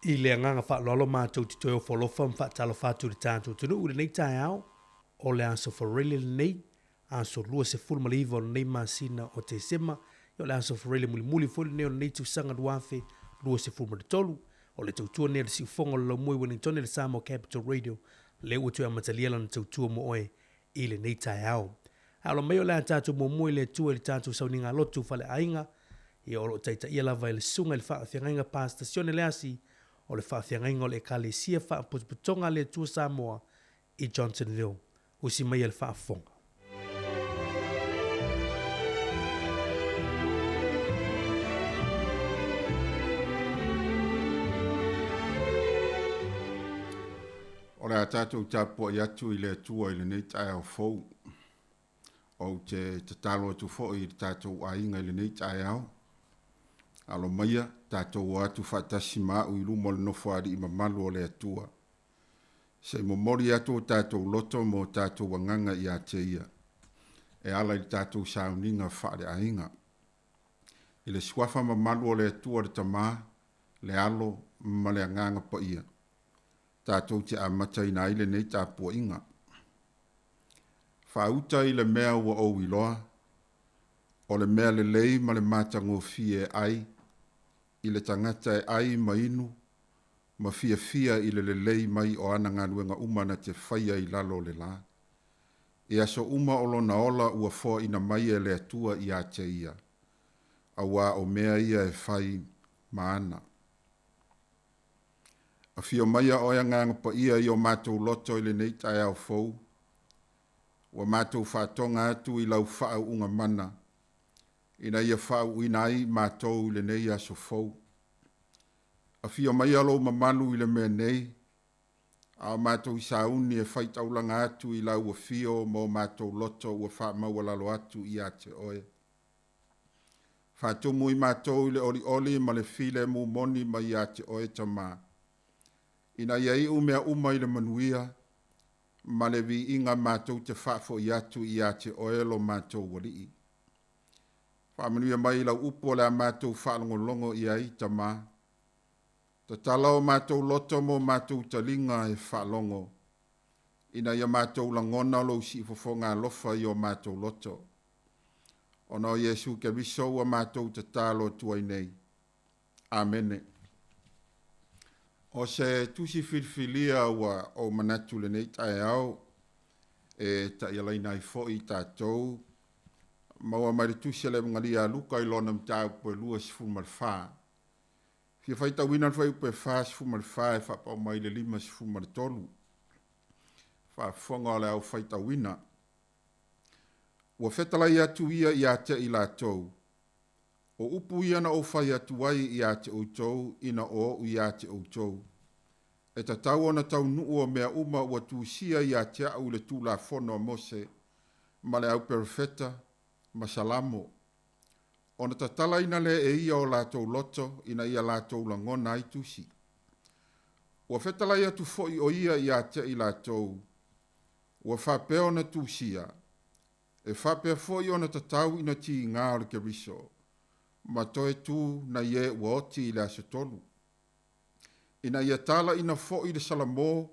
I le agaga faaaloalo matou te toe ofo alofa ma faatalofa atu i le tatou atunuu i lenei taeao o le aso Faraile lenei, aso 29 o lenei masina o Tesema, o le aso Faraile mulimuli foi lenei o lenei tausaga 2023. O le tautua lenei a le Siufofoga o le Laumua i Wellingtone le Samoa Capital Radio, lea ua toe amatalia lana tautua mo oe i lenei taeao. Ae ola mai o le a tatou muamua i le Atua i le tatou sauniga lotu faleaiga, ia o lo o taitaia lava e le Susuga i le Faafeagaiga Pastor Sione Leasi o le Faafeagaiga o le Ekalesia Faapotopotoga a le Atua Samoa i Johnsonville. Usi maia le faafofoga. O le a tatou tapuai atu i le Atua i lenei taeao fou. Ou te tatalo atu foi i le tatou aiga i lenei taeao. Alo maia, tatou o atu faatasi ma au i luma o le Nofoalii mamalu o le Atua. Se i momoli atu o tatou loto ma o tatou agaga ia te Ia, e ala i le tatou sauniga faaleaiga. I le suafa mamalu o le Atua le Tama, le Alo ma le Agaga Paia, tatou te amataina ai lenei tapuaiga. Faauta i le mea ua ou iloa, o le mea lelei ma le matagofie e ai i le tagata e ai ma inu ma fiafia i le lelei mai o ana galuega uma na te faia i lalo o le la. I aso uma o lona ola ua foaina mai e le Atua ia te ia, auā o mea ia e fai ma ana. Afio maia oe Agaga Paia i o matou loto i lenei taeao fou, ua matou faatoga atu i lau faauuga mana, ina ia faauuina ai matou i lenei aso fou. Afio maia lou mamalu i le mea nei, a o matou sauni e faitaulaga atu i lau afio ma o matou loto ua faamaualalo atu ia te oe. Faatumu i matou i le olioli ma le filemu moni mai ia te oe Tama, ina ia iu mea uma i le manuia ma le viiga matou te faafoi atu ia te oe lo matou Alii. Faamanuia mai i lau upu o le a matou faalogologo i ai, Tama. Tatala o matou loto ma o matou taliga e faalogo, ina ia matou lagona lou siufofoga alofa i o matou loto. Ona o Iesu Keriso ua matou tatalo atu ai nei. Amene. O se tusi filifilia ua ou manatu lenei taeao e taialaina ai foi i tatou, maua mai le tusi a le Evegalia a Luka i lona mataupu e 24. Fia faitauina le fuaiupu e 44 e faapau mai le 53. Faafofoga o le au faitauina. Ua fetalai atu ia ia te i latou, o upu ia na ou fai atu ai ia te outou ina o oʻu ia te outou, e tatau ona taunuu o mea uma ua tusia ia te au i le Tulafono a Mose ma le au perofeta ma Salamo. Ona tatalaina lea e ia o latou loto ina ia latou lagona ai tusi. Ua fetalai atu foi o ia ia te i latou, ua faapea ona tusia, e faapea foi ona tatau ina tiga o le Keriso, ma toe tu nai e ua oti i le aso tolu. Ina ia talaina foi le Salamo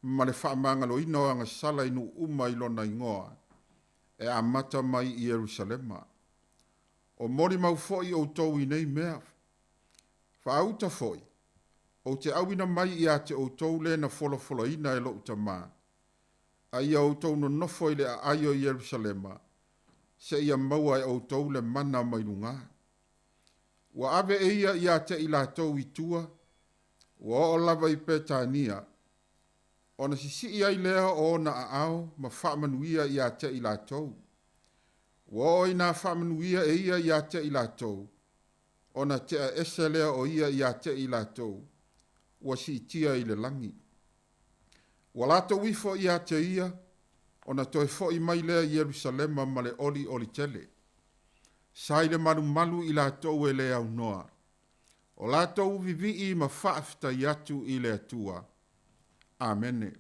ma le faamagaloina o agasala i nuu uma i lona igoa, e amata mai i Ierusalema. O molimau foi outou i nei mea. Faauta foi, ou te auina mai ia te outou le na folafolaina e lou Tama, a ia outou nonofo i le aai o Ierusalema, seia maua e outou le mana mai lugā. Ua ave e ia ia te i latou i tua, ua oo lava i Petania, ona sisii ai lea o ona aao ma faamanuia ia te i latou. Ua oo ina faamanuia e ia ia te i latou, ona tea ese lea o ia ia te i latou, ua siitia i le lagi. Ua latou ifo ia te ia, ona toe foi mai lea i Ierusalema ma le olioli tele. Sa i le malumalu i latou e le aunoa. O latou vivii ma faafetai atu i le Atua. Amene.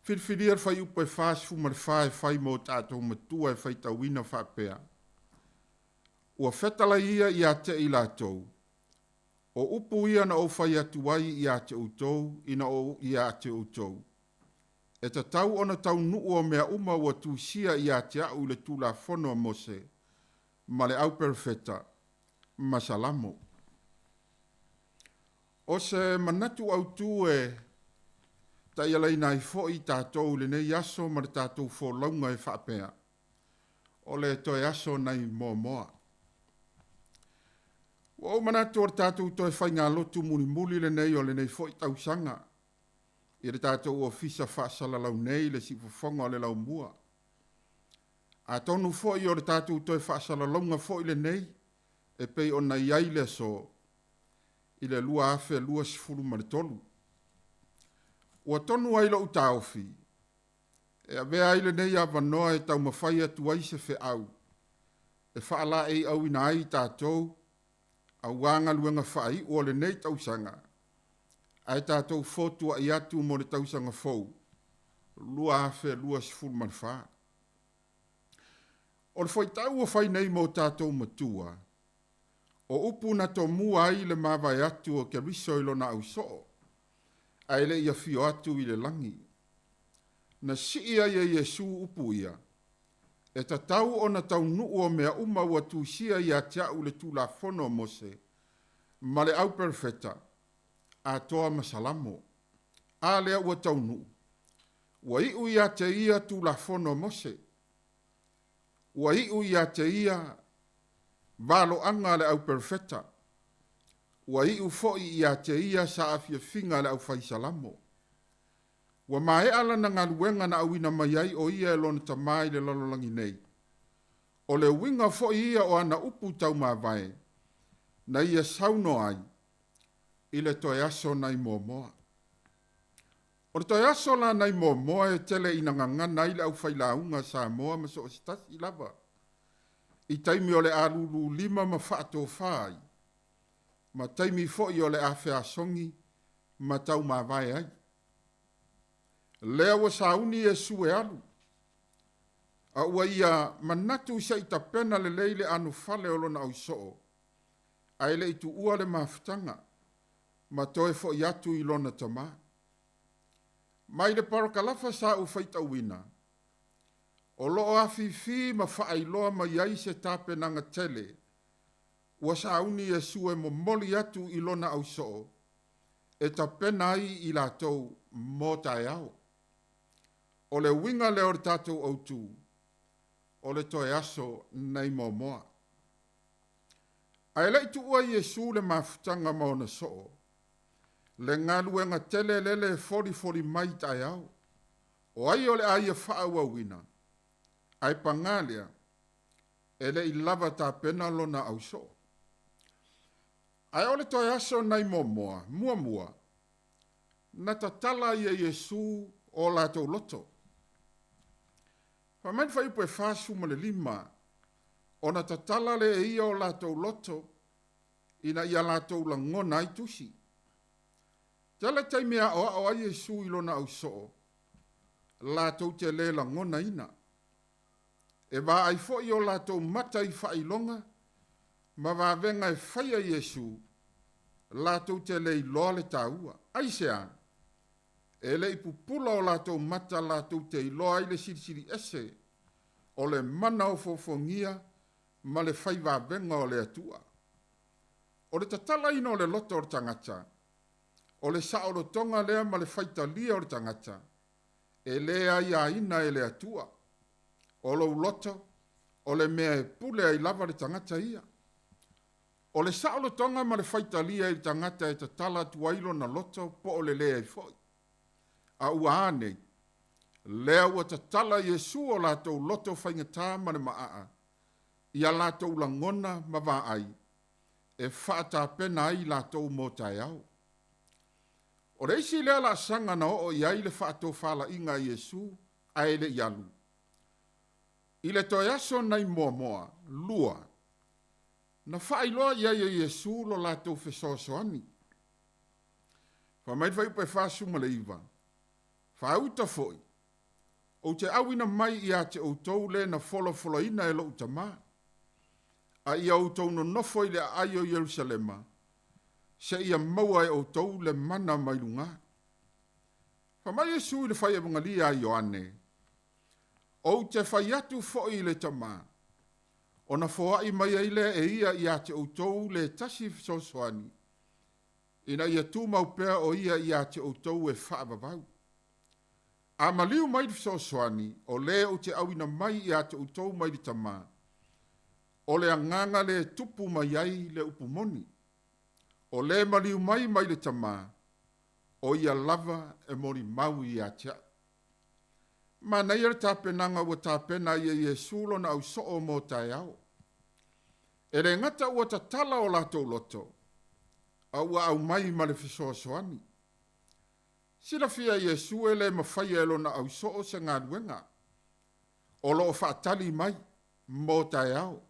Filifilia le fuaiupu e 44 e fai mo tatou matua e faitauina faapea, Ua fetalai ia ia te i latou, O upu ia na ou fai atu ai ia te outou ina ua ou ia te outou, e tatau ona taunuu o mea uma ua tusia ia te a'u i le Tulafono a Mose ma le au Perofeta ma Salamo. O se manatu autū e taialaina ai foi tatou i lenei aso ma le tatou folauga e faapea, o le toe aso nai Moamoa. Ua ou manatu o le tatou toe faigalotu mulimuli lenei o lenei foi tausaga i le tatou ofisa faasalalau nei le siufofoga o le laumua. Atonu foi o le tatou toe faasalalauga foi lenei e pei ona i ai le aso i le 2023. Ua tonu ai lou taofi e avea ai lenei avanoa e taumafai atu ai se feau e faalaeiauina ai tatou auā galuega faaiu o lenei tausaga ae tatou fotua'i atu mo le tausaga fou 2024. O le fuaitau ua fai nei mo tatou matua, o upu na tomua ai le mavae atu o Keriso i lona ausoo, ae le i afio atu i le lagi. Na sii ai e Iesu upu ia, e tatau ona taunuu o mea uma ua tusia ia te a'u i le Tulafono a Mose ma le au Perofeta, atoa ma Salamo. A lea ua taunuu, ua iu ia te ia Tulafono a Mose, ua iu ia te ia valoaga a le au Perofeta, ua iu foi ia te ia saafiafiga a le aufai Salamo. Ua maea lana galuega na auina mai ai o ia e lona Tamā i le lalolagi nei. O le uiga foi ia o ana upu taumavae na ia saunoa ai i le toe aso nai Moamoa. O le toe aso la nai Moamoa e tele ina gagana ai le aufailauga a Samoa ma so o se tasi lava i taimi o le a lululima ma faatofa ai, ma taimi foi o le a feasogi ma taumavae ai. Lea ua sauni Iesu e alu, a ua ia manatu se i tapena lelei le anofale o lona ausoo, ae le i tuua le mafutaga ma toe foi atu i lona Tamā. Mai le parakalafa sa ou faitauina, o lo o afifi ma faailoa mai ai se tapenaga tele ua sauni Iesu e momoli atu i lona ausoo e tapena ai i latou mo taeao. O le uiga lea o le tatou autū, o le toe aso nai Moamoa. Ae le i tuua Iesu le mafutaga ma ona soo, le galuega tele lele e folifoli mai taeao, o ai o le a ia faaauauina, ae pagā lea, e le i lava tapena lona ausoo. Ae o le toe aso nai Moamoa, muamua, na tatala ai e Iesu o latou loto. Fai mai le fuaiupu e 45, ona tatala lea e ia o latou loto ina ia latou lagona ai tusi. Tele taimi e aoao ai Iesu i lona ausoo, latou te le lagonaina. E vaai foi o latou mata i faailoga ma vavega e faia Iesu, latou te le iloa le taua. Aisea? E le i pupula o latou mata latou te iloa ai le silisili ese o le mana ofoofogia ma le fai vavega o le Atua. O le tatalaina o le loto o le tagata, o le saolotoga lea ma le faitalia o le tagata, e le aiaina e le Atua. O lou loto, o le mea e pule ai lava le tagata ia. O le saolotoga ma le faitalia i le tagata e tatala atu ai lona loto po o le leai foi. A ua a nei? Lea ua tatala Iesu o latou loto faigata ma le maaa, ia latou lagona ma vaai, e faatapena ai latou mo taeao. O le isi lea laasaga na oo i ai le faatofalaiga a Iesu ae le i alu. I le toe aso nai Moamoa, lua, na faailoa i ai e Iesu lo latou fesoasoani. Fai mai le fuaiupu e 49, Faauta foi, ou te auina mai ia te outou le na folafolaina e lou Tamā, a ia outou nonofo i le aai o Ierusalema, Seia maua e outou le mana mai lugā. Fai mai Iesu i le fai Evagelia a Ioane, Ou te fai atu foi i le Tamā, ona foai mai ai lea e ia iā te outou le tasi fesoasoani, ina ia tumau pea o ia iā te outou e faavavau. A maliu mai le fesoasoani, o lē ou te auina mai iā te outou mai le Tamā, o le agaga lē tupu mai ai le upu moni. O lē maliu mai mai le Tamā, o ia lava e molimau iā te a'u. Manaia le tapenaga ua tapena ai e Iesu lona ausoo mo taeao. E le gata ua tatala o latou loto, a ua aumai ma le fesoasoani. Silafia e Iesu e le mafaia e lona ausoo se galuega o lo o faatali mai mo taeao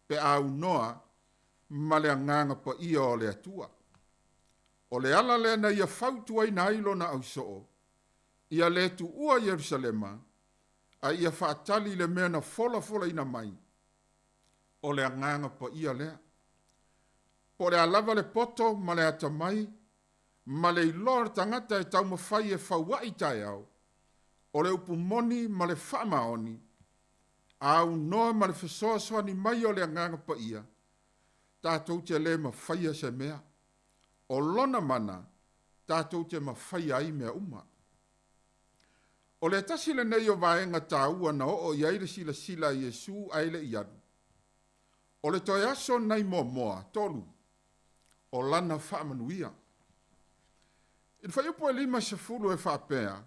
pe a aunoa ma le Agaga Paia o le Atua. O le ala lea na ia fautuaina ai lona ausoo, ia le tuua Ierusalema, a ia faatali i le mea na folafolaina mai, o le Agaga Paia lea. Po o le a lava le poto ma le atamai ma le iloa o le tagata e taumafai e faua'i taeao, o le upu moni ma le faamaoni, a aunoa ma le fesoasoani mai o le Agaga Paia, tatou te le mafaia se mea. O lona mana tatou te mafaia ai mea uma. O le tasi lenei o vaega taua na oo i ai le silasila a Iesu ae le i alu. O le toe aso nai muamua, tolu, o lana faamanuia. I le fuaiupu e 50 e faapea,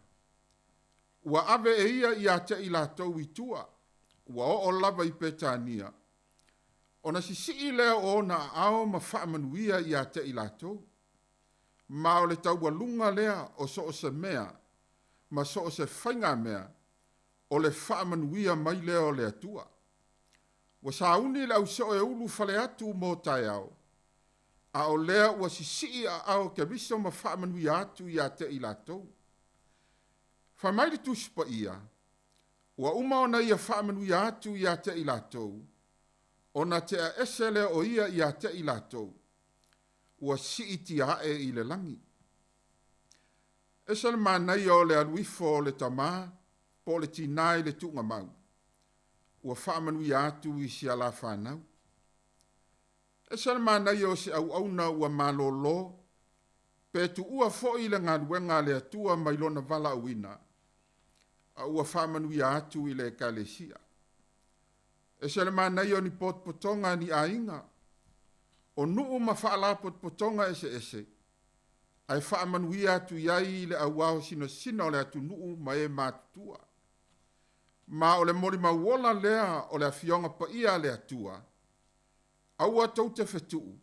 Ua ave e ia iā te i latou i tua, ua oo lava i Petania, ona sisii lea o ona aao ma faamanuia iā te i latou. Ma o le taualuga lea o so o se mea ma so o se faigamea, o le faamanuia mai lea o le Atua. Ua sauni le ausoo e ulufale atu mo taeao, a o lea ua sisii aao o Keriso ma faamanuia atu iā te i latou. Fai mai le Tusi Paia, Ua uma ona ia faamanuia atu iā te i latou, ona tea ese lea o ia iā te i latou, ua siitia ae i le lagi. Ese le manaia o le alu ifo o le tamā po o le tinā i le tuugamau, ua faamanuia atu i si ala fanau. Ese le manaia o se auauna ua malōlō pe tuua foi le galuega a le Atua mai lona valaauina, a ua faamanuia atu i le Ekalesia. Ese le manaia o ni potopotoga a ni aiga, o nuu ma faalapotopotoga eseese, ae faamanuia atu i ai i le auao sinasina o le atunuu ma e matutua. Ma o le molimau ola lea o le Afioga Paia a le Atua, aua tou te fetuu,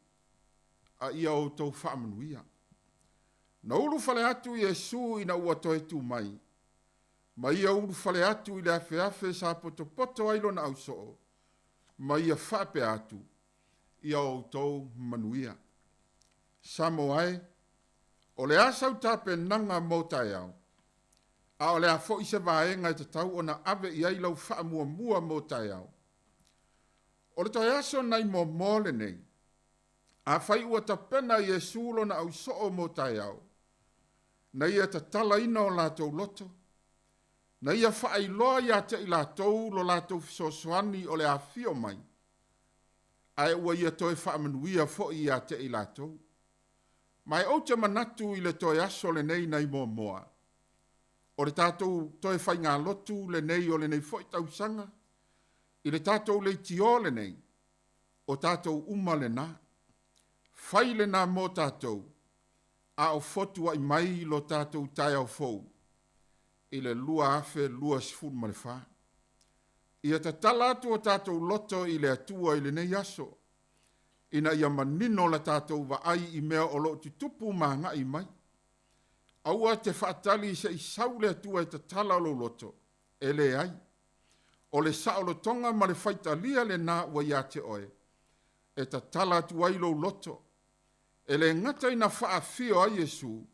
a ia outou faamanuia. Na ulufale atu Iesu ina ua toe tu mai, ma ia ulufale atu i le afeafe sa potopoto ai lona ausoo, ma ia faapea atu, Ia outou manuia. Samoa e, o le a sau tapenaga mo taeao? A o le a foi se vaega e tatau ona ave i ai lau faamuamua mo taeao? O le toe aso nai muamua lenei, afai ua tapena Iesu lona ausoo mo taeao, na ia tatalaina o latou loto, na ia faailoa iā te i latou lo latou fesoasoani o le afio mai, ae ua ia toe faamanuia foi iā te i latou. Ma e ou te manatu i le toe aso lenei nai muamua, o le tatou toe faigalotu lenei o lenei foi tausaga, i le tatou leitio lenei, o tatou uma lenā. Fai lenā mo tatou, a o fotua'i mai lo tatou taeao fou i le 2024. Ia tatala atu o tatou loto i le Atua i lenei aso, ina ia manino la tatou vaai i mea o lo o tutupu ma agai mai. Aua te faatali se i sau le Atua e tatala lou loto, e leai. O le saolotoga ma le faitalia lenā ua iā te oe, e tatala atu ai lou loto, e le gata ina faafio ai Iesu,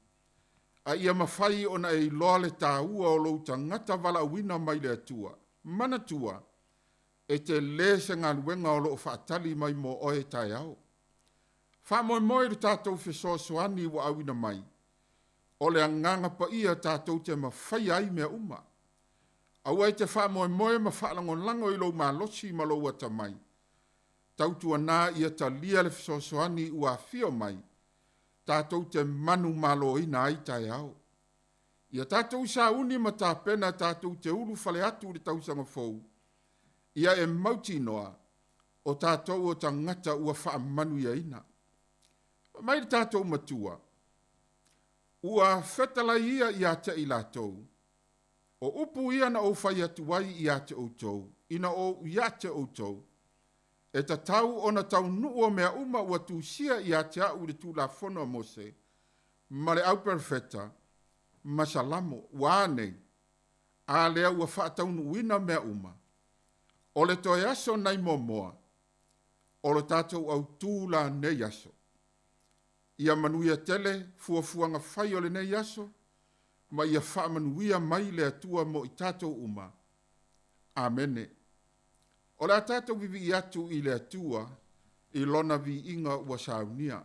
a ia mafai ona e iloa le taua o lou tagata valaauina mai le Atua. Manatua, e telē se galuega o lo o faatali mai mo oe taeao. Faamoemoe i le tatou fesoasoani ua auina mai, o le Agaga Paia tatou te mafaia ai mea uma. Aua e te faamoemoe ma faalagolago i lou malosi ma lou atamai, tautuana ia talia le fesoasoani ua afio mai, tatou te manumaloina ai taeao. Ia tatou sauni ma tapena tatou te ulufale atu i le tausaga fou, ia e mautinoa o tatou o tagata ua faamanuiaina. Fai mai le tatou Matua, ua fetalai ia ia te i latou, o upu ia na ou fai atu ai ia te outou, ina ua ou ia te outou, e tatau ona taunuu o mea uma ua tusia ia te au i le Tulafono a Mose, ma le auperofeta, ma Salamo. Ua a nei? A lea ua faataunuuina mea uma. O le toe aso nai Moamoa, o lo tatou autū la nei aso. Ia manuia tele fuafuaga fai o lenei aso, ma ia faamanuia mai le Atua mo i tatou uma. Amene. O le a tatou vivii atu i le Atua i lona viiga ua saunia.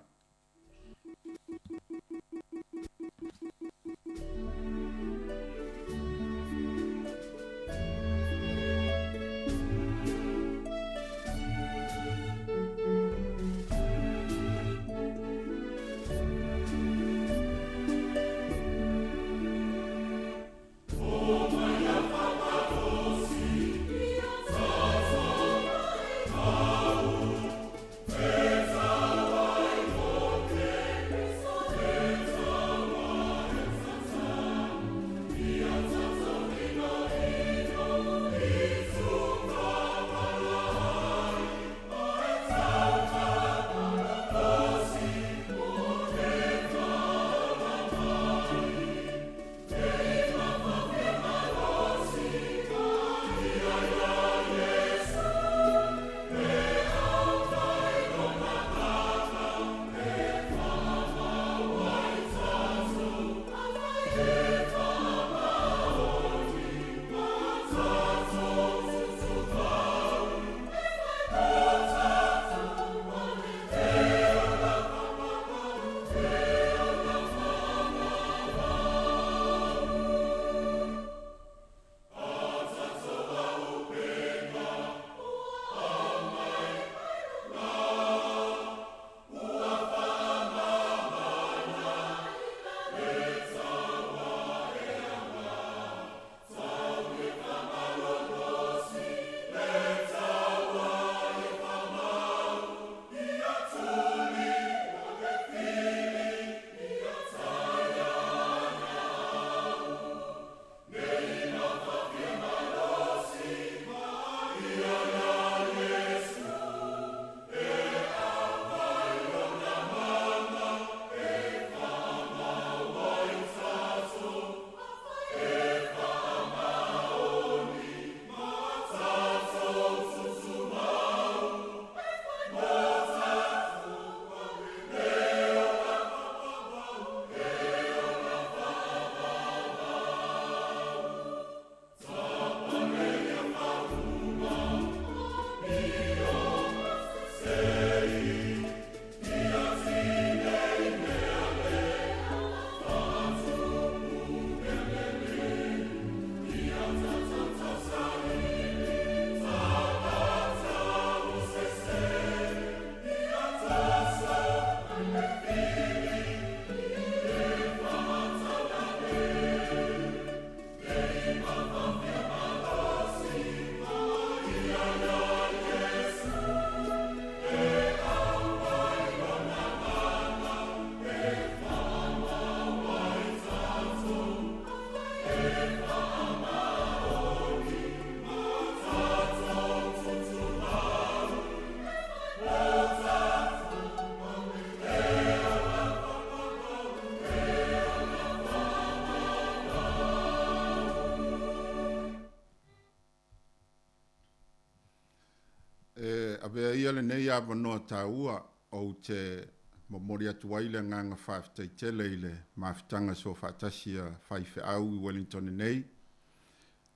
E avea ia lenei avanoa taua ou te momoli atu ai le agaga faafetai tele i le mafutaga soofaatasi a faifeau i Wellington nei,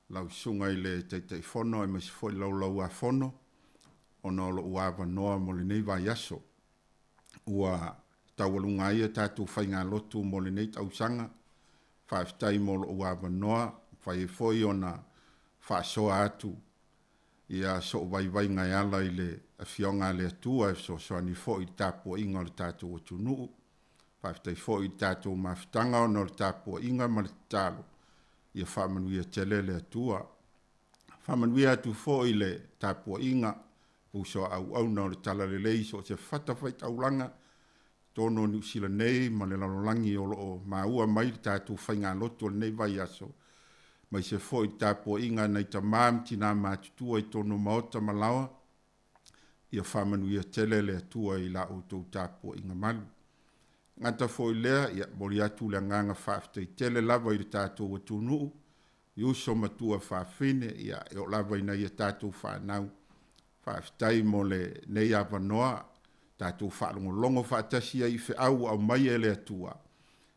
lau susuga i le Taitaifono aemaise foi le Laulau-a-Fono, ona o lou avanoa mo lenei vaiaso. Ua taualuga ai a tatou faigalotu mo lenei tausaga. Faafetai mo lou avanoa, mafai ai foi ona faasoa atu ia so'u vaivaiga e ala i le Afioga a le Atua e fesoasoani foi i le tapuaiga o le tatou atunuu. Faafetai foi i le tatou mafutaga ona o le tapuaiga ma le tatalo ia faamanuia tele le Atua. Faamanuia atu foi i le tapuaiga uso a auauna o le Talalelei i so o se fatafaitaulaga i totonu o Niu Sila nei ma le lalolagi o lo o maua mai le tatou faigalotu o lenei vaiaso, aemaise foi le tapuaiga a nai tama ma tina matutua i totonu o maota ma laoa, ia faamanuia tele le Atua i la outou tapuaiga malu. E le gata foi i lea, ia momoli atu le agaga faafetai tele lava i le tatou atunuu i uso ma tuafafine, ia e oo lava i nai a tatou fanau, faafetai mo lenei avanoa tatou faalogologo faatasi ai i feau ua aumai e le Atua,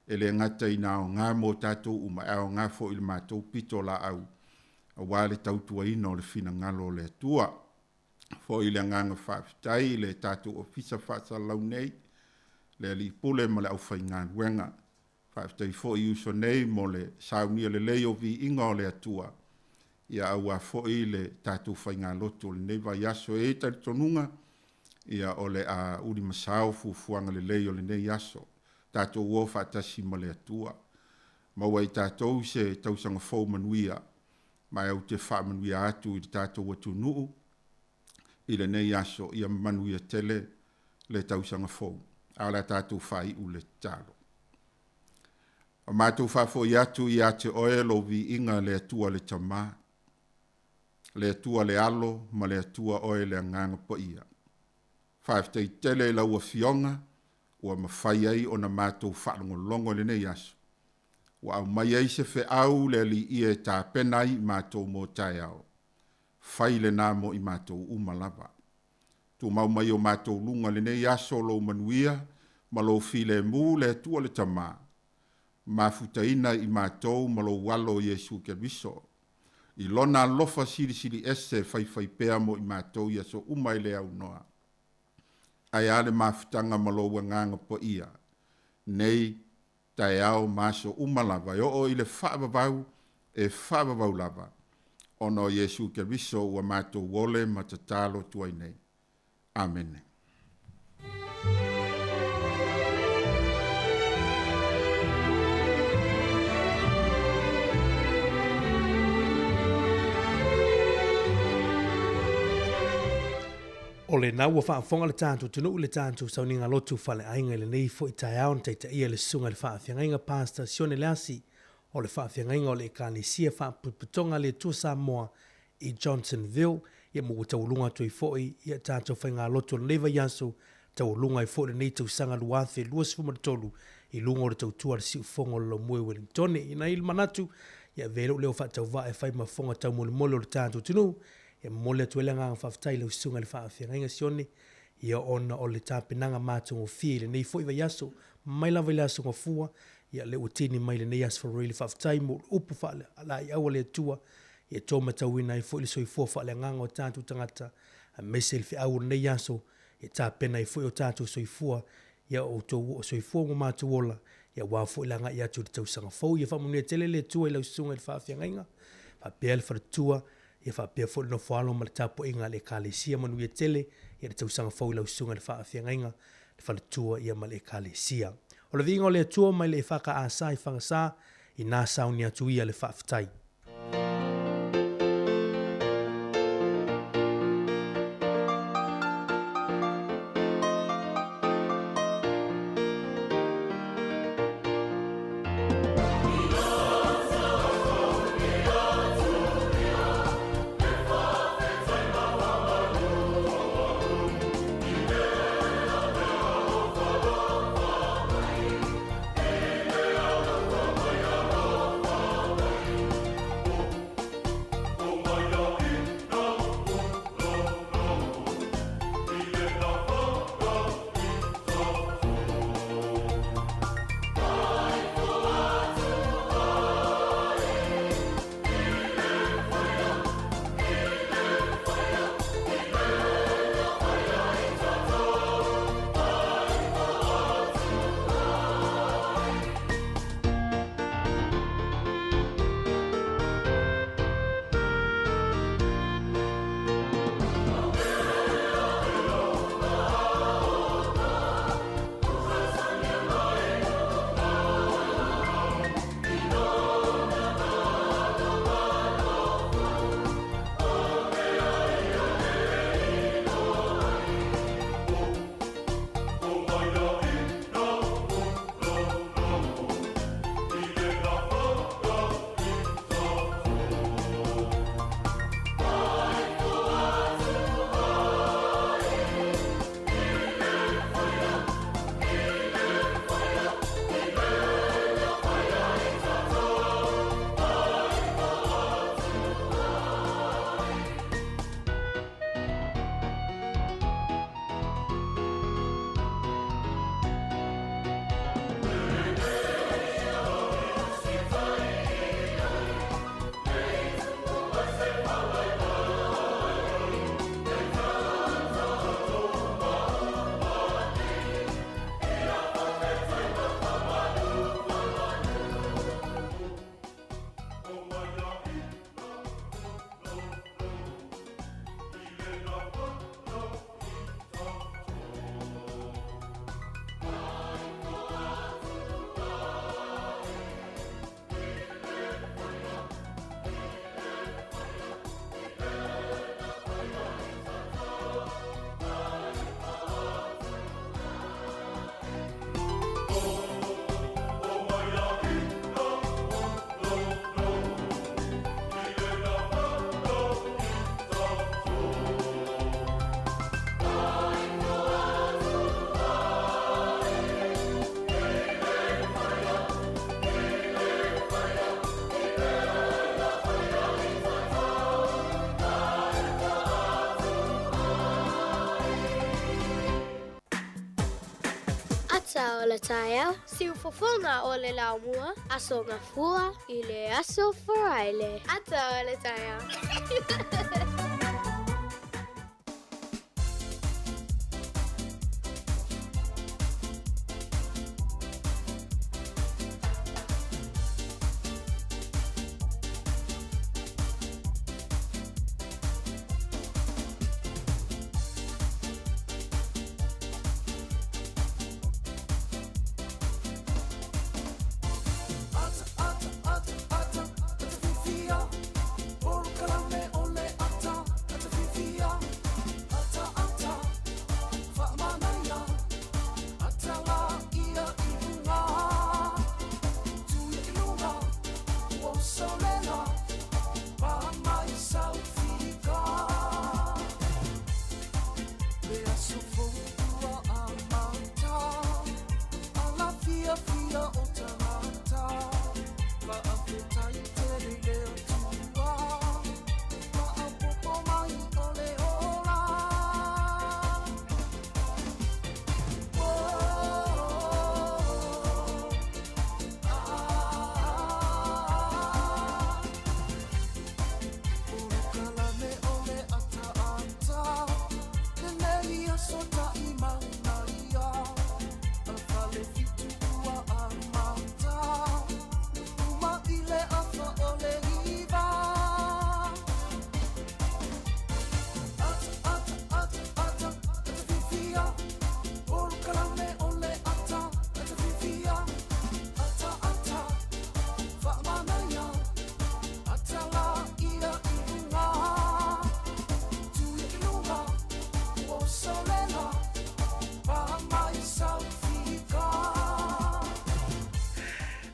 e le gata ina aoga mo tatou uma, ae aoga foi i le matou pitolaau aua le tautuaina o le finagalo o le Atua. Foi le agaga faafetai i le tatou Ofisa Faasalalau nei, le Alii Pule ma le aufaigaluega. Faafetai foi i uso nei mo le saunia lelei o viiga o le Atua, ia aua foi le tatou faigalotu o lenei vaiaso. E i ai le talitonuga, ia o le a ulimasao fuafuaga lelei o lenei aso, tatou o faatasi ma le Atua. Maua e i tatou se tausaga fou manuia, ma ou te faamanuia atu i le tatou atunuu i lenei aso, ia manuia tele le tausaga fou. Ae o le a tatou faaiu i le tatalo. O matou faafoi atu ia te oe lou viiga le Atua le Tama, le Atua le Alo ma le Atua oe le Agaga Paia. Faafetai tele i lau Afioga ua mafai ai ona matou faalogologo i lenei aso, ua aumai ai se feau le Alii e tapena ai i matou mo taeao, fai lena mo i matou uma lava. Tumau mai i o matou luga i lenei aso lou manuia ma lou filemu le Atua le Tama, mafutaina i matou ma lou Alo Iesu Keriso, i lona alofa silisili ese e faifaipea mo i matou i aso uma e le aunoa. Ae a le mafutaga ma lou Agaga Paia, nei, taeao ma aso uma lava e oo i le faavavau e faavavau lava, ona o Iesu Keriso ua matou ole ma tatalo atu ai nei. Amene. O lena ua faafofoga le tatou atunuu i le tatou sauniga lotu faleaiga i lenei foi taeao na taitaia e le Susuga i le Faafeagaiga Pastor Sione Leasi o le Faafeagaiga o le Ekalesia Faapotopotoga a le Atua Samoa i Johnsonville, ia ma ua taualuga atu ai foi ia tatou faigalotu o lenei vaiaso, taualuga ai foi lenei tausaga 2023 i luga o le tautua a le Siufofoga o le Laumue i Ueligitone. Ina ai le manatu, ia avea ai lou leo faatauvaa e fai ma fofoga taumolimoli o le tatou atunuu, e momoli atu ai le agaga faafetai i lau Susuga i le Faafeagaiga Sione, ia ona o le tapenaga matagofie i lenei foi vaiaso, mai lava i le Aso Gafua, ia lea ua tini mai lenei Aso Faraile. Faafetai mo upu faalaeiau a le Atua, ia to matauina ai foi le soifua faaleagaga o tatou tagata, aemaise le feau o lenei aso, e tapena ai foi o tatou soifua, ia o outou soifua ma matou ola, ia aua foi le agai atu i le tausaga fou. Ia faamanuia tele le Atua i lau Susuga i le Faafeagaiga, faapea le faletua, ia faapea foi le nofoaalo ma le tapuaiga a le Ekalesia. Manuia tele ia le tausaga fou i lau Susuga i le Faafeagaiga, le faletua ia ma le Ekalesia. O le viiga o le Atua mai le EFKS i Fagasa, ina sauni atu ia le faafetai. Ata o le taeao, siufofoga o le laumua, Aso Gafua i le Aso Faraile. Ata o le taeao.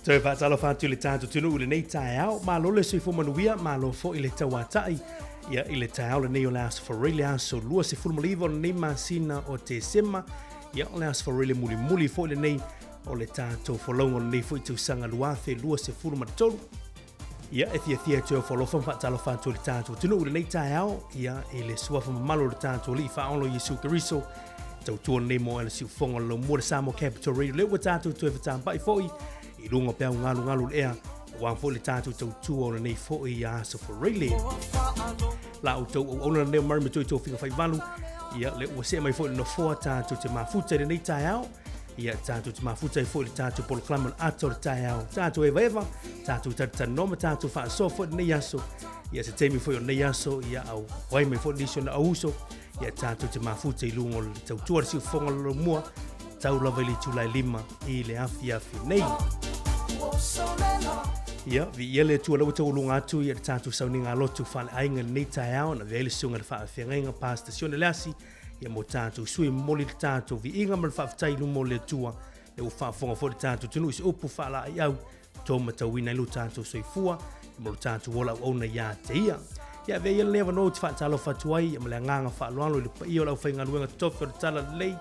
Toe faatalofa atu i le tatou atunuu i lenei taeao. Malo le soifua manuia, malo foi le tauatai ia i le taeao lenei o le Aso Faraile, le aso 29 o lenei masina o Tesema. Ia o le Aso Faraile mulimuli foi lenei o le tatou folauga o lenei foi tausaga 2023. Ia e fiafia e toe ofo alofa ma faatalofa atu i le tatou atunuu i lenei taeao, ia i le suafa mamalu o le tatou Alii Faaola Iesu Keriso, tautua lenei mo le siufofoga o le laumua le Samoa Capital Radio, lea ua tatou toe fetaampai foi i luga o peau galugalu o le ea, aua foi le tatou tautua o lenei foi aso Faraile. La outou auauna lenei o Murray Matui Tofiga Faivalu, ia lea ua see mai foi le nofoa tatou te mafuta i lenei taeao, ia tatou te mafuta ai foi le tatou polokalame o le ata o le taeao, tatou evaeva, tatou talatalanoa ma tatou faasoa foi lenei aso, ia se taimi foi o lenei aso, ia au ai mai foi nisi o na auuso, ia tatou te mafuta i luga o le tautua le siufofoga o le lomua, tau lava i le itula e 5 i le afiafi nei. Ia, viia le Atua lea ua taualuga atu ia le tatou sauniga lotu faaleaiga i lenei taeao, na avea ai le susuga i le faafeagaiga Pastor Sione Leasi, ia mo tatou sui momoli le tatou viiga ma le faafetai i luma o le Atua, lea ua faafofoga foi le tatou atunuu i se upu faalaaiau to matauina ai lo tatou soifua ma lo tatou ola auauna ia te ia. Ia avea ia lenei avanoa ou te faatalofa atu ai ia ma le agaga faaaloalo i le paia o le aufaigaluega totofi o le Talalelei,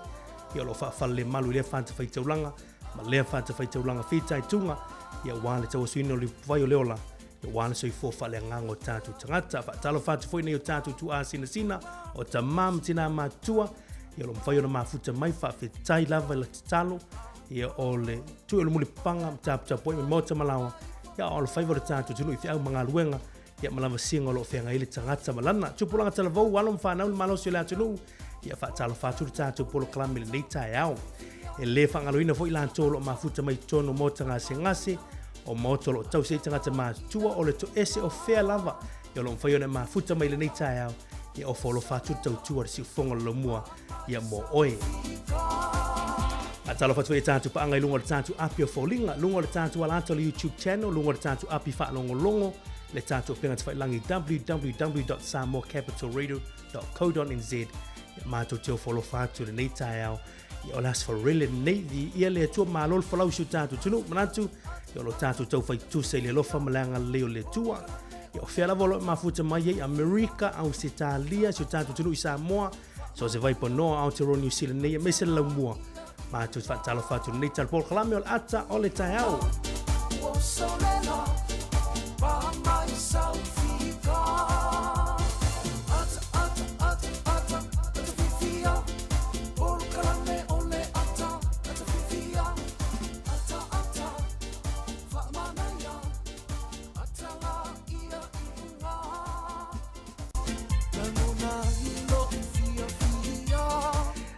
ia o lo o faafalelemalu i lea fatafaitaulaga ma lea fatafaitaulaga fitaituga, ia aua le tauasuina o le ipuvai o le ola, ia aua le soifua faaleagaga o tatou tagata. Faatalofa atu foi nei o tatou tuaasinasina o tamā ma tinā matutua, ia o lo o mafai ona mafuta mai, faafetai lava i la tatalo, ia o le tui o le mulipapaga ma taputapuai mai maota ma laoa, ia o le faiva o le tatou atunuu i feau ma galuega, ia ma lavasiga o lo o feagai ai le tagata ma lana tupulaga talavou, alo ma fanau le malosi o le atunuu, ia faatalofa atu le tatou polokalame i lenei taeao. E le faagaloina foi latou o lo o mafuta mai totonu o maota gasegase, o maota o lo o tausi ai tagata matutua, o le toese o fea lava, ia o lo o mafai ona mafuta mai lenei taeao, ia ofo alofa atu le tautua le siufofoga o le laumua, ia mo oe. Faatalofa atu foi i tatou paaga i luga o le tatou api o foliga, luga o le tatou alata o le YouTube channel, luga o le tatou api faalogologo, le tatou upega tafailagi www.samoacapitalradio.co.nz. Ia matou te ofo alofa atu i lenei taeao. Ia o le Aso Faraile lenei, viia le Atua, malo le folau i si o tatou atunuu. Manatu, ia o lo tatou taufai tutusa i le alofa ma le agalelei o le Atua. Ia o fea lava o lo o mafuta mai ai, Amerika, Ausetalia, si o tatou atunuu i Samoa, so se vaipanoa Aotearoa New Zealand nei, aemaise le laumua. Matou te faatalofa atu i lenei tala polokalame o le ata o le taeao.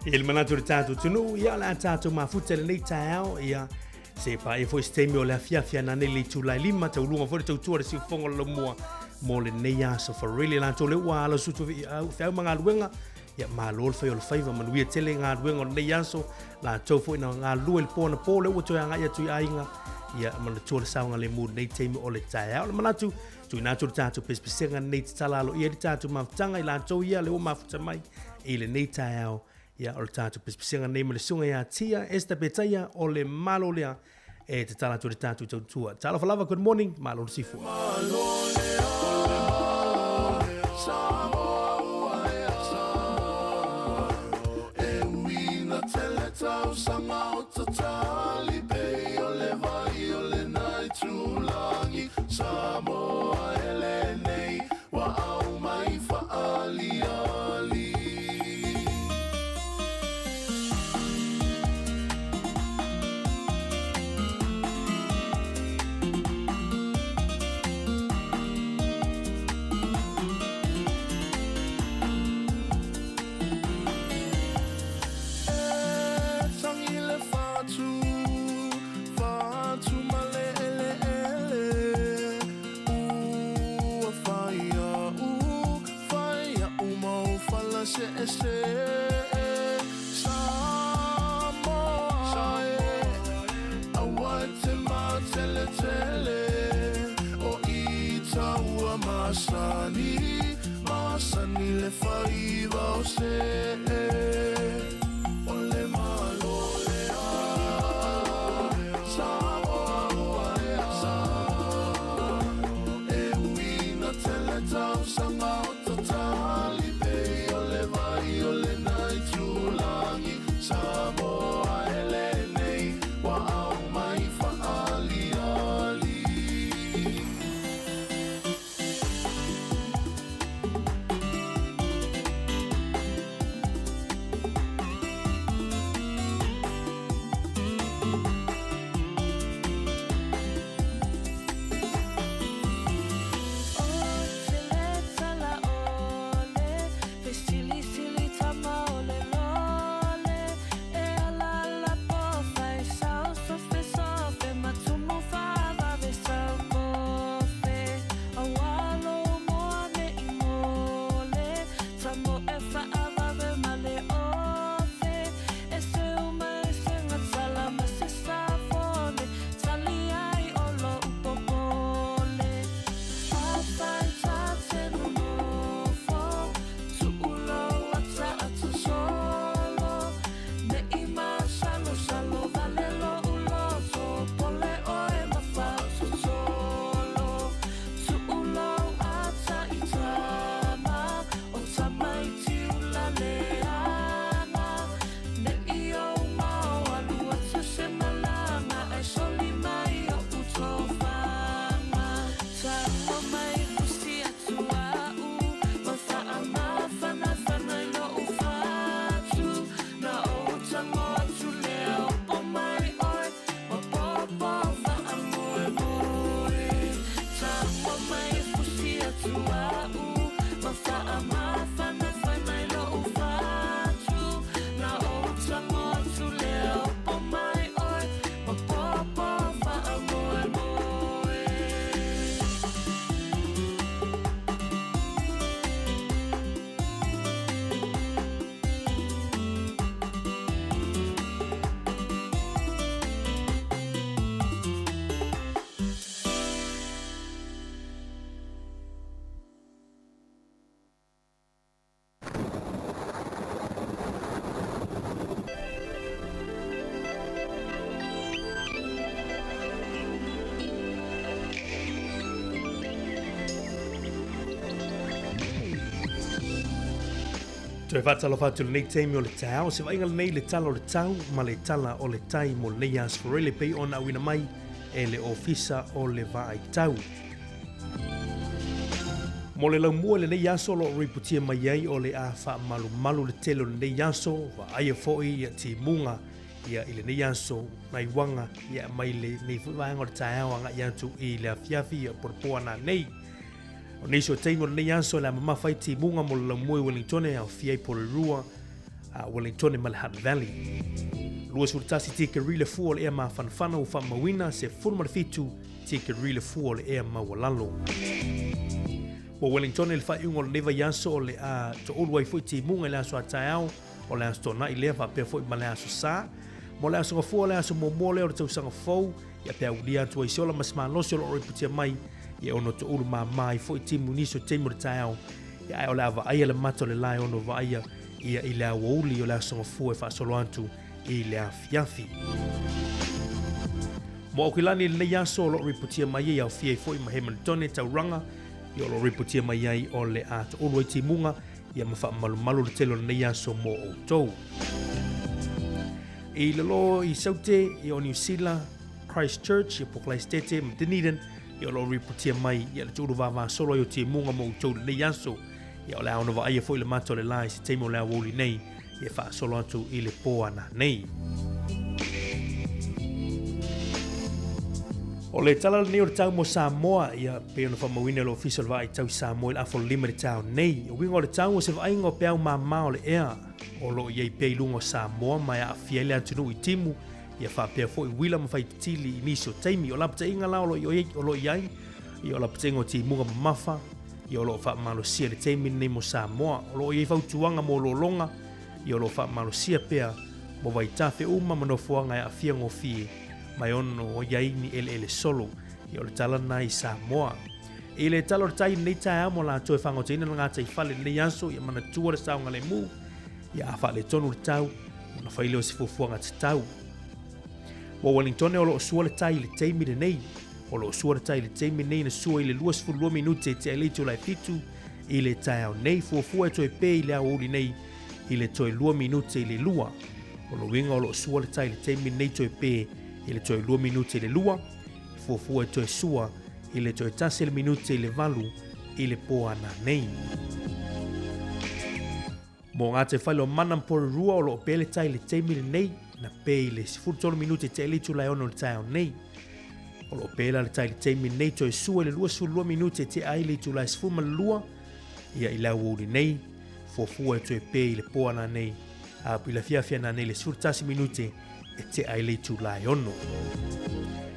I le manatu o le tatou atunuu, ia o le a tatou mafuta i lenei taeao, ia se paia foi se taimi o le afiafi ananei i le itula e 5, tauluga foi le tautua a le siufofoga o le laumua mo lenei aso Farele. Latou lea ua ala sutu feau ma galuega, ia malo le fai o le faiva, manuia tele galuega o lenei aso, latou foi na galulue i le po anapo lea ua toe agai atu i aiga, ia manatua le saogalemu i lenei taimi o le taeao. O le manatu, tuuina atu le tatou pesepesega lenei tatala aloaia ai le tatou mafutaga i latou ia lea ua mafuta mai i lenei taeao. Ia, o le tatou pesepesega lenei ma le susuga ia Tia Esther Petaia o le Malo lea e tatala atu i le tatou tautua. Talofa lava, good morning, malo le sifua. Toe faatalofa atu i lenei taimi o le taeao, se vaaiga lenei i le tala o le tau ma le tala o le tai mo lenei aso Forele pei ona auina mai e le Ofisa o le Vaai Tau. Mo le laumua i lenei aso o lo o ripotia mai ai o le a faamalumalu le tele o lenei aso, vaaia foi ia timuga ia i lenei aso nai uaga ia mai lenei foi vaega o le taeao agai atu i le afiafi ia po o le po ananei. O nisi o taimi o lenei aso o le a mamafa ai timuga mo le laumua i Wellingtone e aofia ai Porirua, Wellingtone ma le Hutt Valley. 21 tikeri le fua o le ea mafanafana ua faamauina, 17 tikeri le fua o le ea maualalo. Mo Wellingtone i le faaiuga o lenei vaiaso o le a toulu ai foi timuga i le aso a taeao o le Aso Toonai lea faapea foi ma le Aso Sa. Mo le Aso Gafua o le aso muamua lea o le tausaga fou, ia pe aulia atu ai se ola ma se malosi o lo o ripotia mai, ia e ono toulu māmā ai foi timu i nisi o taimi o le taeao, ia ae o le a vaaia le mata o le la e ono vaaia ia i le aoauli o le Aso Gafua e faasolo atu i le afiafi. Mo Aukilani i lenei aso o lo o ripotia mai ai aofia ai foi ma Hamiltone Tauranga, ia o lo o ripotia mai ai o le a toulu ai timuga ia ma faamalumalu le tele o lenei aso mo outou. I lalo i Saute, ia o Niu Sila, Christchurch, ia po Kalaistete ma Dunedin, ia o lo o ripotia mai ia le tuulu vavasolo ai o timuga mo outou lenei aso. Ia o le a ono vaaia foi le mata o le la i se taimi o le aoauli nei, ia faasolo atu i le pō ana nei. O le tala lenei o le tau mo Samoa, ia pei ona faamauina e le Ofisa o le Vaai Tau i Samoa i le afa o le 5 i le taeao nei. O uiga o le tau o se vaaiga o peau māmā o le ea o lo o i ai pea i luga o Samoa ma e aafia ai le atunuu i timu, ia faapea foi uila ma faititili i nisi o taimi. O lapataiga la o lo o i ai, ia o lapataiga o timuga mamafa, ia o lo o faamalosia i le taimi lenei mo Samoa. O lo o i ai fautuaga mo lologa, ia o lo o faamalosia pea mo vaitafe uma ma nofoaga e aafia gofie ma e ono i ai ni eleele solo. Ia o le tala lena i Samoa. I le tala o le tai i lenei taeao mo latou e faagotaina le gataifale i lenei aso, ia manatua le saogalemu, ia a faaletonu le tau, ona fai lea o se fuafuaga tatau. Mo Wellingtone o lo o sua le tai i le taimi lenei. O lo o sua le tai i le taimi lenei na sua i le 22 minute tea i le itula e 7 i le taeao nei. Fuafua e toe pē i le aoauli nei i le toe 2 minute i le 2. O le uiga o lo o sua le tai i le taimi lenei toe pē i le toe 2 minute i le 2. Fuafua e toe sua i le toe 1 le minute i le 8 i le pō ana nei. Mō ngā te whale o Mana ma Porirua o lo o pē le tai i le taimi lenei, na pē i le 13 minute tea i le itula e 6 i le taeao nei. O lo o pē la le tai i le taimi lenei toe sua i le 22 minute tea ai le itula e 12 ia i le aoauli nei, fuafua e toe pē i le pō ana nei, a i le afiafi ana nei le 11 minute e tea ai le itula e 6.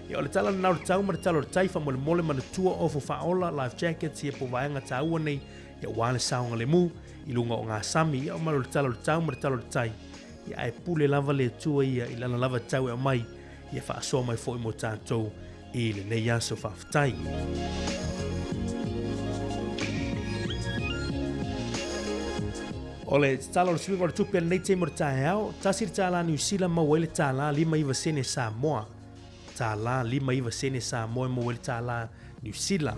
Ia o le tala lena o le tau ma le tala o le tai faamolemole manatua ofo faaola life jackets ia po vaega tāua nei Ia aua le saogalemu i luga o ngā sami, ia ma le tala o le tau ma le tala o le tai. Ia ae pule lava le Atua ia i lana lava tau e aumai, ia faasoa mai foi mo tātou i lenei aso faafetai. O le tatalo o le suiga o le tupe a lenei taimi o le taeao, tasi le tālā Niu Sila maua ai le tālā 59 sene Samoa. Tālā 59 sene Samoa e maua ai le tālā Niu Sila.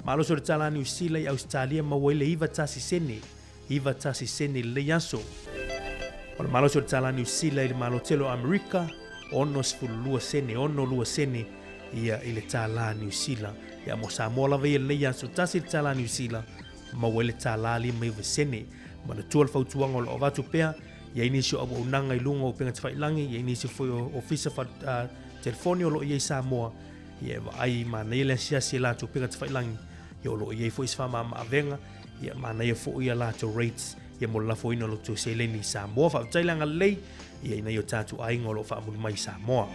Malosi o le tālā Niu Sila i Ausetalia maua ai le 91 sene, 91 sene i lenei aso. O le malosi o le tālā Niu Sila i le Malo Tele o Amerika, 62 sene, 62 sene ia i le tālā Niu Sila. Ia mo Samoa lava ia i lenei aso, tasi le tālā Niu Sila, maua ai le tālā 59 sene. Manatua le fautuaga o lo o avatu pea, I ai nisi o auaunaga i luga o upega tafailangi, i ai nisi foi o ofisa fa, telefoni o lo o i ai Samoa, ia e vaai manaia le asiasi e latou upega tafailangi, ia o lo o i ai foi se faamamaavega, ia manaia foi a latou rates, ia mo le lafoina o lo outou seleni i Samoa. Faafetai le agalelei, ia i nai o tatou aiga o lo o faamuli mai i Samoa.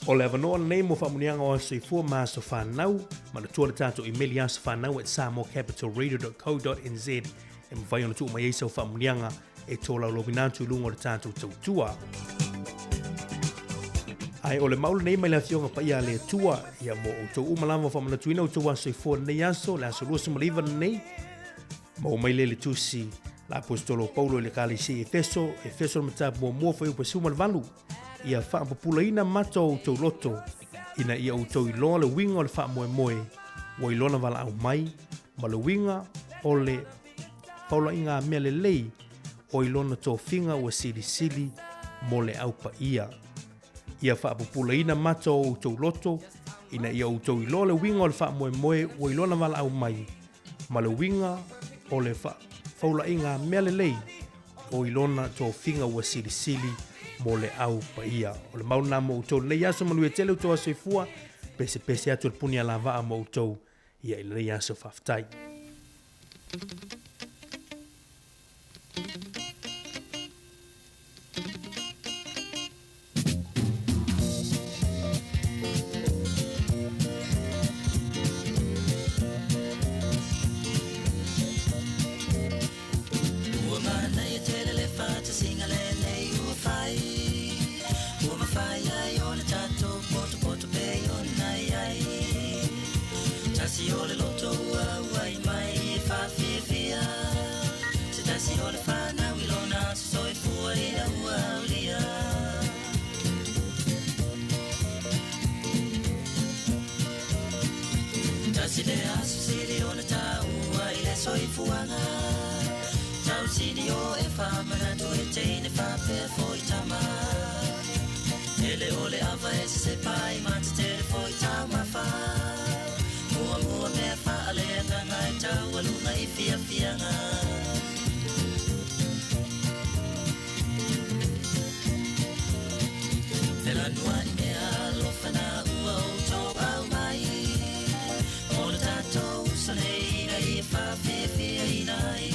O le avanoa lenei mo faamuniaga o aso soifua ma aso fanau, manatua le tatou imeli asofanau@samoacapitalradio.co.nz e mafai ona tuu mai ai sau faamuniaga e tolaulauina atu i luga o le tatou tautua. Ae o le mau lenei mai le Afioga Paia a le Atua, ia mo outou uma lava faamanatuina outou aso soifua lenei aso, le aso 29 lenei, maua mai lea i le tusi la Aposetolo o Paulo i le Ekalesia i Efeso, Efeso le mataupu muamua fuaiupu 18, ia faapupulaina mata o outou loto, ina ia outou iloa le uiga o le faamoemoe ua i lona valaau mai, ma le uiga o le Paulaiga mea lelei o i lona tofiga ua silisili mo le au paia. Ia faapupulaina mata o outou loto, ina ia outou iloa le uiga o le faamoemoe ua i lona valaau mai, ma le uiga o le faafaualaiga mea lelei o i lona tofiga ua silisili mo le au paia. O le mau lena mo outou lenei aso, manuia tele outou aso soifua, pesepese atu le puni alavaa mo outou ia i lenei aso faafetai. Ua manaia tele le faatasiga lenei ua fai, ua mafai ai ona tatou potopoto pei ona i ai. Tasi o le loto ua auai mai e faafiafia, se tasi o le fanau i lona aso soifua ina ua aulia. Tasi le aso sili ona taua i le soifuaga, tausili o e faamanatu e teine faapea foi tama. Tele o le ava e sesepa ai ma tetele foi taumafa, muamua mea faaleagaga e taualuga i fiafiaga. Felanuai mea alofa na ua outou aumai, mo le tatou uso nei ina ia faafiafiaina ai.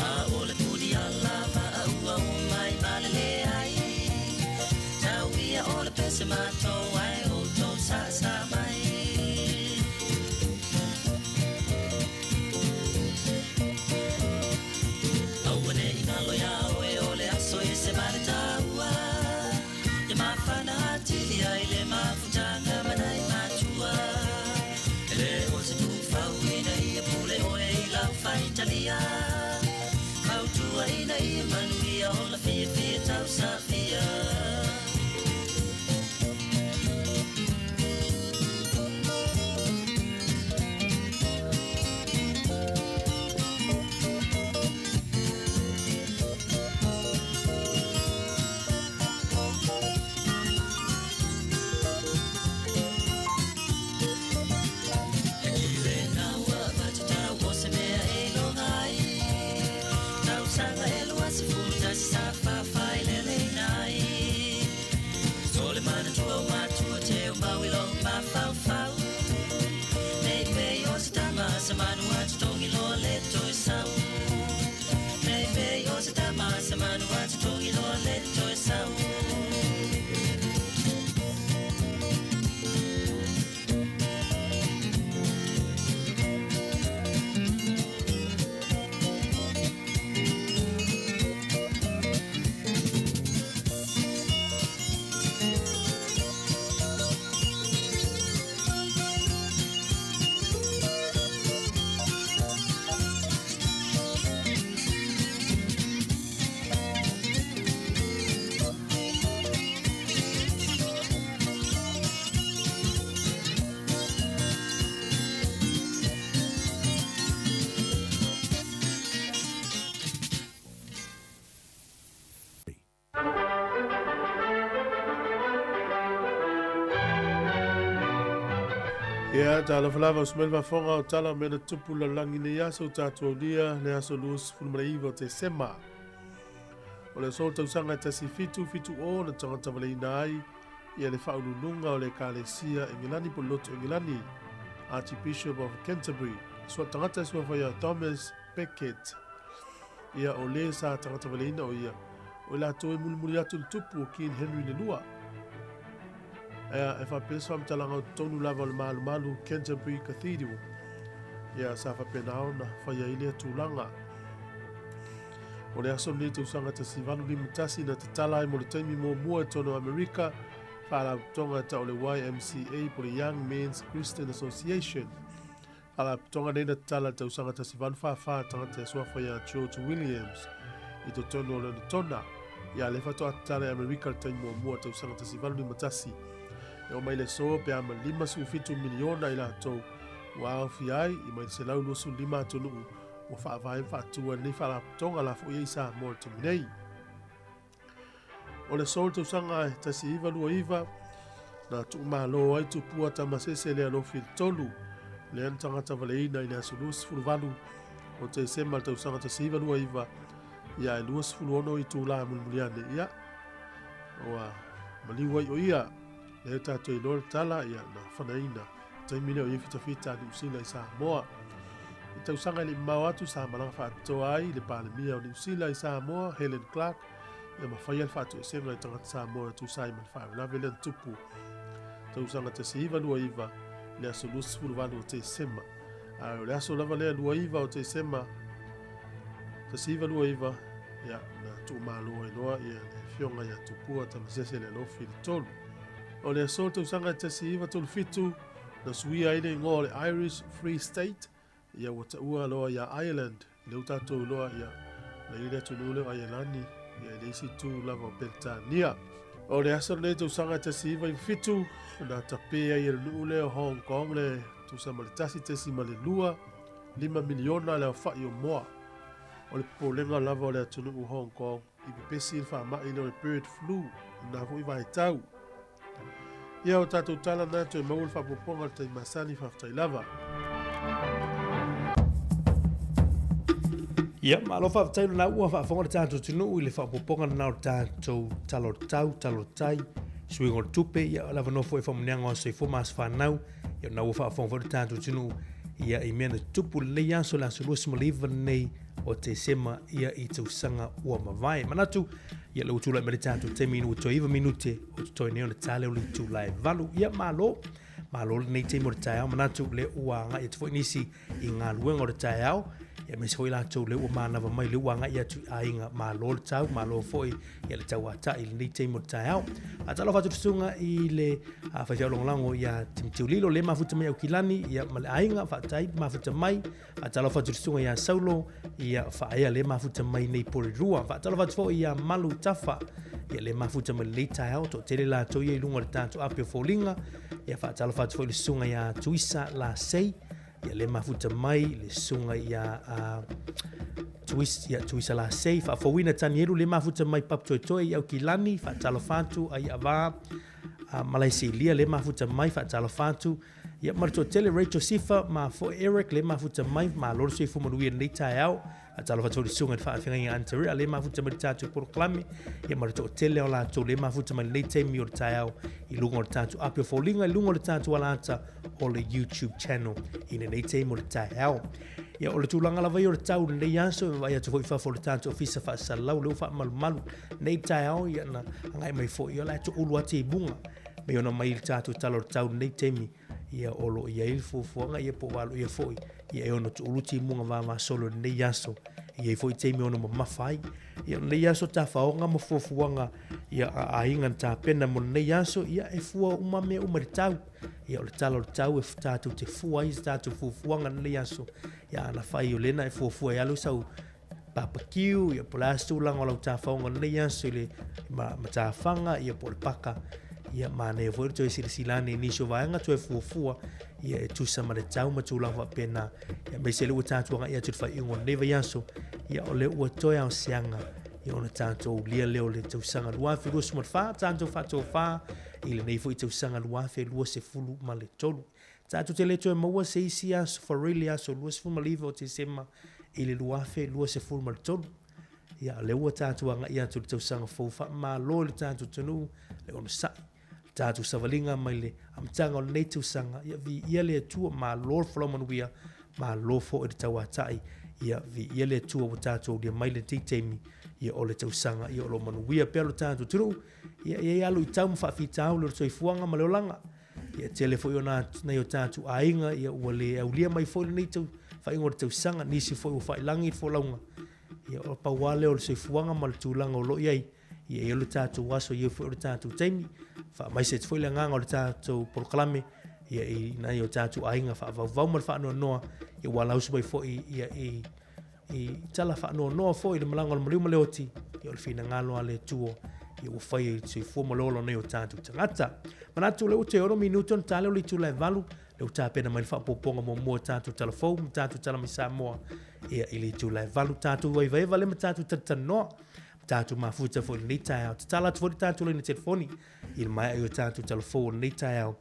A o le puni alavaa ua omai malele ai, tau ia o le pese matou ai outou saasaa mai. Aua ne i galo iā oe o le aso e se ma le taua, ia mafana atili ai le mafutaga ma nai matua. E le o se tuufau ina ia pule oe i lau faitalia, mautua ina ia manuia ola fiafia tausafia. E kile na ua avatu tau o se mea e iloga ai, tausaga e 21 sa faafaileleina ai. So le manatua o matua teu mau i lou mafaufau, nei pei o se tama sa manu atu togi loa le toe sau. Nei pei o se tama sa manu atu togi loa le toe sau. Ia, talofa lava o sumele faafofoga o tala o mea na tupu lalolagi nei aso tatou aulia le aso 29 o Tesema. O le aso tausaga e 1770 na tagatavaleina ai ia le faauluuluga o le Ekalesia Engelani po o le Lotu Engelani, Archbishop of Canterbury, sua tagata e suafa ia Thomas Becket. Ia o le sa tagatavaleina o ia, o i latou e mulimuli atu i le tupu o King Henry le Lua. Ia e faapea se faamatalaga o totonu lava o le malumalu Canterbury Cathedral. Ia sa faapena ona fai ai lea tulaga. O le aso lenei tausaga 1851 na tatala ai mo le taimi muamua i totonu o Amerika faalapotopotoga e tau o le YMCA po o le Young Men's Christian Association. Faalapotopotoga nei na tatala i le tausaga 1844 tagata e suafa ia George Williams i totonu o Lonetona. Ia lea faatoa tatala i Amerika i le taimi muamua i le tausaga 1851. E oo mai le aso pe a ma 57 miliona i latou ua aofia ai i mai le 125 atunuu ua faavae ma faatua i lenei faalapotopotoga la foi ai i Samoa i le taimi nei. O le aso i le tausaga e 1929, na tuumalo ai Tupua Tamasese Lealofi i le tolu, lea na tagata-valeina i le aso 28 o Tesema i le tausaga 1929, ia e 26 itula e mulimuli ane, ia, ua maliu ai o ia. Lea tatou iloa le tala, ia, na fanaina taimi lea o ia fitafita a Niu Sila i Samoa. I tausaga e le i mamao atu sa malaga faapitoa ai le Palemia o Niu Sila i Samoa, Helen Clark, ia ma faia le faatoesega i tagata Samoa e tusa ai ma le faalavelave lea na tupu tausaga 1929 i le aso 28 o Tesema. A o le aso lava lea 29 o Tesema 1929, ia, na tuumalo ai loa ia le afioga ia Tupua Tamasese Lealofi i le tolu. O le aso tausaga 1937, na suia ai le igoa o le Irish Free State, ia ua taua loa ia Ireland, lea ua tatou iloa ia na i ai le atunuu lea o Aielani, ia i le isi itu lava o Peretania. O le aso lenei tausaga 1997, na tapē ai e le nuu lea o Hong Kong le tusa ma le 1.2 5 miliona le aofai o moa. O le popolega lava o le atunuu o Hong Kong i pepesi le faamai lea o le bird flu i lena foi vaitau. Ia o tatou tala na toe maua le faaopoopoga o le taimi masani, faafetai lava. Ia, malo faafetai lena ua faafofoga le tatou atunuu i le faaopoopoga lena o le tatou Tala o le Tau, Tala o le Tai, suiga o le tupe, ia o le avanoa foi e faamanuiaga o soifua ma aso fanau, ia lena ua faafofoga foi le tatou atunuu ia i mea na tutupu i lenei aso, le aso 29 lenei o Tesema ia i tausaga ua mavae. Manatu, ia lea ua tulai mai le tatou taimi ina ua toe 9 minute o totoe nei ona ta lea o le itula e 8. Ia malo, malo lenei taimi o le taeao. Manatu lea ua agai atu foi nisi i galuega o le taeao, ia aemaise foi latou lea ua manava mai, lea ua agai atu i aiga. Malo le tau, malo foi ia le tauatai i lenei taimi o le taeao. Faatalofa atu le susuga i le faifeau lagolago ia Timoteo Lilo, le mafuta mai Aukilani, ia ma le aiga, faafetai mafuta mai. Faatalofa atu le susuga ia Saulo, ia Faaea le mafuta mai nei Porirua. Faatalofa atu foi ia Malu Tafa, ia le mafuta mai lenei taeao, toatele latou ia i luga o le tatou api o foliga. Ia faatalofa atu foi le susuga ia Tuisa Lasei, ia le mafuta mai le susuga ia Tuis, ia Tuisa Lasei. Faafouina Tanielu le mafuta mai Papatoetoe i Aukilani, faatalofa atu ai Ava Malaisilia le mafuta mai, faatalofa atu. Ia ma le toatele Rachel Sifa ma foi Eric le mafuta mai, malo le soifua manuia i lenei taeao. Faatalofa atu foi i le susuga i le faafeagaiga Anterea le mafuta mai le tatou polokalame, ia ma le toatele o latou le mafuta mai lenei taimi o le taeao i luga o le tatou api o foliga, i luga o le tatou alaata o le YouTube channel i lenei taimi o le taeao. Ia o le tulaga lava ia o le tau i lenei aso, e vaai atu foi i fafo o le tatou ofisa faasalalau lea ua faamalumalu lenei taeao, ia na agai mai foi, ia o la e toulu lava timuga. Mei ona mai i le tatou tala o le tau lenei taimi, ia o lo o i ai le fuafuaga, ia po o aloaia foi, ia e ono tuulu timuga vavasolo i lenei aso. E i ai foi taimi e ono mamafa ai. Ia o lenei aso tafaoga ma fuafuaga ia a aiga na tapena mo lenei aso, ia e fua uma mea uma i le tau. Ia o le tala o le tau e tatou te fua ai se tatou fuafuaga i lenei aso. Ia ana fai o lena e fuafua e alu sau barbecue, ia po o le a se tulaga o lau tafaoga i lenei aso i le matafaga, ia po o le paka. Ia manaia foi le toe silasila ane i nisi o vaega toe fuafua, ia e tusa ma le tau ma tulaga faapena. Ia aemaise lea ua tatou agai atu i le faaiuga o lenei vaiaso, ia o lea ua toe aoseaga ia ona tatou aulia lea o le tausaga 2024, tatou faatofa i lenei foi tausaga 2023. Tatou te le toe maua se isi aso Farili aso 29 o Tesema i le 2023. Ia, o lea ua tatou agai atu i le tausaga fou, faamalo i le tatou atunuu, le onosai, le tatou savaliga mai le amataga o lenei tausaga. Ia, viia le Atua, malo le folau manuia, malo foi le tauatai. Ia, viia le Atua ua tatou aulia mai lenei taimi, ia o le tausaga, ia o lo o manuia pea lo tatou atunuu. Ia, e i ai lava luitau ma faafitauli o le soifuaga ma le olaga. Ia tele foi o nai o tatou aiga ia ua le aulia mai foi lenei tau faaiuga o le tausaga, nisi foi ua failagi le folauga. Ia o pau lava lea o le soifuaga ma le tulaga o lo o i ai. Ia e i ai lo tatou aso, e i ai foi lo tatou taimi. Faamaise atu foi le agaga o le tatou polokalame ia i nai o tatou aiga faavauvau ma le faanoanoa, ia ua alausu mai foi ia i I tala faanoanoa foi i le malaga o le maliu ma le oti, ia o le finagalo a le Atua, ia ua faia i le soifua ma le ola o nei o tatou tagata. Manatu o lea ua toe 6 minute ona ta lea o le itula e 8, lea ua tapena mai le faaopoopoga muamua o tatou tala fou ma tatou tala mai Samoa, ia i le itula e 8 tatou vaevaeva lea ma tatou talatalanoa. Tatou mafuta foi i lenei taeao. Tatala atu foi le tatou laina telefoni i le maea i o tatou talafou o lenei taeao.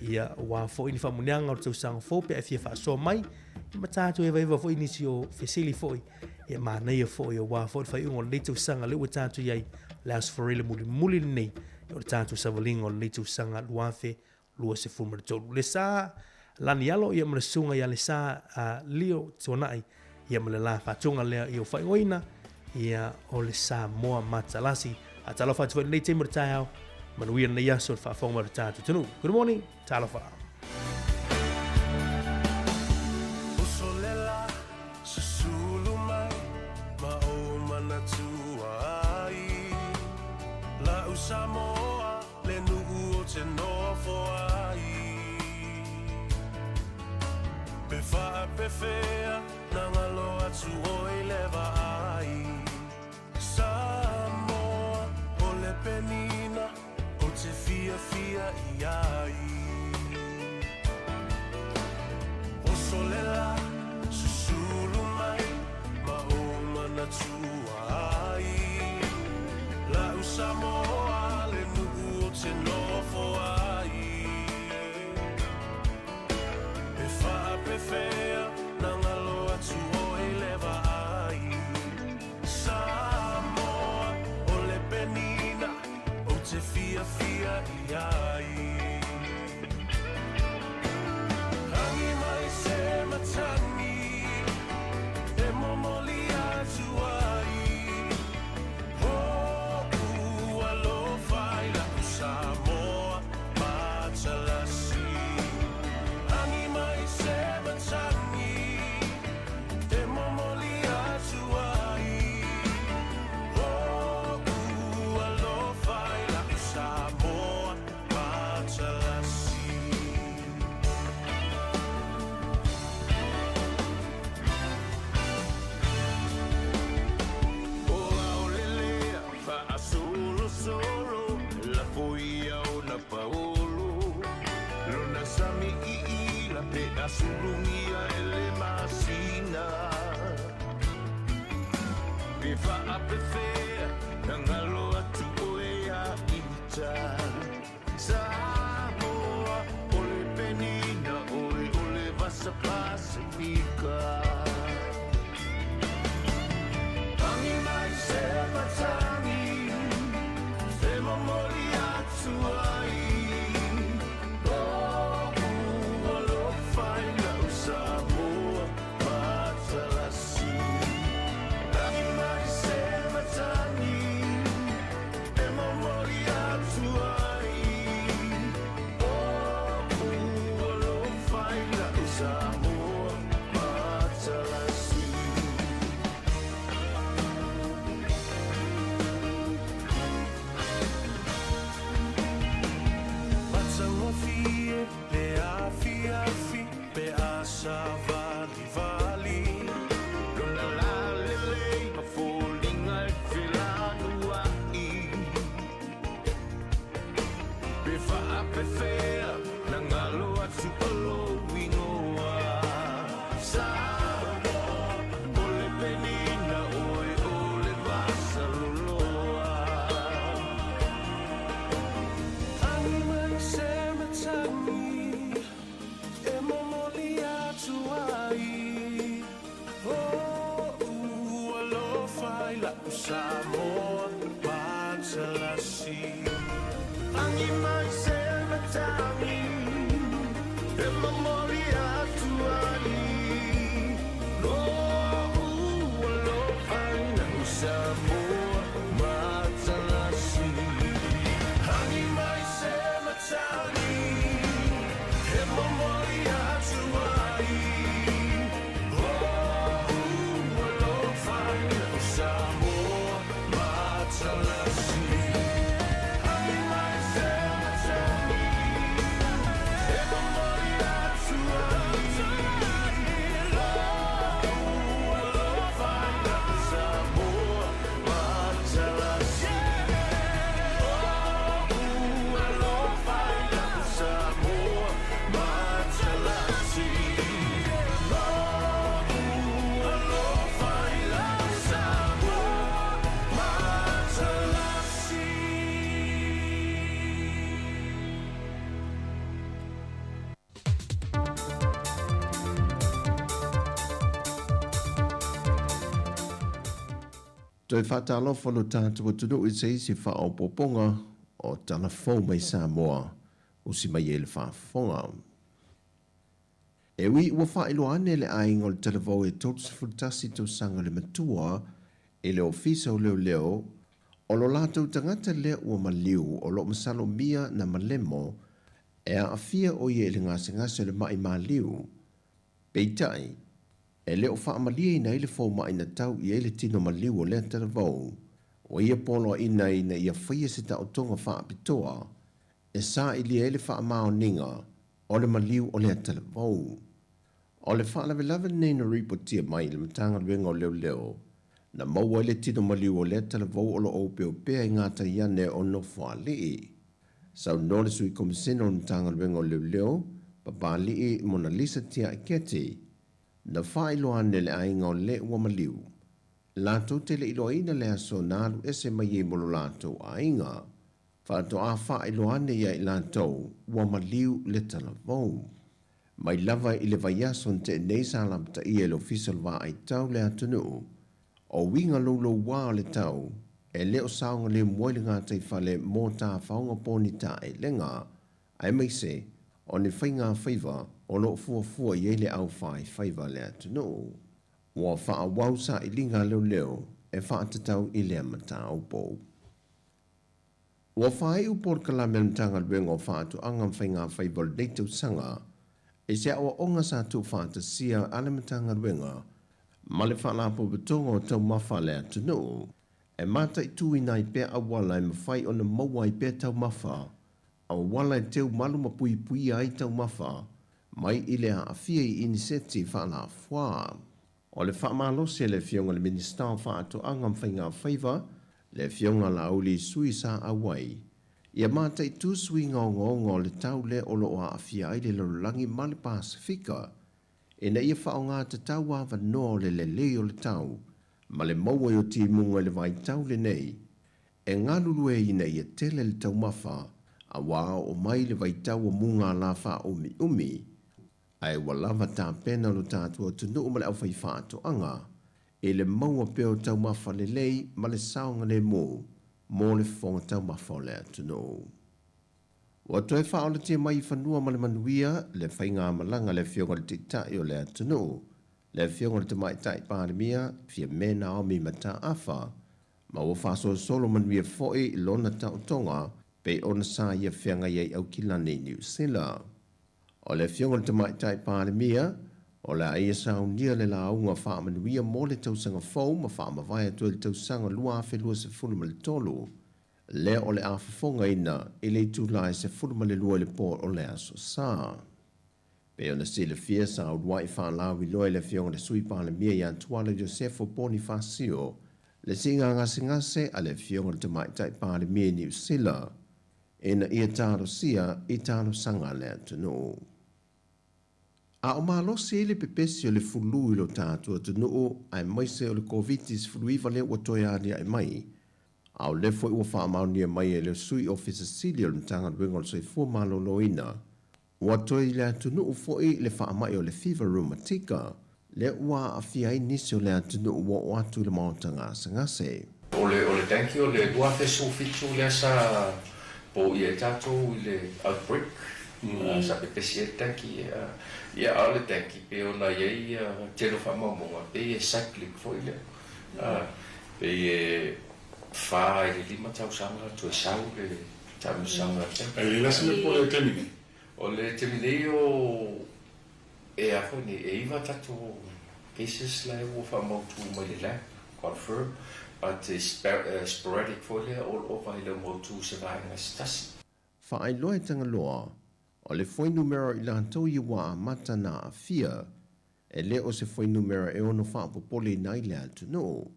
Ia, aua foi ni faamuniaga o le tausaga fou pe a e fia faasoa mai, ma tatou evaeva foi nisi o fesili foi e manaia foi aua foi le faaiuga o lenei tausaga lea ua tatou i ai le Aso Faraile mulimuli lenei o le tatou savaliga o lenei tausaga 2023. Le sa lani alo ia ma le susuga ia Lesa Leo Tuanai ia ma le la faatoga lea ia ua faaigoaina ia o le Samoa Matalasi. Talofa atu foi i lenei taimi o le taeao, manuia lenei aso i le faafofoga mai o le tatou atunuu. Good morning, talofa. Usolela, susulu mai, ma ou manatua ai. La'u Samoa, le nuu o te nofo ai. Pe faapefea, na galo atu oi le vaai. Samoa, o le penina, o te fiafia i ai. Usolela, susulu mai, ma ou manatua ai. La'u Samoa, le nuu o te nofo ai. Pe faapefea, na galo atu oi le vaai. Samoa, o le penina, o te fiafia i ai. Agi mai se matagi, e momoli atu ai. O'u alofa i la'u Samoa matalasi. Agi mai se matagi, e momoli atu ai. O'u alofa i la'u Samoa matalasi. O aolelea faasolosolo lafo ia ona paolo lona sami iila pe asulugia e le masina pe faapefea na galo atu oe ia ita Samoa o le penina oe o le vasa Pasifika. Agi mai se matagi, e momoli atu ai. O'u alofa i la'u Samoa matalasi. Agi mai se matagi, e momoli atu ai. O'u alofa i la'u Samoa matalasi. Matagofie le afiafi pe a savalivali. Lona lalelei ma foliga e felanua'i pe faapefea na galo atu o lou igoa Samoa o le penina oe o le vasaloloa. Agi mai se matagi, e momoli atu ai. O'u alofa i la'u Samoa matalasi. Agi mai se matagi, e momoli atu ai. O'u alofa i la'u Samoa matalasi. Agi mai se matagi, e momoli atu ai. O'u alofa i la'u Samoa matalasi. Agi mai se matagi, e momoli atu. Toe faatalofa lo tatou atunuu i se isi faaopoopoga o tala fou mai Samoa usi mai ai le faafofoga. E ui ua faailoa ane le aiga o le talavou e 31 tausaga le matua i le Ofisa o Leoleo o lo latou tagata lea ua maliu o lo o masalomia na malemo e aafia o ia i le gasegase o le mai maliu. Peitai, e le o faamalieina ai le fomaʻi na tau i ai le tino maliu o lea talavou, ua ia poloaʻina ina ia faia se taotoga faapitoa e sailia ai le faamaoniga o le maliu o lea talavou. O le faalavelave lenei na ripotia mai i le Matagaluega o Leoleo, na maua ai le tino maliu o lea talavou o lo o opeopea i gatai ane o Nofoalii. Saunoa le Sui Komisena o le Matagaluega o Leoleo, Papali'i Monalisa Tiaiketi, na faailoa ane le aiga o le ua maliu, latou te le iloaina le aso na alu ese mai ai mo lo latou aiga. Faatoa faailoa ane ia i latou ua maliu le talavou. Mai lava i le vaiaso na tea nei sa lapataia e le Ofisa o le Vaai Tau le atunuu, o uiga loulouā o le tau e le o saogalemu ai le gataifale mo tafaoga ponitaelega, aemaise o ni faigafaiva o lo o fuafua i ai le aufaifaiva a le atunuu. Ua faaauau sailiga a leoleo e faatatau i lea mataupu. Ua faaiu polokalame a le Matagaluega o Faatoaga ma Faigafaiva o lenei tausaga i se aoaoga sa tuufaatasia a le Matagaluega ma le Faalapotopotoga o Taumafa a le atunuu e mataituina ai pea auala e mafai ona maua ai pea taumafa, auala e teumalu ma puipuia ai taumafa mai i le aafia i iniseti faalafuā. O le faamalosi a le Afioga i le Minisita o Faatoaga ma Faigafaiva, le Afioga Laauli Sui Sa Auai, ia mataitu suiga ogaoga o le tau lea o lo o aafia ai le lalolagi ma le Pasefika, ina ia faaaoga tatau avanoa o le lelei o le tau ma le maua i o timuga i le vaitau lenei e galulue ina ia tele le taumafa auā oo mai le vaitau o mugala faaumiumi ae ua lava tapena lo tatou atunuu ma le aufaifaatoaga i le maua pea o taumafa lelei ma le saogalemu mo le fofoga taumafa o le atunuu. Ua toe faaolatia mai i fanua ma le manuia le faigamalaga a le Afioga i le Taitai o le atunuu, le Afioga i le Tamaitai Palemia, Fiame Naomi Mataafa, ma ua faasolosolo manuia foi lona taotoga pei ona sa ia feagai ai Aukilani i Niu Sila. O le Afioga i le Tamaitai Palemia, o le a ia saunia le lauga faamanuia mo le tausaga fou ma faamavae atu ai le tausaga 2023, lea o le a fofogaina i le itula e 12 i le po o le aso Sa. Pei ona silafia, sa uluai faalauiloa e le Afioga i le Sui Palemia ia Tuala Iosefo Ponifasio le siiga gasegase a le Afioga i le Tamaitai Palemia i Niu Sila ina ia talosia i talosaga a le atunuu. A o malosi ai le pepesi o le fulu i lo tatou atunuu aemaise o le Koviti-19 lea ua toe aliae mai, a o lea foi ua faamaonia mai e le Sui Ofisa Sili o le Matagaluega o le Soifua Maloloina, ua toe i le atunuu foi le faamai o le fiva reumatika, lea ua aafia ai nisi o le atunuu ua oo atu i le maota gasegase. O le o le tanki o le 2017 lea sa poia ai tatou i le outbreak sa pepesi ai le tanki ia a o le tanki pei ona i ai tele o faamaumauga pei e cyclic foi lea pei e 4 i le 5 tausaga toe sau le taamilosaga. E le lasi le po le taimi nei? O le taimi nei o e a foi nei e 9 tatou cases la e ua faamautu mai le lab confirm but it's sporadic foi lea all over e le o mautu se vaega se tasi. Faailoa e Tagaloa, o le fuainumera o i latou ia ua amata na aafia, e le o se fuainumera e ono faapopoleina ai le atunuu.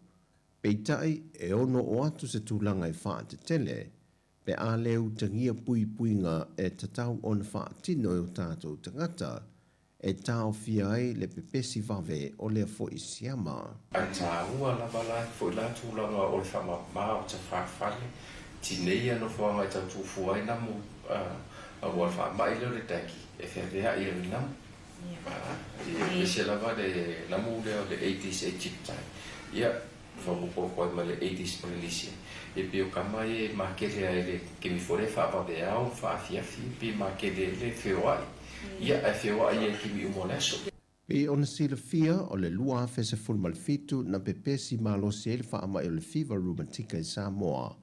Peitai, e ono oo atu se tulaga e faatetele, pe a le utagia puipuiga e tatau ona faatino e o tatou tagata, e taofia ai le pepesi vave o lea foi siama. Ae taua lava la foi la tulaga o le faamama o tafafale tinei ia nofoaga e tau tuufua ai namu aua le faamai lea o le dengue e feaveai e le namu. Ia aemaise lava le namu lea o le Aedes aegypti. Ia. Faaopoopo ai ma le Aedes ma le Lysia. E pei o kama ia e makele ai le taimi foi lea e faavaveao ma faaafiafi, e pei e makele ai le feoai. Ia, ae feoai ai i taimi uma o le aso. Pei ona silafia, o le 2017 na pepesi malosi ai le faamai o le fiva rumatika i Samoa,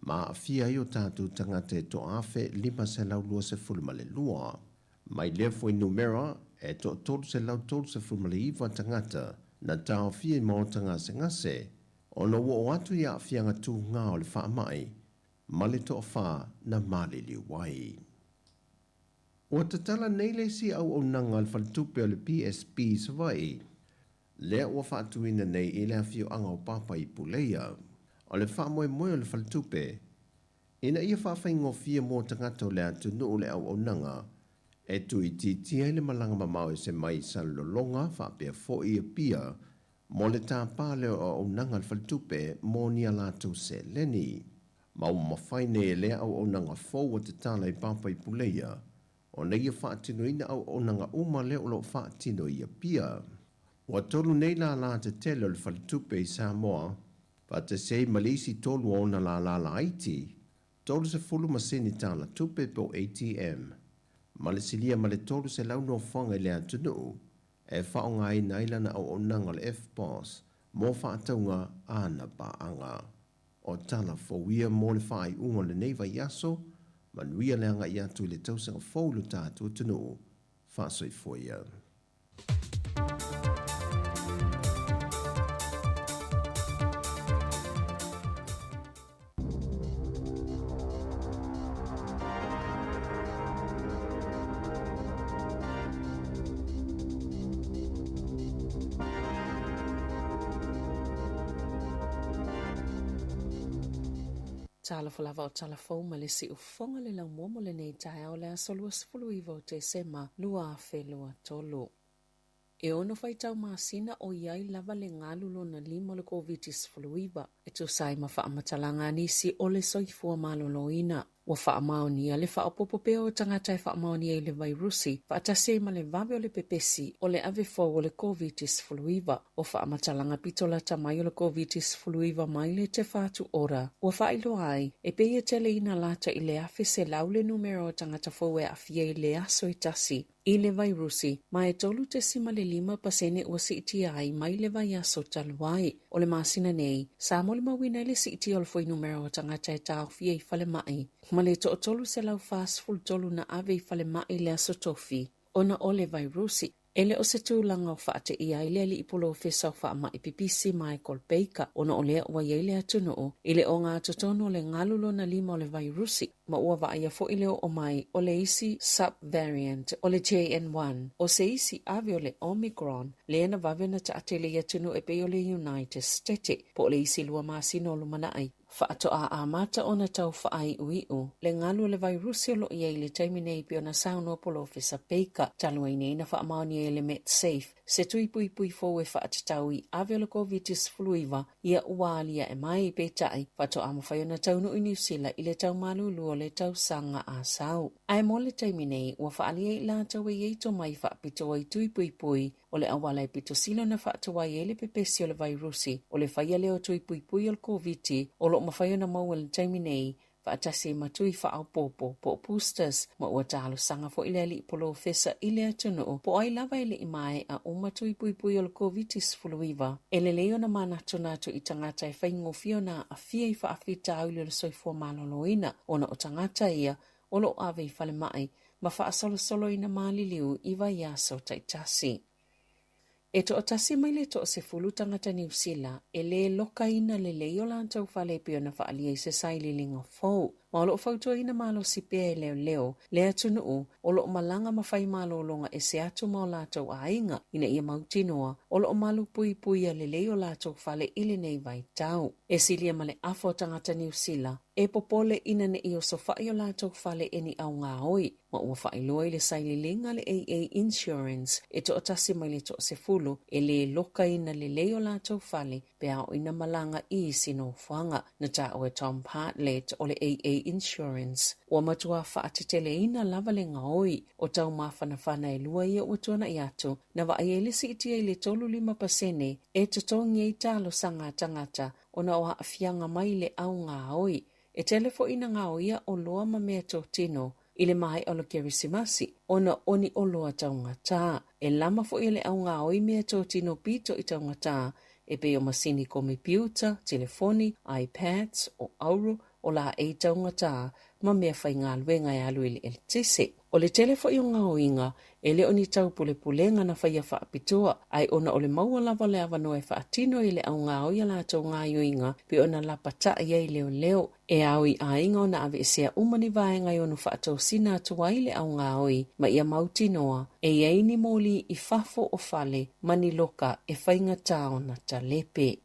ma aafia ai o tatou tagata e 1,522. Mai lea fuainumera, e toa-339 tagata na taofia i maota gasegase ona ua oo atu i aafiaga tuga o le faamai ma le toafa na maliliu ai. Ua tatala nei le isi auaunaga a le faletupe o le PSB i Savaii, lea ua faatuina nei i le afioaga o Papa i Puleia. O le faamoemoe o le faletupe, ina ia faafaigofie mo tagata o le atunuu le auaunaga e tuuitiitia ai le malaga mamao ese mai i Salelologa faapea foi i Apia mo le tapa lea o auaunaga a le faletupe mo ni a latou seleni. Ma ua mafai nei e lea auaunaga fou ua tatala i Papa i Puleia ona ia faatinoina auaunaga uma lea o lo o faatino i Apia. Ua tolu nei lālā tetele o le faletupe i Samoa, faatasi ai ma le isi tolu o ona lālā laiti, 30 masini tala tupe po o ATM, ma le silia ma le 300 nofoaga i le atunuu e faaaogaina ai lana auaunaga o le FPOS mo faatauga a ana paaga. O tala fou ia mo le faaiuga o lenei vaiaso, manuia le agai atu i le tausaga fou i lo tatou atunuu. Faasoifua ia. Talofa lava o tala fou ma le siufofoga le laumua mo lenei taeao le aso 29 o Tesema 2023. E ono faitau masina o i ai lava le galu lona lima o le Koviti-19 e tusa ai ma faamatalaga a nisi o le soifua maloloina. Ua faamaonia le faaopoopo pea o tagata e faamaonia i le vairusi faatasi ai ma le vave o le pepesi o le ave fou o le Koviti-19. O faamatalaga pito lata mai o le Koviti-19 mai le Te Whatu Ora ua faailoa ai, e pei e tele ina lata i le 1,100 le numera o tagata fou e aafia i le aso e tasi i le vairusi, ma e 3.5 pasene ua siitia ai mai le vaiaso talu ai. O le masina nei, sa molimauina ai le siitia o le fuainumera o tagata e taofia i falemai, ma le toa-343 na ave i falemai i le aso Tofi ona o le vairusi. E le o se tulaga o faateia ai le alii polofesa o faamai pipisi Michael Baker ona o lea ua i ai le atunuu i le ogatotonu o le galu lona lima o le vairusi ma ua vaaia foi le oo mai o le isi sub-variant o le JN1 o se isi ave o le Omicron lea na vave ona taatele i atunuu e pei o le United State po o le isi lua masina o lumanai. Faatoa amata ona tau faaiuiu le galu o le vairusi o lo o i ai i le taimi nei pei ona saunoa Polofesa Baker talu ai nei na faamaonia ai e le Medsafe se tui puipui fou e faatatau i ave o le Koviti-19 ia ua aliae mai, peitai, faatoa mafai ona taunuu i Niu Sila i le tau malulu o le tausaga a sau. Ae mo le taimi nei, ua faaalia i latou e i ai tomai faapitoa i tui puipui O le auala e pito sili ona faatuai ai le pepesi o le vairusi, o le faia lea o tui puipui o le Koviti o lo o mafai ona maua i le taimi nei, faatasi ai ma tui faaopoopo, po o boosters, ma ua talosaga foi le alii polofesa i le atunuu po o ai lava e le i maea uma tui puipui o le Koviti-19. E lelei ona manatunatu i tagata e faigofie ona aafia i faafitauli o le soifua maloloina ona o tagata ia o lo o ave i falemai ma faasolosoloina maliliu i vaiaso taitasi. E toatasi mai le toasefulu tagata Niu Sila e lē lokaina lelei o latou fale e pei ona faaalia i se sailiiliga fou, ma o lo o fautuaina malosi pea e leoleo le atunuu o lo o malaga ma fai malologa ese atu ma o latou aiga ina ia mautinoa o lo o malupuipuia lelei o latou fale i lenei vaitau. E silia ma le afa o tagata Niu Sila e popole ina ne i osofaʻi o latou fale e ni ʻaugaoi, ma ua faailoa i le sailiiliga a le AA Insurance e toatasi mai le toasefulu e lē lokaina lelei o latou fale pe a oo ina malaga i isi nofoaga. Na taua e Tom Bartlett o le AA Insurance. Ua matuā faateteleina lava le gaoi o taumafanafana e lua ia ua tuanaʻi atu, na vaai ai le siitia i le 35% e totogi ai talosaga a tagata ona o aafiaga mai le au gaoi. E tele foi ina gaoia oloa ma meatotino i le maea o le Kerisimasi ona o ni oloa taugata. E lama foi e le au gaoi meatotino pito i taugata e pei o masini komepiuta, telefoni, iPads, o auro, o laei taugata ma mea faigaluega e alu i le eletise. O le tele foi o gaoiga, e le o ni taupulepulega na faia faapitoa, ae ona o le maua lava o le avanoa e faatino ai e le au gaoi a latou gaoioiga pei ona lapataʻi ai leoleo. E ao i aiga ona aveesea uma ni vaega e ono faatosina atu ai le au gaoi ma ia mautinoa e i ai ni moli i fafo o fale ma ni loka e faigata ona talepe.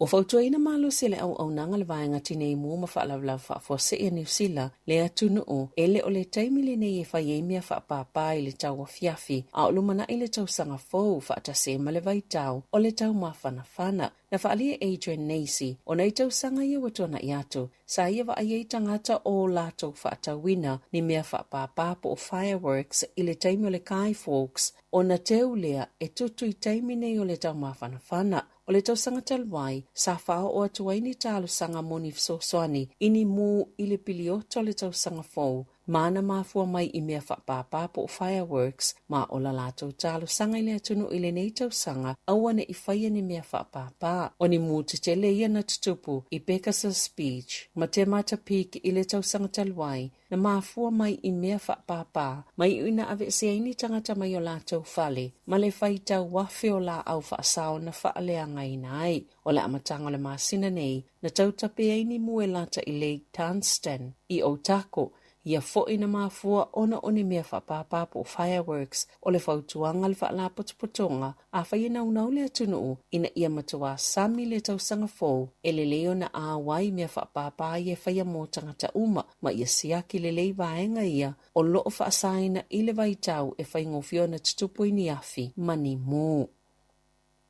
Ua fautuaina malosi e le auaunaga le Vaega Tinei Mu ma Faalavelave Faafuasei a Niu Sila le atunuu e le o le taimi lenei e fai ai mea faapāpā i le tauafiafi a o lumanai le tausaga fou faatasi ai ma le vaitau o le taumafanafana. Na faaalia e Adrian Nacey ona i tausaga ia ua tuanai atu, sa ia vaai ai tagata o latou faatauina ni mea faapāpā po o fireworks i le taimi o le Guy Fawkes ona teu lea e tutu i taimi nei o le taumafanafana. O le tausaga talu ai, sa faaoo atu ai ni talosaga mo ni fesoasoani i ni mū i le piliota o le tausaga fou ma na mafua mai i mea faapāpā po o fireworks ma o la latou talosaga i le atunuu i lenei tausaga aua ne i faia ni mea faapāpā. O ni mū tetele ia na tutupu i Pegasus Beach ma Te Mata Peak i le tausaga talu ai, na mafua mai i mea faapāpā ma iu ina aveese ai ni tagata mai o latou fale ma le faitau afe o laau faasao na faaleagaina ai. O le amataga o le masina nei, na tautape ai ni mū e lata i Lake Dunstan i Otago, ia foi na mafua ona o ni mea faapāpā po o fireworks. O le fautuaga a le Faalapotopotoga, afai e naunau le atunuu ina ia matuā sami le tausaga fou, e lelei ona auai i mea faapāpā ia e faia mo tagata uma, ma ia siaki lelei vaega ia o loo faasaina i le vaitau e faigofie ona tutupu ai ni afi ma ni mū.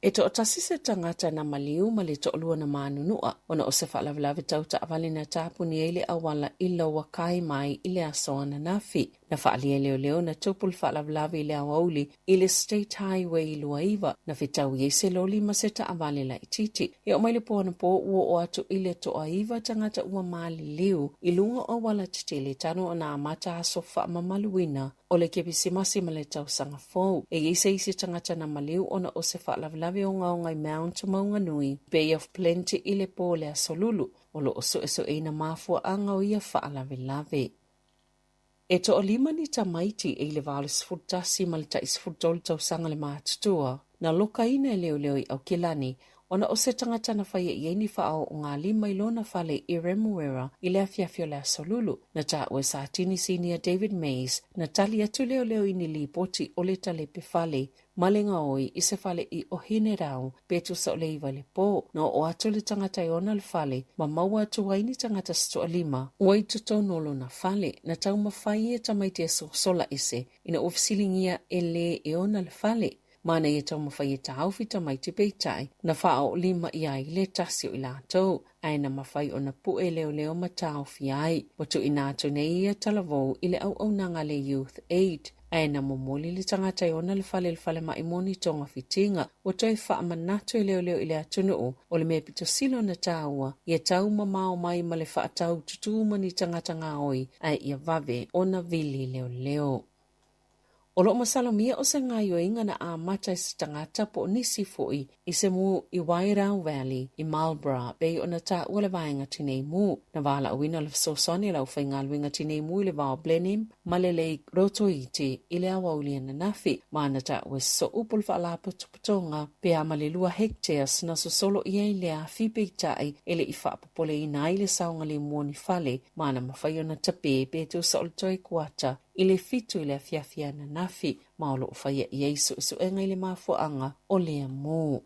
E toatasi se tagata na maliu ma le toalua na manunua ona o se faalavelave tau taavale na tapuni ai le auala i Lower Kaimai i le aso ananafi. Na faaalia e leoleo na tupu le faalavelave i le aoauli i le State Highway 29 na fetaui ai se loli ma se taavale laitiiti. E oo mai le po anapo ua oo atu i le toaiva tagata ua maliliu i luga o auala tetele talu ona amata aso faamamaluina o le Kerisimasi ma le Tausaga Fou. E i ai se isi tagata na maliu ona o se faalavelave ogaoga i Mount Maunganui, Bay of Plenty i le po o le Aso Lulu, o lo o suesueina mafuaaga o ia faalavelave. E toalima ni tamaiti e i le 81 ma le tai 13 tausaga le matutua, na lokaina e leoleo i Aukilani ona o se tagata na faia i ai ni faaoogalima i lona fale i Remuera i le afiafi o le Aso Lulu. Na taua e Satini Sinia David Mays na tali atu leoleo i ni lipoti o le talepe fale ma le gaoi i se fale i Ohinerau pe tusa o le 9 i le po. Na oo atu le tagata e ona le fale ma maua atu ai ni tagata se toalima ua i totonu o lona fale. Na taumafai e tamaiti e sosola ese ina ua fesiligia e le e ona le fale. Ma na ia taumafai e taofi tamaiti peitai, na faaoolima i ai le tasi o i latou, ae na mafai ona pue leoleo ma taofi ai. Ua tuuina atu nei ia talavou i le auaunaga a le Youth Aid, ae na momoli le tagata e ona le fale i le falemai mo ni togafitiga. Ua toe faamanatu e leoleo i le atunuu, o le mea pito sili ona taua, ia taumamao mai ma le faatau tutū ma ni tagata gaoi, ae ia vave ona vili leoleo. O loo masalomia o se gaioiga na amata e se tagata po o nisi foi i se mū i Wairau Valley i Marlborough pei ona taua le Vaega Tinei Mu. Na valaauina o le fesoasoani a le aufaigaluega Tinei Mu i le vao Blenheim ma le Lake Rotoiti i le aoauli ananafi ma na taua e sooupu le faalapotopotoga pe a ma le 2 hectares na sosolo i ai le afi peitai e le i faapopoleina ai le saogalemu o ni fale ma na mafai ona tape pe tusa o le toe kuata i le 7 i le afiafi ananafi, ma o lo o faia i ai suesuega i le mafuaaga o lea mū.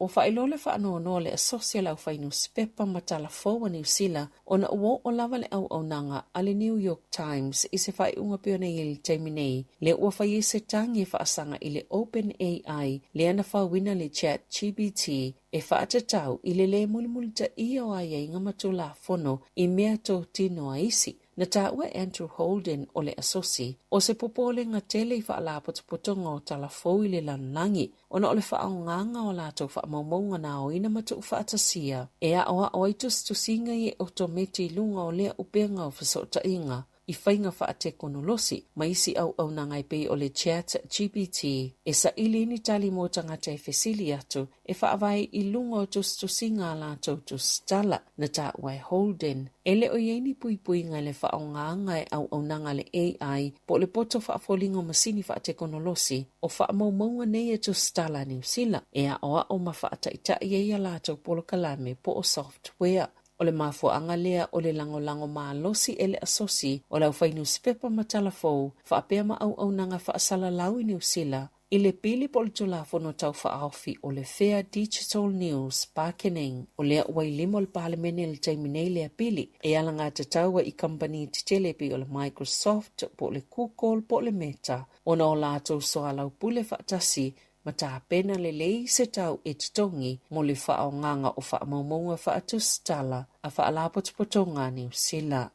Ua faailoa le faanoanoa le Asosi a le Aufainusipepa ma Tala Fou a Niu Sila ona ua oo lava le auaunaga a le New York Times i se faaiuga pei ona i ai i le taimi nei, lea ua fai ai se tagi e faasaga i le OpenAI lea na fauina le ChatGPT e faatatau i le lē mulimulitaia o aiaiga ma Tulafono i mea totino a isi. Na taua e Andrew Holden o le Asosi, o se popolega tele i faalapotopotoga o tala fou i le lalolagi ona o le faaaogaga o a latou faamaumauga na aoina ma tuufaatasia e aoao ai tusitusiga i e otometi i luga o lea upega o fesootaiga i faiga faatekonolosi ma isi auaunaga e pei o le Chat GPT e saili ai ni tali mo tagata e fesili atu e faavae i luga o tusitusiga a latou tusitala, na taua e Holden. E le o i ai ni puipuiga i le faaaogaga e auaunaga a le AI po o le poto faafoliga o masini faatekonolosi o faamaumauga nei e tusitala a Niu Sila e aoao ma faataitai ai a latou polokalame po o software. O le mafuaaga lea o le lagolago malosi e le Asosi o le Aufainusipepa ma Tala Fou faapea ma auaunaga faasalalau i Niu Sila i le pili po o le Tulafono Tau Faaofi o le Fair Digital News Bargaining. O lea ua i lima o le Palemene i le taimi nei lea pili e alagatatau ai i kamupani tetele e pei o le Microsoft po o le Google po o le Meta ona o latou soalaupule faatasi ma tapena lelei se tau e totogi mo le faaaogaga o faamaumauga faatusitala a Faalapotopotoga a Niu Sila.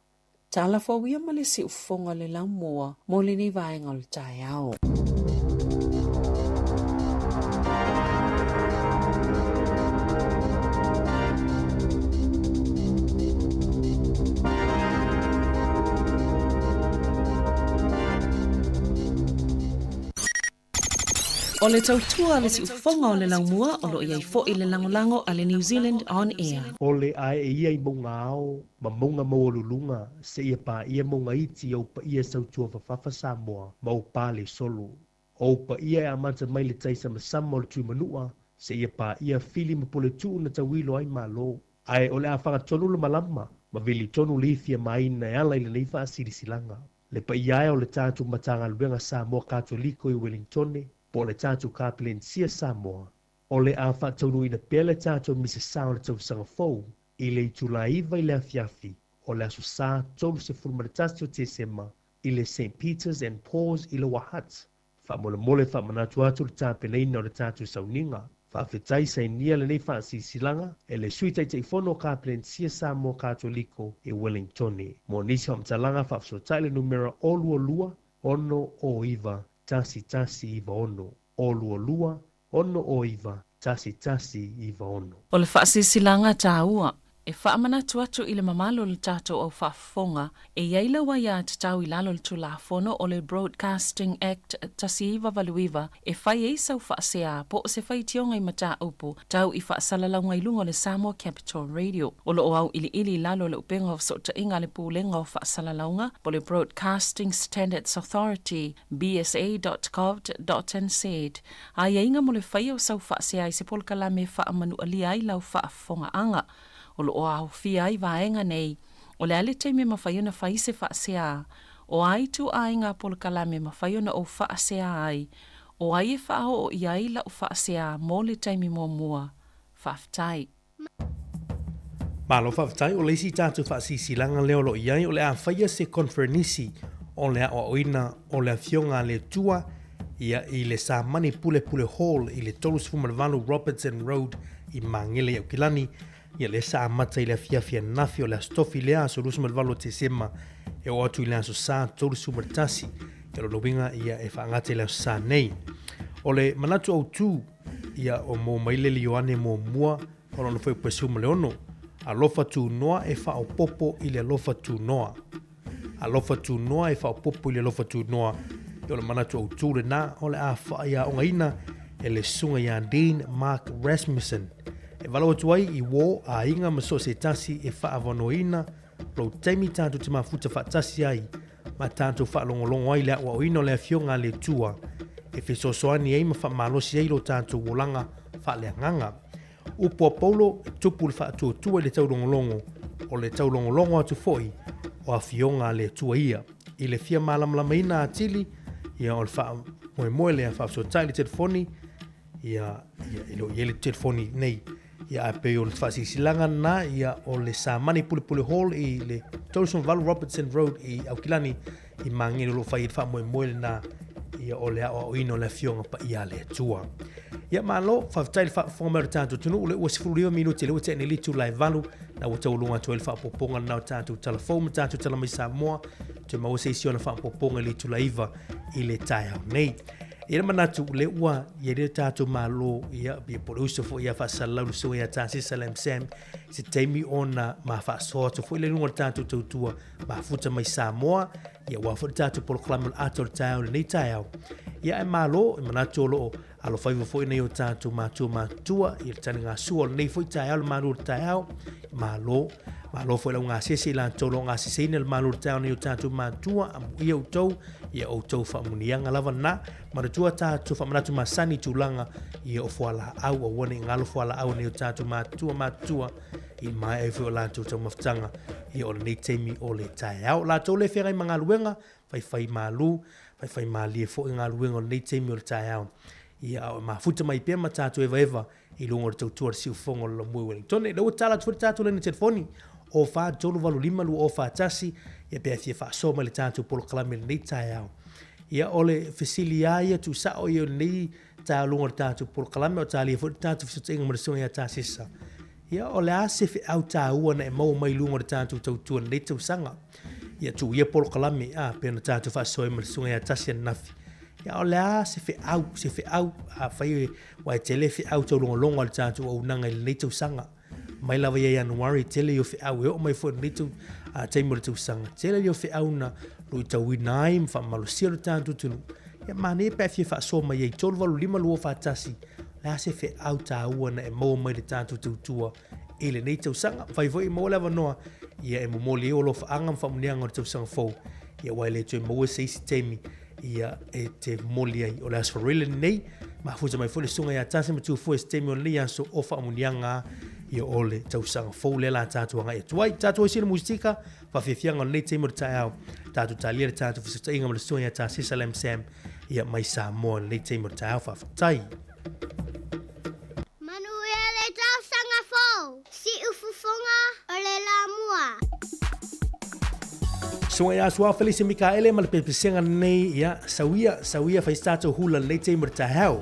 Tala fou ia ma le siufofoga o le laumua mo lenei vaega o le taeao. O le tautua a le siufofoga o le laumua o lo o i ai foi le lagolago a le New Zealand On Air. O le ae ia i mauga ao ma mauga maualuluga seia paia mauga iti i ou paia sautua fafafa Samoa ma ou pale solo. O ou paia e amata mai le tai samasama o le Tuimanua seia paia Fili ma Puletuu na tauilo ai Malo. Ae o le a fagatonu le malama ma vili tonu le ifi a maina e ala i lenei faasilasilaga. Le paia e o le tatou Matagaluega Samoa Katoliko i Welingtone po o le tatou Kapelensia Samoa, o le a faataunuuina pea le tatou Misa Sa o le Tausaga Fou i le itula 9 i le afiafi o le Aso Sa 31 o Tesema i le St Peter's and Paul's i Lower Hutt. Faamolemole faamanatu atu le tapenaina o le tatou sauniga. Faafetai sainia lenei faasilasilaga e le Sui Taitaifono o Kapelensia Samoa Katoliko i Wellingtone. Mo nisi faamatalaga faafesootai le numera 022 609 1196, 022 609 1196. O le faasilasilaga taua E faamanatu atu i le mamalu o le tatou au faafofoga, e i ai lau aiatatau i lalo o le Tulafono o le Broadcasting Act 1989 e fai ai sau faasea po o se faitioga i mataupu tau i faasalalauga i luga o le Samoa Capital Radio. O lo o auiliili i lalo o le upega o fesootaiga a le Pulega o Faasalalauga po o le Broadcasting Standards Authority, bsa.govt.nz, aiaiga mo le faia o sau faasea i se polokalame e faamanualia ai lau faafofogaaga. O lo o aofia ai vaega nei, o le a le taimi e mafai ona fai se faasea, o a ituaiga polokalame e mafai ona ou faasea ai, o ai e faaoo i ai lau faasea mo le taimi muamua. Faafetai. Malo faafetai, o le isi tatou faasilasilaga lea o lo o i ai, o le a faia se conferenisi o le aoaoina o le Afioga a le Atua ia i le Samani Pulepule Hall i le 38 Robertson Road i Magele i Aukilani. Ia lea sa amata i le afiafi ananafi o le Aso Tofi lea, aso 28 o Tesema e oo atu i le Aso Sa 31. Ia lona uiga ia e faagata i le Aso Sa nei. O le manatu autu ia o mo mai le Ioane muamua o lona fuaiupu 16, alofa tunoa e faaopoopo i le alofa tunoa. Alofa tunoa e faaopoopo i le alofa tunoa. Ia o le manatu autu lena o le a faaiaogaina e le susuga ia Dean Mark Rasmussen. E valaau atu ai i uō aiga ma so o se tasi e faaavanoaina lou taimi tatou te mafuta faatasi ai ma tatou faalogologo ai i le aoaoina o le Afioga a le Atua e fesoasoani ai ma faamalosi ai lo tatou olaga faaleagaga. Upu a Paulo, e tupu le faatuatua i le taulogologo, o le taulogologo atu foi o Afioga a le Atua ia. I le fia malamalamaina atili, ia o le faamoemoe lea faafesootai i le telefoni, Ia, ia, e le o i ai le telefoni nei. Ia, ae pei o le faasilasilaga lena, ia, o le Samani Pulepule Hall i le 38 Robertson Road i Aukilani, i Magele o lo o fai ai le faamoemoe lena, ia, o le aoaoina o le Afioga Paia a le Atua. Ia, malo, faafetai le faafofoga mai o le tatou atunuu, o lea ua 19 minute, lea ua tea nei le itula e 8, na ua taualuga atu ai le faaopoopoga lena o tatou tala fou ma tatou tala mai Samoa, toe maua se isi ona faaopoopoga i le itula 9 i le taeao nei. E i ai le manatu, o lea ua i ai le tatou Malo, ia, ia po o le uso foi ia Faasalalau le Susuga ia Tasesa Lam Sam, se taimi ona ma faasoa atu foi le luga o le tatou tautua mafuta mai Samoa, ia aua foi le tatou polokalame o le ata o le taeao i lenei taeao. Ia ae malo, e manatu o lo o alofaiva foi nai o tatou matua matutua i le taligasua o lenei foi taeao, le malu o le taeao. Malo, malo foi lau gasese i latou o lo o gaseseina le malu o le taeao nei o tatou matua, amuia outou, ia outou faamuniaga lava na. Manatua tatou faamanatu masani i tulaga ia o fualaau, aua ne i galo fualaau nei o tatou matua matutua i maea ai foi o latou taumafataga ia o lenei taimi o le taeao. Latou le feagai ma galuega, faifai malu, faifai malie foi galuega o lenei taimi o le taeao. Ia a o mafuta mai pea ma tatou evaeva i luga o le tautua a le siufofoga o le Lomue Wellingtone. Lea ua tala atu foi le tatou laina telefoni o 4385 2041 ia pe a fia faasoa mai le tatou polokalame i lenei taeao. Ia o le fesili lava ia tuusao ia o lenei taeao luga o le tatou polokalame o talia foi le tatou fesootaiga ma le susuga ia Tasesa. Ia o le a se feau taua na e maua mai luga o le tatou tautua i lenei tausaga? Ia tuu ia polokalame a pei ona tatou faasoa ai ma le susuga ia Tasi ananafi. Ia o le a se feau, se feau afai aua e tele feau taulogologo a le tatou auaunaga i lenei tausaga. Mai lava ia Ianuari, tele ia o feau e oo mai foi i lenei tau, a, taimi o le tausaga. Tele ia o feau na luitauina ai ma faamalosia lo tatou atunuu. Ia manaia pe a fia faasoa mai ai 385 241, le a se feau taua na e maua mai le tatou tautua i lenei tausaga. Fai foi e maua le avanoa, ia e momoli ai ou alofaaga ma faamuniaga o le tausaga fou, ia aua e le toe maua se isi taimi ia e te momoli ai. O le Aso Faraile lenei, mafuta mai foi le susuga ia Tasi Matuafua i se taimi o lenei aso o faamuniaga ia o le tausaga fou lea la tatou agai atu ai. Tatou ai sina musika, faafiafiaga o lenei taimi o le taeao, tatou talia le tatou fesootaiga ma le susuga ia Tasesa Lam Sam ia mai Samoa i lenei taimi o le taeao. Faafetai. Manuia le tausaga fou! Siufofoga o le Lamua. Susuga ia Suao Felise Mikaele ma le pesega nei, ia, sauia, sauia fai se tatou hula lenei taimi o le taeao.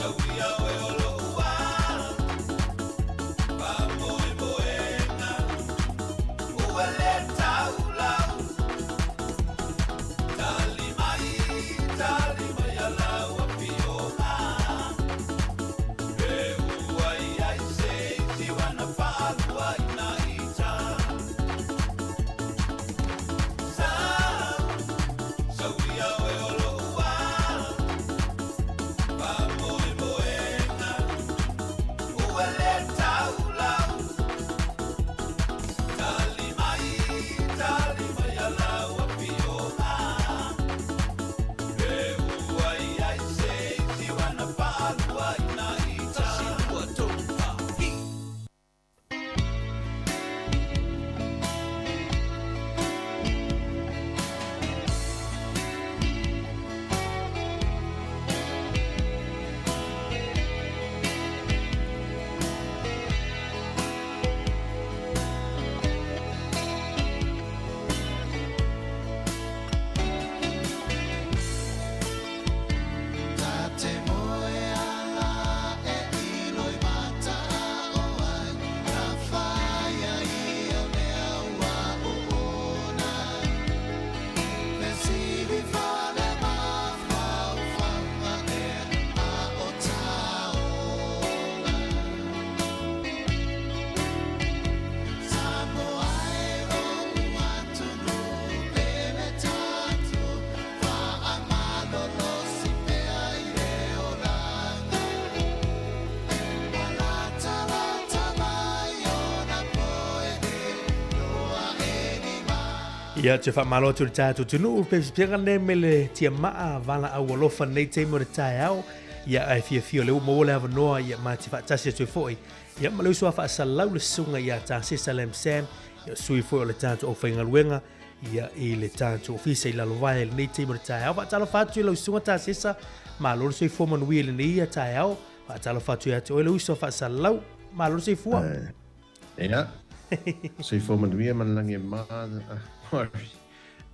Sauia oe o lo'u a faamoemoega ua lē taulau. Tali mai, tali mai alau afioga pe ua iai se isi ua na faaluaina ita. Sa sauia oe o lo'u a faamoemoega ua lē taulau. Tali mai, tali mai alau afioga pe ua iai se isi ua na faaluaina ita. 1, 2, 3, 4, hi. Ta te moe ala e iloi mata o ai Na whaia i au mea ua o ona Me sivi whale mawhau whanga e a o taola Samoa e o uatunu pele tatu Whaamalolo si pea i le olanga Malata lata mai ona poe e loa e ni ma. Ia te whaamalo atu le tātou tunuu pe pianga ne me le tia maa vala au alofa nei taimi o le taeao. Ia ai fiafia o le ua maua le avanoa ia ma te faatasi atu ai foi. Ia ma le uso a faasalau le susuga ia Tasesa Lam Sam, ia sui foi o le tatou aufaigaluega ia i le tatou ofisa i Lalovaea i lenei taimi o le taeao. Faatalofa atu i lau susuga Tasesa, malo le soifua manuia i lenei ia taeao. Faatalofa atu ia te oe le uso a faasalau, malo le soifua. Ia, soifua manuia ma le lagi e mā, Murray.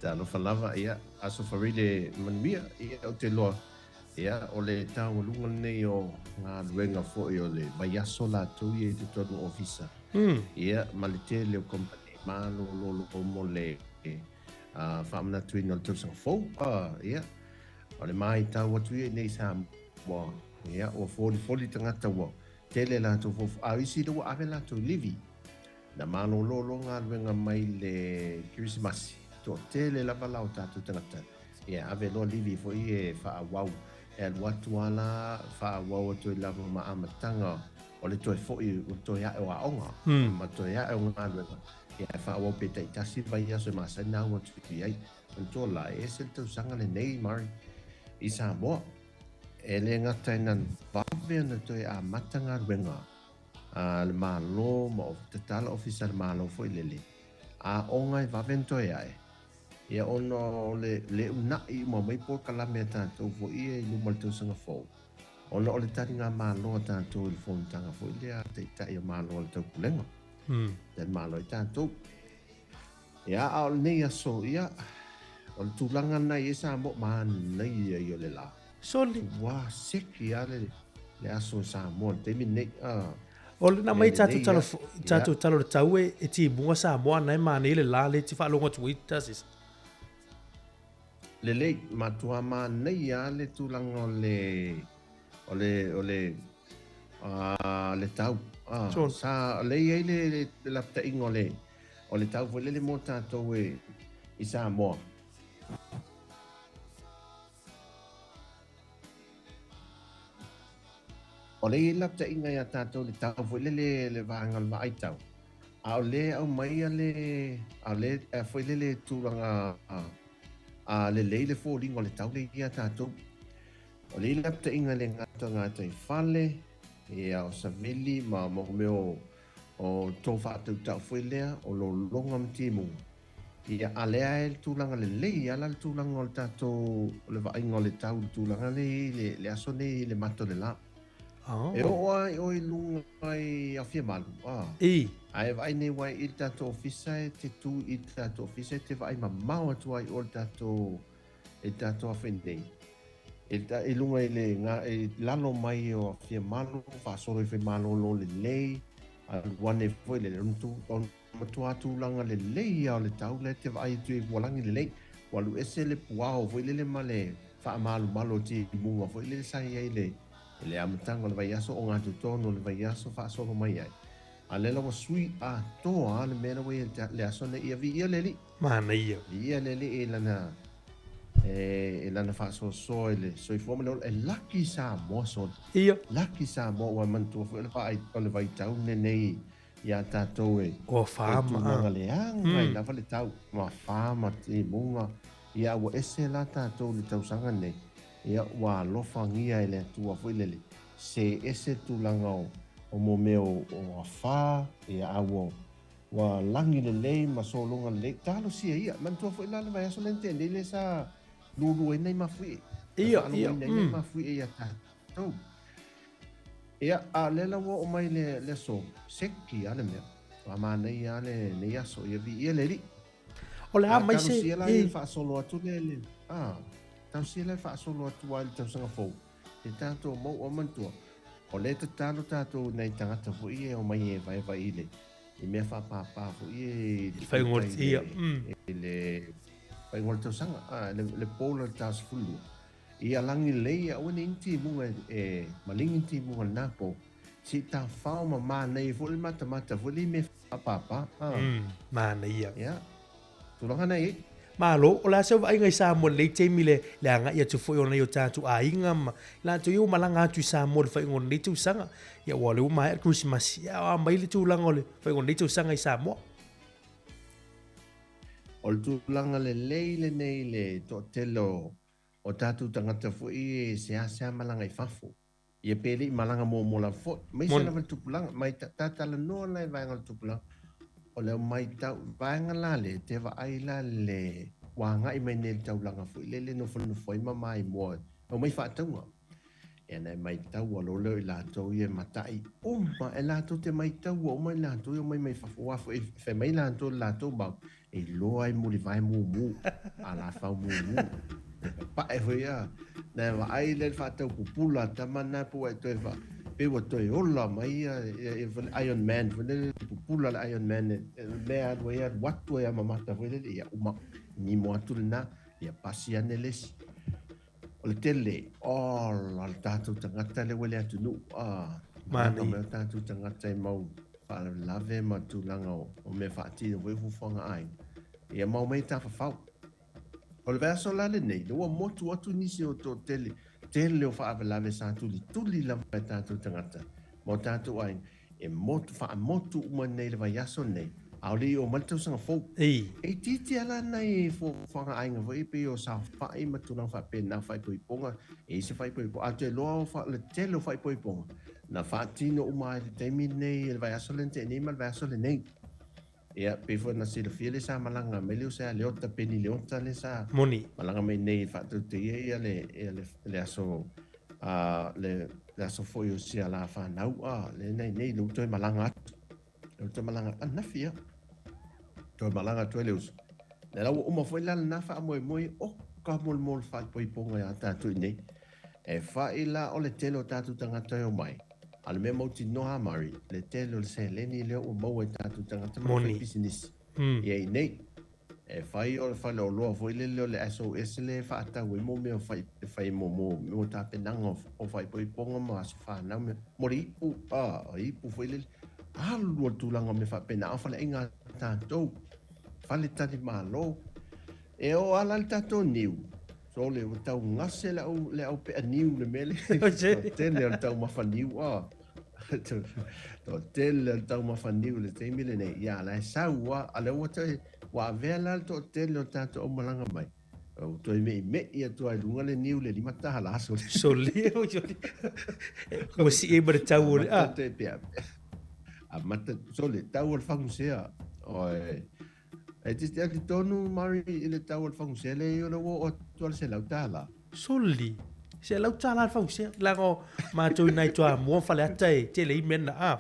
Talofa lava, ia, aso farile manuia, ia, ou te iloa, ia, o le taualuga lenei o galuega foi o le vaiaso latou ia i totonu o ofisa. Ia, ma le tele o kompani malololo mo le faamanatuina o le tausaga fou. Ia, o le maitau atu ia i nei Samoa, ia, ua folifoli tagata ua tele latou fofo, a o isi lea ua ave latou livi. Na malolo loa galuega mai le Kerisimasi, toatele lava la o tatou tagata, ia ave loa livi foi e faaauau, e alu atu lava la faaauau atu ai lava ma amataga o le toe foi o le toe ae o aoga ma toe ae o galuega, ia e faaauau pe taitasi vaiaso e masani ona au atu i ai. Manatua la, e ese le tausaga lenei, Murray, i Samoa. E le gata ina vave ona toe amata galuega a le Malo ma tatala ofisa a le Malo foi lele, aoga e vave ona toe ae, ia ona o le le una'i uma mai polokalame a tatou foi ia i luma o le tausaga fou, ona o le taligamalo a tatou i le fonotaga foi lea a Taitai o Malo o le Taupulega, Tali Malo ai tatou. Ia, a o lenei aso, ia, o le tulaga lena i ai Samoa, manaia ia o le la. Soli. Ua seki lava le, le aso o Samoa i le taimi lenei. Ah. O le na mai Mea tatou lelei talo, lava. tatou Ia. talo le tau e, e timuga Samoa na e manaia le la le te faalogo atu ai tasi. Lelei, matua manaia lava le tulaga o le, o le, o le, ah, le tau. Ah, Sure. sa, o lea e i ai le, le, le lapataiga o le, O le tau foi lele mo tatou e i Samoa. O le i ai lapataiga ia tatou le tau foi lele le vaega o le vaai tau. A o le aumaia le, a o le foi lele tulaga a lelei le foliga o le tau le ia tatou. O le i lapataiga le gata gata i fale, ia o savili ma mo mea o O tō faatautau foi lea, o lologa ma timuga. Ia, a lea e le tulaga lelei ala le tulaga o le tatou, o le vaaiga o le tau i le tulaga lea e i ai le, le aso nei i le mata o le la. Oh. E oo lava i oe i luga i Afiamalu, a. I. A e vaai nei uae i le tatou ofisa e te tu i le tatou ofisa e te vaai mamao atu ai i o le tatou, i le tatou afe nei. E luga i le e lalo mai o Afiamalu, faasolo i Faimalolo lelei, alu ane foi le ona matua tulaga lelei lava o le tau lea e te vaai atu i ua lagi lelei. Ua alu ese le puao foi lele ma le faamalumalu o timuga foi lele sa i ai i le amataga o le vaiaso, ogatotonu o le vaiaso faasolo mai ai. A o lea la ua sui atoa lava le mea la ua i ai le aso lenei. Ia viia le Alii. Manaia. Viia le Alii i lana e lana faasoasoa i le soifua ma le ola. E laki Samoa sole. Ia. Laki Samoa ua manatua foi o le vaai o le vaitau lenei ia tatou e Ua fa ma. Tulaga leaga ai lava le tau. Ua fa ma timuga. Ia ua ese la tatou i le tausaga lenei. Ia ua alofagia e le Atua foi lele se ese tulaga o mo mea o afa, ia a ua ua lagi lelei ma sologa lelei. Talosia ia. Manatua foi la le vaiaso lea na tea nei lea sa lulu ai nai mafuie. Ia, ia. Faalogoina ai nai mafuie ia tatou. Ia, a o lea la ua oo mai le le aso, seki lava le mea. Ua manaia lava lenei aso. Ia viia le Alii. O le a mai se... Talosia la ia faasolo atu le le a talosia la faasolo atu ai le tausaga fou. E tatou mau o manatua. O lea e tatalo tatou i nai tagata foi e omai e vaevae i le i mea faapapa foi e i le i le faaiuga o le tausaga, a, le po la le ta 12. Ia lagi lelei aua ne i ni timuga e maligi ni timuga i lena po. Se i tafao ma manaia foi le matamata foi le i mea faapapa. Manaia. Ia, tulaga na i ai. Malo, o le a se vaaiga i Samoa i lenei taimi le le agai atu foi o nai o tatou aiga ma i latou ia ua malaga atu i Samoa i le faaiuga o lenei tausaga. Ia aua o lea ua maea le Kerisimasi, ia a mai le tulaga o le faaiuga o lenei tausaga i Samoa. O le tulaga lelei lenei i le toatele o tatou tagata foi e seasea malaga i fafo. Ia pe le i malaga muamua lava foi. Aemaise lava le tupulaga. Mai ta talanoa la i vaega o le tupulaga. O le matau vaega la lea, te vaai la le ua agai mai nei i le taulaga foi lele nofonofo ai ma maimoa e omai faatauga. Ia na e maitaua loa lea o i latou ia e matai uma e latou te maitaua uma i latou ia omai mai fafo aua foi e fai mai latou i le latou mau e iloa ai mulivae mumu a lafau mumu e papae foi ia na e vaai lea i le faatau pupula a tama na pe ua e toe fa pe ua toe ola mai ia ia Iron Man foi lele pupula le Iron Man e mea alu ai alu atu ai a mamata foi lele ia uma nimo atu lena ia pasi ane le isi. O le tele, ola le tatou tagata lea ua i le atunuu, ah, malaga mai o tatou tagata i mau faalavelave ma tulaga o mea faatino foi fuafuaga a aiga. Ia ma omai e tafafao. O le vaiaso la lenei, lea ua motu atu nisi o toatele, tele o faalavelave sa tulituli lava e tatou tagata ma o tatou aiga. E motu, faamotu uma nei le vaiaso lenei, a o le i oo mai le tausaga fou. Ei. E itiiti lava la nai fuafuaga aiga foi e pei o saofai ma tulaga faapena, faaipoipoga, e i ai se faaipoipoga, a o te iloa o le tele o faaipoipoga na faatino uma lava i le taimi lenei, i le vaiaso lea na tea nei ma le vaiaso lenei. Ia, pei foi ona silafia lea sa malaga mai le uso ia Leota, Peni Leota lea sa Moni. malaga mai nei e faatautaia ia le, ia le, le aso, a, le, le aso foi o si a la fanau, a, lea na i nei, lea ua toe malaga atu. Lea ua toe malaga, ananafi ia. Toe malaga atu ai le uso. Lea la ua uma foi la lena faamoemoe, oka molemole faaipoipoga ia tatou i nei. E fai la o le tele o tatou tagata e omai, a o le mea mautinoa a Murray, le tele o le seleni lea ua maua e tatou tagata ma le faipisinisi ia i nei. E fai o le faleoloa foi lele o le SOS lea e faatau ai mo mea fai, fai mo, mo, mo tapenaga o faaipoipoga ma aso fanau mea, mo le ipu, a, ipu foi lele. Alu o le tulaga o mea faapena, a o faleaiga a tatou, faletalimalo. E oo lava la i le tatou niu, sole ua tau gase le au, le au pea niu le mea lea. Toatele o le taumafa niu, a. Toatele o le taumafa niu i le taimi lenei. Ia, la e sau lava, a o lea ua toe, ua avea la le toatele o tatou aumalaga mai, ua toe me'ime'i atu lava i luga le niu i le $5 sole. Sole, sole. Ua sii ai ma le tau o le, a. Amata toe pea. Amata, sole, tau o le fagusea. Oi. E te te tonu Murray i le tau o le fagusea lea i o le ua oo atu a le $100. Soli, $100 le fagusea. Leaga o matou i nai Toamua ma Faleata e tele ai mea na a.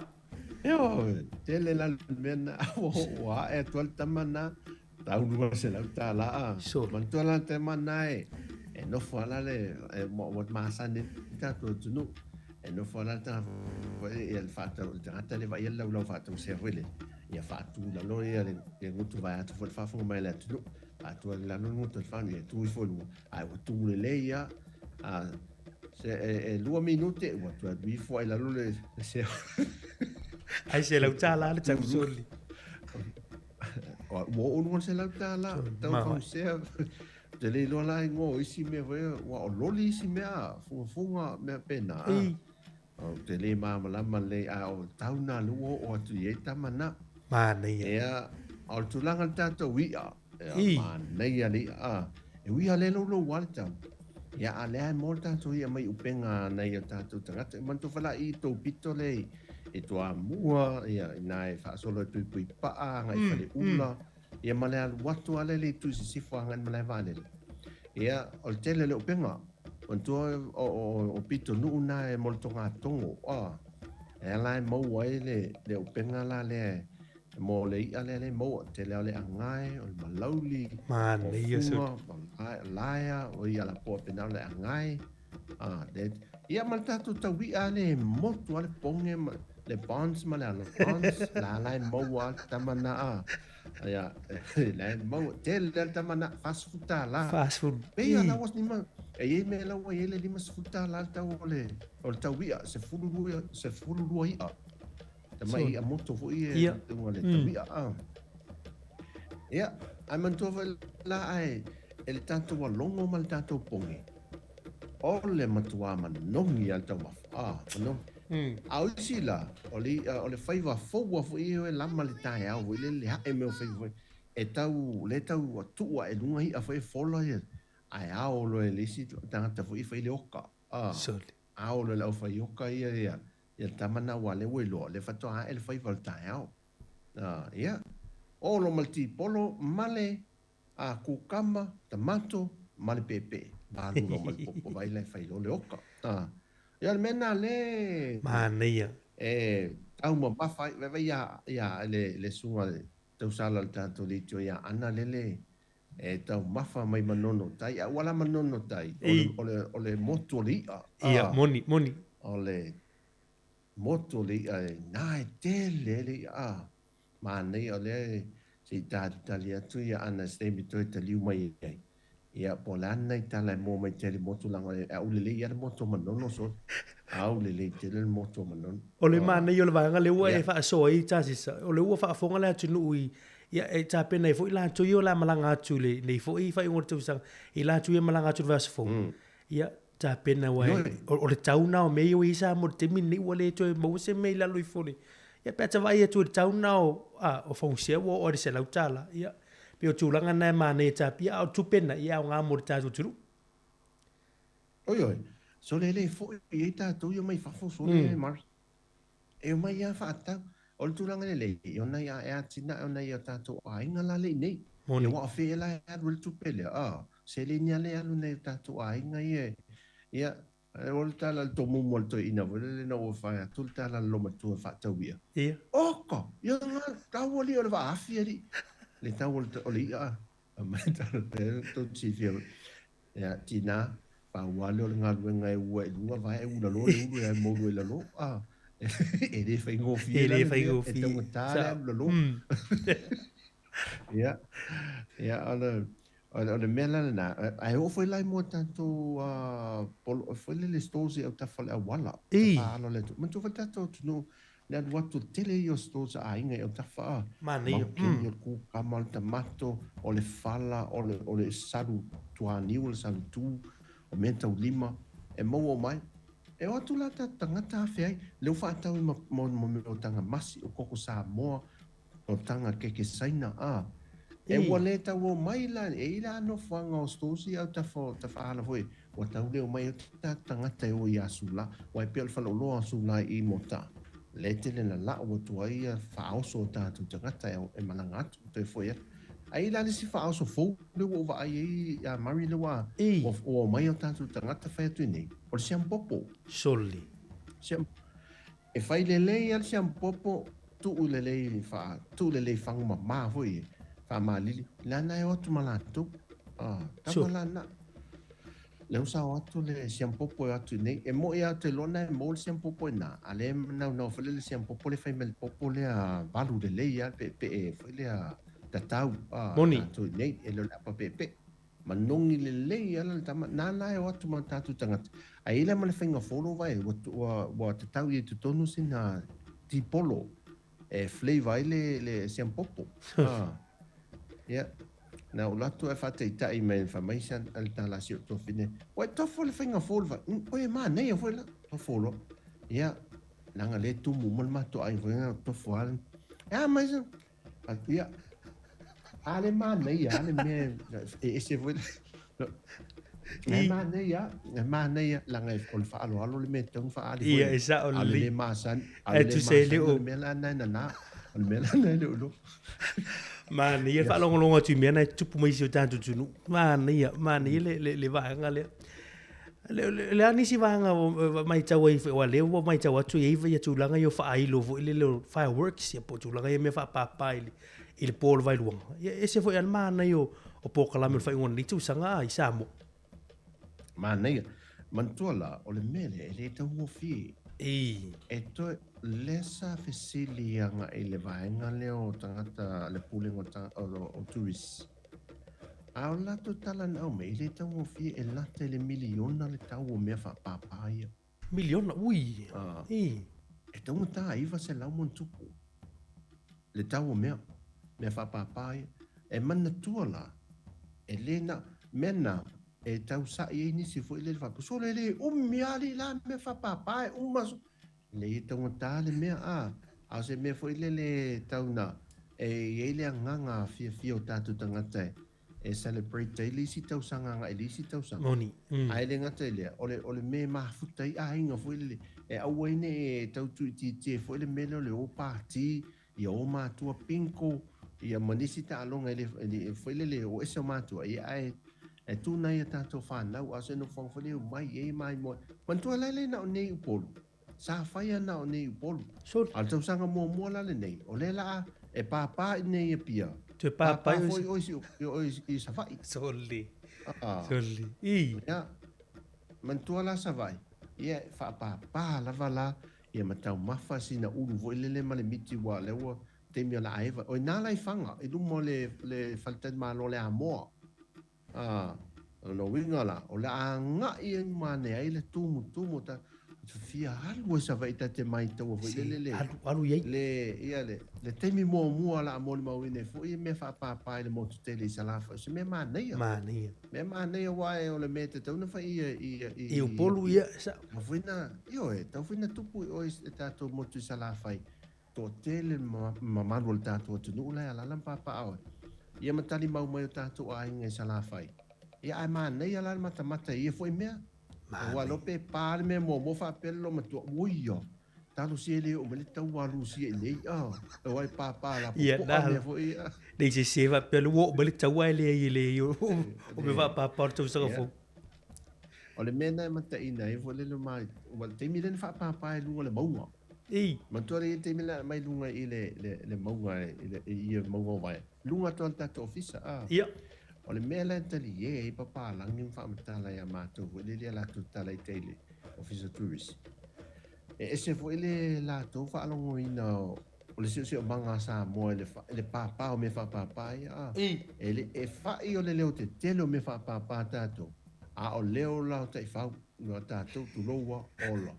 Ioe, tele la le mea na ua ua ae atu a le tama na, tau $200 a. Soli. Manatua la le tama na e, E nofo ala le e ua masani le tatou atunuu. E nofo ala le tagata foi ia le faatau le tagata le vaai le laulau faatausea foi le ia faatu lalo ia le le gutu vaeatu foi le faafofoga mai a le atunuu. Faatu i lalo le gutu o le fagu ia tu ifo i luga ae ua tu lelei lava. A se e, e lua minute ua toe alu ifo ai lalo le le sea. Ai $100 le tausoli. Ua oo luga le $100 tau fausea. Ou te le iloa la ingoa o isi mea foi ua o loli isi mea fugafuga mea pena. Ei. Ou te le malamalama lelei a o tau na le ua oo atu i ai tama na. Manaia. Ia, o le tulaga le tatou i'a, ia, Ei. manaia le i'a. A, e ui lava lea loulou lava le tau. Ia, a lea e maua le tatou i'a mai upega nai o tatou tagata. E manatua foi la i tou pito le i Toamua, ia, ina e faasolo e tuipui pa'a, agai i Faleula. Ia ma le alu atu lava lea i le itu i sisifo agai i le malae vaalele. Ia, o le tele o le upega, manatua o, o, o pitonuu na e mo le togatogo, a, e ala e maua ai le, le upega la lea e, mo le i'a lea le maua, tele o le agae, o le malauli, o Manaia fuga, o laea, o ia lapoa pena o le agae, a, le, ia ma le tatou tau i'a le motu a le poge ma le bonds ma le allowance, la la e maua a le tama na a. Ia, la e maua, tele le tama na, $40. 40. Pei a la ua nima, e i ai mea la ua i ai le $50 le tau o le, o le tau i'a, 12, 12 i'a. Tamai i'a moto foi e luga le tau i'a. A. Ia, ae manatua foi la ae, e le tatou alogo ma le tatou poge, o le matuā manogi a le taumafa. A, manogi. A o isi la, o le i'a, o le faiva fou a foi e lama le taeao foi lele, le ae mea o faiva foi, e tau, le tau tuu ae luga i'a foi e fola ia, ae ao loa e le isi tagata foi e fai le oka. A, Sole. ao loa e le aufai oka ia, ia, ia le tama na ua lea ua iloa, lea faatoa ae le faiva o le taeao. A, ia, olo ma le tipolo ma le a kukama, tamato, ma le peepee, malu loa ma le popo vai la e fai loa le oka. A, ia le mea na le Manaia. e taumamafa ai, vaivai ia, ia le, le susuga le tausala o le tatou leitio ia Ana lele e taumafa mai Manono tai, a ua la Manono tai, o le, o le, o le motu o le i'a. Ia, moni, moni. O le motu o le i'a e na e tele le i'a. A, manaia o lea se i talitali atu ia Ana se taimi toe taliu mai ai. Ia, po o le a nai tala e mua mai tele motu leaga e aulelei lava le motu o Manono sole. Aulelei tele le motu o Manono. O le manaia o le vaega lea ua e faasoa ai Tasisa, o lea ua faafofoga le atunuu i, ia e tapena ai foi latou ia o le a malaga atu i lenei foi faaiuga o le tausaga, i latou ia e malaga atu i le vaiaso fou. Ia, tapena aua o le tau lena o mea ia ua i ai Samoa i le taimi lenei ua le toe maua se mea i lalo ifo o le... Ia pe a ta vaai atu i le tau lena o, a, o fausia ua oo i le $100. Ia, pei o tulaga na e manaia e tapia, a o tupe na, ia e aoga mo le tatou atunuu. Oi oi, sole le foi i ai tatou ia mai fafo sole Murray. E omai lava faatau. O le tulaga lelei, o nai a e atinae o nai o tatou aiga la le i nei. Moni. Ia ua fea la e alu ai le tupe lea, a, seleni lava lea e alu nai o tatou aiga ia e, ia, o le tala a le tomumu a le toeaina foi lele ina ua fai atu le tala a le lomatua e faatau i'a. Ia. Oka! Ia nga tau alii o le vaafi alii. Le tau o le i'a. Mai tala pea tou te silafia ia tina pau lava lea o le galuega e ua i luga vae e ula loa le ulu e moulu ai lalo a e le faigofie E la le le mea e faigofie. taugata le Sa. alu lalo. Ia ia o le o le mea la lena ae oo foi la i mua tatou polo foi lele stores i autafa o le auala Ei. tafa alo le atu manatua foi le tatou atunuu Le alu atu tele ia o stores a aiga i autafa a. Manaia. Maukeni, o le kukama, o le tamato, o le fala, o le, o le salu tuaniu, o le salu tu, o mea tau lima, e maua mai. E o atu la tatou tagata afe ai, lea ua faatau i ma, ma, ma mea o taga masi, o koko Samoa, o taga keke Saina, a. E ua le tau o mai la, e i la nofoaga o stores i autafa o tafaala foi, ua tau leo mai ai tatou tagata e o i Asula, aua e pei o le faleoloa o Asula i Mota, lea e tele na lau atu ai ia faaoso o tatou tagata e malaga atu, toe foi atu. Ai la le isi faaoso fou lea ua ou vaai ai ia Murray lea ua ua omai o tatou tagata fai atu i nei, o le siampopo. Sole. Siam, e fai lelei lava le siampopo, tuu lelei faa, tuu lelei fagu mamā foi e, faamalili, lana e o atu ma latou. Ah, tama Sure. lana. Lea ua sao atu le siampopo e o atu nei. E mo'i lava ou te iloa na e maua le siampopo i ina, a o lea e naunau foi lea i le siampopo lea e fai mai le popo lea valu lelei lava le peepee foi lea tatau a Moni. tatou i nei, e le o le apa peepee. Manogi lelei lava la le tama, nānā e o atu ma tatou tagata. Ae i ai la ma le faiga fou lou vae, ua, ua, ua tatau i ai i totonu sina tipolo e flavour ai le, le siampopo. Ah. Ia. Na ou alu atu ae faataitai mai fai mai sa le tala a si ou tuafine. Ua e tofo le faiga fou le fai. Oi e manaia foi la. Tofo loa. Ia. Leaga lea e tumu uma le matou aiga foi na tofo lava. E a mai sa. Ia. A le manaia a le mea e ese foi. E manaia, e manaia leaga o le faaaloalo le mea e tatau ona faaali foi. Ia, e sao A o le lelei. le masani, a o Ae le le tusa e le masani o o le mea la lena e nana. O le mea la lena e le o iloa. Manaia le faalogologo atu i mea na e tutupu mai i si o tatou atunuu. Manaia, manaia le, le, le vaega lea. Le, le, le a nisi vaega ua matau ai foi, aua o lea ua matau atu e i ai tulaga ia o faailo foi lele o fireworks ia po o tulaga ia mea faapapa i le, i le po o le Vailuaga. Ia e ese foi lava le manaia o, o polokalame o le faaiuga o lenei tausaga a i Samoa. Manaia. Manatua la, o le mea lea e le taugofie. I. E toe, lea sa fesili agai i le vaega lea o tagata, le pulega o, ta, o, o tourists. A o le latou tala na aumai, e le taugofie, e lata i le miliona le tau o mea faapapa ia. Miliona, ui. Ah. I. E taugata 900 ma ona tupu le tau o mea, mea faapapa ia. E manatua la, e le na, mea na, e tau sa'i ai nisi foi lele faapea, sole e le umi lava alii la mea faapapa e uma. Leai e taugata le mea, a, a o se mea foi lele tau na, e i ai le agaga fiafia o tatou tagata e, e celebrate ai le isi tausaga agai i le isi tausaga. Moni. Mm. Ae le gata i lea, o le, o le mea e mafuta ai aiga foi lele, e aua ai ne i tau tuuitiitia foi le mea lea o le o pati, ia o matua pinko, ia ma nisi taaloga e le, e le, foi lele o ese o matua, ia ae e tu nai a tatou fanau, a o se nofoaga foi lea e omai i ai maimoa. Manatua la e le na o nei Upolu, Sa faia na o nei Upolu. Sure. A o le tausaga muamua la lenei, o lea la a e pāpā i nei Apia. Toe pāpā Pāpā foi oe i oe i Savaii. Sole. Ah. Sole. I. Ia, manatua la Savaii, ia e faapāpā lava la ia ma taumafa sina ulu foi lele ma le miti ua lea ua taimi o le a eva. O i nā la i Faga, i luma o le, le faletalimalo o le Amoa. Ā, o lona uiga la, o le a agai ai ma ane ai le tumutumu o ta, fia alu ai Savaii ta te maitaua foi lele le, Alu, alu i ai. le, ia le, le taimi muamua o le a molimauina ai foi mea faapapa i le motu tele i Salafai, o se mea manaia. Manaia. Mea manaia aua e o le mea e tatau ona fai i, i, i, I Upolu, ia, sa. Tau foi na, ioe, tau foi na tupu i oe i tatou motu i Salafai, Toatele le mamalu o le tatou atunuu la e alaala ma papaaao ai. Ia ma talimau mai o tatou aiga i Salafai. Ia ae manaia la le matamata i ia foi mea. Aua iloa pe pa le mea muamua faapea le loomatua, uia, talosia e le oo mai le taua a Lusia i nei, ah, aua e papa la Ia, popoa na, mea foi ia. Nei se se faapea le ua oo mai le taua ae leai e leai o mea faapapa o le tausaga Ia. fou. O le mea na e mataina ai foi le ma, ua le taimi lea na faapapa ai luga o le mauga. I. Manatua le taimi le mai luga i le, le, le mauga i le, i ia mauga o Vaea. Luga atu o le tatou ofisa, a. Ia. O le mea la e taliē ai papalagi ma faamatala iā matou foi lele a latou tala i tai i le Ofisa Tourist. E ese foi le latou faalogoina o le siosiomaga a Samoa i le, i le pāpā o mea faapāpā ia, a. I. E le, e fa'i o le leo tetele o mea faapāpā a tatou, a o leo la o taifau, no a tatou, tulou a, ola.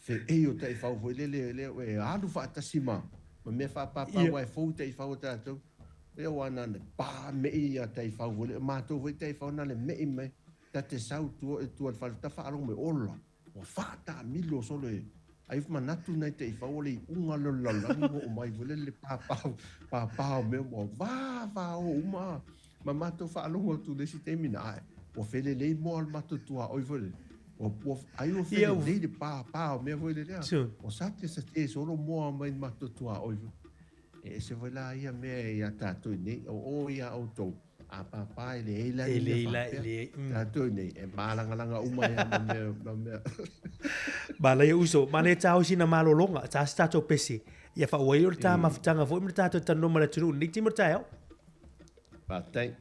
Feei o taifau foi lele lea e alu faatasi ma ma mea faapapa Ia. aua e fou taifau a tatou. Ia aua na ona pa mei ia taifau foi lele. O matou foi taifau na le mei mai ta te sau tua i tua i le fale ta faalogo mai ola ua faataamilo solo e ai manatu nai taifau o le iuga lea o le lalolagi ua oo mai foi lele le papa papa o mea ua vavao uma ma matou faalogo atu i le isi taimi na ae ua felelei moa o le matou tuaoi foi lele. Ua, ua, ai ua Ia, ua- felelei le pāpā o mea foi lele a. Sure. Ua sa te sa te solo moa mai le matou tuaoi foi. E ese foi la ia mea iā tatou i nei, o o iā outou, a pāpā e leai la E ni mea leai la, e faapea. leai. Tatou i nei, e mālangalanga uma ai lava ma mea, ma mea. Manaia uso, manaia tāosi na malologa, tā se tātou pese. Ia whaua o le tā mafutanga foi ma le tātou talanoa ma le atunuu i lenei taimi o le taeao. Faafetai.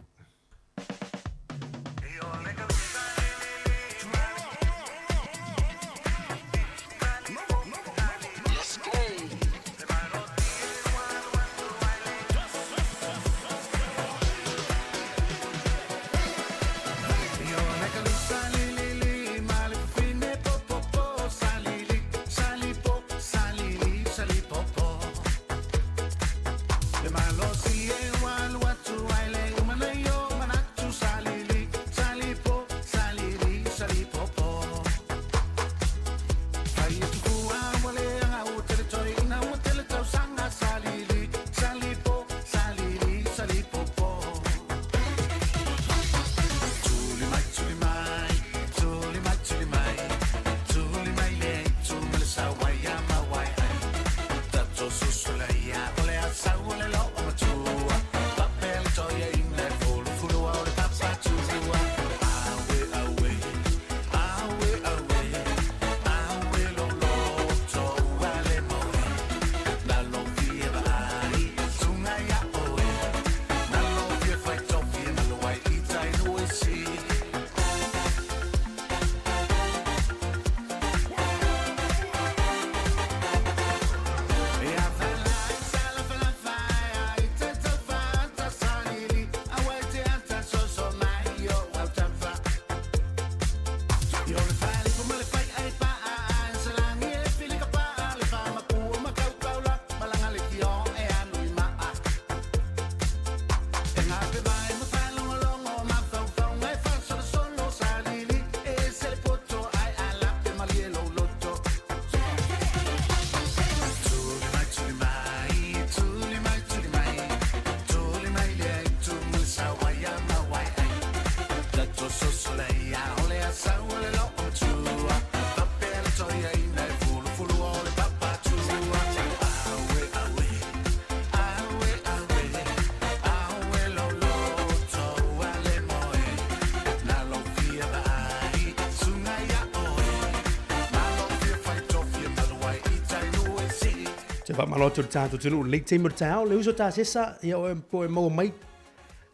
Te whamalo atu le tātou tunu, le taimi o le taeao, le uso tā sesa, ia oe po e maua mai,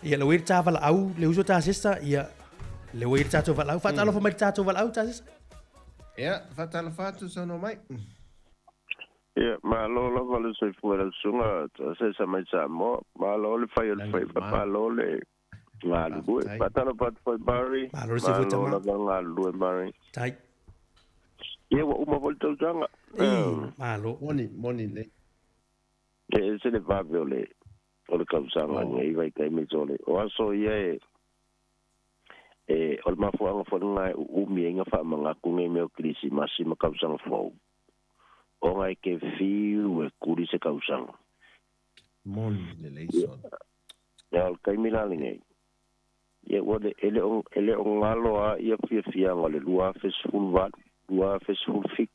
ia le ue tā wala au, le uso tā sesa, ia le ue tātou wala au, whaatalofa mai le tātou wala au tā sesa. Ia, whaatalofa atu saunoa mai. Ia, malo lava le soifua i lau susuga se mai Samoa. Malo le fai o le faiva, malo le galulue. Faatalofa atu foi Murray. Malo le soifua Malo tama. lava le galulue Murray. Tai. Ia, ua uma foi le tausaga. Malo. Moni, moni le. E ese le vave o le o le tausaga nei vaitaimi o le o aso ia e e o le mafuaaga foi lena e uumi ai ga faamagaku nei mea o kerisimasi ma tausaga fou ona e ke fiu e kuli se tausaga. Moni le leison. Ia o le taimi la lenei. Ia ua le e le o e le o galo a ia fiafiaga o le 2018, 2017.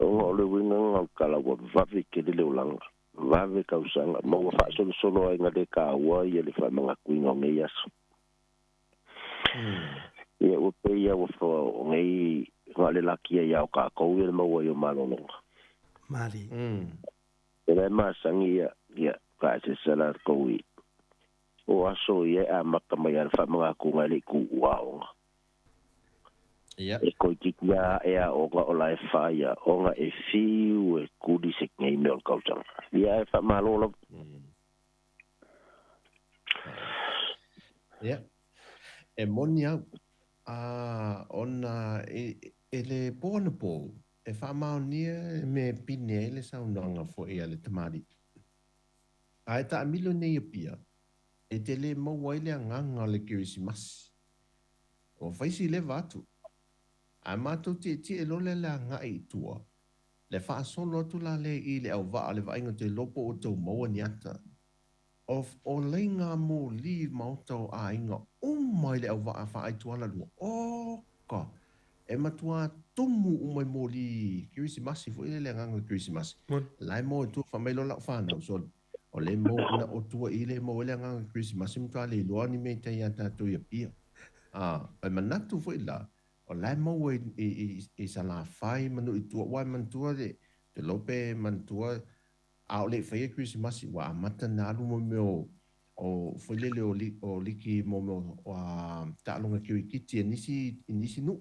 Ona o le uiga lena o le tala ua vave tele le olaga. Vave tausaga ma ua faasolosolo ai ga le kāua ia le faamagatuina o nei aso. Ia ua pei ia ua o nei ga le lakia ia o kākou ia le maua i o malologa. Mali. E le masangi ia, ia ka se sala kou i. O aso ia e amata mai a le faamagakuga e le i kuua aoga. Ia. E koititi a e aoga o la e whaia, ona e fiu e kuri se ngei mea o le kausaga. Ia e whaamalo lava. Ia. E moni au. A ona e, e le pō na pō, e whaamaonia e me pine ai le saunoaga foi a le tamalii. A e taamilo nei Apia, e te lē maua ai le agaga o le kerisimasi. Ua faisi leva atu. Ae matou tietie loa lea le agai i tua, le faasolo atu la lea i le auvaa o le vaaiga o te iloa po o ua tau maua ni ata. O, o leiga moli maota o aiga uma i le auvaa faaaituala lua. Oka! E matuā tumu uma i moli kerisimasi foi lea le agaga o le kerisimasi. La e maua i tua fai mai loa lau fanau, sole. O lea e maua ona o tua i le maua ai le agaga o le kerisimasi matua le iloa ni mea i tai iā tatou i Apia. A, e manatu foi la, o la e maua i, i, i, i Salafai ma nuu i tua, aua e manatua le, ou te iloa pe manatua a o le i faia kerisimasi, ua amata ona alu mo mea o, o foi lele o, li, o liki mo mea o, a, taaloga kirikiti a nisi, i nisi nuu.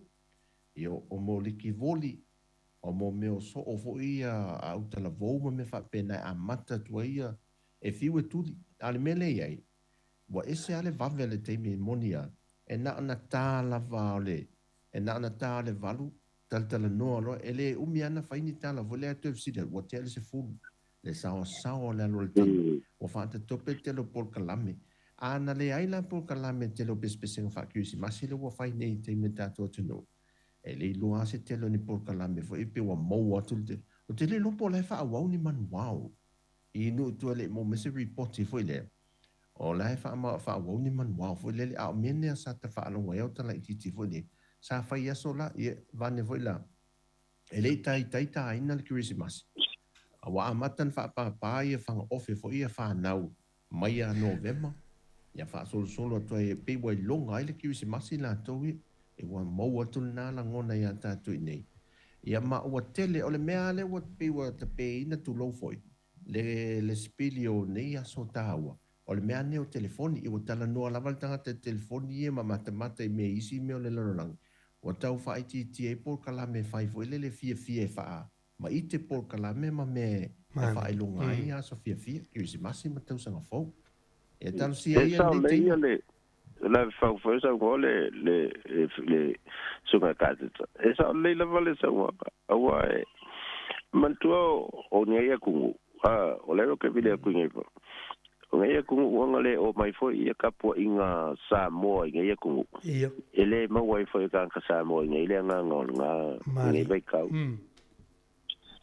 Ia, o mo liki voli, o mo mea o soo foi ia a utalavou ma mea faapena e amata atu ai ia, e fiu e tuli. A o le mea lea e i ai, ua ese lava le vave o le taimi e moni a, e na ona ta lava o le, e na ona ta o le 8, talatalanoa loa, e le umi lava ona fai ni tala foi lea toe fesili atu, ua tea le 10, le saoasaoa o le alu o le taimi, ua faatatope le tele o polokalame. A na leai la polokalame i le tele o pesepesega faakerisimasi lea ua fai nei i le taimi o le tatou atunuu, e le iloa lava se tele o ni polokalame foi pe ua maua atu le tele. Ou te le iloa po o la e faaauau ni manuao i nuu i tua e le i maua mai se ripoti foi lea, o la e faaauau ni manuao foi lele, a o mea nea sa ta faalogo ai au talaitiiti foi lea, sa fai aso la, ia, vaeane foi la, e le i taitai tāina le kerisimasi, a ua amata ona faapāpā ia fagaofe foi ia fanau mai ia Novema, ia faasolosolo atu ai e pei ua iloga ai le kerisimasi latou ia, e ua maua atu lena lagona iā tatou i inei. Ia ma ua tele, o le mea lava lea ua pei ua tapeina tulou foi, le le sipili o nei aso taua, o le mea nei o telefoni, ia ua talanoa lava le tagata i le telefoni ia ma matamata i mea i isi mea o le lalolagi, ua tau faaitiitia ai polokalame e fai foi lele fiafia e faa maite polokalame ma mea e faailoga ai aso fiafia, kerisimasi ma tausaga fou. Ia talosia E ia sao lenei lelei taimi. ia le la fau foi saunoa le le le susuga Kateta. E sao lelei lava le saunoaga auā e manatua o nei atunuu a o lea ou te vili atu i nei foi. O nei atunuu ona le oo mai foi ia tapuaiga Samoa i nei atunuu. Ia. E lē maua ai foi e tagata Samoa i nei le agaga o lena lenei Mali. vaitau.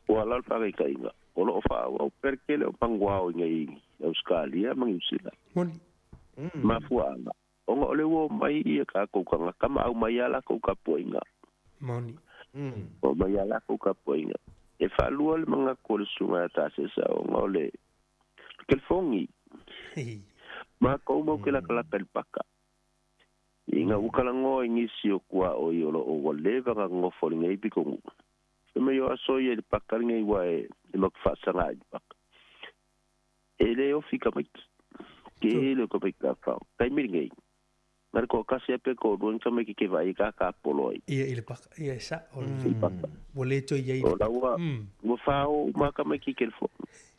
Ua ala o le faataitaiga o loo faaauau pea le tele o manuao i nei Ausetalia ma Niusila. Moni. Mafuaaga ona o le ua omai ia tatou tagata ma aumai a latou tapuaiga. Moni. O mai a latou tapuaiga. E faalua le manatu o le susuga ia Tasesa ona o le telefoni. Makou mau ke latalata i le paka. Ina ua talanoa i nisi o kuaʻoi o loo ua leva ona nonofo i lenei pitonuu. Mai o aso ia i le paka lenei ua e e maku faasaga i le paka. E le ofi tamaiti. Tele o tamaiti tafao. Taimi lenei. Na le toatasi lava pe toalua ni tamaiti ke vaai ka ka polo ai. Ia i le paka, ia e sa'o le. I paka. Ua le toe i ai. O la ua ua fao uma tamaiti i telefoni,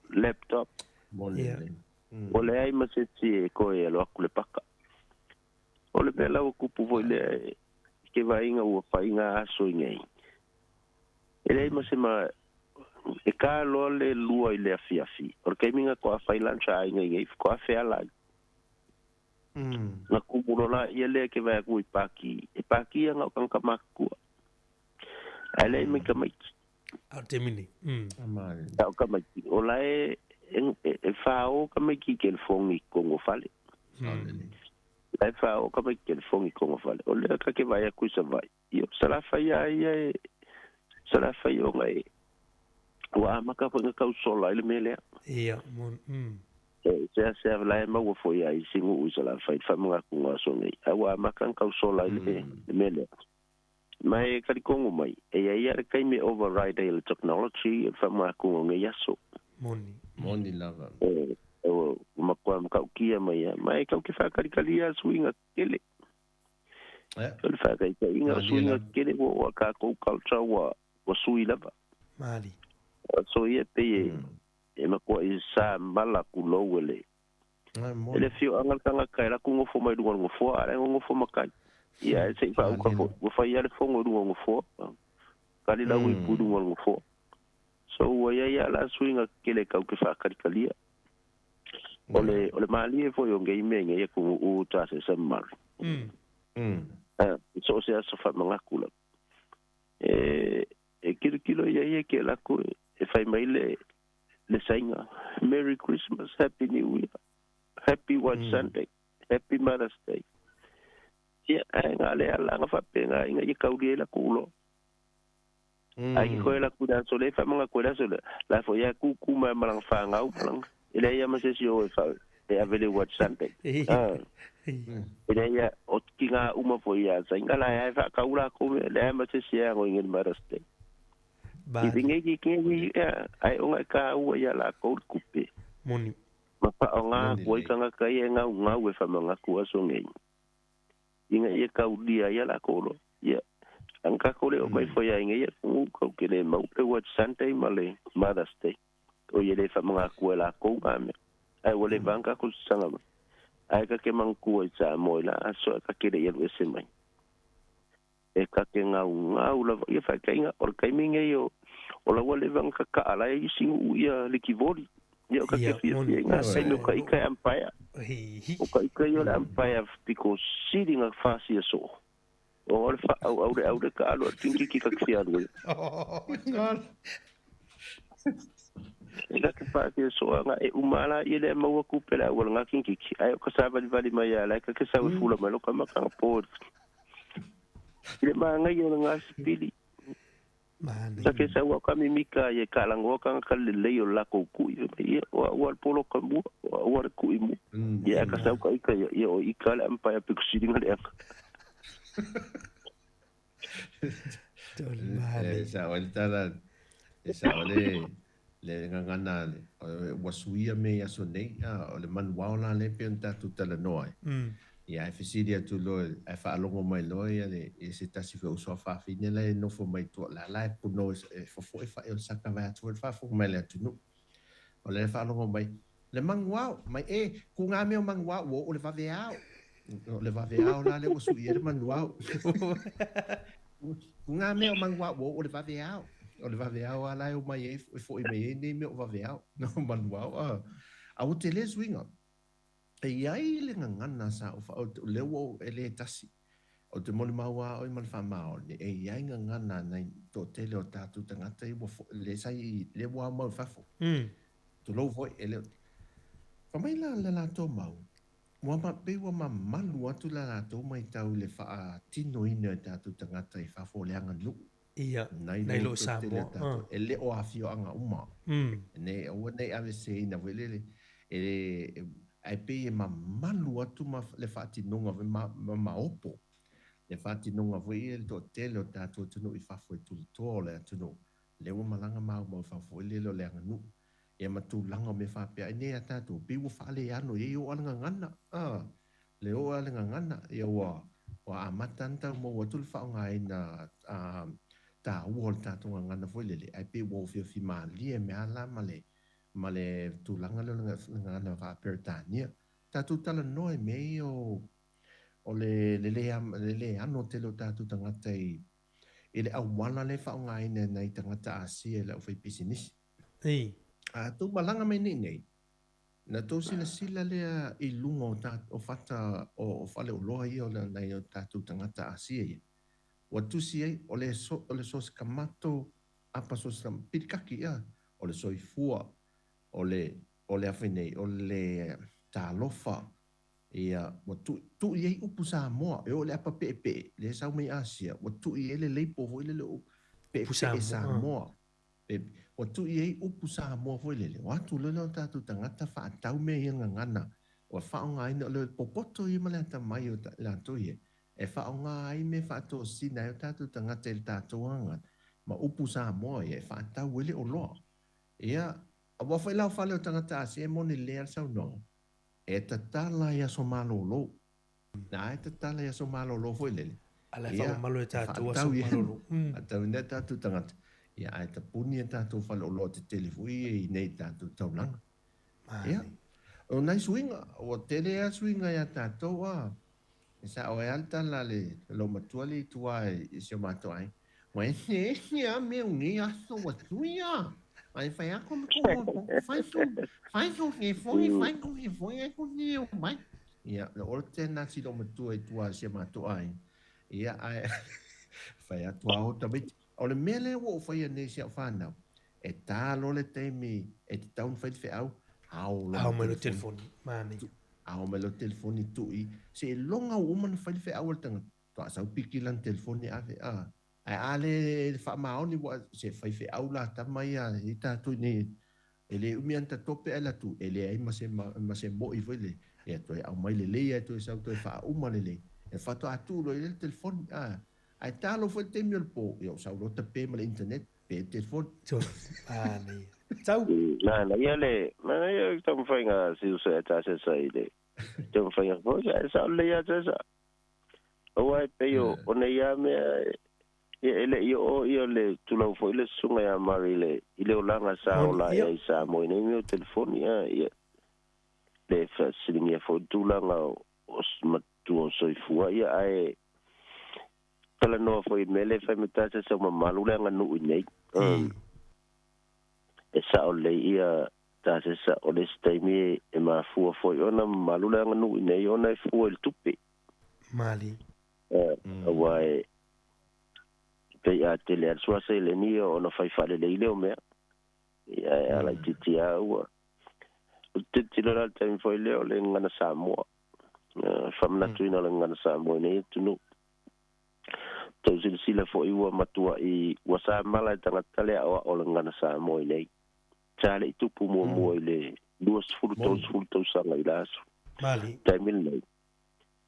laptop. Ia. Ua leai ma se isi e toe alo atu le paka. O le mea la ua tupu foi lea e ke vaaiga ua faiga aso i nei. E leai ma se ma e ka loa le 2 i le afiafi. O le taimi na toa fai lunch a aiga i nei, faatoa feala ai. Na tupu loa laia lea ke vaai atu i paki. E paki ia na o tagata matutua. Ae leai ma tamaiti. A o le taimi nei. A o tamaiti. O la e e fao tamaiti i telefoni i totonu o fale. La e fao tamaiti i telefoni i totonu o fale. O lea ta ke vaai atu i Savaii. Ia o Salafai lava ia e Salafai ona e ua amata foi ona tau sola ai le mea lea. Ia, E seasea la e maua foi ai i isi nuu i Salafai le faamanatuga o aso nei, ae ua amata ona tau sola ai le mea lea. Ma e talitonu mai, e i ai lava le taimi e override ai e le technology le faamanatuga o nei aso. Moni. Moni lava. E ua matua matautia mai lava, ma e tatou te faatalikali lava suiga tetele. O le faataitaiga o suiga tetele ua oo i a tatou culture ua sui lava. Mali. So ia pei e matuai sa mala tulou e le e le afioaga le tagata e alu atu nofo mai luga o le nofoa, a o la e nonofo matai. Ia ae se i faauka foi, ua fai lava le fono i luga o le nofoa, tali lau ipu i luga o le nofoa. So ua i ai lava la suiga tetele tatou te fatalitalia. O le o le malie foi o nei mea i nei atunuu ta se sa mamalu. So o se aso faamanatu lava. E e kilokilo ia ia ke alu atu e fai mai le le saiga Merry Christmas, Happy New Year, Happy White Sunday, Happy Mother's Day. Ia ae na le ala na faapena ina ia kaulia ai lakou loa. Ae ke koe lakou i le aso lea e faamanatu ai le aso lea, la foi lava kūkū mai ma lana fanau ma lana e leai lava ma se isi o e fa e ave le White Sunday. E leai lava o tina uma foi ia saiga la e faatau lakou mea, leai ma se isi e ago i le Mother's Day. I lenei ki ki ae ona e taua ia lakou le tupe. Moni. Ma faaaoga atu ai tagata ia e gaugau e faamanatu aso nei. Ina ia kaulia ai ia lakou loa. Ia, ana tatou le oo mai foi lava i nei atunuu tatou te le mau le White Sunday ma le Mother's Day. O ia le faamanatua e lakou na mea. Ae ua leva lava ona tatou sasaga mai. Ae ta te manatua i Samoa i la aso ae ta te le i alu ese mai. E ta te gaugau lava ia faataitaiga o le taimi lenei o o la ua leva ona tataa la e isi nuu ia liki voli. Ia o ka te fiafia i ngā taimi o ka ika e umpire. O ka ika ia o le umpire pito sili na fasia soo. O le faaauau le au le taalo a le kinkiki ka te fia alu ai. E ka te fasia soo anga e uma la ia le maua kupe le au o le ngā kinkiki. Ae o ka savalivali mai a la e ka ke sau e fula mai lo ka makanga po. I le māngai o le ngā sipili. Sa ke sau au ka mimika i e kalangoa ka ka lelei o le lakou ku'i fai mai, ia, o au a le poloka mua, o au a le ku'i mua. Ia ae ka sau ka ika ia, ia o ika le umpire pito sili na le anga. E sao ai le tala, e sao le le gagana ua suia mea i aso nei, a o le manuao la lea e pei ona tatou talanoa ai. Ia ae fesili atu loa ae faalogo mai loa ia le ia se tasi foi o uso a fafine la e nofo mai tua la la e punou e fofoe fa'i o le saka vae atu foi le faafofoga mai a le atunuu. O lea e faalogo mai le manuao mai e ku ngā mea o manuao ua oo le vaveao. O le vaveao la lea ua suia ai le manuao. Ku ngā mea o manuao ua oo le vaveao. O le vaveao lava la e omai ai e fo'i mai ai nei mea o vaveao no manuao a. A ua tele suiga. E i ai le gagana sa ou faa, o lea ua ou, e le tasi. Ou te molimau lava oe ma le faamaoni, e i ai gagana nai toatele o tatou tagata ia ua foi, le sa i, lea ua aumau i fafo. Tulou foi, e le o. Fai mai la le latou mau, ua ma, pei ua mamalu atu la latou matau i le faatinoina e tatou tagata i fafo o le aganuu. Ia, Nai nai lo lo toatele o Samoa. tatou, e le o afioaga uma. Nei, aua ne i aveseina foi lele, e le, ae pei e mamalu atu ma le faatinoga foi ma, ma maopo le faatinoga foi ia le toatele o tatou atunuu i fafo e tulatoa o le atunuu. Le ua malaga maumau i fafo foi lele o le aganuu. Ia ma tulaga o mea faapea ai nei a tatou, pei ua faaleano i ai oo a le gagana, a, le oo a le gagana, ia ua, ua amata ona tau maua atu le faaaogaina a, taua o le tatou gagana foi lele, ae pei ua ofiofia malie mea la ma le, ma le tulaga lea o le gagana faa-Peretania. Tatou talanoa i mea ia o, o le, le le, le le ano tele o tatou tagata i, i le auala lea e faaaogaina e nai tagata Asia i le aufaipisinisi. Ei. A tou malaga mai nei nei, na tou silasila lea i luga o, ta, o fata o, o faleoloa ia o nai o tatou tagata Asia ia. Ua tusi ai, o le, so, o le sosi kamato, apa sosi kamato, pilikaki ia, o le soifua, o le, o le afe nei, o le talofa, ia, ua tuu, tuu i ai upu Samoa, e oo i le apa peepee, lea e sau mai Asia, ua tuu i ai le leipo foi lele o peepee Samoa. Ua tuu i ai upu Samoa foi lele, o atu loa lea o tatou tagata faatau mea ia gagana, ua faaaogaina, o le popoto ia ma le atamai o latou ia, e faaaoga ai mea faatosina ai o tatou tagata i le tatou gagana, ma upu Samoa ia e faatau ai le oloa. Ia, aua foi la o fale o tagata Asia e moni lelei lava le saunoaga, E tatala i aso malolo. Na e tatala i aso malolo foi lele. Ala e whakamamalu e tātou aso malolo. Whaatau nei tātou tangata. Ia, ae tapuni e tātou faleoloa tetele foi ia i nei tātou taulaga. Ia, o nai suiga, ua tele lava suiga ia tātou a. E sao ai lava le tala a le loumatua lea i tua i si o matou aiga, Ua eseese lava mea o nei aso ua sui a. Ae fai atu ma kou fai tou fai tou telefoni fai tou telefoni ai tou te o mai. Ia, o le tena si loumatua i tua i si o matou aiga. Ia, ae fai atu lava o tamaiti. O le mea lea ua ou faia nei i si au fanau, e ta loa le taimi e tatau ona fai le feau, ao loa Ao mai lo telefoni. Manaia. Ao mai lo telefoni tui, seiloga ua uma ona fai le feau a le tagata, faatoa sau piki lana telefoni ave, a. Ae a le faamaoni ua se fai feau la tama ia i tatou i nei, e le umi ana tatope ae latu, e leai ma se, ma se moi foi le, ia toe aumai lelei ae toe sau toe faauma lelei, e faatoa tuu loa i ai le telefoni, a. Ae talo foi le taimi o le po, ia ua sau loa tape ma le internet, pe le telefoni. Manaia. Tau. Manaia le, manaia le taumafaiga siusa e tasesa i le taumafaiga foi, ae sao lelei lava tasa. Aua e pei o nei lava mea ia e le i oo ia le tulou foi le susuga ia Murray i le i le olaga sa ola ai i Samoa i nei mea o telefoni a ia le faasiligia foi le tulaga o matua o soifua ia ae talanoa foi i le mea lea e fai ma tasesa ua mamalu le aganuu i nei. E sao lelei ia tasesa o le isi taimi e mafua foi ona mamalu le aganuu i nei ona e fua i le tupe. Mali. Aua e pei a tele atu a seleni ia ona fai faalelei lea o mea. Ia e ala itiiti lava ua. Ou te tilotilo la i le taimi foi lea o le gagana Samoa. Faamanatuina o le gagana Samoa i nei atunuu. Tou silasila foi ua matuai ua samala e tagata le aoao o le gagana Samoa i nei. Sa le i tupu muamua i le 20, 30 tausaga i la aso. Mali. Taimi lenei,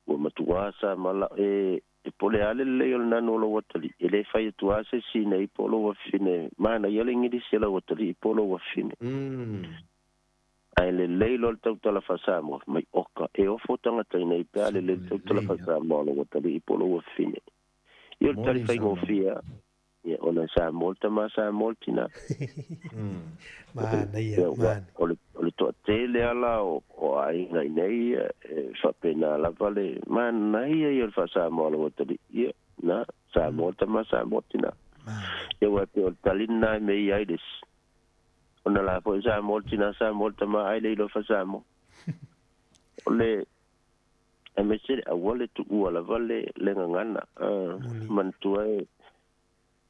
ua matua samala e e po o le a le lelei o le nanu o lou atalii, e le fai atu lava se isi nei po o lou afafine, manaia le igilisi a lau atalii po o lou afafine. Ae lelei loa le tautala faa-Samoa, mai oka, e ofo tagata i nei pe a lelei le tautala faa-Samoa o lou atalii po o lou afafine. Ia o le tali faigofie lava, ia ona e Samoa le tama, Samoa le tina. Manaia, manaia. O le, o le toatele lava la o, o aiga i nei, e faapena lava le manaia ia o le faa-Samoa o lou atalii. Ia, na, Samoa le tama, Samoa le tina. Ia aua e pei o le tali lena e mei ai le isi. Ona la foi Samoa le tina, Samoa le tama, ai le iloa faa-Samoa. O le, aemaise le aua le tuua lava le, le gagana. Manatua e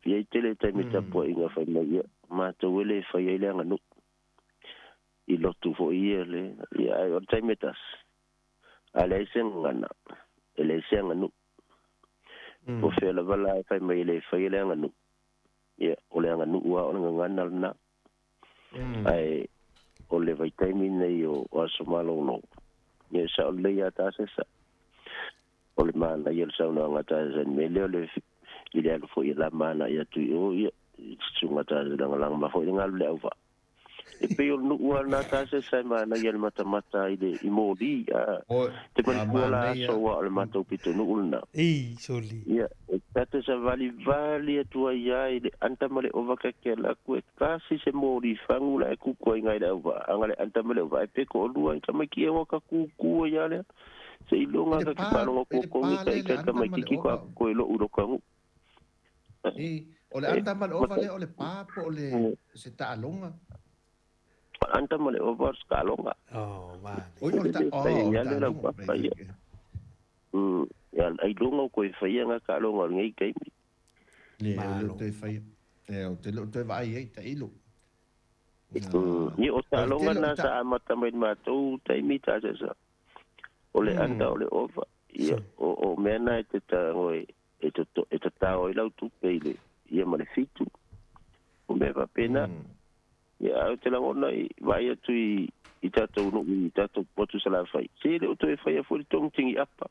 i ai tele taimi tapuaiga fai mai ia, matou e le fai ai le aganuu i lotu foi ia le, ia ae o le taimi e tasi, a leai se gagana, e leai se aganuu. Po o fea lava la e fai mai e le faia le aganuu, ia o le aganuu lava o le gagana lena. Ae o le vaitaimi lenei o aso malolo, ia e sao lelei lava tasesa. O le manaia o le saunoaga a tasesa i le mea lea o le i le alu foi e lama agai atu i o, ia Sunga ta langa langa ma foi ngalu le auva. E pe o nu ua na ta se sai ma na ia le matamata i le i moli a te pani kua la so wa o le matou pito nu ulna. Ei, soli. Ia, e tata sa vali vali atua ia i le anta ma le ova ka ke la ku e kasi se moli fangu la e kuku ai ngai le auva. Anga le anta ma le ova e pe ko olua i tamaiki e waka kuku ia le. Se ilonga ka ki palonga ko kongi ka i ka tamaiki ki ko ko e lo uro kangu. E, o le anta ma le ova le o le pā po o le se ta'alonga. Anta ma le ova se ta'alonga. Oh, man. Oi, o le ta, oh, o le ta'alonga. Ia, ai longa ko e whaia ngā ka'alonga o ngei keimi. Le, o le toe whaia. E, o te leo toe vaai ei, ta ilo. Ni o ta'alonga nā sa amata mai mātou taimi ta sesa. O le anta o le ova. Ia, o mea nā e te tango e te tao i lau tupe i le ia ma le fitu. O mea wapena. Ia, au te langona i vai atu i tātou no i tātou potu salawhai. Se le o toe whaia fo le tong tingi apa.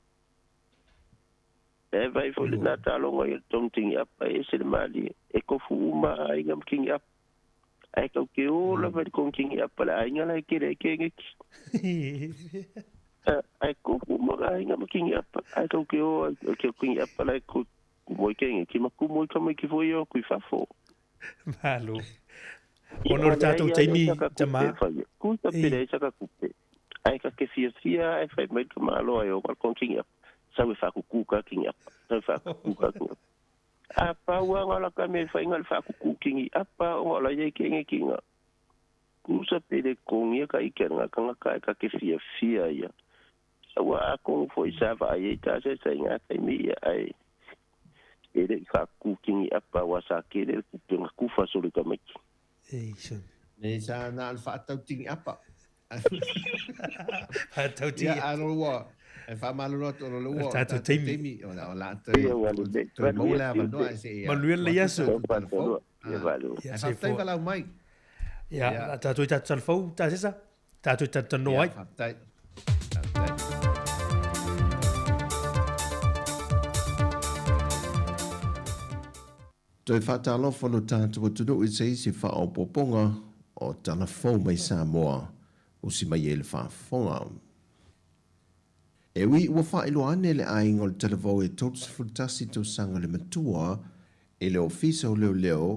E vai fo le nā tālonga i le tong tingi apa e se le mali. E kofu uma a inga kingi apa. Ai kau ke ola vai le kong kingi apa le ainga lai kere e ke ngeki. Ai kofu uma a inga kingi apa. Ai kau ke ola ke kingi apa lai kumoi ke ngeki. Ma kumoi kamai ki fo ia kui fafo. Malo. Ono le tātou taimi, tama. Kuta pere e saka kupe. Ai ka ke fia fia, ai whai mai ka malo ai o kong kingi apa. Sau e whakuku ka kingi apa. Sau e whakuku ka kingi apa. A paua ngā laka me whai ngā le whakuku kingi apa o ngā la iei ke kinga. Kusa pere kongia ka ike ngā kanga ka ke fia fia ia. Aua a kong fo i sawa ai e tā se sa ngā taimi ia ai. E le whakuku kingi apa wa sa ke le kupe ngā kufa sole ka maiki. Ei, son. Ne sa na al whaatau tingi apa. Whaatau tingi. Ia, alo ua. E whaamalo atu o lua. Tātou teimi. O la toe maula avanoa e se ia. Manuel le iaso. Ia, valu. Ia, whaatai walau mai. Ia, tātou i tātou talafau, tā sesa. Tātou i tātou tanoa ai. Ia, whaatai. Toe whātālofo lo tātou tunu i se isi whaopoponga o talafou mai Samoa o si mai e le whaafonga. E ui ua whaeloane le ainga o le talavou e 31 tausaga le matua e le ofisa o leo leo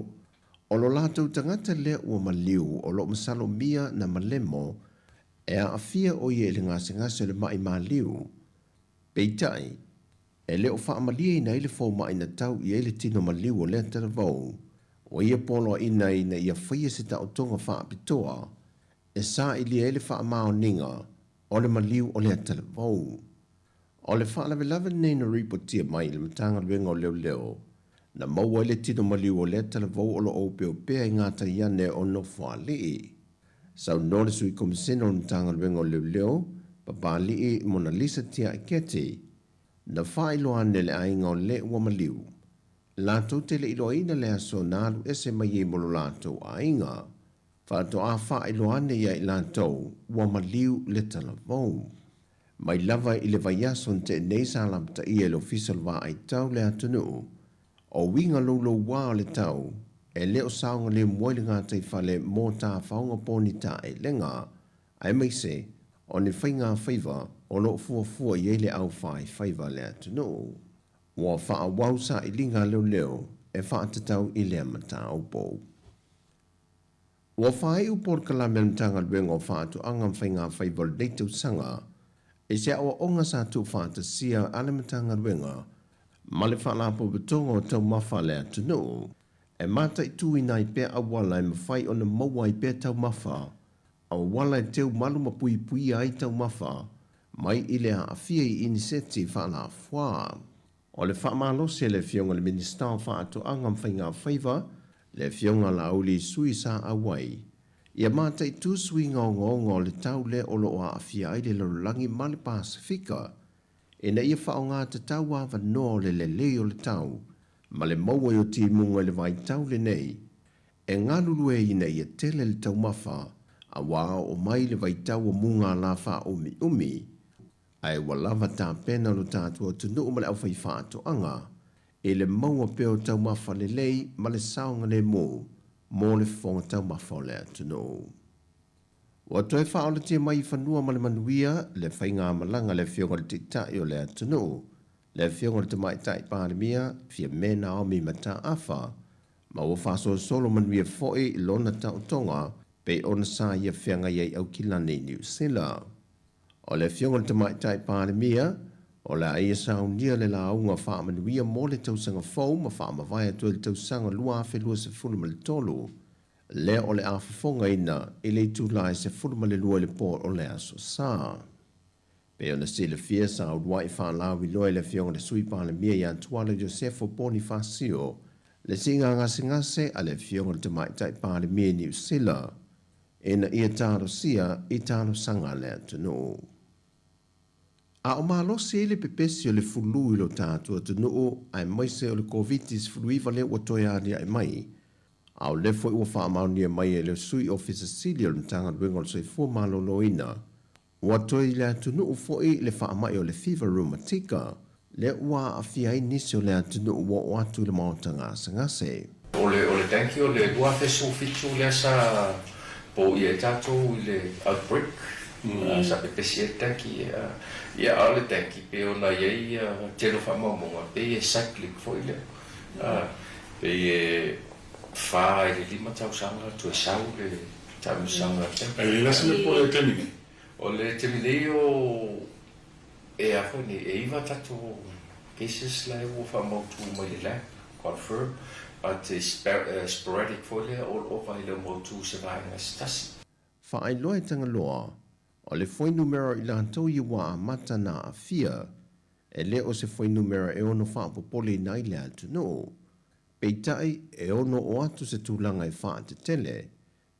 o lo lātou tangata lea ua maliu o lo masalomia na malemo e a afia o ie le ngasengase le mai maliu. Peitai, e leo whaamalia ina i le fōma ina tau i e le tino maliu o lea talavou. O ia polo ina ina ia whaia se taotonga whaapitoa, e sa i lia e le whaamaoninga o le maliu o lea talavou. O le whaalawelawe nei na ripotia mai le matanga luenga o leo leo, na maua i le tino maliu o lea talavou o lo o pea i ngā taiane o nofoalii. Sau no le sui komisena o matanga luenga o leo leo, papalii Mona Lisa tia kete, na whaeloa ane le ainga o le ua maliu. Lātou te le iloaina le aso nālu ese mai e molo lātou ainga. Whaato a whaeloa ane ia i lātou ua maliu le talavou. Mai lava i le vaiaso te nei sa lamta ia le ofisa le ai tau le atunuu. O winga lolo wā o le tau, e leo saonga le mwai le ngā teiwhale mō tā whaonga pōni tā e lenga. Ai mai se, o ne whai ngā whaiva o lo fua fua i le au whai whaiva le atunuu. Ua whaa wau sa i linga leo leo e whaatatau i lea mata au pō. Ua whai u kalame mtanga luenga o whaatu anga whai ngā whaiva le tau sanga e se awa onga sa tū whaatasia ale matanga luenga ma le whaalapo betonga o tau mawha le atunuu. E mata i tui nai pea awala e mawhai o na maua i pea tau mawha. A wala e teu malu mapui pui ai tau mawha mai i le haafia i iniseti whaalafua. O le whaamalose le fionga le minista o whaatoanga mwhainga whaiva le fionga lauli sui sa awai. Ia mata i tūsui ngā o le tau le o lo haafia ai le lololangi ma le Pasifika. E na ia whaonga te tau awa noa le lelei o le tau ma le maua i o timunga le vai tau le nei. E ngalulu e ina ia tele le tau mawha a wā o mai le vai tau o munga la wha umi umi. Ai wa lava tā pena lo tātua tunuu ma le au whai whaatoanga. i le maua pea o taumafa lelei ma le saogalemu mo le fofoga taumafa o le atunuu. Ua toe faaolatia mai i fanua ma le manuia le faigamalaga a le Afioga i le Taitai o le atunuu, le Afioga i le Tamaitai Palemia, Fiame Naomi Mataafa, ma ua faasolosolo manuia foi lona taotoga pei ona sa ia feagai ai Aukilani i Niu Sila. O le Afioga i le Tamaitai Palemia, o le a ia saunia le lauga faamanuia mo le tausaga fou ma faamavae atu ai le tausaga 2023, lea o le a fofogaina i le itula e 12 i le po o le Aso Sa. Pei ona silafia, sa uluai faalauiloa e le Afioga i le Sui Palemia ia Tuala Iosefo Ponifasio le siiga gasegase a le Afioga i le Tamaitai Palemia i Niu Sila ina ia talosia i talosaga a le atunuu. A o malosi ai le pepesi o le fulu i lo tatou atunuu aemaise o le Koviti-19 lea ua toe aliae mai, a o lea foi ua faamaonia mai e le Sui Ofisa Sili o le Matagaluega o le Soifua Maloloina, ua toe i le atunuu foi le faamai o le fiva reumatika, lea ua aafia ai nisi o le atunuu ua oo atu i le maota gasegase. O le o le tanki o le 2017 lea sa poia ai tatou i le outbreak sa pepesi ai le tanki ia a o le tanki pei ona i ai tele o faamaumauga pei e cyclic foi lea pei e 4 i le 5 tausaga toe sau le taamilosaga tanki. E le lasi po o le taimi nei? O le taimi nei o e a foi nei, e 9 tatou cases la e ua faamautu mai le lab, confirm, but it's sporadic foi lea all over e le o mautu se vaega se tasi. Faailoa e Tagaloa, o le fuainumera o i latou i ua amata na aafia, e le o se fuainumera e ono faapopoleina ai le atunuu. Peitai, e ono oo atu se tulaga e faatetele,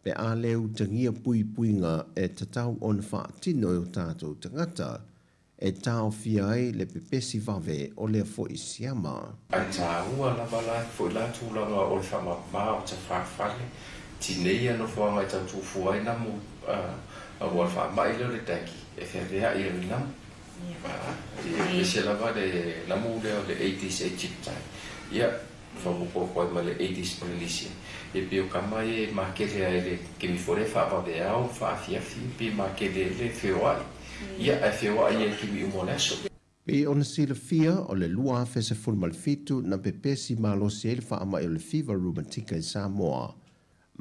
Pe a le utagia puipuiga e tatau ona faatino e o tatou tagata, e taofia ai le pepesi vave o lea foi siama. Ae taua lava la foi la tulaga o le faamama o tafafale tinei ia nofoaga e tau tufua ai namu aua o le faamai lea o le dengue e feaveai e le namu. E ese lava le namu lea o le Aedes aegypti. Ia faaopoopo ai ma le Aedes polynesian. E pei o kama ia e makele ai le kemi foi lea faavaveao, faafiafi, pe makele ai le feoai. Ia, ae feoai ai i kemi uma o le aso. Pei ona silafia, o le 2017 na pepesi malosi ai le faamai o le fiva reumatika i Samoa,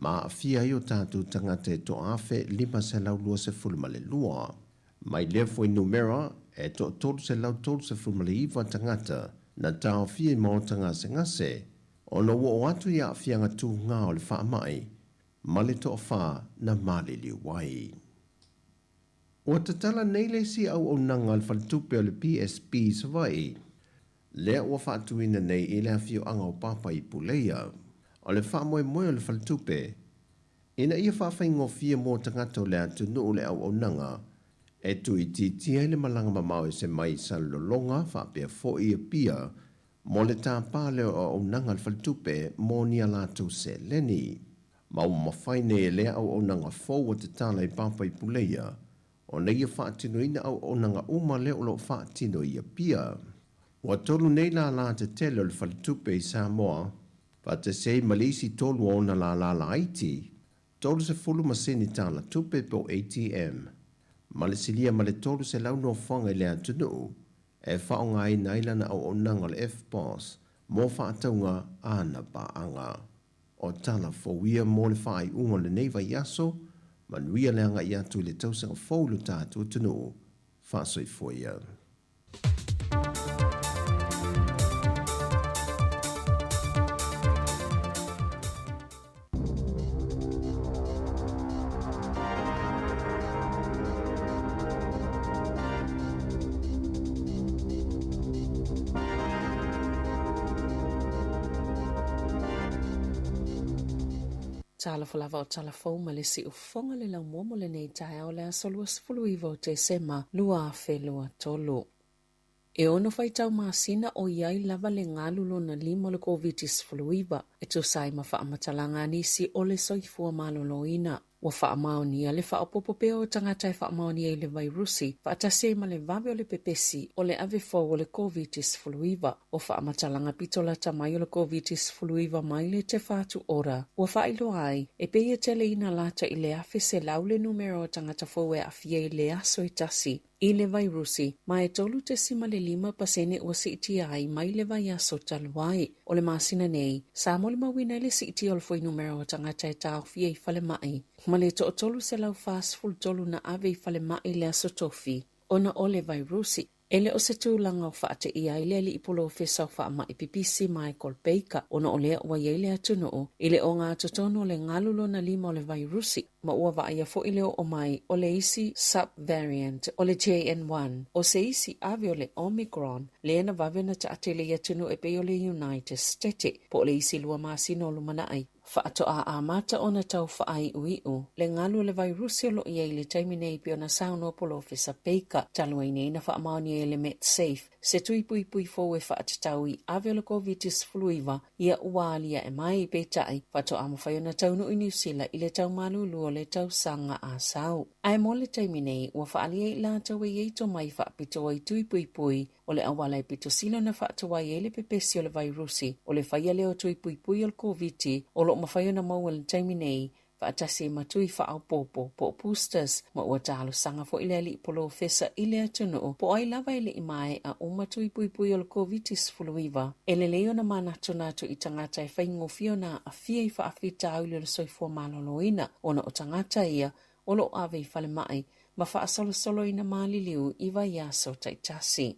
ma aafia ai o tatou tagata e 1,522. Mai lea fuainumera, e toa-339 tagata na taofia i maota gasegase ona ua oo atu i aafiaga tuga o le faamai ma le toafa na maliliu ai. Ua tatala nei le isi auaunaga a le faletupe o le PSB i Savaii, lea ua faatuina nei i le afioaga o Papa i Puleia. O le faamoemoe o le faletupe, Ina ia faafaigofie mo tagata o le atunuu le auaunaga e tuuitiitia ai le malaga mamao ese mai i Salelologa faapea foi Apia mo le tapa lea o auaunaga a le faletupe mo ni a latou seleni. Ma ua mafai nei e lea auaunaga fou ua tatala i Papa i Puleia ona ia faatinoina auaunaga uma lea o lo o faatino i Apia. Ua tolu nei lālā tetele o le faletupe i Samoa Faatasi ai ma le isi tolu o ona lālā laiti, 30 masini tala tupe po o ATM, ma le silia ma le 300 nofoaga i le atunuu e faaaogaina ai lana auaunaga o le FPOS mo faatauga a ana paaga. O tala fou ia mo le faaiuga o lenei vaiaso, manuia le agai atu i le tausaga fou i lo tatou atunuu. Faasoifua ia. Talofa lava o tala fou ma le siufofoga le laumua mo lenei taeao le aso 29 o Tesema 2023. E ono faitau masina o i ai lava le galu lona lima o le Koviti-19 e tusa ai ma faamatalaga a nisi o le soifua maloloina. Ua faamaonia le faaopoopo pea o tagata e faamaonia i le vairusi faatasi ai ma le vave o le pepesi o le ave fou o le Koviti-19. O faamatalaga pito lata mai o le Koviti-19 mai le Te Whatu Ora ua faailoa ai e pei e tele ina lata i le 1,100 le numera o tagata fou e aafia i le aso e tasi i le vairusi, ma e 3.5% ua siitia ai mai le vaiaso talu ai. O le masina nei, sa molimauina ai le siitia o le fuainumera o tagata e taofia i falemai, ma le 1,343 na ave i falemai le aso Tofi, ona o le vairusi. E le o se tulaga o faateia ai le alii polofesa o faamai pipisi Michael Baker, ona o lea ua i ai le atunuu i le ogatotonu o le galu lona lima o le vairusi, ma ua vaaia foi le oo mai o le isi sub-variant o le JN1, o se isi ave o le Omicron, lea na vave ona taatele i atunuu e pei o le United States, po o le isi 2 masina o lumanai. Faatoa amata ona tau faaiuiu le galu o le vairusi o loo i ai i le taimi nei pei ona saunoa Polofesa Baker. Talu ai nei na faamaonia e le MedSafe se tui puipui fou e faatatau i ave o le Koviti-19 ia ua aliae mai, peitai faatoa mafai ona taunuu i Niu Sila i le tau malulu o le tausaga a sau. Ae mo le taimi nei ua faaalia i latou e i ai tomai faapitoa i tui puipui o le auala e pito sili ona faatuai ai le pepesi o le vairusi o le faia lea o tui puipui o le Koviti o loo mafai ona maua i le taimi nei faatasi ai ma tui faaopoopo po o boosters, ma ua talosaga foi le alii polofesa i le atunuu po o ai lava e le i maea uma tui puipui o le Koviti-19. E lelei ona manatunatu i tagata e faigofie ona aafia i faafitauli o le soifua maloloina ona o tagata ia o loo ave i falemai ma faasolosoloina maliliu i vaiaso taitasi.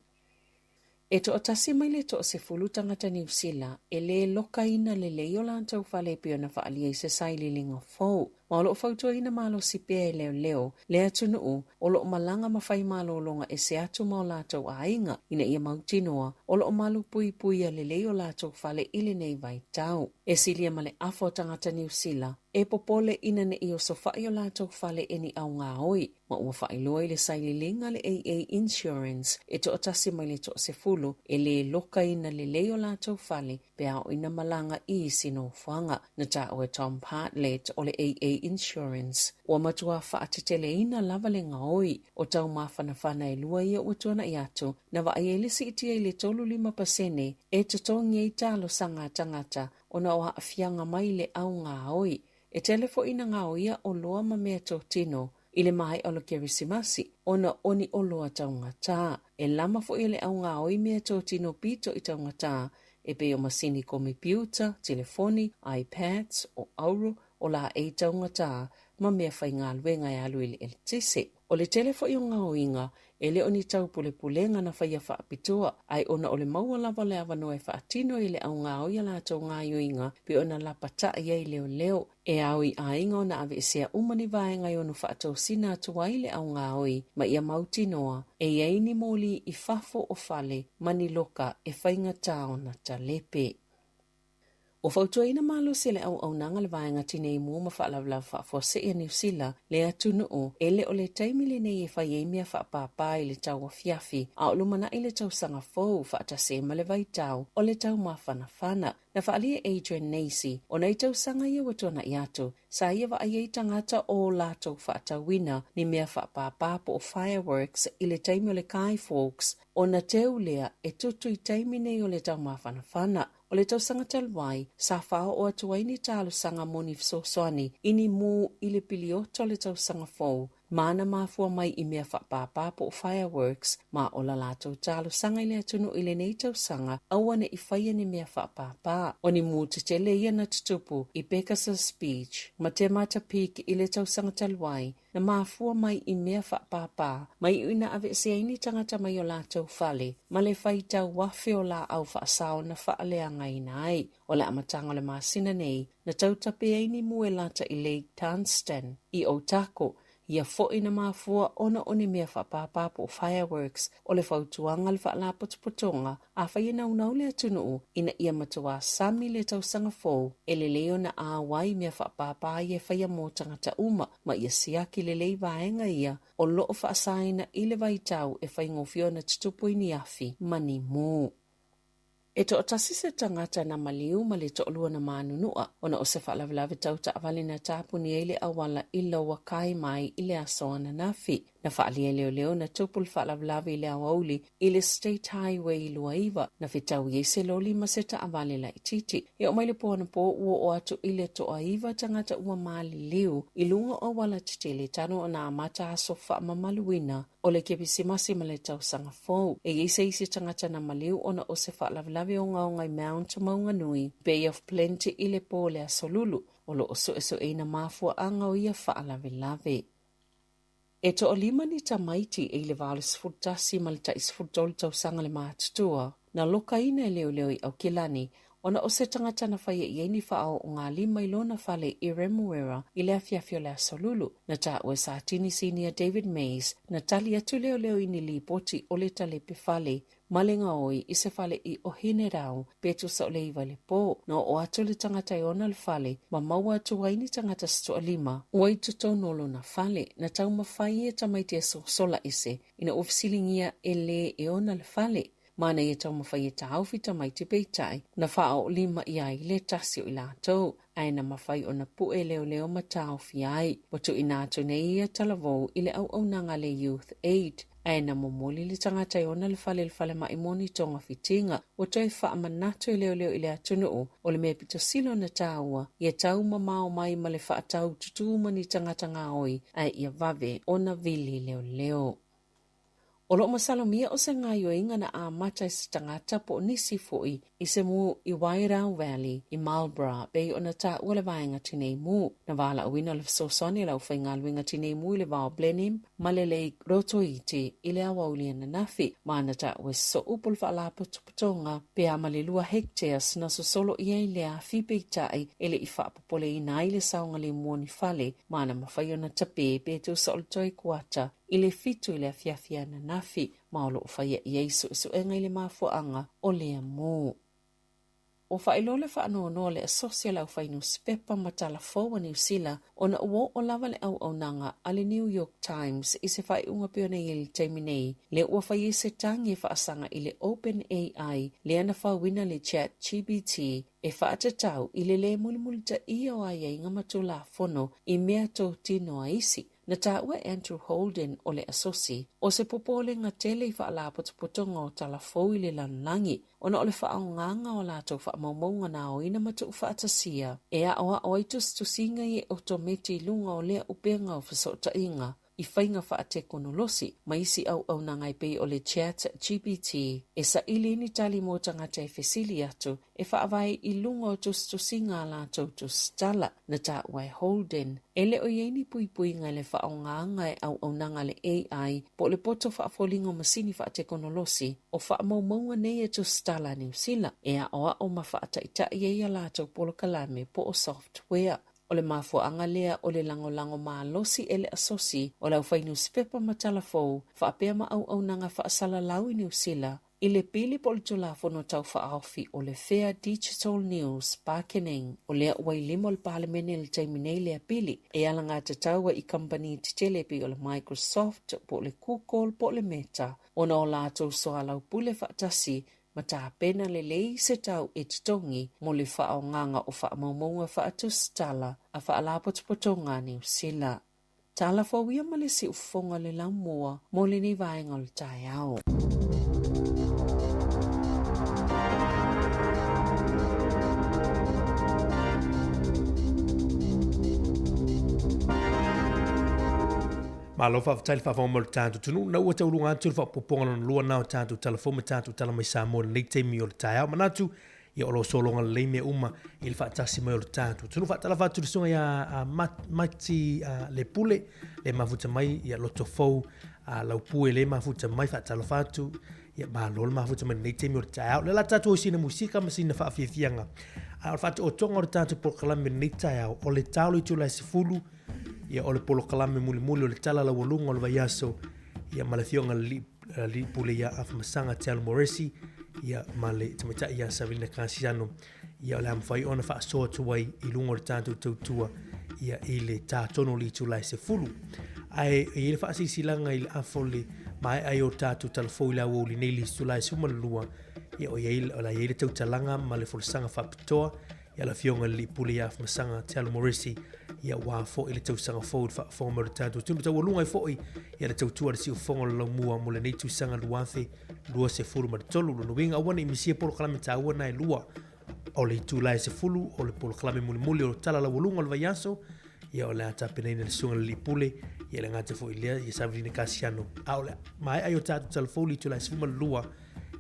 E toatasi mai le 10 tagata Niu Sila e lē lokaina lelei o latou fale e pei ona faaalia i se sailiiliga fou, ma o loo fautuaina malosi pea e leoleo le atunuu o loo malaga ma fai malōlōga ese atu ma o latou aiga ina ia mautinoa o loo malupuipuia lelei o latou fale i lenei vaitau. E silia ma le afa o tagata Niu Sila e popole ina ne'i osofai o latou fale e ni augaoi, ma ua faailoa i le sailiiliga a le AA Insurance e toatasi mai le 10 e lē lokaina lelei o latou fale pe a oo ina malaga i isi nofoaga. Na taua e Tom Bartlett o le AA Insurance ua matua faateteleina lava le gaoi o taumafanafana e lua ia ua tuana'i atu na vaai ai le siitia i le 35% e totogi ai talosaga a tagata ona o aafiaga mai le augaoi. E tele foi ina gaoia oloa ma meatotino i le maea o le Kerisimasi ona o ni oloa taugatā. E lama foi le augaoi meatotino pito i taugatā e pei o masini komepiuta, telefoni, iPads, o auro, o laei taugatā ma mea faigaluega e alu i le eletise. O le tele foi o gaoiga e le o ni taupulepulega na faia faapitoa, ae ona o le maua lava o le avanoa e faatino ai le augaoi a latou gaoioiga pei ona lapata'i ai leoleo. E ao i aiga ona aveesea uma ni vaega e ono faatosina atu ai le augaoi ma ia mautinoa e i ai ni moli i fafo o fale ma ni loka e faigata ona talepe. Ua fautuaina malosi e le auaunaga le vaega tinei mu ma faalavelave faafuasei a Niu Sila le atunuu e le o le taimi lenei e fai ai mea faapāpā i le tauafiafi a o lumanai le tausaga fou faatasi ai ma le vaitau o le taumafanafana. Na faaalia e Adrian Nacey ona i tausaga ia ua tuana'i atu sa ia vaai ai tagata o latou faatauina ni mea faapāpā po o fireworks i le taimi o le Guy Fawkes ona teu lea e tutu i taimi nei o le taumafanafana. O le tausaga talu ai, sa faaoo atu ai ni talosaga mo ni fesoasoani i ni mū i le piliota o le tausaga fou, ma na mafua mai i mea faapāpā po o fireworks, ma o la latou talosaga i le atunuu i lenei tausaga, aua ne'i faia ni mea faapāpā. O ni mū tetele ia na tutupu i Pegasus Beach ma Te Mata Peak i le tausaga talu ai, na mafua mai i mea faapāpā, ma iu ina aveesea ai ni tagata mai o latou fale, ma le faitau afe o laau faasao na faaleagaina ai. O le amataga o le masina nei, na tautape ai ni mū e lata i Lake Dunstan, i Otago, ia foi na mafua ona o ni mea faapāpā po o fireworks o le fautuaga a le faalapotopotoga afai e naunau le atunuu ina ia matuā sami le tausaga fou e lelei ona auai mea faapāpā ia e faia mo tagata uma ma ia siaki lelei vaega ia o loo faasaina i le vaitau e faigofie ona tutupu ai ni afi ma ni mū. E toʻatasi se tagata na maliu ma le toʻalua na manunua ona o se faalavelave tau taavale na tapuni ai le auala i Lower Kaimai i le aso ananafi. Na faaalia e leoleo na tupu le faalavelave i le aoauli i le State Highway 29 na fetaui ai se loli ma se taavale laitiiti. E oo mai le po anapo ua oo atu i le toaiva tagata ua maliliu i luga o auala tetele talu ona amata aso faamamaluina o le Kerisimasi ma le Tausaga Fou. E i ai se isi tagata na maliu ona o se faalavelave ogaoga i Mount Maunganui, Bay of Plenty i le po o le Aso Lulu, o lo o suesueina mafuaaga o ia faalavelave. E toalima ni tamaiti e i le 81 ma le tai 13 tausaga le matutua, na lokaina e leoleo i Aukilani ona o se tagata na faia i ai ni faaoogalima i lona fale i Remuera i le afiafi o le Aso Lulu. Na taua e Satini Sinia David Mays na tali atu leoleo i ni lipoti o le talepe fale ma le gaoi i se fale i Ohinerau pe tusa o le 9 i le po. Na oo atu le tagata e ona le fale ma maua atu ai ni tagata se toalima ua i totonu o lona fale. Na taumafai e tamaiti e sosola ese ina ua fesiligia e le e ona le fale. Manaia taumafai e taofi tamaiti peitai na faaoolima i ai le tasi o i latou, ae na mafai ona pue leoleo ma taofi ai. Ua tuuina atu nei ia talavou i le auaunaga a le Youth Aid, ae na momoli le tagata e ona le fale i le falemai mo ni togafitiga. Ua toe faamanatu e leoleo i le atunuu, o le mea pito sili ona taua, ia tau mamao mai ma le faatau tutū ma ni tagata gaoi, ae ia vave ona vili leoleo. O lo o masalomia o se gaoioiga na amata e se tagata po o nisi foi i se mu i Wairau Valley i Marlborough pei ona taua le vaega tinei mu. Na valaauina le fesoasoani a le aufaigaluega tinei mu i le vao Blenheim ma le Lake Rotoiti i le aoauli ananafi ma na taua e sosoo upu o le faalapotopotoga pe a ma le 2 hectares na sosolo i ai le afi peitai e le i faapopoleina ai le saogalemu o ni fale ma na mafai ona tape pe tusa o le toe kuata i le 7 i le afiafi ananafi, ma o lo o faia i ai suesuega i le mafuaaga o lea mu. Ua faailoa le faanoanoa le asosi a le aufai nusipepa ma tala fou a Niu Sila ona ua oo lava le auaunaga a le New York Times i se faaiuga pei ona i ai i le taimi nei, lea ua fai ai se tagi e faasaga i le OpenAI lea na fauina le ChatGPT e faatatau i le lē mulimulitaia o aiaiga ma Tulafono i mea totino a isi. Na taua e Andrew Holden o le Asosi, o se popolega tele i faalapotopotoga o tala fou i le lalolagi, ona o le faaaogaga o latou faamaumauga na aoina ma tuufaatasia e aoao ai tusitusiga i e otometi i luga o lea upega o fesootaiga i faiga faatekonolosi ma isi auaunaga e pei o le Chat GPT e saili ai ni tali mo tagata e fesili atu e faavae i luga o tusitusiga a latou tusitala, na taua e Holden. E le o i ai ni puipuiga i le faaaogaga e auaunaga a le AI po o le poto faafoliga o masini faatekonolosi o faamaumauga nei e tusitala a Niu Sila e aoao ma faataitai ai a latou polokalame po o software. O le mafuaaga lea o le lagolago malosi e le Asosi o le Aufai Nusipepa ma Tala Fou faapea ma auaunaga faasalalau i Niu Sila I le pili po o le Tulafono Tau Faaofi o le Fair Digital News Bargaining, o lea ua i lima o le Palemene i le taimi nei lea pili e alagatatau ai i kamupani tetele e pei o le Microsoft po o le Google po o le Meta ona o latou soalaupule faatasi ma tapena lelei se tau e totogi mo le faaaogaga o faamaumauga faatusitala a Faalapotopotoga a Niu Sila. Tala fou ia ma le siufofoga o le laumua mo lenei vaega o le taeao. Malo faafetai le faafofoga mai o le tatou atunuu. Na ua tauluga atu le faaopoopoga lona lua na o tatou tala fou ma tatou tala mai Samoa i lenei taimi o le taeao. Manatu, ia o lo o sologa lelei mea uma i le faatasi mai o le tatou atunuu. Faatalofa atu i le susuga ia Mati Lepule, le mafuta mai, ia loto fou Laupue le mafuta mai, faatalofa atu, ia malo le mafuta mai lenei taimi o le taeao. Le la tatou i sina musika ma sina faafiafiaga. A o le faataotoga o le tatou polokalame lenei taeao, o le ta o le itula e 10, ia o le polokalame mulimuli o le tala laualuga o le vaiaso, ia ma le afioga i le alii pule ia Afamasaga Te Alu Moresi, ia ma le tamaitai ia Savelina Kasiano, ia o le a mafai ona faasoa atu ai i luga o le tatou tautua ia i le ta tonu o le itula e 10. Ae e i ai le faasilasilaga i le afa o le maea ai o tatou talafou i le aoauli nei i le itula e 12, Ia, o i ai, o le a i ai le tautalaga ma le folasaga faapitoa ia le Afioga i le Alii Pule ia Afamasaga Te Alo Morisi, ia aua foi le tausaga fou i le faafofoga mai o le tatou atunuu. Taualuga ai foi ia le tautua a le siufofoga o le laumua mo lenei tausaga 2023. Lona uiga, aua ne i misia polokalame taua na e lua o le itula e 10 o le polokalame mulimuli o Tala Laualuga o le Vaiaso, ia o le a tapenaina le susuga i le Alii Pule, ia le gata foi i lea, ia Savelina Kasiano. A o le maea ai o tatou tala fou i le itula e 12,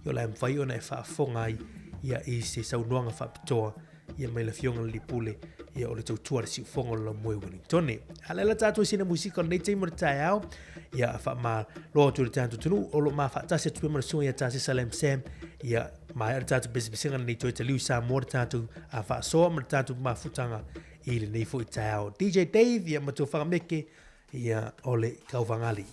ia o le a mafai ona e faafofoga ai ia i se saunoaga faapitoa ia mai le Afioga i le Alii Pule, ia o le tautua a le siufofoga o le Laumua i Wellingtone. A lea la tatou i sina musika o lenei taimi o le taeao, ia faamalo atu i le tatou atunuu o lo o mafaatasi atu pea ma le susuga ia Tasesa Lam Sam, ia maea le tatou pesepesega lenei toe taliu i Samoa le tatou faasoa ma le tatou mafutaga i lenei foi taeao. DJ Dave, ia ma Tofaga Meke, ia o le Kauvagali.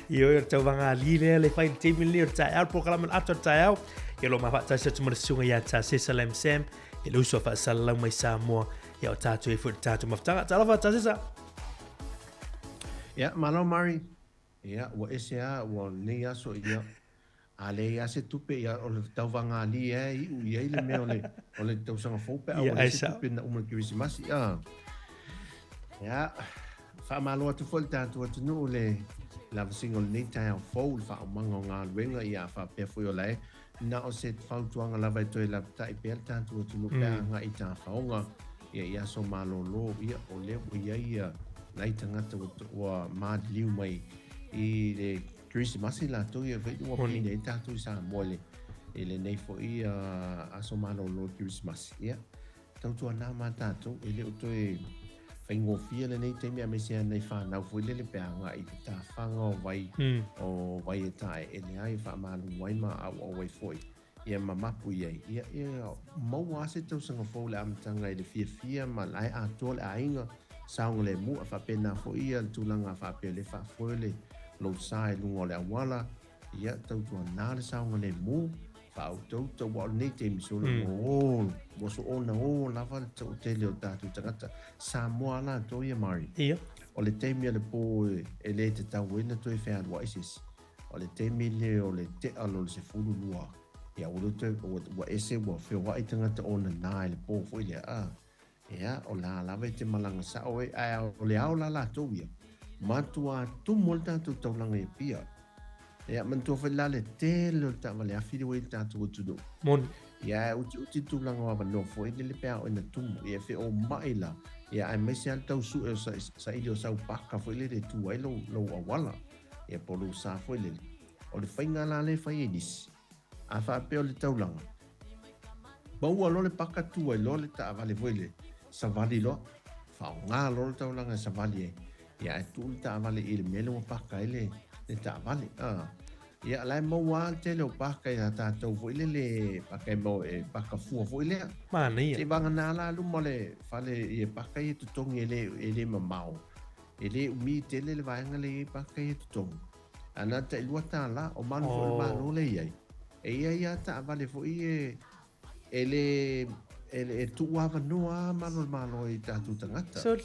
Ioe o le tauvaga alii lea le fai i le taimi lenei o le taeao, le polokalame o le ata o le taeao. Ia o lo o mafaatasi atu ma le susuga ia Tasesa Lam Sam, ia le uso a faasalalau mai Samoa, ia o tatou ai foi i le tatou mafutaga. Talofa Tasesa! Ia, malo Murray. Ia, ua ese lava, ua lenei aso, ia, a leai lava se tupe, ia, o le tauvaga alii lava e iu i ai le mea o le, o le tausaga fou pe a ua leai se tupe na uma i le Kerisimasi. A. Ia, faamalo atu foi i le tatou atunuu le lavasiga o lenei taeao fou, le faaomaga o galuega, ia, a faapea foi o la e na o se fautuaga lava e toe lapatai pea le tatou atunuu pe a agai i tafaoga, ia, i aso malolo, ia, o lea ua i ai ia nai tagata ua, ua maliliu mai i le Kerisimasi latou ia foi ua pine ai tatou i Samoa i le, i lenei foi aso malolo o le Kerisimasi. Ia, tautuana ma tatou, e le o toe faigofie lenei taimi aemaise lava nai fanau foi lele pe a agai i le tafaga o vai, o vai e taeele ai, e faamalumu ai ma auau ai foi. Ia ma mapu i ai. Ia, ia maua lava se tausaga fou i le amataga i le fiafia ma la e atoa le aiga, saogalemu, a faapena foi ia le tulaga faapea o lea e faafoe le lou sa i luga o le auala, Ia, tautuana le saogalemu, faautautau, aua o lenei taimi solo, ua o, ua soona o lava le toatele o tatou tagata, Samoa lava latou ia Mari. Ia. O le taimi o le po e le tatau ai ona toe fealuai se isi. O le taimi lea o le tea loa o le 12, ia ua le toe, ua ese ua feoai tagata o nana i le po foi lea, a. Ia, o la lava e te malaga sao ai, ae o le ao la latou ia, matua tumu ai le tatou taulaga i Apia. Ia, manatua foi la le tele o le taavale afi lea ua i le tatou atunuu. Moni. Ia, ae utiuti le tulaga o avanoa foi lele pe a oo ina tumu. Ia, e feomai la, ia, aemaise lava le tau sue o saili o sau paka foi lele e tu ai lou, lou auala, ia, po o lou sa foi lele. O le faiga la lea e fai ai nisi, a faapea o le taulaga, Maua loa le paka tu ai loa le taavale foi le savali loa, faaaoga loa le taulaga e savali ai, ia ae tuu le taavale i le mea lea ua paka ai le, le taavale. Ah. Ia la e maua lava le tele o paka ia tatou foi lele paka e maua e paka fua foi lea. Manaia. Se vagana la luma o le fale i paka ia totogi e le, e le mamao. E le umi tele le vaega lea e i ai paka ia totogi. A na tai $2, o malu foi o le Malo lea e i ai. E i ai lava taavale foi e, e le, e, e tuu avanoa lava malu o le Malo i tatou tagata. Soli.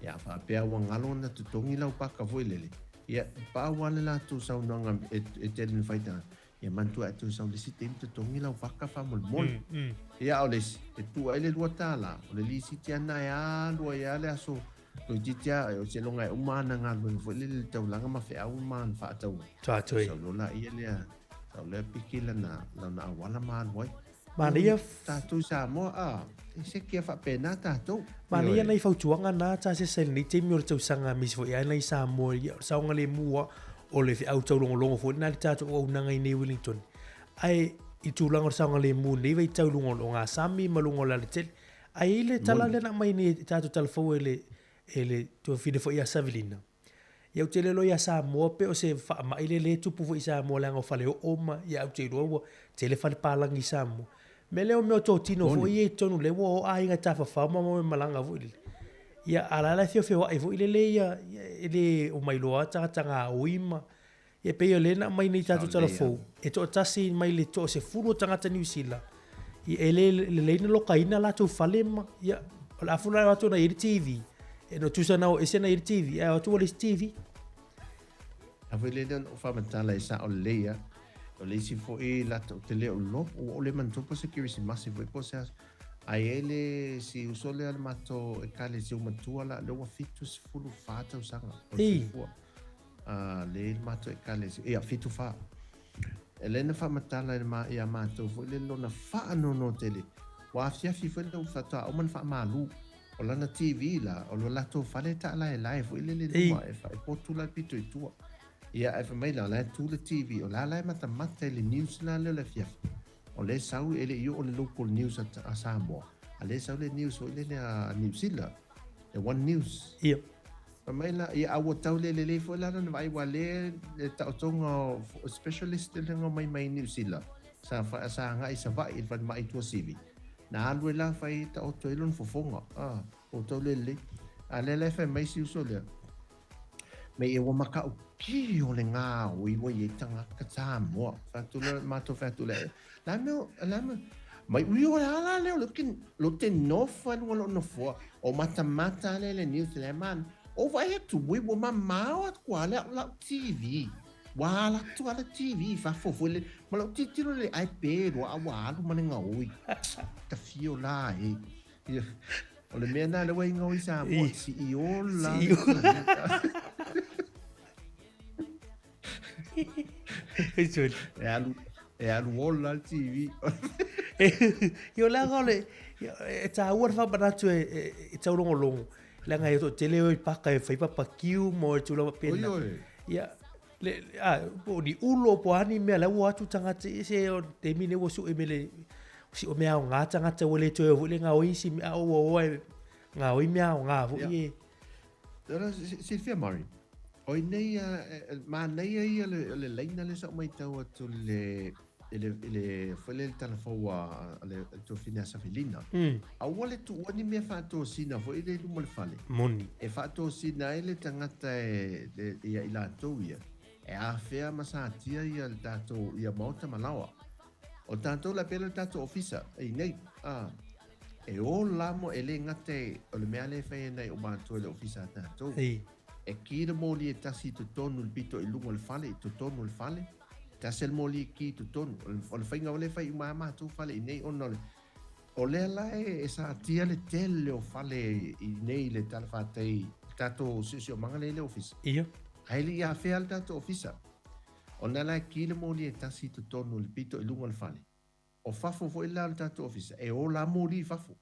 Ia, a faapea ua galo ona totogi lau paka foi lele, ia, pau lava le latou saunoaga e, e tele ina fai tagata, ia manatua e toe sau le isi taimi totogi lau paka faamolemole. Ia, a o le isi, e tuu ai le $2, o le lisiti lava lena e alu ai lava le aso Toeitiiti lava, o se loga e uma ana galuega foi lele i le taulaga ma feau ma ana faatauga. Tuatoi. Sau loa laia lea, sau lea piki lana, lana auala ma alu ai. Manaia. Tatou i Samoa, a, e seki a faapena tatou. Manaia nai fautuaga na ta se sa i lenei taimi o le tausaga aemaise foi lava nai Samoa i le saogalemu lava o le feau taulogologo foi lena i le tatou auaunaga i nei Wellington. Ae i tulaga o le saogalemu i lenei vaitau i luga o ogasami ma luga o le alatele, Ae i ai le tala lea na aumai nei e tatou talafou e le, e le tuafafine foi ia Savelina. Ia ou te le iloa ia Samoa pe o se faamai lea e tupu foi i Samoa leaga o faleoo ma ia ou te iloa ua tele fale palagi i Samoa. Mea lea o mea o totino foi ia i totonu lea ua o aiga e tafafao ma o e malaga foi lele. Ia a la e feofeoai foi lele ia, e le omai loa tagata gaoi ma Ia pei o lea na aumai nei tatou tala fou, e toatasi mai le toasefulu o tagata Niu Sila, ia e le lelei ona lokaina latou fale ma, ia, o le a foi la e o atu ona i ai le TV, e no tusa na o ese na i ai le TV, ae o atu ua leai se TV. A foi lea na ou faamatala e sao lelei lava. O le isi foi latou te le o loa, ua ou le manatua po o se Kerisimasi foi po o se aso. Ae i ai le si uso lea o le matou ekalesia ua matua la, lea ua 74 tausaga o le soifua. A le le matou ekalesia, ia, 74. E le na faamatala i le ma, ia matou foi le lona faanoanoa tele. Ua afiafi foi le faatoa uma ona faamalu. O lana TV la, o lo latou fale taalaelae foi lele luma, e, fa, e potu la le pito i tua. Ia, ae fai mai la, o la e tu le TV, o la la e matamata i le news la lea o le afiafi. O lea e sau, e le i oo le local news a, a Samoa, a lea e sau le news foi lele a New Zealand, le One News. Ia. Fai mai la, ia a ua tau le lelei foi la lana vaai, ua le le taotoga o specialist le nga mai mai New Zealand. Sa fa, sa agai i Savaii i le falemai i Tuasivi. Na alu ai la fai taoto ai lona fofoga. Ah, ua tau le lelei. A lea la e fai mai si uso lea, Mei e ua matautia o le gaoi ua i ai tagata Samoa. Fai atu loa matou fai atu lea, la mea, la mea, mai ui o le a la lea o le lo te nofo ai luga o lou nofoa, o matamata lea le news lea man. O vaai atu ui ua mamao atu lava le lau TV. Ua ala atu lava le TV i fafo foi le, ma lou tilotilo lea, ai pe loa a ua alu ma le gaoi. Tafio la e. Ia, o le mea lena lea ua ingoa i Samoa, CEO la. CEO. E alu, e alu ola le TV. Ia o leaga o le, e tāua le faamanatu e, e, e taulogologo. Leaga e toatele o i paka e fai papakiu ma o e tulaga faapena. Oi, oi. Ia, le, a, po o ni ulo po o a ni mea la ua o atu tagata i se o taimi nei ua sue mai le si o mea aoga tagata ua le toe o foi le gaoi isi mea a ua o ai gaoi mea aoga foi e. Ora silafia Murray, o i nei manaia ia le laina lea sa ou matau atu le i le i le foi lea le tala fou a le tuafafine a Safelina. Aua le tuua ni mea faatosina foi lea i luma o le fale. Moni. E faatosina ai le tagata e ia i latou ia. E afea ma satia ia le tatou ia maota ma laoa. O tatou la pele le tatou ofisa i nei. A, e o la mo e le gata o le mea le fai nei o matou le ofisa a tatou. Ei. E ki le moli e tasi i totonu le pito i luga o le fale, i totonu o le fale. Tasi le moli e ki i totonu. O le faiga o le fai uma a matou fale i nei ona o le O lea la e satia le tele o fale i nei le talafatai le tatou siosiomaga lea i le ofisa. Ia. Ae le i afea le tatou ofisa. Ona la e ki le moli e tasi i totonu i le pito i luga o le fale. O fafo foi la o le tatou ofisa, e ola moli i fafo.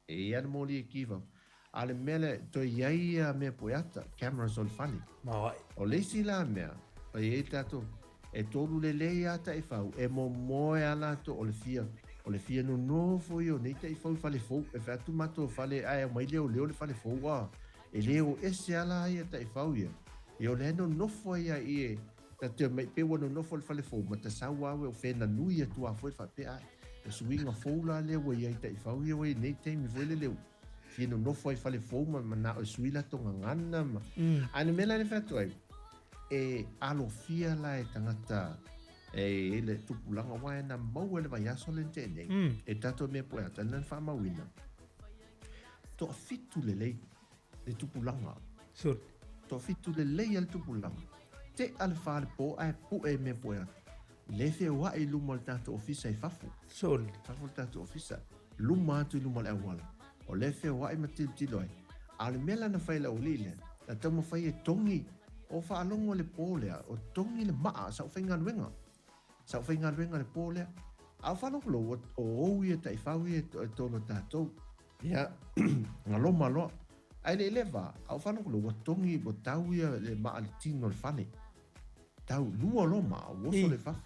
E i ai le moli e ki i fafo. A o le mea lea, toe i ai ia mea pueata, cameras o le fale. Maoae. O le isi la mea, e i ai tatou, e tolu lelei lava taifau, e momoe lava latou o le fia, o le fia nonofo ia o nei taifau i fale fou. E fai atu matou fale ae aumai leoleo le fale fou a. E le o ese lava la ia taifau ia. Ia o lea e nonofo ai lava i e, ta te omai pei ua nonofo i le fale fou ma ta sau lava ua fena nui atu lava foi faapea ai. O suiga fou la lea ua i ai taifau ia ua i nei taimi foi lele fia nonofo ai fale fou ma manao e sui latou gagana ma. A o le mea la lea e fai atu ai, e alofia la e tagata e i le tupulaga aua e na maua i le vaiaso lea na tea nei, e tatou mea poeata na faamauina, toafitu lelei le tupulaga. Sure. Toafitu lelei lava le tupulaga. Tea le fa le po ae pue i mea poeata. Le feoai i luma o le tatou ofisa i fafo. Sure. Fafo le tatou ofisa. Luma atu i luma o le auala. O lea e feoai ma tilotilo ai. A o le mea la na fai e le aualii lea, na taumafai e togi, o faalogo le po lea, o togi le maa a sau faigaluega. Sau faigaluega le po lea. A o faalogologo, o ou ia taifau ia e tolu a tatou. Ia, galoma loa. Ae le i leva, a o faalogologo, ua togi, ua tau ia le maa i le tino o le fale. Tau, lua loa maa, ua oso le fafo.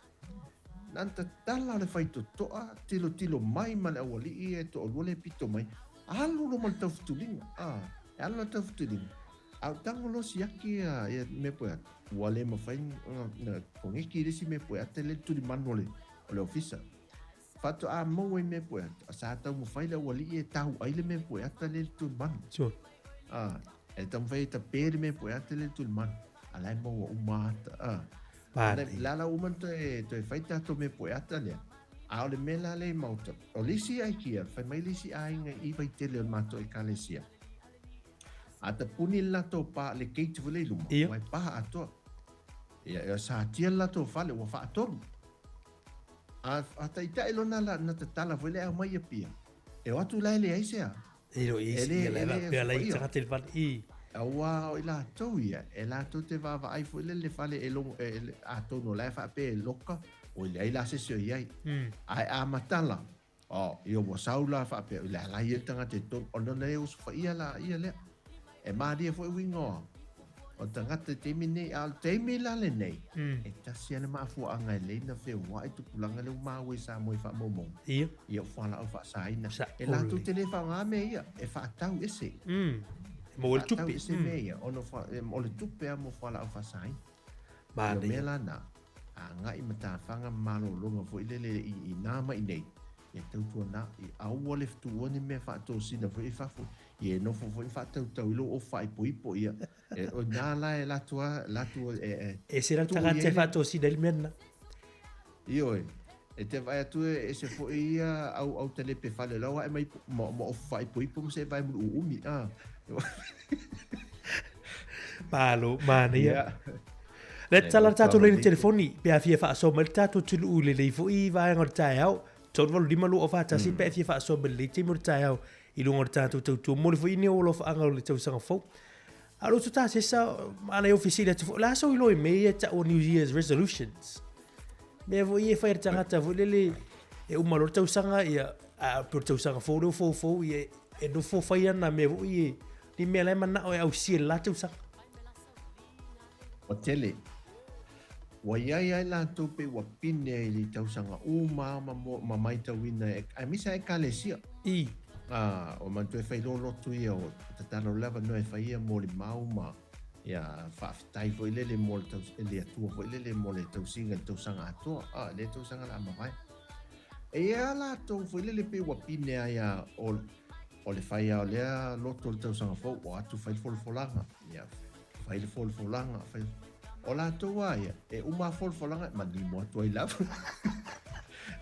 Na tatala le faitotoa, tilotilo mai ma le aualii e toalua le pito mai, alu loa ma le taufutuliga, a, e alu loa le taufutuliga, a o tago loa siaki ia, ia mea poeata, ua le mafai na koneki i le isi mea poeata le tulimanu o le, o le ofisa. Faatoa maua i mea poeata, sa taumafai le aualii e tau ai le mea poeata le tulimanu. Sure. A, e taumafai e tape le mea poeata le tulimanu, a la e maua uma ata, a. Pānei. La la uma toe, toe fai tatou mea poeata lea. A o le mea la lea i maota, o le isi aikia, fai mai le isi aiga i Vaitele o le matou ekalesia. A tapuni le latou pa, le gate foi lea i luma, Ia. ua e pa atoa. Ia, ia satia le latou fale, ua faatolu. A, a taitai lona la, na tatala foi lea aumai Apia. E o atu la e leai se a. E le o i E ai le, ia e la le faapea la i sofaia. tagata i le fale i. Aua o i latou ia, e latou te vaavaai foi lele le fale e logo, e, e, atonu o la e faapea e loka, oi leai la se isi o i ai. Ae a matala, oh, ia ua sau la faapea, o le a la ia le tagata i totonu, ona na e usufaia la ia lea. E malie foi uiga o, o tagata i taimi nei, a o le taimi la lenei, e tasi lava le mafuaaga e lelei ona feoai tupulaga lea ua maua i Samoa i faamaumauga. Ia. Ia o fualaau faasaina. Sa E latou ole. te le faaaoga mea ia, e faatau ese. E maua ai le Faatau tupe. ese mea ia, ona o le tupe lava mo fualaau faasaina. Ia o Manaia. mea la na, agai matafaga ma malologa foi lele i na ma i nei, ia tautuana, i aua le fetuua ni mea faatosina foi i fafo, ia e nofo foi ma faatautau i lou ofu faaipoipo ia. E, o ina la e latou a, latou e, e, Ese la le tuu i tagata ai e le faatosina ai le mea lena. Ioe, e te vaai atu e ese foi ia au, au talepe fale lau ae mai ma, ma ofu faaipoipo ma se vae mulu uumi. Ah. Malo, manaia. Ia. Le tatala le tatou laina Lelei. telefoni, pe a fia faasoa mai le tatou atunuu i lenei foi vaega o le taeao. 385 241 pe a fia faasoa mai lenei taimi o le taeao i luga o le tatou tautua. Momoli foi ni ou alofaaga o le tausaga fou. A o le uso tasesa, manaia o fesili atu foi, o le a sau iloa i mea ia e tau o New Year's resolutions? Mea foi ia e fai e le tagata foi lele e uma loa le tausaga, ia, a pei o le tausaga fou lea ua foufou, ia, e nofo fai ana mea foi ia, ni mea la e manao e ausia i le la tausaga. Ua tele. Ua i ai ai latou pei ua pine i le tausaga uma ma ma maitauina e aemaise lava Ekalesia. I. A, o manatua e fai loa lotu ia o tatalo lava noa e fai ia molimau ma ia faafetai foi lele mo le taus, le Atua foi lele mo le tausiga i le tausaga atoa, a, lea tausaga la mavae. E i ai lava latou foi lele pei ua pine ai a o, o le fai a o lea lotu o le tausaga fou, o atu fai le folafolaga, ia fai le folafolaga, fai. O latou a ia, e uma a folafolaga e manino atu ai lava.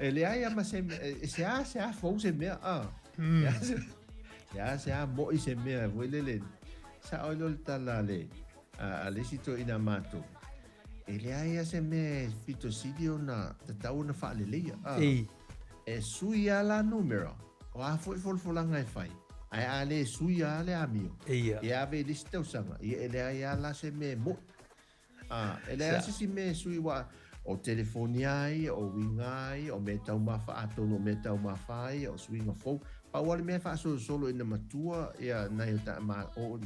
E leai a ma se mea, e seasea fou se mea, a. Seasea moʻi se mea foi lele. Sao ai loa le tala a le, a le isi toeaina a matou, e leai a se mea e pito sili ona tatau ona faaleleia, a. E sui lava la numera, o a foi folafolaga e fai, ae a le sui lava le amio, ia ave i le isi tausaga, ia e leai lava la se mea e moʻi. A, e leai lava se isi mea e sui aua o telefoni lava ia, o uiga lava ia, o meataumafa atonu o meataumafa lava ia, o suiga fou. Pau lava le mea e faasolosolo ina matua ia nai o ta, ma, o,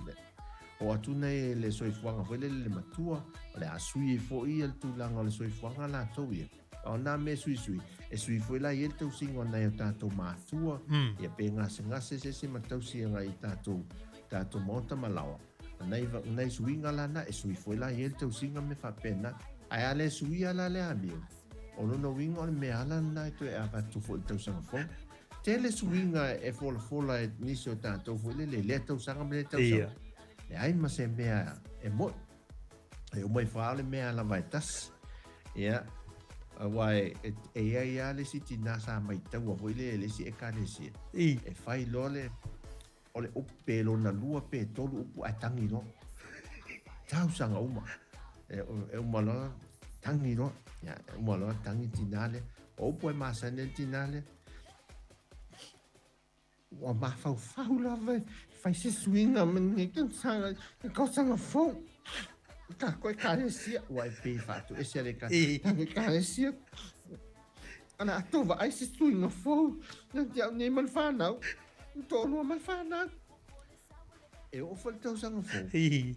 o atu nei le soifuaga foi lele le matua, o le a sui ai foi ia le tulaga o le soifuaga latou ia. A o nā mea suisui, e sui foi la i ai le tausiga o nai o tātou mātua, ia pe gasegase se isi ma tausi agai i tātou, tātou maota ma laoa. Nai, nai suiga la na, e sui foi la i ai le tausiga me faapena. Ae a le suia la le amio, o lona uiga o le mea ala lena e toe avatu foi i le tausaga fou. Tele suiga e folafola e nisi o tātou foi lele i lea tausaga ma lea tausaga. Leai ma se mea e moʻi. E uma ifo lava le mea lava e tasi. Ia, aua e, e, e i ai lava le isi tinā sa maitaua foi le, le isi ekalesia. E fai loa le, o le upu pe lona lua pe tolu upu ae tangi loa. Tausaga uma. E, e uma loa, tangi loa. Ia, e uma loa tangi tinā lea. O upu e masani ai le tinā lea. Ua mafaufau lava e fai se suiga ma lenei tausaga i tausaga fou. I tākou ekalesia, ua e pei faatoese a le ekalesia. O le a tou vaai se suiga fou ia te au nei ma le whānau. Toalua ma le whānau. E oo foi le tausaga fou. E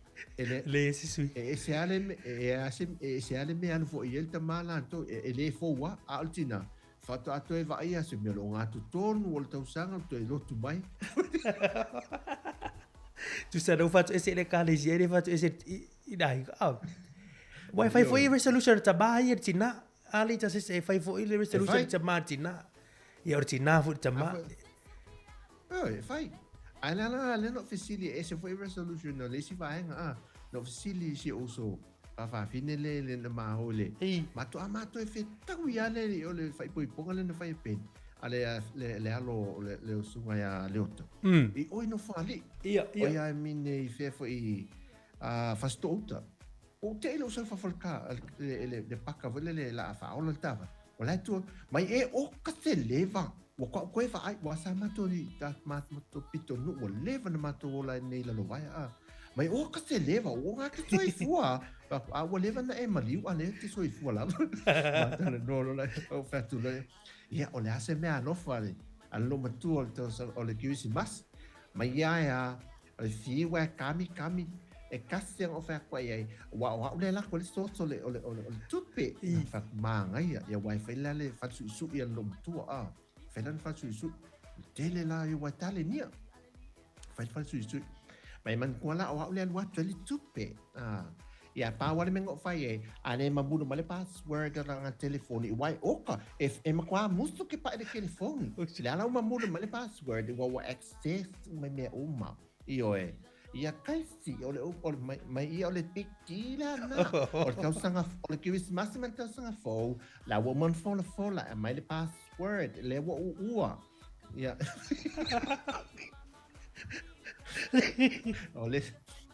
le, le se sui. E ese lava le, e, e ese lava le mea alu foi i ai le tama latou. E, e le fou lava, a o le tinā. Faatoa toe vaaia se mea o le ogatotonu o le tausaga o toe lotu mai. Tusa na ufatu ese le ekalesia e le fatu ese i nai ah. Wa e fai foi resolution le tama ia le tina. Ali ta se e fai foi le resolution le tama le tina. Ia o le tina foi le tama. Oi, e fai. Ae le ala lea na ou fesili e ese foi resolution o le isi vaega a. Na ou fesili i si ou uso faafafine le le na maho le. Matou a matou e fetaui lava le o le faaipoipoga lea na fai e Ben a le le le alo o le le usuga ia Leota. I oi no Fogalii. Ia, ia. Oi a mine i fea foi i a Fasitoo-uta. Ua ou te'i lou sau fafo le ka le le le paka foi lele la a faaola le taavale. O la e tua mai e oka se leva. Ua koʻu koe vaai, ua sa matou i ta matou pito nuu ua leva na matou ola ai nei lalovaea a. Mai oka se leva, ua ngā te soifua. A ua leva na e maliu a le te soifua lava. Matana no lola o whatu loa. Ia, o le a se mea alofa le a le lomatua o le tausaga o le Kerisimasi. Mai ia e a, O le fiu e kami kami e kasi anga o whea koe ai. Wa o au le lako le soso le o le o le o le tupe. I fa māngaia ia wai whai la le whatuisu'i a le lomatua a. Whai la le whatuisu'i. Tele la ia wai tale nia. Whai le whatuisu'i. Mai man kua la o au le alu atu e le tupe. A. Ia pā wale me ngō whai e. A ne mamulu ma le password a ngā telefoni. Wai oka e, e makua musu ke pae le telefoni. Le ala o mamulu ma le password. Ua ua access mai mea uma. Ioe. Ia kaisi, o le, o le, mai, mai ia o le big deal ana. O le tausaga, o le Kerisimasi ma le tausaga fou, la ua uma ona folafola, e aumai le password, lea ua uua. Ia. O le,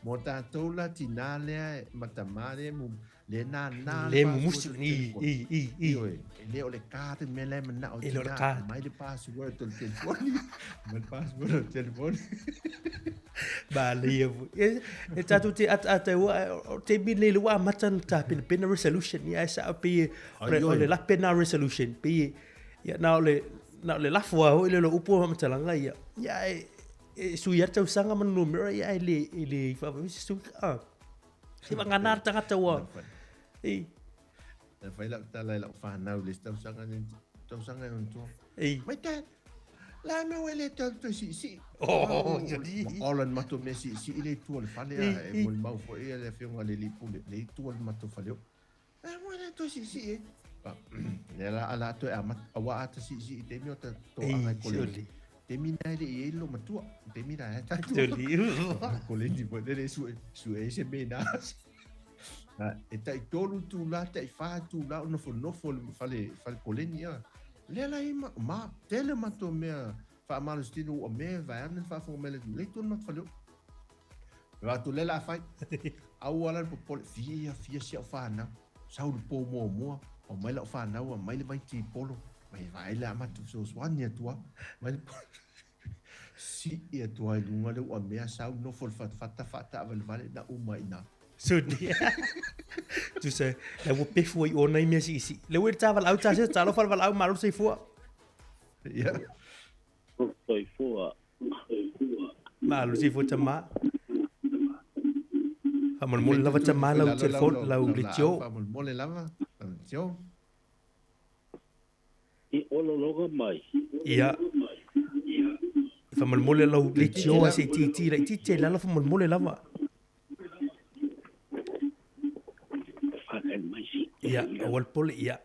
mo tātou la tinā lea, ma tamā lea, mu, Le nānā le mumusu i i i i. Ioe, e le o le card mea la e manao E le o le card. Mai le password o le telefoni. Mai le password o le telefoni. Malia foi. E, e tātou te ata ata ua, o te mi le ua amata na tāpenapena resolution. Ia e sao pe o le, o le lape nā resolution. Pe ia nā o le, nā o le lafo a hoi le lo upu o matalanga ia. Ia e, e sui atu tausaga ma numera ia e le, e le whawhai se sui. Ah. Se whangana le tagata ua. I. E whai lau tala i lau whanau le tausaga ni tausaga i tua. I. Mai dad, la me ue le tau toi si si. Oh, jodi. Ola ni matou mea si si i le tua le fale a e moli mau foi ia le afioga le lipule le tua le matou fale o. La mo le toi si si e. Le la ala toi a mat awa ata si si i te mi o ta to anga i kole. Te mi nai le i e lo matua. Te mi nai ta tu. Kole ni mo le su su e se me na. E tai tolu itula, tai fa itula o nofonofo i le fale, fale koleni a. Lea la i ma, ma, tele o matou mea faamalositino ua mea vaeane le faafofoga mai a le atunuu, lea i totonu o matou faleoo. Fai atu lea o le a fai. Aua la le popole, fia fia si au fanau. Sau i le po muamua, aumai lau fanau, aumai le vaitipolo, mai vaai le a matou fesoasoani atu lava. Aumai le Sii atu lava i luga le uamea, sau nofo i le fatafata faataavalevale na uma i ina. Suni. Tusa, la ua pefu ai ona i mea siisii. Le ua i le tā valaau tā se talofa le valaau malo le soifua. Ia. Soifua. Malo le soifua tama. Faamolemole lava tama lau telefoni, lau leitio. Faamolemole lava, lau leitio. I olologa mai. Ia. Faamolemole lau leitio se i tiitii laitiiti ai i lalo faamolemole lava. Ia, aua le popole, ia.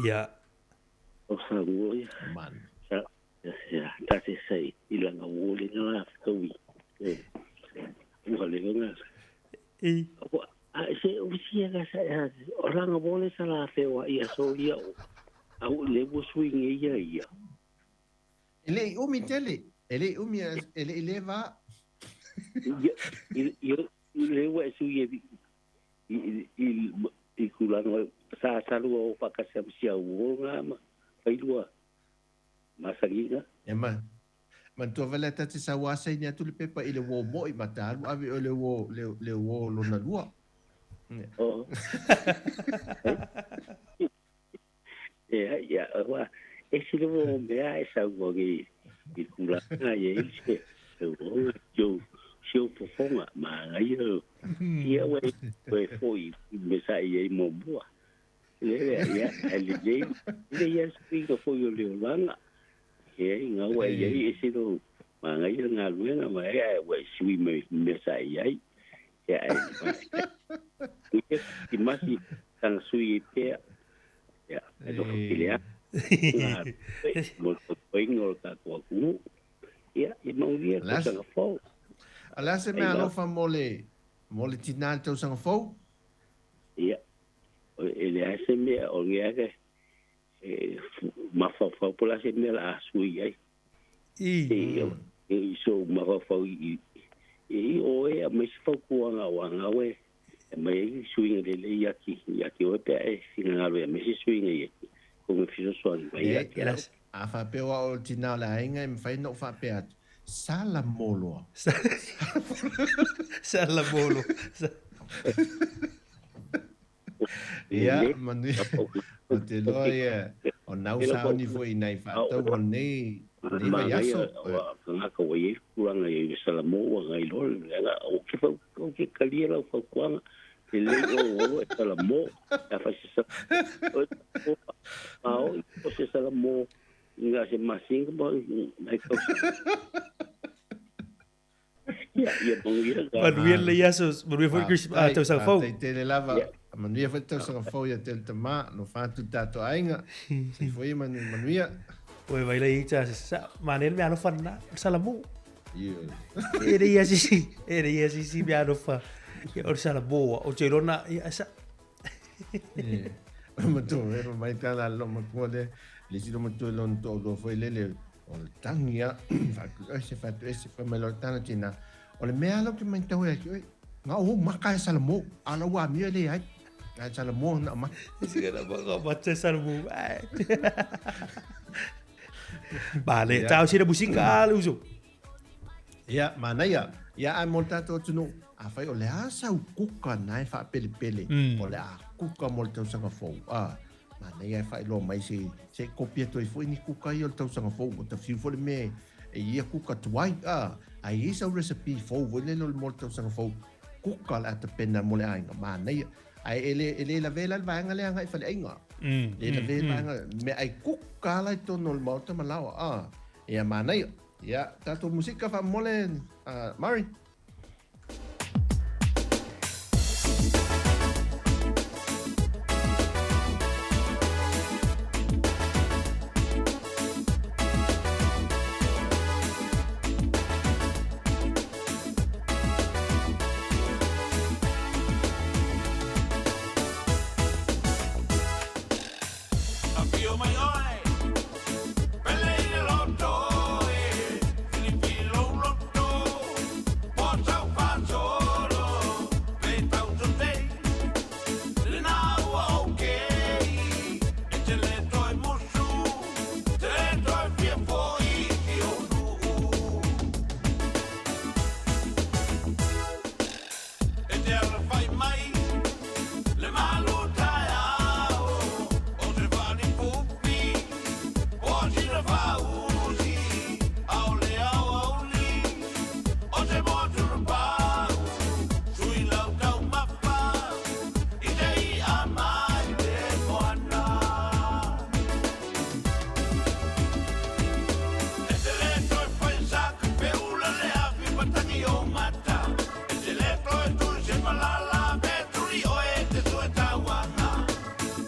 Ia. O sa ia. Man. Sa ia ta te sai i langa wo le nga taui. E. Ua le nga. E. A se o si ga sa o langa wo le sa la fe wa ia so ia o. Au le wo sui nge ia ia. E le i umi tele. E le i umi e le i le va. Ia i le ua e sui e i i i kulanga sa sa lua o whakasi am sia uonga ma whailua masangiga. E ma manatua vale a tate sa ua asaini atu le pepa i le uō mo'i ma ta alu ave o le uō le, le uō lona lua. Oh. Ia, ia, ua, e sile mo mea e sau i, i kulanga i e se, e uonga, tio, sio fofonga, ma ngai o, ia ue, ue foi, me sa i e mo mua. Le, le, ia, e le le, le ia sui ka foi o le olanga, e ai ngā ua i ai e silo, ma ngai o ngā luenga, ma e ai ua sui me, me sa i ai, ia ai, ma, ia, i masi, tanga sui i pea, ia, e no whakile a, ngā, mo te koinga o tātou atunuu, ia, i mauria ko tanga fou. A le a se mea alofa mo le, mo le tinā i le tausaga fou? Ia, e le a se mea o ngea ke, e mafaufau po la se mea la a sui ai. I. E, i so mafaufau i, i o e a mai se fautuaga o anga oe, e mai ai suiga lelei ia te ia te oe pe a e finagalo e aumai se suiga ia te ko me fesoasoani mai ia te au. A faapea ua o le tinā o le aiga e mafai ona ou faapea atu, Sala moloa. Sala moloa. Ia, manuia. O te loa ia, o nau saoni foi i nai faatau mo lenei, lenei vaiaso. Tagata ua i ai le tulaga i le Salamo ua ngai loa le leaga o ke fau o ke talia lau fautuaga lelei oe ua oe Salamo pe afai se Salamo a o i o se Salamo i nga se masina ma nai tausaga. Ia, ia manuia ka. Manuia lenei aso, manuia foi Christmas, ah, tausaga fou. Faafetai tele lava. Manuia foi le tausaga fou ia te le tama, alofa atu i tatou aiga. Soifua ia manuia. Oi vai lai ita sa mane le mea alofa na salamu. E le ia sisi, e le ia sisi mea alofa. Ia o le salamu o te lona ia sa. Matua e mai tala lo matua le le si lo matua lo to lo foi le le O le tagi a faatuese faatuese fai mai loa le tala tina. O le mea la ou te matau ai ia te oe, na o ou maka e salamo, a o lau amio e leai. Ae salamo na maka. Mata salamo. Bale, tau sina musika le uso. Ia, manaia. Ia, ae mo le tatou atunuu, afai o le a sau kuka na e faapelepele, o le a kuka mo le tausaga fou, a, Manaia e faailoa mai se se i kopi atu ai foi ni kuka ia o le tausaga fou ua ta fiu foi le mea e ia kuka tuai a a i ai sau recipe fou foi lele o le mo le tausaga fou kuka o le a tapena mo le aiga manaia ae e le e le lavea la le vaega lea agai i faleaiga le lavea le vaega meaai kuka la i totonu o le maota ma laoa a ia manaia ia tatou musika faamomole Murray. Afio mai oe, pele i le loto e, filifili lou loto, po tau faasolo, pe tau sosei, lena ua okay, e te le toe musu, te le toe fia fo'i i ou nuu. E te alafai mai, le malu taeao, o se faalifufi, po o sina faausi, a o le aoauli, o se motu lupau, sui lau taumafa, i se i'a mai le moana. E te le toe fai sa kafe ula le afi matagi o mata. E te le toe tui se malala pe tuli oe e te sue tauaga.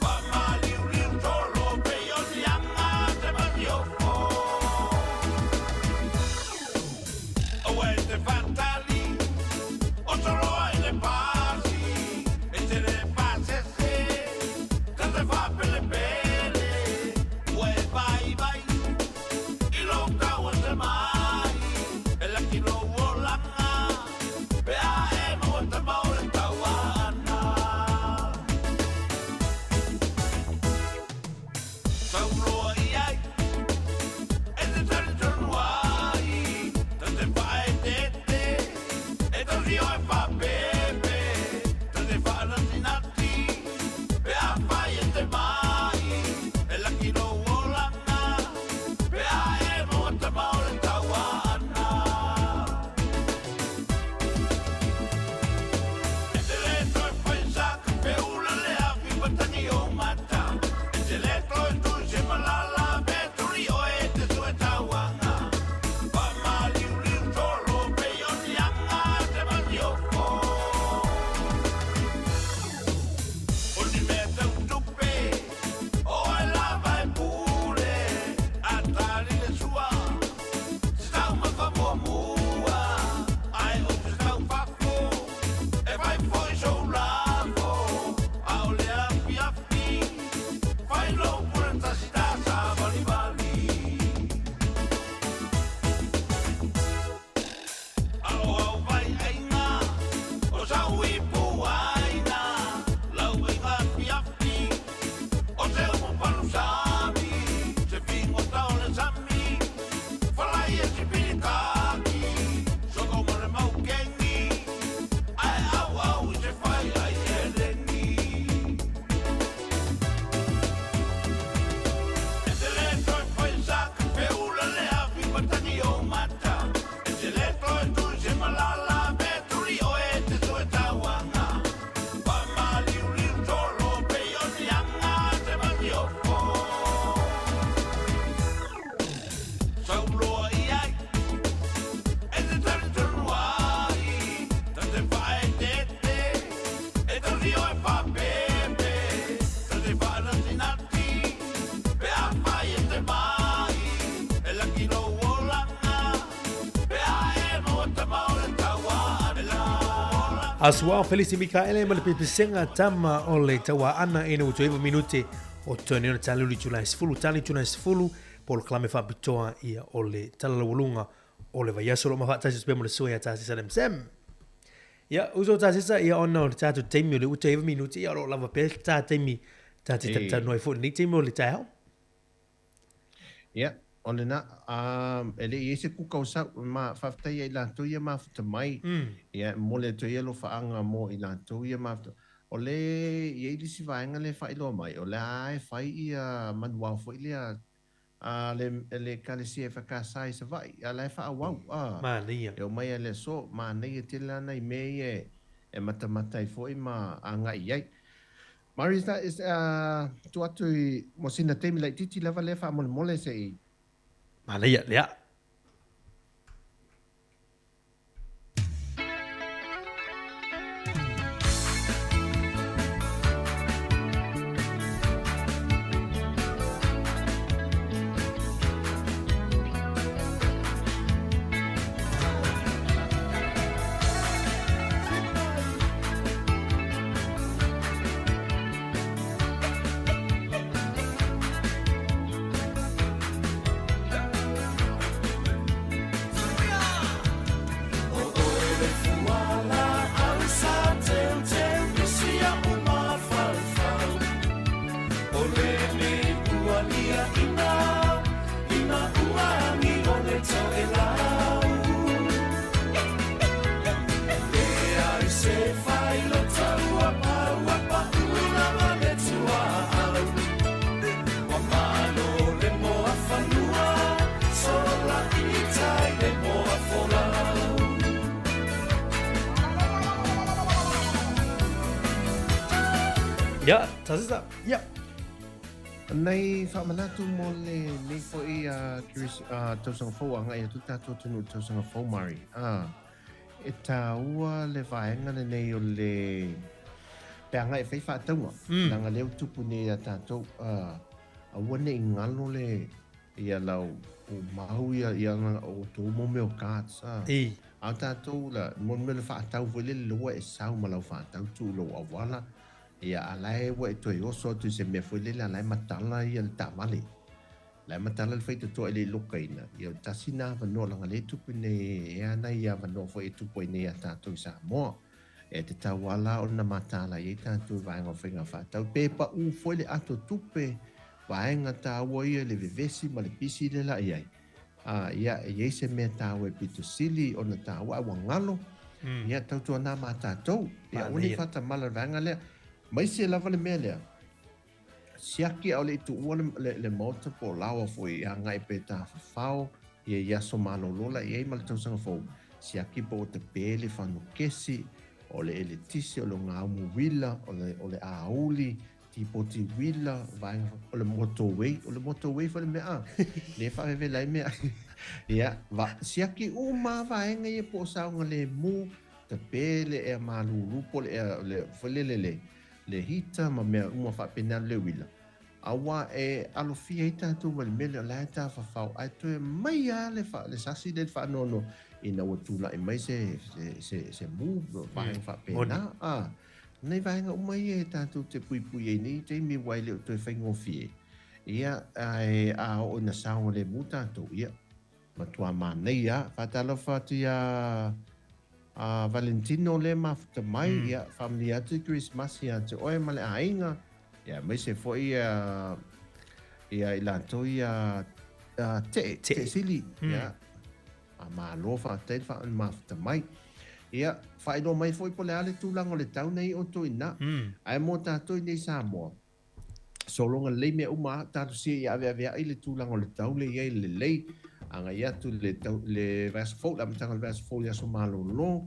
Faamaliuliu solo pei o ni aga te masiofo. Aua e te faatali, o soloa i le pasi. E te le pasese, ta te faapelepele. Ua e vaivai i lou tau atamai. E laki lou olaga, pe a e maua tama o le tauaana. Sauloa i ai, e te talitonu ai, ta te faaeteete, e tausi oe faapepe, ta te faanatinati, pe afai e te mai, e laki lou olaga, pe a e maua tama o le tauaana. E te le toe fai sa kafe ula le afi matagi o mata. E te le toe tui se malala pe tuli oe e te sue tauaga. Faamaliuliu solo pei o ni aga te masiofo. O ni mea tau tupe, o oe lava e pule. A tali le sua, se taumafa muamua. Ae o se taufafo, e fai foi sou lafo. A o le afiafi, fai lou pule tasi ta savalivali. A o au vai aiga, o sau ipu aina, lau aiga afiafi, o se umu palusami, se figota o le sami, falai e sipilikaki, soko ma le maukeni, ae auau i se fai ai eleni. E te le toe fai sa kafe ula le afi matagi o mata. E te le toe tui se malala pe tuli oe e te sue tauaga. Faamaliuliu solo pei o ni aga te masiofo. Sauloa i ai, e te talitonu ai, ta te faaeteete, e tausi oe faapepe, ta te faanatinati, pe afai e te mai, e laki lou olaga, pe a e maua tama o le tauaana. Asuao Felisi Mikaele ma le pepesenga tama o le tauaana ina ua toe iva minute o totoe nei ona tali uli itula e 10 tali itula e 10 polokalame faapitoa ia o le tala laualuga o le vaiaso o lo o mafaatasi atu pea mo le sua ia Tasisa le Sam. Ia uso Tasisa ia ona o le tatou taimi o le ua toe iva minute ia o lo o lava pea le ta taimi ta te talatalanoa ai foi i lenei taimi o le taeao. Ia, o lena, e le i ai se kuka o sau, ma faafetai ia i latou ia mafuta mai. Ia, e momoli atu ai alofaaga mo i latou ia mafuta. O le i ai le isi vaega lea e faailoa mai, o lea e fai ia manuao foi lea a le, le Ekalesia EFKS i Savaii, a la e faaauau, a. Manaia. E oo mai lava i le aso, manaia tele lava nai mea ia e matamata ai foi ma agai i ai. Mari, is that, is, uh, tuu atu i, mo sina taimi laitiiti lava lea faamolemole se i. Manaia, lea. toʻelau. Leai se failota ua pau ua paʻu lava le tuaau. Ua malo le moa fanua, sola i tai le moa folau. Ia, Tasisa, ia. Nai faamanatu mo lenei foi tausaga fou agai atu tatou atunuu i le tausaga fou Mari. E taua le vaega lenei o le pe agai e fai faatauga leaga lea ua tupu nei ia tatou aua ne i galo le ia lau mau ia ia o tou mau mea o cards. A o tatou la mo le mea o le faatau foi lele lea ua e sau ma lau faatau tuu i lou auala. Ia, a la e ua e toe oso atu i se mea foi lele a la e matala ia le taavale. La e matala le faitotoa e le i lokaina. Ia, o le tasi na avanoa leaga lea e tupu nei, e ana ia avanoa foi e tupu ai nei ia tatou i Samoa. E tatau lava la ona mataala i ai tatou i vaega o faiga faatau. Pe pau foi le ato tupe, vaega taua ia i le vevesi ma le pisi lea la i ai. A, ia, e i ai se mea taua e pito sili ona taua, ae ua galo, ia, tautuana ma tatou. Ia, aua ne i faatamala i le vaega lea. Maise lava le mea lea, siaki a o le i tuua le, le, le maota po o laoa foi e agai pe tafafao, ia i aso malolo la i ai ma le tausaga fou, siaki po ua tape le fanukesi, o le eletise, o le ogaumu uila, o le, o le auli, Tipoti uila, vaega, o le motorway, o le motorway foi le mea a, lea e faavevela ai mea. Ia, va, siaki uma vaega ia po o saogalemu, tape le ea malulu po o le ea, le, foi lele le, le heater ma mea uma faapena le uila. Aua e alofia ai tatou ma le mea lea o la e tafafao ae toe mai lava le, fa, le sasi lea i le faanoanoa ina ua tulai mai se, se, se, se move, vaega faapena. A, Nei vaega uma ia e tatou te puipui ai nei taimi aua e le o toe faigofie. Ia, ae a oo ina saogalemu tatou, ia, matua manaia a. Faatalofa atu ia a Valentino lea e mafuta mai, ia, faamanuia atu i Kerisimasi ia te oe ma le aiga, ia, aemaise foi ia, ia i latou ia Tee, Tee Sili, ia. A malo faafetai le faamafuta mai. Ia, faailoa mai foi po o le a le tulaga o le tau nei outou ina. Ae mo tatou i nei Samoa, sologa lelei mea uma a, talosia ia aveaveai le tulaga o le tau lea i ai le lelei, agai atu i le tau, le vaiaso fou, le amataga o le vaiaso fou i aso malolo,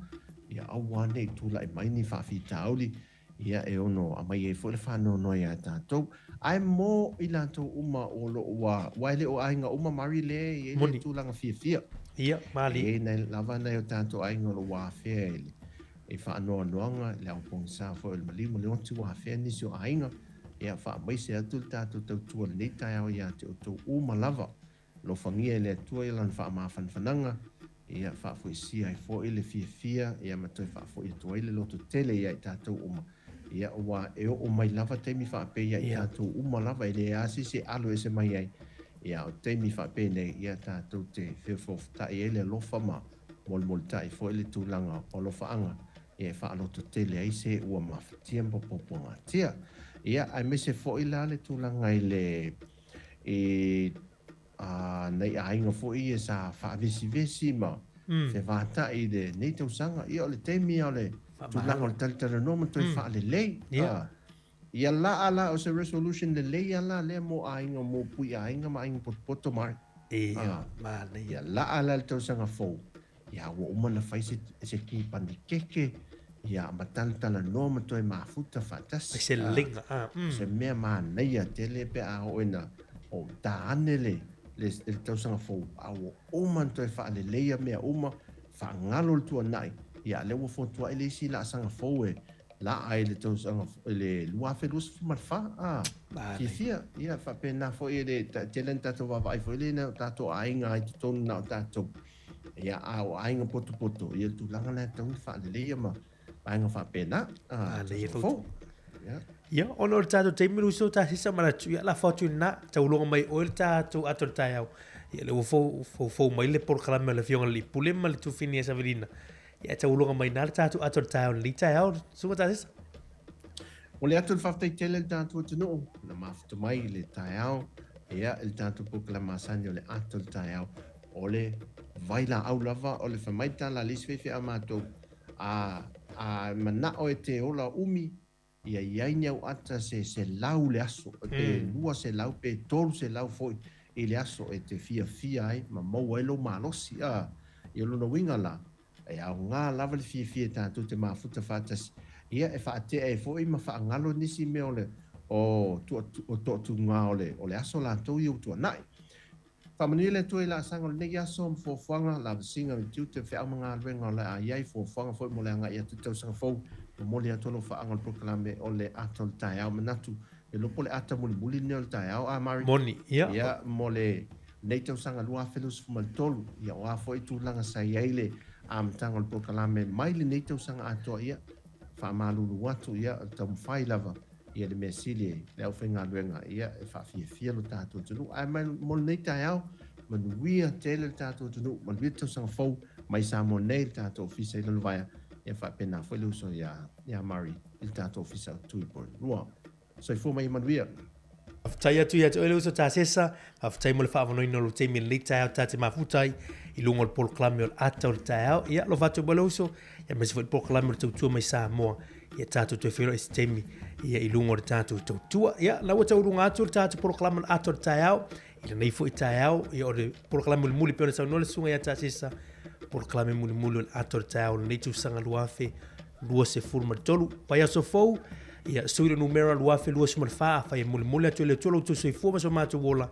ia aua ne i tulai mai ni faafitauli. Ia, e ono aumai ai foi le faanoanoa iā tatou. Ae mo i latou uma o lo o ua, aua e le o aiga uma Mari le e i ai le tulaga fiafia. Ia, malie. E i ai nai, lava nai o tatou aiga o lo o ua afea i le i faanoanoaga, i le aupogisa foi o le maliu ma le oti ua afea nisi o aiga. Ia, faamaise atu le tatou tautua i lenei taeao iā te outou uma lava. Alofagia e le Atua i Lana faamafanafanaga, ia faafoisia ai foi le fiafia, ia ma toe faafoi atu ai le loto tele ia i tatou uma. Ia, aua e oo mai lava taimi faapea ia i tatou uma lava, e leai lava se isi e alo ese mai ai. Ia, o taimi faapenei, ia tatou te feofeofeta'i ai le alofa ma molimolitai foi le tulaga o alofaaga, ia e faalototele ai se ua mafatia ma puapuagatia. Ia, aemaise foi la le tulaga i le i a nai aiga foi ia sa faavesivesi ma fevatai i lenei tausaga. Ia o le taimi lava o le tulaga o le talatalanoa ma toe faalelei. Ia laa la o se resolution lelei lava la lea mo aiga mo pui aiga ma aiga potopoto Mark. Ia, manaia. Ia laa la le tausaga fou. Ia ua uma ona fai se, se kipani keke, ia ma talatalanoa ma toe mafuta faatasi. Ai se leleiga, a, mm. Se mea manaia tele pe a oo ina o ta ane le, le, le tausaga fou, a ua uma ona toe faaleleia mea uma, faagalo le tuanai, ia lea ua fotuai le isi laasaga fou e laa i le tausaga i le 2024, a, fiafia, ia faapena foi e le tele na tatou vaavaai foi lea na o tatou aiga i totonu na o tatou. Ia, a o aiga potopoto, ia le tulaga lea e tatau ona faaleleia ma vaega faapena. Ah, lelei fou. Ia. Ia, ona o le tatou taimi luso ta sisa manatu, ia lafo atu i lena, tauloga mai oe le tatou ato le taeao. Ia, lea ua fou, fou, fou mai le polokalame a le Afioga i le Alii Pule ma le Tufini a Savelina. Ia, tauloga mai na le tatou ato le taeao lenei taeao, susuga Tasesa. O le atu le faafetai tele i le tatou atunuu na mafuta mai i le taeao, ia, i le tatou polokalame masani o le ato le taeao. O le vailaau lava o le fai mai tala a le isi faifeau matou, a, a manao e te ola umi, ia i ai ni au ata se 100 le aso, pe 200 pe 300 foi i le aso e te fiafia ai ma maua ai lou malosi. A, ia o lona uiga la, e aoga lava le fiafia e tatou te mafuta faatasi, ia e faatea ai foi ma faagalo nisi mea o le o o toatuga o le o le aso latou ia ua tuanai. Faamanuia le Atua i laasaga o lenei aso ma fuafuaga, lavasiga ma tiute ma feau ma galuega o le a i ai, fuafuaga foi mo le agai atu i le tausaga fou. Momoli atu alofaaga o le polokalame o le ata o le taeao. Manatu, e iloa po o le ata mulimuli lenei o le taeao, a Mari? Moni, ia. Ia, mo lenei tausaga 2023, ia o a foi tulaga sa i ai le amataga o le polokalame mai lenei tausaga atoa, ia, faamalulu atu, ia, o le taumafai lava ia le mea sili e le aufaigaluega, ia, e faafiafia lo tatou atunuu. Ae mai mo lenei taeao, manuia tele le tatou atunuu, manuia le tausaga fou mai Samoa nei i le tatou ofisa i Lalovaea, ia faapena foi le uso ia ia Murray i le tatou ofisa o Tuipoilua. Soifua ma ia manuia. Faafetai atu ia te oe le uso Tasesa, faafetai mo le faaavanoina o lou taimi i lenei taeao ta te mafuta ai i luga o le polokalame o le ata o le taeao. Ia, alofa atu ai le uso, ia aemaise foi le polokalame o le tautua mai Samoa. Ia tatou toe feiloai i se taimi ia i luga o le tatou tautua. Ia, la ua taualuga atu le tatou polokalame o le ata o le taeao i lenei foi taeao, ia o le polokalame mulimuli pei ona saunoa le susuga ia Tasesa, polokalame mulimuli o le ata o le taeao o lenei tausaga 2023. Vaiaso fou, ia sui le numera 2024, afai e mulimuli atu e le Atua lo outou soifua ma so matou ola,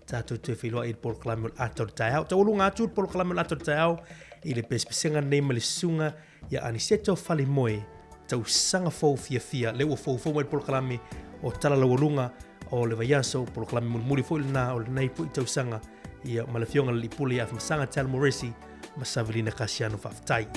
tatou toe feiloai i le polokalame o le ata o le taeao. Taualuga atu le polokalame o le ata o le taeao i le pesepesega nei ma le susuga ia Aniseto Falemoe, tausaga fou fiafia, lea ua foufou mai le polokalame o Tala Laualuga o le vaiaso, polokalame mulimuli foi lena o lenei foi tausaga, ia ma le afioga i le Alii Pule ia Afamasaga Tal Moresi ma Savelina Kasiano. Faafetai.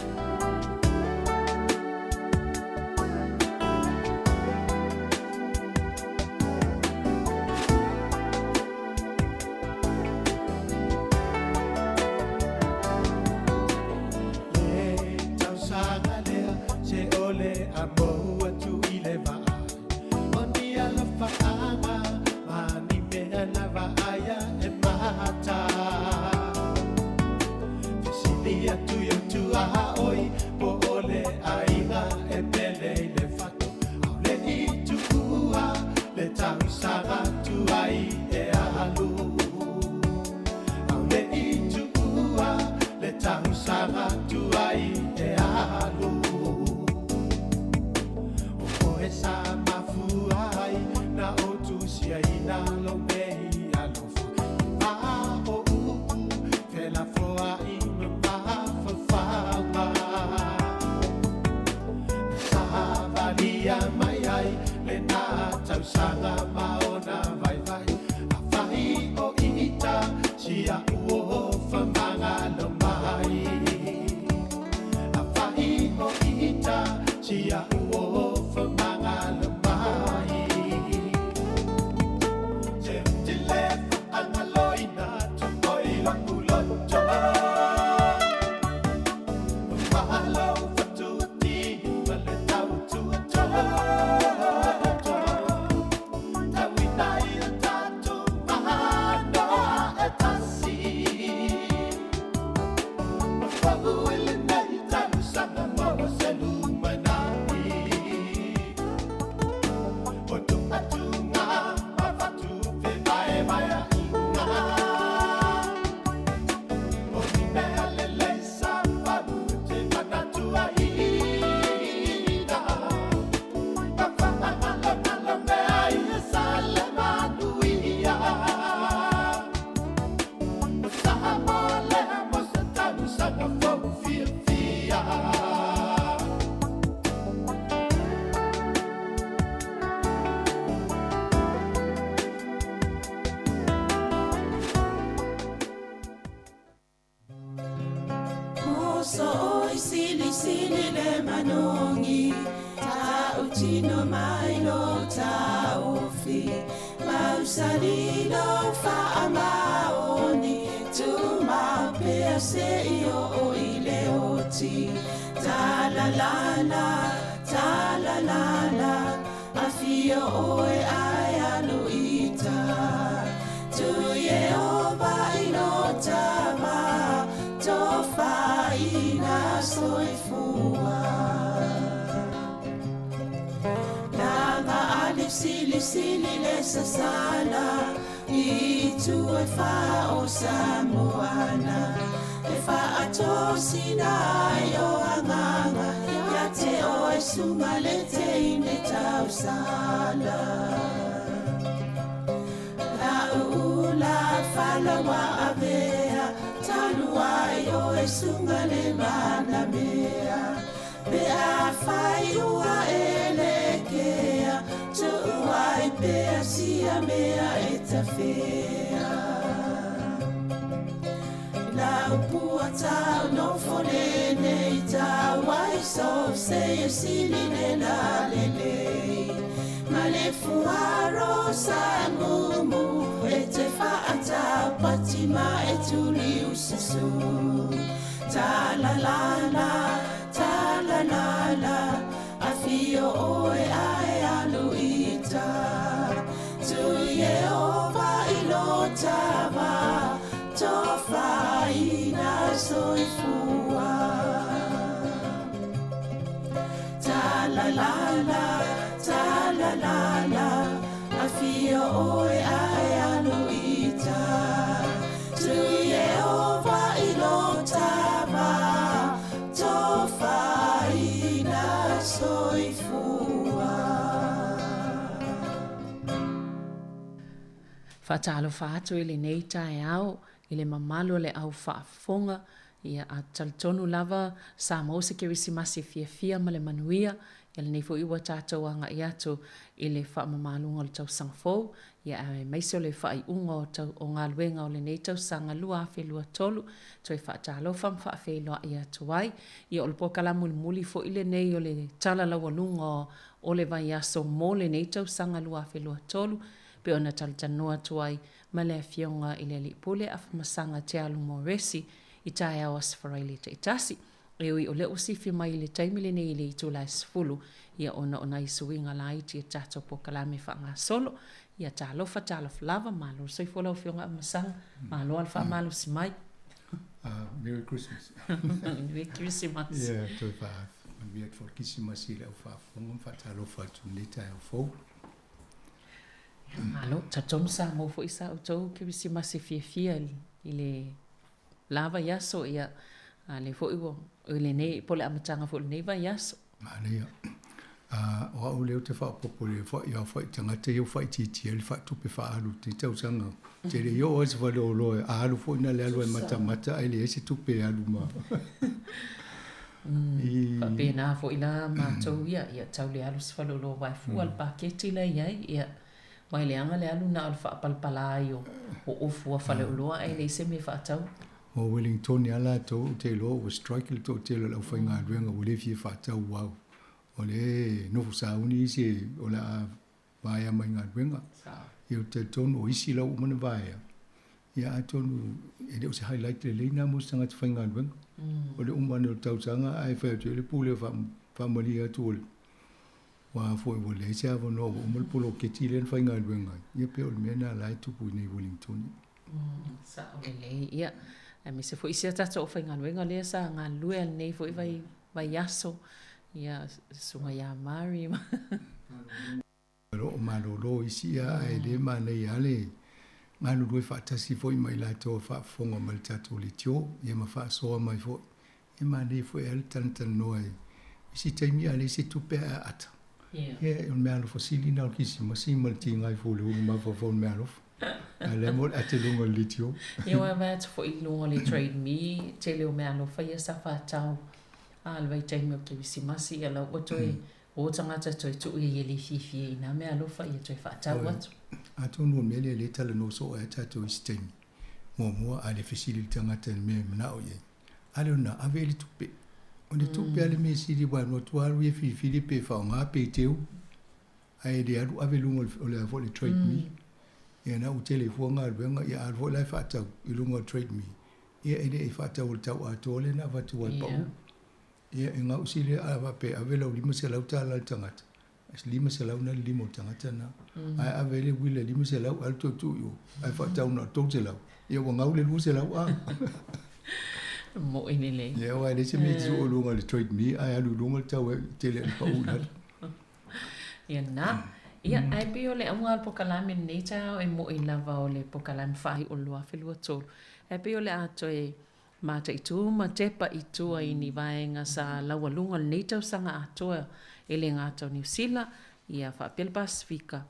sili le sasala I tu e wha o Samoana E wha atosina ai o anganga Ia te o e sunga le te ine tausala La ula falawa avea Talua ai o e sunga le mana mea Pe a whai ua e le kea Tuuai pea sia mea e tawhea La upua tau no fone nei tau ai so se e sili le la le lei Ma le fuaro sa mumu e te whaata pati ma e tuli ususu Ta la la la, ta la la la A fio oe ae alu ita Tu Yehova i lo tava Tofa ina soifua Ta la la la, ta la la la A fio oe ae alu ita Tu Yehova i lo tava Tofa ina soifua Faatalofa atu i lenei taeao i le mamalu o le au faafofoga ia a talitonu lava sa maua se kerisimasi fiafia ma le manuia ia lenei foi ua tatou agai atu i le faamamaluga o le tausaga fou ia aemaise o le faaiuga o, tau, o galuega o lenei tausaga 2023 toe faatalofa ma faafeiloai atu ai ia o le pokala mulimuli foi lenei o le tala laualuga o le vaiaso mo lenei tausaga 2023 pe ona talatalanoa atu ai ma le afioga i le alii pule Afamasaga Te Alu Moresi i taeao Aso Faraile taitasi. E ui o lea ua sifi mai i le taimi lenei i le itula e 10 ia ona o nai suiga laiti e tatou polokalame faagasolo. Ia talofa talofa lava, malo le soifua lau afioga Afamasaga, malo le faamalosi mai. Merry Christmas. Merry Christmas. Yeah, toe wha manuia atu whakisimas i le au whaafonga ma whaatalofa atu nei taeao fou. Malo, talitonu sa maua foi sa outou kerisimasi fiafia i le lava vaiaso ia a le foi ua i lenei po o le amataga foi o lenei vaiaso. Manaia. O au lea ou te faaopoopo i le ia whai tagata ia ua faaitiitia le faatupe faaalu i lenei tausaga. Te le i oo ai se faleoloa e alu foi na le alu ai matamata ae leai se tupe e alu ma. I Faapena foi la matou ia, ia tau le alu se faleoloa aua e fua le paketi la e i ai, ia aua e leaga le alu na o le faapalapala ai o ofu a faleoloa ae leai se mea e faatau. O Wellington ia latou ou te iloa ua strike le toatele o le aufaigaluega ua le fia faatau au. O le nofo sauni isi o le a vaea mai galuega. Ia ou te talitonu o isi la ua uma ona vaea. Ia atonu e le o se highlight lelei na mo se tagata faigaluega. O le uma ane o le tausaga ae fai atu ai le pule faamalie atu o le ua foi ua leai se avanoa ua uma le poloketi lea na faigaluega ai. Ia pei o le mea na la e tupu i nei Wellington. Sao lelei. Ia, aemaise foi isi a tatou aufaigaluega lea sa galulue a lenei foi vai vaiaso. Ia, susuga ia Mari ma O lo o malolo isi ia ae le manaia lava le galulue faatasi foi ma i latou e faafofoga mai i le tatou leitio ia ma faasoa mai foi. E manaia foi lava le talatalanoa i isi taimi a leai se tupe ae aata. Ia, o le meaalofa sili lena o le kerisimasi ma le tiga ifo o le ulu mafaufau i le meaalofa. A o le a mo le ate i luga o le leitio. Ia, ua vaai atu foi i luga o le Trade Me, tele o meaalofa ia sa faatau a le vaitaimi o le kerisimasi, ia la ua toe o tagata toe tuu i ai e le fiafia i nā meaalofa ia toe faatau atu. Atonu o le mea lea lea e talanoa soo ai a tatou i se taimi, muamua a le fesili le tagata i le mea e manao i ai, a lea ona ave i le tupe. O le tupe a le mea sili aua e alu atu lava alu ia filifili pe faaaoga pe teu, ae le alu ave i luga o le a foi le trade me. Ia na ua tele fua galuega, ia a alu foi la e faatau i luga o le trade me, ia e le i faatau i le tau atoa lea na avatu ai pau. Ia e gausi lea a faapea e ave lau $500 i le tagata, 500 na le lima o le tagata na. Ae ave le uila e 500 alu toe tuu i o, ae faatau na o le 300. Ia ua gau le 200 a. Mo'i lelei. Ia aua e leai se mea e te sue i luga o le trade me ae alu i luga le tau e tele ina pau i lalo. Ia na. Ia, ae pei o le auga o le pokalame lenei taeao e mo'i lava o le pokalame faaiu o le 2023. Ae pei o le a toe mataitu ma tepa i tua i ni vaega sa laualuga o lenei tausaga atoa e le gata o Niu Sila, ia faapea le Pasefika,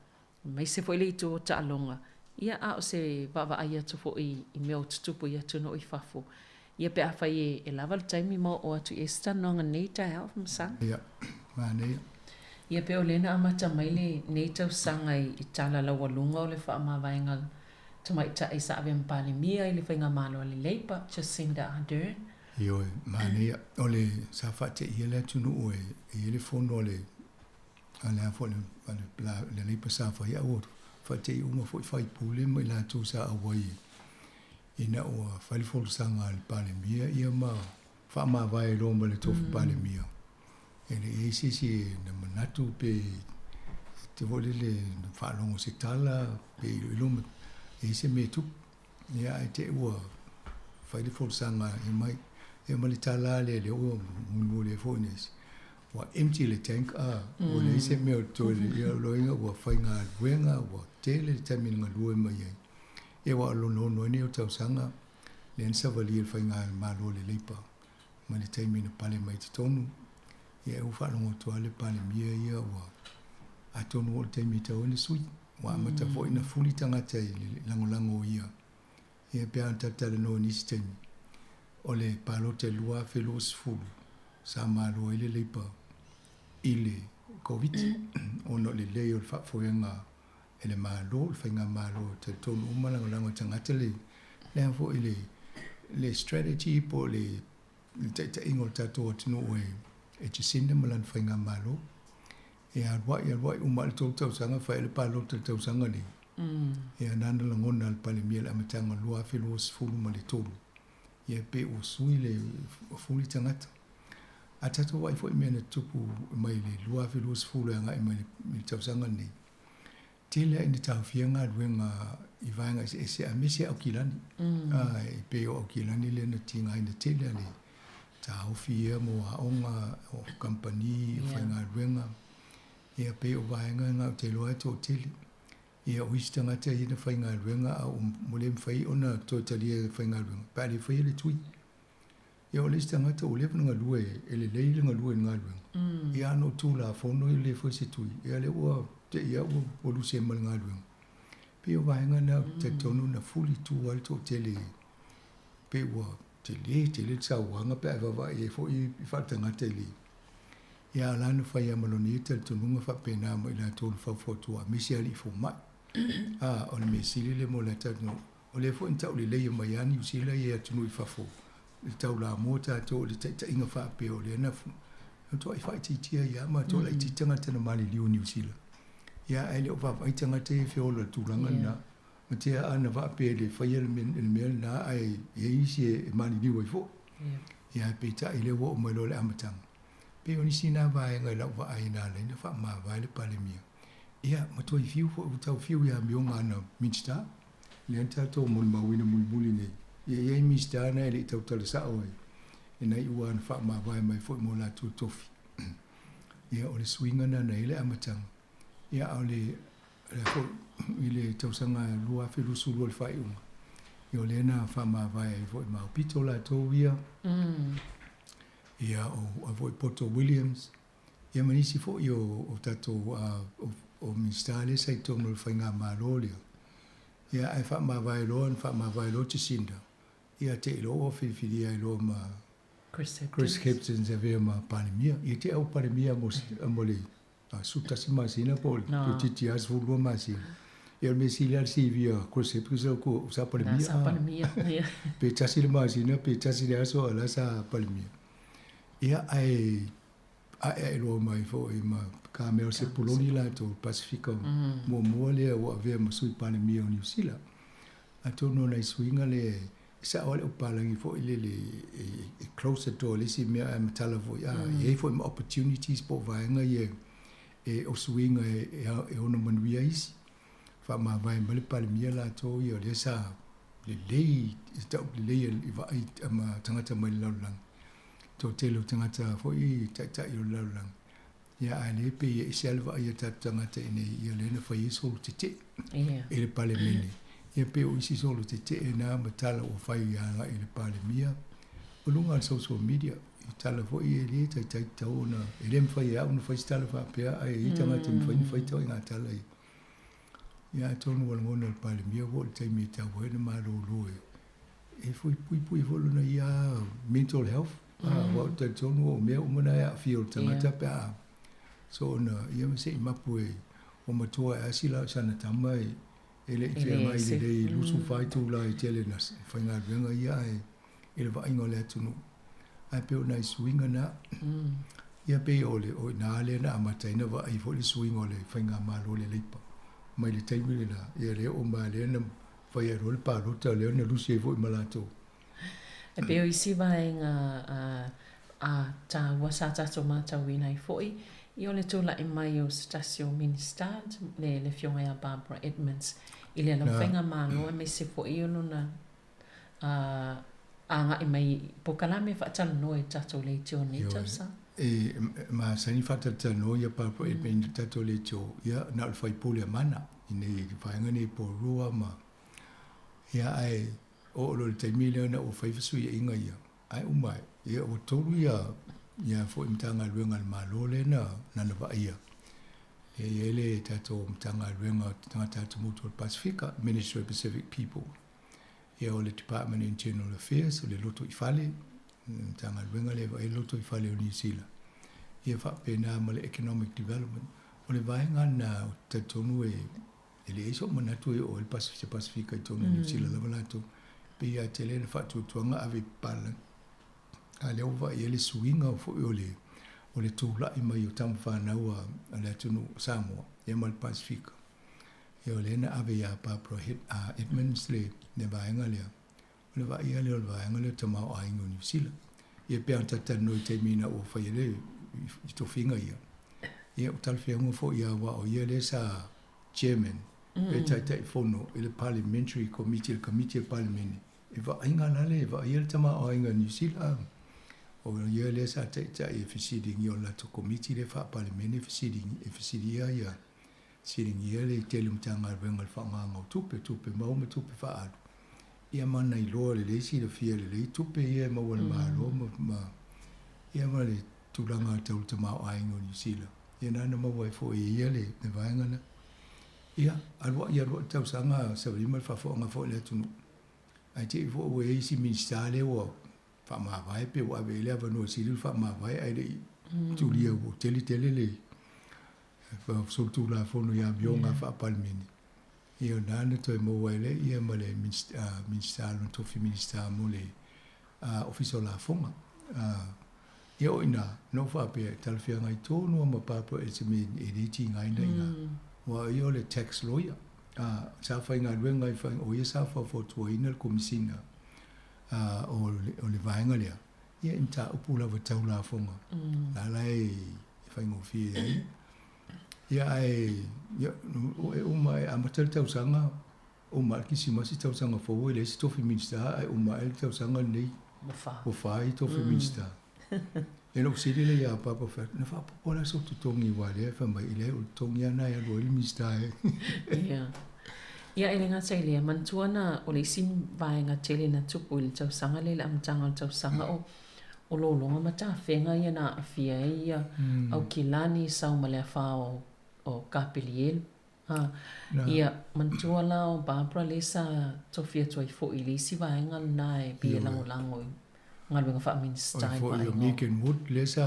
aemaise foi le itu o taaloga, ia a o se vaavaai atu foi i mea o tutupu i atunuu i fafo. Ia pe afai e lava le taimi ma oo atu i ai se talanoaga i lenei taeao Afamasaga. Ia, manaia. Ia pe o lea na amata mai lenei tausaga i tala laualuga o le faamavaega a le tamaitai sa avea ma Palemia i le Faigamalo a le Labour, Jacinda Ardern. Ioe, manaia. O le sa faateia le atunuu e i ai le fono a le a le a foi a le le Labour sa fai a ua faatei uma foi faipule ma i latou sa auai ina ua fai le folasaga a le Palemia ia ma faamavae loa ma le tofi Palemia. E le i ai se isi na manatu pe te foi lele na faalogo se tala pe iloilo ma e i ai se mea e tupu. Ia ae te i ua fai le folasaga e mai ia ma le tala lea lea ua mulimuli ai foi nisi ua empty le tank a ua leai se mea o totoe ia o lona uiga ua faigaluega ua tele le taimi na galue mai ai. Ia aua o lona ono ai nei o tausaga lea na savalia e le faigamalo a le Labour mai le taimi na pale mai i totonu. Ia ua faalogo atu lava le Palemia ia ua atonu o le taimi e tatau ai ona sui. Ua amata foi ona fuli tagata i le lagolago o ia. Ia pe a ona tatou talanoa i nisi taimi, o le palota i le 2020 sa malo ai le Labour i le Koviti ona o le lelei o le faafoega e le Malo, le faigamalo e talitonu uma lagolago e tagata le le a foi le le strategy po o le le taitaiga o le tatou atunuu e e Jacinda ma lana faigamalo. E aluai aluai uma lava le 3 tausaga fai le palota i le tausaga lenei. Ia na na lagona e le Palemia i le amataga o le 2023 ia pe ua sui le fuli tagata. A tatou vaai foi i mea na tutupu mai le 2020 e agai mai i le tausaga lenei, tele lava ina taofia galuega i vaega eseese aemaise Aukilani. E pei o Aukilani lea na tigaina tele le taofi ia mo aoga, o kamupani, o faigaluega. Ia pei o vaega na ou te iloa e toatele. Ia o isi tagata ia na faigaluega a ua le mafai ona toe talia e le faigaluega pe a le faia le tui. Ia o le isi tagata ua leva ona galue e lelei le galue i le galuega, ia a na o Tulafono e le fai se tui, ia lea ua te i lava ua luse ai ma le galuega. Pei o vaega na ou te talitonu na fuli i tua ai le toatele pei ua tele tele le sauaga pe a e vaavaai ai foi i faaletagata i le Ia a o la na fai lava ma lona ia talitonuga faapena ma i latou na faufautua aemaise alii fomai. A o le mea sili lea mo le atunuu O lea foi na tauleleia mai lava Niu Sila ia i atunuu i fafo i le taulamua tatou i le taitaiga faapea o lea na matuai faaitiitia ai lava matou laitiiti tagata na maliliu i Niu Sila. Ia ae le o vaavaai tagata ia e feola i le tulaga lena. Matea a na faapea e le faia le mea lena ae i ai nisi e maliliu ai foi. Ia ae peitai lea ua oo mai loa i le amataga. Pei o nisi na vaega i lau vaai na ala ai ona faamavae le Palemia. Ia matuai fiu foi ua tau fiu ia amioga ana Minisita. Lea na tatou molimauina mulimuli nei, ia i ai Minisita na e le i tautala sao ai, e na iu lava na faamavae mai foi mo latou tofi. Ia o le suiga na na i ai le amataga. Ia a o le, le foi i le tausaga 2022 i le faaiuga, ia o lea na faamavae ai foi ma Aupito latou ia, ia o foi Poto Williams, ia ma nisi foi o tatou o Minisita lea sa i totonu o le faigamalo lea. Ia ae faamavae loa na faamavae loa Jacinda, ia te i loa ua filifilia ai loa ma Chris Hipkins e avea ma Palemia. Ia te au Palemia mo le 11 masina po o le toeitiiti lava 12 masina. Ia o le mea sili lava le CV a Chris Hipkins o sa Palemia. Sa Palemia, ia. Pe tasi le masina pe tasi le aso a o la sa Palemia. Ia ae aeae loa mai foi ma Carmel Sepuloni latou le Pasefika muamua lea ua avea ma Sui Palemia o Niu Sila. Atonu o nai suiga lea e sao lava le opalagi foi lele e close the door i le isi mea ae matala foi, a i ai foi ma opportunities po o vaega ia e o suiga e ono manuia ai isi. Faamavae mai le Palemia latou ia o lea sa lelei, tau lelei i vaai ma tagata mai le lalolagi. Toatele o tagata foi taitai o le lalolagi. Ia ae lea pei e ese lava le vaai a tatou tagata i inei, ia lea na fai ai solo tetee i le Palemene. Ia pei o isi solo tetee na ma tala ua fai agai i le Palemia o luga o le social media, i tala foi e le taitai tatau ona, e le mafai e au ona fai se tala faapea, ae i ai tagata e mafai ona fai ituaiga tala ia. Ia atonu ua lagona e le Palemia ua oo i le taimi e tatau ai ona malolo e e puipuipui foi lona ia mental health. Aua ou te talitonu o mea uma na e aafia o le tagata pe a soona ia ma se i mapu e ua matua e asi la sana tama e e le i feagai lelei i 24 itula e tele na faigaluega ia ae i le vaaiga o le atunuu. Ae pei o nai suiga na. Ia pei o le o i ina lea na amata ai ona vaai foi le suiga o le faigamalo a le Leipa mai le taimi lena, ia lea ua ma lea na fai ai loa le palota lea na lusi ai foi ma latou. E pei o isi vaega a taua sa tatou matauina ai foi, ia o le tulai mai o se tasi o Minista, le le Afioga ia Barbara Edmonds, i le ala faigamalo aemaise foi o lona agai mai i polokalame e faatalanoa i tatou leitio i lenei tausaga. E masani faatalatalanoa ia Barbara Edmonds i le tatou leitio, ia na o le faipule a Mana i nei vaega nei Porirua ma ia ae oo loa i le taimi lea ona ua fai fesuiaiga ia, ae uma ae, ia ua tolu ia ia foi Matagaluega a le Malo lea na na vaaia. E i ai le tatou Matagaluega o Tagata Atumotu o le Pasefika, Ministry of Pacific People. Ia o le Department of Internal Affairs, o le Lotoifale, le Matagaluega lea e vaai le Lotoifale o Niu Sila. Ia faapena ma le Economic Development. O le vaega lena ou te talitonu e e leai sou manatu e oo ai le se Pasefika i totonu o Niu Sila lava latou. Pei lava tele le faatuatuaga ave i papalagi. A lea ua vaai ai le suiga foi o le o le tulai mai o tama fanau a le atunuu o Samoa ia ma le Pasefika. Ia o lea na ave ia Barbara Edmonds le le vaega lea. O le vaaia lea o le vaega lea o tamaoaiga o Niu Sila. Ia pei ona talatalanoa i taimi ina ua fai ai le i tofiga ia. Ia ua talafeauga foi ia aua o ia lea sa chairman pe Taitaifono i le Parliamentary Committee, le Komiti a le Palemene e vaaiga la le vaaia le tamaoaiga o Niu Sila. O ia lea sa taitai e fesiligia o le latou Komiti lea faa-Palemene e fesiligia e fesiligia ia Siligia le tele o Matagaluega i le faaaogaina o tupe, tupe maua ma tupe faaalu, ia ma na iloa lelei, silafia lelei tupe ia e maua e le Malo ma, ma, ia ma le tulaga tau le tamaoaiga o Niu Sila. Ia na na maua ai foi e ia le, le vaega lea. Ia, alu ai alu ai le tausaga 75 le faafofooga foi a le atunuu. Ae te i foi ua i ai isi Minisita lea ua faamavae pe ua ave i ai le avanoa e sili le faamavae ae le i tulia ua tele tele le solitulafono i amioga faa-Palemene. Ia o na na toe maua ai lea ia ma le Minisita lona tofi Minisita mo le Ofisa o Lafoga. Ia o i ina, na ou faapea e talafeagai tonu lava ma Barbara Edson e le tigaina i ina. Aua o ia o le tax lawyer. Sa faigaluega i o ia sa faufautuaina le Komesina o le vaega lea, ia i mataupu lava tau lafoga. La la e faigofie ai. Ia ae ia, e uma e amata le tausaga, uma ae le Kerisimasi tausaga fou e leai se tofi Minisita ae uma ae le tausaga lenei ua fa ai tofi Minisita. Ia ona ou fesili lea ia Papa fai atu, na faaopoopo la sou totogi aua lea e fai mai, e leai o le totogi lava lena e alu ai le Minisita e. Ia. Ia e le gata i lea, manatua na o le isi vaega tele na tupu i le tausaga lea i le amataga o le tausaga o o lologa ma tafega ia na aafia ai ia Aukilani, Sau ma le afa o o Kapelielu. Ha. Ia, manatua la o Barbara lea sa tofi atu ai foi i le isi vaega lena e pei e lagolago i galuega faa-Minisita i le vaaiga o. Megan Wood lea sa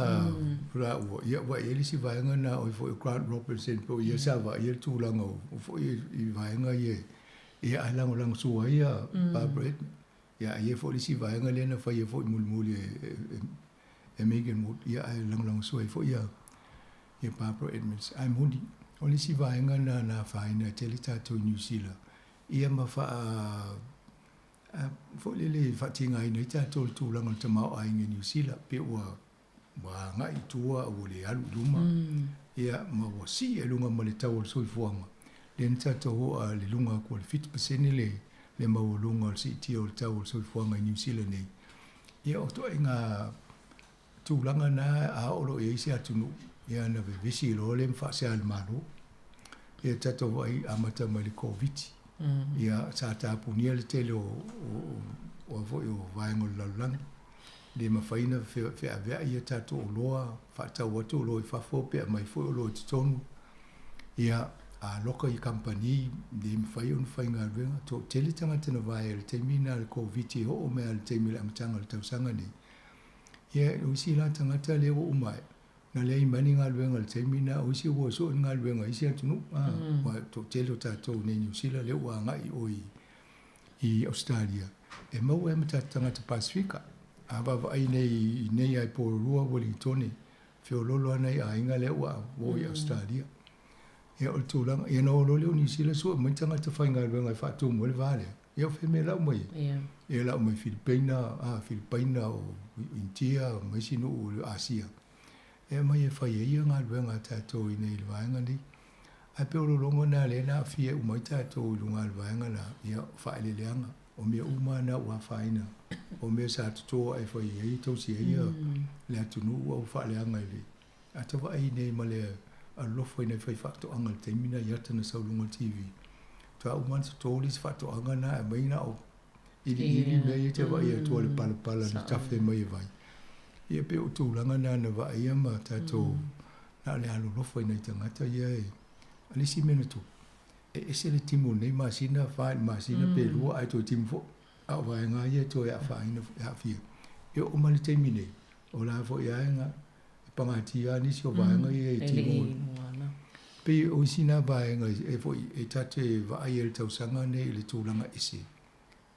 laua, ia ua i ai le isi vaega lena, o ia foi o Grant Robinson po o ia sa vaaia le tulaga o foi i vaega ia, ia ae lagolago sua ai ia Barbara Edmonds. Ia ae i ai foi le isi vaega lea na faia foi mulimuli e Megan Wood, ia ae lagolago sua ai foi ia ia Barbara Edmonds. Ae moni, o le isi vaega na na afaina tele tatou i Niu Sila, ia ma faa foi lele faatigaina ai tatou i le tulaga o le tamaoaiga i Niu Sila, pe ua ua agai i tua a ua le alu i luma, ia ma ua sii i luga ma le tau o le soifuaga, lea na tatou oo a le luga atu o le 7% le le maualuga o le siitia o le tau o le soifuaga i Niu Sila nei. Ia o ituaiga tulaga na a oo loa i ai se atunuu, Ia na vevesi loa lea ma faasea i le Malo. Ia tatou vaai amata mai le Koviti. Ia sa tapunia le tele o o a foi o vaega o le lalolagi. Le mafai ona feaveai a tatou oloa, faatau atu oloa i fafo pe aumai foi oloa i totonu. Ia a loka i kamupani, le mafai ona faigaluega. Toatele tagata na vaea i le taimi lena o le Koviti e oo mai lava i le taimi o le amataga o le tausaga lenei. Ia o isi la tagata lea ua uma ae, na leai mai ni galuega i le taimi lena, o isi ua sue ni galuega i isi atunuu, aua e toatele o tatou i inei i Niu Sila lea ua agai i o i Ausetalia, e maua ai ma tatou tagata Pasefika. A vaavaai nei i inei lava i Porirua, Ueligitone, feoloolo lava nai aiga lea ua o i Ausetalia. Ia o le tulaga, ia ona o loa lea o Niu Sila sue mai tagata faigaluega e faatumu ai le va lea. Ia o fea mea lau mai ai? Ia lau mai Filipeina, a, Filipaina, o Initia, ma isi nuu o Asia. E aumai e fai ai ia galuega a tatou i inei i le vaega nei. Ae pei o lologa na lea na aafia uma ai tatou i luga o le vaega la, ia, o faaeleeleaga, o mea uma lava na ua afaina, o mea sa toto ae fai ai, tausi ai ia le atunuu a ua faaleaga i le ata vaai nei ma le alolofa i nai faifaatoaga i le taimi na i ata na sau i luga o le TV. Faatoa uma ona toto le isi faatoaga na ae aumai na o iliili mea ia e te vaai atu le palapala na tafe mai e vai. Ia pei o tulaga na na vaaia ma tatou na o le alolofa i nai tagata ia e a le isi mea na tupu, e ese le timu o lenei masina, fa i le masina pe lua ae toe timu foi. A o vaega lava ia e toe afaina e aafia. E oo mai le taimi nei, o la foi lava e pagatia lava nisi o vaega ia e timu. Pei o isi na vaega e foi e ta te vaai ai i le tausaga nei i le tulaga ese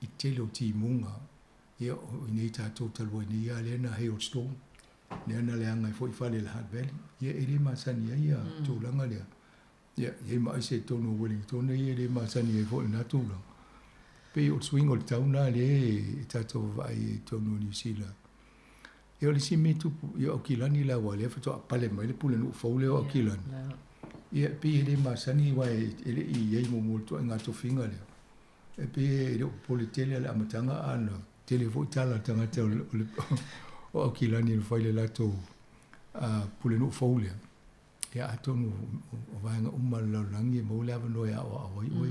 i tele o timuga. Ia, o i nei tatou talu ai nei lava lea na hailstorm, lea na leaga ai foi fale i le Hutt Valley. Ia, e le masani ai ia tulaga lea. Ia, e i ai ma aisa i totonu o Wellington ia e le masani ai foi i lena tulaga. Pei o le suiga o le tau lena lea e tatou vaavaai ai i totonu o Niu Sila. Ia o le isi mea e tupu, ia o Aukilani la aua o lea faatoa pale mai le pulenuu fou lea o Aukilani. Ia, pei e le masani aua e le i i ai muamua i le ituaiga tofiga lea. E pei e le o popole tele a le amataga a na tele foi tala a tagata o Aukilani na fai i le latou pulenuu fou lea. Ia atonu o vaega uma o le lalolagi e maua le avanoa e aoao ai oe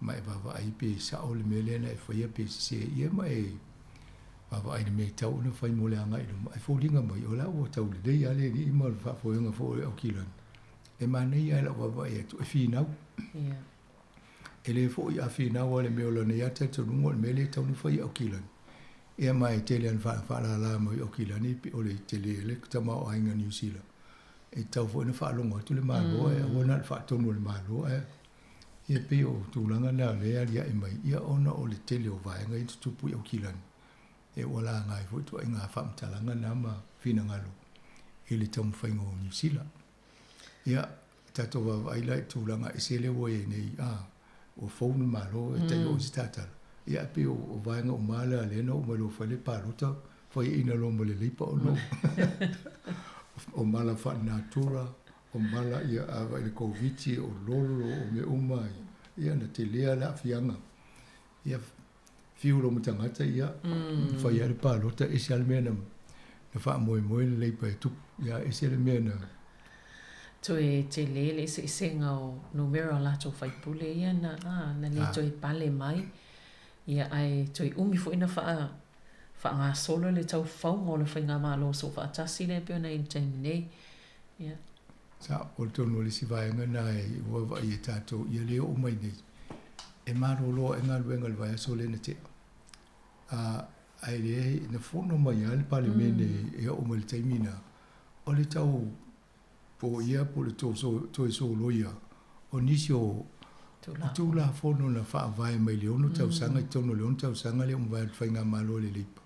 ma e vaavaai pe sao le mea lea na e faia pe sese. Ia ma e vaavaai i le mea e tatau ona fai mo le agai i luma. Ae foliga mai o la ua tau lelei lava le alii ma le faafoega foi o le Aukilani. E manaia lava i lau vaavaai atu e finau. E le foi a finau a le mea o lana ia talitonuga o le mea lea e tatau ona fai i Aukilani. Ia ma e tele ana faalala mai i Aukilani pei o le tele le tamaoaiga o Niu Sila. E tatau foi ona faalogo atu le Malo ae aua na o le faatonu a le Malo ae ia pei o tulaga na o lea e aliae mai ia ona o le tele o vaega ia e tutupu i Aukilani. E ua laga ai foi ituaiga faamatalaga na ma finagalo i le taumafaiga o Niu Sila. Ia, tatou vaavaai la i tulaga ese lea ua i ai nei, a, ua fou le Malo e tai oo i se tatala. Ia, ae pei o vaega uma lava lea na oo mai loa fai le palota, faiaina loa ma le Labour ona o mala faalenatura, o mala ia a vaai i le Koviti, o lolo, o mea uma, ia na telea le aafiaga. Ia, fiu loa ma tagata, ia, fai lava le palota, ese lava le mea na faamoemoe le Labour e tupu, ia ese le mea na... Toe tele le eseesega o numera o latou faipule ia na, a, na le toe pale mai, ia ae toe umi foi na faa, faagasolo le taufauga o le faigamalo soofaatasi lea e pei ona i ai i le taimi nei. Ia. Sa, o le tonu o le isi vaega lena e vaavaai e tatou ia le oo mai nei, e malolo ae galuega i le vaiaso lea na tea. A, ae leai, na fono mai lava le Palemene e oo mai i le taimi lena, o le tau poia po o le toe soloia o nisi o Tulafono na faavae mai le ono tausaga i totonu o le ono tausaga lea ua mavae atu le Faigamalo a le Leipa,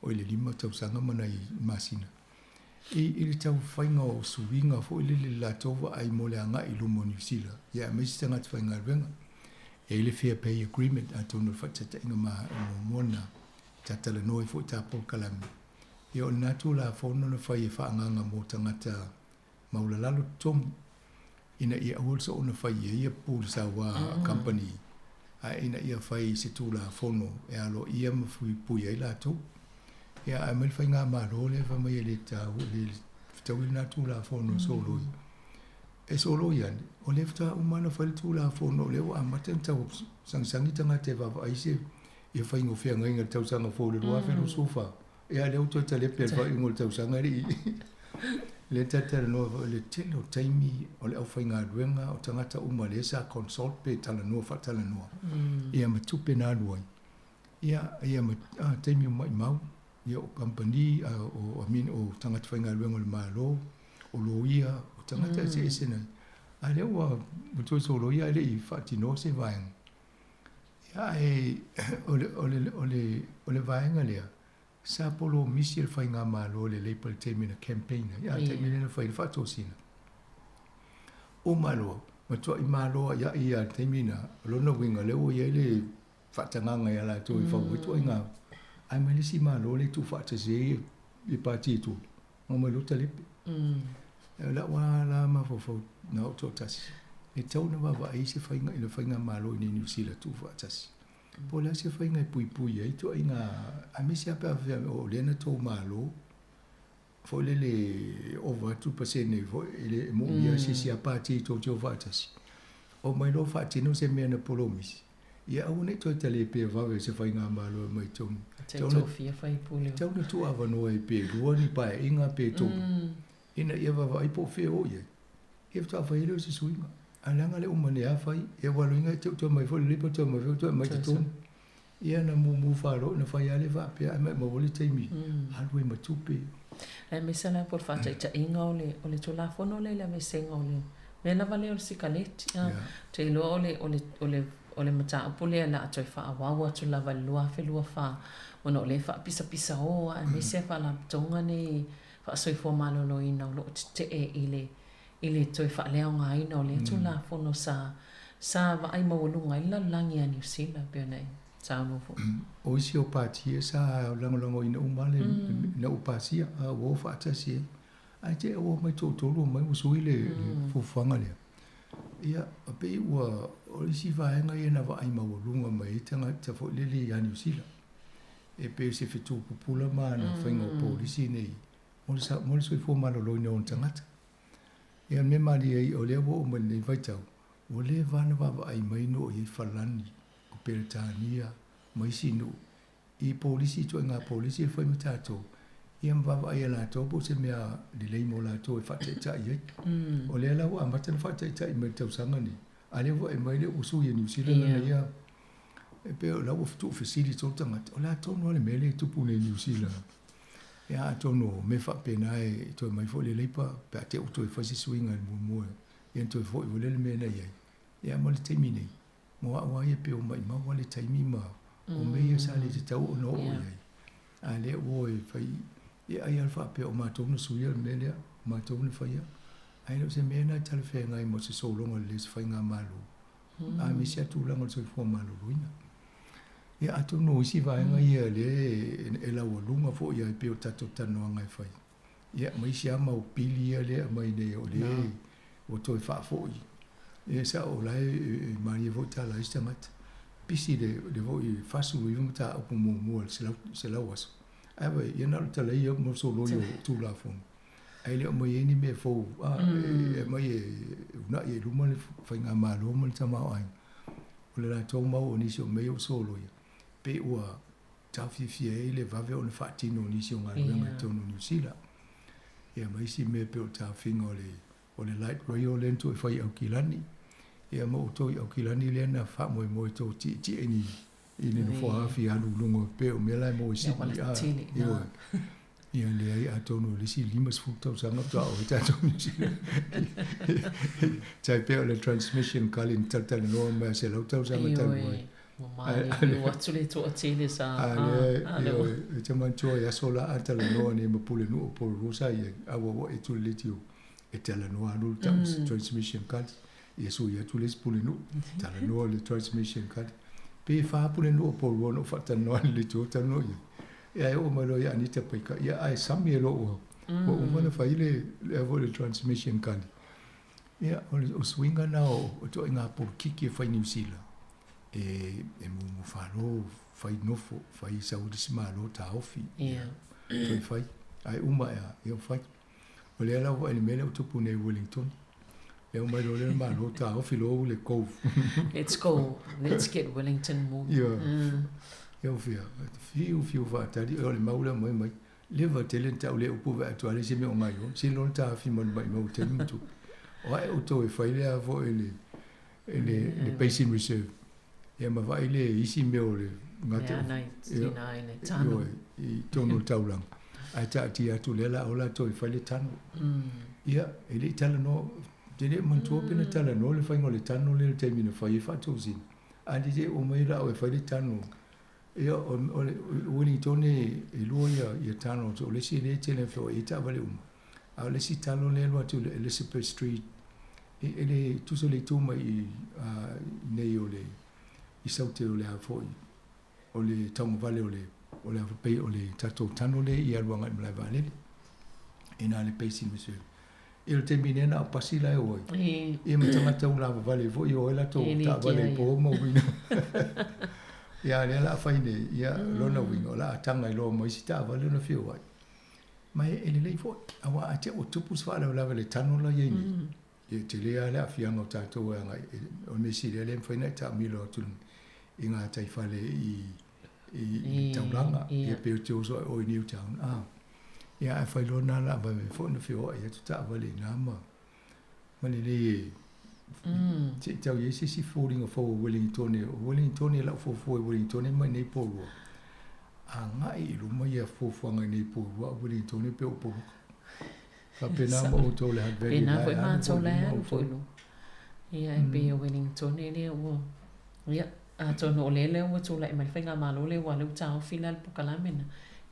oi le 5 tausaga ma nai masina. I le tau faiga o suiga foi lele i le latou vaai mo le agai i luma o Niu Sila, ia aemaise tagata faigaluega. E i ai le Fair Pay Agreement, atonu o le faataitaiga muamua lena, ta talanoa ai foi ta polokalame. Ia o lena Tulafono na fai e faaagaaga mo tagata maulalalo totogi, ina ia aua le soona fai i ai ia pule saua a kamupani, ae ina ia fai i se Tulafono e aloaia ma puipui ai latou. Ia ae aumai le faigamalo lea fai mai e le taua, e le fetaui lenā Tulafono e soloia. E soloia ane, o lea faatoa uma ona fai le Tulafono o lea ua amata ona tau sagisagi tagata e vaavaai se ia faiga o feagaiga i le tausaga fou i le 2024. Ia a o lea ua toe talepe i le faaiuga o le tausaga e le i lea talatalanoa foi le tele o taimi o le aufaigaluega o tagata uma lea sa consult pe talanoa faatalanoa ia ma tupe na alu ai. Ia, ia ma taimi o maimau, ia o kamupani, o, I mean, o tagata faigaluega o le Malo, o loia, o tagata eseese na, a lea ua toe soloia ae le i faatinoa se vaega. Ia, ae o le, o le, o le, o le vaega lea, sa polomisi e le Faigamalo le Labour i le taimi na campaign ai, a taimi lea na fai ai le faatosina. Uma loa, matuai malo ai ai ia le taimi na, o lona uiga lea ua i ai le faatagaga ia latou e fau ai ituaiga ae mai le isi Malo lea e tuufaatasi ai i pati e tolu, na mai loa talepe. O lau lava la mafaufau na ou toatasi, e tatau ona vaavaai se faiga i le faigamalo i inei i Niu Sila tuufaatasi. Po o le a se faiga e puipui ai ituaiga aemaise lava pe a faapea o lea na tou malo foi lele ova atu pasene foi e le moomia se isi a pati tou te o faatasi. Omai loa faatino se mea na polomisi, ia aua ne i toe talepea vave se faigamalo e mai tonu. Tau na tuu avanoa ai pe lua ni paeaiga pe tolu ina ia vaavaai po o fea o i ai. Ia faatoa fai ai lea o se suiga. Ae leaga le uma nei a fai, ia ua alu inga e toe mai foi le Labour toe mai foi toe mai totonu. Ia na mumu falo na fai lava lea faapea ae maumau ai le taimi alu ai ma tupe. Aemaise la po o le faataitaiga o le o le Tulafono lea i le aveesega o le mea lava lea o le sikaleti. Ou te iloa o le o le o le o le mataupu lea o le a toe faaauau atu lava i le 2024 ona o lea e faapisapisao lava aemaise faalapotopotoga nei faasoifua maloloina o lo o tetee i le i le toe faaleaogaina o lea Tulafono sa sa vaai maualuga ai le lalolagi ia Niu Sila, pei ona e saunoa foi. O isi o pati ia sa lagolagoina uma le ina ua pasia, a ua o faatasi ai. Ae te i ua omai toatolu omai ua sui le fuafuaga lea. Ia, pei ua o isi vaega ia na vaai maualuga mai ai tagata foi lele ia Niu Sila. E pei o se fetu pupula ma ana faiga o polisi nei mo le soifua maloloina o ona tagata. Ia, o le mea malie ai, o lea ua oo mai lenei vaitau, ua leva lava ona vaavaai mai nuu i ai Falani, o Peretania, ma isi nuu, i polisi, ituaiga polisi e fai ma tatou, ia ma vaavaai e latou po o se mea lelei mo latou e faataitai ai. O lea la ua amata ona faataitai mai i le tausaga nei, a o lea ua vaai mai lea ua sui e Niu Sila lana ia, e pei o la ua tuufesili soo tagata, o le a tonu lava le mea lea e tupu nei i Niu Sila? Ia atonu o mea faapena e toe mai foi le Labour pe a te i ua toe fai se suiga i le muamua ia ona toe foi foi lea le mea na i ai. Ia ma le taimi nei, mo au lava ia pei ua maumau lava le taimi ma o mea ia sa le tatau ona oo i ai. A lea ua o e fai, ia ai lava faapea o matou na suia le mea lea, o matou na faia. Ae le o se mea lena e talafeagai mo se sologa lelei o se faigamalo, aemaise lava tulaga o le soifua maloloina. Ia atonu o isi vaega ia lea e laualuga foi ai pei o tatou talanoaga e fai. Ia ma isi lava mau pili ia lea e aumai nei o lea ua toe faafoi. Ia sao o la e malie foi tala ai isi tagata. Pisi le foi 49 mataupu muamua i le 100 aso. Ae vaai, ia na o le tala ia mo le soloi o Tulafono. Ae le o aumai ai ni mea fou e aumai e uunai ai i luma le faigamalo ma le tamaoaiga. O le latou mau o nisi o mea ia ua soloia, pei ua taofiofia ai le vave ona faatino o nisi o galuega i totonu o Niu Sila. Ia ma isi mea pei o le taofiga o le o le light rail lea na toe fai i Aukilani. Ia ma outou i Aukilani lea na faamoemoe tou tietie i ni i ni nofoa afi alu i luga pei o mea la e maua i Sydney. Ioe. Ia leai atonu o le isi 50 tausaga faatoa oo ai tatou i Niu Sila. Tai pei o le transmission kali na talatalanoa mai a 100 tausaga talu ai. Ua maliliu atu le toatele sa a lea ioe, e te manatua i aso la a talanoa nei ma Pulenuu o Porirua sa i ai, a ua ua e tu le leitio e talanoa alu le tau transmission kali. Ia sui atu le isi Pulenuu, talanoa le transmission kali. Pe fa Pulenuu o Porirua na ou faatalanoa i le leitio talanoa i ai. Ia e oo mai loa ia Anita Baker, ia ae sami e loa ua ua uma ona fai le le foi le transmission kali. Ia o le suiga na o ituaiga polokiki e fai Niu Sila e e mumu falo, fai nofo, fai sau i le isi malo taofi. Ia. Toe fai. Ae uma ea, ia ua fai. O lea la ua vaai i le mea lea ua tupu nei i Wellington. Lea ua omai loa lea le Malo taofi loa le cove. Let's go, let's get Wellington moving. Ioe. Ia ua fia, fiu fiu faatali, o le mau lea aumai mai. Leva tele na tau lea upu vaai atu lava leai se mea o gaio, sili loa ona taofi ma le maimau i taimi ma tupe. O ae outou e fai lea foi le le le basin reserve. Ia ma vaai le isi mea o le gata Lea na i tina i le tano. Ioe, i totonu o le taulaga. Ae taatia atu lea la o latou e fai le tano. Ia, e le i talanoa, ou te le i manatua pe na talanoa le faiga o le tano lea i le taimi na fai ai faatosina. A le le omai la e fai le tano. Ia, o le Wellington e lua ia tano, o le isi lea e tele ina feoai ai taavale uma. A o le isi tano lea e alu atu i le Elizabeth Street, e le tusa le itu mai i nei o le i Saute o le a foi o le taugavale o le o le pei o le tatou tano lea i alu agai i malae vaalele i na le Basin Reserve. Ia o le taimi nei na o pasi la e o ai. Ia ma tagata ua lavavale foi e o ai latou taavale i po ma uiga. Ia a o lea o le a fai nei, ia lona uiga o le a taga ai loa ma isi taavale ona feoai. Ma e lelei foi, aua a te i ua tupu se faalavelave i le tano la e i ai nei, e tele lava le aafiaga o tatou e agai, o le mea sili lava lea e mafai ona e taamilo atu i gataifale i le taulaga, ia pe ou te oso ai oe i Newtown, a, ia ae fai loa lena o le a vave foi ona feoai atu taavale i ina ma lelei e se i tau i ai se isi foliga fou o Wellingtone. O Wellingtone, lau fuafua i Wellingtone ma i inei i Porirua, agai i luma ia fuafuaga i inei i Porirua, a o Wellingtone pei ua poloka. Faapena ma outou le Hutt Valley Pena la foi e alu matou foi i la e luma alu foi outou. i luma. Ia e pei o Wellingtone lea ua, ia, atonu o lea lea ua tulai mai le faigamalo lea aua o lea ua taofi la le polokalame na.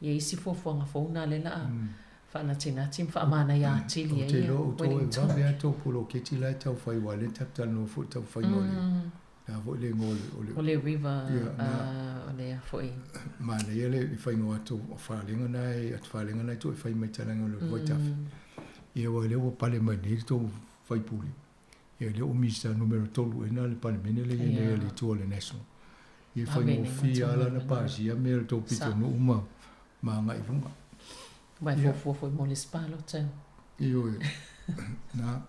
Ia isi fuafuaga fou na lea o le a faanatinati ma faamanaia atili Ou ai te ia iloa outou e Wellingtone. vave lava tou poloketi la e tau fai aua o lea tatou te talanoa foi i le tau faiga o le le a foi le igoa o le o le O le river Ia, na. o lea foi. Manaia le faiga o atu falega na e atu falega na e tuu e fai mai talaga o le vaitafe. Ia aua o lea ua pale mai nei le tou faipule. Ia lea ua Minisita numera 3 ea na le Palemene lea e i ai nei a le itu a le National. Ia e faigofie lava la ona pasia mea a le tou pitonuu ma ma agai i luga. Aua e Ia. fuafua foi mo le isi palota. Ioe. Na.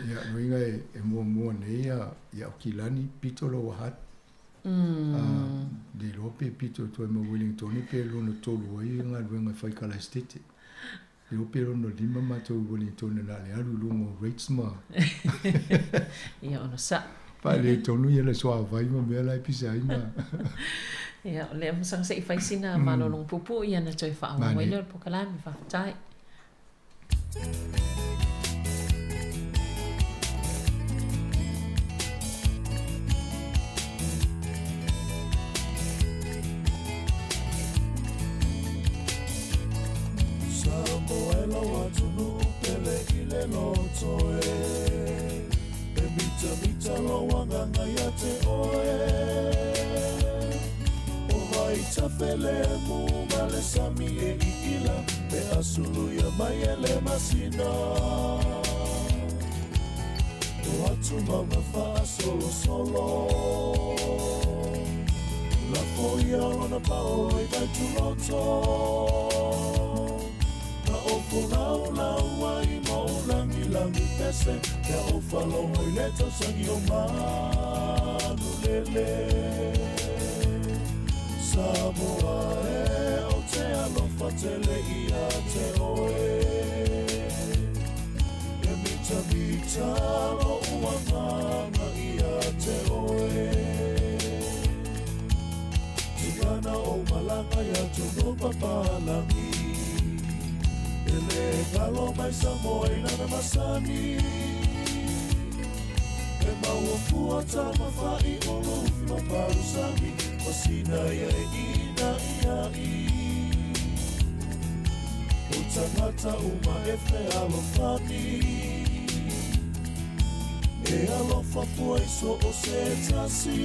Ia, lona uiga e muamua nei ia Aukilani pito Lower Hutt. Le iloa pe pito atu ai ma Wellingtone pe lona tolu ai galuega e fai kalaesetete. Le iloa pe lona lima matou i Wellingtone na o le alu i luga o rates ma Ia ona sa. faaletonu ia le suavai ma mea la e pisa ai ma Ia, o lea masaga se i fai sina malologa puupuu ia ona toe faaauau ai lea o le polokalame. Faafetai. Samoa e lau atunuu pele i le loto e E mitamita lou agaga ia te oe O vaitafe lemu ma le sami e iila Pe a suluia mai e le masina O atumauga faasolosolo Lafo ia lona paolo i Vaituloto Na ou folaulau ai ma ou lagilagi pese Pe a ou faalogo i le tausagi o manulele Samoa e ou te alofa tele ia te oe E mitamita lo'u agaga ia te oe Tigana ou malaga i atunuu papalagi E lē galo mai Samoa i lana masani E maua fua tamafa'i o lufi ma palusagi Ma sina ia e ina'ia'i O tagata uma e fealofani E alofa fua i so o se tasi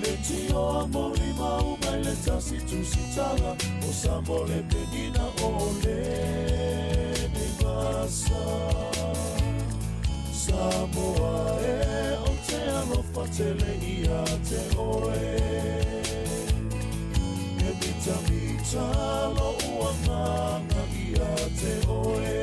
Le tioa molimau mai le tasi tusitaga O Samoa le penina o lenei vasa Samoa e ou te alofa tele ia te oe E mitamita loʻu agaga ia te oe.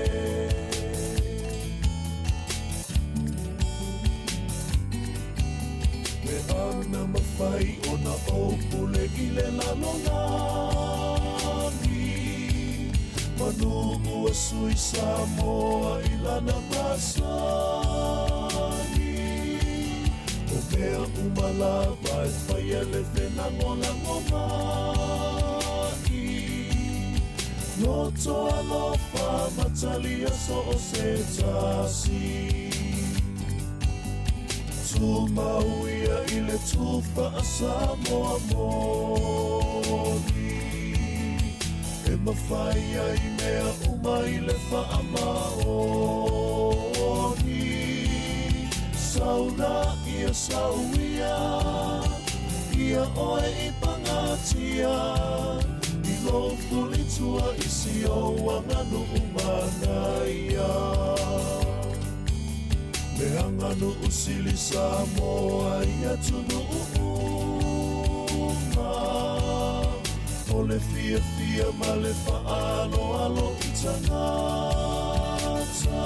Me ana mafai ona ou pule i le lalolagi. Manu ua sui Samoa i lana masani. O mea uma lava e faia le felagolagomai. Loto alofa ma talia so o se tasi. Tumau ia i le tufa a Samoa moni. E mafai ai mea uma i le faamaoni. Saula ia sau ia, ia oe i pagatia. I lou fulitua i si ou aganuu manaia. Le aganuu sili Samoa i atunuu uma. O le fiafia ma le faaaloalo i tagata.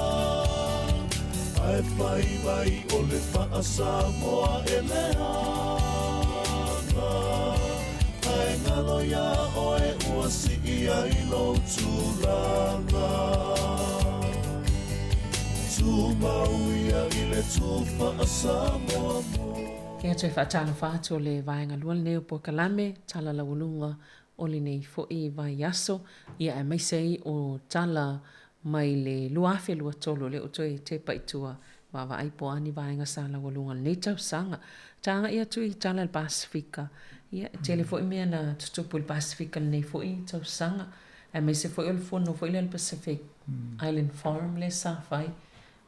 Ae fai mai o le faa-Samoa e leaga. Ae galo iā oe ua sii ai lou tulaga. Tumau ia i le tufa a Samoa mo. Ia toe faatalofa atu o le vaega lua lenei o polokalame, tala laualuga o lenei foi vaiaso, ia aemaise ai o tala mai le 2023 lea ua toe tepa i tua vaavaai po o a ni vaega sa laualuga o lenei tausaga. Ta agai atu i tala i le Pasefika, ia e tele foi mea na tutupu i le Pasefika i lenei foi tausaga, aemaise foi o le fono foi lea o le Pacific Island Forum lea sa fai,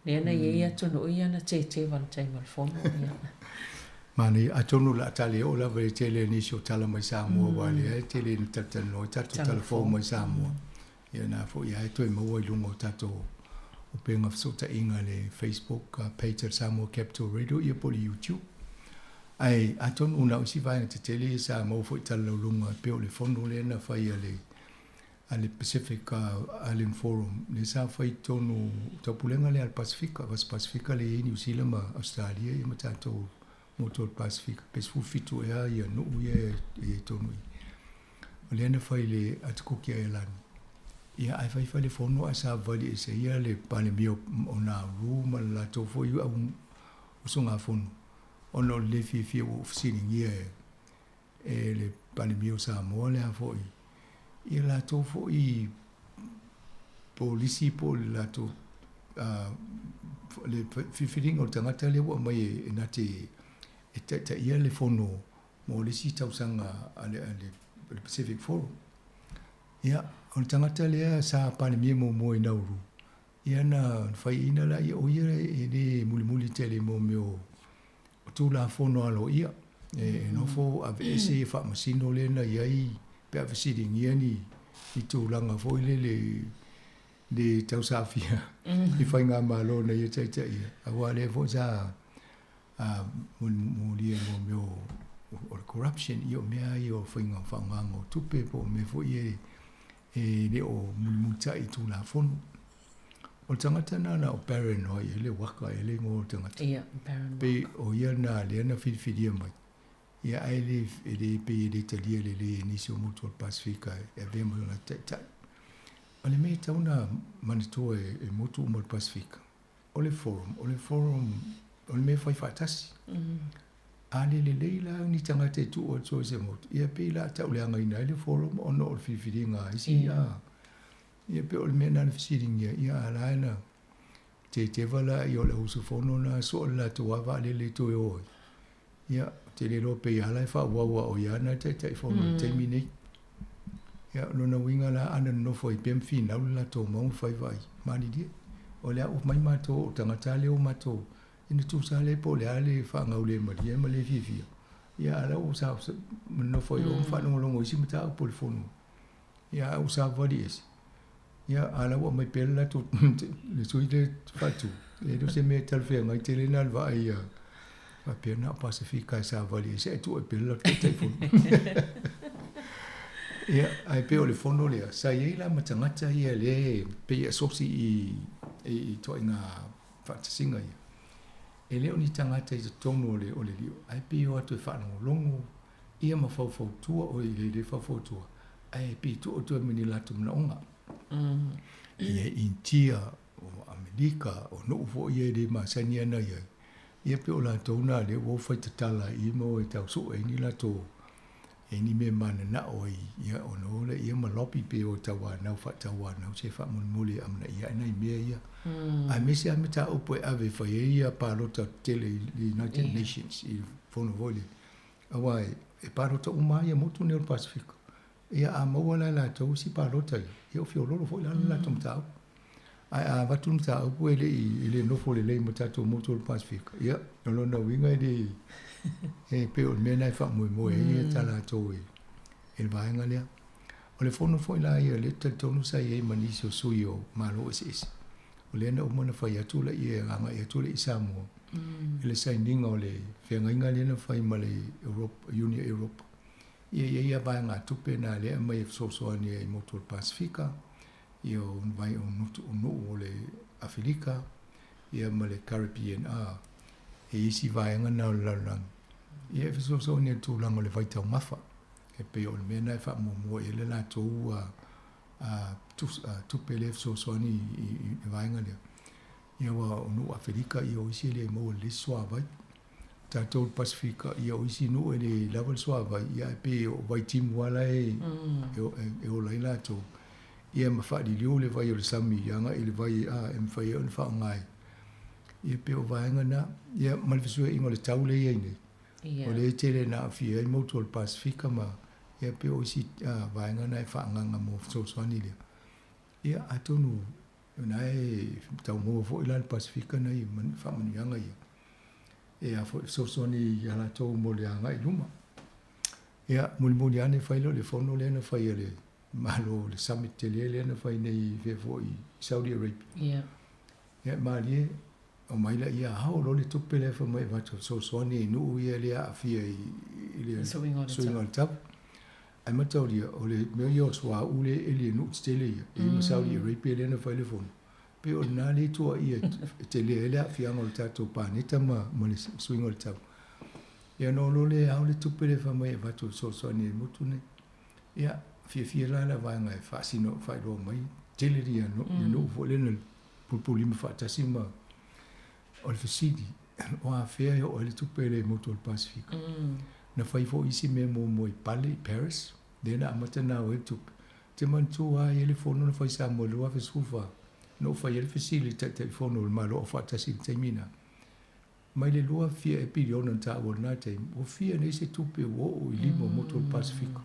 lea na i ai atunuu ia na teteva i le taimi o le fono. Ia. Manaia, atonu o le a tali oo lava i le tele o nisi o tala mai Samoa, aua o lea e tele ina talatalanoa ai tatou tala fou mai Samoa. Ia na foi lava e toe maua i luga o tatou upega fesootaiga le Facebook page a le Samoa Capital Radio ia po o le YouTube. Ae atonu na o isi vaega tetele ia sa maua foi i talalauluga e pei o le fono lea na fai a le a le Pacific Island Forum lea sa fai i totonu o taupulega lea a le Pasefika, Vasa Pasefika lea e i ai Niu Sila ma Ausetalia ia ma tatou motu o le Pasefika, pe 17 ea ia nuu ia e i ai totonu i i. O lea na fai i le Atikuki Aelani. Ia ae fai fai le fono ae savavali ese ia le Palemia o Nauru ma le latou foi au usugafono ona o le le fiafia ua fesiligia e le Palemia o Samoa le a foi ia latou foi polisi po o le latou le filifiliga o le tagata lea ua aumai e na te e taitaia le fono mo le isi tausaga a le, a le, le Pacific Forum. Ia, o le tagata lea sa Palemia muamua i Nauru, ia na faiaina lea, o ia e le mulimuli tele mo mea o Tulafono aloaia, e nofo aveese faamasino lea na i ai pe a fesiligia ni tulaga foi lele le tausafia i faigamalo na ia taitaia, aua lea foi sa mulimulia mo mea o le corruption, ia o mea ia o faiga faaaogaga o tupe po o mea foi ia e le o mulimulitai i Tulafono. O le tagata lena na o Baron o ai e le Waka e le igoa o le tagata. Ia, Baron Waka. Pei o ia lena lea na filifilia mai. Ia ae le, e le pei e le talia lelei e nisi o motu o le Pasefika e avea ma lona taitai. O le mea e tatau ona manatua e motu uma o le Pasefika, o le forum, o le forum, o le mea e fai faatasi. A le lelei la ni tagata e tuu atu ai se motu, ia pei o le a tauleagaina ai le forum ona o le filifiliga a isi. Ia pei o le mea lena na fesiligia, ia a la e na teteva la ia o le usufono na soa le latou lava vaalele e toe o ai. Ia, ou te le iloa pe i a la e faaauau a o ia na Taitaifono i le taimi nei. Ia, o lona uiga la a na nonofo ai pea ma finau le latou mau ma fai vaai, malilie. O le a ua mai matou o tagata lea ua matou ina tusa lea po o le a le faagaulemalie ma le fiafia. Ia, a la ua sa nonofo ai o ma faalogologo i isi mataupu o le fono. Ia, a ua savavali ese. Ia, a la ua aumai pea le latou le sui lea faatu. E le o se mea e talafeagai tele lena le vaai a faapea na o Pasefika e savavali ese ae tuu ai pea le latou Taitaifono. Ia, ae pei o le fono lea, sa i ai la ma tagata ia lea e pei e asosi i i ituaiga faatasiga ia. E le o ni tagata i totonu o le o le lio, ae pei e o atu e faalogologo ia ma faufautua, oi le le faufautua, ae pei e tuu atu ai ma ni latou manaoga. Ia Initia, o Amerika, o nuu foi ia e le masani ana i ai, ia pei o latou na lea ua fai tatala i ma o e tau sue ai ni latou e ni mea mananao ai, ia ona o lea ma lobby pe o tauanau faatauanau se faamolemole e amanaia ai nai mea ia. Aemaise lava mataupu e ave e fai ai ia palota tetele i le United Nations i le fono foi lea, aua e palota uma lava ia motu nei o le Pasefika. Ia a maua la e latou isi palota ia, ia ua fiololo foi la le latou mataupu. Ae a avatu le mataupu e le i e le nofo lelei ma tatou motu o le Pasefika, ia o lona uiga e le e pei o le mea lena e faamoemoe ai ia ta latou i le vaega lea. O le fono foi la ia lea ou te talitonu sa i ai ma nisi o sui o Malo eseese. O lea na uma ona fai atu laia e agai atu lea i Samoa i le sainiga o le feagaiga lea na fai ma le Europe, Union Europa. Ia e i ai lava vaegatupe na lea e aumai e fesoasoani ai i motu o le Pasefika, ia o vai o nuu o le Afelika, ia ma le Caribbean, a e i isi vaega na o le lalolagi, ia e fesoasoani ai i le tulaga o le vaitaumafa. E pei o le mea na e faamuamua i ai le latou tupe lea e fesoasoani i le vaega lea. Ia aua o nuu Afelika, ia o isi e le maua lelei se suavai. Tatou le Pasefika, ia o isi nuu e le lava le suavai, ia ae pei o vaitimu lava la e e ola ai latou, ia ma faaliliu le vai o le sami agai i le vai a e mafai ai ona faaaoga ai. Ia pei o vaega na, ia ma le fesuiaiga o le tau lea e i ai nei, o lea e tele ina aafia ai motu o le Pasefika ma, ia pei o isi vaega na e faaagaaga mo fesoasoani lea. Ia atonu O lena e tau maua foi la le Pasefika nai faamanuiaga ia e a foi fesoasoani ia latou mo le agai i luma. Ia, mulimuli ane fai lea o le fono lea na fai e le Malo, le summit tele lea na fai nei i fea foi i Saudi Arabia. Ia. Ia, malie, omai laia ao loa le tupe lea fai mai e avatu e fesoasoani i nuu ia lea e aafia i le suiga o le tau. Ae mataulia, o le mea ia o suauu lea e eli e nuu tetele ia, e i ai ma Saudi Arabia lea na fai le fono, pei o lena lea e tuuaia e tele ai le aafiaga o le tatou paneta ma le suiga o le tau. Ia ona o loa lea e ao le tupe lea fai mai e avatu e fesoasoani ai i motu nei. Ia, fiafia la le vaega e faasino faailoa mai, tele ia nuu foi lea na pulupululima faatasi ma o le fesili, o afea e oo ai le tupe lea i motu o le Pasefika? Na fai foi isi mea muamua i Pale, i Paris, lea na amata na ao ai le tupe. Ou te manatua lava e i ai le fono na fai i Samoa i le 2014, na ou fai ai le fesili i le Taitaifono o le Malo Aufaatasi i le taimi lena, mai le lua fia ea piliona na taua i lena taimi, ua fia nei se tupe ua oo i lima o motu o le Pasefika?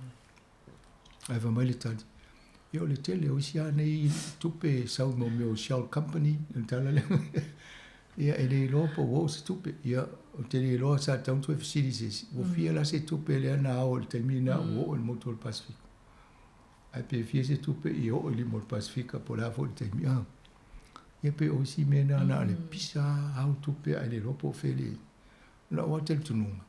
Ae fai mai le tali, ia o le tele o isi lava nei tupe e sau i mea o shell company, o le tala lea. Ia e le iloa po ua oo se tupe. Ia ou te le iloa sa tatau ona toe fesili i se isi, ua fia la se tupe lea na ao i le taimi lena ua oo i le motu o le Pasefika. Ae pe fia se tupe i oo i lima o le Pasefika po o le a foi le taimi. Ah. Ia pei o isi mea na na o le pisa ao tupe ae le iloa po o fea le... O lau lava talitonuga,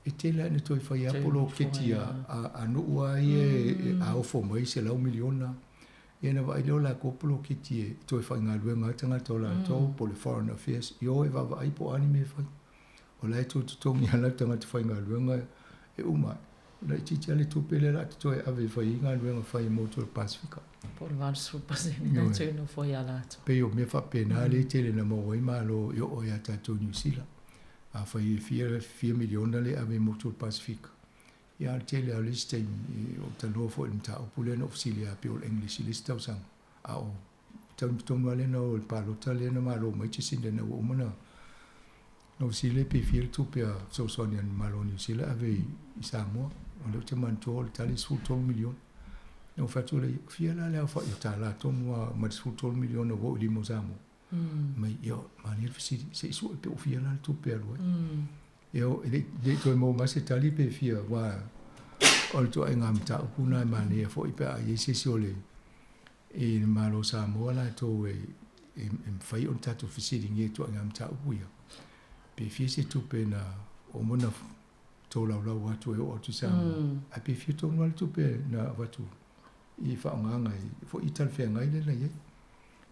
E tele lava ina toe fai lava poloketi a nuu lava ia a ofo mai $100 miliona, ia ona vaai lea o latou poloketi e toe faigaluega ai tagata o latou po o le Foreign Affairs, ia o e vaavaai po o a ni mea e fai. O la e toe totogi lava latou tagata faigaluega e uma ae. Laitiiti lava le tupe lea o le a toe ave e fai ai galuega fai mo motu o le Pasefika. Po o le 80% na toe nofo ia latou. Pei o mea faapena lea e tele ina maua ai malo e oo ia tatou i Niu Sila. Afai e fia, fia miliona le ave i motu o le Pasefika, ia a o le tele lava o le isi taimi, o talanoa foi i le mataupu lea na ou fesili ia pei o le English i le isi tausaga, a o taimi tonu lava lea na o i le palota lea na malo mai Jacinda ina ua uma ona ou fesili lea pe fia le tupe a fesoasoani a le Malo o Niu Sila e ave i Samoa. O lea ou te manatua o le tali e 13 miliona. Na ou fai atu lea, fia la le aofai o tālā tonu lava mai le 13 miliona ua oo i lima o Samoa? Mai, ia, manaia le fesili, se i sue pe ua fia la le tupe e alu ai. Ia, e le i toe maua mai se tali pe fia, aua o le ituaiga mataupu lena e manaia foi pe a i ai se isi o le, i le Malo o Samoa latou e mafai ona tatou fesiligia i ituaiga mataupu ia, pe fia se tupe na uma ona Tolaulau atu e oo atu i Samoa. Ae pe fia tonu lava le tupe na avatu i faaaogaga i foi i talafeagai lea na i ai.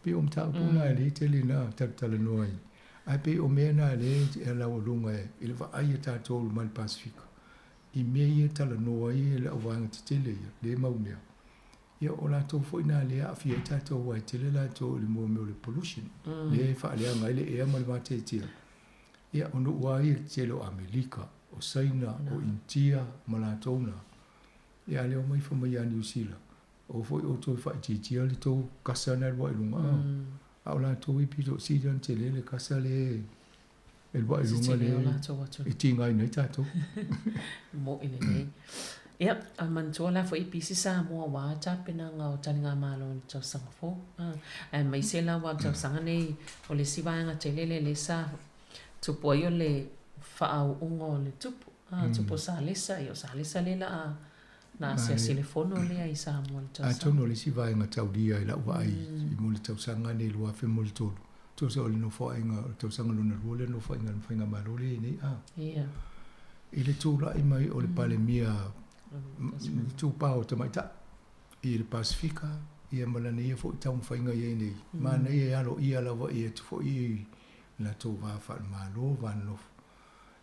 Pei o mataupu na e lē tele na talatalanoa ai, ae pei o mea na lea e laualuga i le vaai a tatou mai le Pasefika i mea ia e talanoa ai le auvaega tetele ia, lea mau mea. Ia o latou foi na lea e aafia ai tatou aua e tele latou i le mea o le pollution, lea e faaleaga ai le ea ma le vateatea. Ia, o nuu lava ia tetele o Amerika, o Saina, o Initia ma latou na. Ia, a o lea omai fai mai ia Niu Sila, o foi outou e faaitiitia le tou kasa na e lua'i luga a. A o latou e pito sili ona tele le kasa lea e lua'i luga lea e tigaina ai tatou. Mo'i lelei. Ia, a manatua la foi pisi Samoa aua tapenaga o taligamalo i le tausaga fou. Aemaise lava o le tausaga nei o le isi vaega tele lea lea sa tupu ai o le faaauuga o le tupu. Tupu o Salesa, ia o Salesa lea la a na asiasi i le fono lea i Samoa i le tausaga. Atonu o le isi vaega taulia i lau vaai i mo le tausaga lenei 2023, tusa o le nofoaiga o le tausaga lona lua lea nofoaiga a le Faigamalo lea e i ai nei. I le tulai mai o le Palemia itupa o tamaitai i le Pasefika ia ma lana ia foi taumafaiga i ai nei. Manaia e aloaia lava ia atu foi i latou va faale-Malo, va nonofo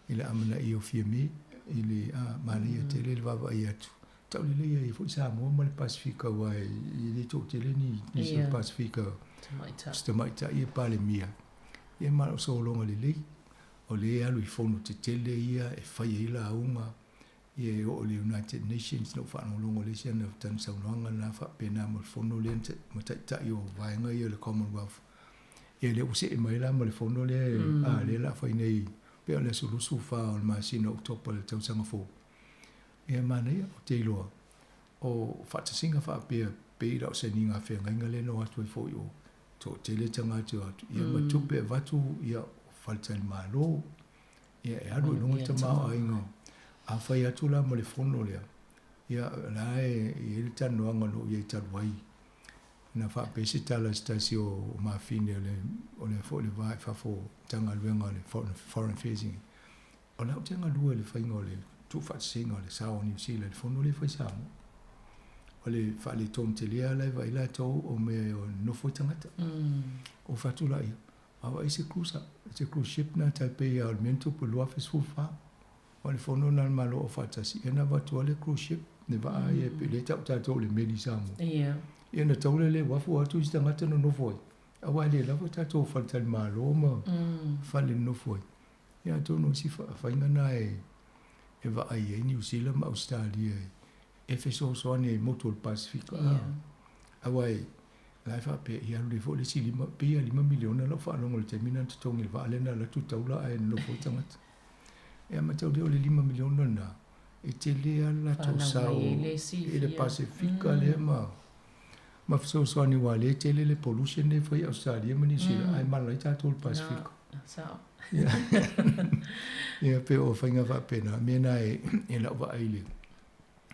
i le amanaia o Fiame i le manaia tele le vaavaai atu. Taulelei ai foi Samoa ma le Pasefika aua e le toatele nisi o le Pasefika se tamaitai e Palemia. Ia ma o sologa lelei. O lea e alu i fono tetele ia e fai ai lauga, ia e oo i le United Nations na ou faalogologo i le isi ana tana saunoaga na faapena ma le fono lea ma taitai o vaega ia o le Commonwealth. Ia lea ua see mai la ma le fono lea a lea o le a fai nei pei o le aso 24 o le masina o Oketopa i le tausaga fou. Ia manaia, ou te iloa o faatasiga faapea pei la o sainiga feagaiga lea na o atu ai foi o toatele tagata e o atu, ia ma tupe e avatu, ia, faletalimalo, ia e alu i luga le tamaoaiga. A fai atu la ma le fono lea, ia o la e i ai le talanoaga o lo o i ai talu ai, na faapea se tala a se tasi o mafine o le o le foi le va i fafo o Matagaluega o le Foreign Affairs, o la ou te galue i le faiga o le tuufaatasiga o le sao o Niu Sila i le fono lea e fai i Samoa. O le faaletonu tele lava la e vaai latou o mea e nonofo ai tagata. O fatu laia, a vaai se cruiser, se cruise ship na tai pei lava o le mea na tupu i le 2014. O le fono lena a le Malo Aufaatasi, ia na avatu lava le cruise ship, le vaa ia pei lea e tau tatou o le meli i Samoa. Ia na taula le uafu o atu isi tagata nonofo ai, aua e le lava tatou faletalimalo ma fale nonofo ai. Ia atonu o isi faiga na e vaai ai Niu Sila ma Ausetalia e fesoasoani ai i motu o le Pasefika. Aua e la e faapea, ia alu nei foi le isi lima, pei lava lima miliona lau faalogo i le taimi na na totogi i le vaa lea na alu atu taula ae nonofo ai tagata. Ia mataulia o le lima miliona lena, e tele lava le latou sao i le Pasefika lea ma ma fesoasoani aua o lea e tele le pollution lea e fai i Ausetalia ma Niu Sila ae mala ai tatou i le Pasefika. Ia pei o faiga faapena, mea na e lau vaai i le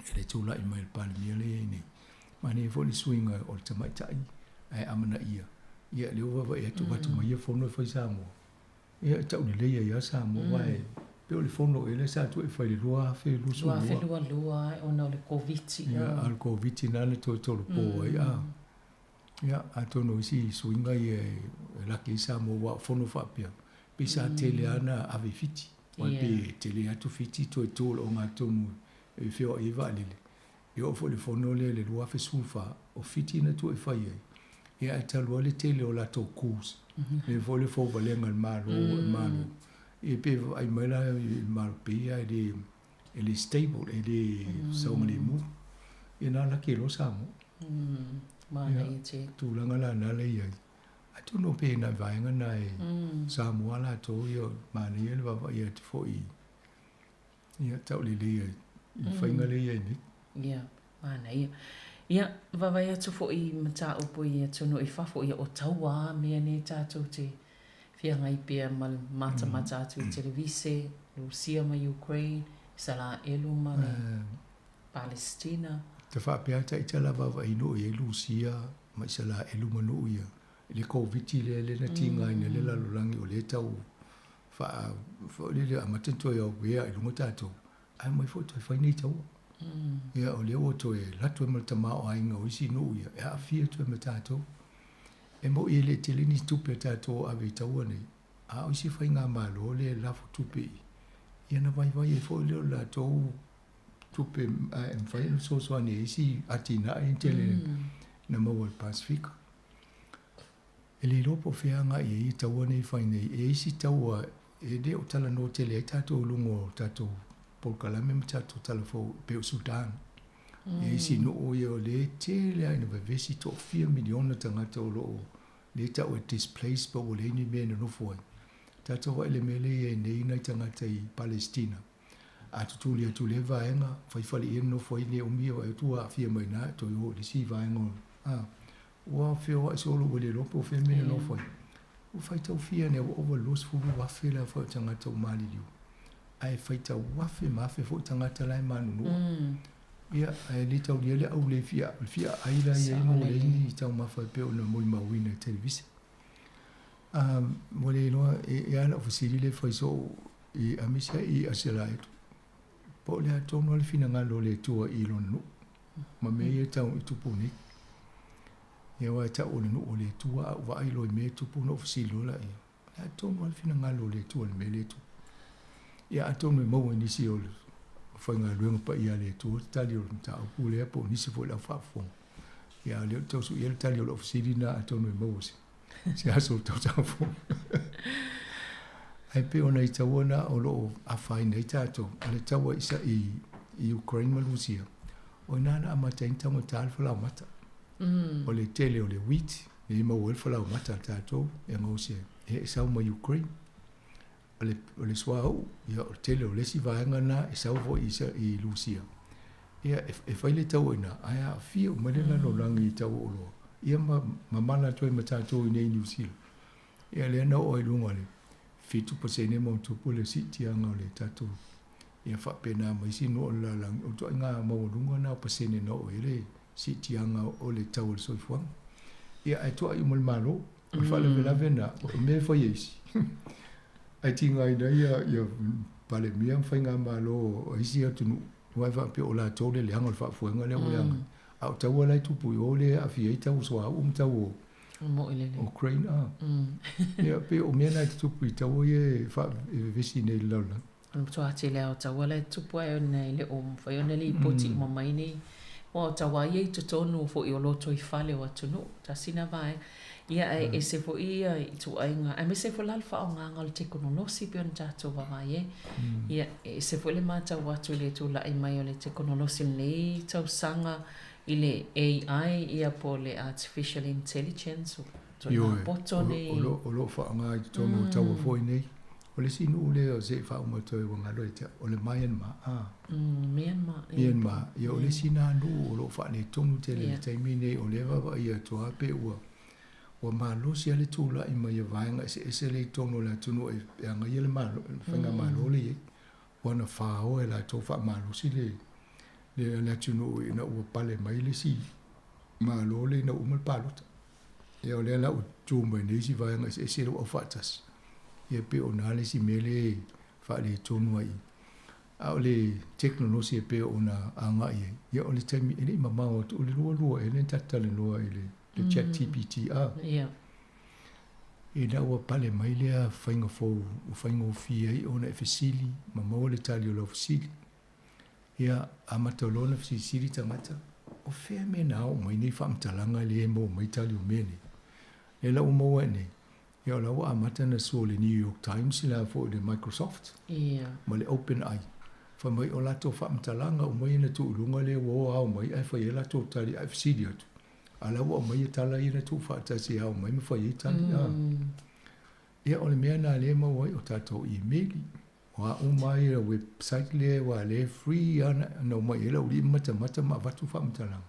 i le tulai mai o le Palemia lea e i ai nei. Manaia foi le suiga o le tamaitai ae amanaia, ia lea ua vaavaai atu, avatu mai ia fono e fai i Samoa. Ia e taulelei ai lava Samoa, aua e pei o le fono ea lea sa toe fai i le 2022. 2022 ona o le Koviti. Ia, a o le Koviti lena na toe tolopo ai. A, ia, atonu o isi suiga ia e laki ai Samoa, aua o fono faapea, pei sa tele lava ona ave i Fiti. Aua pei e tele atu Fiti toe tu o le ogatotonu e feoai ai vaalele. E oo foi i le fono lea i le 2014, o Fiti na tuu e fai ai, ia ae talu ai le tele o latou coups, le foi le fouvalega e le Malo, e le Malo. Ia pei e vaai mai la i le Malo, pei lava e le, e le stable, e le saogalemu. Ia na laki ai loa Samoa. Manaia tele. Tulaga la na lea e i ai. Atonu pei na vaega na e Samoa latou ia manaia le vaavaai atu foi ia taulelei ai i le faiga lea e i ai nei. Ia, manaia. Ia, vaavaai atu foi i mataupu i atunuu i fafo, ia o taua lava mea nei tatou te feagai pea ma le matamata atu i televise, Rusia ma Ukraine, Isaraelu ma le Palesitina. Te faapea ata ita la vaavaai nuu i ai Rusia ma Isaraelu ma nuu ia i le Koviti lea lea na tigaina ai le lalolagi o lea e tau faa foi lele amata ona toe auea i luga tatou. Ae omai foi toe fai nei taua. Ia, o lea ua toe alu atu ai ma le tamaoaiga o isi nuu ia, e aafia atu ai ma tatou. E moni e le tele ni tupe a tatou o ave i taua nei, a o isi faigamalo lea e lafo tupe i i, ia ona vaivai ai foi lea o le latou tupe e mafai ona fesoasoani ai i isi atinae tele na maua e le Pasefika. E le iloa po o fea agai i ai taua nei e fai nei. E i ai isi taua e le o talanoa tele ai tatou i luga o tatou polokalame ma tatou tala fou e pei o Sudan. E i ai isi nuu ia o lea e tele lava ina vevesi toafia miliona tagata o lo o lea e tau e displaced po ua leai ni mea e nonofo ai. Tatou vaai i le mea lea e i ai nei nai tagata i Palestina. A tutuli atu i lea vaega, fai fale i ai nonofo ai, le umi e atu ua aafia mai i ina toe o i le isi vaega o, a, ua feoai solo ua le iloa po o fea mea e nonofo ai. Ua faitau fia nei, ua ova i le 20,000 le aofai o tagata ua maliliu, ae faitau afe ma afe foi tagata la e manunua. Ia, ae le taulia le au le fia, le fia ai la i ai ma ua leai ni taumafa e pei ona molimauina i televise. Ua le iloa, e a lau fesili lea e fai soo i aemaise ai i Asia Laetu, po o le a tonu lava le finagalo o le Atua i Lona nuu ma mea ia e tau i tupu nei. Ia aua e tau o le nuu o le Atua, a ou vaai loa i mea e tupu ona ou fesili loa lea, o le a tonu lava le finagalo o le Atua i le mea lea e tupu? Ia atonu e maua i nisi o le faigaluega paia a le Atua le tali o le mataupu lea po o nisi foi o le au faafofoga. Ia a o lea ou te tau suia le tali o lau fesili lena atonu e maua se se aso o le tausaga fou. Ae pei o nai taua na o lo o afaina ai tatou, o le taua i, i, i Ukraine ma Rusia, o i ina na amata ai ona taugata le falaoamata. O le tele o le wheat, lea e maua ai le falaoamata a tatou e gaosi ai, e sau mai Ukraine. O le, o le suauu, ia, o le tele o le isi vaega lena e sau foi i, i Lusia. Ia, e, e fai le taua i ina, ae aafia uma le lalolagi i tau o oloa. Ia ma mamala atu ai ma tatou i inei i Niu Sila. Ia, lea na oo ai i luga le 7% ma ona tupu le siitiaga o le tatou, ia faapena ma isi nuu o le lalolagi, o le ituaiga maualuga lena o pasene na oo i ai le siitiaga o le tau o le soifuaga. Ia, ae toai uma le Malo. O le faalavelave lena, o mea e fai e isi, ae tigaina ai ia Palemia ma faigamalo o isi atunuu, aua e faapea o latou le leaga o le faafoega lea ua leaga ai. A o taua la e tupu i o lea e aafia ai tau o suauu ma tau o grain a. Ia, pei o mea na e tutupu i taua ia e vevesi nei i le lalolagi. O le matua tele lava o taua la e tupu ai ona e le o mafai ona lipoti uma mai nei. Aua o taua ia i totonu foi o lotoifale o atunuu, tasi na vaega. Ia ae ese foi ia ituaiga, aemaise foi la le faaaogaga o le tekonolosi pei ona tatou vaavaai ai. Ia e ese foi le matau atu i le tulai mai o le tekonolosi i lenei tausaga i le AI ia po o le Artificial Intelligence, o ituaiga poto nei. Ioe, o lo o faaaoga i totonu o taua foi nei. O le isi nuu lea se i faauma atu ai ua galo ia te au, o le Myanmar, a. Myanmar, ia. Myanmar, ia o le isi na nuu o lo o faaletonu tele i le taimi lenei, o lea e vaavaai atu lava pe ua ua malosi lava le tulai mai o vaega eseese lea i totonu o le atunuu e agaia le Malo, le faigamalo lea e i ai. Ua na faoa e latou faamalosi le le atunuu ina ua pale mai le isi Malo lea ina ua uma le palota. Ia o lea la ua tu mai nei isi vaega eseese lea ua aufaatasi. Ia pei o na le isi mea lea e faaletonu ai i. A o le tekonolosi e pei ona agai ai, ia o le taimi e le i mamao atu, o le 22 ea lea na tatou talanoa i le chat GPT a. Ia. Ina ua pale mai lea faiga fou ua faigofie ai ona e fesili ma maua le tali o lau fesili. Ia, amata loa ona fesilisili tagata, o fea mea na ao mai nei faamatalaga lea e maua mai tali o mea nei? Lea la ua maua ai nei, ia o la ua amata ona sua le New York Times la foi le Microsoft ma le OpenAI. Fai mai o latou faamatalaga uma ia na tuu i luga lea ua o ao mai ae fai ai latou tali ae fesili atu, a la ua aumai tala ia na tuufaatasi e ao mai ma fai ai tali. Ia o le mea lena lea e maua ai o tatou imeli. O a uma ai le website lea aua o lea e free lava na omai i ai le aualii ma matamata ma avatu faamatalaga.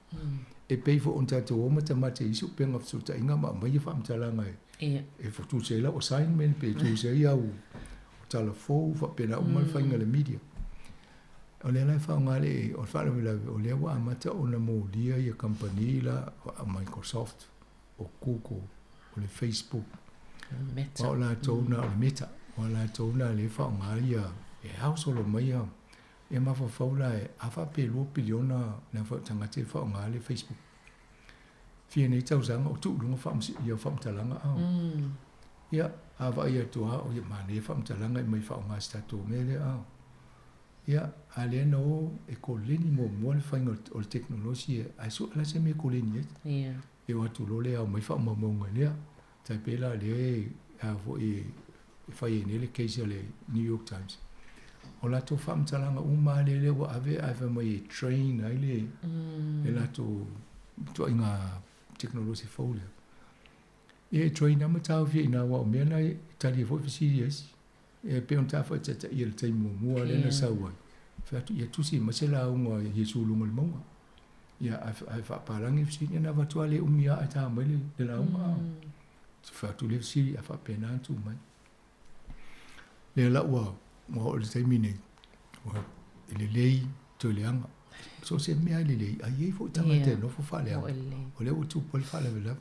E pei foi ona tatou o matamata i isi upega fesootaiga ma aumai faamatalaga e tusa ai lau assignment pe tusa ai au tala fou faapena uma le faiga o le media. O lea la e faaaoga le, o le faalavelave o lea ua amata ona molia ia kamupani la a Microsoft, o Google, o le Facebook, Meta. O latou na, o le Meta, o latou na lea e faaaoga ia, e ao solo mai ia. E mafaufau la e a faapea e 2 piliona le aufai tagata e faaaoga le Facebook. Fia nei tausaga o tuu i luga ia faamatalaga a. Ia, a vaai atu lava o ia manaia faamatalaga e mai faaaoga i se tatou mea lea a. Ia, a lea na o e koleni muamua le faiga o le tekonolosi ae sue la se mea e koleni ai. E o atu loa le ao mai faamaumauga i lea. Tai pei la lea a foi e fai ai nei le case a le New York Times. O latou faamatalaga uma lava lea ua ave ae fai mai e train ai le le latou ituaiga tekonolosi fou lea. Ia e train lava ma taofia i ina aua o mea na e tali ai foi fesili a isi. E pei ona ta faataitaia i le taimi muamua lea na sau ai, fai atu ia tusi mai se lauga i Iesu i luga o le mauga. Ia ae faapalagi fesili, ia na avatu lava le umi lava ae ta mai le lauga. Fai atu le fesili ae faapena ona tuu mai. Lea la ua oo i le taimi nei, ua e lelei toe leaga. So o se mea e lelei, ae i ai foi tagata e nofo faaleaga. O lea ua tupu ai le faalavelave.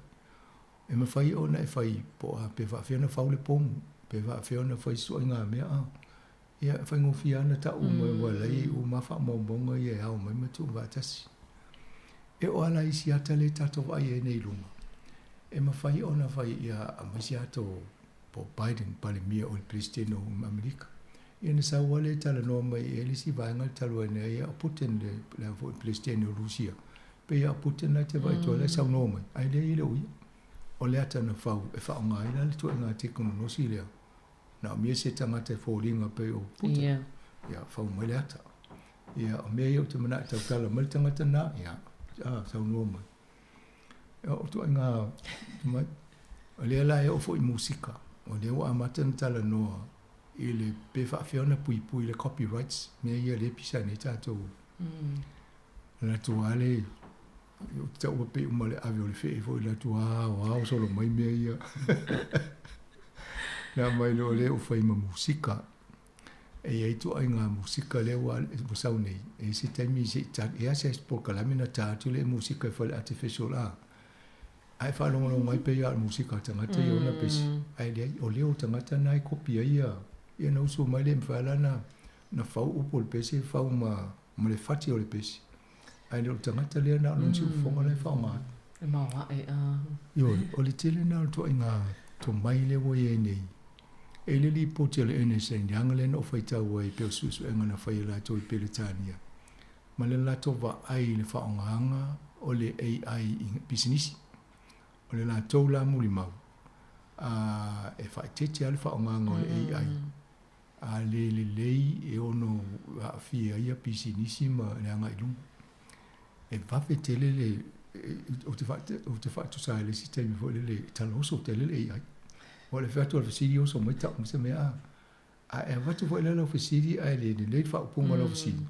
E mafai ona e fai po o a pe faafefea ona fau le pomu, pe faafefea ona fai se ituaiga mea a. Ia e faigofie lava ona tau mai aua o la e i ai uma lava faamaumauga ia e ao mai ma tuu faatasi. E oo lava la i isi ata lea tatou vaai ai nei i luga, e mafai ona fai ia aumai se ata o po o Biden, Palemia o le Peresetene o Amerika. Ia na sau lava lea e talanoa mai i ai le isi vaega talu ai nei ia o Putin le foi Peresetene o Rusia. Pei lava o Putin la e te vaai atu ai la e saunoa mai, ae leai e le o ia. O le ata na fau e faaaoga ai la le ituaiga tekonolosi lea. Na o mea se tagata e foliga pei o Putin. Ia fau mai le ata. Ia o mea ia ou te manao e tautala mai le tagata na, ia a saunoa mai. O ituaiga mai. O lea la e oo foi i musika. O lea ua amata ona talanoa i le pe faafefea ona puipui le copyrights, mea ia lea e pisa ai nei tatou. Latou lava le ou te taua pei uma le ave o le fee foi latou ao ao solo mai mea ia. Na mai loa lea ua fai ma musika. E i ai ituaiga musika lea ua sau nei, e i ai se taimi se i e a se polokalame na ta atu le musika e fai le artificial a. Ae faalogologo ai pei lava o le musika a tagata ia ona pesi. Ae leai, o leo o tagata na e kopi ai ia, ia na usu mai le mafai la na fau upu o le pesi e fau ma le fati o le pesi. Ae le o le tagata lea na o lona siufofoga la e faaaoga ai. E maoae a. Ioe, o le tele lena o le ituaiga tomai lea ua i ai nei. E i le lipoti a le NSA, i le aga lea na ou faitau ai pei o suesuega na fai e latou i Peretania, ma le latou vaai i le faaaogaga o le AI i pisinisi. O le latou la mulimau, a e faaeteete lava le faaaogaga o le AI. A le lelei e ono aafia ai ia pisinisi ma le agai i luma. E vave tele le ou te faatusa ai i le isi taimi foi lele e taloso tele le AI. O le fai atu o le fesili oso mai tau ma se mea a. Ae avatu foi la lau fesili ae le lelei le faaupuga o lau fesili.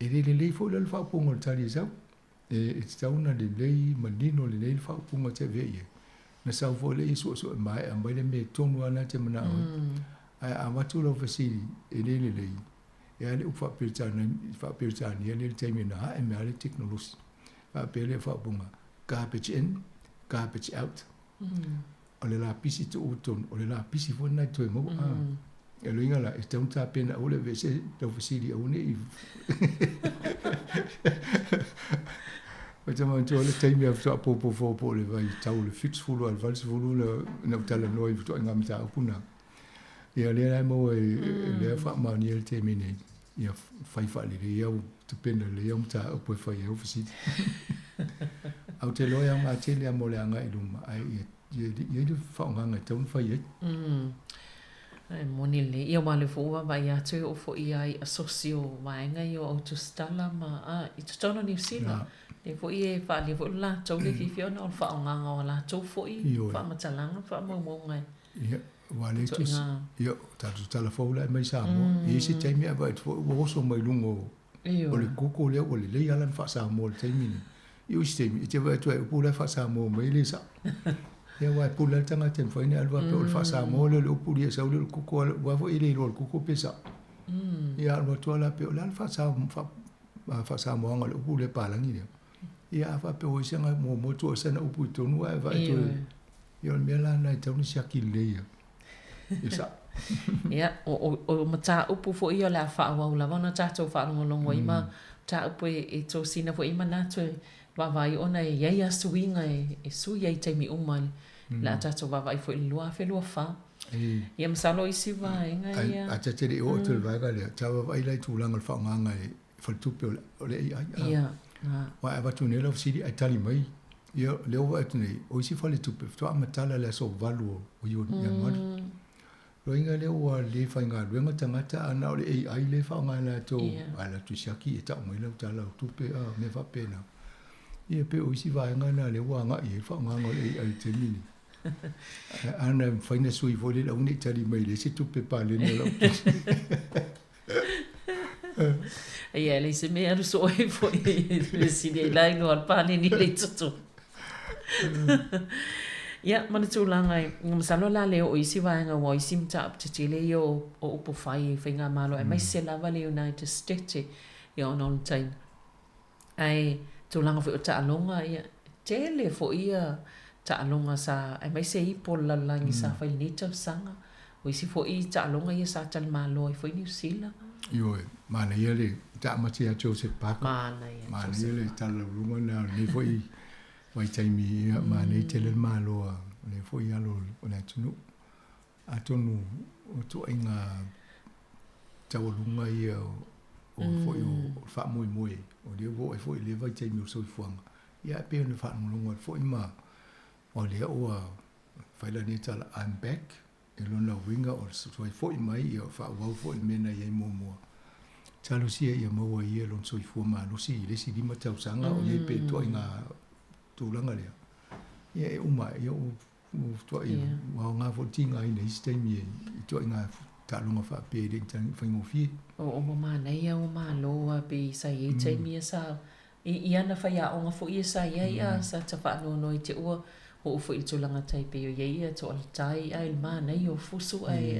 E le lelei foi la le faaupuga o le tali e sau. E tatau ona lelei manino lelei le faaupuga te avea i ai. Na sau foi lea ia suesue maea mai le mea tonu lava na te manao ai. Ae a avatu lau fesili e le lelei, e a le upu faa-Peretania lea i le taimi na ae mai le tekonolosi. Faapea lea faaupuga, garbage in, garbage out. O le lapisi tuu i totonu, o le lapisi foi lena e toe maua. E uiga la, e tatau ona tapena aua le aveese lau fesili aua ne i. Ou te manatua le taimi a faatoa popo po o le vaitau o le 70 a le 80 na ou talanoa i ituaiga mataupu na. Ia lea la e maua e lea faamaonia le taimi nei. Ia fai faalelei au tapena lelei au mataupu e fai ai au fesili. Ae ou te iloa e aoga tele lava mo le agai i luma, ae ia i ai le faaaogaga e tatau ona fai ai. Ae moni lelei. Ia aua o lea foi ua vaavaai atu e oo foi lava i asosi o vaega ia o autostala ma a i totonu o Niu Sila. Lea foi e faaalia foi lo latou le fiafia ona o le faaaogaga o a latou foi faamatalaga ma faamaumauga e Ia, aua lea tusi, ia, tatou tala fou la e mai Samoa. E i ai se taimi ae vaai atu foi ua oso mai luga o le Google lea ua lelei lava lana faa-Samoa i le taimi lenei. I isi taimi, e te vaai atu ai upu la e faa-Samoa mai e le sao. Ia aua e pule lava le tagata e mafai ona alu faapea o le faa-Samoa lea o le upu lea e sau lea o le Google aua foi e le iloa e le Google pe sao. Ia alu atu lava la pei o le a le faa-Samoaga o le upu lea palagi lea. Ia a faapea ua i ai se aga muamua tuu ese ana upu i totonu ae vaai atu. Ia o le mea la lena e tatau ona siaki lelei ia. Ia sao. Ia, o, o, o mataupu foi ia o le a faaauau lava ona tatou faalogologo ai ma mataupu e, e tosina foi ai manatu e vaavaai ona e i ai lava suiga e, e sui ai i taimi uma le a tatou vaavaai foi i le 2024. Ia masalo o isi vaega ia. Ae ta te le i oo atu i le vaega lea, ta vaavaai la i tulaga o le faaaogaga e faletupe o le AI. Ia. Aua a avatu nei lau fesili ae tali mai, ia lea ua vaai atu nei, o isi faletupe faatoa matala i le aso 8 o Ianuari. Loiga lea ua le faigaluega tagata a na o le AI lea e faaaoga e latou, a latou siaki e tau mai lau tala o tupe a mea faapena. Ia pei o isi vaega na lea ua agai i ai le faaaogaga o le AI i le taimi lenei. Ana mafai ona sui foi lele aua ne i tali mai e leai se tupe paleni o lau tusi. Ia, e leai se mea e alu soo ai foi le sili ai la iloa le paleni le i totonu. Ia, ma le tulaga e, masalo la le oo i isi vaega ua o isi mataupu tetele ia o, o upu fai i faigamalo aemaise lava le United States ia ona o le taimi. Ae tulaga foi o taaloga, ia, tele foi ia taaloga sa, aemaise ipu o le lalolagi sa fai i lenei tausaga. O isi foi taaloga ia sa talimalo ai foi Niu Sila. Ioe, manaia le taamati ia Joseph Parker. Manaia, Manaia le talalauluga lena o lenei foi vaitaimi, ia, manaia tele le malo a lenei foi alo o le atunuu. Atonu o ituaiga taualuga ia o foi o le faamoemoe o lea ua oo ai foi i lea vaitaimi o le soifuaga, ia ae pei ona faalogologo atu foi ma o lea ua fai lana ia tala I'm back, i lona uiga o le toe foi mai ia faaauau foi le mea na i ai muamua. Talosia ia maua ia lona soifua malosi i le isi 5 tausaga o i ai pea i ituaiga tulaga lea, ia e uma ae ia ua tuai ua aoga foi le tigaina i isi taimi i ituaiga taaloga faapea e le i faigofie. O ua manaia ua malo lava pei sa i ai taimi ia sa i ana faiaoga foi ia sa i ai a sa ta faanoanoa i te ua oo foi i le tulaga tai pei o i ai ia toaletai ae le manaia o fusu ae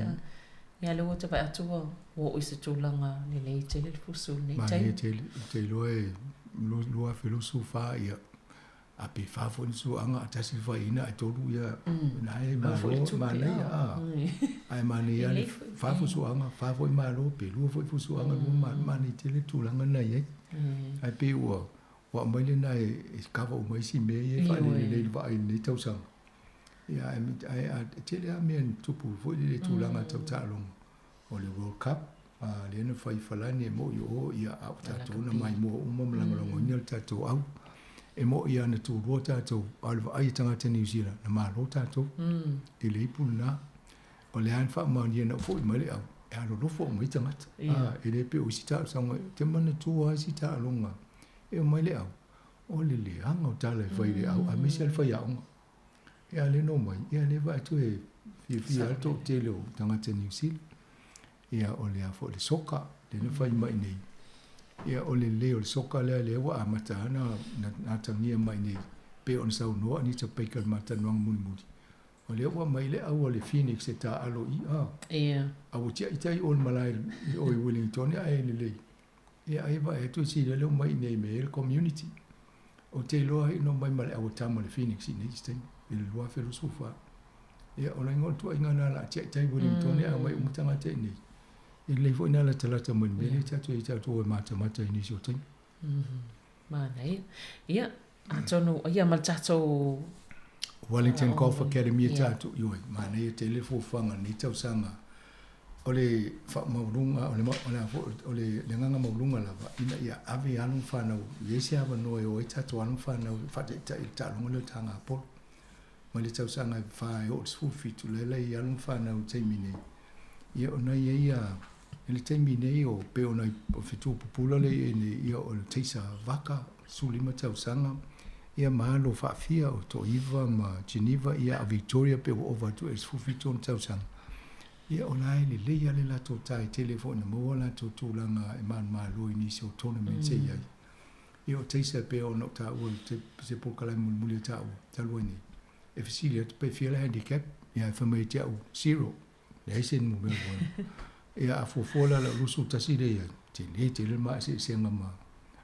ia lea ua ta vaai atu ua oo i se tulaga lelei tele le fusu i lenei taimi. Manaia tele, ou te iloa e 2024 ia a pe fa foi ni suaga a tasi le faiaina ae tolu ia na e malo manaia a ae manaia le fa fusuaga fa foi malo pe lua foi fusuaga lua malo manaia tele tulaga na i ai ae pei ua ua aumai lena e kava uma isi mea ia e faalelelei i le vaai i lenei tausaga ia ae ae tele lava mea na tupu foi lele i tulaga tau taaloga o le World Cup a lea na fai i Falani e mo'i o ia a o tatou na maimoa uma ma lagolagoina le tatou au. E mo'i lava na tulua tatou, a o le vaai a tagata Niu Sila, na malo tatou i le ipu lena. O le a na faamaonia ina ua foi mai le au, e alolofa uma ai tagata. A, e le pei o isi taalosaga, ou te manatua lava isi taaloga e omai le au, o le leaga o tala e fai i le au, aemaise lava le faiaoga. Ia a lea na omai, ia lea vaai atu e fiafia lava le toatele o tagata Niu Sila. Ia o le a foi le soka, lea na fai mai nei. Ia o le lelei o le soka lea, lea ua amata lava na atagia mai nei, pei ona saunoa Anita Baker i le matalanoaga mulimuli. O lea ua aumai le au a le Phoenix e taaalo i a. Ia. A ua tiai tai o le malae i o i Wellington ae lelei. Ia ai vaai atu e sili lea omai i inei me le community. Ou te iloa ai na omai ma le au a tama le Phoenix i inei i se taimi i le 2024. Ia o laiga o le tuuaiga na la tiai tai Wellington ae omai uma tagata i inei. E lelei foi na latalata mai le mea lea tatou i tatou o e matamata i nisi o taimi. Manaia. Ia, atonu, ia ma le tatou Wellington Golf Academy e tatou, ioe, manaia tele le fuafuaga o lenei tausaga. O le faamaualuga, o le, o le a foi, o le, le agaga maualuga lava, ina ia ave alo ma fanau, i ai se avanoa e o ai tatou alo ma fanau e faataitai i le taaloga lea o le taga polo. Mai le tausaga e 4 e oo i le 17, la e la i alo ma fanau i le taimi nei. Ia ona i ai ia, i le taimi nei o pei ona o fetu pupula le i ai nei, ia o le Taser Vaka, 15 tausaga, ia ma alo faafia o Toiva ma Geneva, ia a Victoria pe ua ova atu e le 17 ona tausaga. Ia o la e lelei lava le latou tae tele foi na maua latou tulaga e manumalo i nisi o tournaments e i ai. Ia o Taser pei ona ou taua i se polokalame mulimuli a taua talu ai nei, e fesili atu pe fia le handicap, ia e fai mai ia te au, zero. Leai se numera ua. Ia a fuafua la lau 21 lea i ai, tele tele le maeseesega ma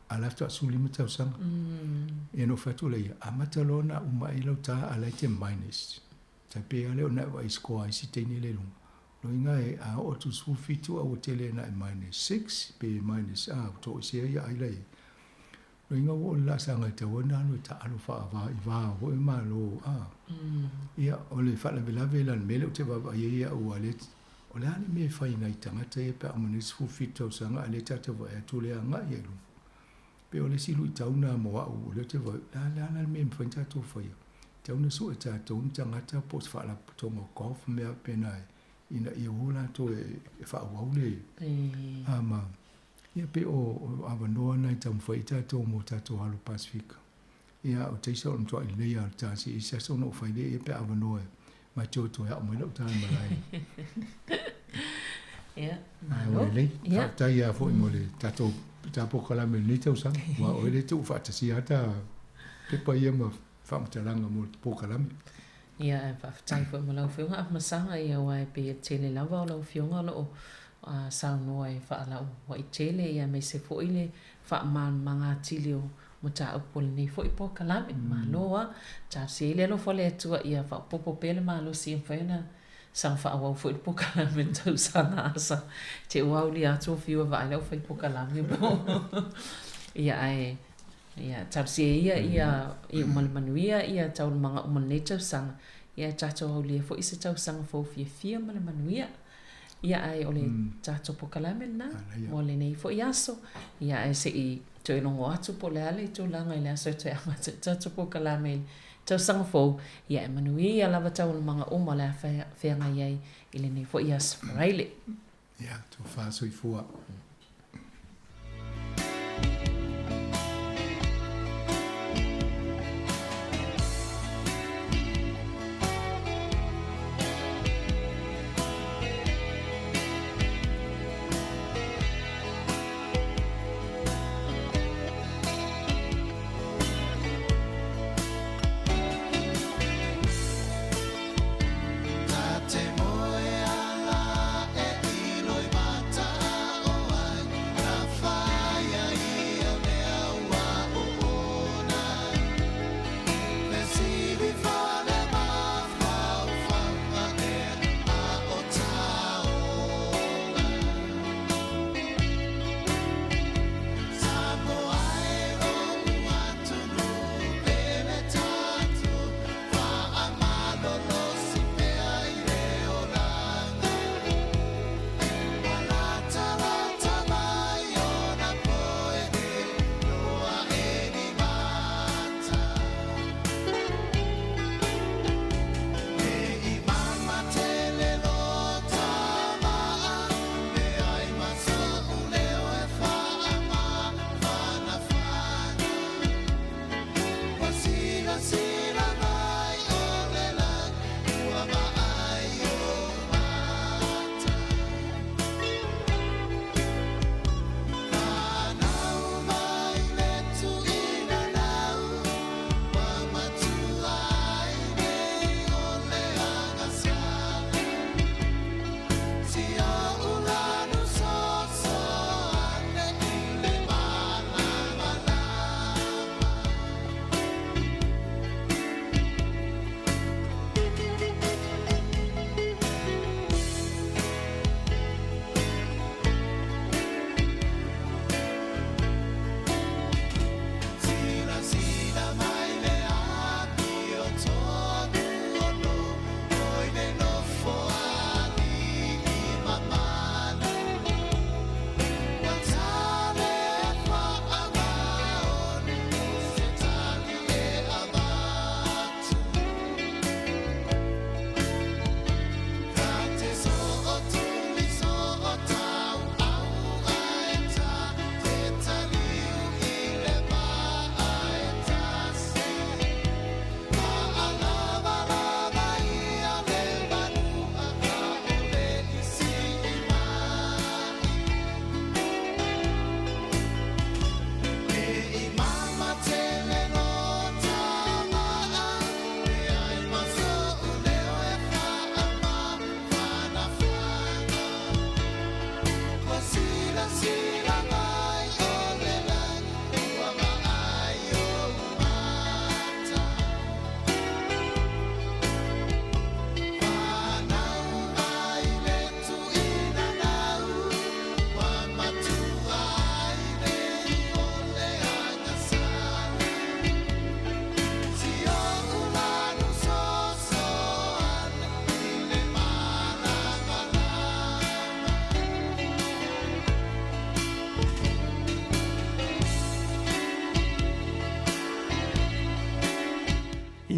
a la faatoa 15 tausaga. Ia na ou fai atu lea ia, amata loa ona uma ai lau ta a la e te minus. Tai pei lava lea ona e vaai i score a isi teine lea i luga. Loiga e a oo atu i le 17 a ua tele na e minus 6 pe minus a ua toesea ia aila i. Loiga ua oo i le laasaga e tatau ai ona alu e taalo faava i va o foi Malo a. Ia o le faalavelave la i le mea lea ou te vaavaai ai au aua lea o le a le mea e fai i nai tagata ia pe a uma nei le 17 tausaga a o lea ta te vaai atu o lea e agai lava i luma. Pei o le isi luitau lena mo au o lea ou te vaai, o le a la le mea e mafai ona tatou faia? Tatau ona sue tatou ni tagata po o se faalapotopotoga o golf ma mea faapena ina ia o latou e faaauau le ma ia pei o avanoa na e taumafai ai tatou mo tatou alo Pasefika. Ia o taisa o le matuai lelei lava o le tasi i se aso ona ou fai lea i ai pe a avanoa ma e toe toe a'o mai lau tala i malae. Ia, Ae ua malo. lelei. Ia. Faafetai lava foi mo le tatou ta polokalame i lenei tausaga, aua o oe lea e tuufaatasia lava ta pepa ia ma faamatalaga mo le polokalame. Ia, ae faafetai foi mo lau Afioga Afamasaga, ia aua e pei e tele lava o lau Afioga o lo o saunoa e faalauaitele, ia aemaise foi le faamalamalamaga atili o mataupu o lenei foi polokalame. Malo lava. Talosia ai le alofa o le Atua ia faaopoopo pea le malosi ia mafai ona saga faaauau foi le polokalame i le tausaga asa te ua aulia atu o fiu e vaai le aufai polokalame po ia ae ia talosia ia ia iu ma le manuia ia taualumaga uma o lenei tausaga ia tatou aulia foi se tausaga fou fiafia ma le manuia ia ae o le tatou polokalame lena mo lenei foi aso ia ae se i toe logo atu po o le a le tulaga i le aso e toe amata ai le tatou polokalame i le tausaga fou, ia e manuia lava taualumaga uma o le a feagai ai i lenei foi Aso Faraile. Ia, tofa soifua. Ta te moe ala e iloi mata o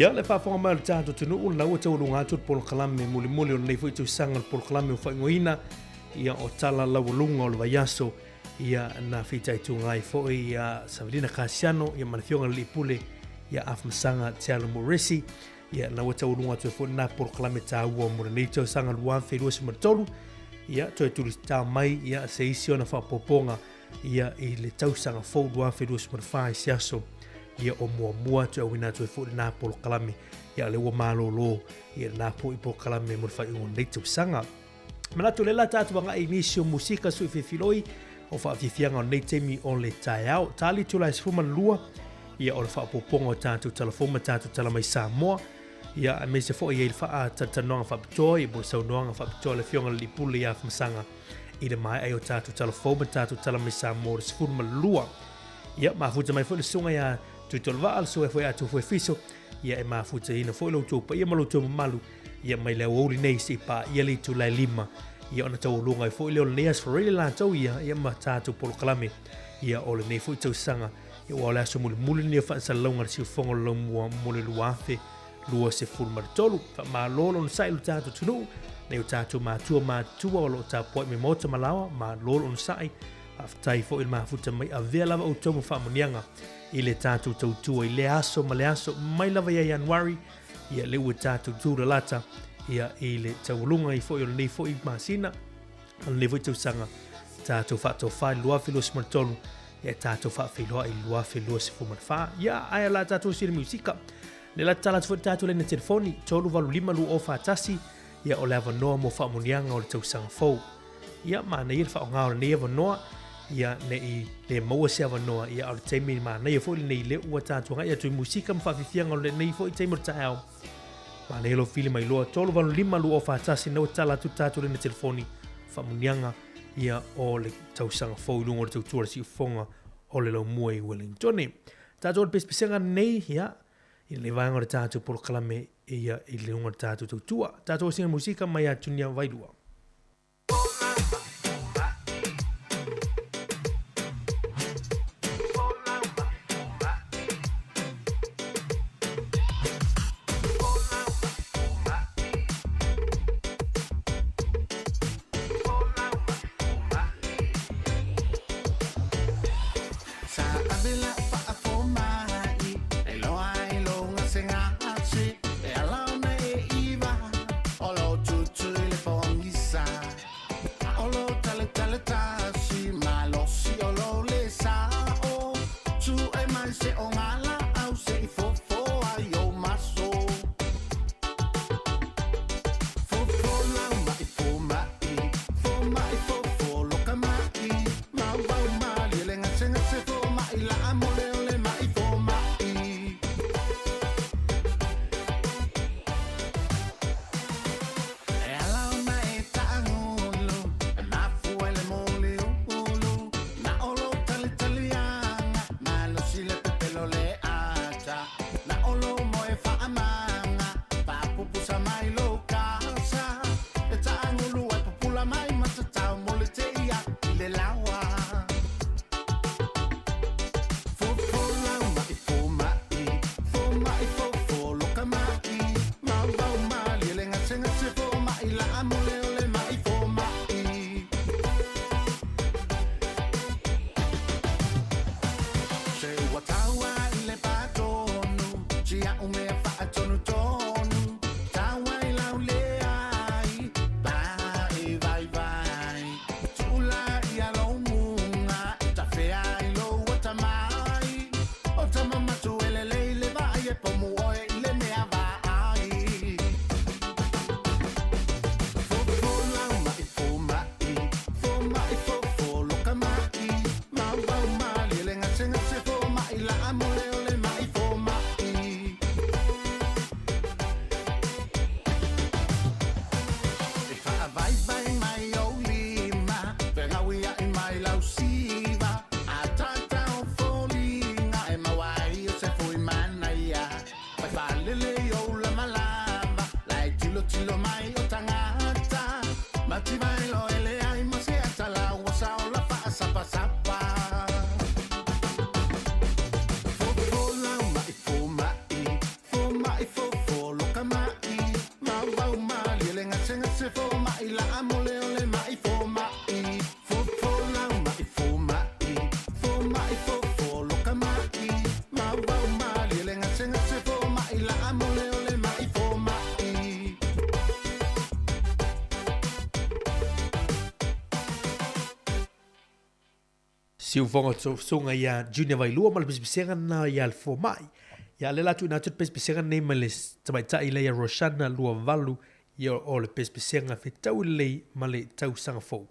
Ia, le faafofoga mai o le tatou atunuu, o lena ua taualuga atu le polokalame mulimuli o lenei foi tausaga, le polokalame ua faaigoaina, ia, o Tala Laualuga o le Vaiaso, ia, na fitaituga ai foi ia Savelina Kasiano, ia ma le Afioga i le Alii Pule, ia Afamasaga Tialo Moresi. Ia, na ua taualuga atu ai foi lena polokalame taua mo lenei tausaga 2023. Ia, toe tulisitao mai, ia, se isi ona faaopoopoga, ia, i le tausaga fou 2024 i se aso, ia, o muamua toe auina atu ai foi lena polokalame. Ia, o lea ua malolo, ia, lena foi polokalame mo le faaiuga o lenei tausaga. Manatu o lea la tatou agai i nisi o musika sui filifiloi o faafiafiaga o lenei taimi o le taeao. Tali itula e 12, ia o le faaopoopoga o tatou tala fou ma tatou tala mai Samoa. Ia aemaise foi i ai le faatalatalanoaga faapitoa ia po o le saunoaga faapitoa a le Afioga i le Alii Pule ia Afamasaga i le maea ai o tatou tala fou ma tatou tala mai Samoa o le 12. Ia mafuta mai foi le susuga ia Tuitolovaa, le susuga foi ia Tufuefiso, ia e mafutaina foi lo outou paia ma lo outou mamalu ia mai le aoauli nei seia paia le itula e 5, ia ona taualuga ai foi lea o lenei aso Friday latou ia, ia ma tatou polokalame ia o lenei foi tausaga, ia aua o le aso mulimuli lenei o faasalalauga a le siufofoga o le laumua mo le 2023. Faamalo le onosai i lo tatou atunuu, nai o tatou matua matutua o lo o tapuai mai maota ma laoa, malo le onosai, faafetai foi i le mafuta mai, avea lava outou ma faamanuiaga i le tatou tautua i lea aso ma le aso mai lava ia Ianuari, ia lea ua tatou tulalata ia i le taualuga ai foi o lenei foi masina o lenei foi tausaga tatou faatofa i le 2023 ia tatou faafeiloai i le 2024 ia ae la tatou sili musika le la tatala atu foi le tatou laina telefoni 385 2041 ia o le avanoa mo faamuniaga o le tausaga fou ia manaia le faaaoga o lenei avanoa ia ne i le maua se avanoa ia o le taimi manaia foi lenei lea ua tatou agai atu i musika ma faafiafiaga o lenei foi taimi o le taeao manaia lou fili mai loa 385 2041 na ua tatala atu le tatou laina telefoni faamuniaga ia o le tausaga fou i luga o le tautua o le siufofoga o le laumua i Wellington. Tatou o le pesepesega nei ia i lenei vaega o le tatou polokalame ia i luga o le tatou tautua. Tatou o sina musika mai ia Junior Vailua. Sa ave la faafomai e loa ai lou gasegase e ala ona e iva o lo tutu i le pogisa o lo taletale tasi malosi o lo le sao tu e mai se o ngala au se i fofo ai o maso fofo lau mai fo mai fo mai fofo loka mai Mauvau malie le gasegase fomai laa mo le ole mai fomai. E ala ona e taagulu, e mafua i le moliulu, na o lou talitaliaga, malosi le pepelo le ata, na o lou moe faamaga, faapupusa mai lou kasa, e taagulu ai pupula mai matatau mo le teia i le laoa. Siufoga susuga ia Junior Vailua ma le pisipisiga na ia le fomai. Ia le la tuuina atu le pisipisiga nei ma le tamaitai lea ia Roshana Luavalu ia o le pisipisiga fetaui lelei ma le tausaga fou.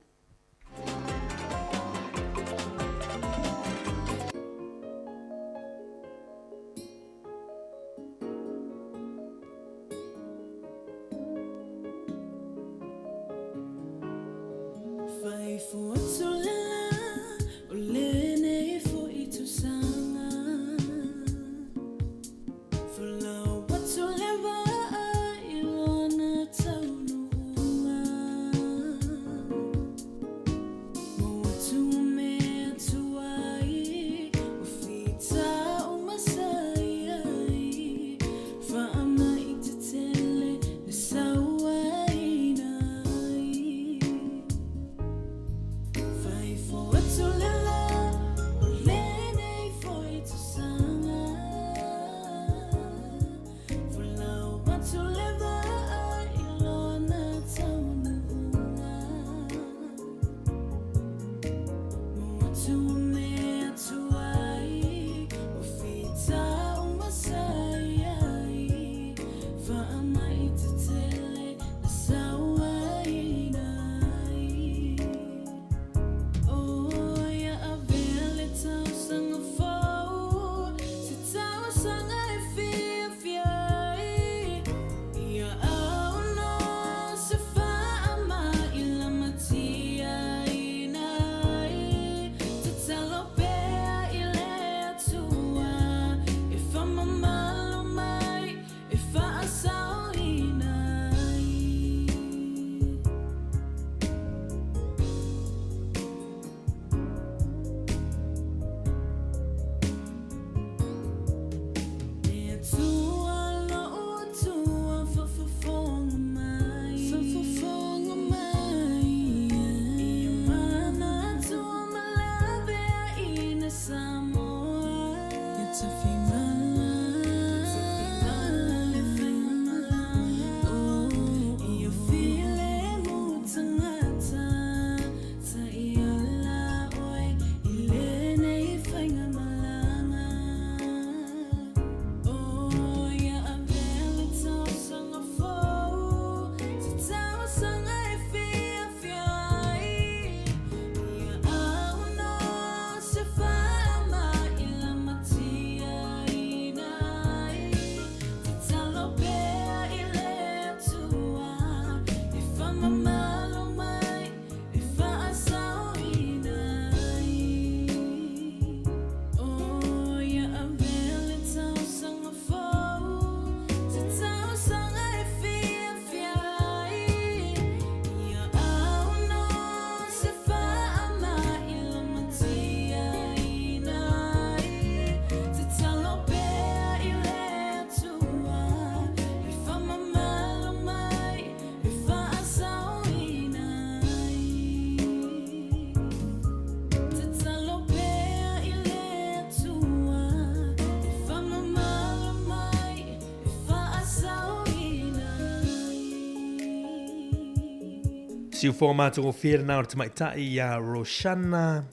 Siufoga matagofie lena o le tamaitai ia Roshana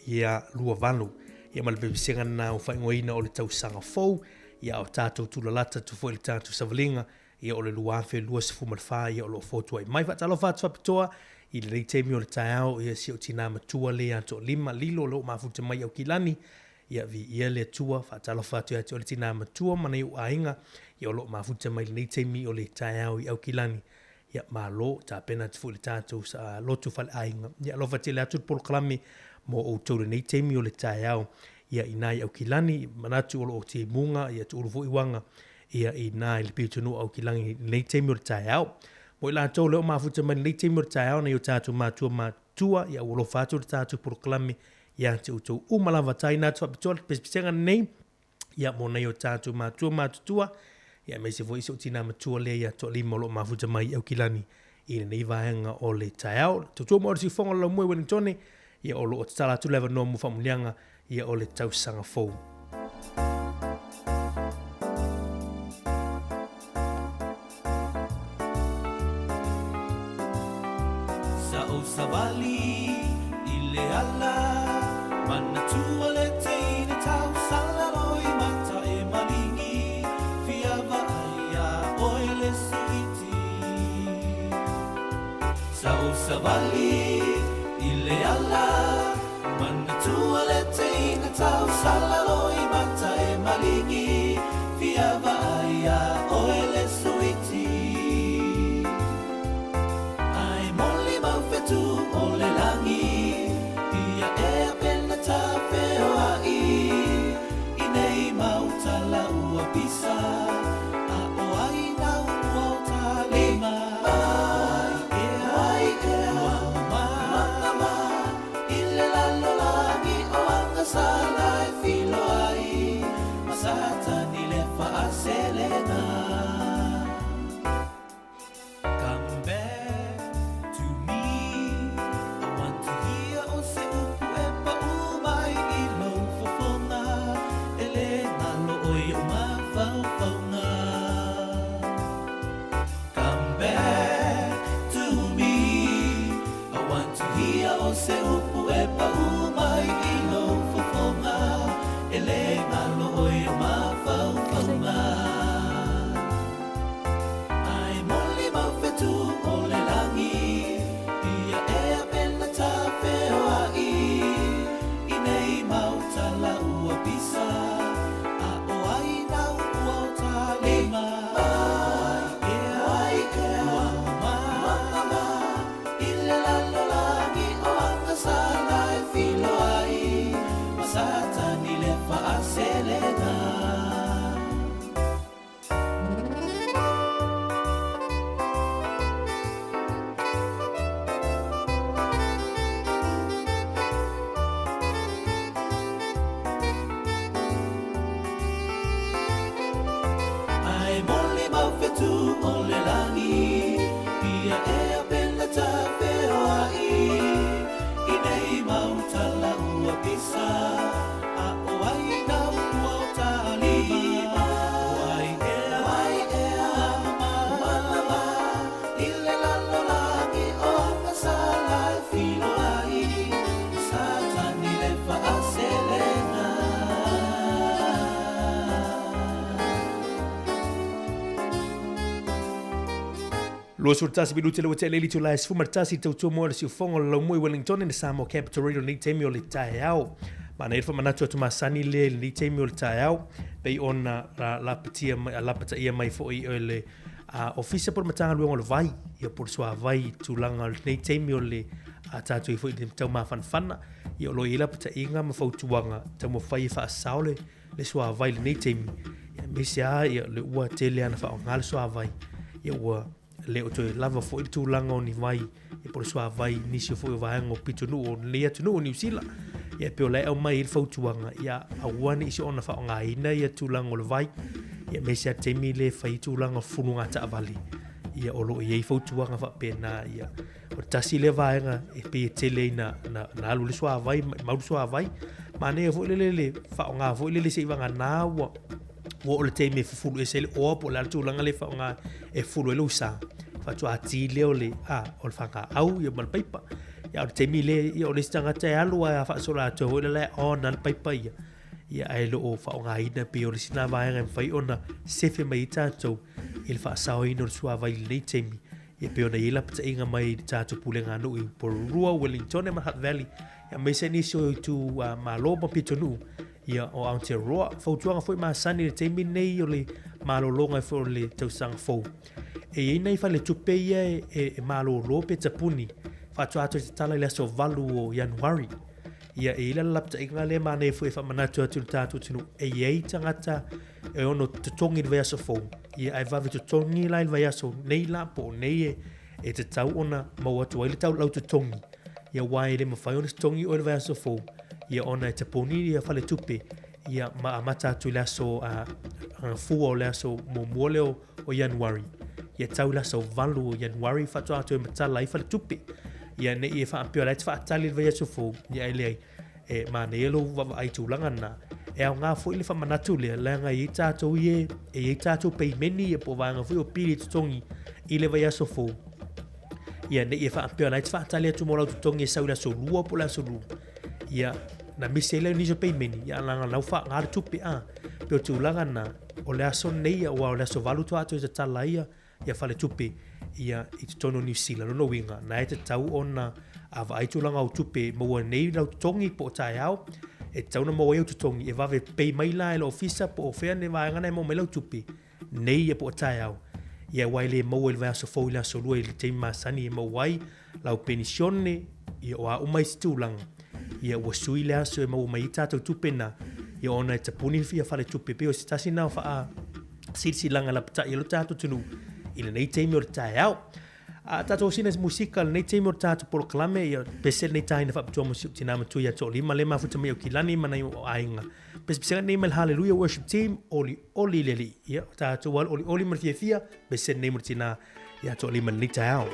ia Luavalu ia ma le pepesega lena o faaigoaina o le tausaga fou ia o tatou tulalata atu foi i le tatou savaliga ia o le 2024 ia o lo o fotuai mai. Faatalofa atu faapitoa i lenei taimi o le taeao ia si ou tinā matua le ia Toalima Lilo o lo o mafuta mai i Aukilani ia viia le Atua. Faatalofa atu ia te oe le tinā matua ma nai ou aiga ia o lo o mafuta mai i lenei taimi o le taeao i Aukilani. Ia, malo, tapena atu foi i le tatou lotu faleaiga. Ia, alofa tele atu le polokalame mo outou i lenei taimi o le taeao. Ia, inā i Aukilani, manatu o lo o timuga, ia tuulu foi uaga, ia, inā i le pitonuu o Aukilani i lenei taimi o le taeao. Mo i latou o lea o mafuta mai i lenei taimi o le taeao, nai o tatou matua matutua, ia, ua alofa atu le tatou polokalame ia te outou uma lava. Taina atu faapitoa le pesepesega lenei, ia mo nai o tatou matua matutua, ia aemaise foi si ou tinā matua lea ia Toalima o lo o mafuta mai i Aukilani i lenei vaega o le taeao. Tautua mo le siufofoga o le laumua i Wellingtone, ia o lo o tatala atu le avanoa mo faamuniaga ia o le tausaga fou. Sa ou savali i le ala ma Savali i le ala Manatua le teina tau Sala lo i mata e maligi Fia vaai a oe le suiti Ai moli mau fetu o le langi Ia ea pena ta feo ai I nei mau tala ua pisa A o ai nau ua o talima Ai ea, ai ea, ua ma I le lalo lagi o anga sala e filo ai Ma satani le faaselega Come back to me I want to hear o se upu e pau mai i lou fofoga E le ngalo o i o mafaufauga Come back to me I want to hear o se upu e pau mai i lou fofoga E le ngalo o i o mafaufauga Ai moli mau fetu o le langi Ia ea pena ta feo ai I nei mau tala ua pisa A o ai nau ua o talima Ai ea, ai ea, ua ma I le lalo lagi o anga sala e filo ai Ma satani le faaselega Ai moli mau fetu o le langi Ia ea pena ta feo ai I nei mau tala ua pisa A o ai nau ua o talima O ai ea, ai ea, ma I le lalo lagi o anga sala e filo ai Satani le faaselega 21 minute le ua te leli tula e sefuma tasi tautua mo le siufoga o le laumua i Wellington i le Samoa Capital Radio lenei taimi o le taeao. Mana i le faamanatu atu masani lea i lenei taimi o le taeao, pei ona lapatia mai, lapataia mai foi e le Ofisa po o le Matagaluega o le Vai, ia po o le Suavai i tulaga o lenei taimi o le tatou i foi i le taumafanafana, ia o lo o i ai lapataiga ma fautuaga taumafai e faasao le le suavai i lenei taimi, ia aemaise lava ia le ua tele ana faaaoga le suavai, ia ua le o toe lava foi le tulaga o ni vai, ia po o le suavai i nisi foi o vaega o pitonuu o lenei atunuu o Niu Sila. Ia e pei o la e aumai ai le fautuaga, ia aua ne i soona faaaogaina ia tulaga o le vai, ia aemaise lava le taimi lea e fai ai tulaga o fuluga taavale, ia o lo o i ai fautuaga faapena, ia O le tasi lea vaega e pei e tele ai na, na, na alu le suavai, maumau le suavai. Manaia foi lele le faaaoga foi lele se i vagana ua ua oo le taimi e fufulu ese ai le oa po o le a le tulaga lea e faaaoga e fufulu ai lou sa. Faatoa ti lea o le, a, o le fagaau ia ma le paipa. Ia a o le taimi lea, ia o le isi tagata e alu ae a faasolo atoa foi lea la e on lava le paipa ia. Ia ae le o faaaogaina pei o le isi lena vaega e mafai ona sefe mai ai tatou i le faasaoina o le suavai i lenei taimi. Ia pei ona i ai lapataiga mai i le tatou pulega nuu i Porirua, Wellingtone ma Hutt Valley, ia aemaise nisi o itu malo ma pitonuu ia o Aotearoa. Fautuaga foi masani i le taimi lenei o le malologa foi o le tausaga fou. E i ai nai faletupe ia e, e, e malolo pe tapuni faatoa toe tatala i le aso 8 o Ianuari. Ia, e i ai la le lapataiga lea manaia foi e faamanatu atu i le tatou atunuu, e i ai tagata e ono totogi i le vaiaso fou, ia ae vave totogi la i le vaiaso nei la po o nei e, e tatau ona maua atu ai le tau lau totogi. Ia aua e le mafai ona totogi oe i le vaiaso fou, ia ona e tapuni ia faletupe, ia ma amata atu i le aso fua o le aso muamua lea o, o Ianuari, ia tau i le aso 8 o Ianuari faatoa toe matala ai faletupe. Ia ne i e faapea o la e te faatali i le vaiaso fou, ia ae leai, e manaia lou vaavaai i tulaga na. E aoga foi le faamanatu lea, leaga e i ai tatou ia, e i ai tatou peimeni ia po o vaega foi o pili totogi i le vaiaso fou. Ia ne i e faapea o la e te faatali atu mo lau totogi e sau i le aso 2 po o le aso 3. Ia, na misi ai lea o nisi o peimeni, ia leaga la ua faaaoga le tupe, a. Pei o tulaga na, o le aso nei, aua o le aso 8 faatoa toe tatala ai ia faletupe. ia i totonu o Niu Sila. Lona uiga, na e tatau ona a vaai tulaga o tupe maua nei lau totogi po o taeao, e tatau ona maua ai au totogi e vave pay mai la e le ofisa po o fea le vaega na e maua mai lau tupe nei ia po o taeao. Ia aua e le maua i le vaiaso fou i le aso lua i le taimi masani e maua ai lau penisione, ia o a uma isi tulaga, ia ua sui le aso e maua mai ai tatou tupe na, ia ona e tapuni ia faletupe pei o se tasi na o faa silasilaga lapatai a lo tatou atunuu i lenei taimi o le taeao. A tatou sina se musika lenei taimi o le tatou polokalame, ia pese lenei taina faapitoa mo si ou tina matua ia Toalima le mafuta mai Aukilani ma nai ou aiga. Pesepesega nei mai le Hallelujah Worship Team, oli oli le alii. Ia, o tatou alu oli oli ma le fiafia, pese lenei mo le tina ia Toalima lenei taeao.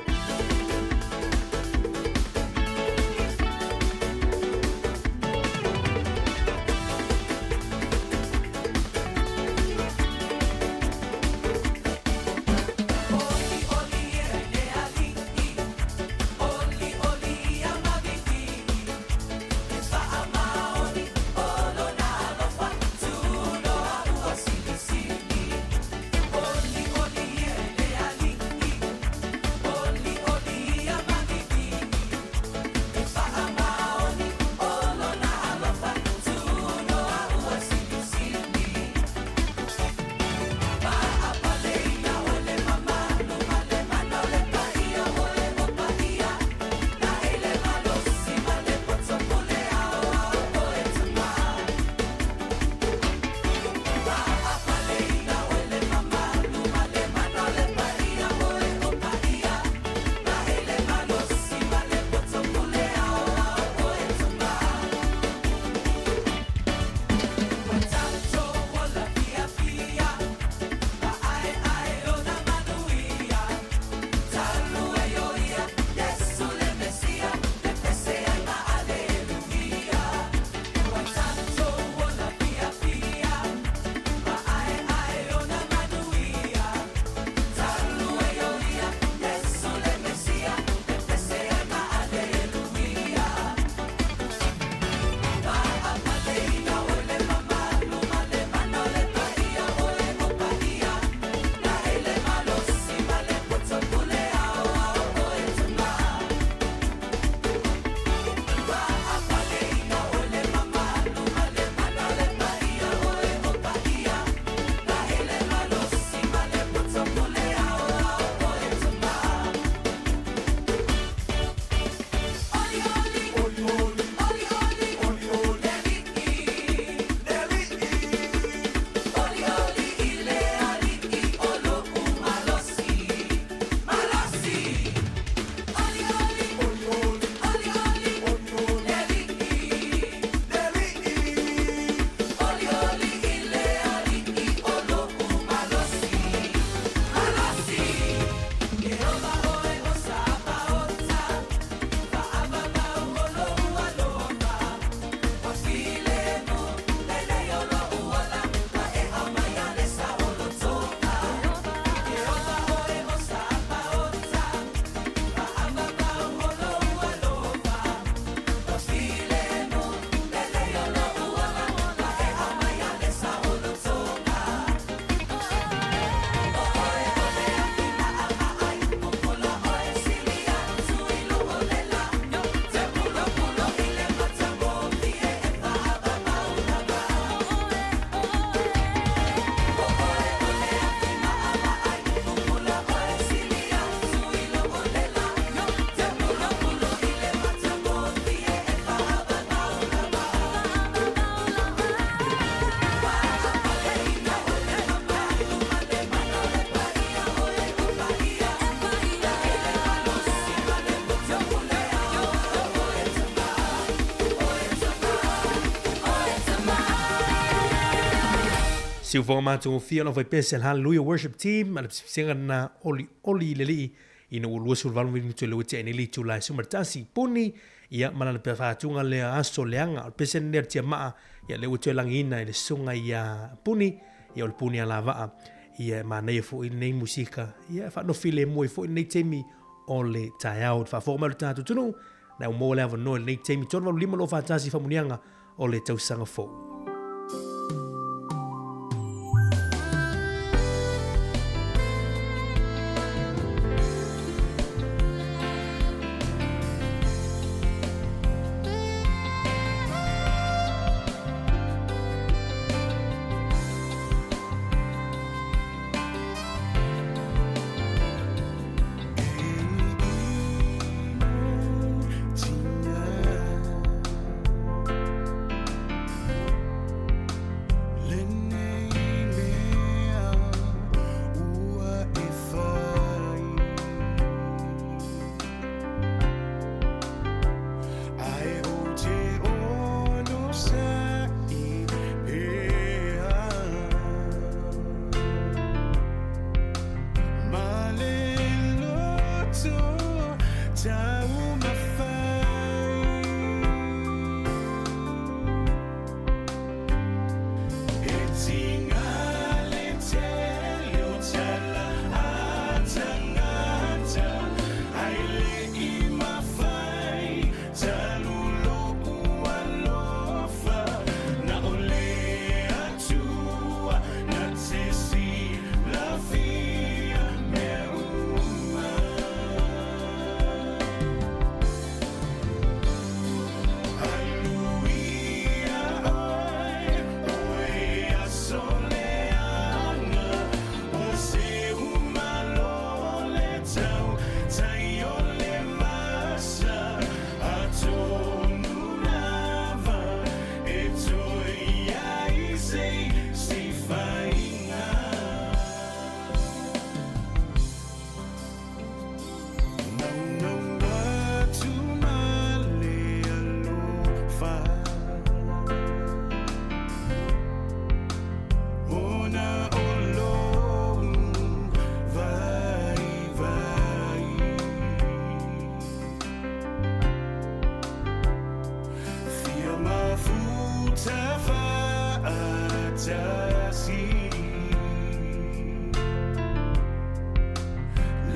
Siufoga matagofie ona faipea se Hallelujah Worship Team ma le pisipisiga na oli oli i le alii ina ua 28 minute le ua tea nei le itula e 11 puni ia ma lana faatuga lea aso leaga o le pese lenei a le tiamaa ia lea ua toe lagiina i le susuga ia Puni ia o le puni alavaa ia e manaia foi lenei musika ia e faanofilemu ai foi lenei taimi o le taeao. I le faafofoga mai o le tatou atunuu, na ua maua le avanoa i lenei taimi 385 241 famuniaga o le tausaga fou. tasi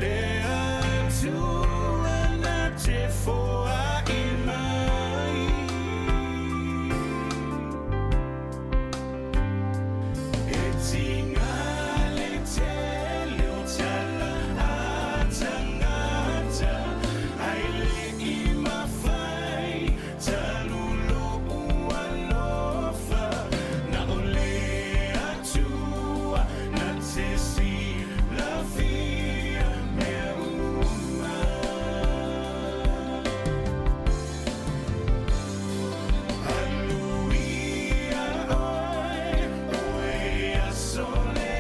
Le atua na te foa i mai E tinga le tele o tala a tangata Ai le i mawhai talulo ualofa Na o le atua na te silafia mea uma Hallelujah, oi, oi, asoleanga,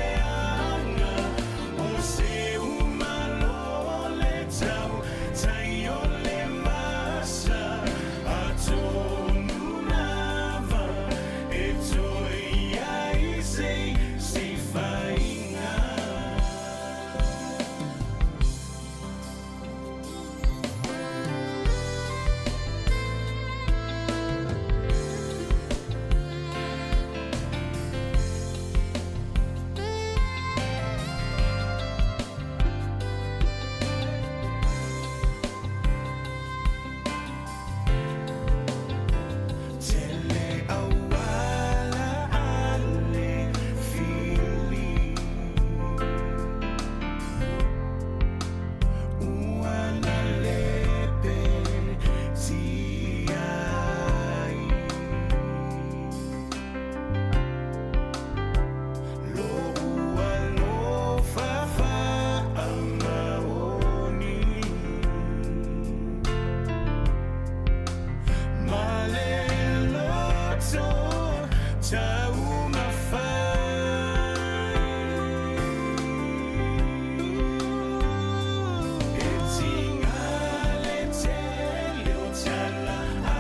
o se umalole tau, tai o le masa, atonu lava, e toi ai se, si whainga. Tele awala ale fili Uana lepe tiai Lo ua lo fafa amaoni Maleloto taumafai E tingale tele o tala a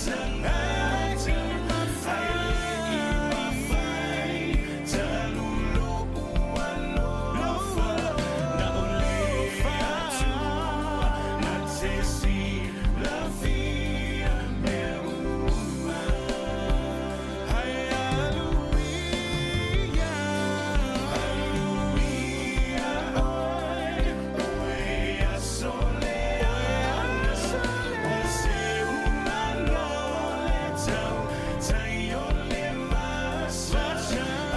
tangata Ai le i mafai talulo ualofa Na o le atua na te silafia mea uma Hallelujah, hallelujah, oi, oi, asoleanga, o se umalole tau, tai o le masa,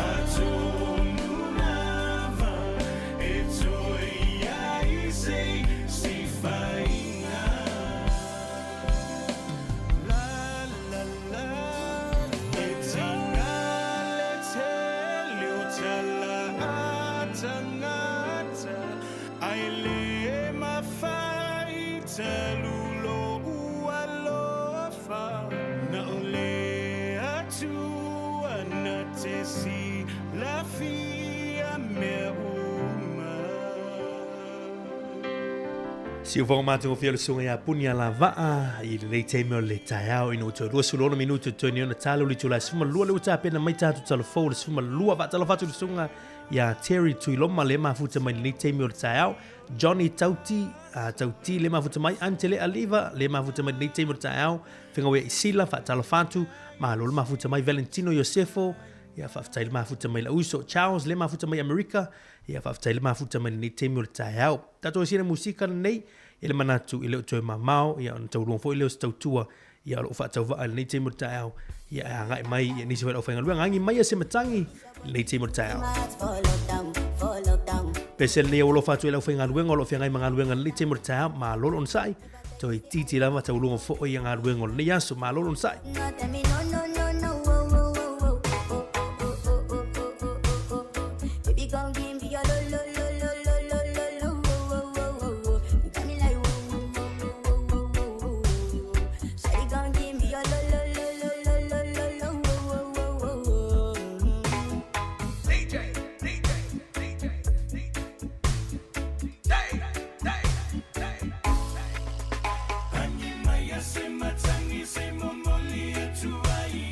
atonu lava, e toi ai se, si whainga. La la la E tingale tele o tala a tangata Ai le mawhai talulo ualofa Na o le atua na te silafia mea uma Siufoga matagofie o le suga iā Puni Alavaa i lenei taimi o le taeao ina ua toe 26 minuti o toe nei ona talo le itula e 12 lea ua tapena mai tatou talafou le 12. Faatalofa atu i le susuga iā Terry Tuiloma lea e mafuta mai i lenei taimi o le taeao, Johnny Tauti, Tauti lea e mafuta mai, Antele Aliva lea e mafuta mai i lenei taimi o le taeao, Fegauia Isila, faatalofa atu, malo le mafuta mai, Valentino Iosefo, ia faafetai le mafuta mai lau uso Charles lea mafuta mai Amerika, ia faafetai le mafuta mai lenei taimi o le taeao. Tatou esina musika lenei, e le manatu e le o toe mamao, ia ona taulua foi lea o se tautua, ia o loo faatauvaa i lenei taimi o le taeao, ia e agai mai ia nisi foi o le aufaigaluega. Agi mai ia se matagi i lenei taimi o le taeao. Pese lenei au alofa atu i le aufaigaluega o lo o feagai ma galuega i lenei taimi o le taeao, malo le onosai, toe itiiti lava tauluga foi ia galuega o lenei aso, malo le onosai. Agi mai a se matangi se momoli atu ai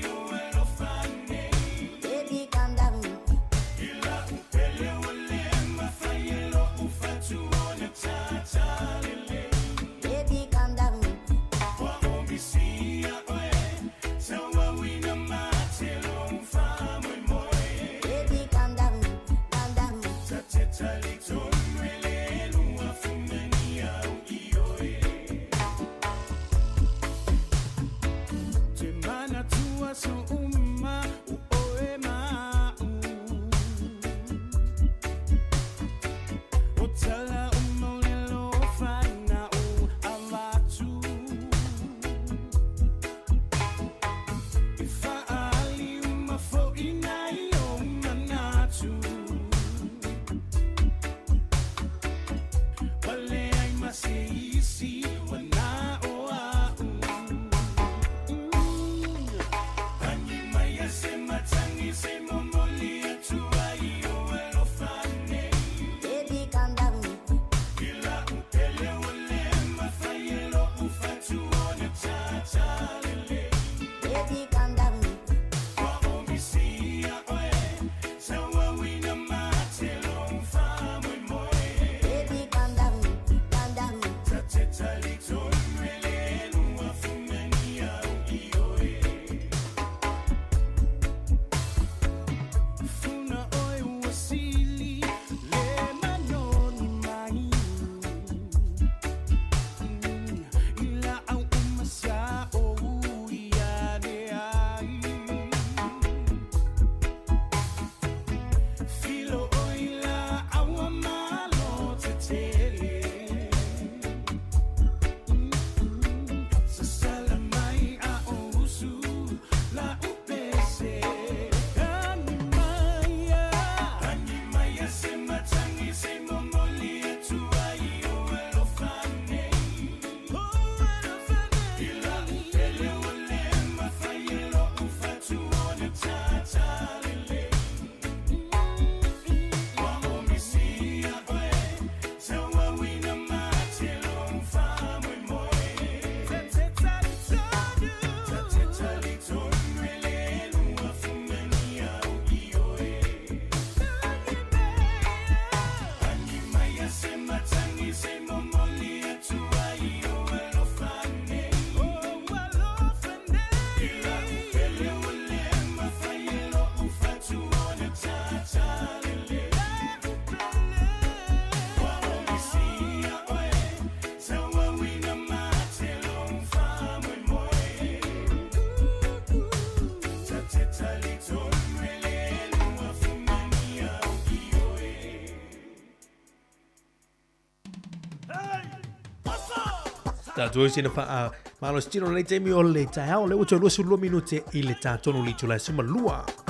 Tatou sina faa malositino lenei taimi o le taeao lea ua toe 22 minute i le tatonu le itula e 12.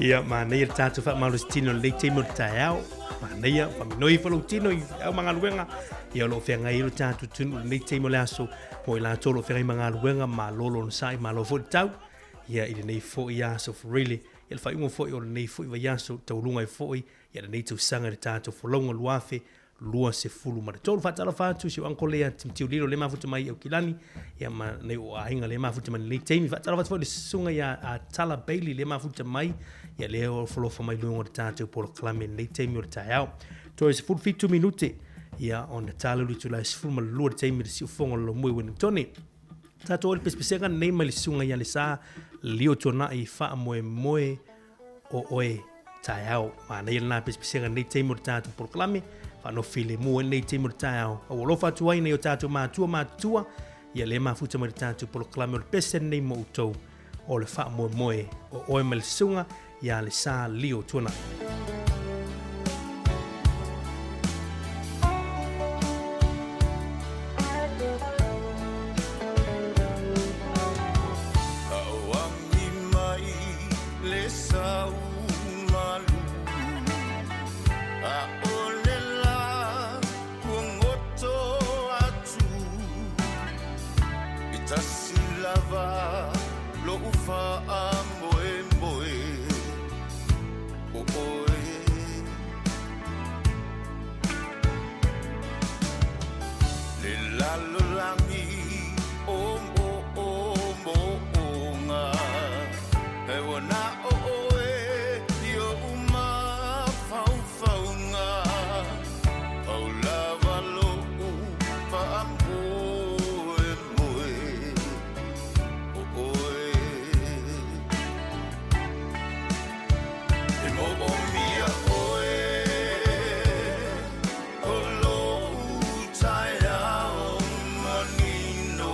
Ia, manaia le tatou faamalositino i lenei taimi o le taeao. Manaia, faaminoi ifo lou tino i au ma galuega. Ia, o lo o feagai ai lo tatou atunuu i lenei taimi o le aso. Mo i latou o lo o feagai ma galuega, malo le onosai, malo foi le tau. Ia, i lenei foi aso Furile, ia le faaiuga foi o lenei foi vaiaso, tauluga ai foi ia lenei tausaga i le tatou folauga 2023. Faatalofa atu i si ou uncle ia Timoteo Lilo le mafuta mai i Aukilani, ia ma nei o aiga le mafuta mai lenei taimi. Faatalofa atu foi i le susuga ia a Tala Bailey le mafuta mai, ia le o folofa mai luga o le tatou polokalame lenei taimi o le taeao. Toe 17 minute, ia ona tala lu itula e 12 le taimi le siufofoga o le Lomue Wellingtone. Tatou o le pesepesega lenei mai le susuga ia Lesa Lio Tuanai faamoemoe o oe taeao. Manaia lena pesepesega lenei taimi o le tatou polokalame, faanofilemu ai lenei taimi o le taeao. A ua alofa atu ai nai o tatou matua matutua, ia lea mafuta mai le tatou polokalame o le pese lenei mo outou o le faamoemoe o oe mai le susuga ia Lesa Lio Tuanai. Auagi mai le sau malu A o le la kuagoto atu I tasi lava lo'u faamoemoe o oe Le lalolagi o moomooga E ua na o oe i oʻu mafaufauga Pau lava loʻu faamoemoe o oe E moomia oe o loʻu taeao manino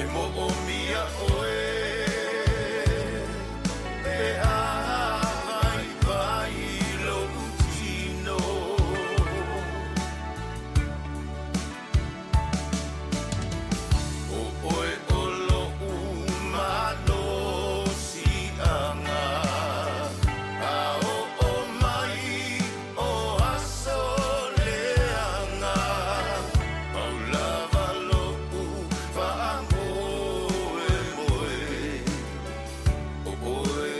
E moomia oe pe a vaivai loʻu tino O oe o loʻu malosiaga A oo mai o aso leaga Pau lava loʻu faamoemoe o oe.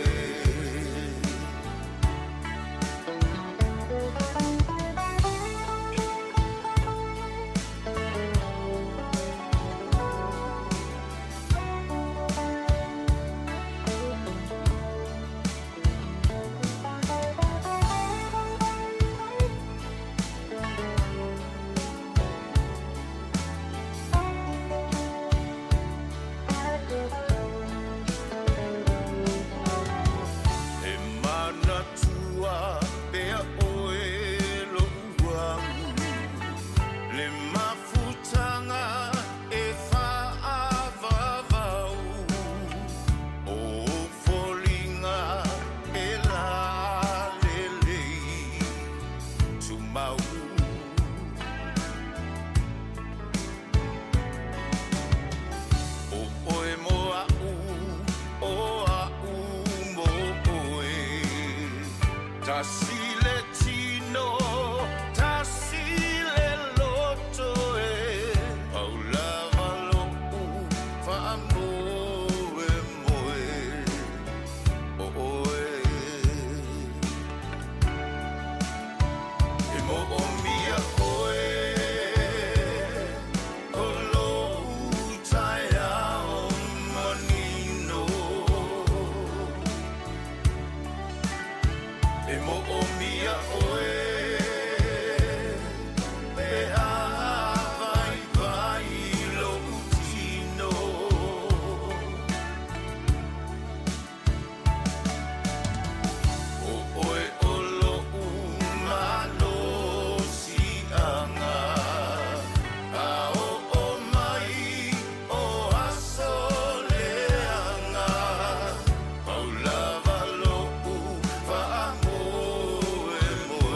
E manatua pea oe loʻu au Le mafutaga e faavavau O foliga e lalelei tumau O oe mo a'u o a'u mo oe Tasi le tino tasi le loto e Pau lava loʻu faamoemoe o oe E moomia oe o loʻu taeao manino E moomia oe pe a vaivai loʻu tino O oe o loʻu malosiaga A oo mai o aso leaga Pau lava loʻu faamoemoe.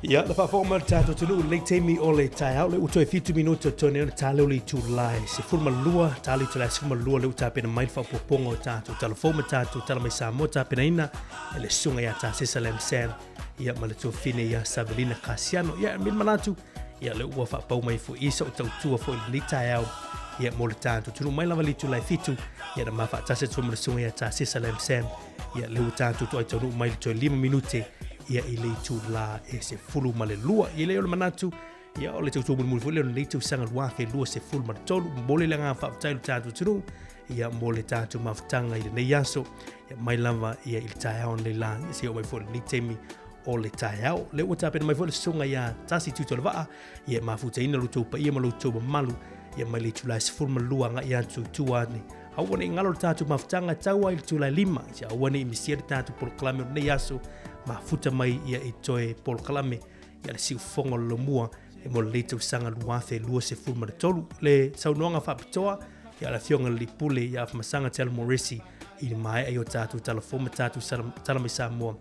Ia, le faafofoga mai o le tatou atunuu i lenei taimi o le taeao, lea ua toe 7 minute o totoe nei ona ta lea o le itula e 12, ta le itula e 12 lea ua tapena mai le faaopoopoga o tatou tala fou ma tatou tala mai Samoa tapenaina e le susuga ia Tasesa Lam Sam ia ma le tuafafine ia Savelina Kasiano. Ia, e mea manatu, ia lea ua faapau mai foi i sau tautua foi i lenei taeao ia mo le tatou atunuu mai lava le itula e 7 ia na ma faatasi atu foi ma le susuga ia Tasesa Lam Sam ia lea ua tatou toai taunuu mai le toe 5 minute ia i le itula e 12. Ia lea o le manatu ia o le tautua mulimuli foi lea o lenei tausaga 2023. Momoli le agaga faafetai i le tatou atunuu ia mo le tatou mafutaga i lenei aso ia mai lava ia i le taeao nei la ia seia oo mai foi i lenei taimi o le taeao. Lea ua tapena mai foi le susuga ia Tasi Tuitolovaa ia e mafutaina lo outou paia ma lo outou mamalu ia mai le itula e 12 agai atu i tua ane. Aua ne i galo le tatou mafutaga e tau ai i le itula e 5, ia aua ne i misia le tatou polokalame o lenei aso, mafuta mai ia i toe polokalame ia le siufofoga o le lomua e mo lenei tausaga 2023. Le saunoaga faapitoa ia le Afioga i le Alii Pule ia Afamasaga Telo Moresi i le maea i o tatou tala fou ma tatou tala mai Samoa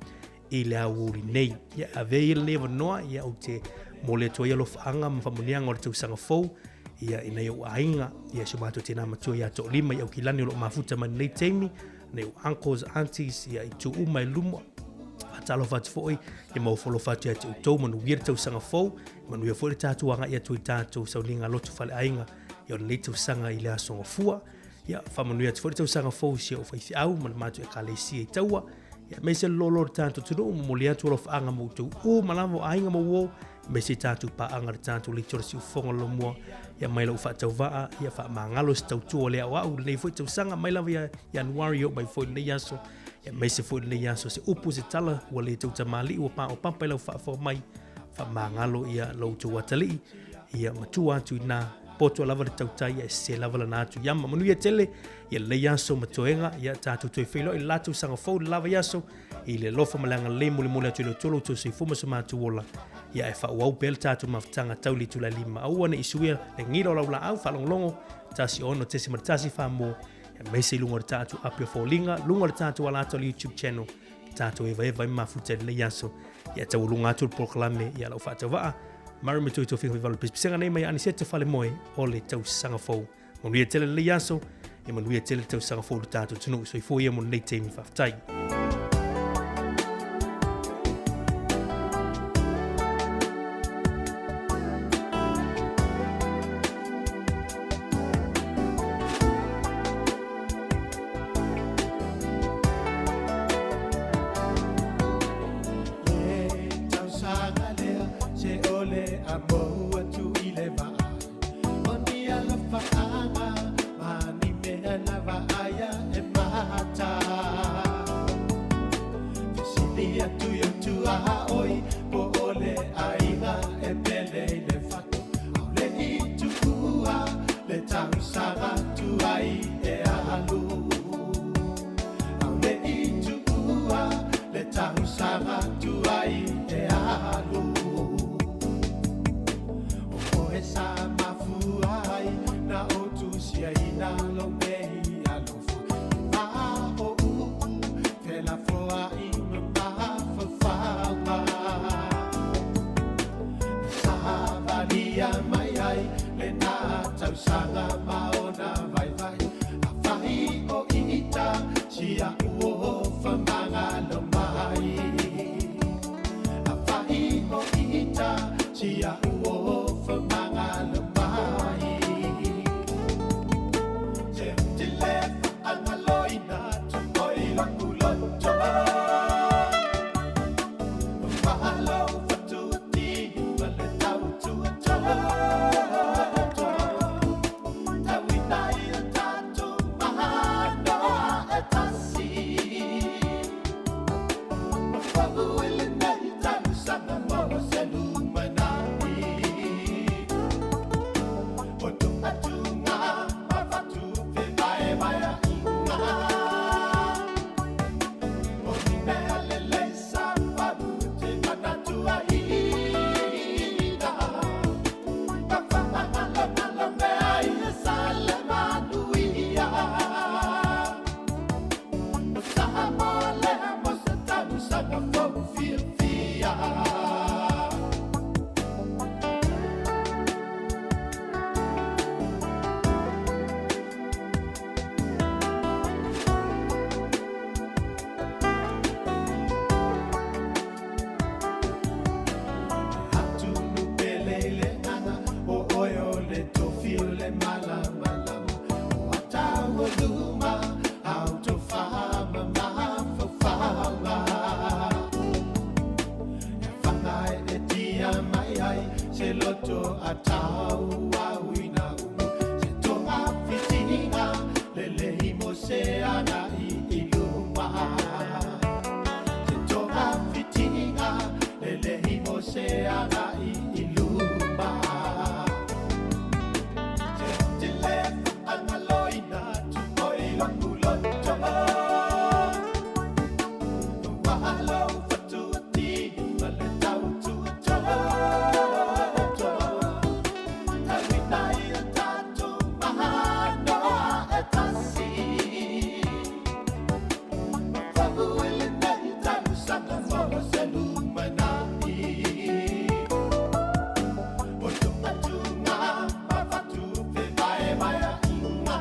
i le aoauli nei. Ia avea ia lenei avanoa ia ou te momoli atu ai alofaaga ma faamanuiaga o le tausaga fou ia i nai ou aiga, ia si o matou tinā matua ia Toolima i Aukilani o lo o mafuta mai lenei taimi, nai ou uncles, aunties, ia i itu uma e luma. Faatalofa atu foi, ia maufolofa atu ia te outou, manuia le tausaga fou, manuia foi le tatou agai atu i tatou sauniga lotu faleaiga ia o lenei tausaga i le Aso Gafua. Ia, faamanuia atu foi le tausaga fou i si ou faifeau ma le matou ekalesia i Taua, ia aemaise le loaloa o le tatou atunuu, momoli atu alofaaga ma outou uma lava o aiga ma uo, aemaise tatou paaga le tatou leitio le siufofoga o le lomua, ia mai lau faatauvaa, ia faamagalo se tautua o le aoao i lenei foi tausaga, mai lava ia Ianuari e oo mai foi i lenei aso, ia aemaise foi lenei aso se upu se tala ua le tautamalii ua paopapa i lau faafofoga mai, faamagalo ia lo outou atalii, ia matua atu i na poto lava le tautai ia e sese lava lana atu iama. Manuia tele ia lenei aso ma toega, ia tatou toe feiloai i le la tausaga fou le la vaiaso i le alofa ma le agalelei molimoli atu i le Atua lo outou soifua ma so matou ola, ia ae faaauau pea le tatou mafutaga tau le itula e 5. Aua ne i suia le gila o lau laau, faalogologo 16.1 Samoa, aemaise i luga o le tatou api o foliga, luga o le tatou alata o le YouTube channel, tatou evaeva ai ma mafuta i lenei aso. Ia taualuga atu le polokalame ia lau faatauvaa. Mary Matui Tofiga Faivalo Pispisega nei mai Anisete Falemoe o le tausaga fou. Manuia tele lenei aso, ia manuia tele le tausaga fou i le tatou atunuu. Soifua ia mo lenei taimi. Faafetai. agai i luma. Se togafitiga lelei mo se agai i luma. Se te le faagaloina tumo i lo'u loto. Ua lou fatuatini ma le tautuatoto. Tauina ia tatou mahanoa e tasi. Mafau i lenei tausaga mo se lumanai. O to'atuga ma fatupevaevaea'iga.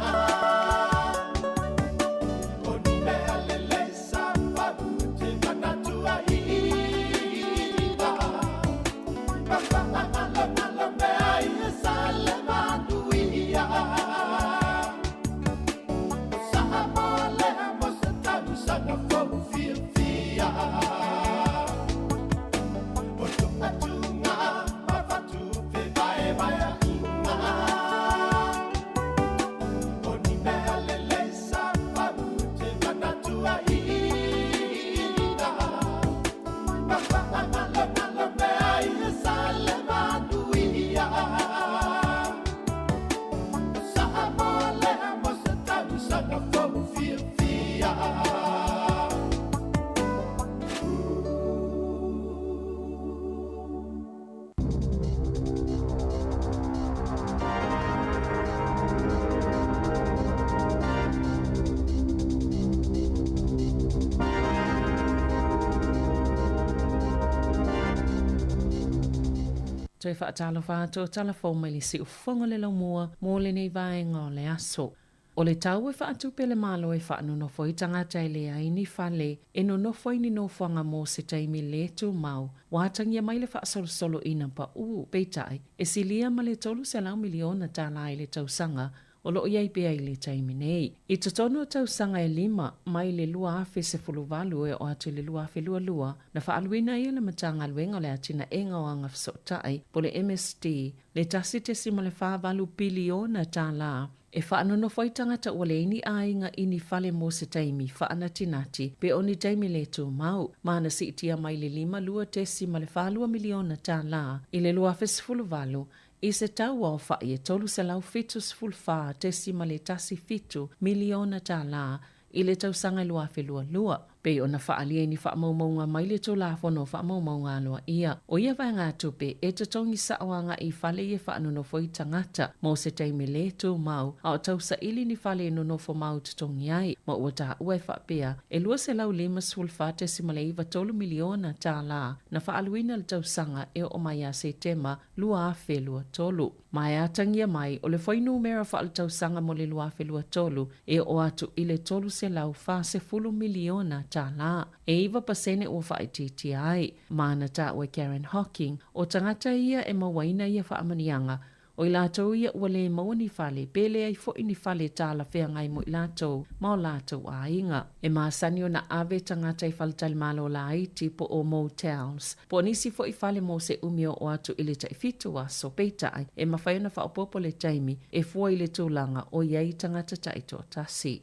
O ni mea lelei sa fau te manatua'iga. Mafa'agalogalo mea ia sa le manuia. O Samoa lea mo se tausaga fou fiafia. O to'atuga ma fatupevaevaea'iga. O ni mea lelei sa fau te manatua'iga. Mafa'agalogalo mea ia sa le manuia. O Samoa lea mo se tausaga fou fiafia. Toe faatalofa atu o tala fou mai le siufofoga o le laumua mo lenei vaega o le aso. O le tau e faatupe le Malo e faanonofo ai tagata e leai ni fale e nonofo ai ni nofoaga mo se taimi le tumau ua atagia mai le faasolosoloina paʻū, peitai, e silia ma le $300 miliona tālā i le tausaga o loo i ai pea i le taimi nei. I totonu o tausaga e lima, mai le 2018 e oo atu i le 2022, na faaluina ai e le Matagaluega o le Atinaega o Agafesootai, po o le MSD, le $1.48 piliona tālā e faanonofo ai tagata ua leai ni aiga i ni fale mo se taimi faanatinati pe o ni taimi le tumau, ma na siitia mai le $52.42 miliona tālā i le 2018 i se tau aofa'i e $374.17 miliona tālā i le tausaga e 2022, pei ona faaalia i ni faamaumauga mai le Tulafono o Faamaumauga Aloaia. O ia vaegatupe e totogi sa'o aga'i i fale ia e faanonofo ai tagata mo se taimi lē tumau, a o tausaili ni fale e nonofo mau totogi ai, ma ua taua e faapea e $254.93 miliona tālā na faaaluina i le tausaga e oo mai ia Setema 2023. Ma e atagia mai, o le fuainumera faaletausaga mo le 2023 e oo atu i le $340 miliona tālā, e 9% ua faaitiitia ai. Ma na taua e Karen Hocking, o tagata ia e mauaina ia faamanuiaga, O i latou ia ua lē maua ni fale, pe leai foʻi ni fale talafeagai mo i latou ma o latou aiga. E masani ona ave tagata i faletalimalo laiti po o motels, po o nisi foʻi fale mo se umi e oo atu i le taʻifitu aso, peitai, e mafai ona faaopoopo le taimi e fua i le tulaga o i ai tagata taitoatasi.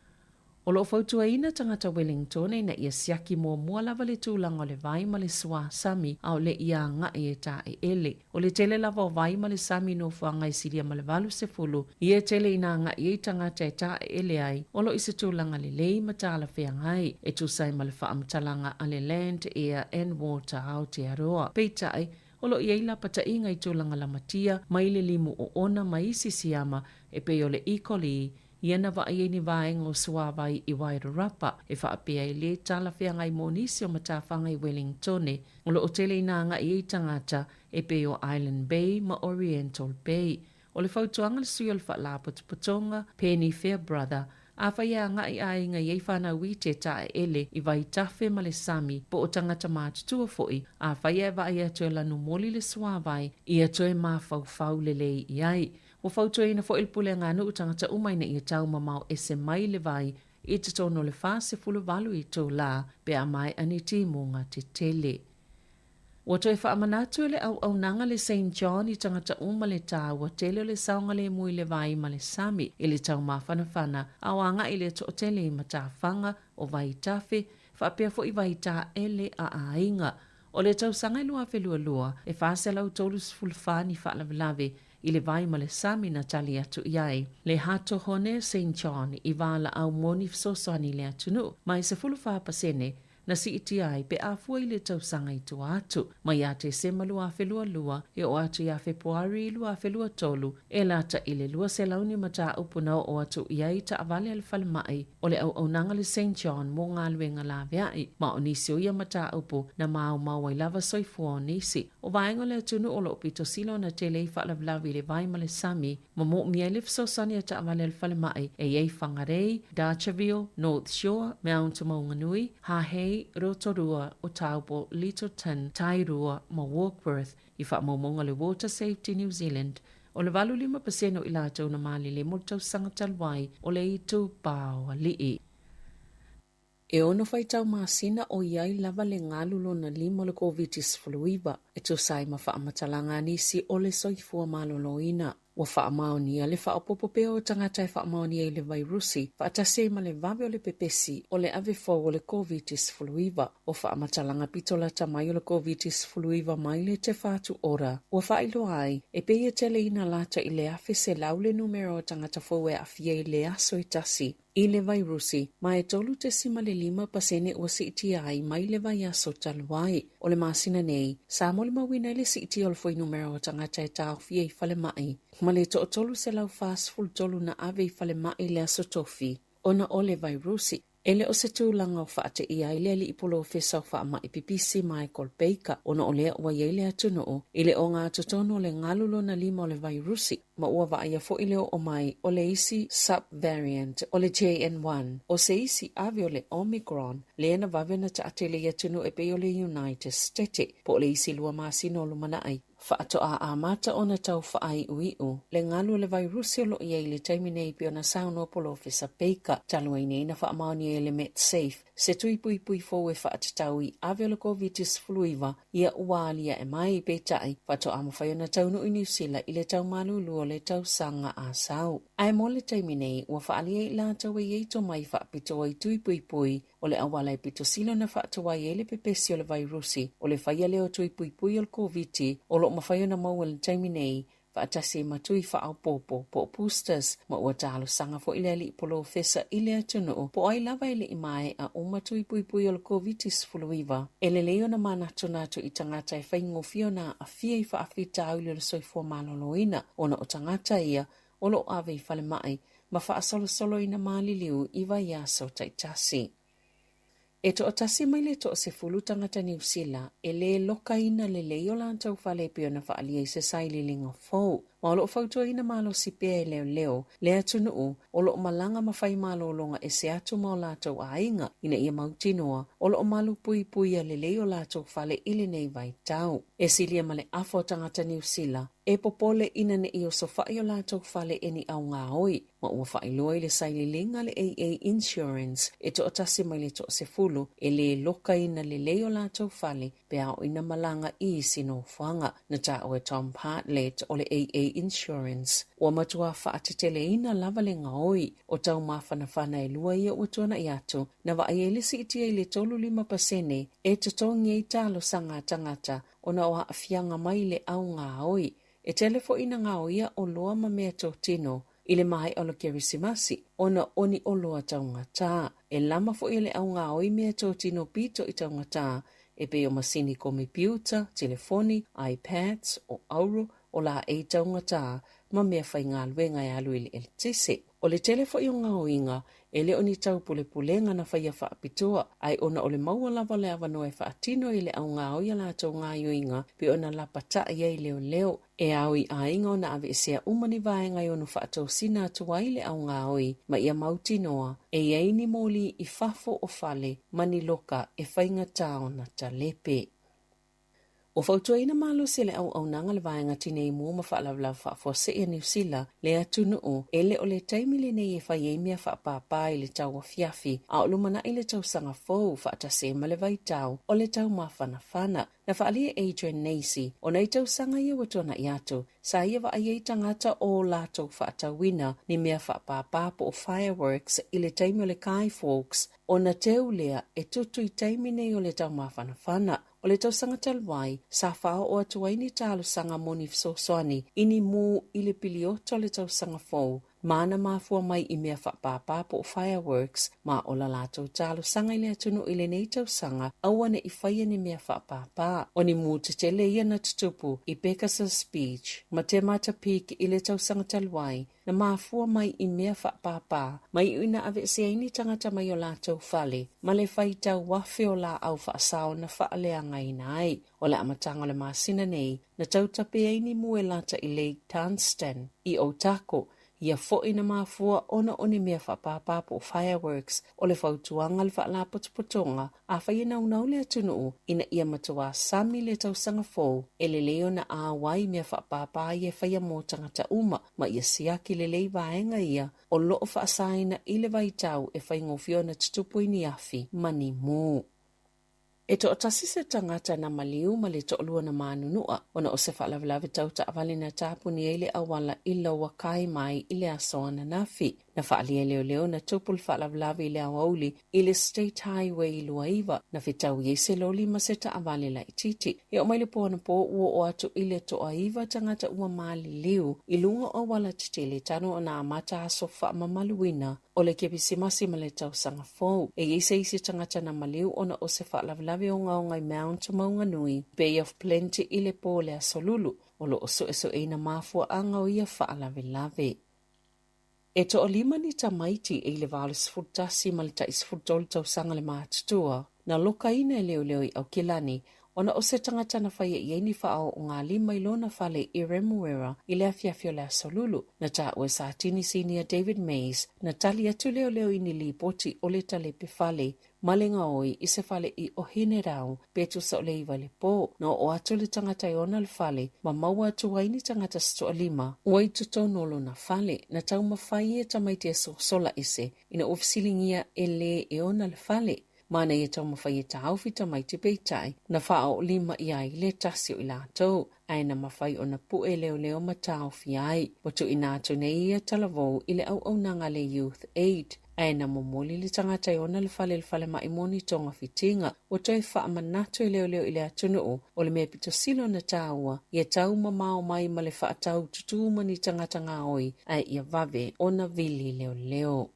O lo o fautuaina tagata Wellington ina ia siaki muamua lava le tulaga o le vai ma le suā sami a o le i agaʻi e taʻeʻele. O le tele lava o vai ma le sami i nofoaga e silia ma le 80 ia e tele ina agaʻi ai tagata e taʻeʻele ai o lo o i se tulaga lelei ma talafeagai e tusa ai ma le faamatalaga a le Land, Air and Water Aotearoa. Peitai, o lo o i ai lapataʻiga i tulaga lamatia mai le limu oona ma isi siama e pei o le E. coli, Ia na vaai ai ni vaega o suāwai i Wairarapa e faapea ai lē talafeagai mo nisi o matafaga i Wellingtone o lo o tele ina agaʻi ai tagata e pei o Island Bay ma Oriental Bay. O le fautuaga le sui o le Faalapotopotoga, Penny Fairbrother, afai e agaʻi aiga i ai fanau i te taʻeʻele i Vaitafe ma le sami po o tagata matutua foʻi, afai e vaai atu e lanu moli le suāwai, ia toe mafaufau lelei i ai. Ua fautuaina foi le pulega a nuu tagata uma ina ia taumamao ese mai le vai i totonu o le 48 itulā pe a maea ni timuga tetele. Ua toe faamanatu e le auaunaga le Saint John i tagata uma le taua tele o le saogalemu i le vai ma le sami i le taumafanafana a o agai le toatele i matafaga o vaitafe faapea foi vaitaele a aiga. O le tausaga e 2022, e 434 ni faalavelave i le vai ma le sami na tali atu i ai le Hato Hone Saint John i valaau mo ni fesoasoani i le atunuu ma e 14% na siitia ai pe a fua i le tausaga i tua atu. Mai ia Tesema 2022 e oo atu ia Fepuari 2023, e lata i le 200 ni mataupu na oo atu i ai taavale a le falemai o le auaunaga le Saint John mo galuega laveai, ma o nisi o ia mataupu na maomao ai lava soifua o nisi. O vaega o le atunuu o lo o pito sili ona tele ai faalavelave i le vai ma le sami, ma moomia ai le fesoasoani a taavale a le falemai e i ai Whangarei, Darcheville, North Shore, Mount Maunganui, Hahei, Rotorua, Otago, Lyttelton, Tairua ma Warkworth i faamaumauga le Water Safety New Zealand. O le 85% o i latou na malele mo le tausaga talu ai o le itupa o alii. E ono faitau masina o i ai lava le galu lona lima o le Koviti-19 e tusa ai ma faamatalaga a nisi o le soifua maloloina. Ua faamaonia le faaopoopo pea o tagata e faamaonia i le vairusi faatasi ai ma le vave o le pepesi o le ave fou o le Koviti-19. O faamatalaga pito lata mai o le Koviti-19 mai le Te Whatu Ora ua faailoa ai e pei e tele ina lata i le 1,100 le numera o tagata fou e aafia i le aso e tasi i le vairusi, ma e 3.5 pasene ua siitia ai mai le vaiaso talu ai. O le masina nei, sa molimauina ai le siitia o le fuainumera o tagata e taofia i falemai, ma le toa-343 na ave i falemai i le aso Tofi ona o le vairusi. E le o se tulaga o faateia ai le alii polofesa o faamai pipisi Michael Baker ona o lea ua i ai le atunuu i le ogatotonu o le galu lona lima o le vairusi ma ua vaaia foi le oo mai o le isi sub-variant o le JN1 o se isi ave o le Omicron lea na vave ona taatele i atunuu e pei o le United State po o le isi lua masina o lumanai. Faatoa amata ona tau faaiuiu le galu o le vairusi o lo o i ai i le taimi nei pei ona saunoa Polofesa Baker talu ai nei na faamaonia e le Medsafe se tui puipui fou e faatatau i ave o le Koviti-19 ia ua aliae mai, peitai, faatoa mafai ona taunuu i Niu Sila i le tau malulu o le tausaga a sau. Ae mo le taimi nei, ua faaalia i latou e i ai tomai faapitoa i tui puipui o le auala e pito sili ona faatuai ai le pepesi o le vairusi o le faia lea o tui puipui o le Koviti o lo o mafai ona maua i le taimi nei faatasi ai ma tui faaopoopo po o boosters ma ua talosaga foi le alii polofesa i le atunuu po o ai lava e le i maea uma tui puipui o le Koviti-19. E lelei ona manatunatu i tagata e faigofie ona aafia i faafitauli o le soifua maloloina ona o tagata ia o lo o ave i falemai ma faasolosoloina maliliu i vaiaso taitasi. E toatasi mai le toasefulu tagata Niu Sila e lē lokaina lelei o latou fale e pei ona faaalia i se sailiiliga fou, ma o lo o fautuaina malosi pea e leoleo le atunuu o lo o malaga ma fai malologa ese atu ma o latou aiga ina ia mautinoa o lo o malupuipuia lelei o latou fale i lenei vaitau. E silia ma le afa o tagata Niu Sila e popole ina ne i osofai o latou fale e ni augaoi, ma ua faailoa i le sailiiliga le AA Insurance e toatasi mai le toasefulu e lē lokaina lelei o latou fale pe a oo ina malaga i isi nofoaga. Na taua e Tom Bartlett o le AA Insurance, ua matua faateteleina lava le gaoi o taumafanafana e lua ia ua tuanai atu na vaai ai le siitia i le 35% e totogi ai talosaga a tagata ona o aafiaga mai le augaoi. E tele foi ina gaoia oloa ma meatotino i le maea o le Kerisimasi ona o ni oloa taugata. E lama foi e le augaoi meatotino pito i taugata e pei o masini komepiuta, telefoni, iPads, o auro, o laei taugata ma mea faigaluega e alu i le eletise. O le tele foi o gaoiga e le o ni taupulepulega na faia faapitoa, ae ona o le maua lava o le avanoa e faatino ai le augaoi a latou gaoioiga pei ona lapatai ai leoleo. E ao i aiga ona aveesea uma ni vaega e ono faatosina atu ai le augaoi ma ia mautinoa e i ai ni moli i fafo o fale ma ni loka e faigata ona talepe. Ua fautuaina malosi e le auaunaga le Vaega Tinei Mu ma Faalavelave Faafuasei a Niu Sila le atunuu e le o le taimi lenei e fai ai mea faapāpā i le tauafiafi a o lumanai le tausaga fou faatasi ai ma le vaitau o le taumafanafana. Na faaalia e Adrian Nacey ona i tausaga ia ua tuanai atu, sa ia vaai ai tagata o latou faatauina ni mea faapāpā po o fireworks i le taimi o le Guy Fawkes ona teu lea e tutu i taimi nei o le taumafanafana. O le tausaga talu ai, sa faaoo atu ai ni talosaga mo ni fesoasoani i ni mū i le piliota o le tausaga fou ma na mafua mai i mea faapāpā po o fireworks ma o la latou talosaga i le atunuu i lenei tausaga aua ne i faia ni mea faapāpā. O ni mū tetele ia na tutupu i Pegasus Beach ma Te Mata Peak i le tausaga talu ai na mafua mai i mea faapāpā ma iu ina aveesea ai ni tagata mai o latou fale ma le faitau afe o laau faasao na faaleagaina ai. O le amataga o le masina nei, na tautape ai ni mū e lata i Lake Dunstan i Otago, ia foi na mafua ona o ni mea faapāpā po o fireworks. O le fautuaga a le Faalapotopotoga, afai e naunau le atunuu ina ia matuā sami le tausaga fou, e lelei ona auai i mea faapāpā ia e faia mo tagata uma, ma ia siaki lelei vaega ia o loo faasaina i le vaitau e faigofie ona tutupu ai ni afi ma ni mū. E toatasi se tagata na maliu ma le toalua na manunua ona o se faalavelave tau taavale na tapuni ai le auala i Lower Kaimai i le aso ananafi. Na faaalia e leoleo na tupu le faalavelave i le aoauli i le State Highway 29 na fetaui ai se loli ma se taavale laitiiti. E oo mai le po anapo ua oo atu i le toaiva tagata ua maliliu i luga o auala tetele talu ona amata aso faamamaluina o le Kerisimasi ma le tausaga fou. E i ai se isi tagata na maliu ona o se faalavelave ogaoga i Mount Maunganui, Bay of Plenty i le po o le aso Lulu, o lo o suesueina mafuaaga o ia faalavelave. E toalima ni tamaiti e i le 81 ma le tai 13 tausaga le matutua, na lokaina e leoleo i Aukilani ona o se tagata na faia i ai ni faaoogalima i lona fale i Remuera i le afiafi o le aso Lulu. Na taua e Satini Sinia David Mays, na tali atu leoleo i ni lipoti o le talepe fale ma le gaoi i se fale i Ohinerau pe tusa o le 9 i le po. Na oo atu le tagata e ona le fale ma maua atu ai ni tagata se toalima ua i totonu o lona fale. Na taumafai e tamaiti e sosola ese ina ua fesiligia e le e ona le fale. Mana ia taumafai e taofi tamaiti peitai na faaoolima i ai le tasi o i latou, ae na mafai ona pue leoleo ma taofi ai. Ua tuuina atu nei ia talavou i le auaunaga a le Youth Aid, ae na momoli le tagata e ona le fale i le falemai mo ni togafitiga. Ua toe faamanatu e leoleo i le atunuu o le mea pito sili ona taua ia taumamao mai ma le faatau tutū ma ni tagata gaoi ae ia vave ona vili leoleo.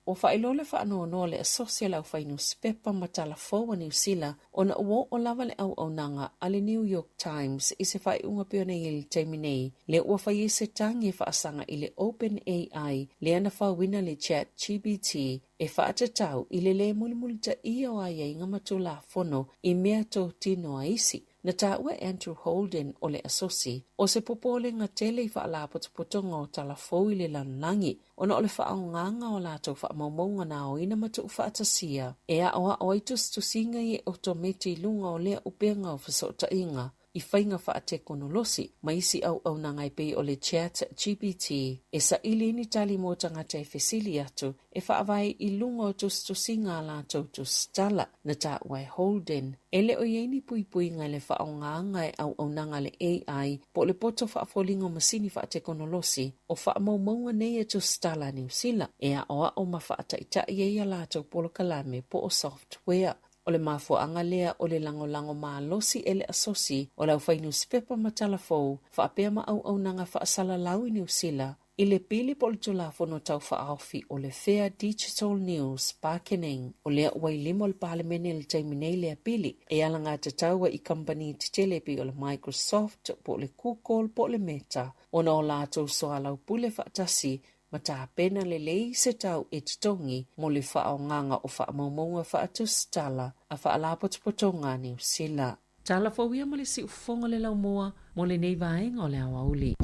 Ua faailoa le faanoanoa le asosi a le aufai nusipepa ma tala fou a Niu Sila ona ua oo lava le auaunaga a le New York Times i se faaiuga pei ona i ai i le taimi nei, lea ua fai ai se tagi e faasaga i le OpenAI lea na fauina le ChatGPT e faatatau i le lē mulimulitaia o aiaiga ma Tulafono i mea totino a isi. Na taua e Andrew Holden o le Asosi, o se popolega tele i faalapotopotoga o tala fou i le lalolagi ona o le faaaogaga o latou faamaumauga na aoina ma tuufaatasia e aoao ai tusitusiga i e otometi i luga o lea upega o fesootaiga i faiga faatekonolosi ma isi auaunaga e pei o le Chat GPT e saili ai ni tali mo tagata e fesili atu e faavae i luga o tusitusiga a latou tusitala. Na taua e Holden, e le o i ai ni puipuiga i le faaaogaga e auaunaga a le AI po o le poto faafoliga o masini faatekonolosi o faamaumauga nei e tusitala a Niu Sila e aoao ma faataitai ai a latou polokalame po o software. O le mafuaaga lea o le lagolago malosi e le Asosi o le Aufainusipepa ma Talafou faapea ma auaunaga faasalalau i Niu Sila I le pili po o le Tulafono Tau Faaofi o le Fair Digital News Bargaining, o lea ua i lima o le Palemene i le taimi nei lea pili e alagatatau ai i kamupani tetele e pei o le Microsoft po o le Google po o le Meta ona o latou soalaupule faatasi ma tapena lelei se tau e totogi mo le faaaogaga o faamaumauga faatusitala a Faalapotopotoga a Niu Sila. Tala fou ia ma le siufofoga o le laumua mo lenei vaega o le aoauli.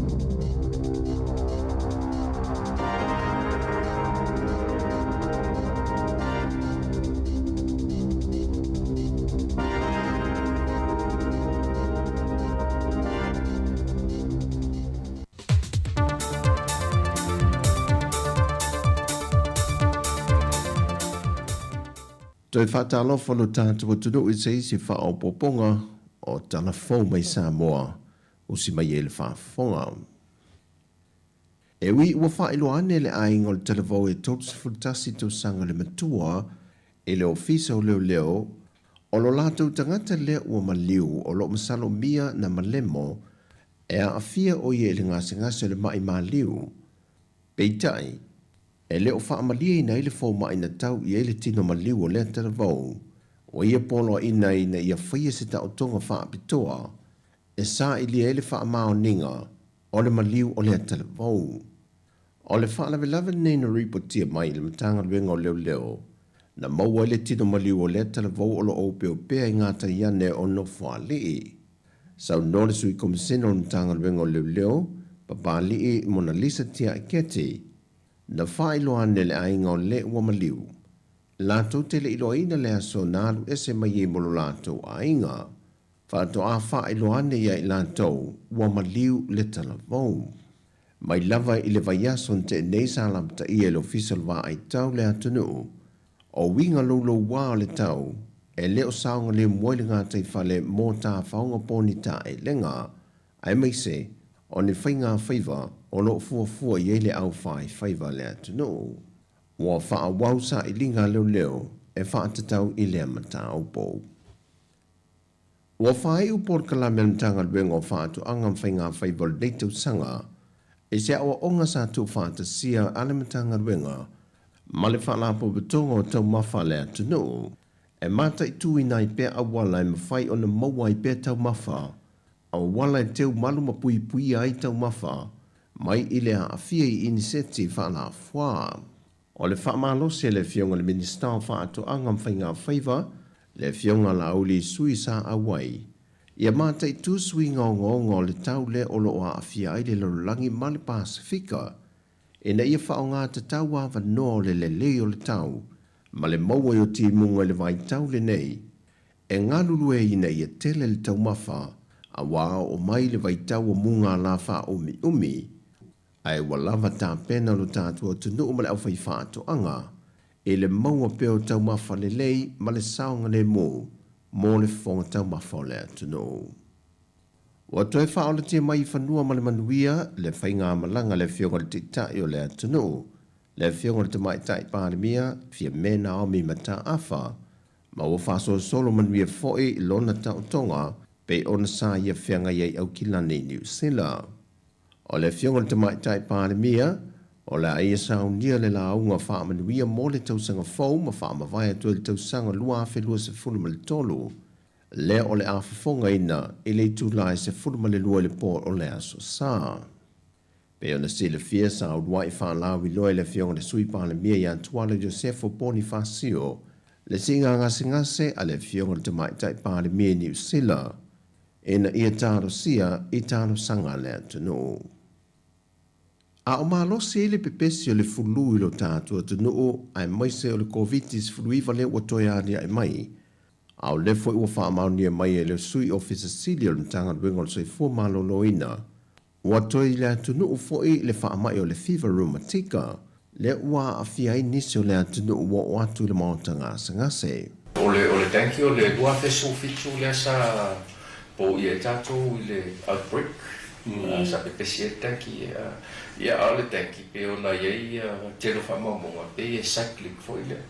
Toe faatalofa lo tatou atunuu i se isi faaopoopoga o tala fou mai Samoa usi mai ai le faafofoga. E ui ua faailoa ane le aiga o le talavou e 31 tausaga le matua i le Ofisa o Leoleo, o lo latou tagata lea ua maliu o lo o masalomia na malemo e aafia o ia i le gasegase o le mai maliu. Peitai, e le o faamalieina ai le fomaʻi na tau i ai le tino maliu o lea talavou, ua ia poloaʻina ina ia faia se taotoga faapitoa e saʻilia ai le faamaoniga o le maliu o lea talavou. O le faalavelave lenei na ripotia mai i le Matagaluega o Leoleo, na maua ai le tino maliu o lea talavou o lo o opeopea i gatai ane o Nofoalii. Saunoa le Sui Komisena o le Matagaluega o Leoleo, Papali'i Monalisa Tiaiketi, na faailoa ane le aiga o le ua maliu, latou te le iloaina le aso na alu ese mai ai mo lo latou aiga. Faatoa faailoa ane ia i latou ua maliu le talavou. Mai lava i le vaiaso na tea nei sa lapataia e le Ofisa o le Vaai Tau le atunuu, o uiga loulouā o le tau e le o saogalemu ai le gataifale mo tafaoga ponitaelega, aemaise o ni faigafaiva o lo o fuafua i ai le aufaifaiva a le atunuu. Ua faaauau sailiga a leoleo e faatatau i lea mataupu. Ua faaiu polokalame a le Matagaluega o Faatoaga ma Faigafaiva o lenei tausaga i se aoaoga sa tuufaatasia a le Matagaluega ma le Faalapotopotoga o Taumafa a le atunuu e mataituina ai pea auala e mafai ona maua ai pea taumafa, auala e teumalu ma puipuia ai taumafa mai i le aafia i iniseti faalafuā. O le faamalosi a le Afioga i le Minisita o Faatoaga ma Faigafaiva, le Afioga Laauli Sui Sa Auai, ia mataitu suiga ogaoga o le tau lea o lo o aafia ai le lalolagi ma le Pasefika, ina ia faaaoga tatau avanoa o le lelei o le tau ma le maua i o timuga i le vaitau lenei e galulue ina ia tele le taumafa auā oo mai le vaitau o mugala faaumiumi, ae ua lava tapena lo tatou atunuu ma le aufaifaatoaga i le maua pea o taumafa lelei ma le saogalemu mo le fofoga taumafa o le atunuu. Ua toe faaolatia mai i fanua ma le manuia le faigamalaga a le Afioga i le Taitai o le atunuu, le Afioga i le Tamaitai Palemia, Fiame Naomi Mataafa, ma ua faasolosolo manuia foi lona taotoga pei ona sa ia feagai ai Aukilani i Niu Sila. O le Afioga i le Tamaitai Palemia, o le a ia saunia le lauga faamanuia mo le tausaga fou ma faamavae atu ai le tausaga 2023, lea o le a fofogaina i le itula e 12 i le po o le Aso Sa. Pei ona silafia, sa uluai faalauiloa e le Afioga i le Sui Palemia ia Tuala Iosefo Ponifasio le siiga gasegase a le Afioga i le Tamaitai Palemia i Niu Sila ina ia talosia i talosaga a le atunuu. A o malosi ai le pepesi o le fulu i lo tatou atunuu aemaise o le Koviti-19 lea ua toe aliae mai, a o lea foi ua faamaonia mai e le Sui Ofisa Sili o le Matagaluega o le Soifua Maloloina, ua toe i le atunuu foi le faamai o le fiva reumatika, lea ua aafia ai nisi o le atunuu ua oo atu i le maota gasegase. O le o le tanki o le 2017 lea sa poia ai tatou i le outbreak sa pepesi ai le tanki ia a o le tanki pei ona i ai ia tele o faamaumauga pei e cyclic foi lea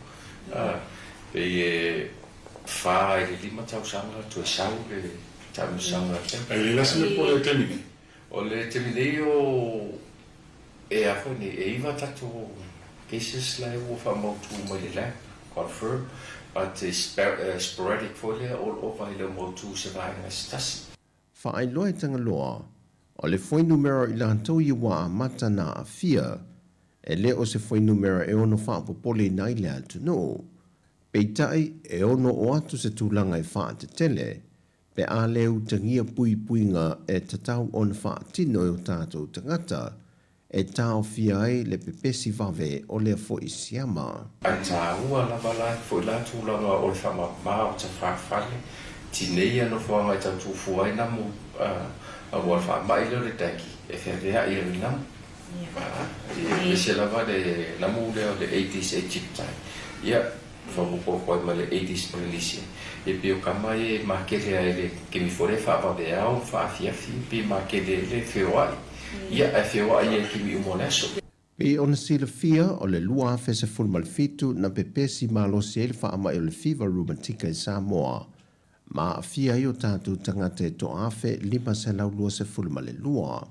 pei e 4 i le 5 tausaga toe sau le taamilosaga E le lasi le po le taimi nei? O le taimi nei o e a foi nei, e 9 tatou cases la e ua faamautu mai le lab, confirm, but it's sporadic foi lea all over e le o mautu se vaega se tasi. Faailoa e Tagaloa, o le fuainumera o i latou ia ua amata na aafia, e le o se fuainumera e ono faapopoleina ai le atunuu. Peitai, e ono oo atu se tulaga e faatetele, pe a le utagia puipuiga e tatau ona faatino e o tatou tagata e taofia ai le pepesi vave o lea foi siama. Ae taua lava la foi la tulaga o le faamama o tafafale tinei ia nofoaga e tau tufua ai namu aua le faamai lea o le dengue e feaveai ai le namu. E ese lava le namu lea o le Aedes aegypti. Ia. Faaopoopo ai ma le Aedes ma le nisi e pei o kama ia e makele ai le taimi foi lea e faavaveao ma faaafiafi pe makele ai le feoai ia ae feoai ai i taimi uma o le aso. Pei ona silafia, o le 2017 na pepesi malosi ai le faamai o le fiva rumatika i Samoa, ma aafia ai o tatou tagata e 1,522.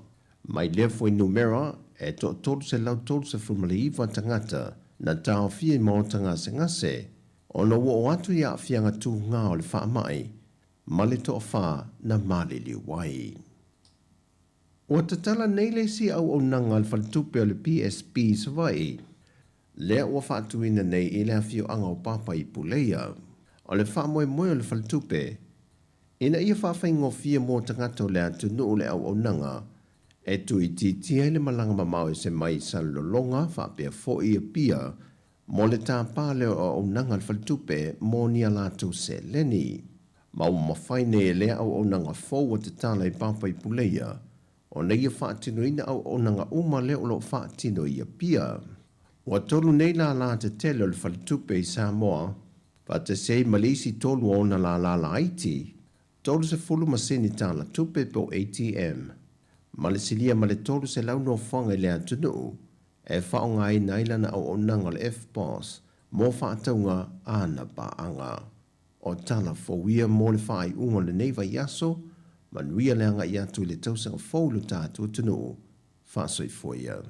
Mai lea fuainumera, e 1,339 tagata na taofia i maota gasegase ona ua oo atu i aafiaga tuga o le faamai ma le toafa na maliliu ai. Ua tatala nei le isi auaunaga a le faletupe o le PSB i Savaii, lea ua faatuina nei i le afioaga o Papa i Puleia. O le faamoemoe o le faletupe, ina ia faafaigofie mo tagata o le atunuu le auaunaga e tuuitiitia ai le malaga mamao ese mai i Salelologa faapea foi Apia mo le tapa lea o auaunaga a le faletupe mo ni a latou seleni. Ma ua mafai nei e lea auaunaga fou ua tatala i Papa i Puleia ona ia faatinoina auaunaga uma lea o lo o faatino i Apia. Ua tolu nei lālā tetele o le faletupe i Samoa, faatasi ai ma le isi tolu o ona lālā laiti, 30 masini tala tupe po o ATM, ma le silia ma le 300 nofoaga i le atunuu e faaaogaina ai lana auaunaga o le FPOS mo faatauga a ana paaga. O tala fou ia mo le faaiuga o lenei vaiaso, manuia le agai atu i le tausaga fou i lo tatou atunuu. Faasoifua ia.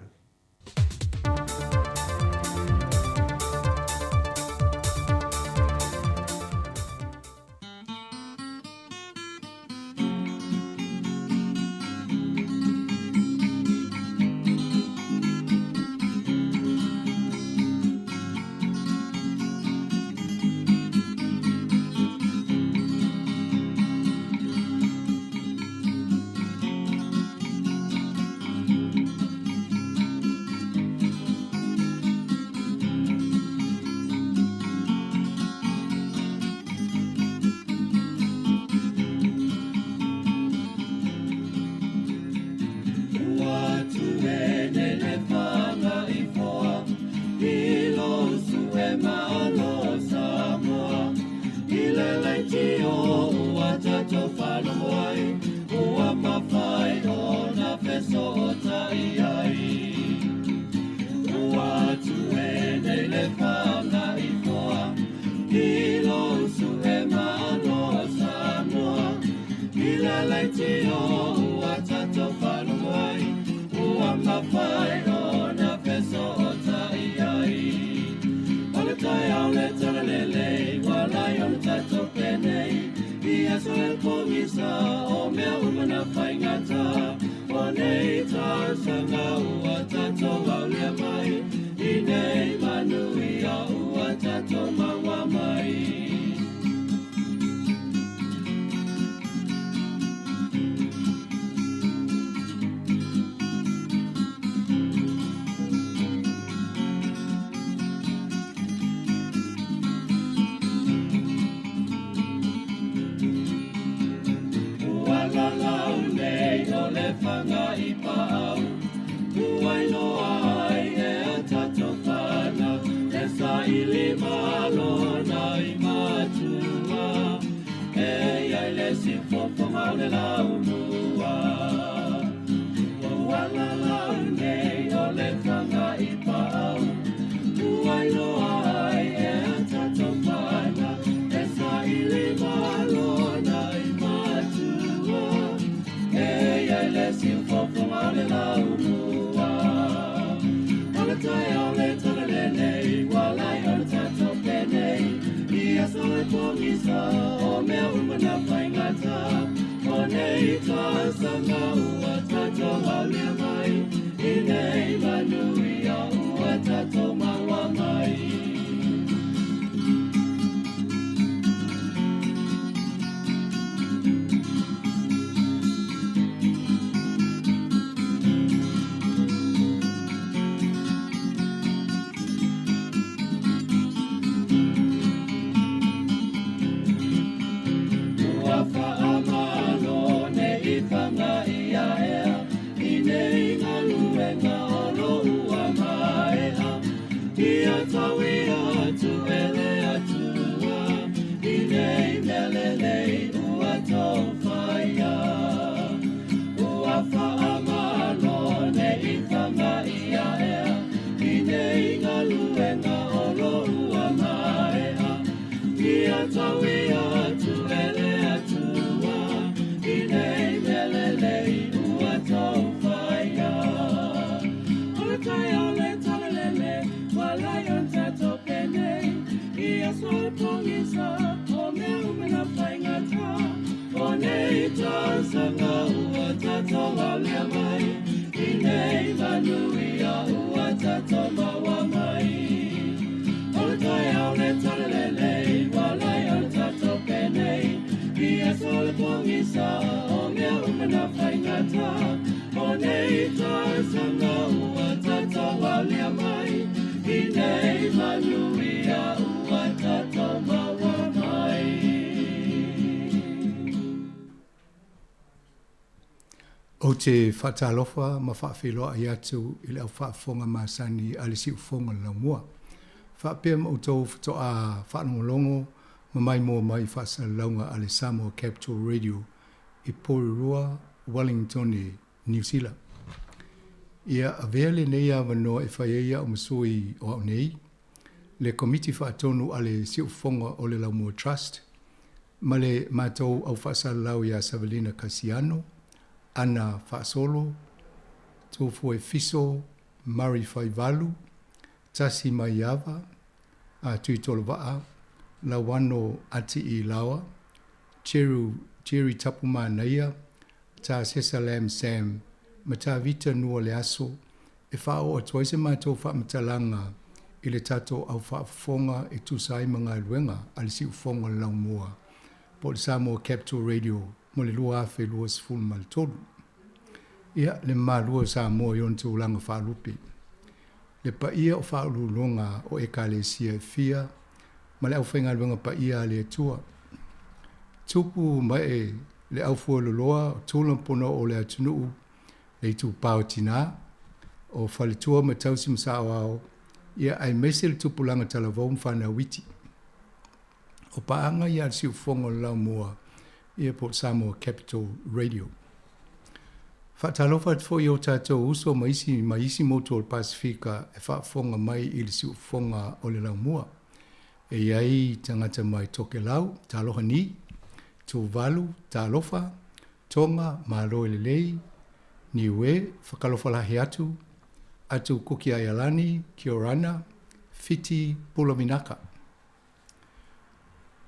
tatou ia atu e le Atua i nei mea lelei ua tou faia. O le taeao le talalele, ua lai ona tatou penei, i aso o le pogisa, o mea uma na faigata. O nei tausaga ua tatou aulia mai, i nei manuia ua tatou maua mai. O le taeao le talalelei, ua lai ona tatou penei, i aso o le pogisa, o mea uma na faigata. O nei tausaga ua tatou aulia mai, i nei manuia ua tatou maua mai. Ou te faatalofa ma faafeiloai atu i le au faafofoga masani a le Siufofoga o le Laumua. Faapea ma outou faatoa faalogologo ma maimoa mai i faasalalauga a le Samoa Capital Radio i Porirua, Wellingtone, Niu Sila. Ia avea lenei avanoa e fai ai au ma sui o au nei, le Komiti Faatonu a le Siufofoga o le Laumua Trust, ma le matou au faasalalau iā Savelina Kasiano, Ana Faasolo, Tofue Fiso, Murray Faivalu, Tasi Maiava, a Tuitolovaa, Lauano Atii Laoa, Cheru Jerry Tapumanaia, Tā Sesa Lam Sam, ma Tā Vita Nua Leaso, e faaoo atu ai se matou faamatalaga i le tatou au faafofoga e tusa ai ma galuega a le Siufofoga o le Laumua po o le Samoa Capital Radio mo le 2023. Ia, le mamalu o Samoa i ona tulaga faalupe. Le paia o faauluuluga o Ekalesia e fia ma le aufaigaluega paia a le Atua. Tupu mae le aufueloloa o tula ma ponoo o le atunuu, le itupa o tinā, o faletua ma tausi ma saoao, ia aemaise le tupulaga talavou ma fanau iti. O paaga ia a le Siufofoga o le Laumua, ia po o Samoa Capital Radio. Faatalofa atu foi i o tatou uso ma isi mai isi motu o le Pasefika e faafofoga mai i le Siufofoga o le Laumua. E i ai tagata mai Tokelau, taloha ni, Tuvalu, talofa, Tonga, Malo e lelei, Niue, whakalofalahi atu, atu Kuki Airlani, Kia orana, Fiti, Pulavinaka.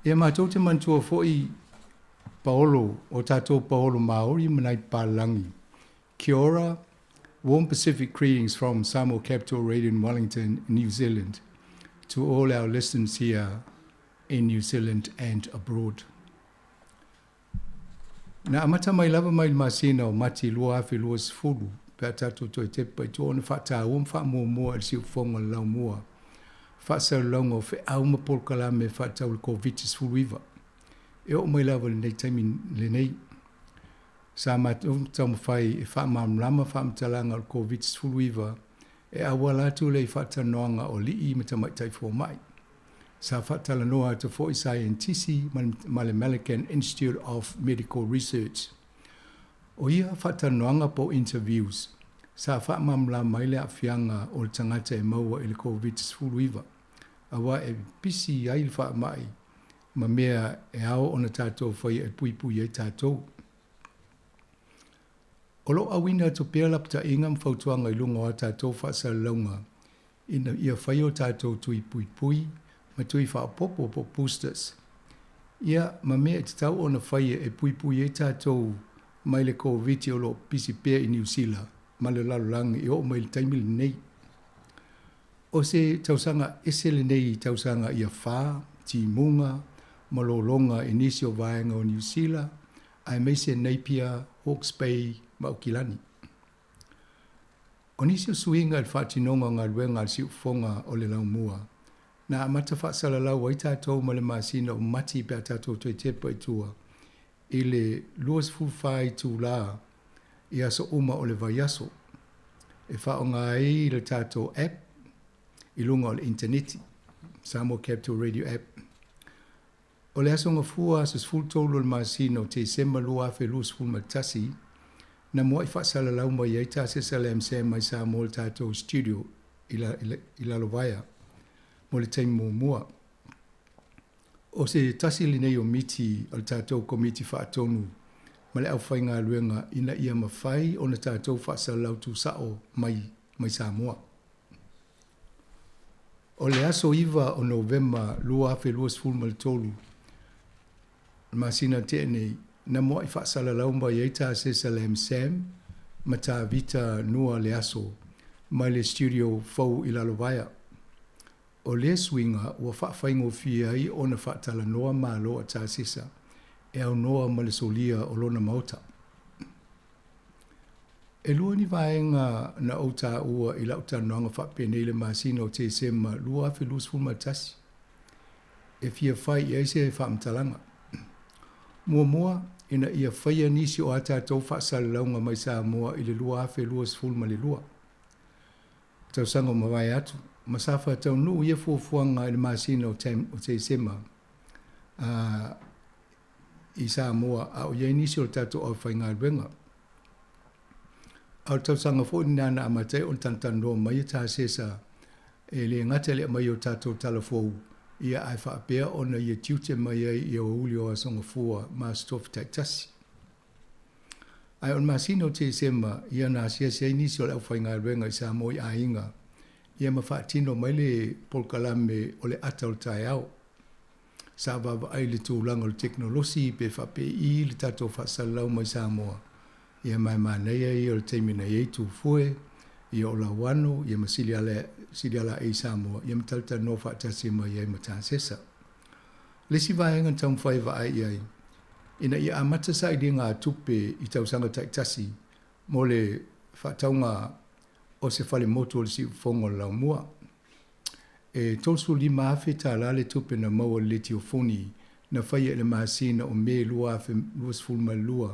Ia matou te manatua foi Paolo, o tatou Paolo Māori ma nai papalagi. Kia ora, warm Pacific greetings from Samoa Capital Radio in Wellington, New Zealand, to all our listeners here in New Zealand and abroad. Na amata mai lava mai le masina o Mati 2020 pe a tatou toe tepa i tua ona faataua ma faamuamua e le Siufofoga o le Laumua faasalalauga o feau ma polokalame faatatau i le Koviti-19. E oo mai lava i lenei taimi lenei, sa matou taumafai e faamalamalama faamatalaga o le Koviti-19 e auala atu lea i faatalanoaga o alii ma tamaitai fomai. Sa faatalanoa atu foi saienitisi ma le American Institute of Medical Research. O ia faatalanoaga po o interviews, sa faamalamalama ai le aafiaga o le tagata e maua i le Koviti-19, aua e pisi ai le faamai ma mea e ao ona tatou faia e puipui ai tatou. O lo o auina atu pea lapataiga ma fautuaga i luga o a tatou faasalalauga ina ia fai o tatou tui puipui ma tui faaopoopo po o boosters. Ia, ma mea e tatau ona faia e puipui ai tatou mai le Koviti o lo o pisi pea i Niu Sila ma le lalolagi e oo mai i le taimi lenei. O se tausaga ese lenei i tausaga ia fa, timuga ma lologa i nisi o vaega o Niu Sila aemaise Napier, Hawke's Bay ma Aukilani. O nisi o suiga i le faatinoga o galuega a le Siufofoga o le Laumua, na amata faasalalau ai tatou ma le masina o Mati pe a tatou toe tepa i tua i le 24 itulā i aso uma o le vaiaso, e faaaoga ai le tatou app i luga o le initaneti, Samoa Capital Radio App. O le Aso Gafua aso 13 o le masina o Tesema 2021, na mua'i faasalalau mai ai tā Sesa Lam Sam mai Samoa i le tatou studio i Lalovaea mo le taimi muamua. O se tasi lenei o miti a le tatou Komiti Faatonu ma le aufaigaluega ina ia mafai ona tatou faasalalau tuusao mai mai Samoa. O le aso 9 o Novema 2023, le masina na tea nei, na muai faasalalau mai ai Tasesa Lam Sam ma Tavita Nua Leaso mai le studio fou i Lalovaea. O lea suiga ua faafaigofie ai ona faatalanoa malo a Tasesa e aunoa ma le solia o lona maota. E lua ni vaega na ou taua i lau talanoaga faapenei i le masina o Tesema 2021 e fia fai i ai se faamatalaga. Muamua, ina ia faia nisi o a tatou faasalalauga mai Samoa i le 2022. Tausaga ua mavae atu, ma sa faataunuu ia fuafuaga i le masina o Tesema i Samoa a o i ai nisi o le tatou aufaigaluega. A o le tausaga foi lena na amata ai ona talatalanoa mai e Tasesa e le gata i le aumai o tatou tala fou, ia ae faapea ona ia tiute mai ai i aoauli o Aso Gafua ma Aso Tofi taitasi. Ae o le masina o Tesema, ia na asiasi ai nisi o le aufaigaluega i Samoa i aiga, ia ma faatino mai le polokalame o le ata o le taeao. Sa vaavaai i le tulaga o le tekonolosi pe faapei le tatou faasalalau mai Samoa, ia ma e manaia ia o le taimi na i ai Tufue, ia o Lauano, ia ma Siliala, Siliala i Samoa, ia ma talatalanoa faatasi mai ai ma Tasesa. Le isi vaega na taumafai e vaai i ai, ina ia amata sailiga a tupe i tausaga taitasi mo le faatauga o se falemotu o le siufofoga o le Laumua. E $35,000 le tupe na maua i le letiofoni na faia i le masina o Me 2022,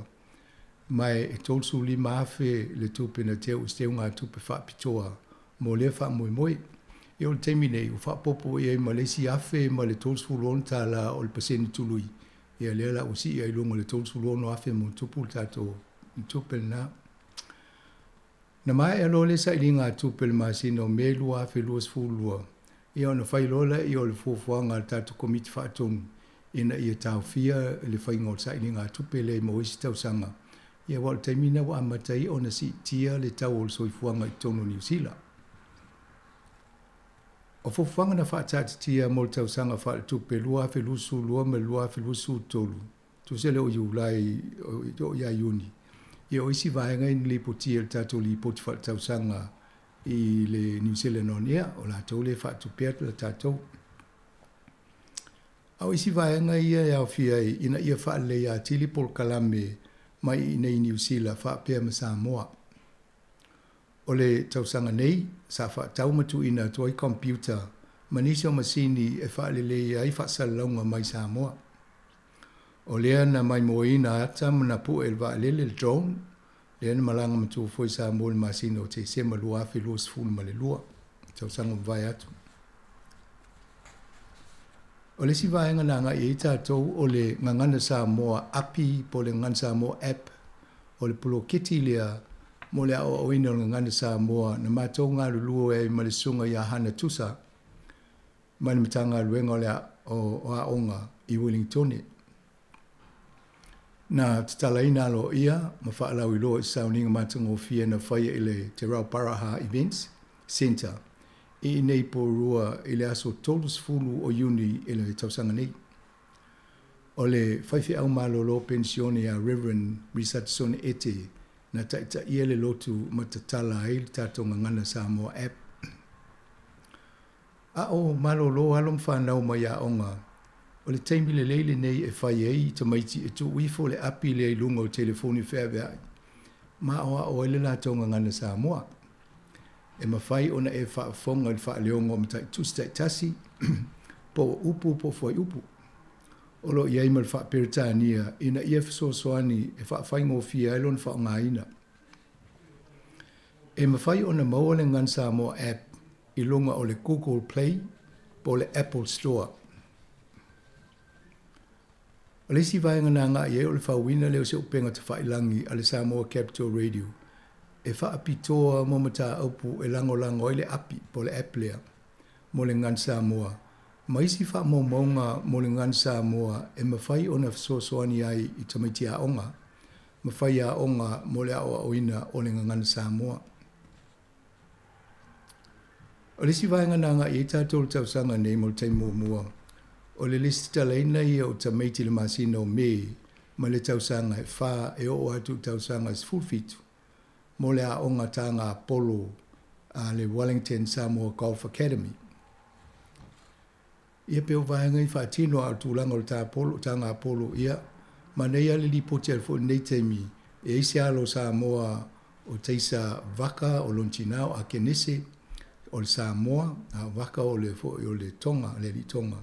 ma e $35,000 le tupe na teu i se teugatupe faapitoa mo lea faamoemoe. E oo i le taimi nei, ua faaopoopo i ai ma le isi $1,036 o le pasene tului, ia lea la ua sii ai i luga o le $36,000 ma ona tupu le tatou tupe lena. Na maea loa le sailiga a tupe i le masina o Me 2022, ia ona fai loa lea o le fuafuaga a le tatou Komiti Faatonu ina ia taofia le faiga o le sailiga a tupe lea mo isi tausaga, ia aua o le taimi lena ua amata ai ona siitia le tau o le soifuaga i totonu o Niu Sila. O fuafuaga na faataatitia mo le tausaga faaletupe 2022 ma le 2023, tusa lea o Iulai e oo ia Iuni, ia o isi vaega ia na lipotia i le tatou lipoti faaletausaga i le New Zealand On Air, o latou lea e faatupea le tatou. A o isi vaega ia e aofia ai ina ia faaleleia atili polokalame mai i inei i Niu Sila faapea ma Samoa. O le tausaga nei, sa faatau ma tuuina atu ai computer ma nisi o masini e faalelei ai faasalalauga mai Samoa. O lea na maimoaina ata ma napue e le vaalele le drone, lea na malaga matua foi i Samoa i le masina o Tesema 2022, tausaga ua mavae atu. O le isi vaega na agai i ai tatou o le Gagana Samoa Api po o le Gagana Samoa App, o le poloketi lea mo le aoaoina o le Gagana Samoa na matou galulue ai ma le Susuga ia Hana Tusa mai le Matagaluega o le o Aoga i Uelingitone. Na tatalaina aloaia ma faalauiloa i se sauniga matagofie na faia i le Te Rauparaha Events Centre i inei Porirua i le aso 30 o Iuni i le tausaga nei. O le faifeau malolo penisione ia Rev. Risatasone Ete na taitaia le lotu ma tatala ai le tatou Gagana Samoa App. A o malolo alo ma fanau mai aoga, o le taimi lelei lenei e fai ai i tamaiti e tuu ifo le api lea i luga o telefoni feaveai ma aoao ai le latou Gagana Samoa. E mafai ona e faafofoga i le faaleoga o mataitusi taitasi, po o upu po o fuaiupu. O lo o i ai ma le faa-Peretania ina ia fesoasoani e faafaigofie ai lona faaaogaina. E mafai ona maua le Gagana Samoa App i luga o le Google Play po o le Apple Store. O le isi vaega na agai i ai o le fauina lea o se upega tafailagi a le Samoa Capital Radio e faapitoa mo mataupu e lagolago ai le api po o le app lea mo le Gagana Samoa Ma isi faamaumauga mo le Gagana Samoa e mafai ona fesoasoani ai i tamaiti aoga ma faiaoga mo le aoaoina o le Gagana Samoa. O le isi vaega na agai ai tatou i le tausaga nei mo le taimi muamua, o le lesitalaina ia o tamaiti i le masina o Me mai le tausaga e fa e oo atu i le tausaga e 17 mo le aoga taga polo a le Wellington Samoa Golf Academy. Ia pe o vaega i faatino a o le tulaga o le ta polo, taga polo, ia, manaia le lipoti atu foi i lenei taimi e i ai se alo o Samoa o Taisa Vaka, o lona tina o Akenese, o le Samoa, a o Vaka o le foi o le Tonga, le alii Tonga.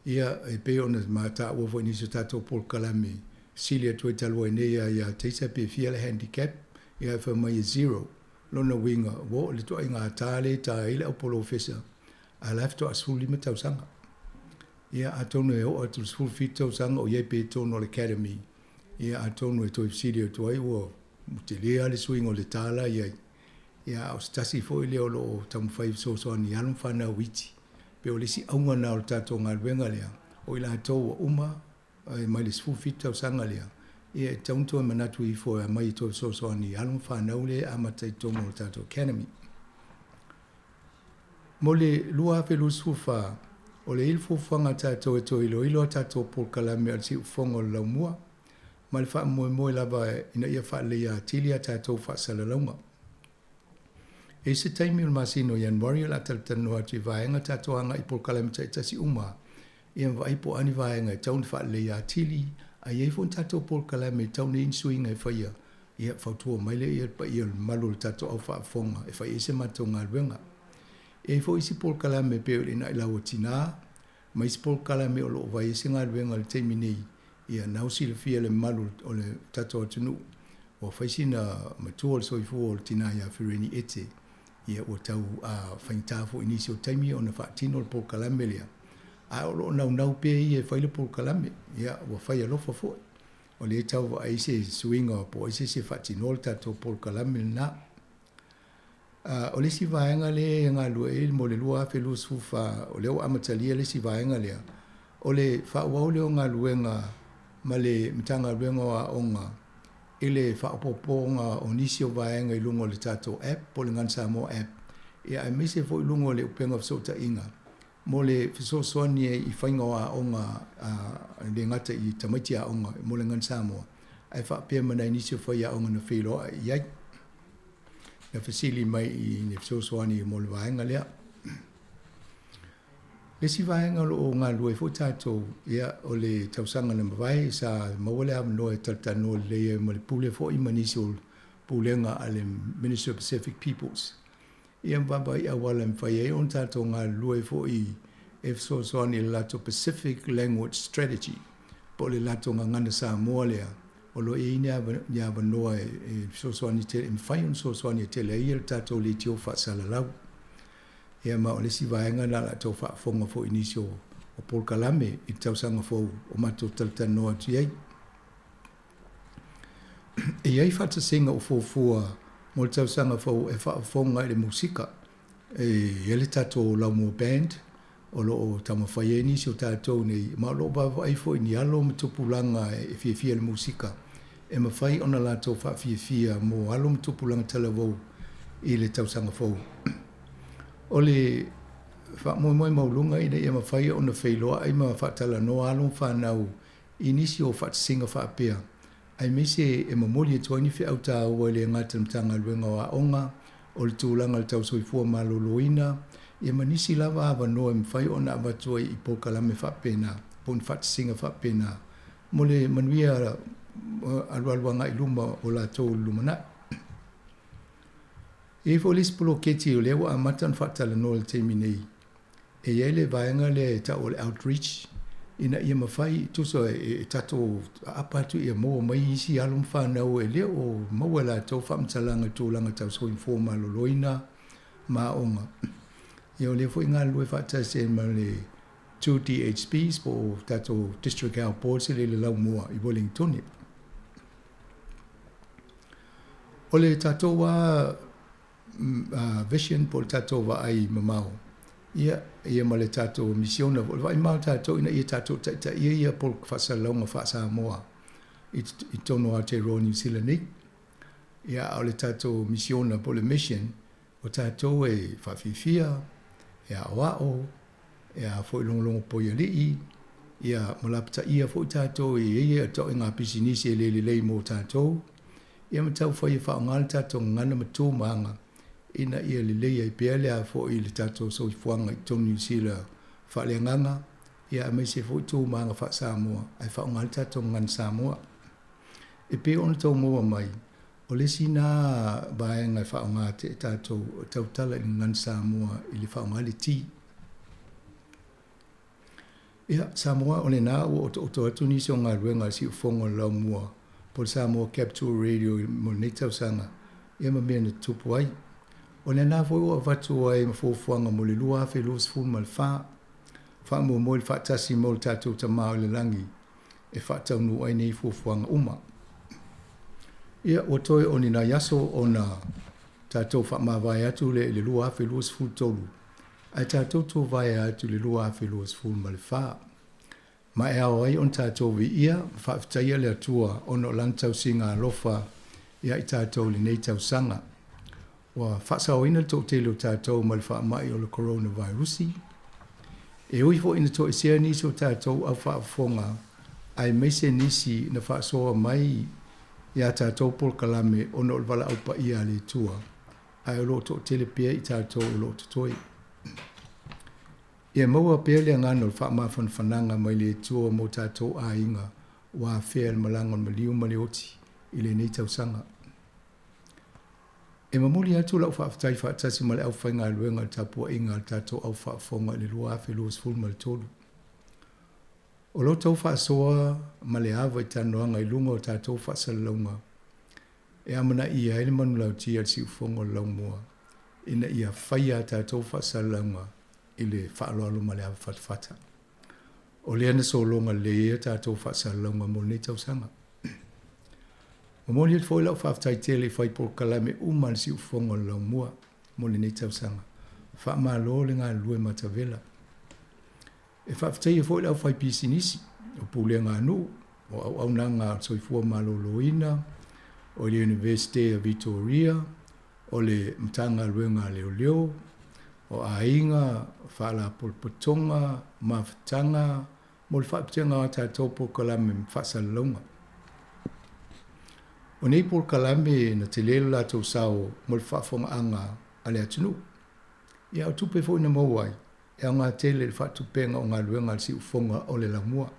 Ia, e pei ona ma taua foi i nisi o tatou polokalame, sili atu ai talu ai nei ia ia Taisa pe fia le handicap, ia ae fai mai e zero. Lona uiga, ua oo i le toaiga ta lea e ta ai le au polofesa, a o la e faatoa 15 tausaga. Ia, atonu e oo atu i le 17 tausaga o i ai pea i totonu o le academy, ia atonu e toe fesili atu ai ua tele lava le suiga o le ta la i ai. Ia, a o se tasi foi lea o lo o taumafai e fesoasoani i alo ma fanau iti. Pei o le isi auga lena o le tatou galuega lea, o i latou ua uma mai le 17 tausaga lea, ia e tatau ona toe manatu ifo e aumai e toe fesoasoani i alo ma fanau lea e amata i totonu o le tatou academy. Mo le 2024, o le i le fuafuaga a tatou e toe iloilo a tatou polokalame a le Siufofoga o le Laumua, ma le faamoemoe lava ina ia faaleleia atili a tatou faasalalauga. E i se taimi o le masina o Ianuari o le a talatalanoa atu i vaega tatou agai i polokalame taitasi uma ia ma vaai po o a ni vaega e tatau ona faaleleia atili, a i ai foi ni tatou polokalame e tatau ona i ai ni suiga e faia, ia fautua mai lea ia le paia o le mamalu o le tatou au faafofoga e fai ai se matou galuega. E i ai foi isi polokalame e pei o le Inai Lau o Tina, ma isi polokalame o lo o vaai ai se galuega i le taimi nei, ia na ua silafia e le mamalu o le tatou atunuu, ua fai sina matua o le soifua o le tina ia Fereni Ete, ia ua tau faigata foi i nisi o taimi ona faatino le polokalame lea, ae o lo o naunau pea ia e fai le polokalame, ia ua fai alofa foi. O lea e tau vaai se suiga po o ai se isi e faatinoa le tatou polokalame lena. O le isi vaega lea e galulue ai mo le 2024, o lea ua amatalia le isi vaega lea, o le faaauau lea o galuega ma le Matagaluega o Aoga i le faaopoopoga o nisi o vaega i luga o le tatou app po o le Gagana Samoa app, ia aemaise foi i luga o le upega o fesootaiga mo le fesoasoani ai i faiga o aoga e le gata i tamaiti aoga mo le Gagana Samoa, ae faapea ma nai nisi o faiaoga na feiloai i ai. Na fesili mai i ni fesoasoani mo le vaega lea. Le isi vaega o lo o galulue foi tatou, ia, o le tausaga na mavae sa maua le avanoa e talatalanoa lelei ai ma le Pule foi ma nisi o Pulega a le Ministry of Pacific Peoples. Ia ma vaavaai auala e mafai ai ona tatou galulue foi e fesoasoani i le latou Pacific Language Strategy po o le latou gagana Samoa lea o lo o i ai ni avanoa e fesoasoani tele, e mafai ona fesoasoani e tele ai le tatou leitio faasalalau. Ia ma o le isi vaega lena o le a tou faafofoga foi i nisi o polokalame i le tausaga fou o matou talatalanoa atu i ai. E i ai faatasiga o fuafua mo le tausaga fou e faafofoga i le musika. E i ai le tatou Laumua Band o lo o taumafai ai nisi o tatou nei, ma o lo o vaavaai foi i ni alo ma tupulaga e fiafia i le musika, e mafai ona latou faafiafia mo alo ma tupulaga talavou i le tausaga fou. O le faamoemoe maualuga ina ia mafai ona feiloai ma faatalanoa alo ma fanau i nisi o faatasiga faapea, aemaise e momoli atu ai ni feau taua e le gata i le Matagaluega o Aoga, o le tulaga i le tau soifua maloloina, ia ma nisi lava avanoa e mafai ona avatu ai i polokalame faapena po o ni faatasiga faapena mo le manuia alualu agai i luma o latou i le lumanai. E i ai foi le isi poloketi o lea ua amata ona faatalanoa i le taimi nei, E i ai le vaega lea e tau o le outreach ina ia mafai, tusa e tatou aapa atu ia maua mai isi alo ma fanau e le o maua e latou faamatalaga i tulaga tau soifua maloloina ma aoga. Ia o lea foi e galulue faatasi ai ma le 2DHBs po o tatou District Health Boards i le Laumua i Wellingtone. O le tatou lava vision po o le tatou vaai mamao, Ia, ia ma le tatou misiona foi, o le vaimau o tatou ina ia tatou taitaia ia faasalalauga faa-Samoa i totonu o Aotearoa Niu Sila nei. Ia, a o le tatou misiona po o le mission, o tatou e faafiafia, e aoao, e a foi logologo poialii, ia ma lapataia foi tatou e i ai ituaiga pisinisi e le lelei mo tatou, ia ma taufai e faaaoga le tatou gagana ma tu ma aga ina ia lelei ai pea le a foi le tatou soifuaga i totonu o Niu Sila faaleagaga, ia aemaise foi tu ma aga faa-Samoa ae faaaoga le tatou gagana Samoa. E pei ona tou maua mai, o le isi na vaega e faaaoga te e tatou e tautala i le gagana Samoa i le faaaoga le T. Ia, Samoa, o lena ua otooto atu nisi o galuega a le siufofoga o le Laumua po o le Samoa Capital Radio mo lenei tausaga, ia ma mea na tutupu ai. O lena foi ua avatu ai ma fuafuaga mo le 2024, faamoemoe i le faatasi mo le tatou Tama o i le Lagi e faataunuu ai nei fuafuaga uma. Ia, ua toe o ni nai aso ona tatou faamavae atu lea i le 2023, ae tatou tuvaea atu i le 2024. Ma e ao ai ona tatou viia ma faafetaia le Atua ona o Lana tausiga alofa ia i tatou i lenei tausaga. Ua faasaoina le toatele o tatou mai le faamai o le koronavirusi. E ui foi ina toesea nisi o tatou au faafofoga aemaise nisi na faasoa mai i a tatou polokalame ona o le valaau paia a le Atua, ae o lo o toatele pea i tatou o lo o totoe. Ia maua pea le agaga o le faamafanafanaga mai le Atua mo tatou aiga ua afea e le malaga o le maliu ma le oti i lenei tausaga. E momoli atu lau faafetai faatasi ma le aufaigaluega i le tapuaiga a le tatou au faafofoga i le 2023. O lo outou faasoa ma le ava i talanoaga i luga o tatou faasalalauga e amanaia ai le manulauti a le siufofoga o le Laumua ina ia faia a tatou faasalalauga i le faaaloalo ma le ava fatafata. O lea na sologa lelei ai a tatou faasalalauga mo lenei tausaga. Momoli atu foi lau faafetai tele i fai polokalame uma a le siufofoga o le Laumua mo lenei tausaga. Faamalo le galulue matavela. E faafetaia foi le aufaipisinisi, o pulega a nuu, o auaunaga a le Soifua Maloloina, o le Iunivesite a Vitoria, o le Matagaluega a Leoleo, o aiga, faalapotopotoga, mafutaga mo le faaputega o a tatou polokalame ma faasalalauga. O nei polokalame na tele lo latou sao mo le faafofogaaga a le atunuu. Ia o tupe foi na maua ai, e aoga tele i le faatupega o galuega a le siufofoga o le Laumua.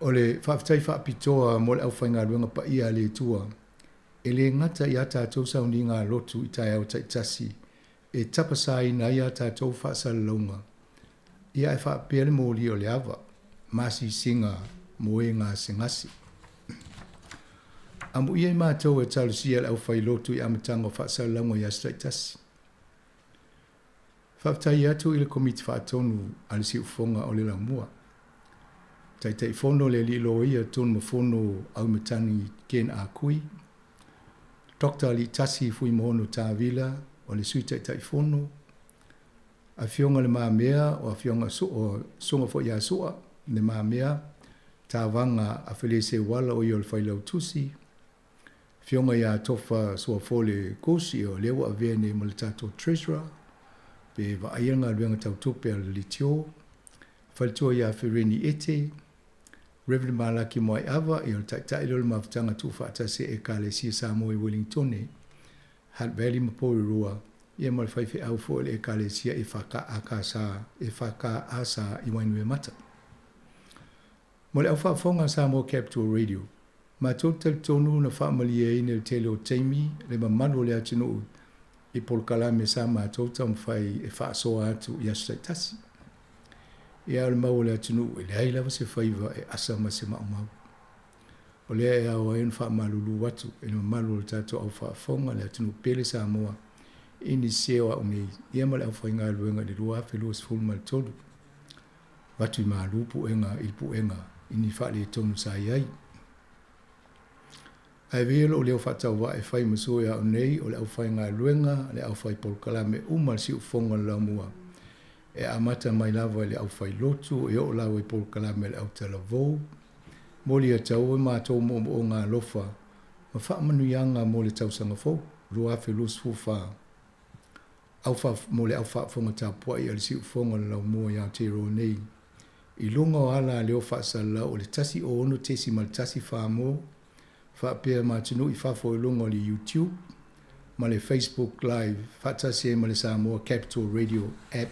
O le faafetai faapitoa mo le aufaigaluega paia a le Atua, e le gata i a tatou sauniga a lotu i taeao taitasi e tapasaina ai a tatou faasalalauga, ia ae faapea le moli o le ava, masisiga mo e gasegase. Amuia i matou e talosia le aufailotu i amataga o faasalalauga i aso taitasi. Faafetai atu i le Komiti Faatonu a le Siufofoga o le Laumua. Taitaifono le Alii Loia Tunumafono Auimatagi Ken Ah Kui, Dr. Aliitasi Fuimaono Tavila o le Sui Taitaifono, Afioga Le Mamea o Afioga o Susuga foi ia Sua Le Mamea, Tavaga Afeleseuala o ia o le Failautusi, Afioga ia Tofa Suafole Kosi o lea ua avea nei ma le tatou Treasurer, pe vaaia le galuega tau tupe a le Litio, Faletua ia Fereni Ete, Reverend Malaki Moaiava, ia o le taitai lea o le mafutaga tuufaatasi a Ekalesia Samoa i Wellingtone, Hutt Valley ma Porirua, ia ma le faifeau foi o le Ekalesia EFKAKS, EFKAS i Wainuiomata. Mo le au faafofoga a Samoa Capital Radio, matou te talitonu na faamalieina i le tele o taimi le mamalu o le atunuu i polokalame sa matou taumafai e faasoa atu i aso taitasi. Ia o le mau o le atunuu e leai lava se faiva e asa ma se maumau. O lea e ao ai ona faamalulu atu e le mamalu o le tatou au faafofoga le atunuu pele Samoa i nisi o au nei ia ma le aufaigaluega i le 2023. Avatu i malu puega i le puega i ni faaletonu sa i ai. Ae avea lou leo faatauvaa e fai ma sui au nei o le aufaigaluega, le aufaipolokalame uma a le siufofoga o le Laumua, e amata mai lava i le aufailotu e oo lava i polokalame a le autalavou. Moli atau e matou moomooga alofa ma faamanuiaga mo le tausaga fou 2024. Aufa, mo le au faafofoga tapuai a le siufofoga o le Laumua i Aotearoa nei, i luga o ala a leo faasalalau o le 106.1 mo, faapea ma atunuu i fafo i luga o le YouTube ma le Facebook Live faatasi ai ma le Samoa Capital Radio App.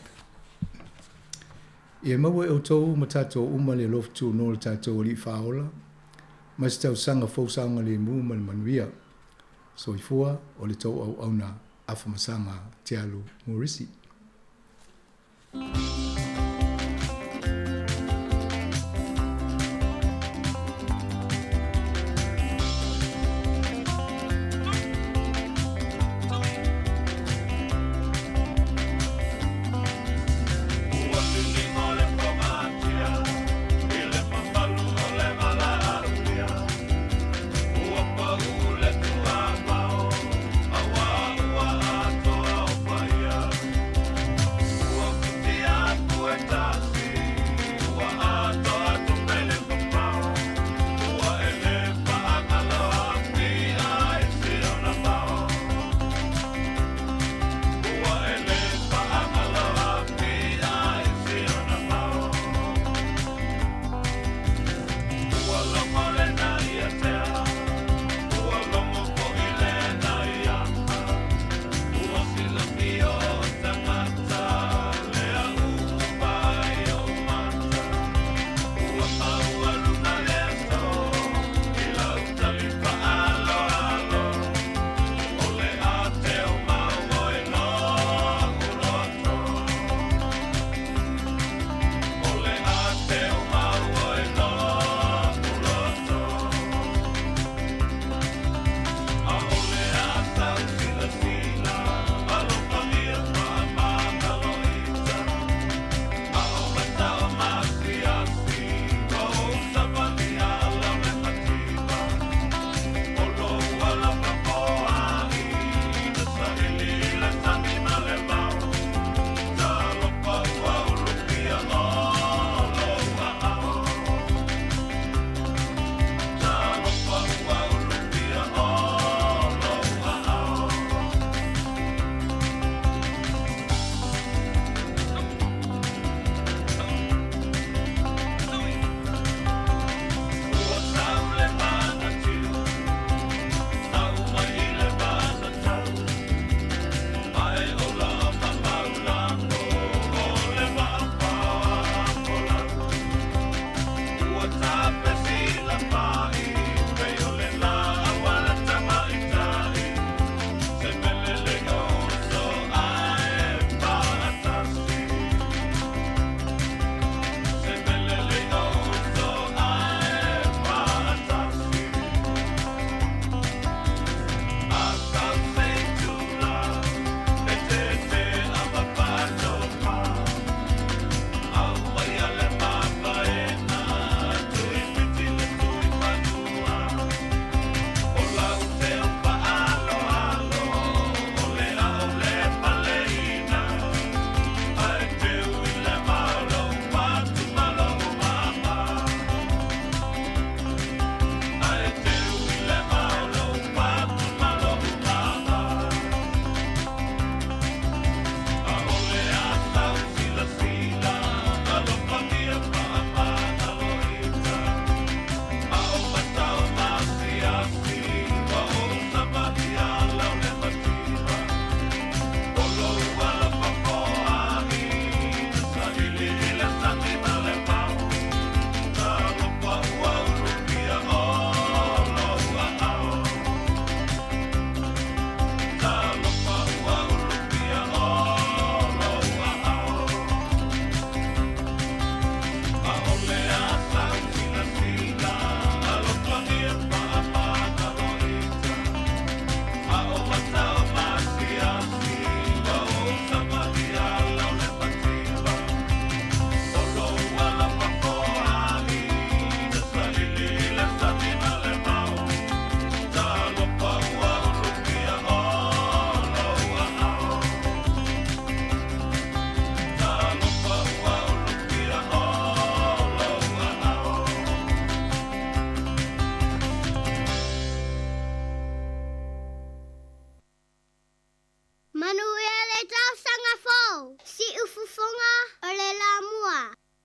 Ia maua e outou ma tatou uma le alofa tunoa o le tatou Alii Faaola ma se tausaga fou saogalemu ma le manuia. Soifua o le tou auauna Afamasaga Te Alu Morisi. Ua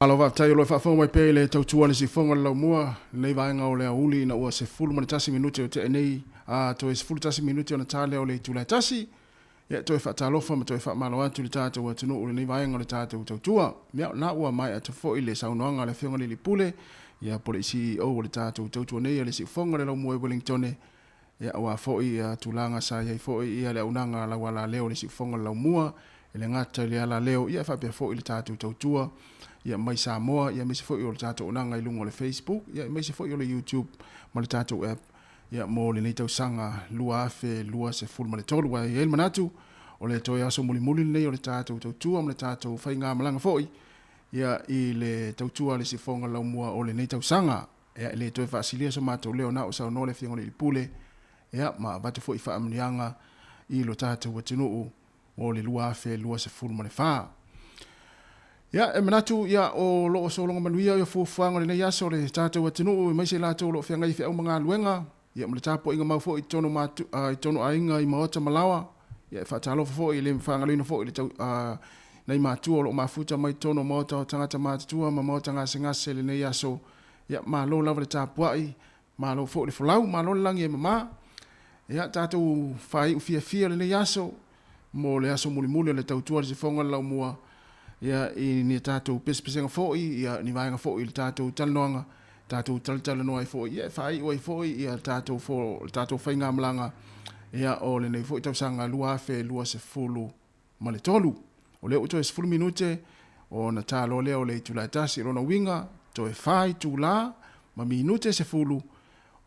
Malo faafetai o lo o faafofoga mai pea i le tautua a le siufofoga o le laumua i lenei vaega o le aoauli ina ua 11 minute o tea nei a toe 11 minute ona ta lea o le itula e tasi. Ia toe faatalofa ma toe faamalo atu i le tatou atunuu i lenei vaega o le tatou tautua. Ia o lena ua maea atu foi le saunoaga a le Afioga i le Alii Pule, ia po o le CEO o le tatou tautua nei a le siufofoga o le laumua i Wellingtone, ia aua foi ia tulaga sa i ai foi ia le auaunaga a lau alaleo i le siufofoga o le laumua, e le gata i le alaleo, ia e faapea foi le tatou tautua ia mai Samoa, ia aemaise foi o le tatou auaunaga i luga o le Facebook, ia aemaise foi o le YouTube ma le tatou app ia mo lenei tausaga 2023. Aua e i ai le manatu, o le toe aso mulimuli lenei o le tatou tautua ma le tatou faigamalaga foi ia i le tautua a le Siufofoga Laumua o lenei tausaga. Ia, e le toe faasilia so matou leo na o saunoa le Afioga i le Alii Pule, ia, ma avatu foi faamanuiaga i lo tatou atunuu mo le 2024. Ia, e manatu, ia, o lo o sologa manuia ia fuafuaga o lenei aso o le tatou atunuu, aemaise i latou o lo o feagai i feau ma galuega, ia, ma le tapuaiga mau foi i totonu matu, i totonu aiga i maota ma laoa. Ia, e faatalofa foi, e le faagaloina foi le tau, nai matua o lo o mafuta mai totonu o maota o tagata matutua ma maota gasegase i lenei aso. Ia, malo lava le tapuai, malo foi le folau, malo le lagi e mama. Ia, tatou faaiu fiafia lenei aso mo le aso mulimuli o le tautua i le sifoga o le laumua, ia, i ni tatou pesepesega foi, ia, ni vaega foi i le tatou talanoaga, tatou talatalanoa ai foi, ia, e faaiu ai foi ia tatou fo, le tatou faigamalaga, ia, o lenei foi tausaga 2023. O lea ua toe 10 minute ona ta loa lea o le itula e tasi. O lona uiga, toe fa itula ma minute 10 o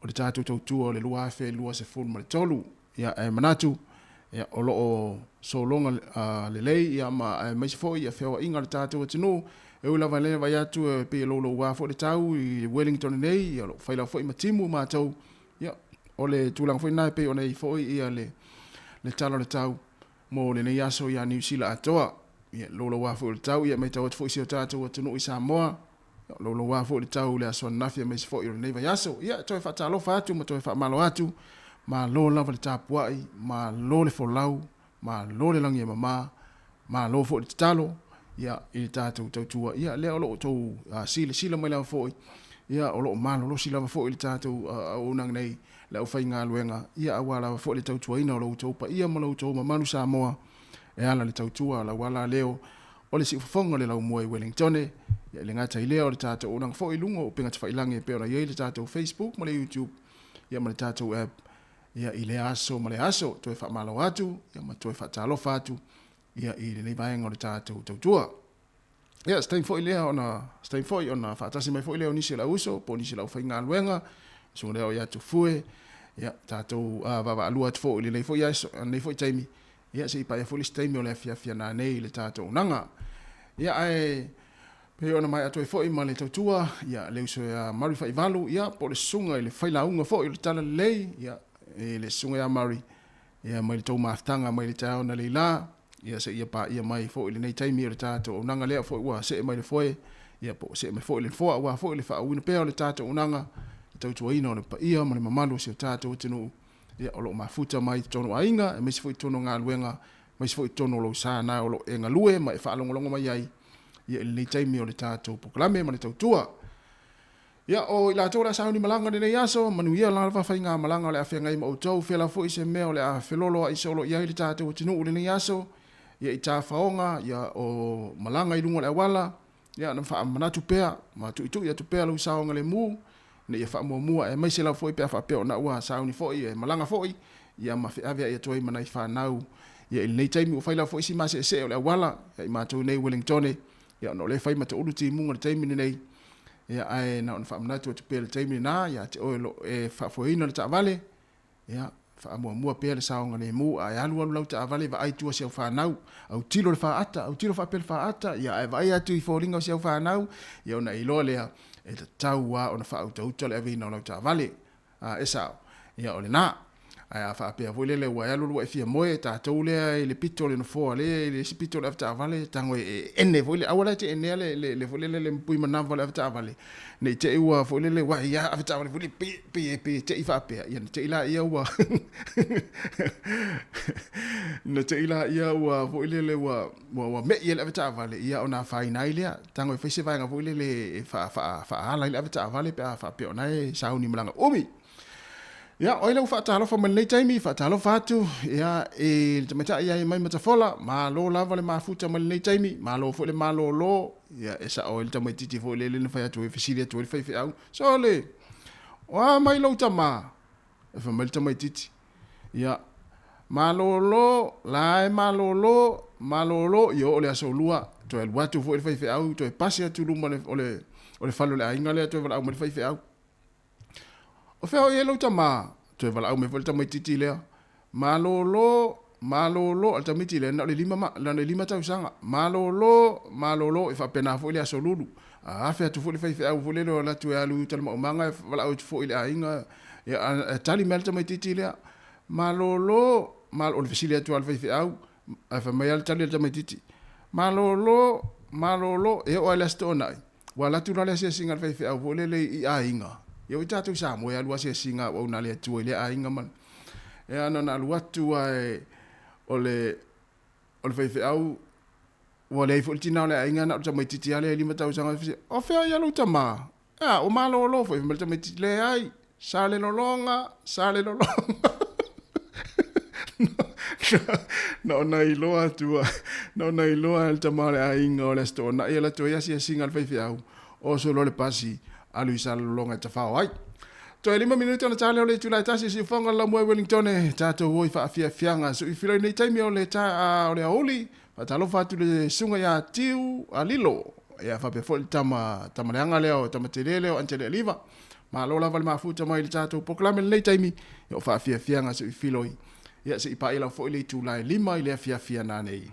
le tatou tautua o le 2023. Ia, ae manatu, ia, o lo o sologa lelei, ia, ma aemaise foi ia feoaiga a le tatou atunuu. E ui lava i lea vaai atu e pei e louloua foi le tau i Wellington nei, ia, o lo o fai lava foi ma timu matou. Ia, o le tulaga foi lena e pei ona i ai foi ia le tala o le tau mo lenei aso ia Niu Sila atoa. Ia, louloua foi o le tau, ia, e matau atu foi i si o tatou atunuu i Samoa, ia, louloua foi le tau i le aso ananafi aemaise foi o lenei vaiaso. Ia, toe faatalofa atu ma toe faamalo atu, malo lava le tapuai, malo le folau, malo le lagi e mama, malo foi le tatalo, ia, i le tatou tautua. Ia, lea o lo o outou silasila mai lava foi, ia, o lo o malolosi lava foi le tatou auaunaga nei, le aufaigaluega, ia aua lava foi le tautuaina o lo outou paia ma lo outou mamalu Samoa, e ala le tautua a lau ala leo o le siufofoga o le laumua i Wellingtone, ia e le gata i lea o le tatou auaunaga foi i luga o upega tafailagi e pei ona i ai le tatou Facebook ma le YouTube, ia ma le tatou app, ia i lea aso ma lea aso, toe faamalo atu, ia ma toe faatalofa atu, ia i lenei vaega o le tatou tautua. Ia, se taimi foi lea ona, se taimi foi ona faatasi mai foi lea o nisi o le auuso, po o nisi o le aufaigaluega, susuga lea o ia Tufue, ia, tatou vaavaalua atu foi i lenei foi aso, lenei foi taimi, ia, se i paia foi le isi taimi o le afiafi a nanei i le tatou auaunaga. Ia, ae pei ona maea atu ai foi ma le tautua, ia, le uso ia Murray Faivalu, ia, po o le susuga i le failauga foi o le Talalelei, ia, i le susuga ia Murray, ia, mai le tou mafutaga mai le taeao analeila, ia seia paia mai foi lenei taimi o le tatou auaunaga lea foi ua see mai le foe, ia po ua see mai foi le nofoa aua foi le faauuina pea o le tatou auaunaga, le tautuaina o le paia ma le mamalu o si o tatou atunuu, ia o lo o mafuta mai i totonu o aiga, aemaise foi i totonu o galuega, aemaise foi i totonu o lou sa na o lo o e galue ma e faalogologo mai ai, ia i lenei taimi o le tatou polokalame ma le tautua. Ia, o i latou o le a sauni malaga i lenei aso, manuia lava faigamalaga o le a feagai ma outou, fela foi se mea o le a feloloai solo i ai le tatou atunuu i lenei aso, ia i tafaoga, ia o malaga i luga o le auala, ia na faamanatu pea ma tuitui atu pea lou saogalemu, ina ia faamuamua, aemaise lava foi pe a faapea o na ua sauni foi e malaga foi, ia ma feaveai atu ai ma nai fanau. Ia i lenei taimi ua fai lava foi si maseesee o le auala, ia i matou nei i Wellingtone, ia ona o lea e fai ma taulu timuga i le taimi lenei, Ia, ae na ona faamanatu atu pea i le taimi lena ia te oe o lo o e faafoeina le taavale, ia, faamuamua pea le saogalemu, ae alualu lau taavale vaai i tua si au fanau, autilo le faata, autilo faapea le faata, ia, ae vaai atu i foliga o si au fanau, ia ona e iloa lea, e tatau lava ona faautauta le aveina o lau taavale. A, e sao, ia o lena. Ae a faapea foi lele ua e alu alu ua e fia moe, tatou lea i le pito o le nofoa lea i le isi pito o le avetaavale, tago e ene foi le aua la e te enea le le le foi lele le pui manava o le avetaavale, ne i te i ua foi lele ua ia avetaavale foi lele pei pei e pei e te i faapea, ia na te i laia ua na te i laia ua foi lele ua ua ua me'i ai le avetaavale, ia ona afaina ai lea. Tago e fai se vaega foi lele e faa faa faaala ai le avetaavale pe a faapea o na e sauni ma lana umi. Ia, o ai lea ua faatalofa mai lenei taimi, faatalofa atu, ia, i le tamaitai ia mai Matafola, malo lava le mafuta mai lenei taimi, malo foi le malōlō, ia, e sa'o ai le tamaitiiti foi lele na fai atu ai, fesili atu ai le faifeau, Sole, o a mai lou tamā? E fai mai le tamaitiiti, ia, malōlō, la e malōlō, malōlō, ia oo le aso lua, toe alu atu foi le faifeau, toe pasi atu i luma o le, o le fale o le aiga lea, toe valaau mai le faifeau. O fea o i ai lou tamā? Toe valaau mai foi le tamaitiiti lea. Malōlō, malōlō, a le tamaiti lea, na o le lima, na o le lima tausaga. Malōlō, malōlō, e faapena foi le aso lulu. A afe atu foi le faifeau foi lele o alu atu e alu i uta i le maumaga e valaau atu foi i le aiga, ia, e tali mai lava le tamaitiiti lea. Malōlō, malo, o le fesili atu lava a le faifeau, ae fai mai lava le tali a le tamaitiiti. Malōlō, malōlō, e oo lava i le Aso Toonai, Ua alu atu la le asiasiga a le faifeau foi lele i aiga. Ia oi tatou i Samoa e alu asiasiga a auauna a le Atua i lea aiga ma ia na ona alu atu a e o le o le faifeau ua leai foi le tina o le aiga na o le tamaititi a lea e lima tausaga o fea ia lou tama? Ea ua malolo foi fai mai le tamaititi leai sa le lologa sa le lologa na ona iloa atu na ona iloa e le tama o le aiga o le Aso Toonai e alu atu ai asiasiga a le faifeau, oso loa le pasi, alu i Salelologa e tafao ai. Toe lima minute ona ta lea o le itula e tasi i Siufoga le Laumua i Wellington e tatou o i faafiafiaga sui filo i nei taimi o le ta o le aoauli. Faatalofa atu i le susuga ia Tiu Alilo, ia faapea foi le tama tama leaga lea o tama tele lea o Antele Aliva. Malo lava le mafuta mai i le tatou polokalame i lenei taimi, ia o faafiafiaga se i filoi. Ia se i paia lava foi le itula e lima i le afiafi a nanei.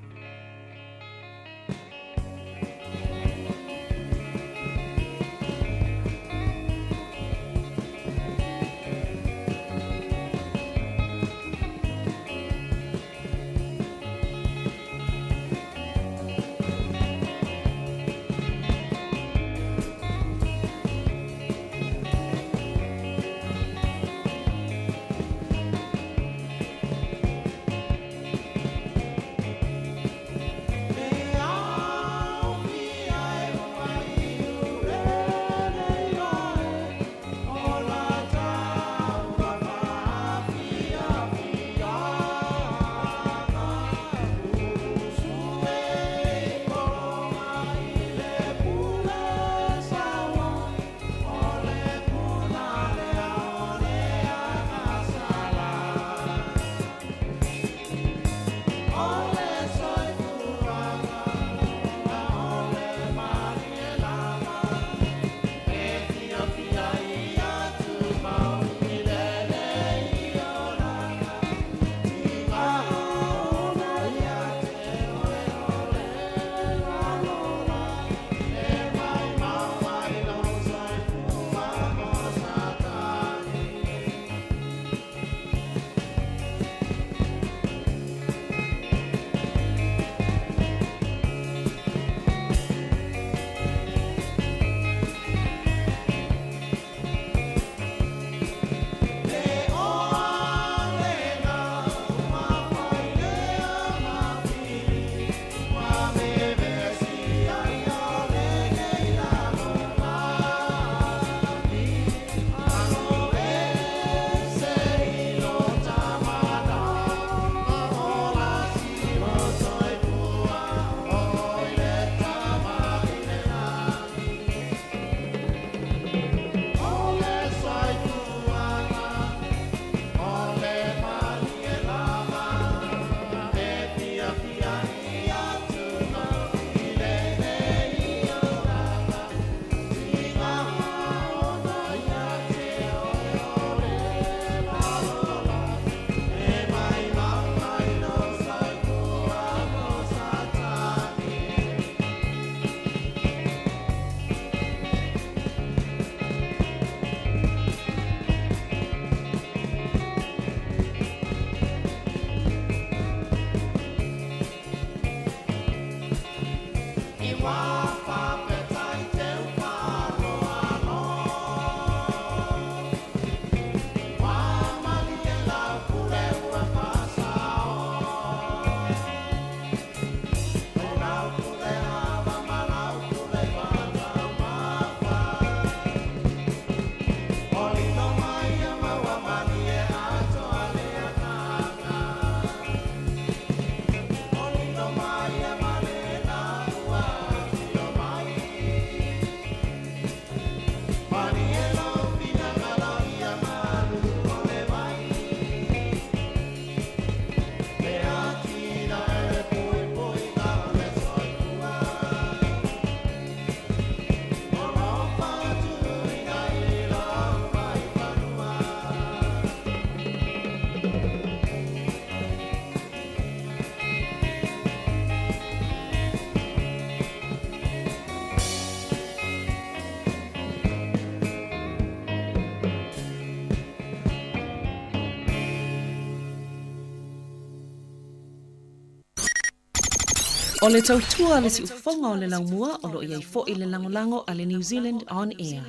O le tautua a le siufofoga o le laumua o lo o i ai foi le lagolago a le New Zealand On Air.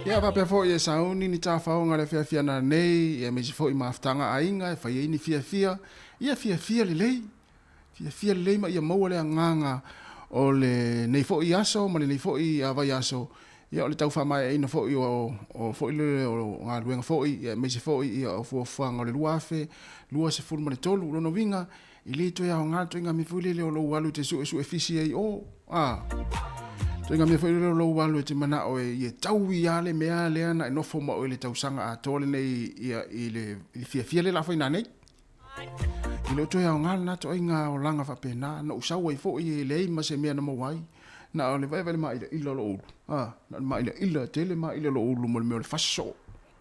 Ia faapea foi e sauni ni tafaoga le afiafiana nei, ia aemaise foi mafutaga aiga e fai ai ni fiafia, ia fiafia lelei, fiafia lelei ma ia maua le agaga o lenei foi aso ma lenei foi vaiaso, ia o le tau faamaeaina foi o o foi le o galuega foi, ia aemaise foi ia o fuafuaga o le 2023. O lona uiga, e le toe aoga le ituaiga mea foi lele o lou alu e te suesue fisi ai i o, a. Ituaiga mea foi lele o lou alu e te manao e ia taui lava le mea lea na e nofo ma oe i le tausaga atoa lenei ia i le fiafia lea o le a fai nanei. E le o toe aoga lena ituaiga olaga faapena. Na ou sau ai foi e leai ma se mea na maua ai. Na o le vaevae le mailaaila o lou ulu. A, na o le mailaaila, tele maila o lou ulu mo le mea o le fasi soo.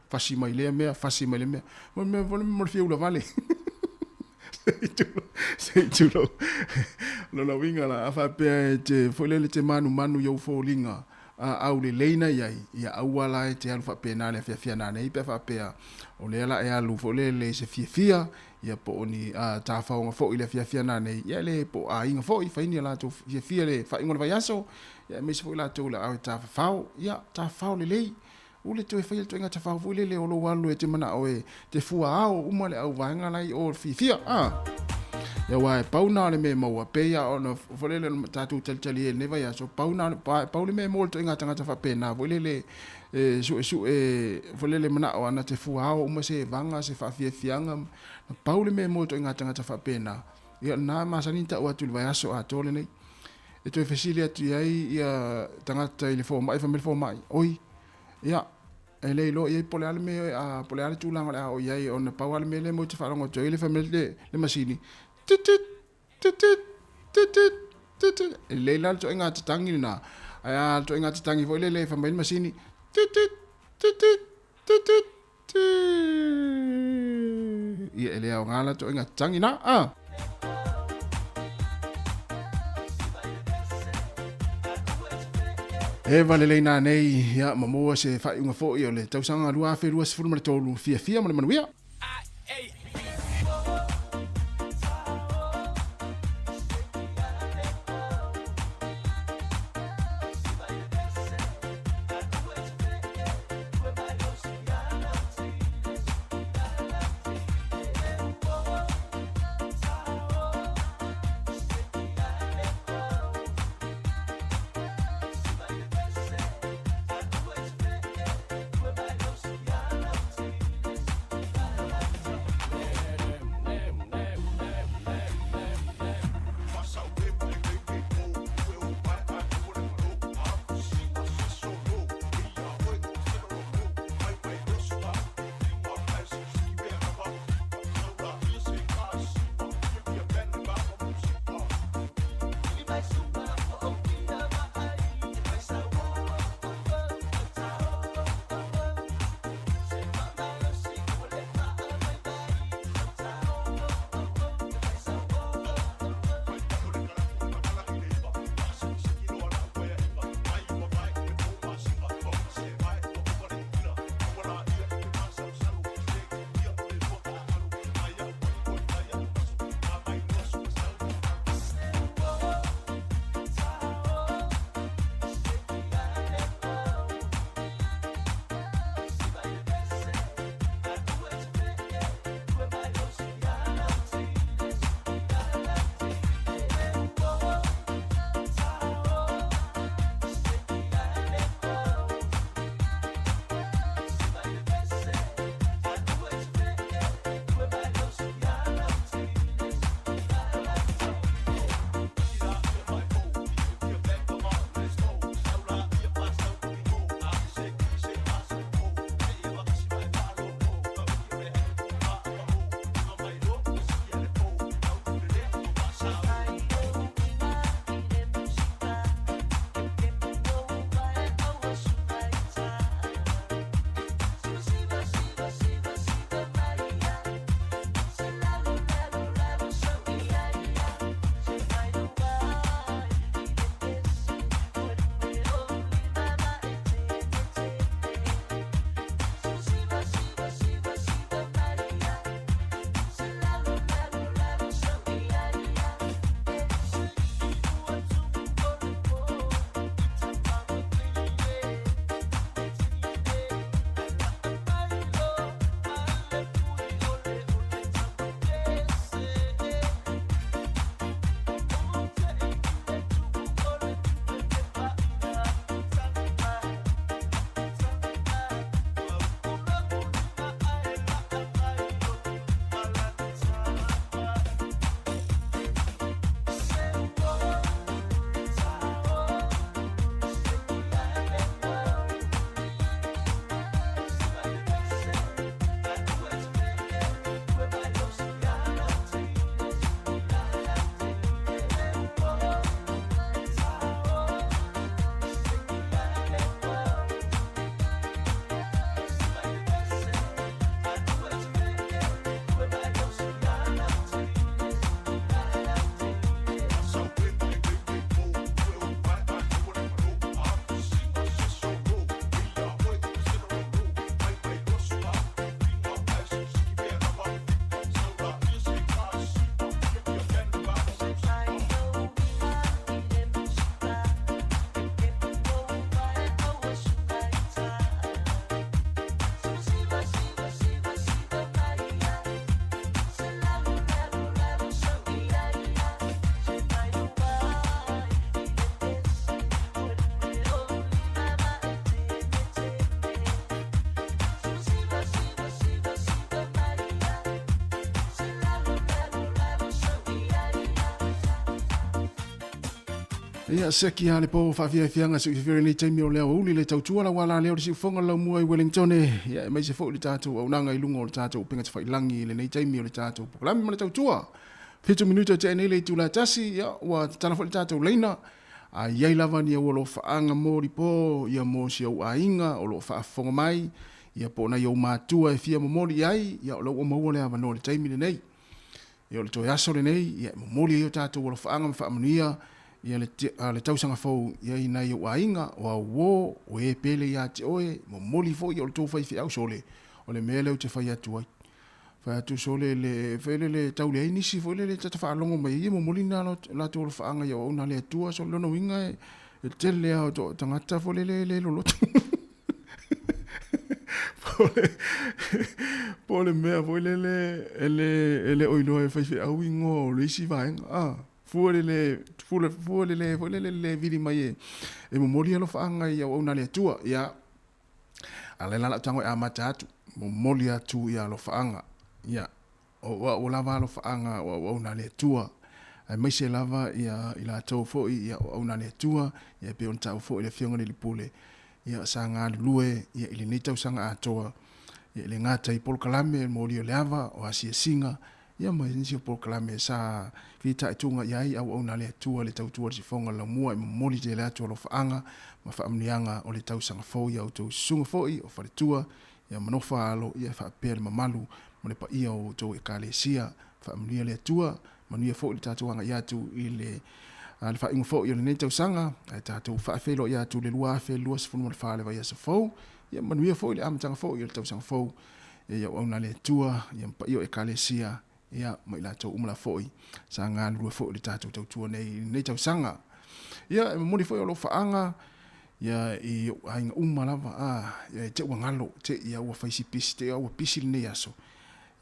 Fasi mai lea mea, fasi mai lea mea. Mo le mea, mo le fia ula vale. Se i tulou. Lona uiga la, a faapea e te, foi lele te manumanu i ou foliga, a aulelei na i ai, ia aua la e te alu faapena i le afiafi ana nei pe a faapea o lea la e alu foi lele i se fiafia, ia po o ni tafaoga foi i le afiafi ana nei, ia le po o aiga foi, fai ni a latou fiafia i le faaiuga o le vaiaso, ia aemaise foi latou o le a o e tafafao, ia tafafao lelei. Ua le toe faia le ituaiga tafao foi lele o lou alu e te manao e te fua ao uma le au vaega la i o fiafia a. Ia aua e pau na o le mea e maua, pei lava ona foi lele ona tatou talitali ai i lenei vaiaso, pau na pau le mea e maua i le ituaiga tagata faapena foi lele e suesue foi lele manao ana te fua ao uma se evaga, se faafiafiaga, na pau le mea e maua i le ituaiga tagata faapena. Ia o lena e masani ona tau atu i le vaiaso atoa lenei. E toe fesili atu i ai ia tagata i le fomai, fai mai le fomai, oi, ia, e le iloa i ai po o le a le mea, a, po o le a le tulaga o le a oo i ai, ona pau lava le mea lea mo te faalogo atu ai, le fai mai le, le masini, tit tit, tit tit, tit tit, tit tit. E lelei la le ituaiga tatagi lena, ae a le ituaiga tatagi foi lele fai mai le masini, tit tit, tit tit, tit tit, tit. Ia, e le aoga la ituaiga tatagi na, a. E valelei nanei, ia, ma maua se faaiuga foi o le tausaga 2023, fiafia ma le manuia. Ia, seki a le po faafiafiaga siufiafia i lenei taimi o le aoauli le tautua la ua la lea o le siufoga le laumua i Wellingtone. Ia, e maise foi le tatou auaunaga i luga o le tatou upega tafailagi i lenei taimi o le tatou polokalame ma le tautua. 7 minute o tea nei le itula e 1, ia, ua tatala foi le tatou laina. A i ai lava ni ou alofaaga mo lipo, ia mo si ou aiga o lo o faafofoga mai, ia po o nai ou matua e fia momoli i ai, ia o la ua maua le avanoa i le taimi lenei. Ia o le toe aso lenei, ia e momoli ai o tatou alofaaga ma faamanuia ia le, le tausaga fou ia i nai ou aiga, o au uo, o e pele ia te oe, momoli foi ia o le tou faifeau sole, o le mea lea ou te fai atu ai. Fai atu sole le, fai le le tau leai nisi foi lele tata faalogo mai ai, ia momoli nā latou alofaaga i auauna a le Atua, sole lona uiga e, e tele lava o to, tagata foi lele e le loloto. Po o le mea foi lele e le, e le o iloa e faifeau igoa o le isi vaega. Ah, fua le le, fua, fua le le foi lele le vili mai e, e momoli alofaaga i auauna a le Atua. Ia, a le la lau tago e amata atu, momoli atu ia alofaaga. Ia, o au lava alofaaga o auauna a le Atua, aemaise lava ia i latou foi ia o auauna a le Atua, ia e pei ona taua foi e le Afioga i le Alii Pule, ia sa galulue ia i lenei tausaga atoa, ia e le gata i polokalame o le moli o le ava, o asiasiga, ia ma nisi o polokalame sa fitaituga i ai auauna a le Atua i le tautua i le sifoga o le laumua e momoli tele atu alofaaga ma faamanuiaga o le tausaga fou i a outou susuga foi o faletua ia ma nofo a alo ia faapea le mamalu ma le paia o outou Ekalesia. Faamanuia le Atua, manuia foi le tatou agai atu i le le faaiuga foi o lenei tausaga, ae tatou faafeiloai atu le 2024 le vaiaso fou. Ia manuia foi le amataga foi o le tausaga fou. Ia i auauna a le Atua, ia ma paia o Ekalesia, ia ma i latou uma la foi sa galulue foi i le tatou tautua nei i lenei tausaga. Ia e momoli foi alofaaga ia i ou aiga uma lava, a, ia e te ua galo, te ia ua fai si pisi, te ia ua pisi lenei aso.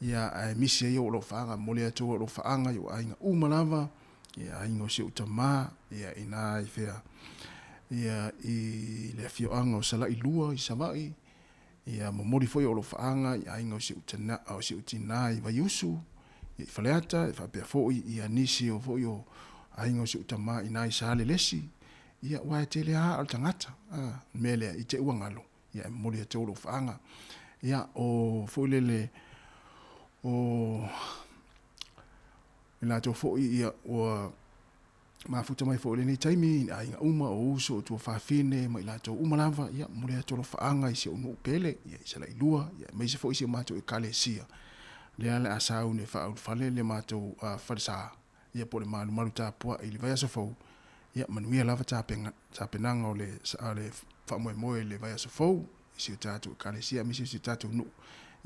Ia ae misi ai ou alofaaga, momoli atu ou alofaaga i ou aiga uma lava, ia aiga o si ou tamā, ia ina i fea, ia i le afioaga o Salailua i Savaii, Ia momoli foi o alofaaga i aiga o si ou tina, o si ou tina i Vaiusu, ia i Faleata, e faapea foi ia nisi o foi o aiga o si ou tama i ina i Salelesi, ia aua e tele lava aa o le tagata, a, o le mea lea, i te ua galo, ia e momoli atu alofaaga. Ia, o foi lele, o i latou foi ia ua mafuta mai foi i lenei taimi i aiga uma o uso o tuafafine ma i latou uma lava, ia, momoli atu alofaaga i si ou nuu pele, ia, i Salailua, ia, aemaise foi si o matou Ekalesia, lea o le a sauni e faaulufale le matou falesa, ia, po o le malumalu tapuai i le vaiaso fou, ia, manuia lava tapenaga o le faamoemoe i le vaiaso fou i si o tatou Ekalesia aemaise o si o tatou nuu.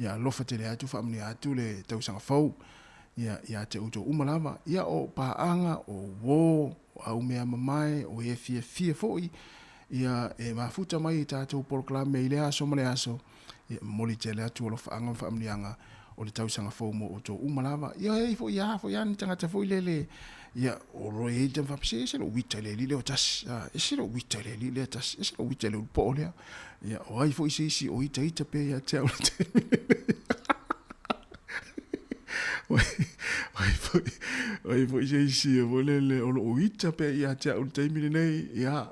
Ia alofa tele atu, faamanuia atu le tausaga fou ia ia te outou uma lava. Ia o paaga, o uo, o aumeamamae, o e fiafia foi, ia e mafuta mai i tatou polokalame i lea aso ma lea aso, ia e momoli tele atu alofaaga ma faamanuiaga o le tausaga fou mo outou uma lava. Ia e i ai foi a foi a ni tagata foi lele, ia o lo e i ai tama faapea, se ese lou uita i le alii lea o tasi, a, ese lou uita i le alii lea tasi, ese lou uita i le ulupoo lea. Ia, o ai foi se isi o itaita pea ia te au le taimi lenei. O ai foi, o ai foi se isi e foi lele o loo ita pea ia te au le taimi lenei, ia,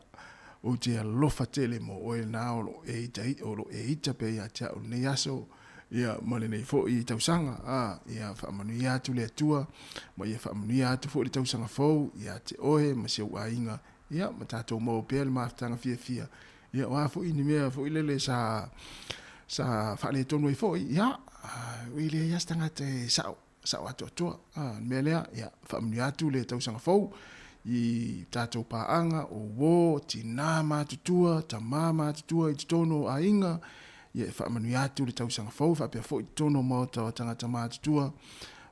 ou te alofa tele mo oe na o loo e ita, o loo e ita pea ia te au lenei aso, ia, ma lenei foi tausaga, a, ia faamanuia atu le Atua, ma ia faamanuia atu foi le tausaga fou ia te oe ma si ou aiga, ia, ma tatou maua pea le mafutaga fiafia. Ia, o a foi ni mea foi lele sa, sa faaletonu ai foi, ia, e leai lava se tagata e sao, sao atoatoa. A, o le mea lea, ia, faamanuia atu le tausaga fou i tatou paaga, o uo, tinā matutua, tamā matutua i totonu o aiga, ia, e faamanuia atu le tausaga fou, faapea foi i totonu o maota o tagata matutua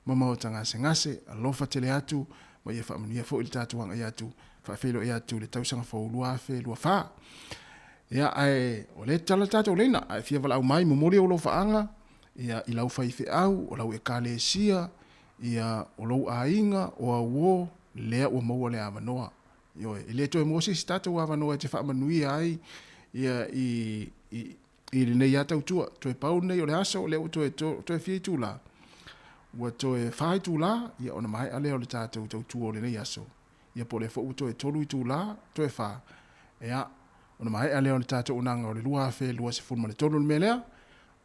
ma maota gasegase, alofa tele atu, ma ia faamanuia foi le tatou agai atu, faafeiloai atu le tausaga fou 2024. Ia, ae o lea e tatala le tatou leina, a e fia valaau mai, momoli ou alofaaga, ia, i lau faifeau, o lau ekalesia, ia, o lou aiga, o au o, lea ua maua le avanoa. Ioe, e le toe maua se isi tatou avanoa e te faamanuia ai, ia, i, i, i lenei lava tautua. Toe pau lenei o le aso, o lea ua toe, toe fia itula? Ua toe fa itula, ia ona maea lea o le tatou tautua o lenei aso. Ia po o lea foi ua toe 3 itulā, toe 4, ia, ona maea lea o le tatou auaunaga o le 2023 le mea lea,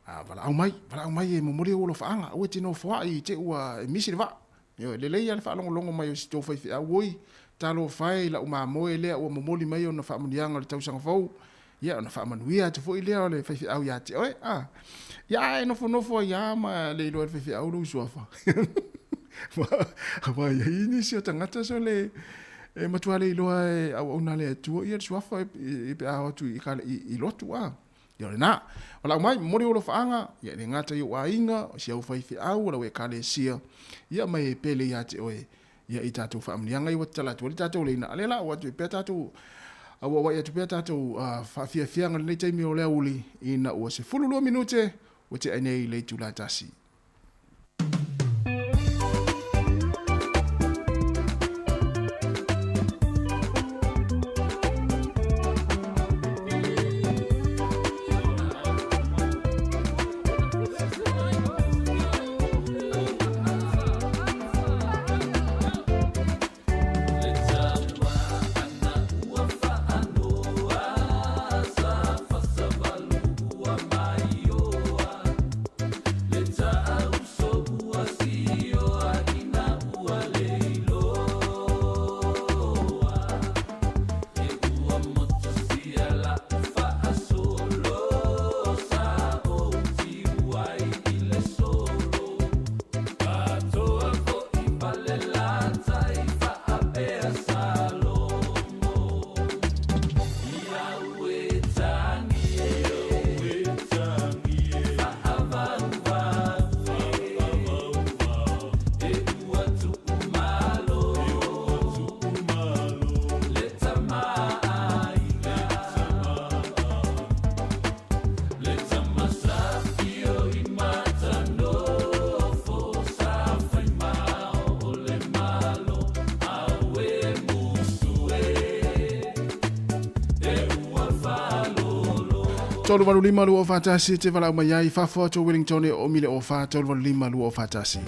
a valaau mai, valaau mai e momoli ou alofaaga, aua e te nofoai i te i ua misi le vaa. Ioe, lelei lava le faalogologo mai o si tou faifeau, oi, talofa e i lau mamoe lea ua momoli mai ona faamanuiaga o le tausaga fou, ia ona faamanuia atu foi lea o le faifeau ia te oe. A, ia a e nofonofo ai lava ma le iloa e le faifeau lou suafa. Aua e i ai nisi o tagata sole e matua le iloa e auauna a le Atua ia le suafa pe a o atu i lotu. A, ia o lena. Valaau mai, momoli ou alofaaga, ia e le gata i ou aiga, o si au faifeau, o lau ekalesia, ia ma e pele ia te oe, ia i tatou faamanuiaga ia ua tatala atu ai le tatou leina. A lea la ua atu ai pea tatou auauai atu pea tatou faafiafiaga i lenei taimi o le aoauli ina ua 12 minute ua tea ai nei i le itula e 1. Tolu valu lima lua ofa tasi te valaau mai ai fafo atu o Wellington e o mile ofa tolu valu lima lua ofa tasi.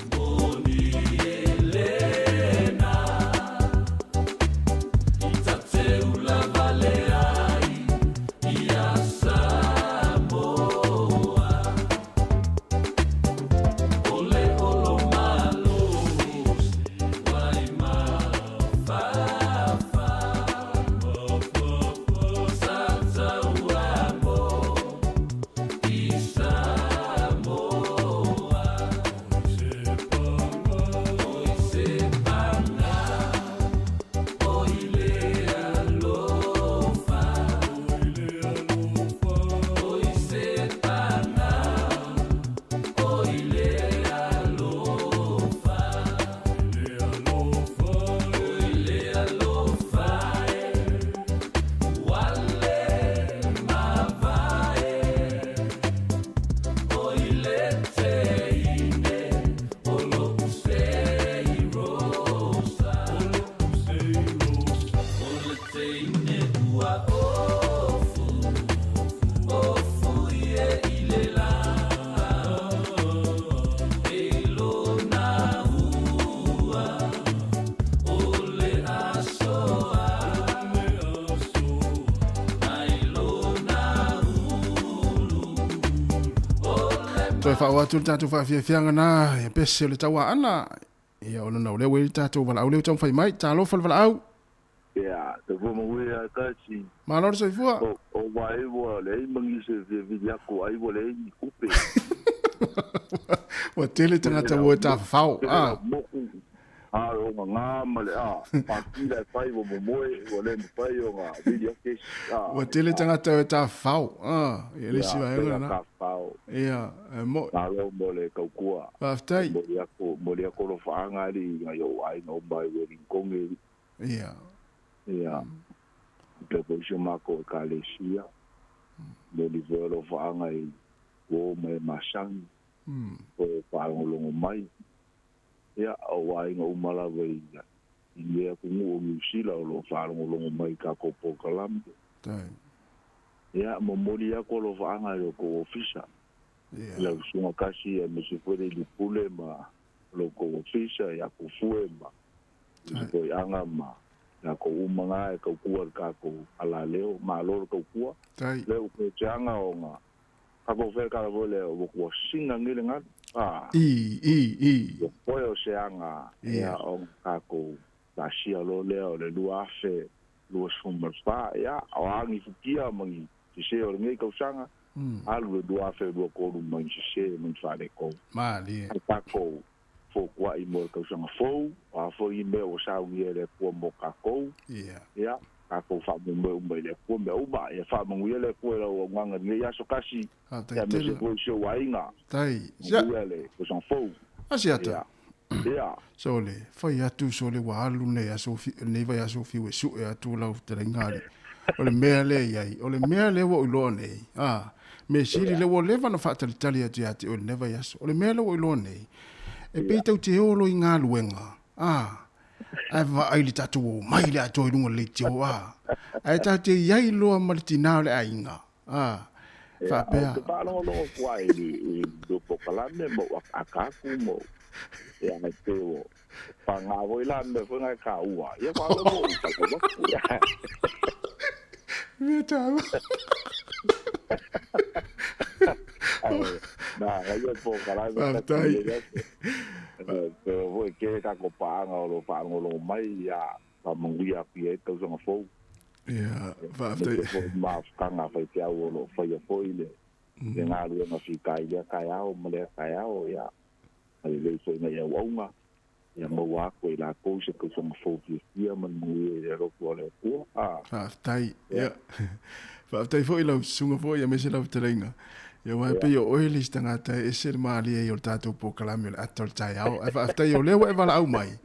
Toe faaoo atu le tatou faafiafiaga na e pese o le tauaana. Ia ona o lea ua i le tatou valaau lea ua taumafai mai. Talofa le valaau. Ia, te fua manuia ia kasi. Malo le soifua. O, o vai ua leai ma nisi e fia vili atu ai ua leai ni tupe. Ua tele tagata ua e tafafao. Tele lau moku, a o ona ngā ma le a, pākila e fai ua momoe, ua le mafai ona vili atu esi. A, Ua tele tagata ua e tafafao. A, ia le isi Ia, vaega pela lena. tafafao. Ia, e mo'i. Malo mo le tautua. Faafetai. Momoli atu, momoli atu alofaaga alii i nai ou aiga uma i Wellington e. Ia. Ia. Faapea foi si o matou ekalesia. Momoli foi alofaaga i uo ma e masani. O faalogologo mai. Ia, o aiga uma lava i i lenei atunuu o Niu Sila o lo o faalogologo mai i tatou polokalame. Tai. Ia, momoli atu alofaaga i lo outou ofisa. Ia. I lau susuga Kasi aemaise foi le Ilipule ma lo outou ofisa ia Tufue ma Isi Poiaga ma Kākou uma ngā e kaukua le kākou alaleo, malo le kaukua. Le o ke teanga o ngā. Kākou whea kala voi le o kua singa ngile ngā. I. O koe o se anga ia o kākou la sia lo lea o le 2024 ia o angi fukia mangi se o le ngei kausanga. Alu le 2023 mangi se mangi whare kou. Mali. Ai kākou fōkua i mo kausanga fou, a fo i mea o saungi e le kua mo kākou. Ia, kākou whaamu me umai le kua mea uma, ia whaamangu ia le kua lau nganga ngai aso kasi, ia me se kua se wainga. Tai. Ia le kausanga fou. Asiata. Ia. So le, whai atu so le wa alu nei aso nei vai aso fiu e su e atu lau te ngari. O le mea le iai, o le mea le wa uloa nei. Me siri le wa leva na whaatalitali atu ia te o le neva iaso. O le mea le wa uloa nei. E pei tau te olo i ngā luenga. Ai va ai le tātou o mai le atoa i lunga le tio. Ai tātou te iai loa ma le tinā o le ainga. Whaapea. Te whaalongolongo kua i lupokalame mo akaku mo. Ia ngai te o. Pa ngā voi la me whangai ka ua. Ia whaalongo u ka kua. Mea tāua. Nā, ngai o pōkalame. Whaatai. Pero voi ke ka ko paanga o lo whaalongolongo mai ia whamanguia aku ia e tausanga fou. Ia, whaaftai. Ma whakanga whai te au o lo whaia foi le ngā ruenga whikai lea kai ao, ma lea kai ao, ia. Ai lei foi ngai au aunga. Ia maua ako i la kou se tausanga fou fiafia ma manuia i le alofa o le Atua. Whaaftai, ia. Whaaftai foi lau sunga foi ia mese lau terenga. Ia wai pe o oe le tangata e se malia i o tātou pōkalame o le ata o le tai ao. Ai whaaftai o lea e wala au mai.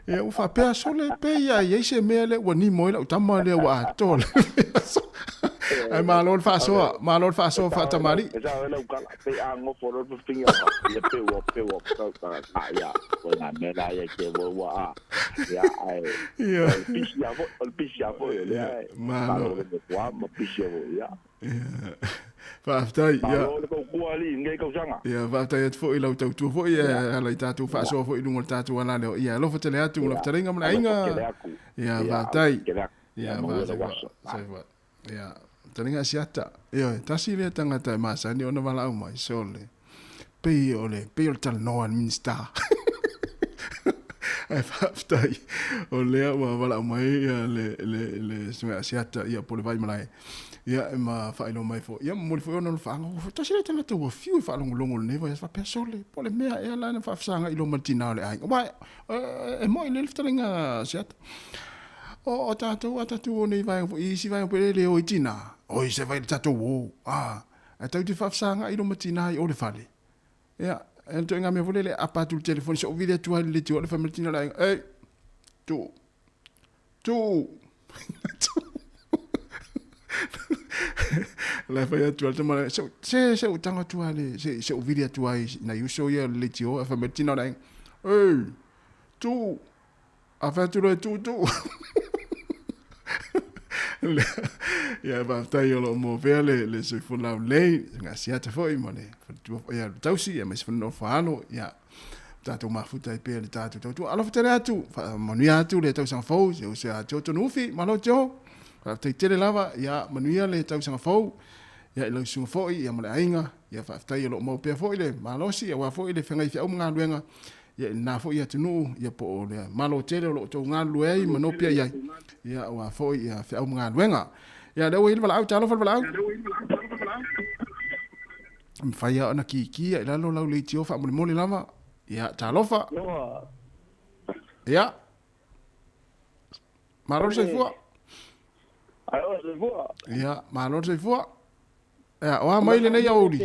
Ia u whaapea sole pe ia i se mea le ua ni moi lau tama lea ua atoa le. Ai malo le whaasoa, malo le whaasoa whaatamari. E sao lau kala, pe a ngofo ro pinga ia pe ua ka ia. Ko ngā mea la ia ke ua a. Ia ai. Ia. O le pisi a foi le ai. Malo. Le kua ma pisi a foi ia. Whaaftai, ia. Malo le kau ali ngai kausanga. Ia, whaaftai atu foi lau tautua foi, ia, ala i tātou whaasoa foi lunga o le tātou ala leo. Ia, alofa tele atu, alofa tele inga mana inga. Ia, whaaftai. Ia, whaaftai. Ia, taringa asiata. Ia, tasi lea tangata e maasani ona wala au mai, so le. Pei o le talanoa le minista. Ai whaaftai. O lea ua wala au mai ia le sunga asiata, ia, po le vai malae. Ia, e ma whailo mai fo. Ia, moli fo ona le whaanga. Tasi le tangata ua fiu e whaalongolongo le newa. Ia, whapea sole. Po le mea e ala na whaafsanga i lo matina o le ainga. Wai, e moi le leftaringa asiata. O tātou, a tātou o nei vaenga, i si vaenga pere le o i tina. O i se vai le tātou o. A tau te whaafsanga i lo matina i o le whale. Ia, e to ngā mea fole le apa atu le telefoni. So o vile atu hai le tio o le whamele tina le ainga. Ei, tu. La whai atu al tamara, se o tanga atu ale, se o vili atu ai, na iuso ia le tio, a whamele tina le ainga. Ei, tu. A whai atu loe tu. Ia, whaftai o lo mō pea le soifo lau lei, ngā siata foi, ma le ia le tausi, ia mai se whanau whaalo, ia, tātou mafuta i pea le tātou tautua. Alofa tele atu, manuia atu le tausanga fou, se o se a teo tonu ufi, malo teo, whaftai tele lava, ia manuia le tausanga fou, ia i lau sunga foi, ia ma le ainga, ia whaftai o lo mō pea foi le malosi, ia wā foi le whangai whiau mga luenga, ia nā foi atu nuu, ia po o le malo tele o lo tau ngā luei, manopia iai, ia wā foi ia whiau mga luenga. Ia leo i le walaau, talofa le walaau. Mwhaia ona ki ki, ia lalo lau le tio wha mole mole lava. Ia, talofa. Ia. Malo le soifua. Ia, malo le soifua. Ia, oa mai le nei auli.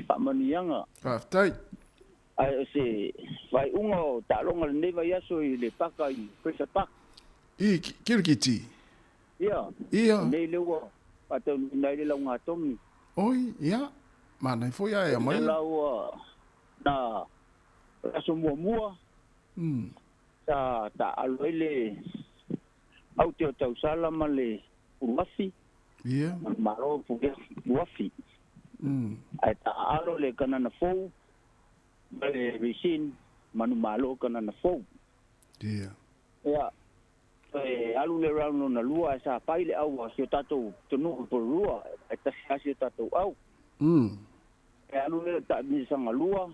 Whaamanianga. Whaaftai. Ai o se vai unga o talonga le nei vai aso i le paka i Pressure Park. I, kirikiti. Ia. Ia. Nei leua, patau nei le lau ngā tongi. Oi, ia. Mānai foi ae mai. Le lau na aso mua. Ta alo ai le au te o tausala ma le uruafi. Ia. Malo uruafi. Ai ta alo le kanana fou. Ma le resin manu malo kanana fou. Ia. Ia. E alu le round lona lua ae sa fai le au a si o tatou pitonuu i Porirua e tasi lava si o tatou au. E alu le taamilosaga lua,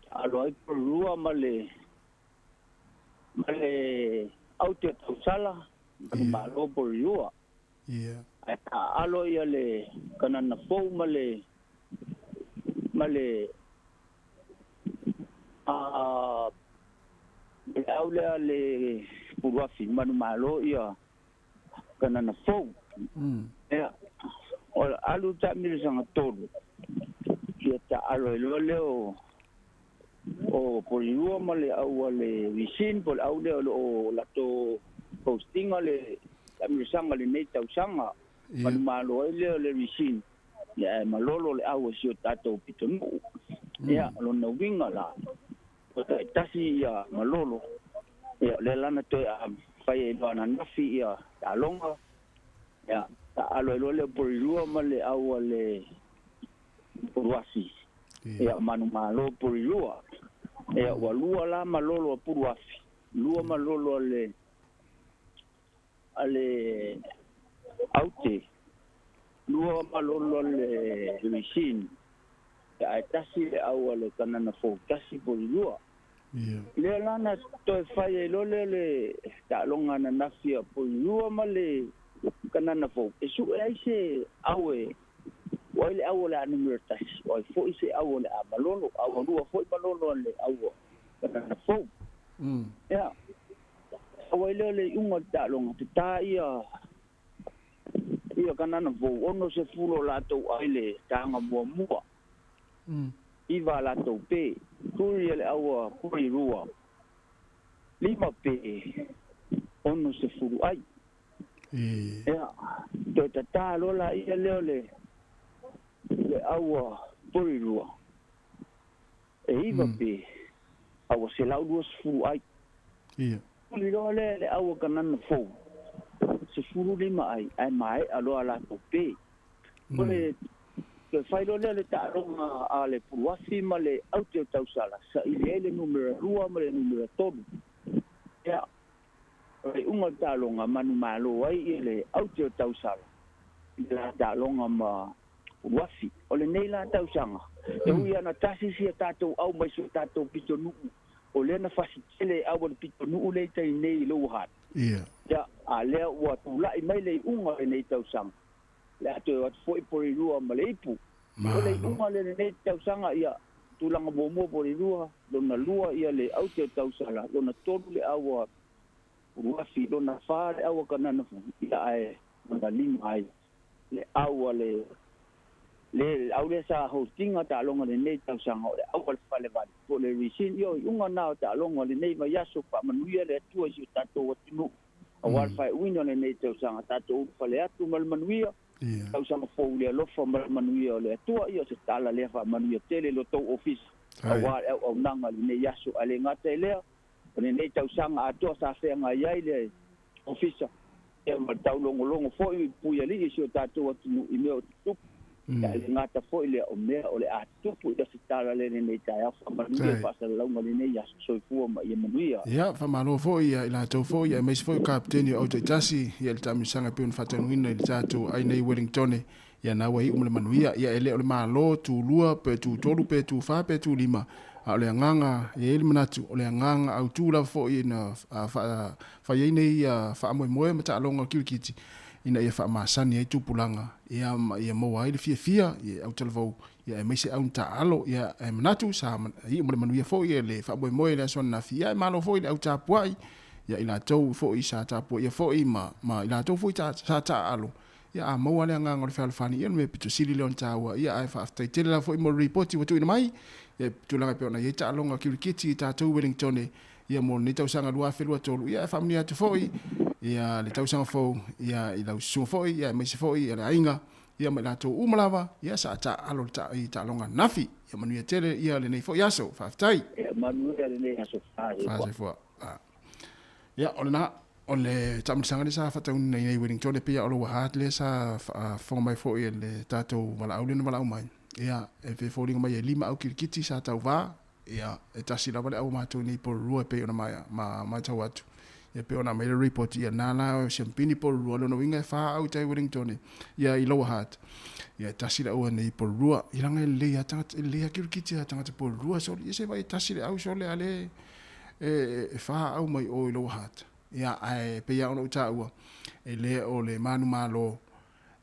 taalo ai Porirua ma le ma le aute o Tausala ma le Malo Porirua. Ae taaalo ia le Kanana Fou ma le ma le a le au lea le Puluafi manumalo ia Kanana Fou. Ia, o alu taamilosaga tolu, ia taaalo ai loa lea o o Porirua ma le au a le Visin po o le au lea o lo o latou hostinga le taamilosaga i lenei tausaga. Manumalo ai lea o le Visin, ia ae malolo le au a si o tatou pitonuu. Ia, o lona uiga la, ua taitasi ia malolo, ia o lea la na toe fai ai loa ananafi ia taaloga, ia taaalo ai loa lea o Porirua ma le au a le Puluafi. Ia, manumalo Porirua. Ia, ua lua la malolo a Puluafi, lua malolo a le a le Aute, lua malolo a le Luisin, ia ae tasi le au a le Kanana Fou, tasi Porirua. Lea la na toe fai ai loa lea le taaloga ananafi a Porirua ma le Kanana Fou, e sue ai se au e o ai le au o le a numera tasi, o ai foi se au o le a malolo, a ua lua foi malolo a le au a Kanana Fou. Ia, sau ai lea o le iuga o le taaloga, tatā ia ia Kanana Fou, 60 o latou ai le taga muamua. 9 a latou pe, tuli le au a Porirua, 5 pe, 60 ai. Ia, toe tatā loa laia lea o le le au a Porirua, e 9 pe, a ua 120 ai. Tuli loa lea le au a Kanana Fou, 15 ai, ae maea loa a latou pe. O le toe fai loa lea o le taaloga a le Puluafi ma le Aute o Tausala, saili ai le numera 2 ma le numera 3. Ia, o le iuga o le taaloga, manumalo ai ia le Aute o Tausala i le la taaloga ma Puluafi. O lenei la tausaga, e ui lava na tasi si a tatou au mai si o tatou pitonuu, o lea na fasi tele e au a le pitonuu lea i tai nei i Lower Hutt. Ia, a lea ua tulai mai le iuga o lenei tausaga, le a toe o atu foi Porirua ma le ipu. O le iuga lea lenei tausaga, ia, tulaga muamua Porirua, lona lua ia le Aute o Tausala, lona tolu le au a Uluafi, lona fa le au a Kanana, ia ae lona lima ai le au a le le au lea sa hostinga taaloga lenei tausaga, o le au a le Falevale po o le Risin. Ia, o iuga na o taaloga lenei vaiaso, faamanuia le Atua i si o tatou atunuu aua le faaiuina o lenei tausaga, tatou ulufale atu ma le manuia, tausaga fou le alofa ma le manuia o le Atua. Ia, o se tala lea faamanuia tele i lo tou ofisa aua le auaunaga i lenei aso. Ae le gata i lea, o lenei tausaga atoa sa feagai ai le ofisa ia ma le taulogologo foi i puialii i si o tatou atunuu i mea o tutupu. Ia, e le gata foi lea, o mea o le a tutupu. Ia, se tala lea i lenei taeao, faamanuia i faasalalauga lenei aso. Soifua ma ia manuia. Ia, faamalo foi ia i latou foi, aemaise foi o Kapeteni o Autaitasi, ia i le taamilosaga e pei ona faataunuina i le tatou ai nei Wellingtone, ia na ua iu ma le manuia. Ia e le o le Malo, tulua, pe tutolu, pe tufa, pe tulima, a o le agaga, e i ai le manatu, o le agaga autu lava foi na fai ai nei faamoemoe ma taaloga o le kirikiti, ina ia faamasani ai tupulaga, ia ma ia maua ai le fiafia i autalavou, ia aemaise au na taaalo, ia e manatu sa iu ma le manuia foi le faamoemoe i le aso ananafi, ia e malo foi i le au tapuai, ia i latou foi sa tapuaia foi ma ma i latou foi sa taaalo. Ia a maua le agaga o le fealofani, ia o le mea pito sili lea ona taua. Ia ae faafetai tele lava foi mo le ripoti ua tuuina mai, ia i tulaga e pei ona i ai taaloga kirikiti i tatou i Wellingtone, ia mo lenei tausaga 2023. Ia ae faamanuia atu foi ia le tausaga fou ia i lau susuga foi, ia aemaise foi ia le aiga, ia ma i latou uma lava, ia sa taaalo i taaloga ananafi. Ia manuia tele ia lenei foi aso. Faafetai. Ia manuia lenei aso. Faa soifua. Ia o lena. O le taamilosaga lea sa faataunuina i Wellington e pei o Lower Hutt lea sa faafofoga mai foi e le tatou valaau lea na valaau mai. Ia, e foliga mai e 5 au kirikiti sa tauvā. Ia, e tasi lava le au a matou nei i Porirua e pei ona matau atu. Ia pe ona mai le report ia nā la o siampini Porirua lona uiga e fa au tai Wellington ia i Lower Hutt. Ia e tasi le aua nei Porirua i langa e lelei a tagata e lelei a kirikiti a tagata Porirua sole ia se vai e tasi le au sole a le e, e fa au mai o i Lower Hutt. Ia ae pei lava ona ou taua e le o le manumalo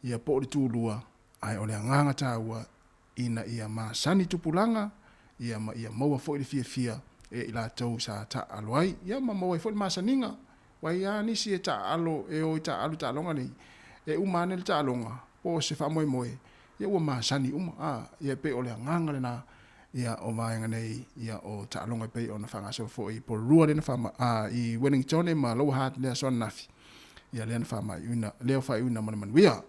ia po o le tulua ae o le agaga taua ina ia masani tupulaga, ia ma ia maua foi le fiafia e i latou sa taaalo ai, ia ma maua ai foi le masaniga. Ua i ai lava nisi e taaalo, e o i taaalo i taaloga nei, e uma ane le taaloga, po o se faamoemoe, ia ua masani uma, a, ia e pei o le agaga lena, ia, o vaega nei, ia, o taaloga e pei ona faagasolo foi i Porirua lea na faama, a, i Wellingtone ma Lower Hutt le aso ananafi. Ia lea na faamaiuina, lea o faaiuina ma le manuia.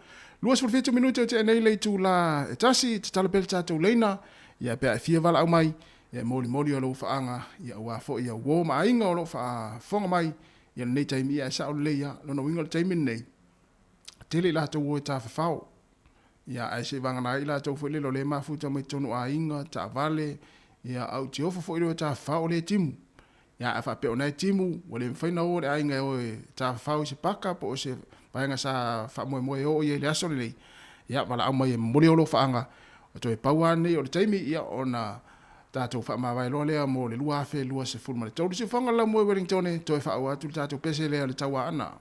27 minute o tea nei le itula e tasi, tatalo pea le tatou leina, ia pe a e fia valaau mai, ia e molimoli o lou faaga, ia aua foi ia uo ma aiga o lo o faafofoga mai, ia lenei taimi, ia e sao lelei lava. Lona uiga o le taimi lenei, tele i latou o e tafafao, ia ae se i vagana ai i latou foi lele o lea e mafuta mai totonu o aiga, taavale, ia a utiofo foi le o e tafafao o lea e timu. Ia, a faapea o na e timu, ua le mafai ona o le aiga e o e tafafao i se paka po o se vaega sa faamoemoe e oo i ai i le aso lenei, ia, valaau mai e momoli o lou faaga. O toe pau lava lenei o le taimi, ia, ona tatou faamavae loa lea mo le 2023. Siufaga le laumua i Wellingtone, toe faaauau atu le tatou pese lea o le Tauaana.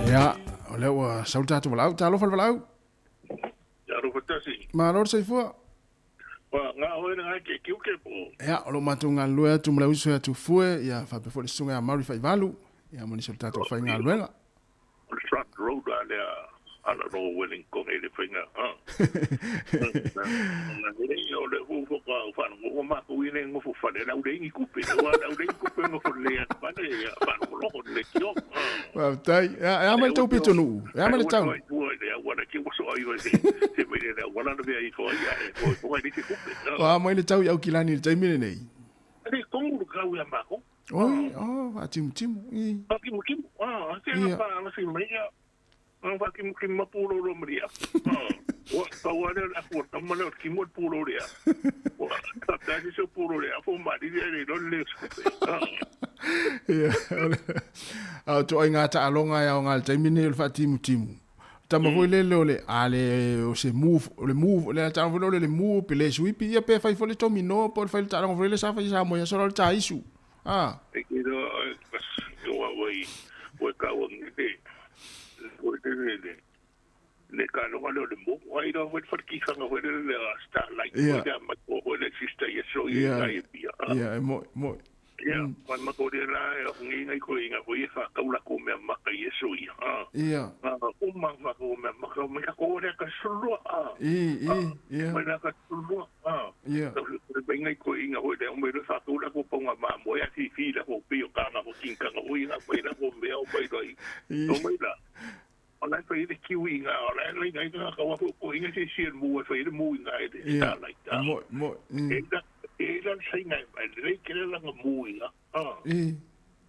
Ia, o lea ua sau le tatou valaau. Talofa le valaau. Talofa tasi. Malo le soifua. Wa, ngā hoi na ngai ke kiu ke po. Ia, o lo matou galulue atu ma le uso ia Tufue, ia faapea foi le susuga ia Mauri Faivalu, ia ma nisi o le tatou faigaluega. O le front road a lea ala no Wellington e le whainga. Nei o le hu ka whanongo o mākou i nei ngofo whare lau le ingi kupe. Ua lau le ingi kupe ngofo le atu whare ia whanongo loko le kio. Faafetai. E a mai le tau pito nuu. E a mai le tau. O a mai le tau i Aukilani i le taimi lenei? Le kongu le kau ia mākou. Oi, oh, whaatimutimu. I. Whaatimutimu, ah, te yeah. pa ana si mai ia. Ang whaatimutimu ma pūroro maria. Ah, wa tau ale la ku tama le ki mo pūroro ia. Wa ta ta si so pūroro ia fo ma di le lo le skupe. Ah. Ia, a to ai ngā taaloga ia o ngā le taimi nei o le whaatimutimu. Tama foi le le o le a le o se move o le move le taaloga foi le o le move pe le suipi ia pe fai foi le tomino po le fai le taaloga foi le sa fai sa mo ia sola o le taisu. Ah. E ki ro wa wai wa ka wa ngi te o te le le le ka lo le le mo ai ro wa fa ki fa ngo le le starlight Yeah. o ma ko le sister ye so ye Yeah. ka ye pia. Ia, e mo mo. Ia, mai ma ko le la e ngi ngai ko inga ko ye fa ka ula ko mea maka ye so ia. Ah. Ia. Ah, o ma fa ko mea maka mai ka ko le ka sulua. Ah. I, i, ia. Mai la ka sulua. Ah. Ia. Ka le mai ngai ko inga ho le o mai le fa ka ula ko ponga ma mo ya fi fi la ko pi o ka na ko king ka ko inga mai la ko mea o mai la. O mai la. O la fa ile kiwi inga o la le ngai ka ka wa ko inga se si mu fa ile mu inga e Ia. starlight. Ah. Mo mo. E la e la sa inga mai le ke la nga mu inga. Ah. I.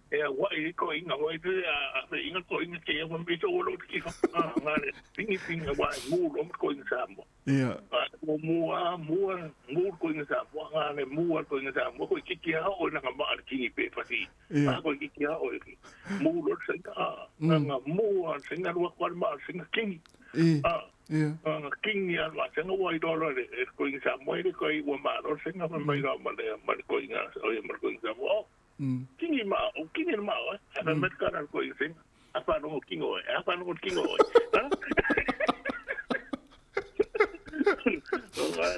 E a wa i ko inga wa i te a a inga ko inga ke wa mi to lo ki fa a nga le pingi pingi wa mu lo ko inga sa mo Ia. a mo mu a mu a mu ko inga sa mo nga le mu a ko inga sa mo ko ki ki ha o na nga ma ki pe fa si Ia. a ko ki ki ha o ki mu lo sa inga a nga nga mu a sa inga wa ko ma sa inga ki I. a Ia. Nga kingi a ma senga wa i dolo le e ko inga sa mo le ko i wa ma lo senga ma mai lo ma le ma le ko inga o ma le ko inga mo. Kingi ma o kingi ma o. A me ka na ko inga senga. A pa no kingo e. A pa no kingo e.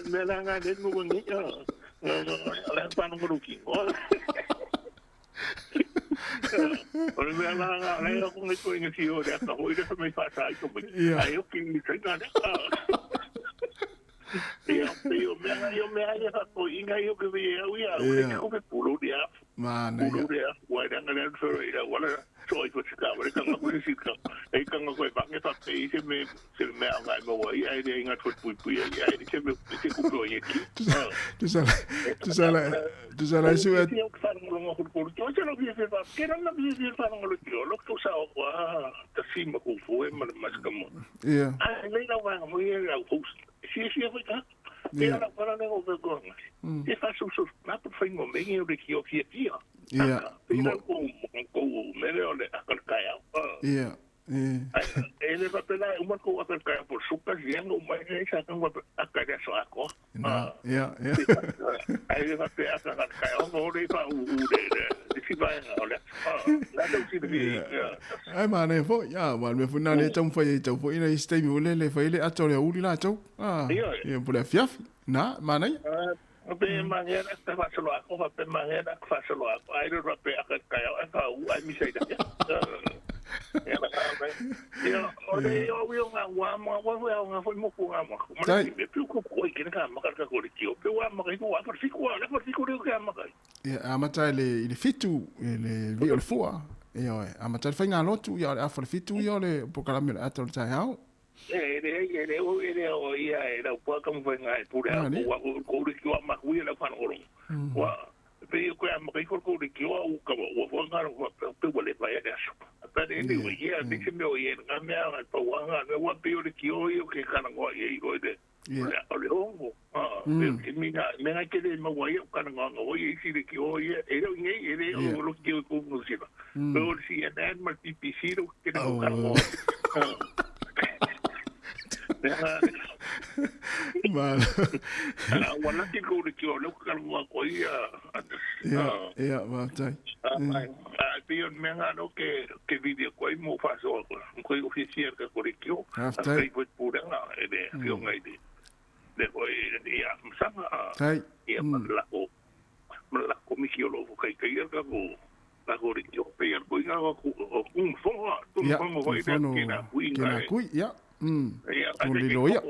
Me la nga le mo ngi. La pa no kingo. O le mea la nga le o ngi ko inga si o le ka hoi le mai fa sa i ko mai. Ai o kingi senga le. Ia, ia mea ia mea ia fa ko inga ia ke ia ia o le ko pe pulo dia. Mana ia. Pulo dia. Wa ida nga le so ida wala so i ko sika wala ka ko sika. E ka nga ko ba nge fa pe se me se mea nga mo wa ia ia inga tfu pui pui ia ia se me se ku ko ia ki. Tu sala tu sala tu sala su e. Ia ko fa ngo ko ko ko se no vi se fa ke na vi se fa ngo lo lo ko sa o wa ta si ma ko fu e ma ma ska mo. Ia. Ai le la wa mo ia la host. Si si foi ka. Ia la para le o go. E fa su su na por fai mo me o ki o ki ti. Ia. Mo ko me le o le a ka ya. Ia. E le va pela uma ko a ka por su ka si ngo mai le sa ka a ka ya so a ko. Na. Ia, ia. Ai le va pe a ka ka o mo le fa u le le si va o le. La do si de. Ai ma ne fo ya ma me fu na le tau fa ye tau fo ina i mi le le fa ile ato le uli la tau. Ah. Ia po le fiaf. Na, ma nei. Pe mangera ka fa solo a ko fa pe mangera ka fa solo a ko. Ai le va pe a ka ka ka u ai mi sai da. Ia ia o le o wi o ngā wā ma wa wa o ngā foi mo ko ngā ma. Ma le pe ko ko i kena ka ma ka ko le ki o pe wa ma ka ko wa fa fi ko la fa fi ko le ka ma ka. Ia a mata le i le fitu le vi o le fua. Ia a mata le whainga lotu ia le afa le fitu ia le pokalame le ata o le tai hao. E le e le o e le o ia e la pua ka mo ngai pure a ko wa ko le ki wa ma hui la fa no. Wa pe ko a ma ko ko le ki wa u ka wa wa nga ro pe wa le pa ya so. Pa le ni wa ia ni se me o ia nga me a pa wa nga me wa pe o le ki o ia ke kana ngo ia i le. O le hongo. Ah, pe mi nga me nga ke le ma wa ia kana ngo ngo ia si le ki o ia e le ngi e le o lo ki o ko no si ba. Pe o si e na ma PPC ro ke na ko kana ngo. Ma wala ki ko le ki o lo ka ngo ko ia. Ia, ia, ma tai. A pe o me nga no ke video ko mo fa so ko ko o fi ka ko le ki o. Tai. Ko pura nga e le fi o ngai de. Le ko ia msanga. Tai. Ia ma la ko ma la ko mi ki o lo kai kai ka ko la ko le ki o pe ko inga ko un fo tu mo ko i ke na kui Ke na kui, ia. Ia, O le lo ia.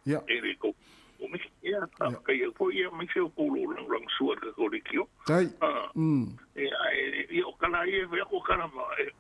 Ia. E le ko o mi ia ka ia ko ia mi se ko lo lang lang sua ka ko le ki o. Tai. E ia o kala ia ia ko kala ma e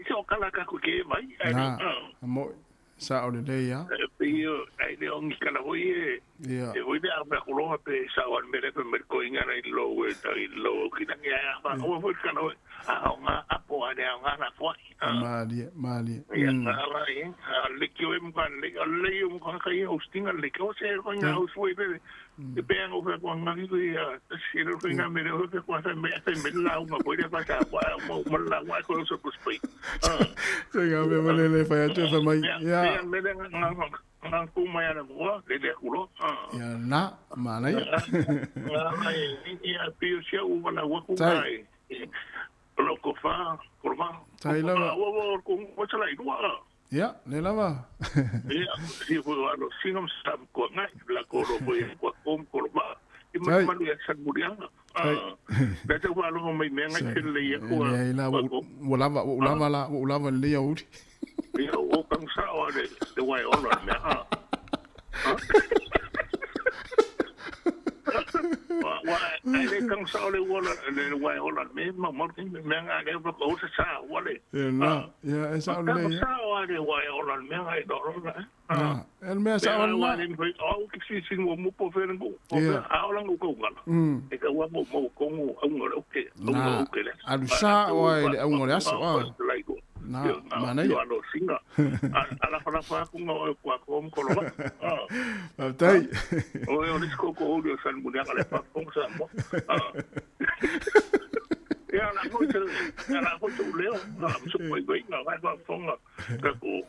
se o kala ka ko ke mai. Na. Mo sa o le le ia. E ia ai le ongi kala ho ia. Ia. E hoi le a me ko lo pe sa o me le pe me ko inga nei lo e tai lo ki na ia fa o fo kana o a nga apo a le nga na fo. Malie, malie. Ia ala e a le ki o em ka le le o ka ka ia o stinga le ki o se ko nga o foi pe. E pe ngo fe ko nga ki ia se ro ko nga me le o fe ko sa me sa me la uma ko le fa sa wa mo mo la wa ko so ko spai. Se nga me mo le le fa ya tu fa mai. Ia. Ia me le nga nga ku mai ana mo le le kulo. Ia na, ma nei. Nga mai ia pe o se u wala wa ku mai. Lo ko fa, ko ma. Tai lava. Wa wa ko wa sa lai wa. Ia, le lava. Ia, si ko wa lo singam sam ko ngai la ko ro ko ko ko ko ma. I ma ma ya sa murianga. Da te wa lo mai me ngai ke le ia ko. Ia la wa lava wa lava la wa lava le ia uri. Ia o kang sa o le te wai o lo me. Wa ai le kang sa o le wala le wai o lo me ma mo me nga le ko o sa wa le. Ia na, ia e sa o le. Sa o le wai o lo me ngai do ro na. Na, el mea sa o la. O ki si si mo mo po fe ngo. A o la ngo ko ngala. E ka wa mo mo ko ngo au ngo le ke. Au ngo ke le. Alu sa o le au ngo le aso. Na, mana ia. Lo singa. Ala fala fa ku ngo ko ko ko lo. Ah. Tai. O o le ko ko o le san mu le pa ko sa mo. Ia la foi te la foi te leo na so foi foi na vai va fonga ka ko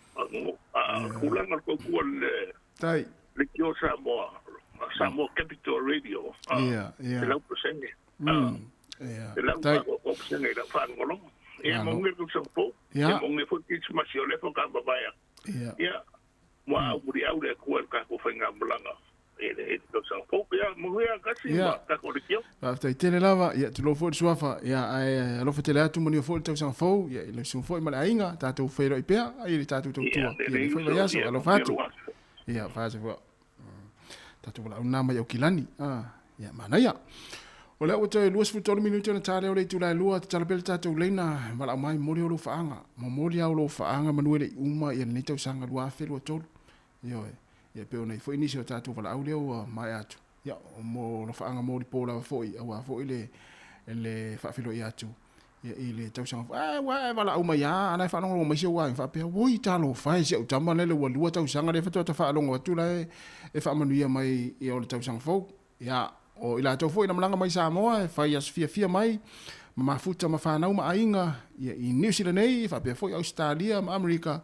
a kulanga ko ku le tai le kio Samoa Samoa Capital Radio. Yeah, yeah. Te lau pasenge. Yeah. Te lau Tai. o pasenge la whangolongo. Ia Malo. monge ku sa po. Yeah. Ia monge fo ki smasi o le fo ka babaya. Yeah. Ia mo au muri au le ku ka ko whainga mulanga. E le e to sa po ia monge a kasi Yeah. ma ka ko le kio. Faafetai tele lava, ia tulou foi le suafa, ia ae alofa tele atu manuia foi le tausaga fou, ia i le susu foi ma le aiga, tatou feiloai pea, ai le tatou tautua, Ia, ia le foi vaiaso, alofa atu. Ia, faase foi. Tatou valaau lena mai Aukilani, ia manaia. O lea ua toe 23 minute ona tā lea o le itula e lua, tatalo pea le tatou leina, valaau mai momoli o lou faaga, momoli lava o lou faaga manu e le i uma ia lenei tausaga 2023. Ioe, ia pei ona i foi nisi o tatou valaau lea ua maea atu. Ia, mo alofaaga molipo lava foi, auā foi le le faafeiloai atu ia i le tausaga fou. Ae ua e valaau mai lava, a la e faalogologo mai si ou aiga faapea, oi talofa e si au tama lele ua lua tausaga lea faatoa ta faalogo atu la e e faamanuia mai ia o le tausaga fou. Ia, o i latou foi na malaga mai Samoa e fai aso fiafia mai ma mafuta ma fanau ma aiga ia i Niu Sila nei faapea foi Ausetalia ma Amerika.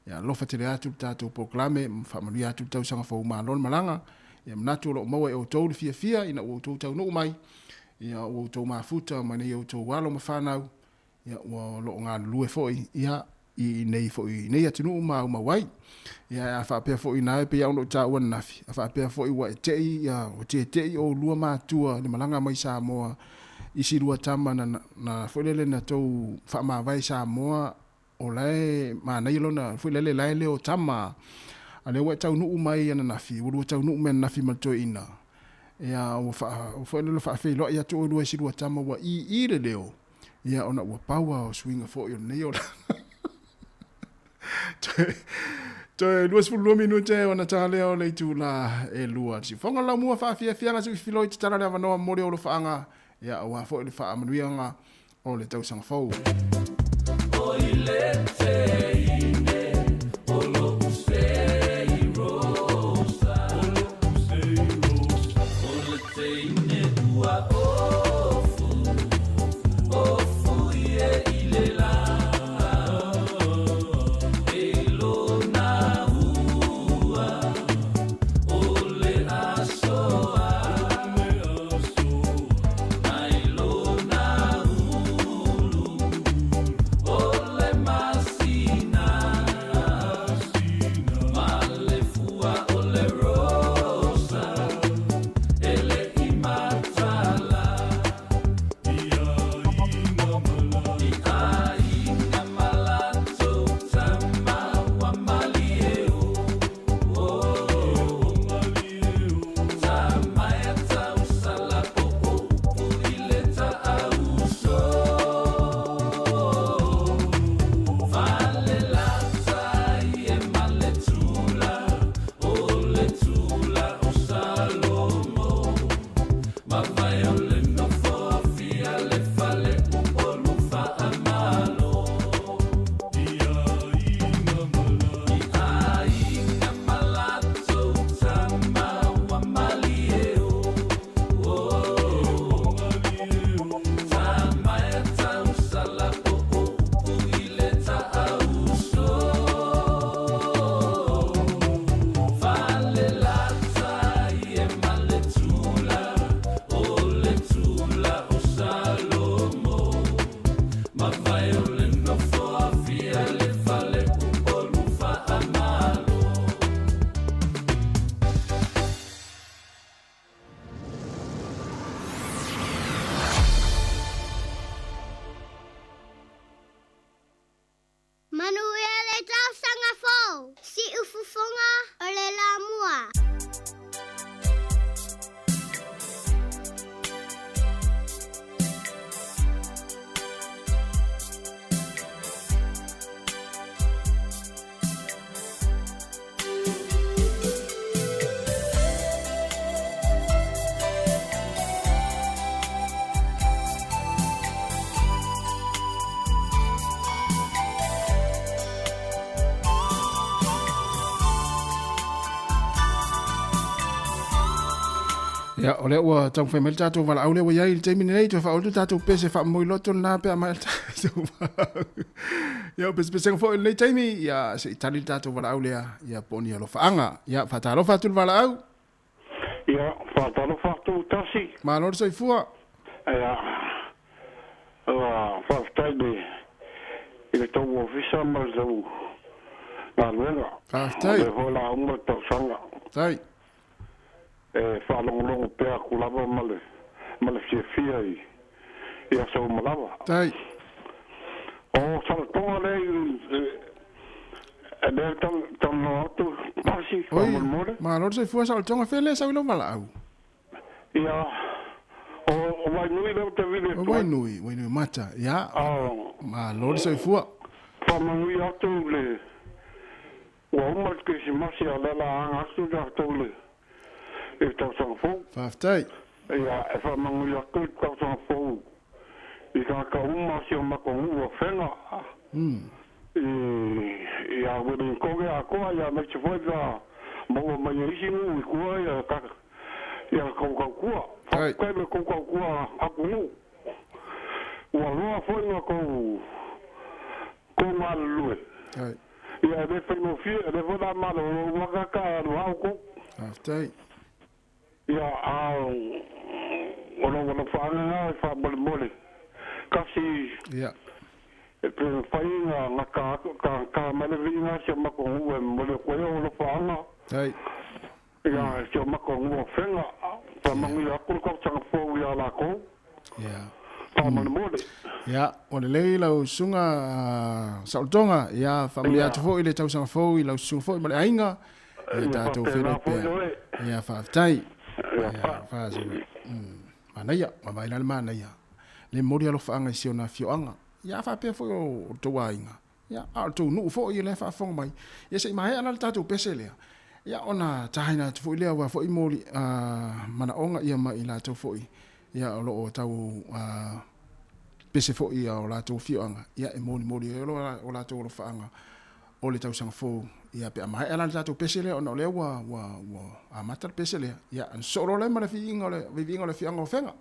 Ia alofa tele atu le tatou polokalame ma faamanuia atu le tausaga fou malo le malaga. Ia manatu o lo o maua e outou le fiafia ina ua outou taunuu mai, ia ua outou mafuta ma nei outou alo ma fanau, ia ua o lo o galulue foi ia i nei foi nei atunuu ma aumau ai. Ia a faapea foi ina e pei lava ona ou taua ananafi, a faapea foi ua e tei ia ua tete'i oulua matua i le malaga mai Samoa i si lua tama na na foi lele na tou faamavae i Samoa o la e manaia lona foi lele la e leo tama a lea ua e taunuu mai ananafi ua lua taunuu mai ananafi ma le toeaina ia ua faa ua foi lele faafeiloai atu oulua i si lua tama ua ii le leo ia ona ua pau a o suiga foi o lenei olaga. Toe toe 22 minute ona ta lea o le itula e lua. Siufoga le laumua faafiafiaga siufiloi tatala le avanoa momoli o alofaaga ia aua foi le faamanuiaga o le tausaga fou. Ia, o lea ua taumafai mai le tatou valaau lea ua i ai i le taimi lenei, toe faaulu tatou pese faamomoiloto lena pe a maea le tatou valaau. Ia, o pesepesega foi o lenei taimi, ia, se i tali le tatou valaau lea, ia, po o ni alofaaga. Ia, faatalofa atu le valaau. Ia, faatalofa atu Tasi. Malo le soifua. Ia, ua faafetai le i le tou ofisa ma le tou galuega. Faafetai. O lea foi o le a uma le tausaga. Faafetai. E faalogologo pea atu lava ma le ma le fiafia i i aso uma lava. Faafetai. O Salatoga lea i e lea talanoa atu Tasi faamolemole. Malo le soifua Salatoga, fea lea sau i lou valaau? Ia, o o Wainui lea ou te vili atu ai. O Wainui, Wainui Mata, ia, malo le soifua. Faamanuia atu le ua uma le Kerisimasi a o lea o le a aga atu tatou i le i le tausaga fou. Faafetai. Ia, e faamanuia atu le tausaga fou i tagata uma o si o matou nuu o Afega, i ia Wellingtone atoa, ia aemaise foi pe a maua mai e isi nuu i tua ia ia tou tautua. Faafetai le tou tautua atunuu. Ua loa foi ona tou tou galulue. Ia e le faigofie, o lea foi o le a malolo uma tagata ae alu lava outou. Faafetai. Ia, a o lou alofaaga lena e faamolemole. Kasi. Ia. E pe mafai ona gata atu, ta mai le viiga a si o matou nuu e momoli atu ai ou alofaaga. Tai. Ia, si o matou nuu o Afega. Faamanuia atu le tausaga fou ia latou. Ia. Faamolemole. Ia, ua lelei lau susuga Saolotoga. Ia, faamanuia atu foi le tausaga fou i lau susuga foi ma le aiga. Ia tatou feiloai pea. Ia, faafetai. Ia, faafetai. Manaia, ua vaai la le manaia. Le momoli alofaaga i si ona afioaga. Ia, a faapea foi o le tou aiga. Ia, a o le tou nuu foi o la e faafofoga mai. Ia, se i maea la le tatou pese lea, ia ona taina atu foi lea aua foi moli, manaoga ia ma i latou foi, ia o lo o tau pese foi ia o latou afioaga, ia e molimoli ai o latou alofaaga o le tausaga fou. Ia, pe a maea la le tatou pese lea ona o lea ua, ua, ua amata le pese lea, ia ona sosoo loa lea ma le viiga o le, viiga o le afioaga o Afega.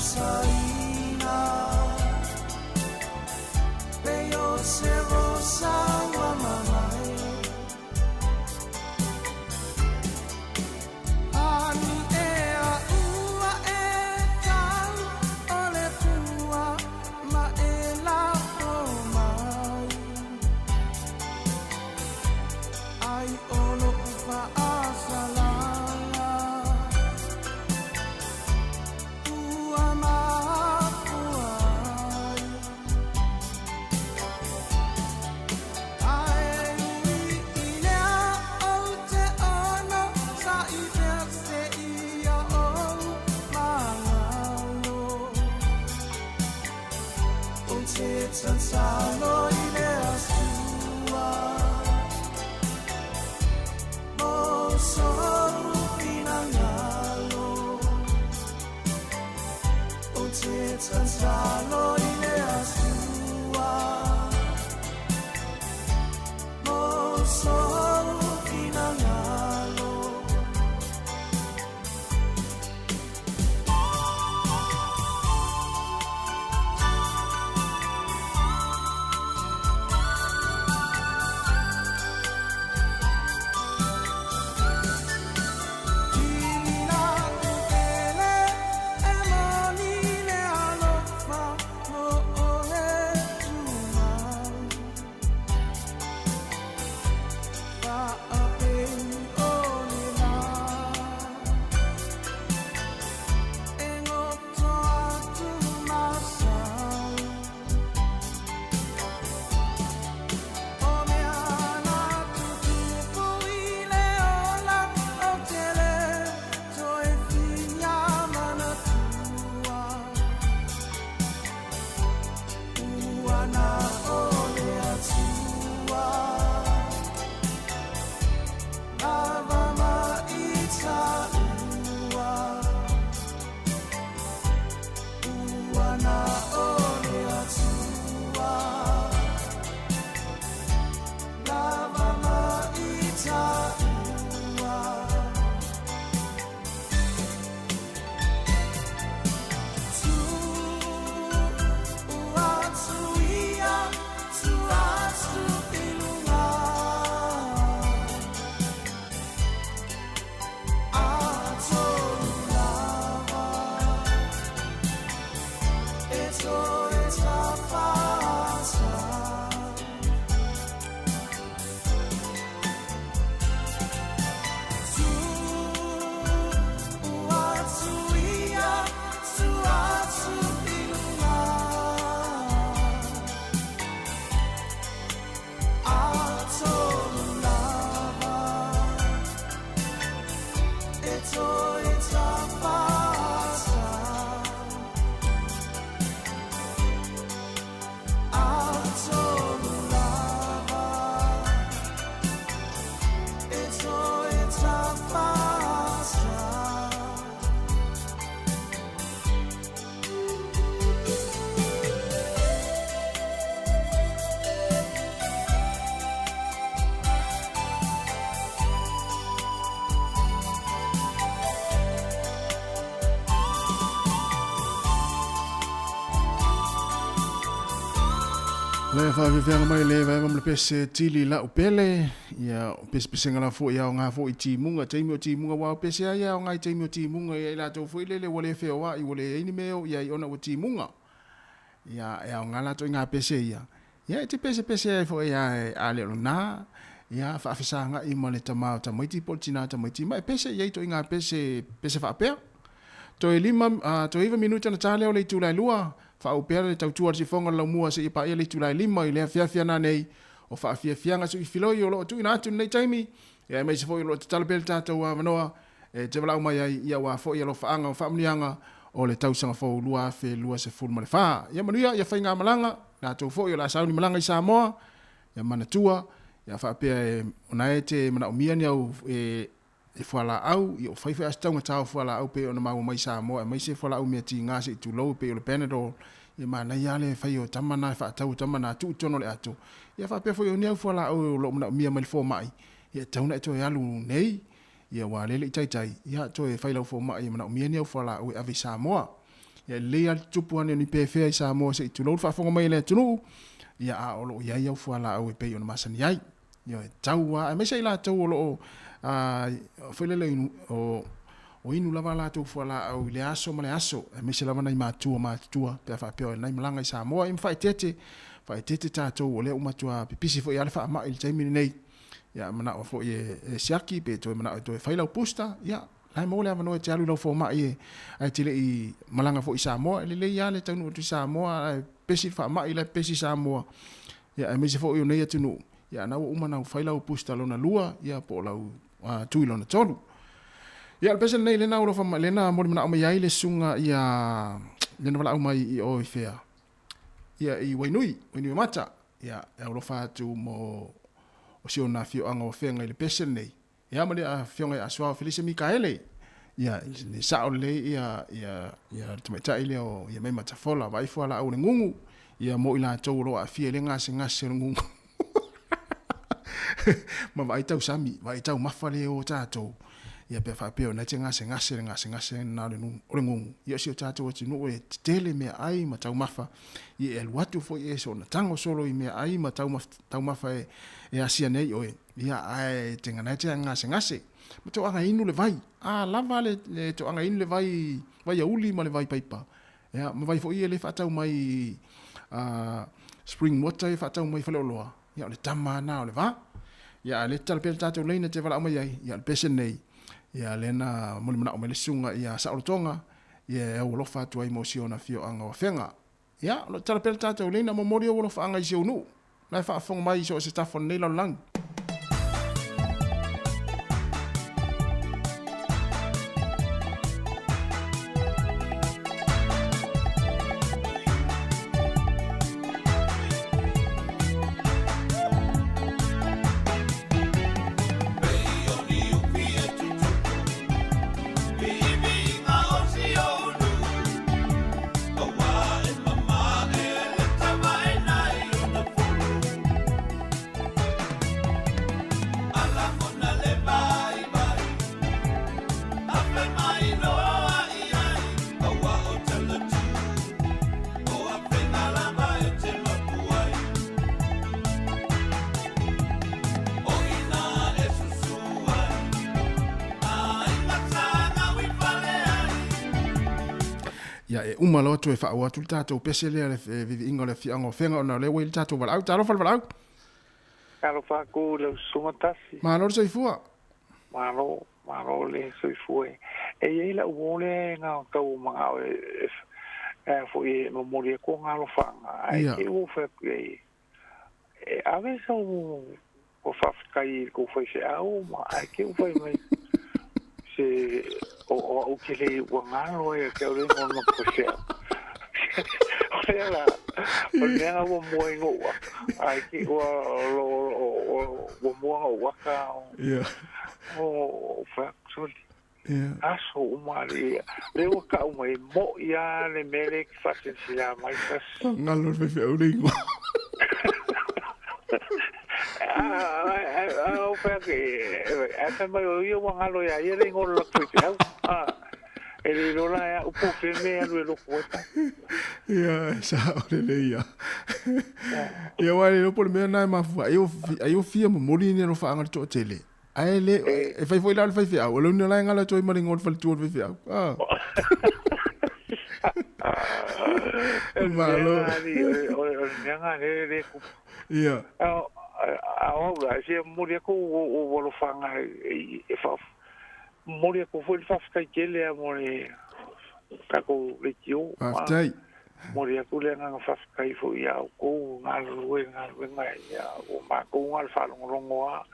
faasaina Pei o se rosa ua mamae Ani ea ua e tau o le pua ma e lafo mai Ai o lo'u fa'asalaga Ua mafua ai Ae ui i lea ou te ono sa'i pea seia ou magalo Ou te tatalo i le Atua Mo sou finagalo Ou te tatalo i le Atua Mo sou finagalo Kilina ele e moni le alofa mo oe tumau Fa'apei o le lā E goto atu masau O mea na tutupu i le ola ou te lē toe fia manatua Ua na o le Atua Lava ma i tāua Ua na o le Atua Lava ma i tāua Tu atu ia, tu atu i luga Atonu lava E toe tafasa Tu atu ia, tu atu i luga Atonu lava E toe tafasa Atonu lava E toe tafasa Le whaawhiwhianga mai le vaeva ma le pese tili lau pele, ia o pesepesenga la fo'i aoga fo'i i timuga, taimi o timuga ua o pese ai aoga i taimi o timuga ia i latou fo'i lele ua le feoa'i ua leai ni mea e oo i ai ona ua timuga. Ia e aoga latou i ngā pese ia, ia e te pesepese ai fo'i a a le o lena, ia faafesaga'i ma le tamā o tamaiti po o le tinā tamaiti ma e pese i ai to'i ngā pese pese faapea. Toe lima, toe iva minute ona ta lea o le itula e lua, faauu pea le tautua a le sifoga o le laumua seia paia le itula e lima i le afiafi ana nei o faafiafiaga suifiloi o lo o tuuina atu i lenei taimi, ia aemaise foi o lo o tatala pea le tatou avanoa e te valaau mai ai ia aua foi alofaaga o faamanuiaga o le tausaga fou 2024. Ia manuia ia faigamalaga, latou foi o le a sauni malaga i Samoa, ia manatua, ia faapea e ona e te manaomia ni au e E fualaau, ia ua fai foi a se taugata o fualaau pei ona maua mai i Samoa aemaise fualaau mea tiga se i tulou e pei o le Panadol, ia manaia lava le fai o tama na e faatau o tama na tuu i totonu o le ato. Ia faapea foi o ni au fualaau o lo o manaomia mai le fomai, ia e tatau ona e toe alu nei, ia aua o lea e le i taitai, ia toe fai lau fomai e manaomia ni au fualaau e ave i Samoa. Ia, e lelei lava le tutupu ane o ni pefea i Samoa se i tulou le faafofoga mai a le atunuu, ia a o lo o i ai au fualaau e pei ona masani ai. Ioe, tau lava, aemaise i latou o lo o, foi lele, o, o inu lava a latou fualaau i le aso ma le aso, aemaise lava nai matua matutua, pe a faapea o nai malaga i Samoa, ia ma faaeteete, faaeteete tatou o lea ua matua pipisi foi lava le faamai i le taimi lenei. Ia, manao foi e siaki pe toe manao e toe fai lau booster, ia, la e maua le avanoa e te alu i lau fomai e, ae te le i malaga foi i Samoa. E lelei lava le taunuu atu i Samoa, ae pesi le faamai la e pesi i Samoa, ia, aemaise foi o nei atunuu, ia, na ua uma ona fai lau booster lona lua, ia, po o lau tui lona tolu. Ia, o le pese lenei, lena ua lena moli manao mai ai le susuga ia, lena valaau mai i o i fea, ia, i Wainui, Wainuiomata, ia, e alofa atu mo o si ona afioaga o Afega i le pese lenei. Ia, ma le afioga ia Suao Felise Mikaele, ia, le sao lelei ia, ia, ia le tamaitai lea o ia Mema Tafola, vaai fualaau o le gugu, ia mo i latou o lo o aafia i le gasegase o le gugu. Ma vaai tausami, vaai taumafa le o tatou, ia pe faapea o na te gasegase le gasegase na o le gugu, ia o si o tatou atunuu e tetele meaai ma taumafa, ia e alu atu foi e soona tago solo i meaai ma taumafa e asia nei oe, ia ae te ngana e te gasegase. Ma toaga inu le vai, a lava le toaga inu le vai, vai auli ma le vai paipa. Ia, ma vai foi ia le faatau mai spring water ia faatau mai faleoloa, ia o le tama na o le va. Ia a le tatala pea le tatou laina te valaau mai ai, ia o le pese nei, ia lea na molimanaʻo mai le susuga ia Saolotoga, ia e au alofa atu ai mo si ona afioaga o Afega. Ia, o lo o tatala pea le tatou laina, momoli ou alofaaga i si ou nuu, la e faafofoga mai i so o se tafa o lenei lalolagi. Ia, e uma loa toe faaauau atu le tatou pese lea le viviiga o le afioaga o Afega ona o lea ua i le tatou valaau. Talofa le valaau. Talofa atu i lau susuga Tasi. Malo le soifua. Malo, malo le soifua. E i ai lau uo lea e na tau manao e foi e momoli atu ona alofaaga, ae te i ua ou fai atu i ai, e ave sau ua faafetai i kou faifeau ma ae te i ua fai mai se o au te le ua galo ai ia te au le igoa o le matou faifeau. O lea la, o le mea na ua mua i lou aka, ae te i ua ua mua na ou aka o fai atu sole. Aso uma alii lea ua tau mai moʻi lava le mea lea e te faasilasila mai tasi. Galo le faifeau le igoa. A ou fai atu, ae fai mai o ia ua galo ia ia le igoa o le latou faifeau. E le iloa la e au po o fea mea e alu e lotu ai tatou. Ia, e sao lelei ia. Ia, aua e le iloa po o le mea lena e mafua ai ai o fia momoli ni alofaaga i le toatele. Ae le, e fai foi la o le faifeau, o le una la e galo atu ai ma le igoa o le faletua o le faifeau. Ah. Malo. O le mea na le le kupu. Ia. A o au la, e fia momoli atu ou alofaga e fa momoli atu foi le faafetai tele a mo le tatou leitio. Faafetai. Momoli atu le agaga faafetai foi ia outou galulue i galuega ia ua matou na le faalogologo a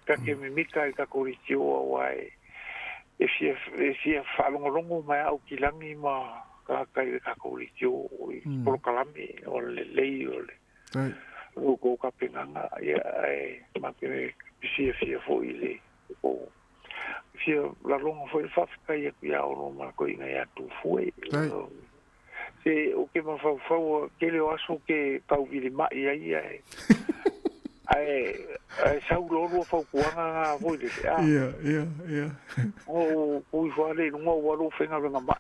ta te mimita i tatou leitio aua e fia e fia faalogologo mai a Aukilagi ma tagata i le tatou leitio i polokalame o le lelei o le outou tapenaga ia ae matou te fiafia foi i le outou fia laloga foi le faafetai atu ia Olo ma le toeaina ia Tufue. Se ou te mafaufau tele o aso ou te tauvilimai ai ae ae sau loa lua fautuaga na foi lele a. Ia, ia, ia. Ou tu ifo lava lea i luga ou alu ou faigaluega mai.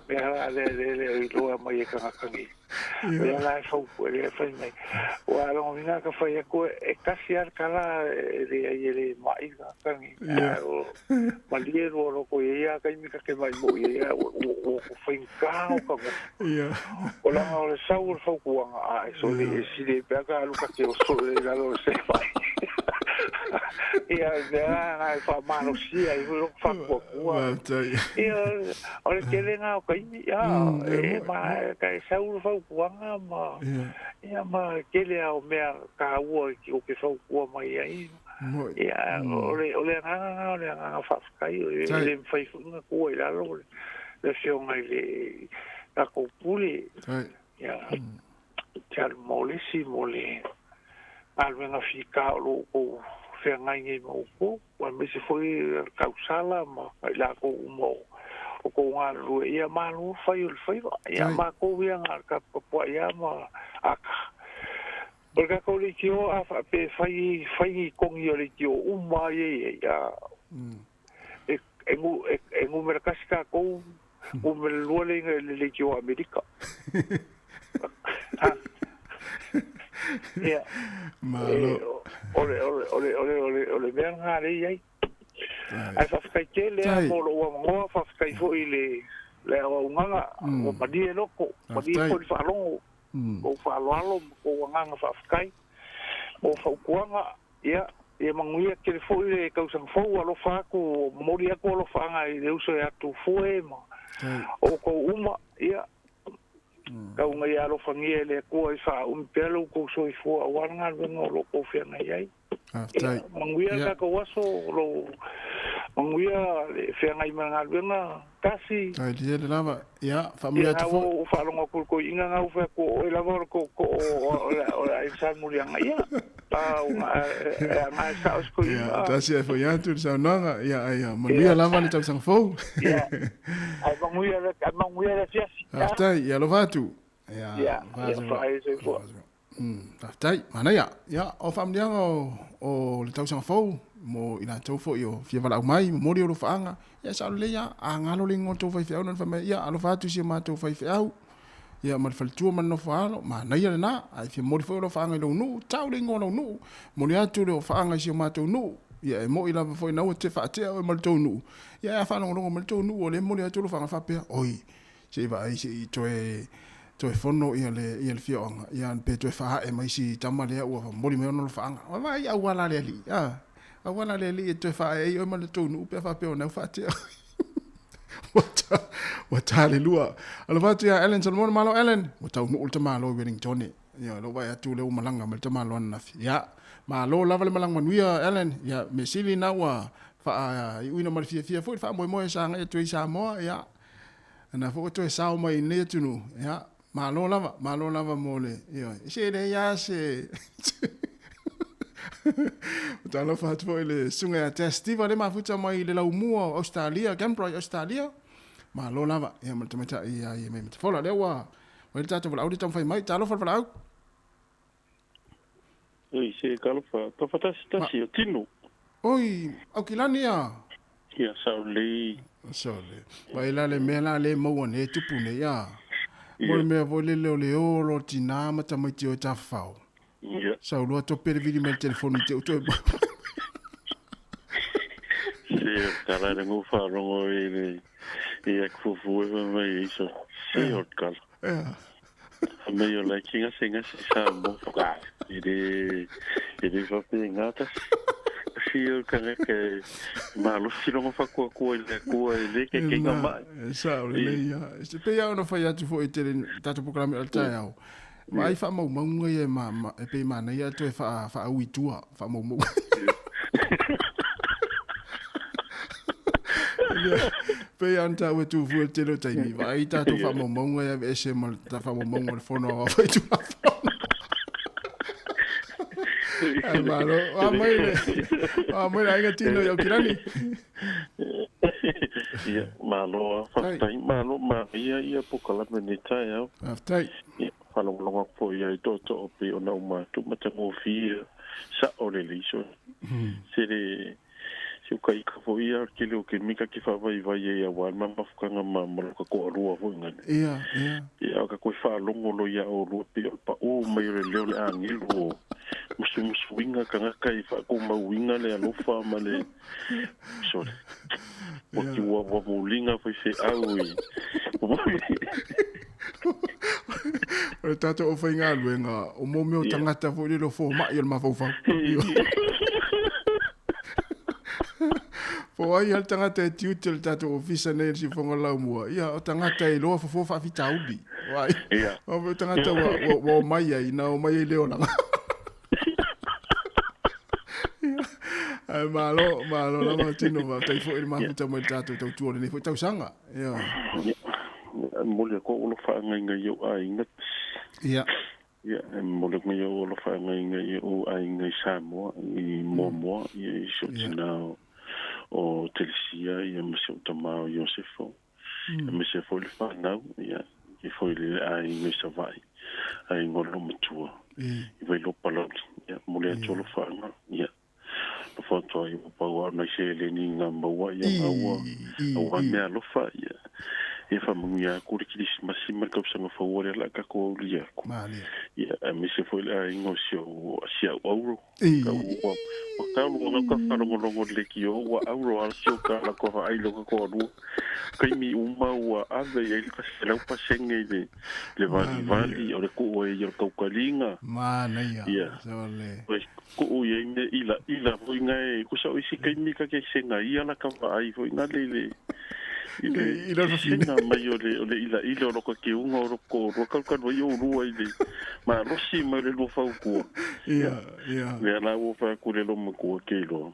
Mea la le le le o iloa mai e kagakangi. Mea la e fau e le fai mai. Ua longo mina ka fai aku e kasi al kala e le ai e le mai kagakangi. O malie ro ro ko ia ka imi ka ke mai mo ia o o ko fai ka o ka mo. O la o le sau o le fau kuanga a e so le e si le pe ka alu ka ke o so le la lo se mai. Ia mea na e fa malo sia i lo fa kua kua. Ia o le tele ngā o kaimi ia e ma ka e sau le fau kuanga ma ia ma tele au mea ka ua o ke fau kua mai ai. Ia o le anganga ngā o le anganga whaawhakai o le mwhai whunga kua i lalo le whionga i le kako pule. Ia te alu mōlesi mō le galuega fika o loo kou feagai nei ma outou aemaise foi kausala ma i lakou uma o kou galulue ia malo fai o le faiva ia makou ia gakapapuaʻi a ma aka o le tatou leitio a faape fai fai kogi o leitio uma ai ai ia e numera kasi takou numera lua le le leitio Amerika. Ia malo o le mea lena lea i ai. Ae faafetai tele a mo lou avanoa, faafetai foi i le auaunaga ua malie loko, malie foi le faalogo, kou faaaloalo ma kou agaga faafetai mo fautuaga. Ia ia manuia tele foi le tausaga fou, alofa atu, momoli atu alofaaga i le uso ia Tufue ma outou uma. Ia tauga ia alofagia e le Atua i faaumi pea lo outou soifua aua le galuega o loo kou feagai ai. Manuia le tatou aso, lo manuia le feagai ma le galuega tasi. Tai le lava. Ia faamanuia atu foi. O faalogo atu i le toeaina na ua fai atu o oe lava o le tootoo o le aiga Sa Muliaga. Ia e agai sao se toeaina. Ia tasi ai foi atu le saunoaga. Ia ai manuia lava le tausaga fou. Ia ai manuia le afiafi. Faafetai, ia alofa atu. Ia ia faai soifua. Faafetai, manaia. Ia, o faamanuiaga o le tausaga fou mo i latou foi o fia valaau mai, momoli o alofaaga. Ia sao lelei lava, a galo le igoa o le tou faifeau na fai mai, ia alofa atu i si o matou faifeau. Ia ma le faletua ma le nofo alo, manaia lena. Ae fia momoli foi o alofaaga i lou nuu, tau le igoa o lou nuu. Momoli atu le alofaaga i si o matou nuu. Ia e moi lava foi na ua te faatea oe ma le tou nuu. Ia a faalogologo mai le tou nuu o lea e momoli atu alofaaga faapea, oi, se i vaai se i toe toe fono ia le ia le fioaga ia pe toe faae mai si tama lea ua momoli mai ona alofaaga. Vaai auala a le alii, a auala a le alii e toe faae ai oe ma le tou nuu pe a faapea o na ua faatea ua ta le lua. Alofa atu ia Ellen Solomon, malo Ellen, ua taunuu le tamalo i Wellington. Ia lou vaai atu lea ua malaga mai le tamalo ananafi. Ia, malo lava le malaga manuia Ellen. Ia, mea sili na ua faaiuina ma le fiafia foi le faamoemoe sa agai atu ai i Samoa. Ia, na foi ua toe sao mai i lenei atunuu. Ia, malo lava, malo lava mo le, ia, se leai lava se Talofa atu foi i le susuga ia Tess Steve lea mafuta mai i le laumua o Australia, Canberra i Australia. Malo lava, ia ma le tamaitai ia ia mai Matafola. Lea ua ua i le tatou valaau lea taumafai mai. Talofa le valaau. Oi, se talofa, tofa tasi tasi o tino. Oi, Aukilani ia. Ia, sao lelei. Sao lelei. Vai la le mea la le maua nei e tupu nei, a. Mo le mea foi lele o le o loa tinā ma tamaiti o e tafafao. Ia. Sau loa tope le vili mai le telefoni te u toe. Se o kala le ngu wharongo i le i a kufu e mai i so. Se o kala. Ia. Mei o lai ki ngase ngase sa mo whaka. I le whape ngata. Si o kanga ke malosi longo whakua kua i le kua i le ke ke ngā mai. Sa o le lei ia. Se pe ia ona whai atu fo i te tatou pokrame o le taeao. Ma ai whaamaumaunga ia ma, e pe manaia toe wha i tua, whaamaumaunga. Pe ia ona tāua tū fua le tele o taimi. Vaai i tātou whaamaumaunga ia ese ma ta whaamaumaunga o le fono a whai tua whaona. Ai malo, a mai le, a mai le aiga tino i Aukilani. Ia, malo, whakatai, malo, ma ia ia pokalame nei taeao. Whakatai. Ia, whalongolonga po ia i toto o pe ona uma tu matangofia sa o le leiso. Se le Si o ka ika foi ia, o le tele o taimi ta te faavaivai ai aua le mamafukaga ma ma lo ka toalua foi gale. Ia, ia. Ia, a ka toe faalogo loa ia oulua pei o le paʻū mai o le leo o le agelu o musumusuina tagata i faatumauina le alofa ma le sole. Ua Ia. ti ua ua muliga faifeau i O le tatou aufaigaluega, o mo mea o Ia. tagata foi lele o fomai o le mafaufau. Po o ai lava le tagata e tiute o le tatou ofisa nei i le siufofoga o le laumua, ia, o tagata e iloa fofo faafitauli. Uai, Ia. o mea o tagata ua, ua, ua omai ai, na omai ai le olaga. Ae malo, malo lava Tino, faafetai foi i le mafuta mai i le tatou tautua o lenei foi tausaga. Ia. Ia, e momoli atu au alofaagaiga i ou aiga. Ia. Ia, e momoli atu nei au alofaagaiga i ou aiga i Samoa, i Moamoa, ia i si ou tina o, o Telesia, ia ma si ou tama o Iosefo. Aemaise foi le fanau, ia, i foi i le aiga i Savaii, aiga o Loomatua, i Vailoa Palauli. Ia, momoli atu alofaaga, ia, alofa atu ai ua pau lava o nai seleni na maua, ia, maua, aua mea alofa, ia, ia faamanuia atu le Kerisimasi ma le tausaga fou o lea o le a tatou aulia atu. Ia, aemaise foi le aiga o si ou, si au auro. Tau ua ua talu ona ka faalogologo i le leitio ua auro lava si o ta latou vaai i lo ka toalua. Taimi uma ua ave i ai le 100% i le le valivali o le tuu ai o le tautaliga. Manaia. Ia. Sole. Oi tuu i ai mea ilaila foi na e kusa o isi taimi ta te segaia la ka vaai foi na le i le i le I le fafine. sega mai o le o le ilaila o lo ka keuga o lo toalua talukalu ai oulua i le malosi mai o le lua fautua. Ia, ia. Lea la ua fai atu le loomatua ke iloa.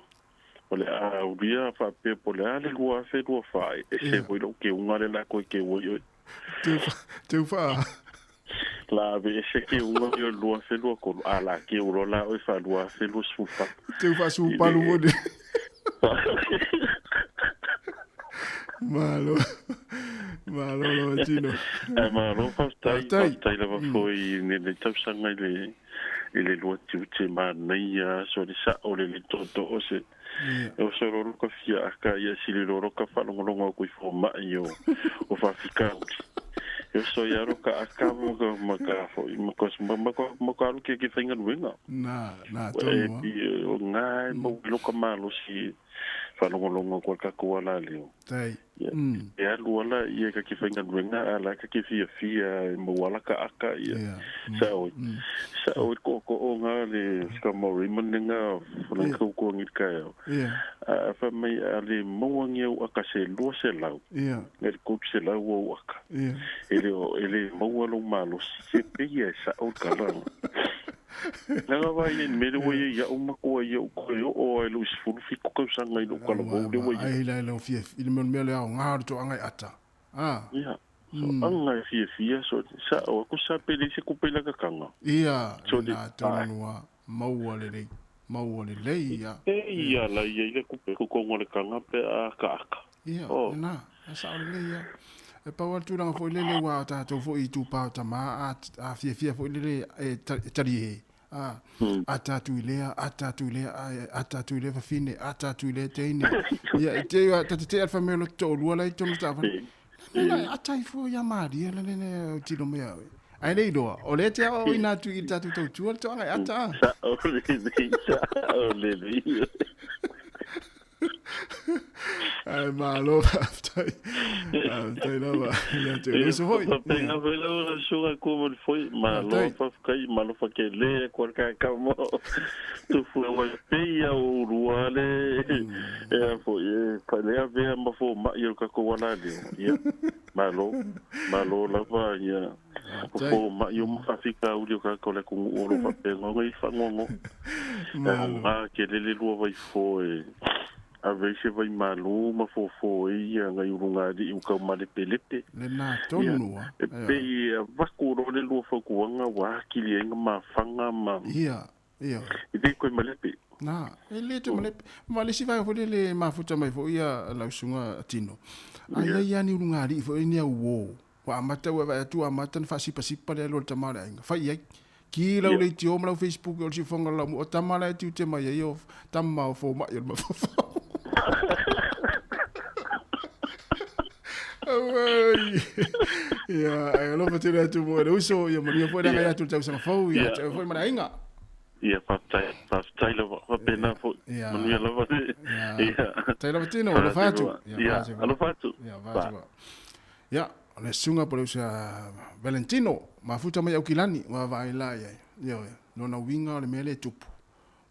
O le a aulia faapea po o le a le 2024 e ese foi lou keuga lea o le a toe keu ai oe. Teu fa. La ave ese keuga i o le 2023 a la keu loa la oe faa 2024. Teu fa su palu mo de. Malo. Malo lava Tino. Ae malo faafetai, Faafetai. faafetai lava foi i lenei tausaga i le i le lua tiute manaia aso le sa'o le le tootoo se Ia. o se lolo ka fia aka ia sili lolo ka faalogologo atu i foma'i o o faafikauli e oso ia alo ka aka ma ka ma ka foi ma ka ma ma ka ma ka alu ke ke faigaluega Na, na e tonu a. pi o ngā e mau i loka malosi faalogologo atu ai le tatou alaleo. Tai. Ia, Mm. e alu ala ia ka ke faigaluega a la ka ke fiafia e maua ala ka aka ia. Sa oi. Sa oi ko ko o ngā le ska mo Raymond le ngā whanau kau kua ngi ka eo. Ia. A fa mai a le maua ngi au aka se lua se lau. Ia. Ngai le koutu se lau au aka. Ia. E le o e le maua lou malosi se pei e sa o ka langa. Nga vai e mele ua ia ia'u matua ia u koe oo ai lou 17 tausaga i lou talavou le ua ia. Ai la lau fia i le mea mea le ao ngā o le toanga i ata. Ah. Ia. So anga e fiafia so sa o aku sa pele se kupe la kakanga. Ia, So le na tonu a maua lelei. Maua lelei ia. e ia la ia i le kupe ko kongo le kanga pe a ka aka. Ia, Oh. na, a sao lelei ia. E pau atu tulaga foi lele ua tatou foi i tupā o tamā, a, a fiafia foi lele e, e tali e. A, a tātou i lea, a tātou i lea, a, a tātou i lea fafine, a tātou i lea teine. Ia, e te, ta te te alfa mea lo to'olua lai tonu tāwhana. Nā, a tai fo ia maria la lele o tino mea. Ai nei loa, o le te ao i nā tu i tātou tautua le toanga e ata. a. Sa o lelei, sa o lelei. Ai malo, faafetai. Faafetai lava. Ia te uso foi. Faafetai foi lau la suga ku mo le foi malo Faafetai. faafetai malo fakele ko ka ka mo tu fu wa pe ia o rua le e a foi e pa le a vea ma fo ma i o ka ko wala le ia malo malo lava ia fo ma i o ma fika uli o ka ko le ku o lo fa pe ngo i fa ngo Malo. a ke le le lua vai fo e a vei se vai malo ma fofo e ia ngai urunga ali u kau malepelepe. Le nā tonu a. E pei a vaku ro le lua faukuanga wa akili ai ngā mawhanga ma Ia, ia. I te koe malepe. Nā, e le te malepe. Ma le si vai foi le le mafuta mai foi ia lausunga tino. Ai ai ia ni urunga ali foi ni au o. Wa amata ua vai atu amata na whaasipasipa le alo le tama le ainga. Whai ai. Ki lau Ia. le tio ma lau Facebook o le sifonga lau mu. O tama le tiu te mai ai o tama o fō mai o le mafofo. Auai. Ia, ai alofa tele atu mo le uso, ia manuia foi le agai atu i le tausaga fou, ia te oe foi ma le aiga. Ia, faafetai, faafetai lava, faapena foi. Manuia lava le. Ia. Tai lava tino, alofa atu. Ia, alofa atu. Ia, va atu. Ia, o le susuga po o le uso ia Valentino, mafuta mai Aukilani, ua vaai la i ai. Ioe, lona uiga o le mea lea e tupu,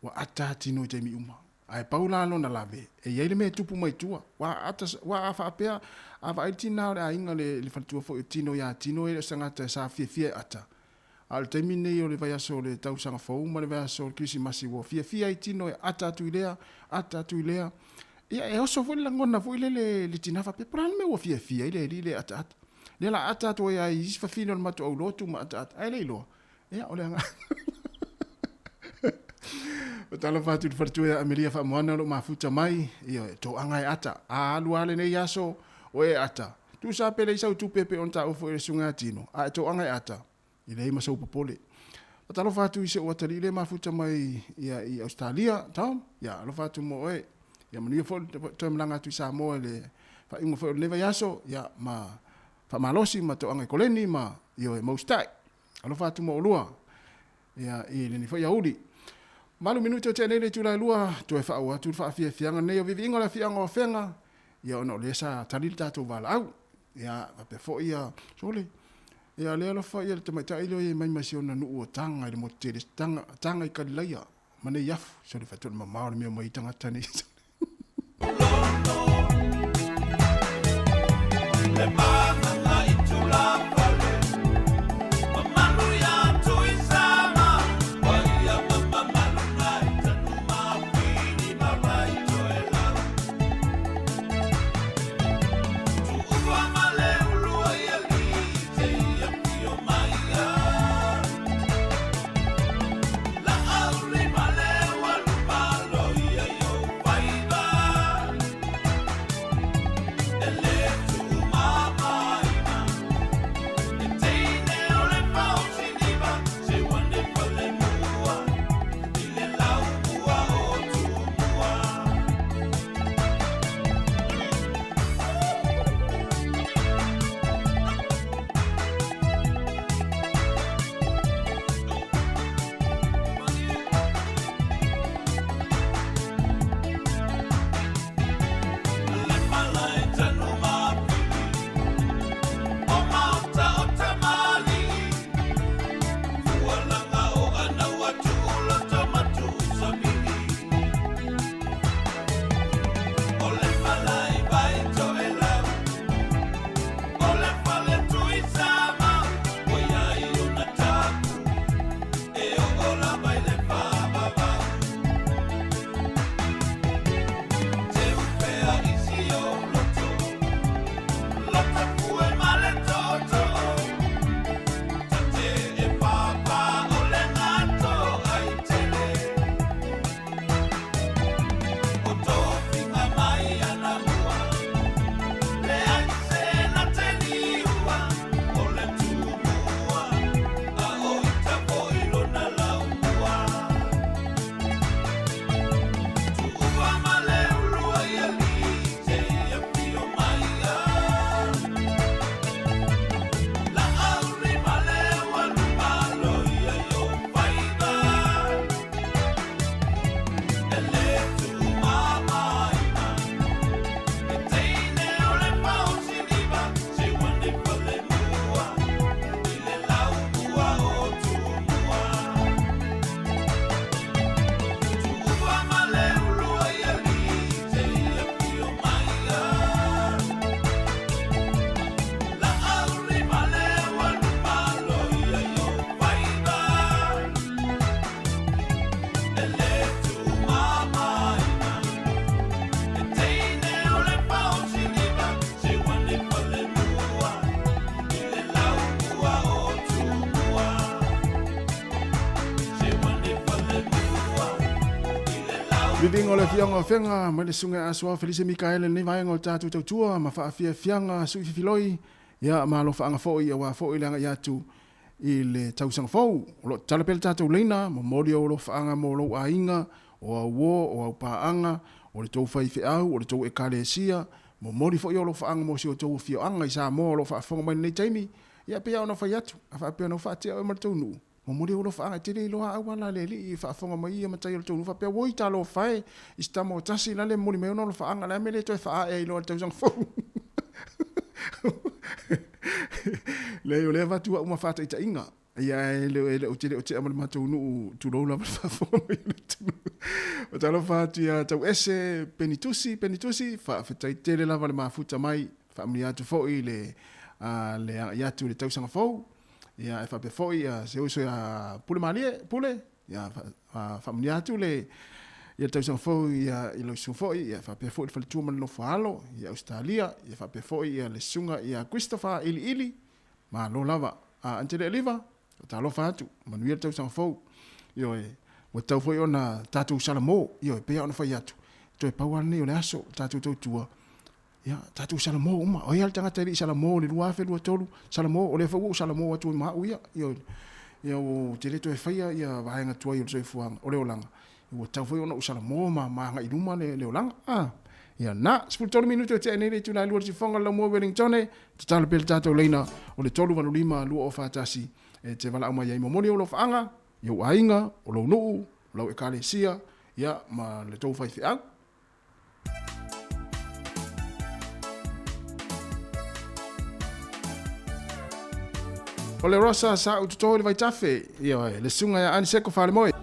ua ata tino i taimi uma. Ae pau la lona lave, e i ai le mea e tupu mai tua. Ua ata, ua a faapea, a vaai le tina o le aiga le, le faletua foi o Tino ia Tino e le o se tagata sa fiafia e ata. A o le taimi lenei o le vaiaso o le tausaga fou ma le vaiaso o le Kerisimasi ua fiafia ai Tino e ata atu i lea, ata atu i lea. Ia e oso foi le lagona foi lele i le tina faapea, po o le a le mea ua fiafia ai le alii lea e ataata. Lea la ata atu ai lava i isi fafine o le matou aulotu ma ataata, ae le iloa. Ia, o le agaga. O talofa atu i le faletua ia Amelia Faamoana o lo o mafuta mai, ia, e toaga e ata. A alu lava lenei aso, o e ata. Tusa pe leai sau tupe pei ona taua foi e le Susuga ia Tino, a e toaga e ata, e leai ma sou popole. Faatalofa atu i si ou atalii lea e mafuta mai ia, i Ausetalia, Tom, ia, alofa atu mo oe. Ia manuia foi le toe malaga atu i Samoa i le faaiuga foi o lenei vaiaso, ia, ma faamalosi ma toaga i koleni ma, ioe, ma usitai. Alofa atu mo olua, ia, i lenei foi aoauli. Malu minute o tea nei le itula e lua, toe faaauau atu le faafiafiaga nei o viviiga o le afiaga o Afega, ia ona o lea sa tali le tatou valaau. Ia, faapea foi ia, sole, ia lea alofa ia le tamaitai lea o i ai mai ma si ona nuu o Taga i le motu tele, Taga, Taga i Kalilaia, ma nei afu, sole faatoa le mamao o le mea mai i tagata nei. Viviga o le Afioga o Afega mai le Susuga ia Asoao Felise Mikaele i lenei vaega o le tatou tautua ma faafiafiaga sui fifiloi ia ma alofaaga foi aua foi le agai atu i le tausaga fou. O lo o tatala pea le tatou leina, momoli ou alofaaga mo lou aiga, o au uo, o au paaga, o le tou faifeau, o le tou ekalesia, Momoli foi ou alofaaga mo si outou afioaga i Samoa o lo o faafofoga mai i lenei taimi, ia pei lava ona fai atu, a faapea na ou faatea oe ma le tou nuu, momoli ou alofaaga e te le iloa auala a le alii e faafofoga mai ia matai o le tou nuu faapea, Oi talofa e, i si tama o tasi la le momoli mai ona alofaaga, o le a le mea e le toe faaae ai loa i le tausaga fou? Leai, o lea e avatu au ma faataitaiga. Ia e le e le o te le o tea ma le matou nuu tulou lava le faafofoga mai a le atunuu. O talofa atu ia Tauese Penitusi Penitusi, faafetai tele lava le mafuta mai, faamanuia atu foi le a le agai atu i le tausaga fou. Ia e faapea foi ia se uso ia Pule Malie Pule, ia faamanuia atu le ia le tausaga fou ia i lau susuga foi, ia faapea foi le faletua ma le nofo a alo i Ausetalia, ia faapea foi ia le susuga ia Christopher Iliili Malo lava. A Aunty Lealiva, talofa atu, manuia le tausaga fou. Ioe, ua tatau foi ona tatou salamo, ioe, pei lava ona fai atu, toe pau lava lenei o le aso, tatou tautua, ia, tatou salamo uma. O ai lava le tagata e le i salamo i le 2023, salamo, o lea foi ua ou salamo atu ai ma au ia, ioe, ia ou te le toe faia ia vaega tuai o le soifuaga, o le olaga, ua tatau foi ona ou salamo ma, ma agai i luma le, le olaga. A, ia na, 13 minute o tea nei le itula e lua i le siufofoga o le Laumua Wellingtone, tatalo pea le tatou laina o le 385 2041 e te valaau mai ai. Momoli ou alofaaga i ou aiga, o lou nuu, o lau ekalesia, ia, ma le tou faifeau. O le Rosa sa ou toto i le vaitafe, ioe, le susuga ia Aniseko Falemoe.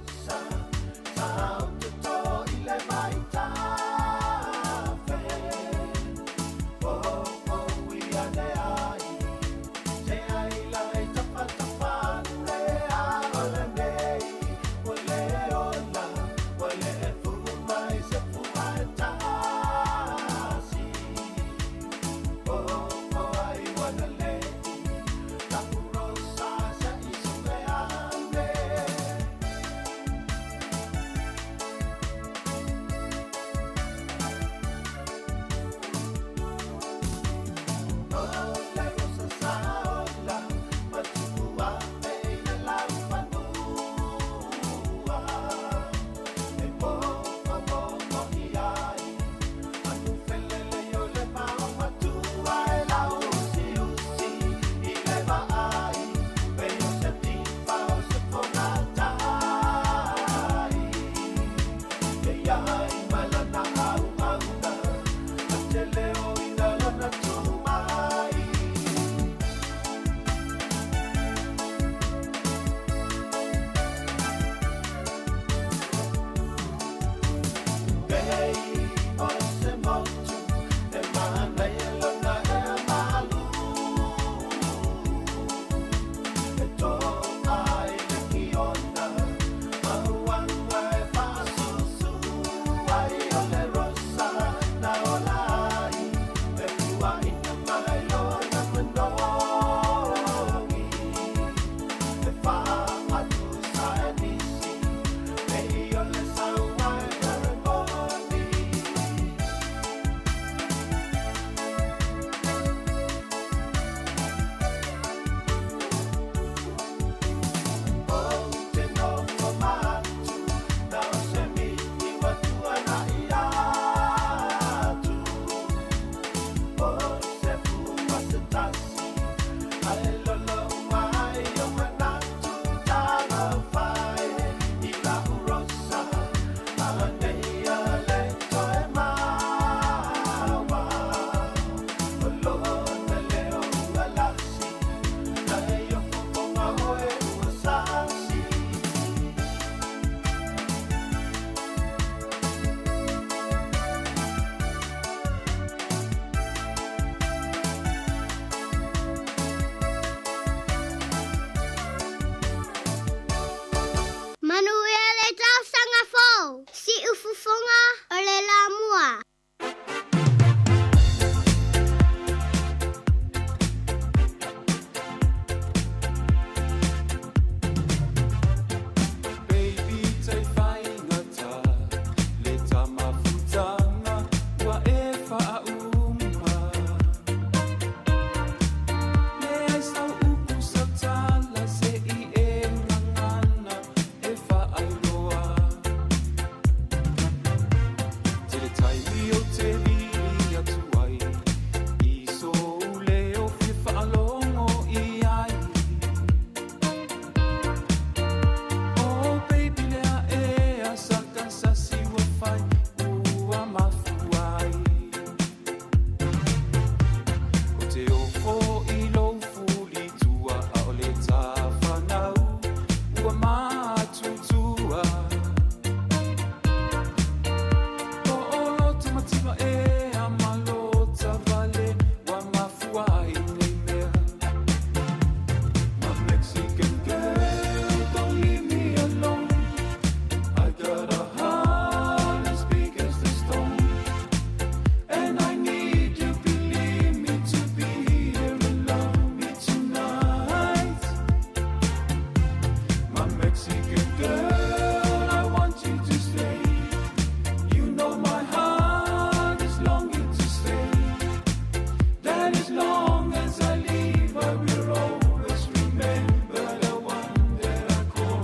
long as I live, I will always remember the one that I call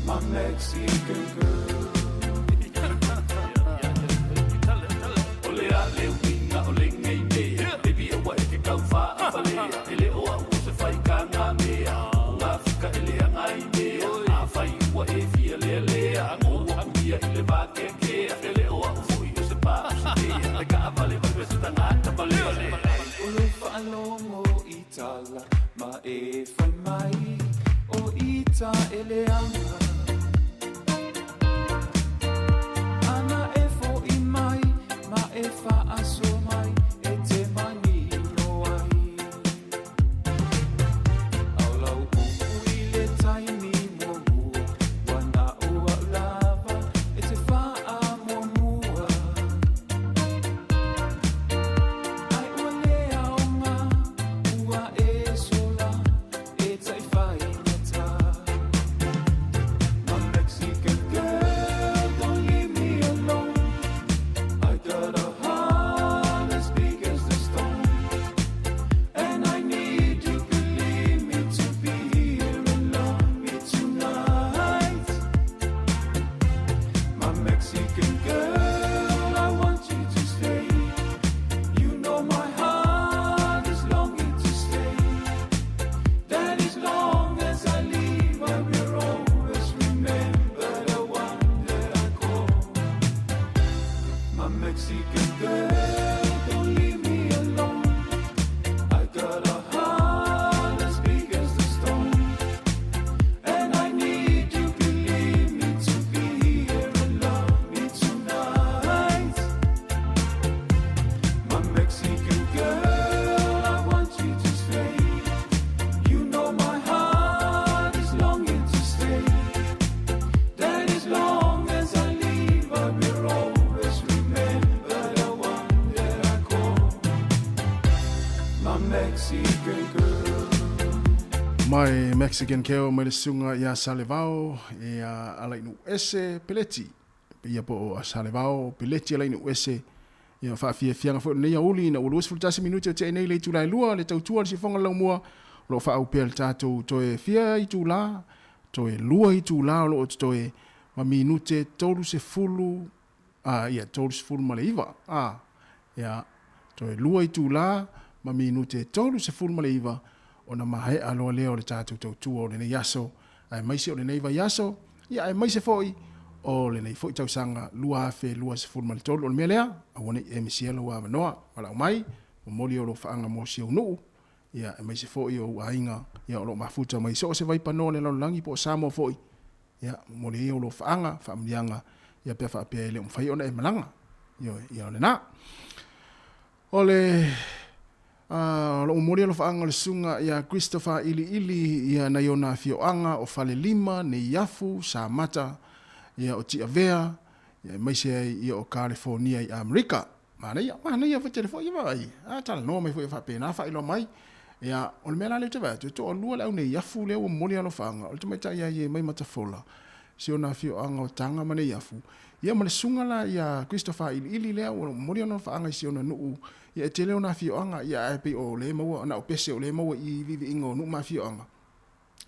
my Mexican girl. O le a le uiga o le ngei mea Baby e wa e ke kau whaafalea E le o au o se whai ka ngā mea O ngā fika e le anga i mea A whai ua e fia lea lea Ngō aku ia i le wākekea E le o au foi o se pā o se tea E ka avale vale se tangata palea O lo whaalogo i tala ma e whai mai O ita e le anga Ana e fo i mai ma e whaaso mai e te manino ai Au lau upu i le taimi muamua Wana o au lava e te whaa muamua Ai ua le aonga ua e sola e tai whaingata My Mexican girl, don't leave me alone. I got a heart as big as the stone, and I need you, believe me, to be here and love me tonight. My Mexican girl, I want you to stay. You know my heart is longing to stay. That as long as I live, I will always remember the one that I call my Mexican girl. Don't leave me alone. I got a heart as big as the stone, and I need you, believe me, to be here and love me tonight. My Mexican girl, I want you to stay. You know my heart is longing to stay. That as long as I live, I will always remember the one that I call my Mexican girl. My Mexican Girl mai le susuga ia Salevao ia Alainu Ese Peleti ia po o Salevao Peleti Alainu Ese ia faafiafiaga foi o lenei aoauli ina ua 21 minute o tea nei le itula e lua le tautua o le sifoga o le laumua o lo o faaupea le tatou toe fia itula toe lua itula o lo o totoe ma minute 30 a ia 39 a ia toe lua itula ma minute 39 ona maea loa lea o le tatou tautua o lenei aso aemaise o lenei vaiaso ia aemaise foi o lenei foi tausaga 2023. O le mea lea, aua ne i e misia lou avanoa, valaau mai, momoli o alofaaga mo si ou nuu, ia aemaise foi o ou aiga ia o lo o mafuta mai so o se vaipanoa o le lalolagi po o Samoa foi, ia momoli ai ou alofaaga, faamanuiaga ia pea faapea e le o mafai ona e malaga. Ioe, ia o lena. O le o lou momoli alofaaga o le susuga ia Christopher Iliili ia nai ona afioaga o Falelima, Neiafu, Samata, ia o Tiavea, ia aemaise ai ia o Kalefonia i Amerika. Manaia, manaia foi tele foi ia vaai. A talanoa mai foi faapena faailoa mai. Ia, o le mea la lea ou te vaai atu, e toalua le au Neiafu lea ua momoli alofaaga, o le tamaitai ia ie mai Matafola, si ona afioaga o Taga ma Neiafu, ia ma le susuga la ia Christopher Iliili lea ua momoli ona alofaaga i si ona nuu, ia e tele ona afioaga, ia ae pei o lea e maua, na o pese o lea e maua i i viiviiga o nuu ma afioaga.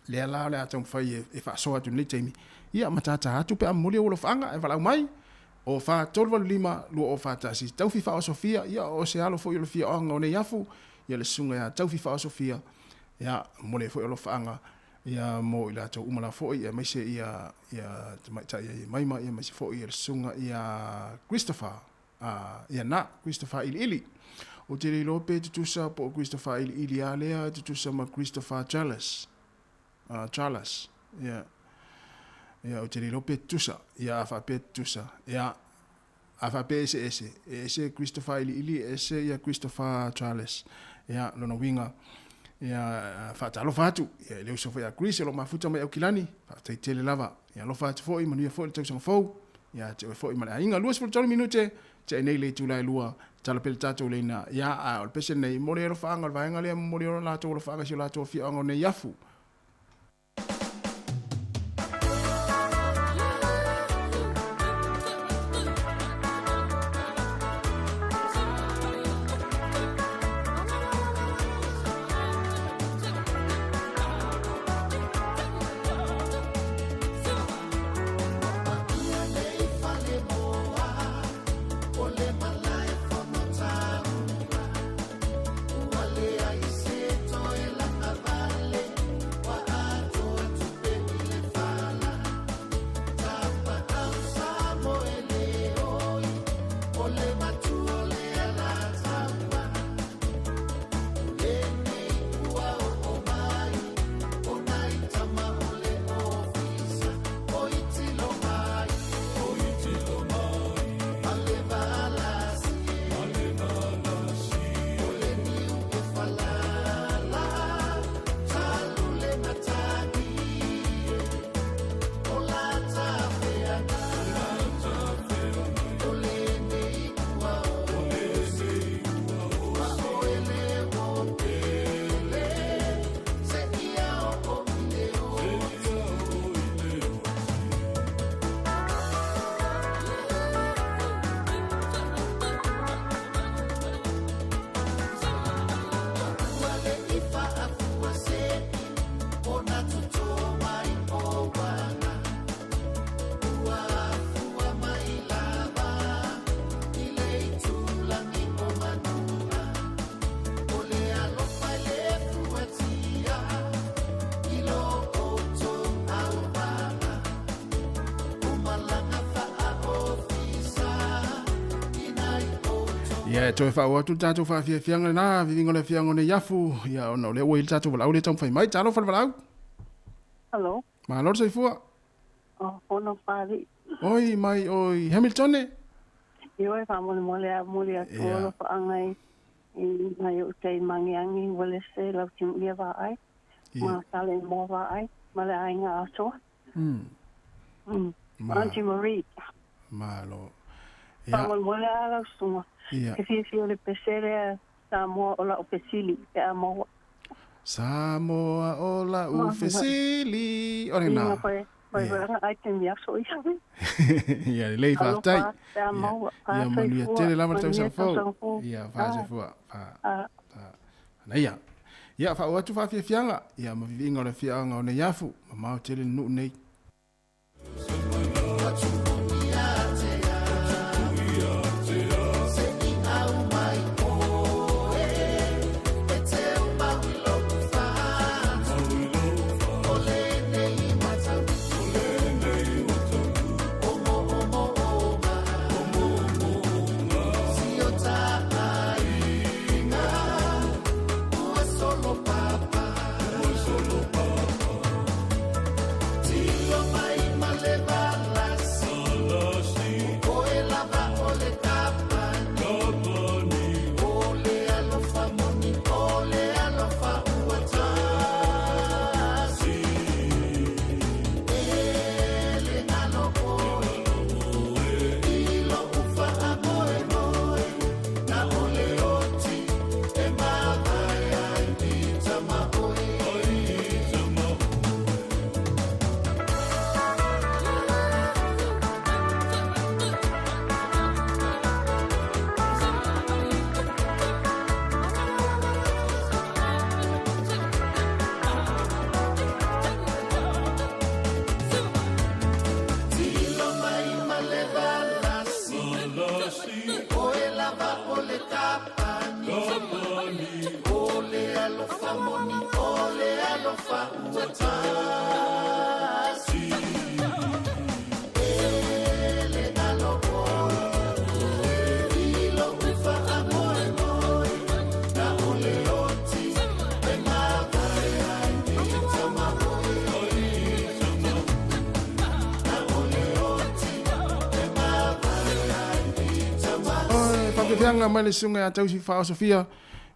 Lea la o le a taumafai e faasoa atu i lenei taimi, ia ma tātā atu pe a momoli ou alofaaga, ae valaau mai, o 4 3 8 5 2 0 4 1. Taufi Faaosofia, ia o se alo foi o le afioaga o Neiafu, ia le susuga ia Taufi Faaosofia, ia momoli ai foi alofaaga ia mo i latou uma la foi, aemaise ia ia tamaitai ia Maima, ia aemaise foi ia le susuga ia Christopher, a ia na Christopher Iliili. Ou te le iloa pe tutusa po o Christopher Iliili a lea tutusa ma Christopher Charles. Charles. Ia. Ia ou te le iloa pe tutusa. Ia a faapea tutusa. Ia a faapea eseese, e ese Christopher Iliili, e ese ia Christopher Charles. Ia lona uiga, ia faatalofa atu, ia i le uso foi a Chris o lo o mafuta mai Aukilani, faafetai tele lava. Ia alofa atu foi, manuia foi le tausaga fou, ia te oe foi ma le aiga. 23 minute, tea nei le itula e lua, tala pea le tatou leina, ia a o le pese lenei, mo le alofaaga o le vaega lea, momoli o latou alofaaga i si o latou afioaga o Neiafu. Ia, e toe faaauau atu le tatou faafiafiaga lenā, viviga o le afiaga o nei afu, ia, ona o lea ua i le tatou valaau lea e taumafai mai. Talofa le valaau. Hello. Malo le soifua. Oh, Fono Pali. Oi, mai oi Hamilton. Ioe, faamolemole a momoli atu o alofaaga i i nai ou tai magiagi ua lese lau timuia vaai ma tale moa vaai ma le aiga atoa. Aunty Marie. Malo. Faamolemole a lau susuga. Ke fiafia o le pese lea Samoa o lau fesili pe a maua. Samoa o lau fesili. O lena. Pai foi anga ai te mea so ia. Ia lelei faafetai. Ia manuia tele lava le tausaga fou. Ia faasoifua. Fa. Manaia. Ia faauu atu faafiafiaga ia ma viviiga o le afiaga o nei afu mamao tele le nuu nei. Faafeafeaga mai le susuga ia Tausi Faaosofia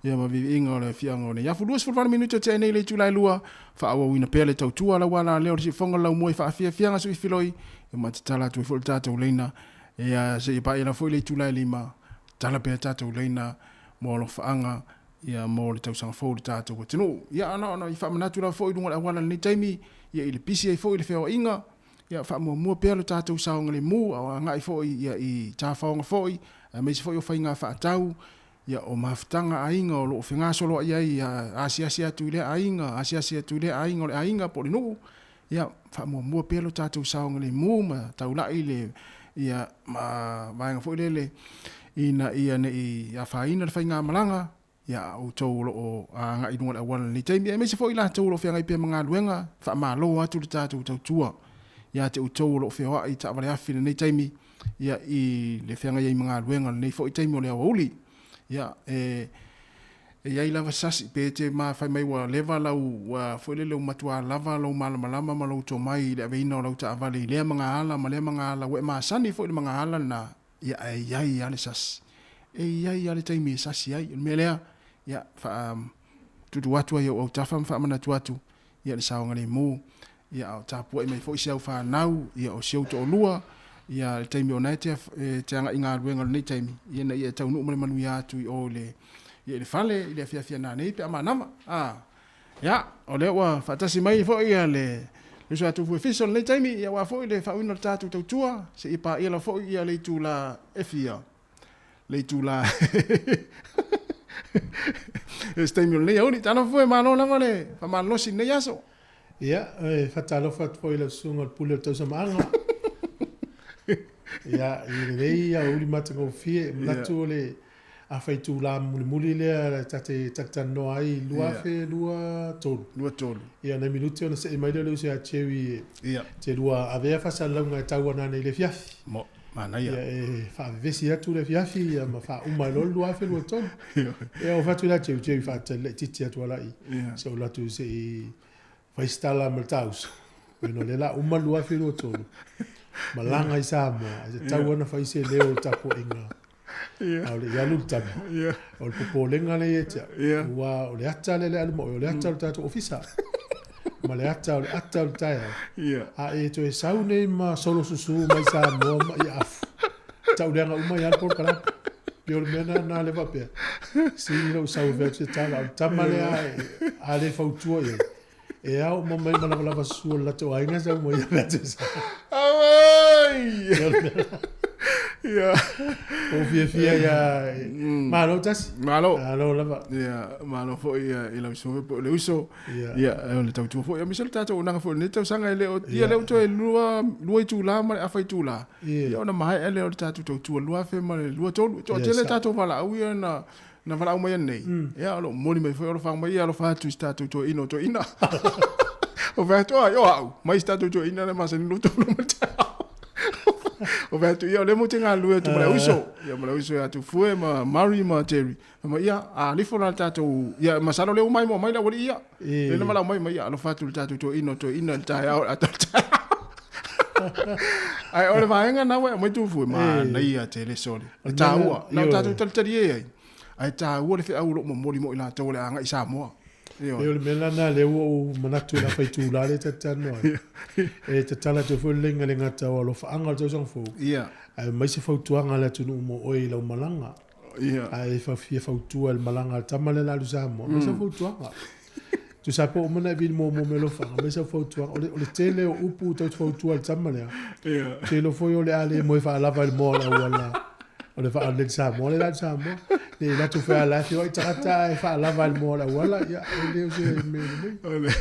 ia ma viviiga o le afiaga o nei afu 28 minute o tea nei le itula e lua faaauauina pea le tautua lau ala lea o le siufofoga o le laumua i faafiafiaga suifiloi ia ma tatala atu ai foi le tatou laina ia seia paia lava foi le itula e lima tatala pea tatou laina mo alofaaga ia mo le tausaga fou i le tatou atunuu. Ia ana ona i faamanatu lava foi i luga o le auala i lenei taimi, ia i le pisi ai foi le feoaiga, ia faamuamua pea lo tatou saogalemu a o agai foi ia i tafaoga foi, aemaise foi o faiga faatau, ia o mafutaga aiga o lo o fegasoloai ai, ia asiasi atu i lea aiga, asiasi atu i lea aiga o le aiga po o le nuu, ia faamuamua pea lo tatou saogalemu ma taulai le ia ma vaega foi lele ina ia ne i afaina le faigamalaga ia a outou o lo o agai i luga o le auala i lenei taimi, aemaise foi i latou o lo o feagai pea ma galuega, faamalo atu le tatou tautua ia te outou o lo o feoai i taavale afi i lenei taimi, ia i le feagai ai ma galuega i lenei foi taimi o le aoauli. Ia, e E i ai lava sasi, pe te ma fai mai ua leva lau, ua foi lele ua matua lava lou malamalama ma lou tomai i le aveina o lau taavale i lea magaala ma lea magaala, ua e masani foi i le magaala lena, ia ae i ai lava le sasi. E i ai lava le taimi e sasi ai. O le mea lea, ia, faa tuutuu atu ai i ou autafa ma faamanatu atu, ia le saogalemu, ia a o tapuai mai foi si au fanau, ia o si ou toalua, ia le taimi o na e te, e te agai i galuega o lenei taimi, ia ina ia e taunuu ma le manuia atu i o i le, ia i le fale, i le afiafi a nanei pe a manava. A, ia, o lea ua faatasi mai foi ia le uso a Tufu Efiso i lenei taimi, ia aua foi le faauiina o le tatou tautua, seia paia lava foi ia le itula e fia. Le itula e se taimi o lenei aoauli. Talofa foi, malo lava le faamalolosi i lenei aso. Ia, e faatalofa atu foi i lau susuga o le pule o le tausamaaga. Ia, i lenei aoauli matagofie, e manatu o le afa itula mulimuli lea ta te talatalanoa ai i 2023. 23. Ia, nai minute ona see mai lea o le uso ia Jerry e te lua avea faasalalauga e tau ana nei i le afiafi. Mo. Manaia. Ia e faavevesi atu le afiafi ia ma faauma ai loa le 2023. Ia o fai atu ia Jerry, Jerry faatali laitiiti atu alai. Se i ou alu atu se i fai se tala ma le ta uso. Ona o lea o le a uma le 2023, malaga i Samoa, ae tatau lava ona fai se leo o le tapuaiga. A o le i alu le tama, o le popolega lea ia te au, aua o le ata lea o le a alu ma oe, o le ata o le tatou ofisa. Ma le ata o le ata o le taeao. A e toe sau nei ma solo susu mai Samoa ma ia afu, tauleaga uma ia le polokalame. Pei o le mea lena lea faapea, sili lou sau e fai atu se tala, o le tama lea a le fautua i ai, e ao uma mai ma lavalava susu o le latou aiga sau mai ia mea te sa. Auai! Ia. Ou fiafia ia malo tasi. Malo. Malo lava. Ia, malo foi i lau suafa po o le uso. Ia, o le tautua foi. Aemaise le tatou auaunaga foi i lenei tausaga e le o, ia lea ua toe lua itula ma le afa itula. Ia ona maea lea o le tatou tautua 2023. E toatele tatou valaau ia na Na valaau mai anei, ia o lo o momoli mai foi alofaga mai, ia alofa atu i si tatou toeaina o toeaina. O fai atu, ai, o au, mai si tatou toeaina le masani loto lo ma taeao. O fai atu, ia o lea mo te galulue atu ma le uso, ia ma le uso ia Tufue ma Murray ma Jerry. Fai mai, ia, a alifo la le tatou, ia masalo lea ua maimoa mai le aualii ia. Lea na valaau mai, mai, ia alofa atu i le tatou toeaina o toeaina i le taeao, le ata o le taeao. Ae o le vaega na ua e aumai Tufue, manaia tele sole. E taua, na o tatou talitalie ai, ae taua le feau o lo o momoli mo i latou o le a agai i Samoa. Ioe. O le mea lena lea ua ou manatu i le afa-itula lea ta te talanoa ai. E tatala atu ai foi le legalegata o alofaaga o le tausaga fou. Ae aumai se fautuaga a le atunuu mo oe i lau malaga. Ae fia fautua i le malaga a le tama lea o le a alu i Samoa, aumai sau fautuaga. Tusa po ua uma ona e vili muamua mai alofaga, aumai sau fautuaga. O le tele o upu tou te fautua i le tama lea, ou te iloa foi o le a le moe faalava i le moa o le auala o le vaa o le Lady Samoa lea la i Samoa. Ne i alu atu foi a la e feoai tagata ae faalava i le moa o le auala, ia e le o se mea lelei.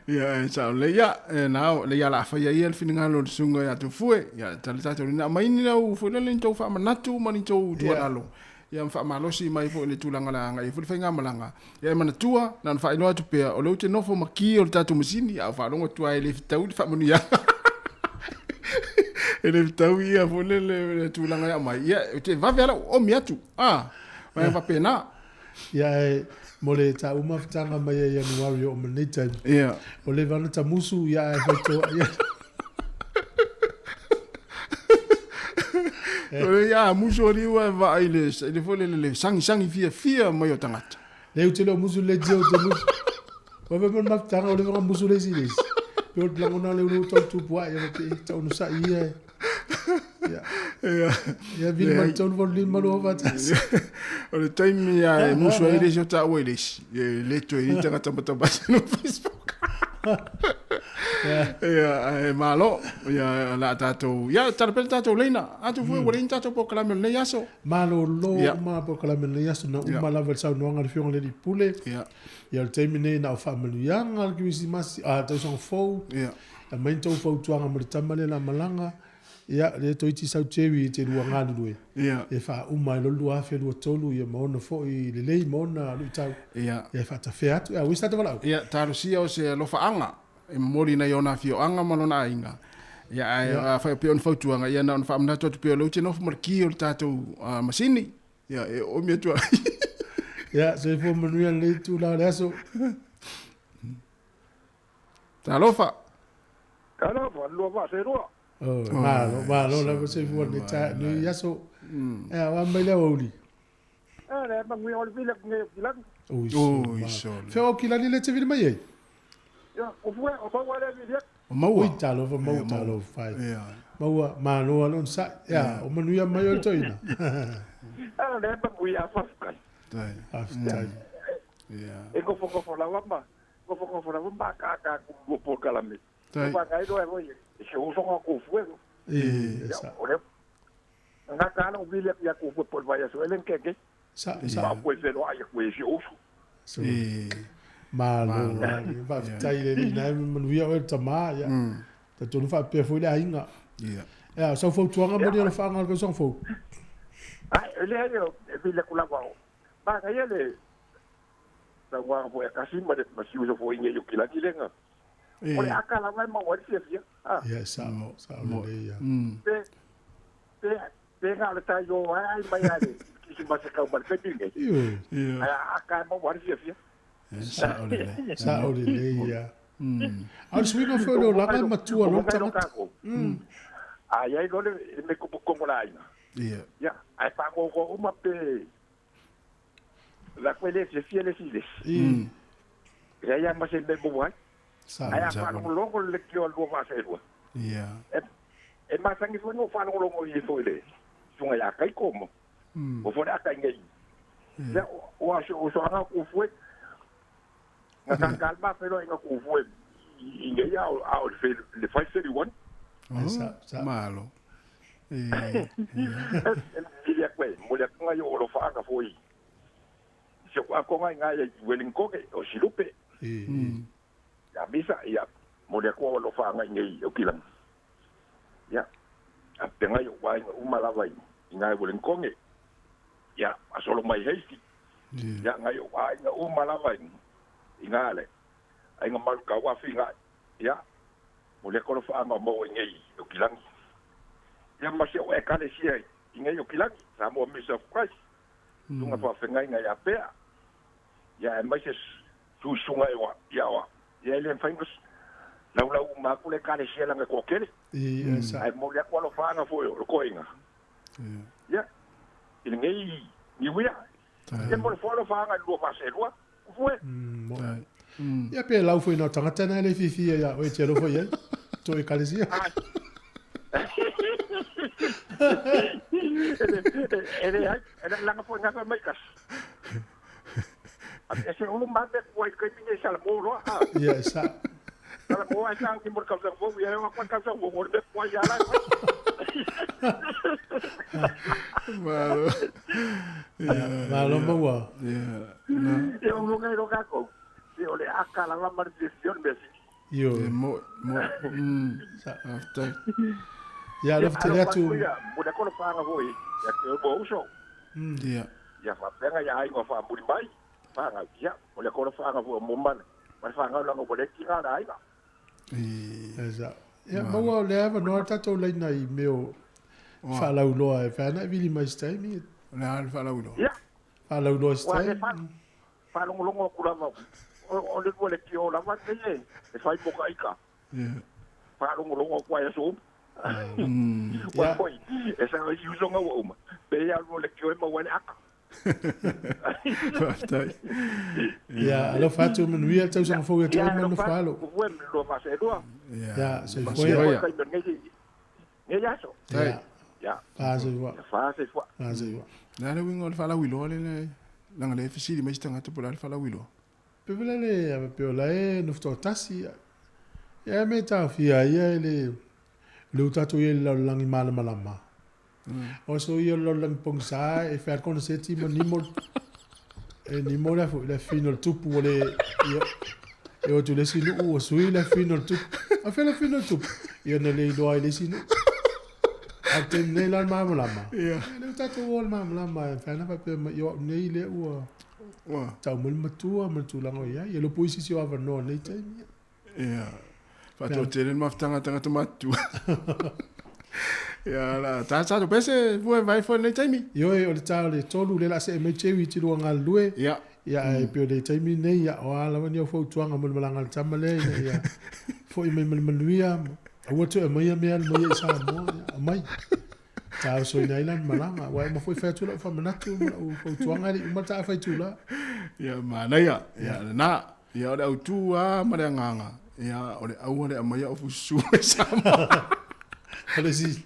Ia, e sao lelei. Ia, e na o, lei ala faia ia le finagalo o le susuga ia Tufue. Ia, tala tatou lina aumai ni lau foi lele ni tou faamanatu ma ni tou tuualalo. Ia ma faamalosi mai foi i le tulaga o le a agai ai foi le faigamalaga. Ia e manatua, na ona faailoa atu pea, o lea ou te nofo ma ki o le tatou masini, a ou faalogo atu lava e le fetaui le faamanuiaga. E le fetaui ia foi lele le tulaga e aumai. Ia, ou te vave lava lau oomi atu, a, vaega faapena. Ia, ae mo le taua mafutaga mai ia Ianuari e oo mai lenei taimi, ua leva ona tamusu, ia ae faitoa, ia. O le ia musu o liu e vaai le, le foi le, le sagisagi fiafia mai o tagata. Lea ou te le o musu le tia ou te musu. Ua fai mai le mafutaga o leva na musu le isi le isi. Pe o le lagona lea ua tau tupu ai, ia pe tau no sai ia. Ia. Ia. Ia vili mai tolu valu lima lua fatasi. O le taimi a e musu ai le isi o taua i le isi. E le toe i tagata matamata no Facebook. Ia, ae malo. Ia, la tatou, ia, tala pea le tatou leina. Atu foi, ua leai ni tatou polokalame o lenei aso. Malolo uma polokalame o lenei aso, na uma lava i le saunoaga a le Afioga i le Alii Pule. Ia, o le taimi lenei na o faamanuiaga le Kerisimasi, a, tausaga fou. Aumai ni tou fautuaga mo le tama lea o le a malaga. Ia, lea toeitiiti sau Jerry i te lua galulue, e faauma ai loa le 2023 ia ma ona foi lelei ma ona luitau, ia e faatafea atu. Ia, ua i se tatou valaau? Ia, talosia o se alofaaga e momoli nai ona afioaga ma lona aiga. Ia, ae afai pea o ni fautuaga, ia na ona faamanatu atu pea o lea ou te nofo ma le ki o le tatou masini. Ia, e oomi atu ai. Ia, soifua manuia lenei itula o le aso. Talofa. Talofa, lua vaa se lua. Oh, malo, malo lava soifua lenei ta, lenei aso. Ea, o a mai le aoauli? E, le manuia o le vila nei o Kilani. Ui, Ui, sole. Fea o Kilani le te vili mai ai? Ia, o fue, o maua le vili atu. O maua. Ui, talofa, maua, talofa. Ia. Maua, malo lava le onosai. Ea, o manuia mai o le toeaina. E, le manuia, faafetai. Faafetai. Ia. E nofonofo lava ma, nofonofo lava ma akaaka atu mo polokalame. Tai. Wa ngai e se uso nga ku fue. E, sa. O le nga ka no vile ya ku fue por vaya so elen ke ke. Sa, sa. Ma ku fe lo ai ku se uso. So. E. Malo, faafetai i le Alii na e manuia oe le tama, ia. Talitonu faapea foi le aiga. Ia. Ea, o sau fautuaga mo ni alofaaga o le tausaga fou? Ai, le ai e vile ku lava o. Ma ngai le saunoaga foi a Kasima le ma si uso foi nei o Kilani lenga. O le aka lava e maua ai le fiafia. Ia, e sao, sao lelei ia. Pe Pe nga le tai o ai mai ale ki ma se kau mal pe ni. Io. Ai a ka mo wa fia fia. Sa o le. Sa o le le ia. A o le suiga foi o le olaga e matua loa le tagata. A iai loa le me kupu la aiga. Ia. Ia, ae faagogo uma pe la koe le fiafia le isi le isi. Ia ia ma se mea maua ai. Ae a faalogologo le leitioa lua faaselua. Ia. E masani foi ona ou faalogologo i ai foi le susuga ia Kaiko ma ua foi le aka i nei. Ia, ua si ou uso aga o Kufue. Na kākā le mafeiloaiga Kufue i nei a o le 5:31. Oh, malo. E vili atu e momoli atu nai ou alofaaga foi i si ou akoga i ina i Wellington o Silupe. Ia Misa, ia momoli atu au alofaaga i nei i Aukilagi. Ia, a pegai ou aiga uma lava i ina i Wellington. Ia, a solo mai Hasty. Ia, nai ou aiga uma lava i ina le aiga malu tauafi i ina. Ia, momoli atu alofaaga o maua i nei i Aukilagi. Ia ma si ou ekalesia i nei o Kilagi, Samoa Mission of Christ, susuga faafeagaiga ia Pea. Ia aemaise susuga e oa, ia oa. Ia e le mafai ona laulau uma atu le ekalesia leaga e toatele. Ae momoli atu alofaaga foi o le toeaina. Ia, i lenei niuia. Ia mo le foi alofaaga i le lua faaselua. Ufue. Ia pe lau foi na o tagata na e le fiafia ia oe e te alofa i ai. To ekalesia. E leai, e leaga foi gafa mai kasi. E se ulu mame kua i kaimi nei Salamo loa. Ia, e sa. Salamo ai sa ni mo le tausaga fou, ia e o atu ai tausaga fou, o le mea kua ia la e fai. Malo. Malo maua. Ia. Ia o luga i lo kākou. Se o le aka lava ma le fiafia o le mea sili. Io. E mo, mo. Faafetai. Ia, alofa tele atu. Ia, mo le kolo whaanga foi, ia te o uso. Ia. Ia whapenga ia ainga whaamuri mai, whaanga, ia, mo le kolo whaanga foi mo mana. Ma le whaanga langa mo le kinga na ainga. Esa. Ia, maua o le ava noa tatou laina i mea o faalauloa e whana e vili mai se taimi. O le a le faalauiloa? Ia. Faalauloa se taimi. Faalogologo atu lava, o le lua le tio lava nei e fai mo ka ika. Faalogologo atu ai aso uma. Ua foi, e sa i usonga ua uma. Pe ia lua le tio e maua le aka. Faafetai. Ia, alofa atu manuia le tausaga fou ia te oe ma le nofo alo. Ua lua faaselua. Ia, soifua. Nei aso. Ia. Ia. Faasoifua. Faasoifua. Faasoifua. Le a le uiga o le faalauiloa le leaga le fesili mai se tagata po o le a le faalauiloa. Pe vela le a pe o la e nofo toatasi. Ia me taofia ai ia e le le ua tatou i ai i le lalolagi malamalama. O aso ia o le lalolagi pogisa e fai lava le koneseti ma nimo e nimo le le afifina o le tupu ua le ia e o atu i le isi nuu ua sui le afifina o le tupu. A fea le afifina o le tupu? Ia na le iloa ai le isi nuu. A o le taimi nei la o le malamalama. Ia. Lea ua tatou o i le malamalama e mafai ona faapea mai ia o au nei lea ua tau mai le matua ma le tulaga o i ai. E le o pui se isi o avanoa i lenei taimi. Ia. Faatoatele le mafutaga a tagata matutua. Ia, la, ta tatou pea se fua e vae fua i lenei taimi. Ioe, o le ta o le 3, lea o le a see mai Jerry i te lua galulue. Ia. Ia, ae pei o le taimi lenei, ia, o a lava ni au fautuaga mo le malaga a le tama lea, ina ia foi mai ma le manuia, aua toe aumaia mea alu mai ai i Samoa, ia, aumai. Taosoina ai lana malaga, aua e uma foi fai atu lau faamanatu ma lau fautuaga e le i uma le taafai itula. Ia, manaia, ia, lena. Ia, o le autu lava ma le agaga, ia, o le aua le aumaia o fususu mai Samoa. O le isi,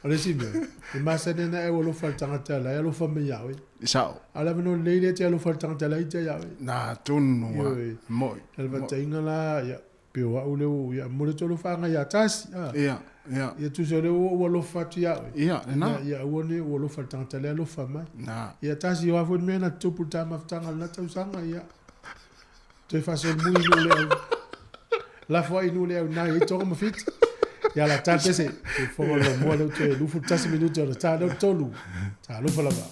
o le isi mea, e masani ana e alofa i le tagata la e alofa mai ia oe. E sao. A o le avanoa lelei lea e te alofa i le tagata la e ita ia oe. Na tonu lava. Ioe. Moi. O le vaataiga la, ia, pei o au lea ua, ia, momoli atu alofaaga ia Tasi, a. Ia, ia. Ia tusa o lea ua ou alofa atu ia oe. Ia, lena. Ia, ia aua ne i ou alofa i le tagata lea alofa mai. Na. Ia Tasi, o a foi le mea na tutupu i le ta mafutaga i lena tausaga, ia, toe faasolomuli i nuu le au, lafo ai i nuu le au na i ai Toga ma Fiti. Ia la ta pese, te fofoga o le laumua lea ua toe 21 minute ona ta lea o le tolu. Talofa lava.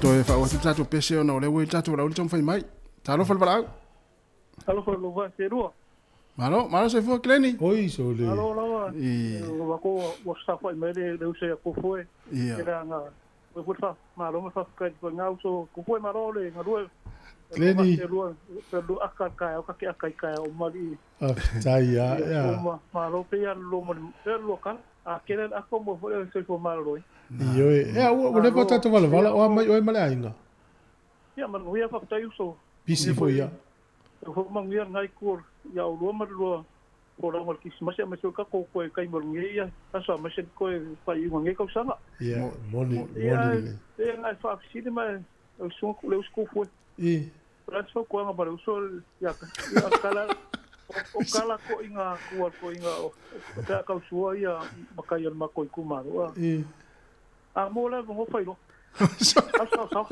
Toe faauu atu le tatou pese ona o lea ua i le tatou valaau le taumafai mai. Talofa le valaau. Talofa lo va se lua. Malo, malo soifua Keleni. Oi sole. Malo lava. I. Wa ko wa sa fa mai le le usa ko foe. Ia. Ke la nga. Ko fo fa malo ma fa ka ko nga uso ko foe malo le nga lua. Keleni. Se lua pe lu aka ka o ka ke aka ka o mali. Faafetai a ia. O malo pe ia lo mo pe lo ka. A ke le ako mo fo le se fo malo. Ioe. Ea ua leva tatou valavala o a mai oe ma le aiga. Ia manuia faafetai uso. Pisi foi ia. Fo manuia ngai ku ia o lua ma lua o la mal kisimasi a ma se ka ko ko kai mo ngi ia aso ma se ko fa i ngi ka sanga. Ia moni moni le. E ngai fa sini ma o so ku le usko fu. I. La so ko nga ba uso ia ia kala o kala ko inga ku ko inga o ka ka sua ia makai al makoi ku ma. I. A mo la mo fa ilo. Aso aso.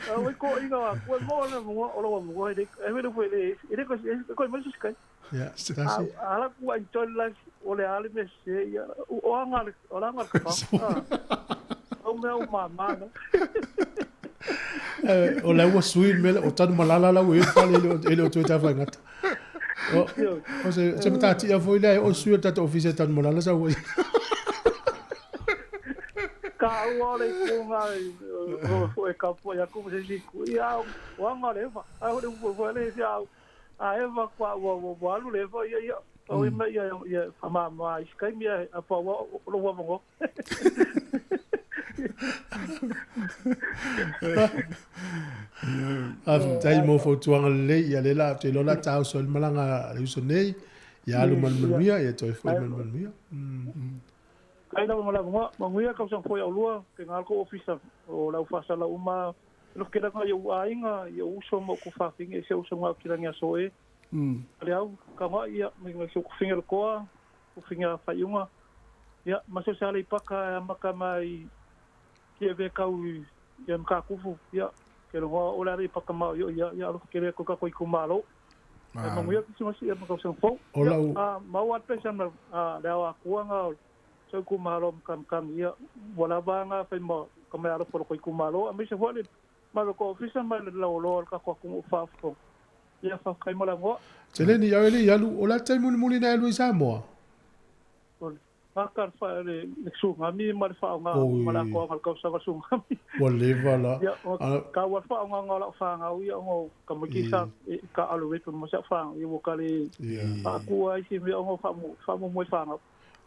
A ko inga ko mo la mo o lo mo e e le fue le e ko ko mo se kai. Ia, tasi. Ala ku ai tol la o le ale me se ia o anga o la anga ka. O me o mama. O le ua sui mele o tanu malala la ua e fale e le o toe tafa ngata. O se se matati a foi le o sui o tata ofisa e tanu malala sa ua. Ka ua le ko ngai o e ka po ia ku se si ku ia o anga le fa. A o le fu le ia a eva kwa ua ua alu le fa ia ia o ima ia ia ma ma iskai mi a pa ua lo ua mo. Faafetai mo fautuaga lelei ia lē la te iloa la taoso ai le malaga le uso nei ia alu ma le manuia ia toe fo'i ma le manuia. Kai lava ma le avanoa, manuia tausaga fou ia aulua, ke galo kou ofisa o le aufaasalau uma lo ke laga ia ou aiga, ia ou uso ma ou kofafine e se uso ga kilagi aso e. Le au ka ga ia me se kufinga le koa, kufinga faiuga. Ia ma se sale i paka maka mai ki ve kau ia mka kufu ia ke lo o la ri paka ma yo ia ia lo ke le ko ka ko ku malo. Ma nguia ki se ia ma ka se fo. O lau A ma wa pesa na le awa kuanga so ku malo kam kam ia wala banga fa ma ka me alo ko ku malo a me se fo le ma ko ofisa ma le lo lo ka ko ku fa fo. Ia fa kai mo la ngo. Teleni ia ele ia lu o la tai muli muli na alu i Samoa. Fa ka le le sunga mi ma le fa nga ma la ko nga ka sa sunga mi. Ua leva la. Ia ka wa fa nga nga la fa nga ia ngo ka mo ki sa ka alu we mo sa fa ia wo ka le a ku ai si mi ngo fa mo fa mo mo fa nga.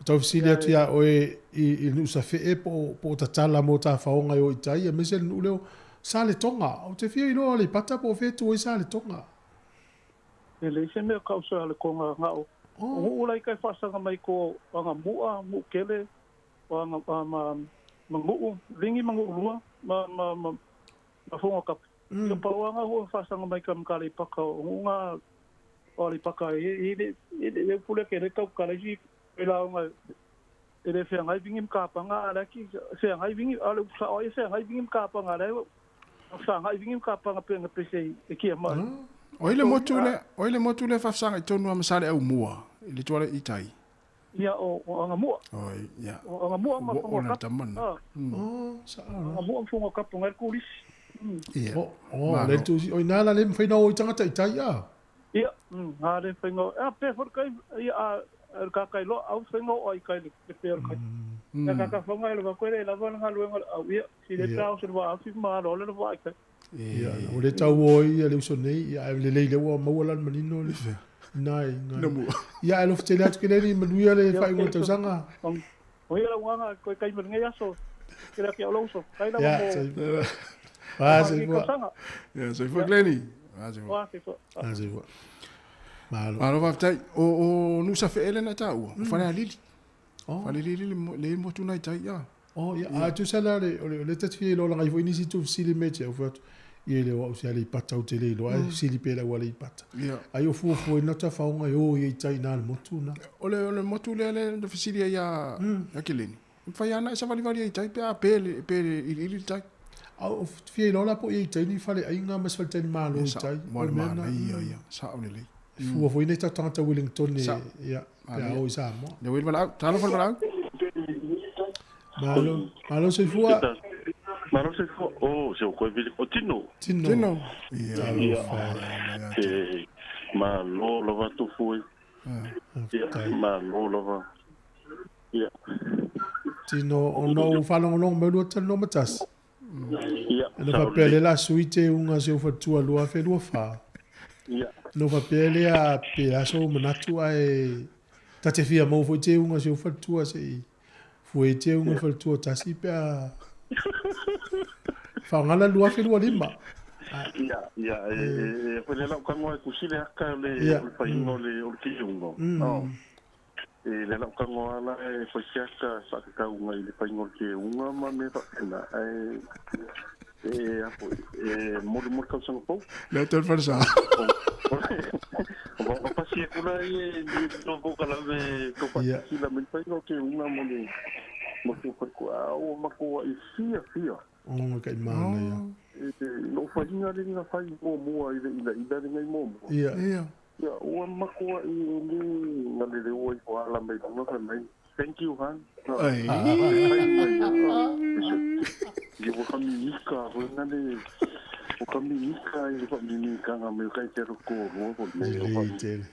Taufesili atu iā oe i le nu'u safe'e po o tatala mo tafaoga e o i tai aemaise le nu'u leo sa le toga ou te fia iloa le pata po o fea tu ai sa le toga. E le se mea ka usa le konga ngao. O ula i kai whaasanga mai ko anga mua, mu kele, o anga ma mangu'u, ringi mangu'u lua, ma ma ma ma fonga kapu. Ia pauanga ho whaasanga mai ka mkale paka o ngunga o le paka e e le pule ke le kau kale si e la unga e le whea ngai vingi mkapanga ala ki whea ngai vingi ala usa o e whea ngai vingi mkapanga ala usa ngai vingi mkapanga pe pese e kia mai. O ile motu le, o ile motu le faafesaga i tonu a masale au mua i le tuale i tai. Ia o anga mua. Oi, ia. O anga mua ma fonga kap. O, sa anga mua ma fonga kap ngai kulisi. Ia. O, le tu o ina la le mfai o i tangata i tai a. Ia, ha le whainga. A pe for kai ia a ka kai lo au whainga o ai kai le pe kai. Ka ka whanga le ko le la vanga luenga au ia si le tau se wa afi ma lo le wa kai. Ia, o le tau o ia le uso nei, ia le lei le ua maua lan manino le. Nai, nai. Ia, e lofa tele atu ke leni, manuia le whainga tausaga. O ia la uanga, koe kai maringai aso, ke la kia o uso. Kai la mo. Ia, se fua. Ia, se fua Glenny. Se fua. Se fua. Malo. Malo faafetai. O nusa feele na tāua, o whare alili. Whare alili le motu nai tai, ia. O, ia, a tu sa la le, o le tati fia lo langa i fo inisi tu sili me te au fatu. Ia le o se ale i pata o te le lo ai sili pe la wale i pata. Ai o fuafua ina ta faonga o ia i tai nā le motu na. O le motu le le fesili ai a Keleni. Mwhai ana e sa valivali ai tai pe a pe le ili ili tai. A o fia iloa la po ia i tai ni fale ai ngā mas fale tai ni malo i tai. Mo le mana ia ia sa o le lei. Fuafua ina ta tangata Wellington ia pe a o i Samoa. Le wili walau, talo fale walau. Malo, malo soifua. Malo soifua. O, se o koe vili. O tino. Tino. Tino. Ia. Malo lava tofue. Ia, malo lava. Ia. Tino, ona o whalongolongo mai lua tali matasi. Ia. E no whapea le la suite unga se ufatua lua whenua wha. Ia. No whapea le a pe aso manatu ai tate fia mau foi te unga se ufatua se i. Fue te unga whatua tasi pea whaangala lua whenua lima. Ia, ia, e foi le lau kangoa e kusile haka o le painga o le kiunga. E le lau kangoa ala e foi se haka whakakaunga i le painga o le kiunga ma me whakena. E apo, e mori mori kausanga pau. Le tol farsa. O pasi e kula i e no voka lave ko pasi la me painga o kiunga mo le mo te whakua o makoa i fia fia. O kai mana ia. No whahinga le nga whai mō mua i le ila ila le ngai mō mua. Ia. Ia. Ia, ua makoa i le nga le leo i whala mai lunga whai mai. Thank you, han. Ai. Ia ua kaminika, hoi nga le o kaminika i le whaminika nga me kai te roko roa ko me o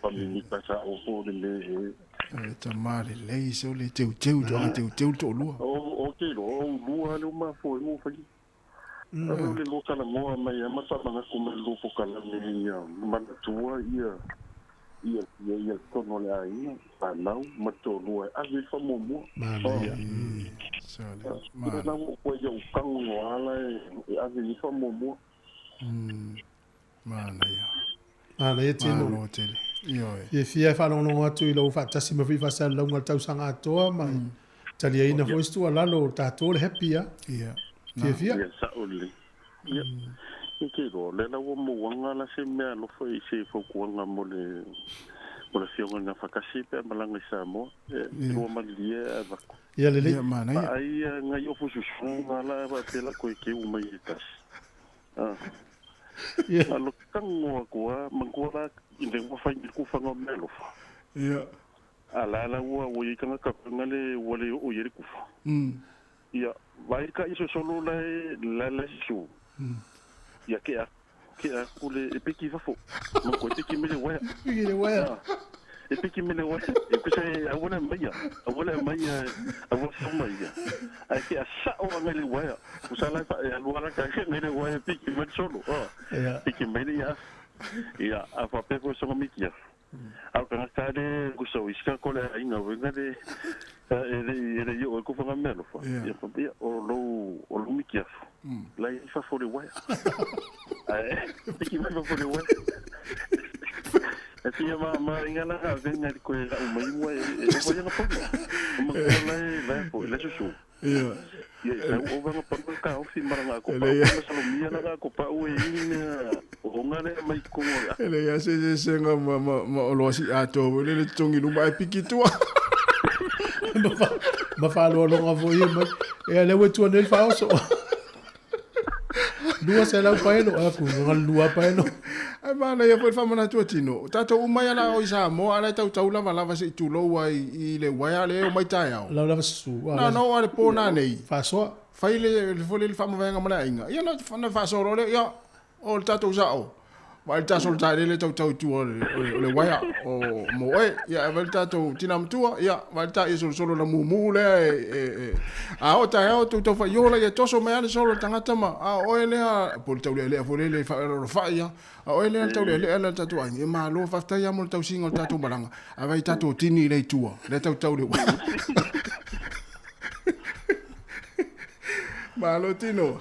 whaminika sa o po le me e. E ta mare lei se o le teu teu toa teu teu to lua. O te ro, o lua le uma fo e mo whai. O le loka la moa mai a matamanga ko mai lopo kala me ia manatua ia ia ia ia tono le aiga whanau ma tōlua ave fa muamua. Mana ia. Sale. Mana. Na o koe ia ukango ala e ave i fa muamua. Mana ia. Mana ia tino. Malo tele. Ioe. Ia fia whalongongo atu i lau whaatasi ma whiwha sa launga tausanga atoa mai. Talia ina fo istua lalo tātou le happy ia. Ia. Fia fia. Ia sa ole. Ia. E te roa, le lau mauanga la se mea alofa i se faukuanga mo le fionga ngā whakasi pea malanga i Samoa. E roa malilia e avako. Ia lele. Ia mana ia. Ai ngai ofu susu ngā la e pela koe ke umai e tasi. Ia. Alo kangoa koa, mangkoa la i le ua whai ku whanga mea alofa. Ia. A la la ua ua i kanga kapanga le ua le o i le kufa. Ia, vai ka iso solo la e la la sisu. Ia ke a kule e piki fafo. Mo ko e piki mele waya. Piki le waya. E piki mele waya. E kusa e awala maia. Awala maia. Awala maia. Ai ke a sa o ngale waya. Kusa la fa e aluara ka ke mele waya piki mele solo. Ia. Piki mele ia. Ia a fa pe ko songa mikia. Au ka ngare kusa o iska ko le inga wenga le e le yo ko fanga melo fa. Ia fa ia o lo mikia. La i fa fo le waya. Ai piki mai fa fo le waya. E tia ma inga la ka venga ko la o mai mo e fo ya po. Ma ko la la po la susu. Ia. Ia o vanga pa ka o fi maranga ko pa o salomia la ko pa o e ina o ngare mai ko. Ele ia se se nga ma o lo si ato le le tongi luma e piki tua. Ma fa lo longa vo ia mai. E le wetu anel fa oso. Lua se lau paelo, a ku nga lua paelo. Ai mana ia foi famana tua tino. Tatou umai ala o i Samoa ala tau tau lava lava se tulou ai i le waia le o mai taeao. Lau lava su. Na no ale pona nei. Fasoa. Fai le fole le famavaenga mala inga. Ia na faasolo le ia o le tatou sao. Vai le tatou tae le tau tau tua o le waia o mo e ia vai le tatou tina matua ia vai le tae solo solo la mumu le e a o tae o tau fai yola ia toso mai ale solo tangata ma a o ele a po le tau le le fole le fa ro fa ia a o ele tau le le le tatou ai e malo fa tai mo le tau singa le tatou malanga a vai tatou tini le tua le tau tau le Malo tino.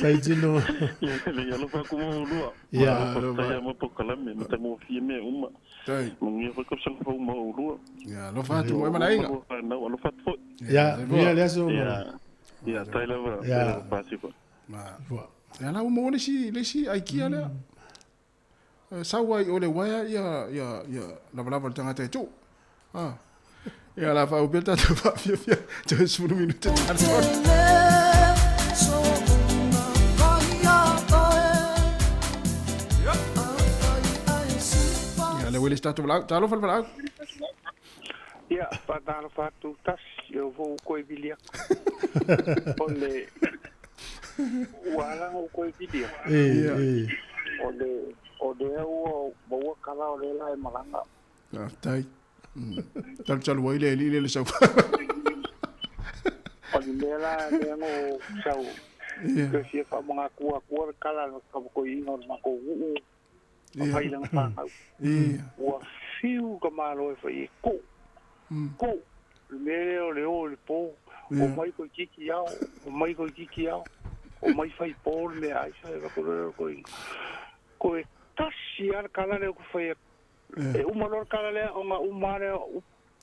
Tai tino. Ia lo fa ko lua. Ia lo fa mo po kalame mo ta mo fi me uma. Tai. Mo ngi fa ko sang fa mo lua. Ia lo fa tu mo mana inga. Na lo fa fo. Ia ia le so. Ia. Ia tai la va. Ia. Pa si pa. Ma. Ia la mo le si ai kia le. Sa wai o le waia ia ia ia lava lava tangata e tu. Ah. Ia la fa o belta tu fa fia fia. Tu es 1 minuto. Ia le wele statu lau talo fal fal. Ia pa talo fa tu tas. Leo fo ko e vili aku. O le ua ala o ko e vili aku. E. O le ua maua kala o le la e malanga. Tai. Talu ai le li le sau. O le mea la mea ngo sau. Ke fia fa mga kua kua kala ka ko inga o mako uu. O fai langa whangau. Ua fiu ka malo e fai e ko. Ko. Le mea o le o le pō. O mai koe kiki ao. O mai koe kiki ao. O mai fai pō le mea aisa e wako ko inga. Ko e tasi ara kala leo ko fai e. E uma lor kala lea o ngā uma lea.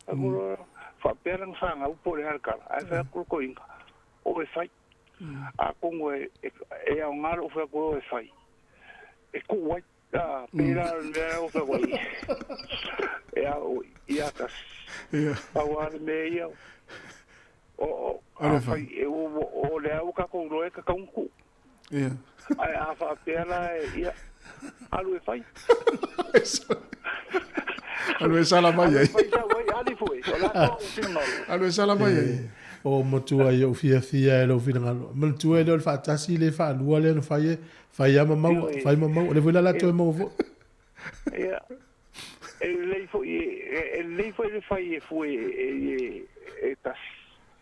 Ako whapea langa whangau po le ara kala. Ai fai ako ko inga. O e fai. A kongo e au ngaro o fai ako e fai. E ku wai. Pera mea o fai wai. E au ia tas. Au ara mea ia. O a fai e o le au ka kou roe ka kaunku. Ai a whapea la e ia. Alu e fai. Alu e sala mai ai. Alu e sala mai ai. O matua i au fia fia e lau finangalo. Matua e leo le whaatasi le whaalua le no whai e whai ama mau, whai ma mau. Le fo la toe mau fo. Ia. E lei fo e le whai e fue e tasi.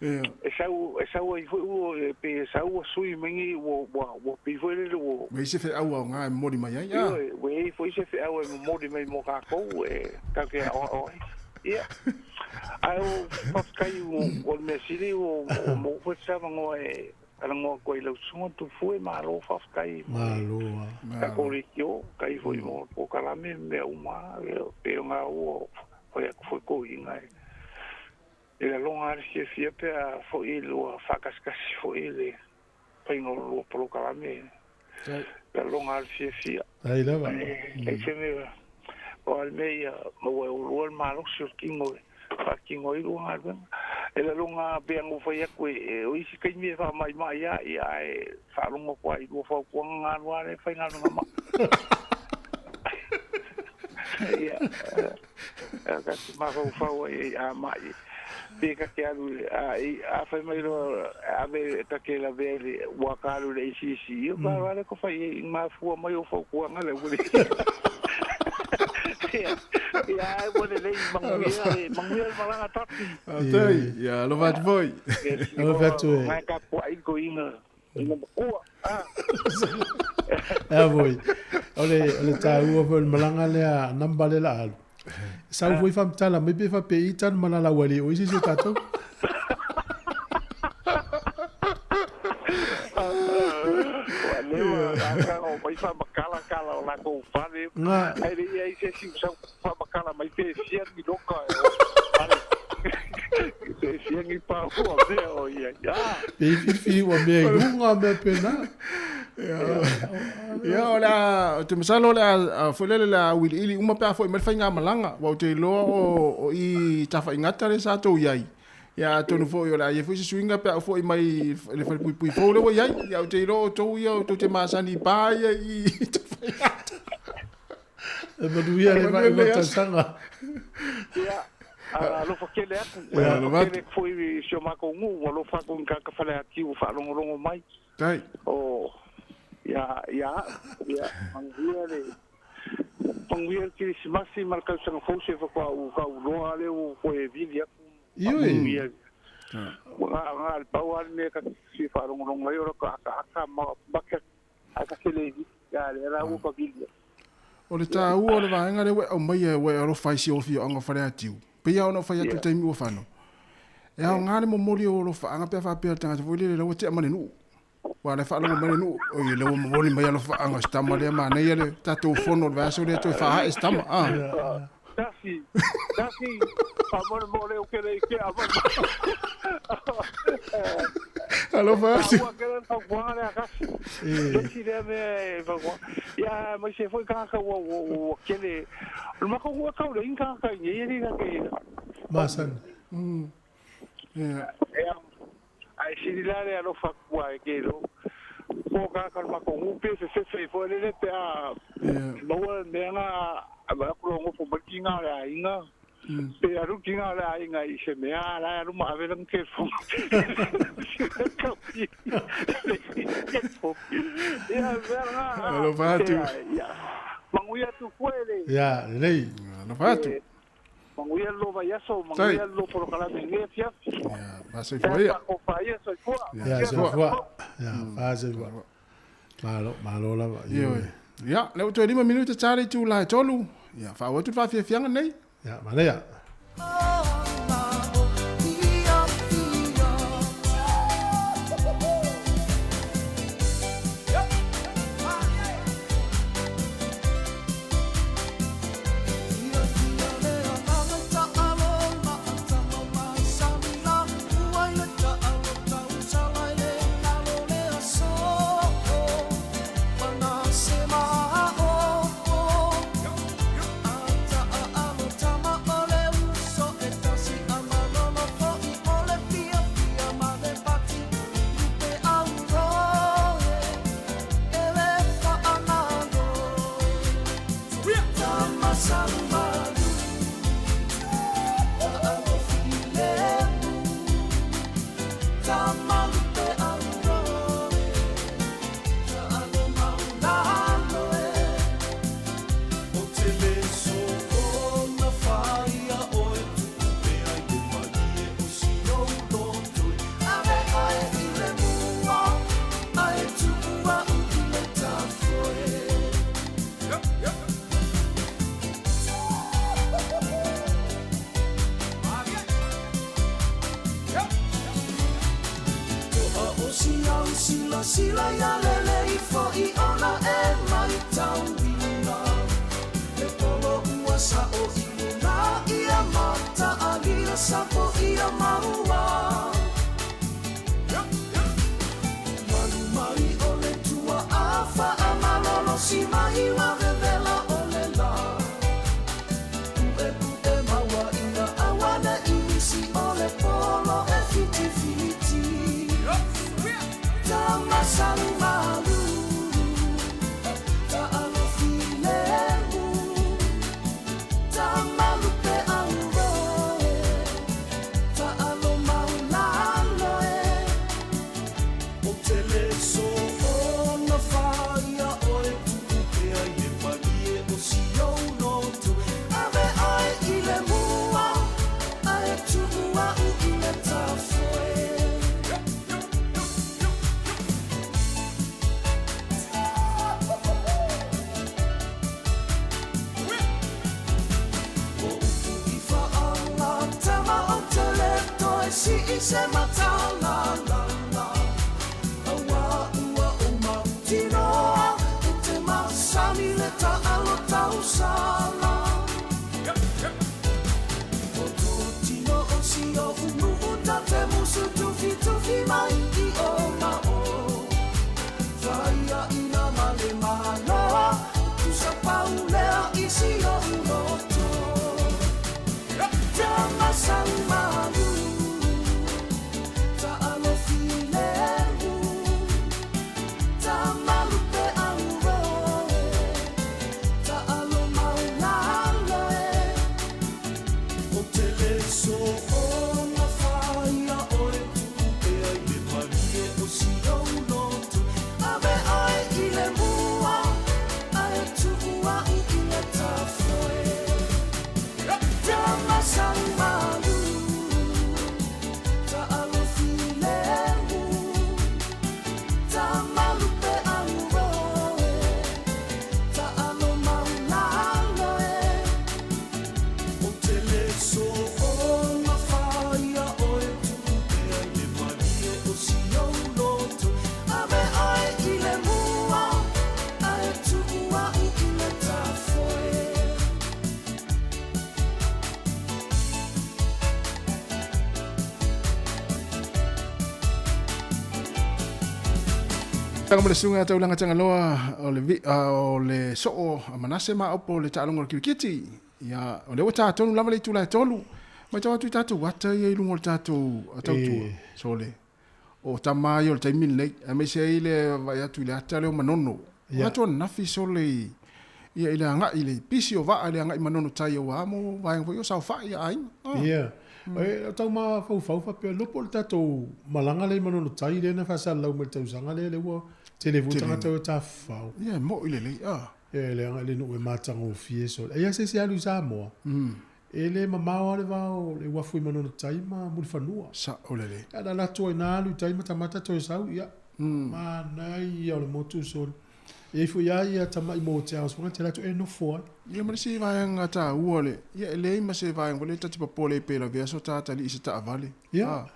E sau ai fo ua pe sau sui mengi ua pi fo le ua. Me se fe au au ngā e mori mai ai. Ue fo se fe au e mori mai mo kākou e kake o o. Ia. Ai o whakakai o le mea sili o mō fo te savangoa e alangoa koe lau sunga tu fue malo whakakai. Malo a. Ka kore kio, kai fo i mō pō kalame mea uma, pe o ngā ua fo ia fo ko inga e. E la longa ari fia fia pea fo i lua whakaskasi fo i le painga o lua polo kalame. La longa ari fia fia. Ai lava. E se mea, o al mea ia, maua e ulua le malosi o kingo e. Whakingo i runga runga. E la lunga pea ngu whai aku e o isi kai mea wha mai mai ia ia e whalongo kua i rua whau kua ngā rua re whai ngā runga ma. Ia, ka te mawhau whau ai a mai. Pe ka ke aru, a whai mai roa, a me ka ke la vea le wakaru le isi isi. Ia ka rare ko whai i ngā fua mai o whau kua ngā le wuri. Ia, ai mo le lei manguia le malanga tati. Tai, ia, alofa atu foi. Alofa atu e. Ngai ka pua i ko inga makua. Ea foi. O le tāua foi le malanga lea namba le la alu. Sau foi whamtala, mai pe whape i tan malala wale o isi se tātou. Lewa, o mai whamakala kala o lako whare. Ai le ia i se siu sau whamakala mai pe fia ni loka. Pe fia ni pāhua mea o ia. Pe i whiwhi ua mea i lunga mea pēnā. Ia, o lea, te masalo o lea, foi lele lea wili ili, uma pea foi mai whai ngā malanga. Wau te loa o i tawha ingata le sa tō iai. Ia tonu foi o lea, ia foi se suinga pea foi mai le whare pui pui fou lewa iai. Ia o te iloa o tō ia o tō te masani pā ia i tawha ingata. E manuia le mai o tausanga. Ia, alofa kele aku. Alofa kele foi si o mako ngu, alofa aku nga ka whale ati o whaalongolongo mai. Tai. O, ia, manguia le, manguia le kirisimasi ma le kausanga fause whakwa u ka uloa le o koe vili aku. Ioi. Nga le pau ale mea ka si whaalongolongo mai ora ka aka maka aka kele vili, ia le ra ua ka vili. O le tā ua o le vaenga le au mai e ue aro whai si ofi o anga whare atiu. Pea ona whai atu taimi ua whano. E au ngā le momoli o ro whaanga pea whapea tangata fo le lawa te amane nuu. Wa le whaalawa mane nuu. O i lawa momoli mai alo whaanga stama lea mānei le tātou fono le vaso lea toi whaha e stama. Tasi, whamone mō leo kere i ke amane. Alo whaatu. Ua kere whakuanga lea kasi. Kasi lea mea e whakuanga. Ia, mai se foi kāka ua kele. O maka ua kau le inga kāka i e ringa ke. Masan. Ia, ai siri la lea alo whakua e ke lo. Ko kāka maka ngupe se se fo le le pe a. Maua mea ngā a ba ko ngo fo marki ngā lea inga. Pe alu tinga le aiga i se mea la alu ma ave lana telefoni. Ia mea lena. Alofa atu. Ia manuia atu foe le. Ia, lelei. Alofa atu. Manuia lo vaiaso, manuia lo polokalame i lenei afiafi. Ia, faasoifua ia. Faakofa ia soifua. Ia, soifua. Ia, faasoifua. Malo, malo lava. Ioe. Ia, lea ua toe 5 minute ta le itula e 3. Ia, faaauau atu le faafiafiaga lenei. Ia, manaia. Tanga mo le suga taulaga tagaloa o le vi'a o le soo a Manase ma Aopo le taaloga o le kirikiti. Ia, o lea ua tatonu lava le itula e tolu. Matau atu i tatou ata ia i luga o le tatou tautua. Sole. O tama ia o le taimi lenei, aemaise ai le vaai atu i le ata lea o Manono. O atu ananafi sole i Ia i le agai i le pisi o vaa i le agai i Manono tai auā mo vaega foi ia o saofai a aiga. Ia. E tau mafaufau faapea iloa po o le tatou malaga lea i Manono Tai lea na faasalalau mai i le tausaga lea, lea ua tele foi tagata o e tafafao. Ia e moi lelei a. Ia leaga i le nuu e matagofie sole. Ai lava se isi alu i Samoa, e le mamao lava le va o le uafu i Manono Tai ma Mulifanua. Sao lelei. Ia na alu atu ai ina alu i tai matamata toe sau, ia, manaia o le motu sole. E i ai foi lava ia tamai motels foi na te alu atu e nofo ai. Ia ma le isi vaega taua o le, ia e leai ma se vaega foi lea ta te popole ai pe lavea so ta atalii i se taavale. Ia.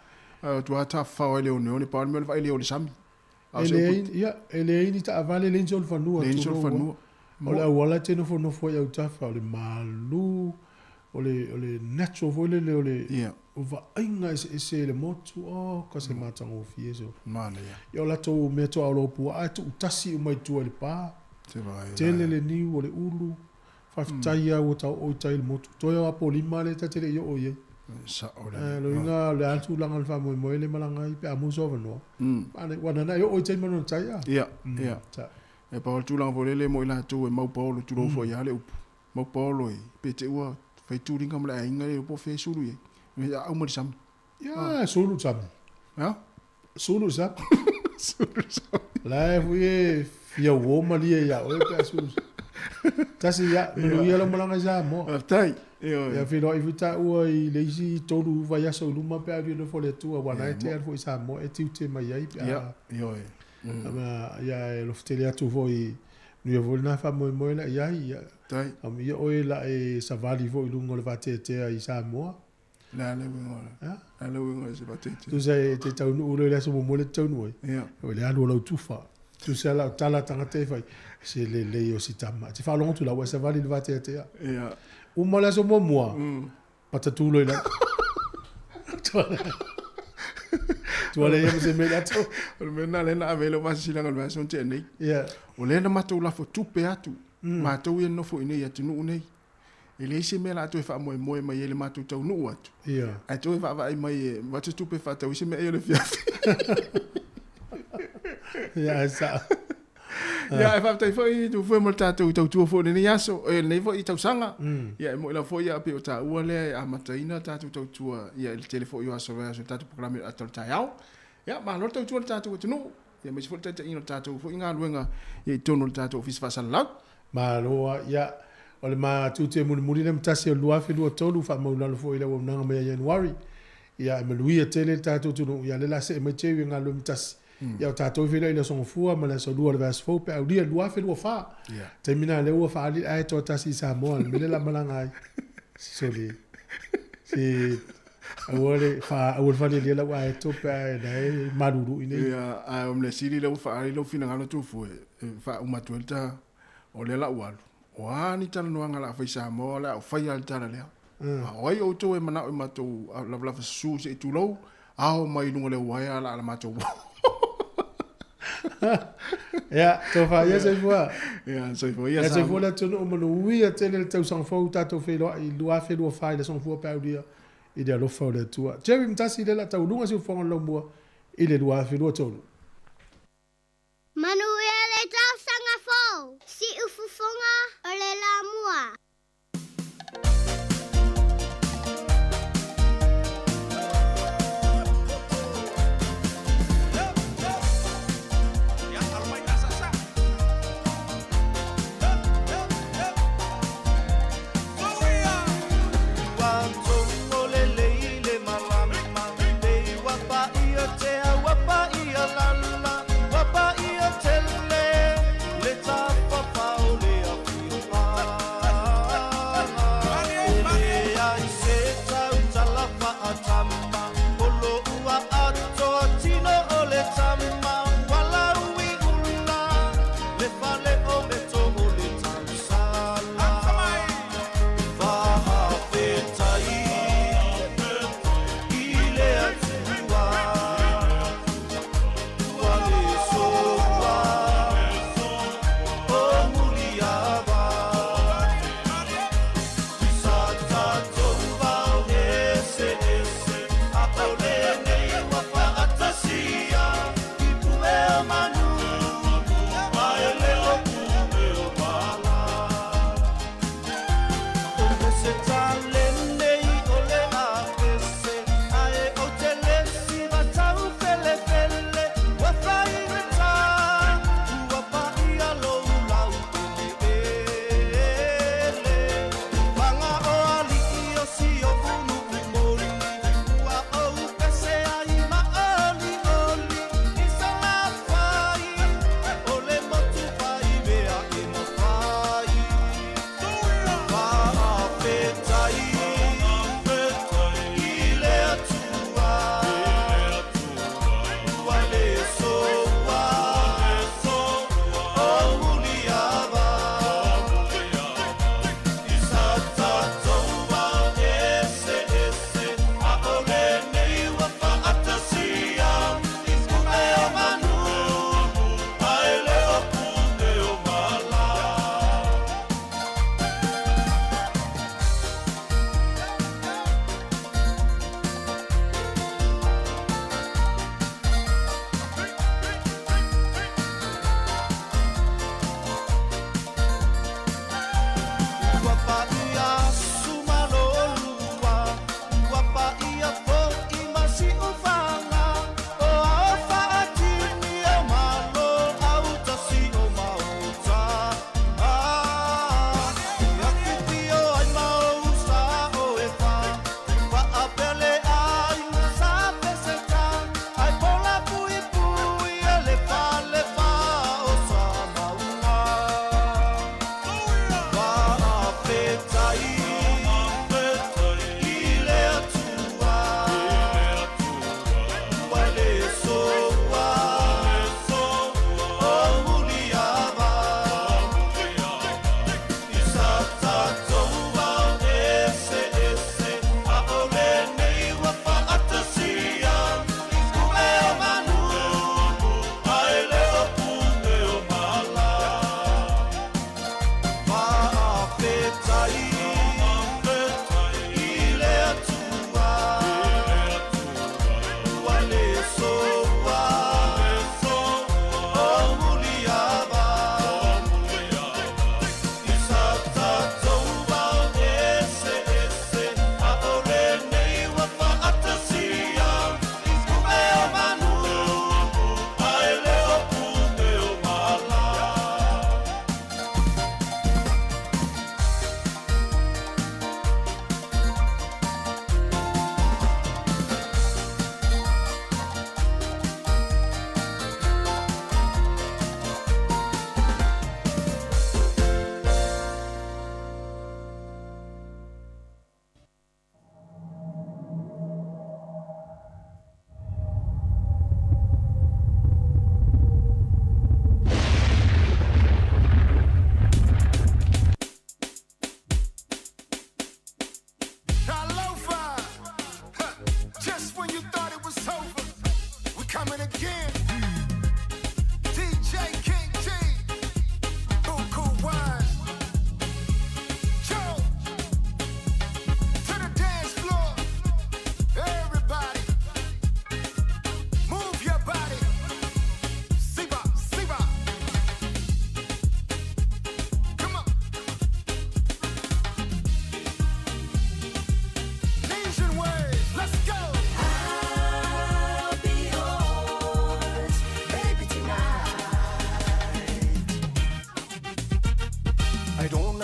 Ae o atu lava tafafao ai i le oneone, pau le mea o le vaai lea o le sami. E leai, ia, e leai ni taavale, leai ni solofanua, Leai ni solofanua. O le auala e te nofonofo ai autafa, o le malu, o le, o le natural foi lele, o le, Ia. o vaaiga eseese i le motu, oh, ka se matagofie so. Manaia. Ia o latou mea toaolo puaa e tuutasi uma i tua i le pa. Te vaai Tele le niu o le ulu, faafetai lava ua tau oo i tai i le motu. Toe o Apolima lea ta te le i oo i ai. Sao le. Lona uiga o le a le tulaga o le faamoemoe le malaga ai pe a maua se avanoa. Ua nana e oo i tai ma lona tai a. Ia, ia. E pau le tulaga foi lele mo i latou e mau paolo tulou foi lava le upu. Mau paolo e pe te ua fai tuliga ma le aiga le po fe sulu i ai. Me aau mai le sami. Ia, sulu le sami. Ia? Sulu le sami. Sulu le sami. La e foi e fia uo malie ia oe pe a sulu. Tasi ia, manuia lau malaga i Samoa. Faafetai. Ia feiloai foi taua i le isi 3 vaiaso i luma pe a alu i nofo le Atua, aua na e te alu foi i Samoa e tiute mai ai pe a. Ia, ioe. Ia e alofa tele atu foi, manuia foi lena faamoemoe la i ai. Ia, ia oe la e savali foi i luga o le vateatea i Samoa. Le a le uiga o le, a le uiga o se vateatea. Tusa e te taunuu loa i le aso muamua lea e te taunuu ai. Ia. O le alu o lau tufa. Tusa lau tala tagata e fai, se lelei o si tama. E te faalogo atu la ua e savali i le vateatea. Ia. Uma le aso muamua, patatu loa i lalo. Tua le ia ma se mea i latou. O le mea lena lea na ave ai lau faasilasilaga i le vaiaso na tea nei. Ia. O lea na matou lafo tupe atu, matou ia nofo i inei i atunuu nei. E leai se mea o le a toe faamoemoe mai ai i le matou taunuu atu. Ia. Ae toe vaavaai mai e avatu se tupe e faatau ai se meaai o le afiafi. Ia, ae sao. Ia, ae faafetai foi Tufue mo le tatou tautua foi i lenei aso, e lenei foi tausaga. Ia, e moni lava foi ia pei o taua lea e amataina tatou tautua ia i le tele foi o aso o le vaiaso i le tatou polokalame o le ata o le taeao. Ia, malo le tautua i le tatou atunuu, ia aemaise foi le taitaiina o le tatou foi galuega ia i totonu o le tatou Ofisa Faasalalau. Malo lava. Ia, o le ma tiute mulimuli lea ma tasi o le 2023, faamaulalo foi i le auaunaga mai ia Ianuari. Ia, e manuia tele le tatou atunuu. Ia, lea o le a see mai Jerry e galulue ma tasi. Ia, o tatou e feiloai i le Aso Gafua ma le Aso Lua o le vaiaso fou pe a aulia 2024. Taimi lena lea ua faaali le ae toatasi i Samoa, le mea lea o le a malaga ai. Sole. Se aua le fa aua le falialia lau aeto pe a na e malulu i nei. Ia, ae o le mea sili lea ua faaali lou finagalo Tufue, e faauma atu ai le ta, o lea la ua alu. O a ni talanoaga o le a fai i Samoa, o le a ou faia lava le tala lea. A o ai outou e manao i matou lavalava susu se i tulou, ao mai i luga o le uaea la a la matou Ia, tofa ia soifua. Ia, soifua ia. Ia soifua le atunuu manuia tele le tausaga fou tatou feiloai i 2024 i le Aso Gafua pe a aulia i le alofa o le Atua. Jerry Matasi lea la taualuga siufofoga o le laumua i le 2023. Manuia le tausaga fou, siufofoga o le lamua.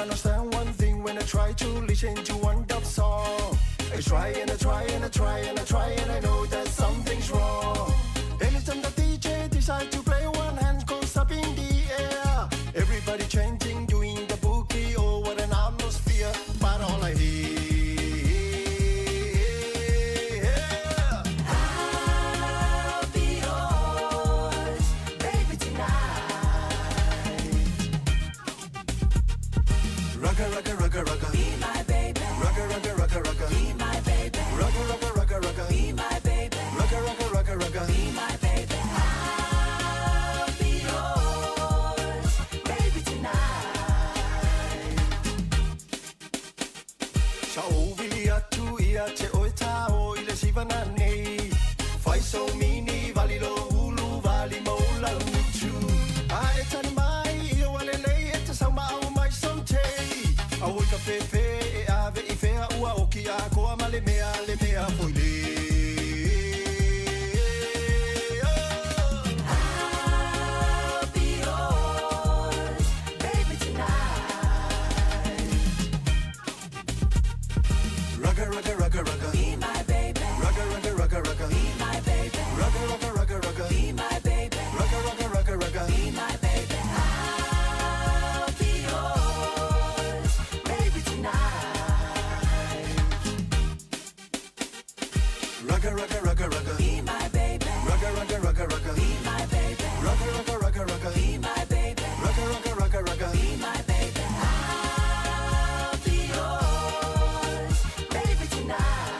understand one thing when I try to listen to one dub song. I try and I try and I try and I try and I know that something's wrong. Anytime the DJ decide to play, one hand goes up in the air. Everybody chanting, doing the boogie, oh what an atmosphere. But all I hear. I'll be yours, baby, tonight. Rugga, rugga, rugga, rugga. Be my baby. Rugga, rugga, rugga, rugga. Be my baby. Rugga, rugga, rugga, rugga. Be my baby. Rugga, rugga, rugga, rugga. Be my baby. I'll be yours, baby, tonight. Sa ovili atu ia te oe tao i le sivana nei. Fai so mini vali lo ulu vali mo lau mitu. A e tani mai i o ale lei e te sau mao mai so te. A oi ka fefe e ave i fea ua oki a koa ma le mea le mea foi le. I'll be yours, baby, tonight. Rugga, rugga, rugga, rugga. Be my baby. Rugga, rugga, rugga, rugga. Be my baby. Rugga, rugga, rugga, rugga. Be my baby. Rugga, rugga, rugga, rugga. Be my baby. I'll be yours, baby, tonight. Rugga, rugga, rugga, rugga. Be my baby. Rugga, rugga, rugga, rugga. Be my baby. Rugga, rugga, rugga, rugga. Be my baby. Rugga, rugga, rugga, rugga. Be my baby. I'll be yours, baby, tonight.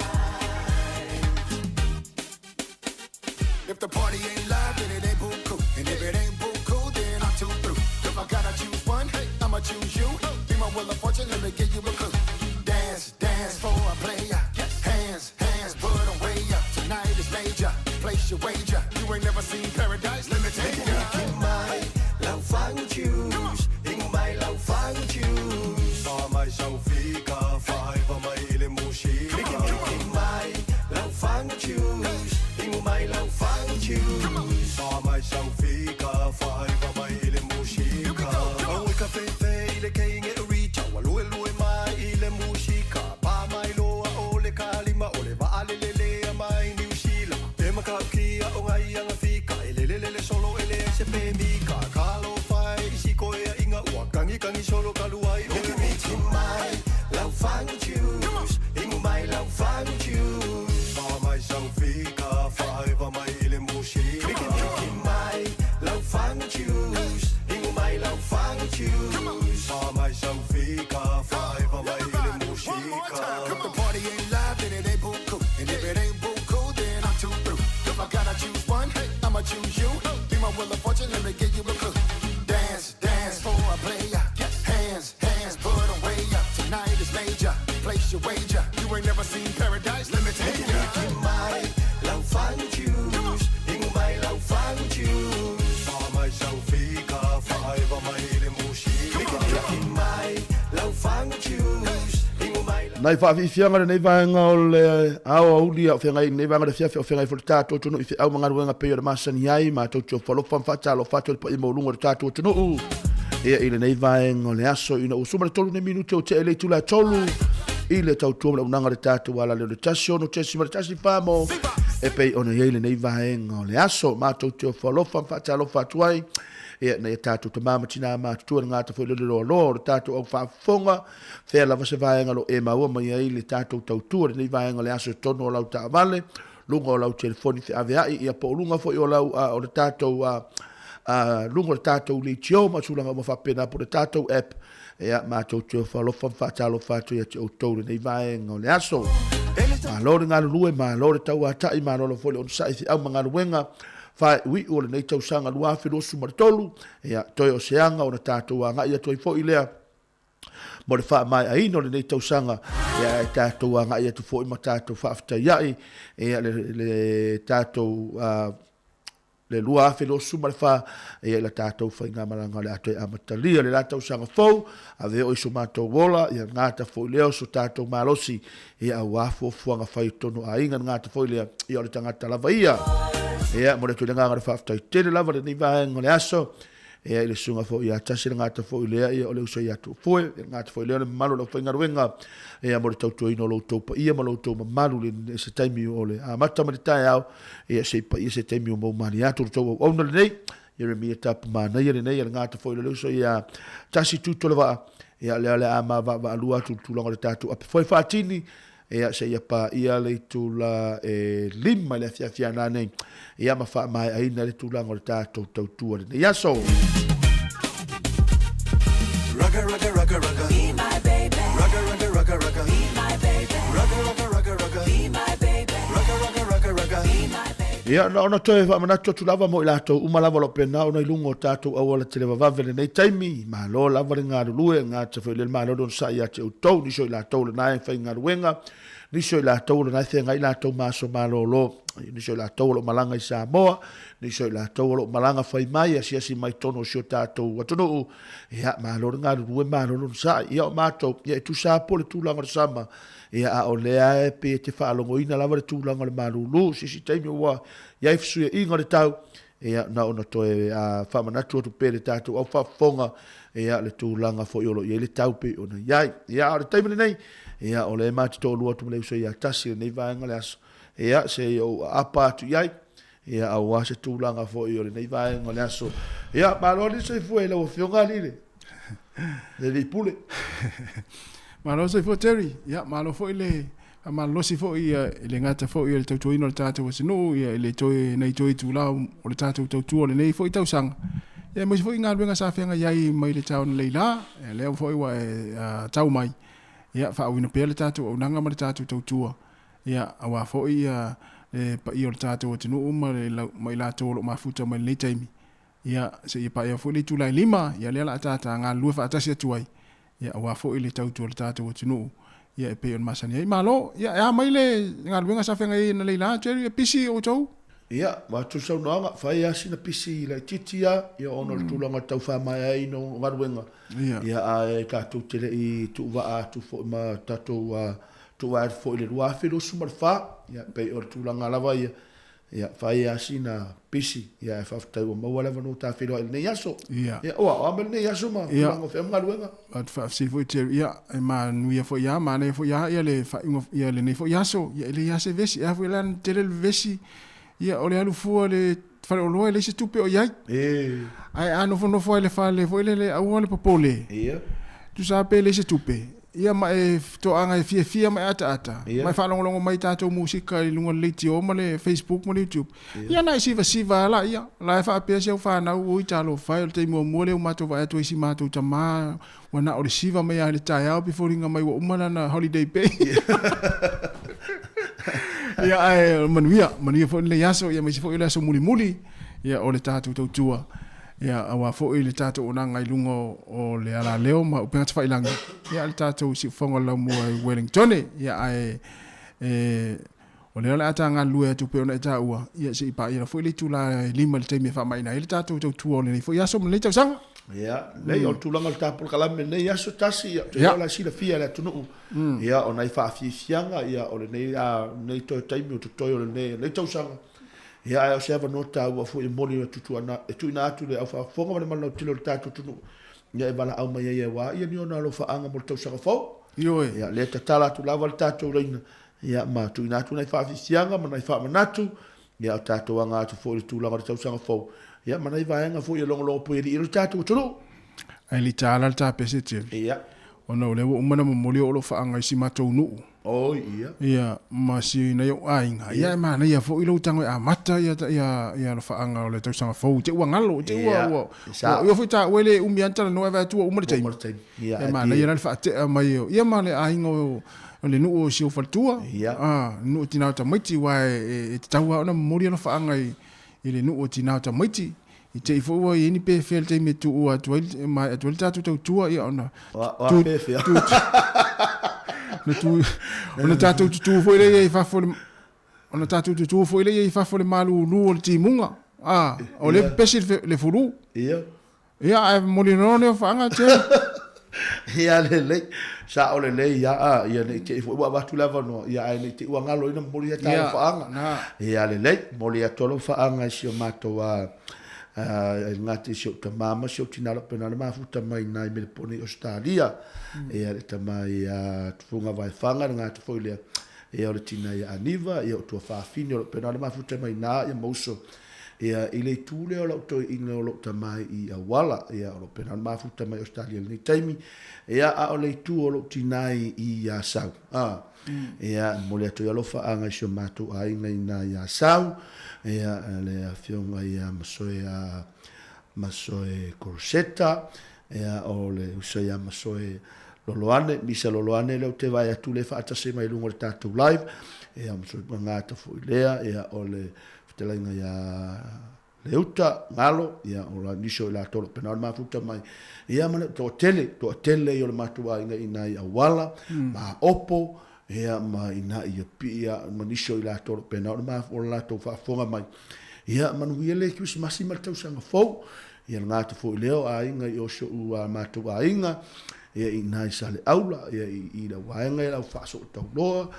If the party ain't live, then it ain't buku. And if it ain't buku, then I'm too through. If I gotta choose one, I'ma choose you. Be my wheel of fortune, let me give you a clue. Dance, dance for a player. Hands, hands, put 'em way up. Tonight is major. Place your wager. You ain't never seen paradise, let me take ya. Mai lau fangu choose, ingu mai lau fangu choose. Fa mai sau fika, fa mai ile mushi. Mai lau fangu choose, ingu mai lau fangu choose. Fa mai sau fika, fa mai ile mushi. Au ka fefe ile keinge uricha, wa lue lue mai ile mushika. Pa mai loa o le kalima, o le va'a le le le mai New Zealand. E makau kia o ngai anga fika, e le le le le solo e le se pe mika. Kalo fai isi koe a inga ua, kangi kangi solo kaluai o le miti mai, lau fangu choose, ingu mai lau fangu choose. Fa mai sau fika, fa eva mai ile mushi. Miki miki mai, lau fangu choose, ingu mai lau fangu choose. Fa mai sau fika, fa eva mai ile mushi. If the party ain't live, then it ain't buku. And if it ain't buku, then I'm too through. If I gotta choose one, I'ma choose you. Be my wheel of fortune, let me give you a clue. Dance, dance for a player. Hands, hands, put 'em way up. Tonight is major. Place your wager. You ain't never seen paradise, let me take ya. Mai lau fangu choose, ingu mai lau fangu choose. Fa mai sau fika, fa eva mai ile mushi. Miki mai lau fangu choose, ingu mai Nai whaafifianga le nei vaenga o le ao auli a o whengai nei vaenga le fiafi o whengai fo le tātou tunu i whiau mangaruenga pei o le masani ai ma tau tio whalofa mwhatalo whato le pa i maulunga o le tātou tunu. Ia i le nei vaenga o le aso ina usuma le tolu nei minute o te ele tula tolu i le tau tua unanga le tātou ala le o le tasi ono tesi ma le tasi whamo e pei ona iei le nei vaenga o le aso ma tau tio whalofa mwhatalo whatu ai. Ia nei tātou te mama tina mātutua ngā ta foi le loa loa o le tātou au whaafonga whea lava se vaenga lo e maua mai ai le tātou tautua le nei vaenga le aso tono o lau taavale lunga o lau telefoni te ave ai ia po lunga foi o lau o le tātou lunga o le tātou leitio ma tūlanga o mawhapena po le tātou app ia mātou te whalofa whaatalo whātu ia te o tau le nei vaenga o le aso. Malo le ngā lulue, malo le tau atai, malo le foi le onsa i te au mangaluenga whae ui o le nei tausanga lua afi losu ma le tolu, ia toi o seanga o na tātou a ngai atu ai foi lea mo le wha mai aino le nei tausanga, ia e tātou a ngai atu foi ma tātou whaaftai ai, ia le tātou le lua afi losu ma le wha, ia la tātou whai ngā maranga le atoe amatalia, le la tausanga fou, a veo i so mātou wola, ia ngāta foi leo so tātou malosi, ia au afo fuanga whai tono a inga ngāta foi lea, ia o le tangata lava ia. Ia, mo le tūle ngā ngā whaaftai tele lava le nei vaenga le aso, Ia i le susuga foi ia Tasi le gata foi lea ia o le uso ia Tuufoe, ia le gata foi lea o le mamalu o le aufaigaluega ia mo le tautuaina o lo outou paia ma lo outou mamalu i se taimi o le amata mai le taeao ia se i paia se taimi o maumalie atu le tou auauna lenei. Ieremia Tapu manaia lenei ia le gata foi lea o le uso ia Tasi Tuitolevaa ia lea o le a ma vaavaalua atu i le tulaga o le tatou ape foe faatini ia seia paia le itula e 5 i le afiafi a nanei ia ma faamaeaina le tulaga o le tatou tautua i lenei aso. Rugga, rugga, rugga, rugga. Be my baby. Rugga, rugga, rugga, rugga. Be my baby. Rugga, rugga, rugga, rugga. Be my baby. Rugga, rugga, rugga, rugga. Be my baby. Ia, na ona toe faamanatu atu lava mo i latou uma lava o lo o pena ona i luga o tatou auala televavave i lenei taimi. Malo lava le galulue, gata foi lea le Malo le onosai ia te outou, nisi o i latou o lena e faigaluega, nisi o i latou o lena e feagai latou ma aso malolo, nisi o i latou o lo o malaga i Samoa, nisi o i latou o lo o malaga fai mai, asiasi mai totonu o si o tatou atunuu. Ia, malo le galulue, malo le onosai. Ia, o matou, ia e tusa lava po o le tulaga o le sama, ia, a o lea e pei e te faalogoina lava le tulaga o le malulu, se isi taimi ua i ai fesuiaiga o le tau, Ia, na ona toe faamanatu atu pea i le tatou au faafofoga, ia, le tulaga foi o lo o i ai le tau pei ona i ai. Ia, a o le taimi lenei, ia, o lea e matou te toalua atu ma le uso ia Tasi i lenei vaega o le aso, ia, se i ou aapa atu i ai, ia, aua se tulaga foi o lenei vaega o le aso. Ia, malo le soifua i lau Afioga alii le, le alii pule. Malo le soifua Terry, ia, malo foi le Faamalolosi foi ia e le gata foi o le tautuaina o le tatou atunuu ia i le toe nai toe itula o le tatou tautua o lenei foi tausaga, ia aemaise foi galuega sa feagai ai mai le taona Leila, ia lea foi ua e tau mai, ia faauuina pea le tatou auaunaga ma le tatou tautua, ia aua foi ia le paia o le tatou atunuu ma le ma i latou o lo o mafuta mai lenei taimi, ia seia paia foi le itula e 5, ia lea o le a tata galulue faatasi atu ai. Ia aua foi le tautua o le tatou atunuu, ia e pei ona masani ai. Malo, ia e a mai le galuega sa feagai ai analeila, Jerry, e pisi outou? Ia, avatu le saunoaga, fai lava sina pisi laitiiti lava, ia ona o le tulaga tau faamaeaina o galuega, ia ae tatou te le i tuuvaa atu foi ma tatou tuuvaa atu foi i le 2024, ia pei o le tulaga lava ia. Ia, fai lava sina pisi, ia ae faafetai ua maua le avanoa ta feiloai i lenei aso. Ia. Ia, ua, o a mai lenei aso ma tulaga o fea ma galuega? Ou te faafesili foi Jerry, ia, e manuia foi lava, manaia foi lava ia le faaiuga ia lenei foi aso. Ia e leai lava se vesi, e a foi la ona tele le vevesi, ia o le alu fua i le faleoloa e leai se tupe o i ai. Ae a nofonofo lava i le fale foi lele aua le popole. Ia. Tusa lava pe leai se tupe, Ia ma e toaga e fiafia ma e ataata, ma e faalogologo mai i tatou musika i luga o le leitio ma le Facebook ma le YouTube. Ia na e sivasiva lava laia, la e faapea si au fanau, oi talofa e, o le taimi muamua lea ua matou vaai atu ai i si matou tama ua na o le siva mai lava i le taeao pe foliga mai ua uma lana holiday pay. Ia ae manuia, manuia foi lenei aso, ia aemaise foi o le aso mulimuli, ia o le tatou tautua. Ia, aua foi le tatou onaga i luga o le alaleo ma upega tafailagi, ia, le tatou siufofoga o le laumua i Wellingtone. Ia, ae e, o lea o le a ta galulue atu pei ona e taua, ia, se i paia foi le itula e 5 i le taimi e faamaina ai le tatou tautua o lenei foi aso ma lenei tausaga. Ia, lelei, o le tulaga o le ta polokalame i lenei aso tasi, ia, ou te iloa o la e silafia e le atunuu, ia, o nai faafiafiaga, ia, o lenei, a, lenei toe taimi o totoe o lenei, lenei tausaga. Ia, ae o se avanoa taua foi e momoli atu tuana, e tuuina atu i le au faafofoga ma le manulauti o le tatou atunuu, ia e valaau mai ai aua ia ni ona alofaaga mo le tausaga fou. Ioe. Ia, lea e tatala atu lava le tatou laina, ia, ma tuuina atu nai faafiafiaga ma nai faamanatu, ia, o tatou aga atu foi i le tulaga o le tausaga fou, ia, ma nai vaega foi e logologo puialii ai le tatou atunuu. Ae le i ta ala le tapese Jerry. Ia. Ona o lea ua uma ona momoli o alofaaga i si matou nuu. Oi, ia. Ia, ma si nai ou aiga. Ia, e manaia foi lou tago e amata ia, ia, ia alofaaga o le tausaga fou. I te ua galo, i te ua, ua, ua, ia foi taua e le umi lava ona talanoa e vaai atu ua uma le taimi. Uma le taimi. Ia, E manaia la le faatea mai o, ia ma le aiga o, o le nuu o si ou faletua. Ia. A, le nuu o tina o tamaiti, aua e, e tatau lava ona momoli alofaaga i, i le nuu o tina o tamaiti. I te i foi ua i ai ni pefea i le taimi e tuua atu ai, e maea atu ai le tatou tautua, ia ona... O a pefea? Ona tatou tutū foi lea i fafo le... Ona tatou tutū foi lea i fafo le malūlū o le timuga. A, o lea e pepesi le fulu. Ia. Ia, ae momoli loa lea o faaga, Jerry. Ia lelei, sao lelei ia, a, ia ne i te i foi ua avatu le avanoa, ia ae ne i te i ua galo ina momoli ia ta alofaaga. Ia lelei, momoli atu alofaaga i si o matou a, E le gata i si ou tamā ma si ou tinā lo pena le mafuta mai nai Melepone i Ausetalia. Ia le tama ia Tufuga Vaefaga le gata foi lea ia o le tina ia Aniva ia o tuafafine o lo pena le mafuta mai na ia ma uso. Ia i le itu lea o lau toeaina o lou tama i Auala ia o lo pena le mafuta mai Ausetalia i lenei taimi. Ia a o le itu o lou tina i Asau. Ia, e momoli atu ai alofaaga i si o matou aiga i ina i Asau, ia, le afioga ia Masoe a Masoe Koroseta, ia, o le uso ia Masoe Loloane, Misa Loloane lea ou te vaai atu lea e faatasi mai i luga o le tatou live, ia, Masoe Pagata foi lea, ia, o le fetalaiga ia Leuta, Galo, ia, o la, nisi o i latou o lo o pena o le mafuta mai, ia, ma le toatele, toatele ia o le matou aiga i ina i Auala, ma Aopo, ia, ma ina i Apia, ia, ma nisi o i latou o lo o pena o le mafu, o le latou faafofoga mai. Ia, manuia le Kerisimasi ma le tausaga fou, ia, le gata foi lea o aiga i o si ou a matou aiga, ia, i ina i Saleaula, ia, i le vaega i lau faasootauloa,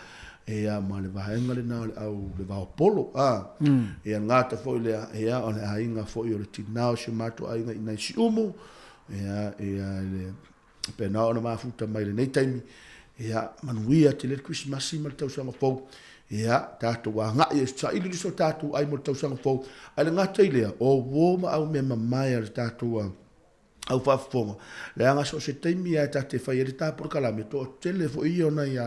Ia, ma le vaega lena o le au le vaopolo, a. Ia, le gata foi lea, ia, o le aiga foi o le tinā o si o matou aiga i nai Siumu, ia, ia, le, pena ona mafuta mai lenei taimi, ia, manuia tele le Kerisimasi ma le tausaga fou, ia, tatou agai e saili le so tatou ai mo le tausaga fou, ae le gata i lea, o uo ma au mea mamae a le tatou, au faafofoga, leaga so o se taimi lava e ta te fai ai le ta polokalame, toatele foi ia o nai,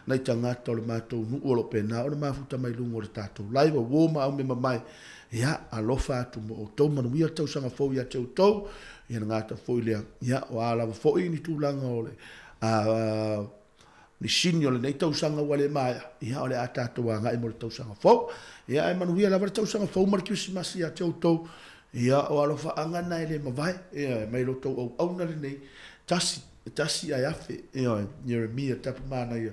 nai tagata o le matou nuu o lo o pena ona mafuta mai luga o le tatou live, uo ma au mea mamae, ia, alofa atu mo outou, manuia le tausaga fou ia te outou, ia le gata foi lea, ia, o a lava foi ni tulaga o le, ni sini o lenei tausaga ua le maea, ia, o le a tatou agai mo le tausaga fou. Ia, ae manuia lava le tausaga fou ma le Kerisimasi ia te outou. Ia, o alofaaga na e le mavae, ia, mai lo tou auauna lenei, tasi, tasi ae afe, ia, Jeremia tapu manaia.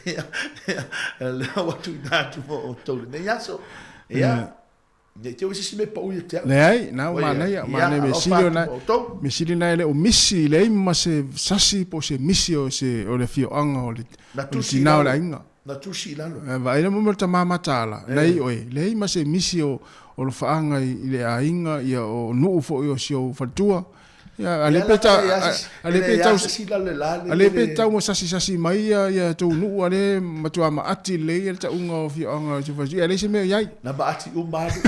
Ia, ia, lea ua tuuina atu mo outou lenei aso. Ia, ne i te ua se isi mea pau ia te au. Leai, na ua manaia, manaia mea sili ona, mea sili na e le o misi, leai ma se sasi po o se misi o se, o le afioaga o le, o le tina o le aiga. Na tusi i lalo. E vaai le mea o le tama mataala, nei oe, leai ma se misi o, o lofaaga i le aiga, ia o nuu foi o si ou faletua. Ia, a le pe tau, a le pe tau, a le pe tau ma sasisasi mai ia, ia tou nuu, a le matua maati lelei ia le tauga o afioaga o si ou faletua, ia leai se mea o i ai. Na maati uma alu.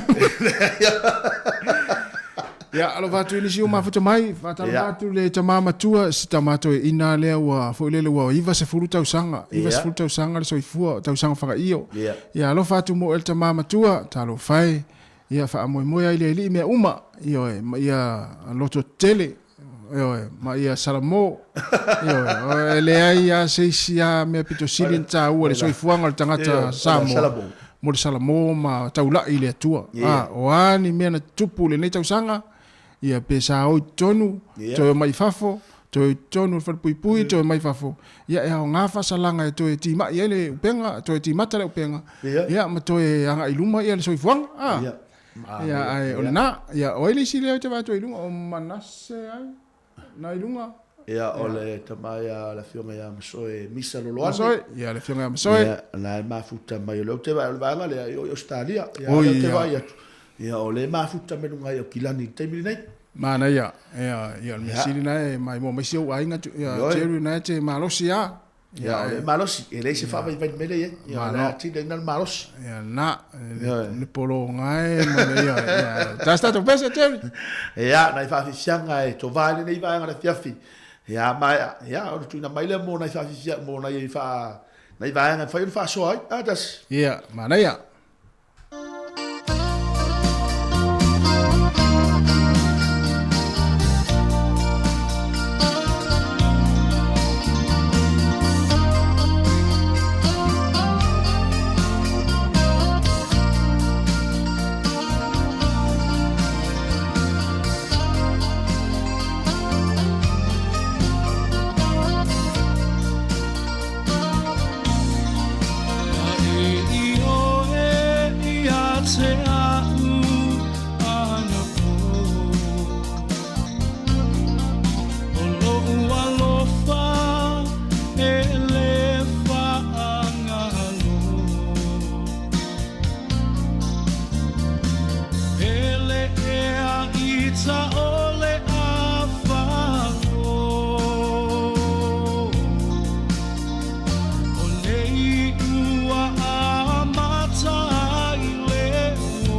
Ia, alofa atu i nisi o mafuta mai, faatalofa atu le tama matua, si tama toeaina lea ua foi lele ua 90 tausaga, 90 tausaga le soifua, tausaga fagaio. Ia, alofa atu mo oe le tama matua, talofa e, ia faamoemoe ai le Alii mea uma, ioe, ma ia loto tele, ioe, ma ia salamo, ioe, e leai lava se isi lava mea pito sili ona taua i le soifuaga o le tagata Samoa, mo le salamo ma taulai i le Atua. A, o a ni mea na tutupu i lenei tausaga, ia pe sa o i totonu, toe omai i fafo, toe o i totonu o le falepuipui, toe omai i fafo, ia e aoga faasalaga e toe timai ai le upega, toe timata le upega, ia ma toe agai i luma ia le soifuaga. A, ia ae o lena, ia o ai le isi lea ou te vaai atu ai i luga, o Manase ai? Na i luga. Ia, o le tama ia le afioga ia Masoe Misa Loloane. Masoe, ia le afioga ia Masoe. Ia, la e mafuta mai o lea ou te vaai, o le vaega lea i o i Ausetalia. Ia, o lea ou te vaai atu. Ia, o lea e mafuta mai luga i Aukilani i le taimi lenei. Manaia, ia, ia, o le mea sili na e maimoa mai si ou aiga, ia, Jerry na e te malosi lava. Ia, o le malosi, e leai se faavaivai mea lea e i ai. Ia, o le atili ai na le malosi. Ia, na, le pologa e, ma le, ia, ia, tasi tatou pese, Jerry. Ia, nai faafiafiaga e tovā ai lenei vaega o le afiafi. Ia, maea, ia, ona tuuina mai lea mo nai faafifia, mo nai faa, nai vaega e mafai ona faasoa ai. A, tasi. Ia, manaia. ita o le afago O nei ua amata ai le o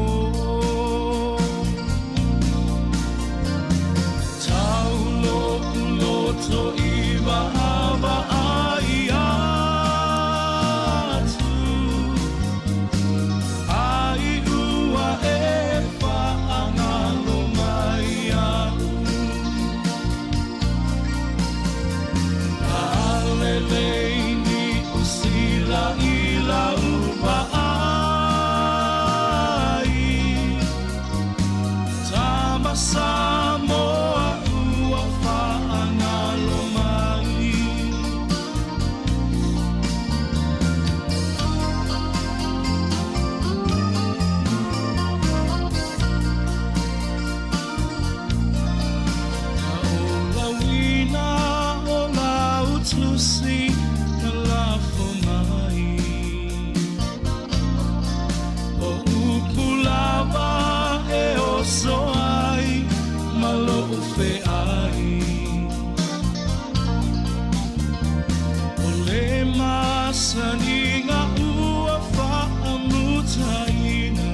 Tau lo'u loto i vaavaai atu Ai ua e faagalo mai iaʻu Lalelei Niu Sila i lau vaai Tama Samoa ua faagalo mai. Na olauina o lau tusi na lafo mai O upu lava e oso ai ma loʻu feʻai O le masaniga ua faamutaina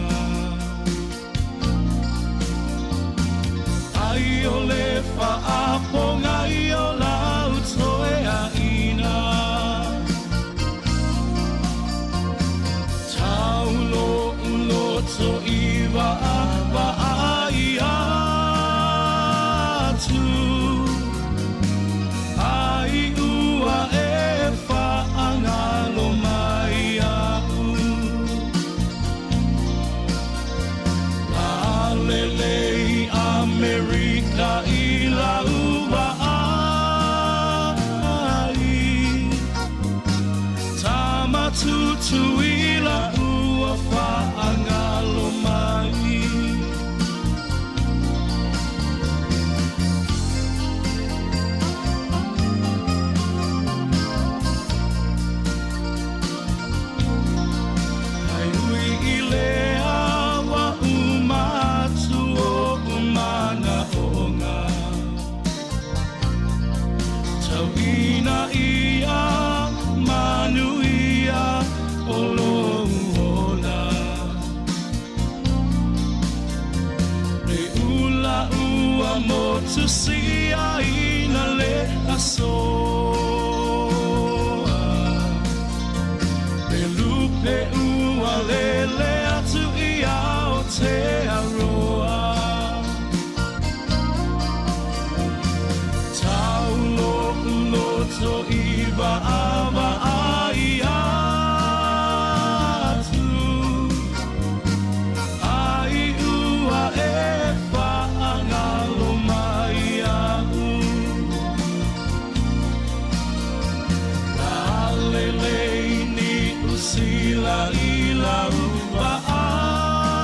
Ai o le faapogai o lau toeaina Tau loʻu loto i vaavaai atu Ai ua e faagalo mai iaʻu Lalelei Amerika i lau vaai Tama Tutuila ua faagalo mai. Ae ui i lea ua uma atu oʻu manaʻoga Tau ina ia manuia o lou ola Le ula ua motu siaina le aso Le lupe ua lele atu i Aotearoa Tau loʻu loto i vaavaai atu Ai ua e faagalo mai iaʻu Lalelei Niu Sila i lau vaai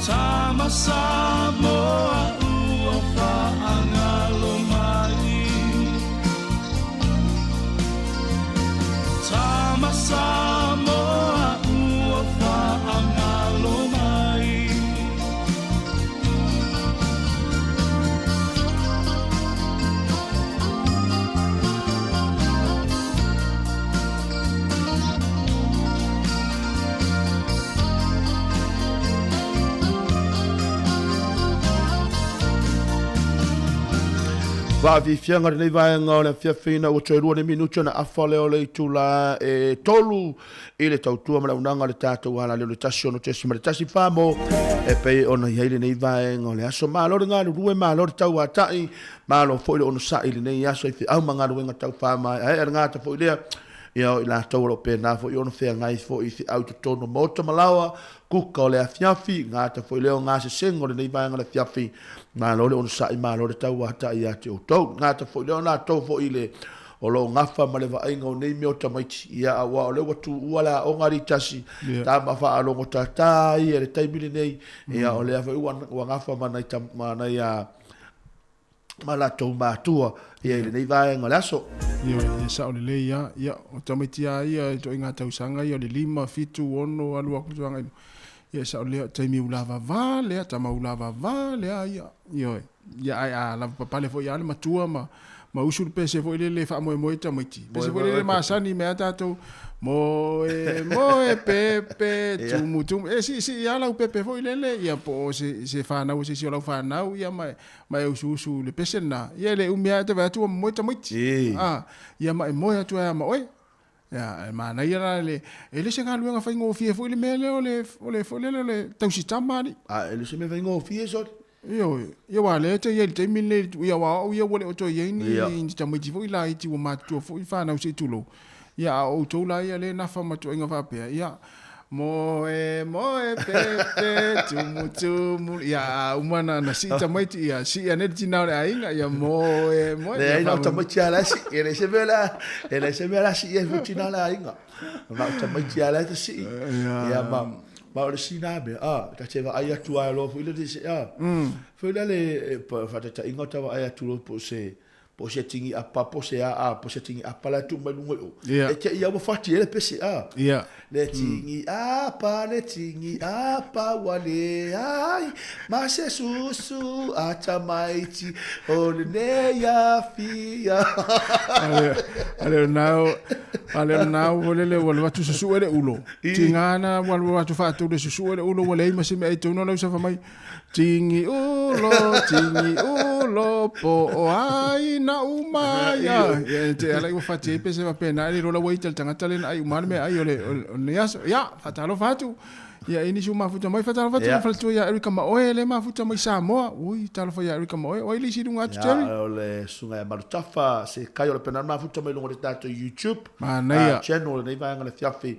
Tama Samoa ua faagalo mai Tama Samoa ua faagalo mai. Faafiafiaga lenei vaega o le afiafi ina ua toe lua ni minute ona afa lea o le itula e tolu i le tautua ma le auaunaga a le tatou alaleo i le 16.14 mo e pei ona i ai lenei vaega o le aso. Malo le galulue, malo le tauatai, malo foi le onosai i lenei aso i feau ma galuega tau faamaeaea. E le gata foi lea, ia o i latou o lo o pena foi ona feagai foi i feau i totonu o maota ma laoa, kuka o le afiafi, gata foi lea o gasesega o lenei vaega o le afiafi, malo le onosai, malo le tauatai ia te outou. Gata foi lea o latou foi i le o lo o gafa ma le vaaiga o nei mea o tamaiti, ia aua o lea ua tuua le aoga alii tasi, tama faalogo tātā ia i le taimi lenei, ia o lea foi ua, ua gafa ma nai, ma nai a, ma latou matua ia i lenei vaega o le aso. Ioe, e sao lelei lava. Ia, o tamaiti lava ia i ituaiga tausaga ia o le 5, 7, 6 alu atu agai i luga. Ia e sao lea o taimi ulavavā lea, tama ulavavā lea ia. Ioe. Ia ae a lavapapale foi lava le matua ma ma usu le pese foi lele e faamoemoe ai tamaiti. Pese foi lele masani mea tatou moe moe pepe tumu tumu e siisii lava lau pepe foi lele ia po o se se fanau a se isi o lau fanau ia ma ma e usuusu i le pese lena. Ia e le umi lava e te vaai atu ua momoe tamaiti. A ia ma e moe atu ai lava ma oe. Ia, e manaia la le, e le se galuega faigofie foi le mea lea o le, o le foi lele o le tausi tama alii. A e le se mea faigofie sole. Ioe, ia aua o lea e te i ai i le taimi lenei, ia aua o au ia ua le o toe i ai ni, ni tamaiti foi laiti ua matutua foi fanau se i tulou. Ia a o outou la ia lea e nafa ma tuaiga faapea, ia, Moe, moe, pepe, tumu, tumu. Ia, a uma na, na sii tamaiti, ia, sii ane le tina o le aiga, ia, moe, moe. Leai, na o tamaiti lava la e sii. E leai se mea la, e leai se mea la sii ai foi tina o le aiga. Na o tamaiti lava la e ta sii. Ia, ma, ma o le sina mea, a, ta te vaai atu lava loa foi lele se, a, foi lele, e, faataitaiga o ta vaai atu loa po o se, po o se tini apa, po o se aa, po o se tini apa la e tuu mai luga i o. Yeah. E te ia ua fati e le pese, a. Yeah. Le tini apa, le tini apa, ua leai, ma se susu a tamaiti o lenei afia. Ale o nao, ale o nao ua lele ua alu atu susue le ulo. Tiga na ua alu atu faatu le susue le ulo ua leai ma se mea i tonu lau safa mai. Tingi ulo, tingi ulo, po o ai na uma ia. Ia te ala i ua fati ai pese faapena e le iloa la ua ita le tagata lea na ai uma le meaai o le o lenei aso. Ia, faatalofa atu. Ia i nisi ua mafuta mai, faatalofa atu le faletua ia Erica Maoe lea e mafuta mai Samoa. Ui, talofa ia Erica Maoe. O ai le isi i luga atu, Terry? Ia, o le susuga ia Malutafa, se kai o le pena mafuta mai luga o le tatou YouTube Manaia. channel lenei vaega le fiafi.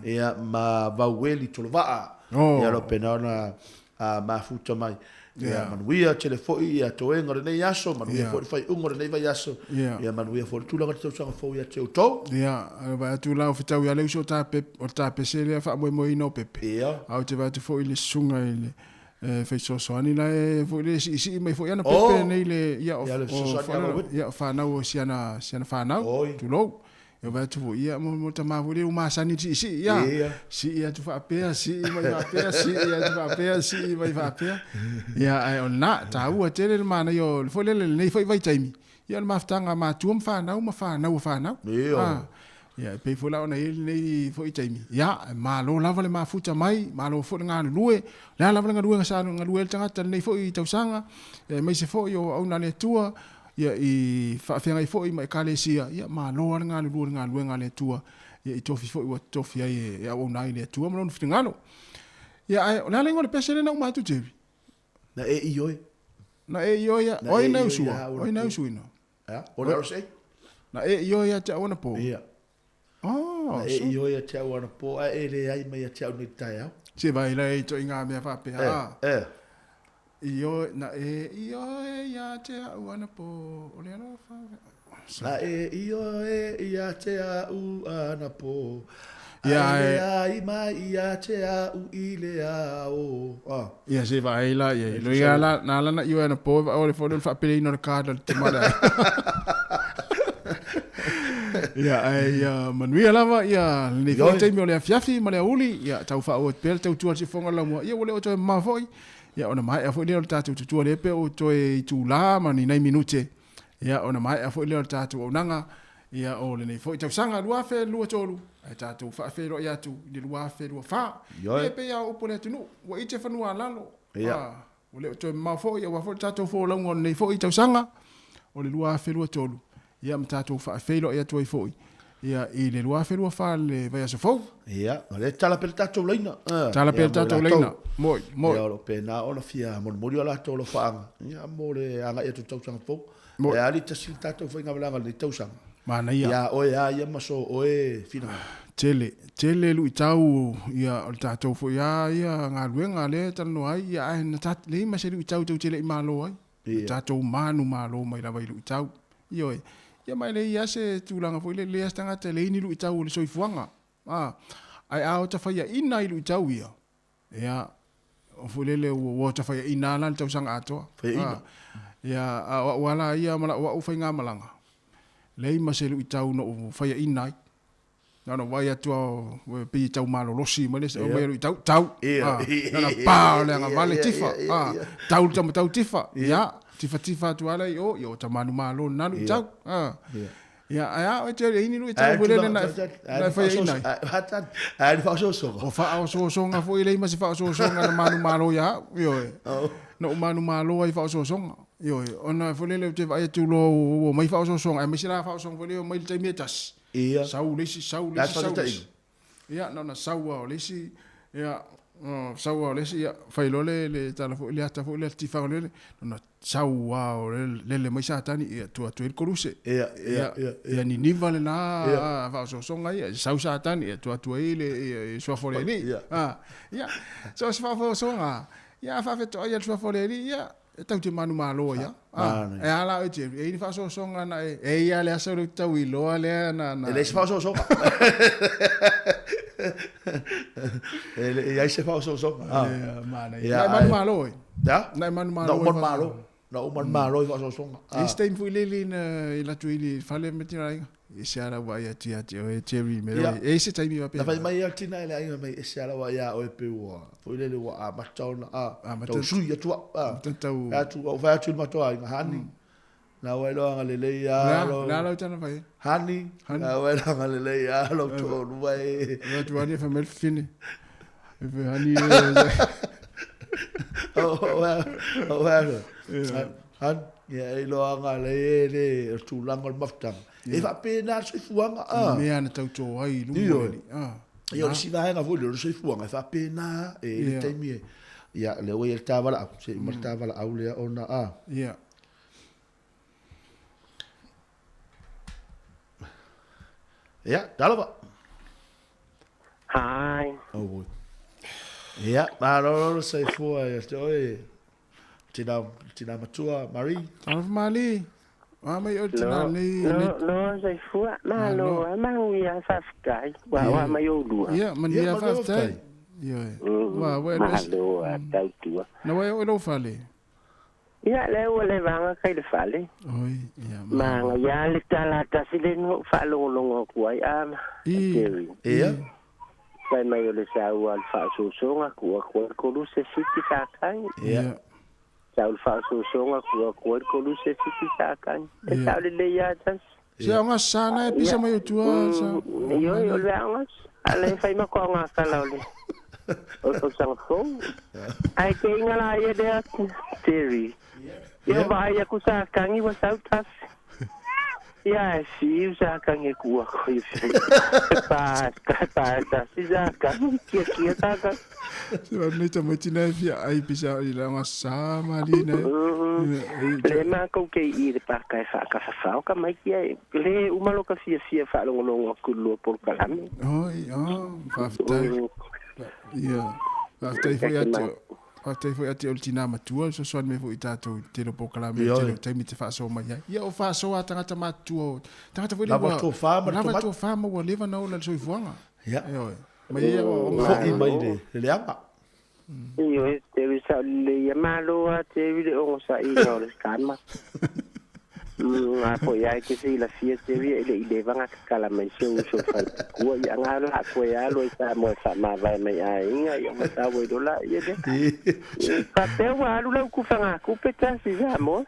Ia, ma Vaueli Tolovaa. Oh. Ia, lo pena ona a mafuta mai. Ia manuia tele foi ia toega o lenei aso, manuia foi le faaiuga o lenei vaiaso, ia manuia foi le tulaga o le tausaga fou ia te outou. Ia, a vaai atu la o fetau ia le uso o ta o le tapese lea faamoemoeina o Pepe. Ia. A ou te vaai atu foi i le susuga i le e fesoasoani la e foi le siisii mai foi ana Pepe nei le ia o ia o fanau o si ana si ana fanau. Tulou. E vaai atu foi, ia, mo, mo tama foi lea ua masani i le siisii, ia. Ia. Sii atu faapea, sii mai faapea, sii atu faapea, sii mai faapea. Ia, ae o lena, taua tele le manaia o le foi lele lenei foi vaitaimi, ia o le mafutaga a matua ma fanau ma fanau a fanau. Ia. Ah, ia, e pei foi la ona i ai lenei foi taimi. Ia, e malo lava le mafuta mai, malo foi le galulue, o le a lava le galuega sa galue ai le tagata i lenei foi tausaga, ia aemaise foi o auauna a le Atua, Ia, i faafeagai foi ma Ekalesia, ia, malo lava le galulue i le galuega a le Atua, ia, i tofi foi ua tofi ai e auauna ai i le Atua ma Lona finagalo. Ia, ae o le a le igoa o le pese lea na uma atu, Jerry? Na e ioe. Na e ioe ia, o ai na usua? O ai na usuina? Ea, o le RSA. Na e ioe ia te au anapo? Ia. Oh, Na e ioe ia te au anapo, ae e leai mai ia te au nei taeao. Se vai la e itoaiga mea faapea. E, e. Ioe, na e ioe ia te au anapo, o le alofa. Na e ioe ia te au anapo, Ia, ae e- leai mai ia te au i le ao. Ah. Ia se vaai la, ia, i loia la, na ala na ioe anapo, e vaai o le foi lea o le faapeleina o le card a le tama le aiga. Ia, ae ia manuia lava, ia lenei foi Ioe. taimi o le afiafi ma le aoauli, ia tau faaauau atu pea le tautua a le siufofoga o le laumua, ia ua le o toe mamao foi. Ia ona maea foi lea o le tatou tutua lea pe o toe itulā ma ni nai minute, ia ona maea foi lea o le tatou auaunaga, ia o lenei foi tausaga 2023, ae tatou faafeiloai atu i le 2024. Ioe. Ia e pei lava o upu a le atunuu, ua ite fanua a lalo, Ia. a, ua le o toe mamao foi aua foi le tatou folauga o lenei foi tausaga o le 2023, Ia ma tatou faafeiloai atu ai foi ia i le 2024 le vaiaso fou. Ia, o lea e tala pea le tatou laina. Tala pea le tatou laina. Moi, moi. Ia, o lo o pena ona fia molimoli o latou alofaaga, ia, mo le agai atu i le tausaga fou. Moi. E ali tasi le tatou faigamalaga i lenei tausaga. Manaia. Ia oe a ia ma so oe finagalo. Tele, tele luitau ia o le tatou foi a ia galuega lea e talanoa ai, ia ae na ta, leai ma se luitau tou te le i malo ai. Ia. Tatou manumalo mai lava i luitau. Ioe. Ia ma e leai lava se tulaga foi lele, leai lava se tagata e leai ni luitau o le soifuaga. A, ae a ota faiaina i luitau ia, ia, o foi lele ua, ua ota faiaina lava la le tausaga atoa. Faiaina. A, ia, a o au lava la ia ma lau au faigamalaga, leai ma se luitau na ou faiaina ai. Na ona vaai atu lava pei e tau malolosi mai le isi, omai alu i tau, tau. Na ona pa o le agavale, tifa. Tau le tama tau tifa. Ia, tifa tifa atu lava la i o, ia o tama manumalo na alu i tau. Ia, ae a oe Jerry, e ini lui tau foi lele na e fai ai nai. Ae ni faaosoosoga. O faaosoosoga foi e leai ma se faaosoosoga na manumalo ia au, ioe. Na ou manumalo ai i faaosoosoga. Ioe, ona foi lele ou te vaai atu loa ua omai faaosoosoga, aemaise la faaosoosoga foi lea e omai i le taimi e tasi. Ia. Sau le isi, sau le isi, sau le isi. Ia, na ona sau lava o le isi, ia, sau lava o le isi, ia, fai loa le, le tala foi, le ata foi lea, le tifaga lele, na ona sau lava o le lele mai Satani, ia, tuu atu ai le koluse. Ia, ia, ia. Ia niniva lena faaosoosoga ia, sau Satani, ia, tuu atu ai le, ia, suafa o le Alii. Ia. Ia, so o se faaosoosoga, ia, a faafetoai lava le suafa o le Alii, ia, E tau te manumalo ai a. E a la oe Jerry, e i ai ni faaosoosoga na e, e i ai lava le aso lea ou te tau iloa lea na, na. E leai se faaosoosoga. E le i ai se faaosoosoga. Ia, manaia. Na e manumalo oe? Ia? Na e manumalo Na ou manumalo. Na ou manumalo i faaosoosoga. E i ai se taimi foi lele na e alu atu ai i le fale ma le aiga. Ese lava lau vaai atu ia te oe Jerry me Ia. E i ai se taimi faapena. Na fai mai lava le tina i le aiga mai, ese lava lau vaai ia oe pei ua, foi lele ua amata ona, a, Amata tau sui atu au, a. Amata tau. Fai atu, ou fai atu i le matou aiga, Honey, na ua iloa agalelei O le lava a, lou. o le a lau tala fai ai? Honey, Honey. na ua iloa agalelei lava lou toalua e. Fai atu honey fai mai le fafine. Fai honey. Ou fai atu, Honey, ia e iloa agalelei e le o le tulaga o le mafutaga. E faapena le soifuaga, a. Mea na tau tō ai i luma o le Alii, a. Ia, o le isi vaega foi lea o le soifuaga, e faapena, e i ai le taimi e, ia, lea ua i ai le ta valaau, se i uma le ta valaau lea ona, a. Ia. Ia, talofa. Hi. Oh, ia, malo le soifua ia te oe. Tina, tina matua, Marie. Talofa Malie. A mai o tina nei. No, no, soifua. Malo, a manuia faafetai. Ua wa mai oulua. Ia, manuia faafetai. Ioe. Ua, ua Malo a tautua. Na ua e oo i lou fale. Ia, lea ua leva aga kai le fale. Oi, ia. Maga ia le tala tasi le no faalogologo atu ai a Jerry. Ia. Fai mai o le saua o le faaosoosoga tuu atu ai le koluse fiti sa tagi. Ia. Sau le faaosoosoga tuu atu ai le koluse fiti sa tagi. E sao lelei lava tasi. Se aoga sa na e pisa mai o tua sa. Ioe, o le aoga sa. Ale fai ma ko aoga kala o le o le tausaga fou. Ae ke inga la ia lea Terry. Ia vaai aku sa tagi ua sau tasi. Ia e fiu sa tagi e kua ko i fiu. Pa pa tasi sa tagi kia kia sa tagi. Se va nei tamaiti na e fia ai pisa i le aoga sa Malie na. Le makou ke i le paka e faakafafao ka mai kia e le uma lo ka fiafia faalogologo atu i le lua polokalame. Oi, oh, faafetai. Ia, faafetai foi ia te faafetai foi ia te oe le tina matua, le fesoasoani mai foi i tatou i le tele o polokalame, i le tele o taimi e te faasoa mai ai. Ia, o faasoa a tagata matutua, o tagata foi lea Lava ua tofa ma le lava tomai. tofa ma ua leva ona ola i le soifuaga. Ia. Ioe. Mai ia o Foi mai le leaga. Ioe, te sao lelei ia malo lava te i le ogosaiga o le kama. A po ia e te silafia te e le i leva gakakala mai si ou uso i falepakua. Ia aga la koe alo i Samoa e faamavae mai aiga, ia ma sau ai lola ia lea. Faapea ua alu lau kufagakupe tasi Samoa.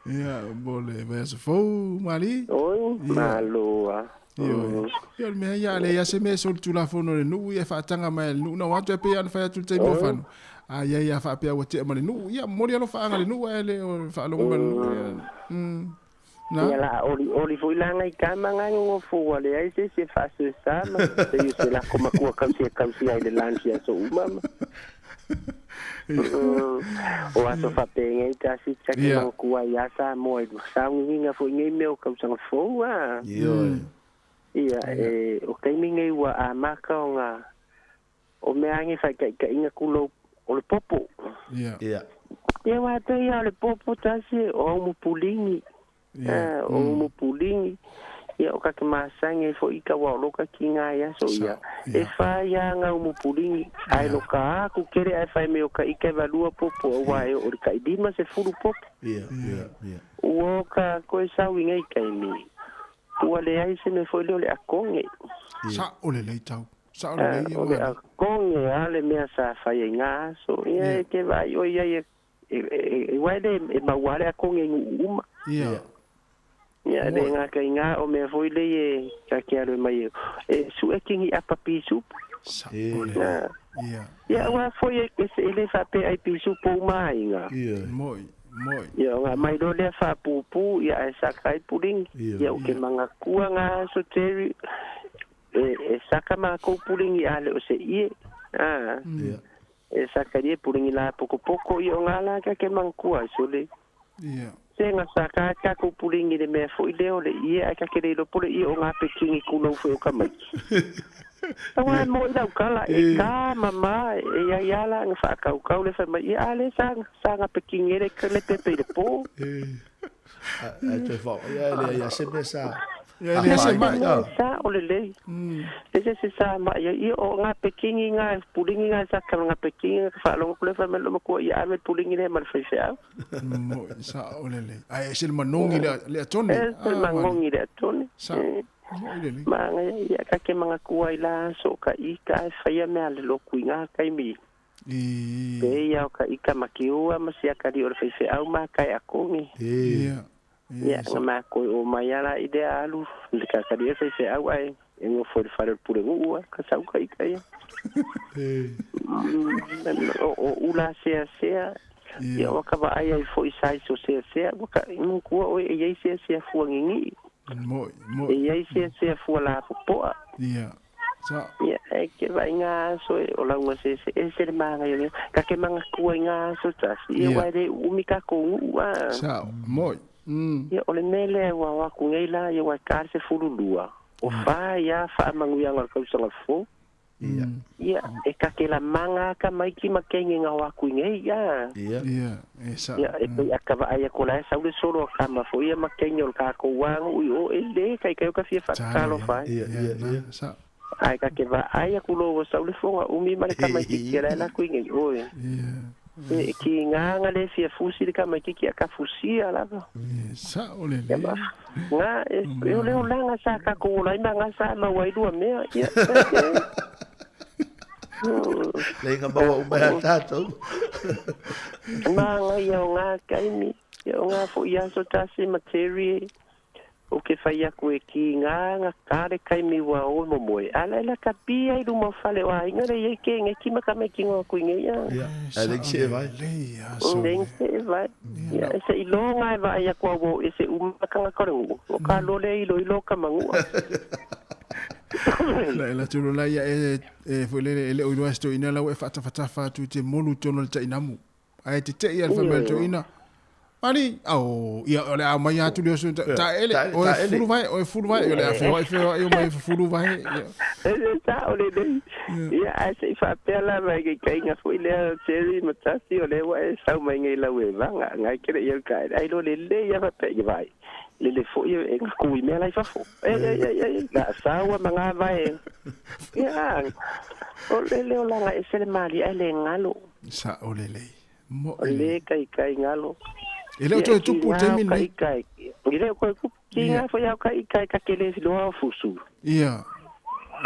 Ia, mo le vaiaso fou, Malie. Oi, malo lava. Ioe. Ia o le mea ia, a leai lava se mea e solitulafono i le nuu, ia e faataga mai e le nuu. Na o atu e pei lava ona fai atu i le taimi o fano, a i ai lava faapea ua tea ma le nuu, ia momoli alofaaga i le nuu ae le o faalogo mai le nuu. Ia, na. Ia la olioli foi la ngai tama ngai nonofo ua leai se isi e faasoesa ma pei o se lako makua kausi e kausi ai le lunch i aso uma ma. O aso faapegei tasi take manatua ai ia Samoa i saugigiga foi nei mea o tausaga fou a. Ioe. Ia e o taimi nei ua amata ona o mea age faitaitaiga tulou o le popo. Ia. Ia. Ia ua atoa ia o le popo tasi o aumu puligi. O umu puligi. Ia o ka ke masagi ai foi ka ua o lo ka kiga ai aso ia. E fa ia aga umu puligi. Ae lo ka aku kele ae fai mai o ka ika e valua popo aua e oo i le tailima sefulu popo. Ia, ia, ia. Ua o ka koe sau i nei taimi. Ua leai se mea foi lea o le akoge. Sa'o lelei tau. Sa'o lelei ia O le Malie. akoge a le mea sa fai ai gā aso. Ia e ke vaai oe i ai e e aua e le e maua lava le akoge i nuu uma. Ia. Ia le Moe. gakaiga o mea foi lei e ta ke alu mai e e su'e kingi apa pisupu. Sa'o lelei. Ia. Ia aua foi e e le faapea ai pisupu uma aiga. Ia. Moe, moe. Ia o ngā mai loa lea faapuupuu ia ae saka ai pulingi. Ia o ke magakua ngā aso Terry e e saka makou pulingi a le o se ie. A. Ia. E saka ie pulingi la pokopoko ia o ngā la ka ke magakua ai sole. Ia. Se nga saka ai takou pulingi le mea foi lea o le ie ae ka ke le iloa po le ie o ngā pekingi kunou foi o ka maiki. Aua e mo'i lau kala e ka mama e ia ia la nga whaakaukau le whai mai ia a le sa sa nga pekingi e le le pepe i le pō. Ai toe whao. Ia le ia se mea sa. Ia le se mai. Sa o le lei. Le se se sa mai ia ia o ngā pekingi ngā pulingi ngā sa ka ngā pekingi ka whaalongo kule whai mai lo makua ia ame pulingi le ma le whaiwheau. Moe, sa'o lelei. Ae ese le manogi le le atone. E se Ah, mangongi le atone. Sa. Moe lelei. Manga ia ka ke mangakua i la aso ka ika e whaia mea le loku i ngā kaimi. I. Pe ia o ka ika makiua ma sia kari o le whaiwheau ma kai akongi. Ia. Ia, nga mākou o mai ala i lea alu, le kakari e whaiwheau ai, e ngofo i le whare o le pure nguu ka sau ka ika ia. O, o ula sea sea, ia waka vaai ai fo i sai so sea sea, waka mungkua oe e iai sea sea fua ngingi. Moe, moe. E iai sea sea fua la popoa. Ia. Sa. Ia, e ke vai ngā aso e o launga se se e se le manga ia. Ka ke manga kua i ngā aso tasi. Ia Ia. wai re umi ka ko nguu a. Sa, moe. Ia, o le mele ua o aku nei la, ia wai ka se fulu lua. O wha ia wha manguianga o le kausanga fo. Ia. Ia, e ka ke la manga ka mai ki ma kenge ngā o aku nei, ia. Ia. Ia, e sa. Ia, e pei aka vaai a kola e sau le solo a kama fo ia ma kenge o le kako wangu ui o e le kai kai o ka fia whakatalo whai. Ia, ia, ia. Sa. Ai ka ke vaai aku lo o sau le fonga umi ma le kama ki ki la la kui ngai oe. E ki ngā ngā le fia fusi le kama ki ki a ka fusia lava. Sa o lelei. Ngā, e e o leo langa sa ka ko ola ima ngā sa ma wailua mea. Ia, Le inga maua uma ia tātou. Mā ngā ia o ngā kaimi. Ia o ngā fo ia so tasi ma Terry. O ke whai aku e ki ngā ngā kāre kaimi wa o mo moe. Ala ela ka pia i luma o whale o ainga le iei ke nge ki maka me ki ngā kui nge ia. Ia. Ai le se vai. Leng se vai. Ia, e se ilo ngā e vai aku au e se umakanga kore ngu. O ka lole ilo ilo ka mangua. La la tulu la ia e e foi le le o iloa se toeaina lau e faatafatafa atu i te molu tonu o le tainamu. Ae tete'i a le faimea le toeaina. Mani, ao, ia o le a mai atu le oso ta ele, o e fulu vai, o e fulu vai, o le a feoai feoai o mai e fulu vai. Ia. E se sa o le nei. Ia, ai se i whapea la mai ke kainga foi lea Terry Matasi o le wa e sau mai ngai lau e vanga. Ngai kere ia ka. Ai lo le le ia whapea i vai. Le le foi e ngā kui mea lai fafo. E, e, e, e, e, la saua ma ngā vai. Ia, o le le o langa e se le mali ai le ngalo. Sa o le lei. Mo O le kai kai ngalo. E le o toe tupu te mini. Kai kai. I le o koe kupu ki ngā foi au kai kai ka kele loa o fusu. Ia.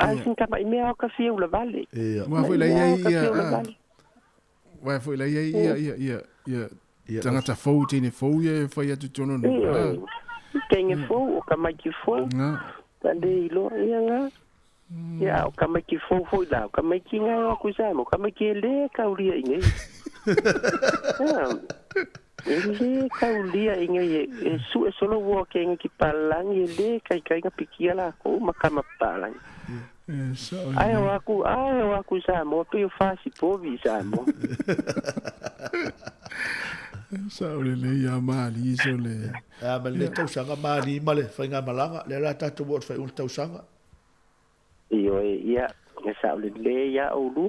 Ai sin ka mai mea o ka fia ula vale. Ia. Ua foi la ia Mai mea o ka ia. fia ula ah. vale. Ua foi la ia ia ia ia ia. Tangata fou tene fou ia e whai atu tono no. Ia. Kenge fou o ka mai ki fou. Ngā. Ka le iloa ia ngā. Ia, o ka mai ki fou foi la, o ka mai ki ngā o ku sa mo, ka mai ki e le kaulia i nei. Ia. E le kaulia i nei, e su e solo ua ke ngi ki palangi, e le kai kai ngā pikia la ko makama palangi. E sa o le Ai o aku, ai o aku sa mo, pe o fasi povi sa mo. Sa o le lei ia maali so le. A ma le tausaga maali ma le whainga malanga. Le la tātou o te whai un tausaga. Io e ia, e sa o le le ia o lu,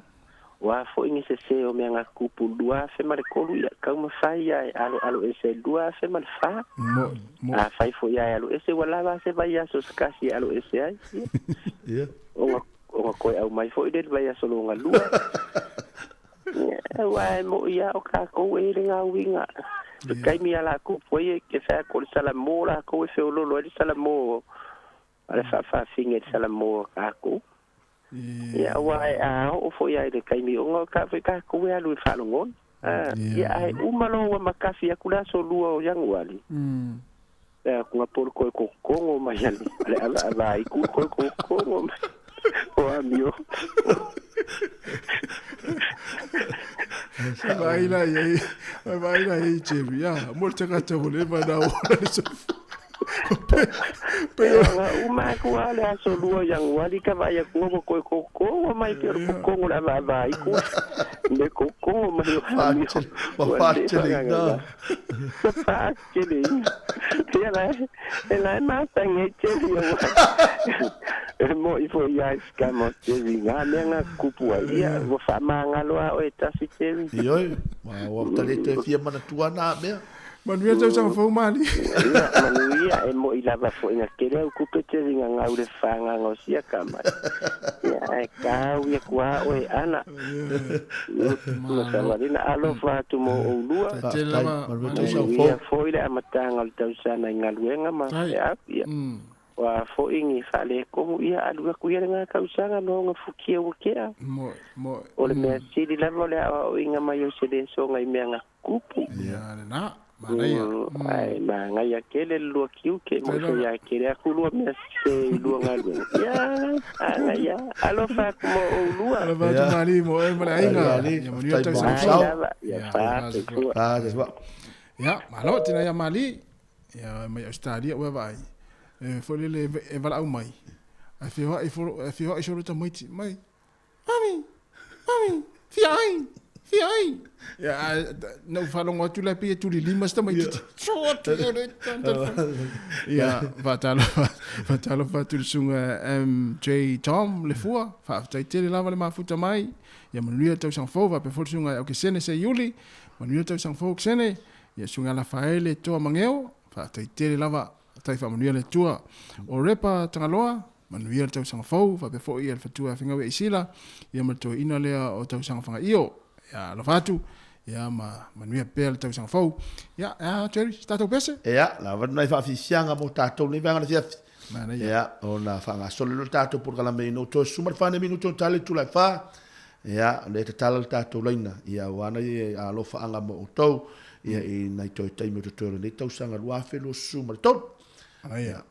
wa fo ingi se se o mea ngā kupu lua fe ma le kolu ia, kau ma whai ia e alo alo e se lua fe ma le wha. Mo mo. A whai fo ia e alo e se wa lava se vai ia so skasi alo e se ai. Ia. Ia. O ngā o ngā koe au mai fo i le vai ia solo ngā lua. Ia, wa e mo ia o ka kou e le ngā uinga. Te kaimi a la kupu e ke whea ko le sala mō la kou e wheo lolo e le sala mō. O le faafaafine i le salamo a tatou. Ia aua e a oo foi lava i le taimi ona o ta foi tatou e alu i le faalogona. Ia ae uma loa ua matafi atu le aso lua o Ianuali, le atu na po le toe totogo mai a le avaavaitu le toe totogo mai o amio. Vaai la i ai, vaai la i ai Jerry, ah, mo le tagata ua leva ona ola le soifua. Pe ona uma atu lava le aso lua o Ianuari ka vaai atu ua toe totogo mai pei o le totogo o le avaavaitu le totogo mai o amio. Ua faateleina. Ua faateleina. Ia la e la e masani ai Jerry aua e mo'i foi ia i sikama o Jerry ngā mea ngā kupu ai. Ia ua faamagalo lava oe e tasi Jerry. Ioe, ua tali toe fia manatua na mea. Manuia tausaga fou Mali. Ia, manuia e mo'i lava foi na tele au tupe Jerry na gau le fagaga o sia tama. Ia, ae tau ia kua oe ana. Ma savalina alofa atu mo oulua. Manuia foi le amataga o le tausaga i galuega ma feau. Ia, ua foi ni faaletonu ia alu atu ia lena tausaga ma ona futia ua tea. O le mea sili lava o le aoaoina mai o se lesoga i mea na tutupu. Ia lena, manaia. Ae manaia tele le lua tiute, mo foi ia tele atu lua mea sese i lua galuega. Ia, agaia, alofa atu mo oulua. Alofa atu Mali mo oe ma le aiga. Ia manuia le tausaga fou. Ia, fa, Ia, malo tena ia Mali. Ia mai Australia ua vaai. E foi lele e valaau mai. Ae feoai folo, ae feoai solo tamaiti mai. Mami, mami, fia ai, fia ai. Ia ae na ou faalogo atu la pei e tuli lima se tamaititi. So atu ia le telefoni. Ia, faatalofa, faatalofa atu i le susuga MJ Tom Lefua. Faafetai tele lava le mafuta mai. Ia manuia le tausaga fou faapea foi le susuga ia Kesene Seiuli. Manuia le tausaga fou Kesene. Ia susuga Lafaele Toa Mageo, faafetai tele lava, tai faamanuia le Atua. O Repa Tagaloa, manuia le tausaga fou, faapea foi ia le fatua ia Fegaui Aisila, ia ma le toeaina lea o Tausaga Fagaio. Ia alofa atu, ia ma manuia pea le tausaga fou. Ia, a Jerry, se tatou pese? Ia, lava nai faafiafiaga mo tatou nei vaega o le afiafi. Ia, ona faagasolo lea o le tatou polokalame ina ua toe susu mai le 4 minute o tali le itula e 4. Ia, o lea e tatala le tatou laina, ia aua nei alofaaga mo outou, ia i nai toe taimi o totoe o lenei tausaga 2023. Ia.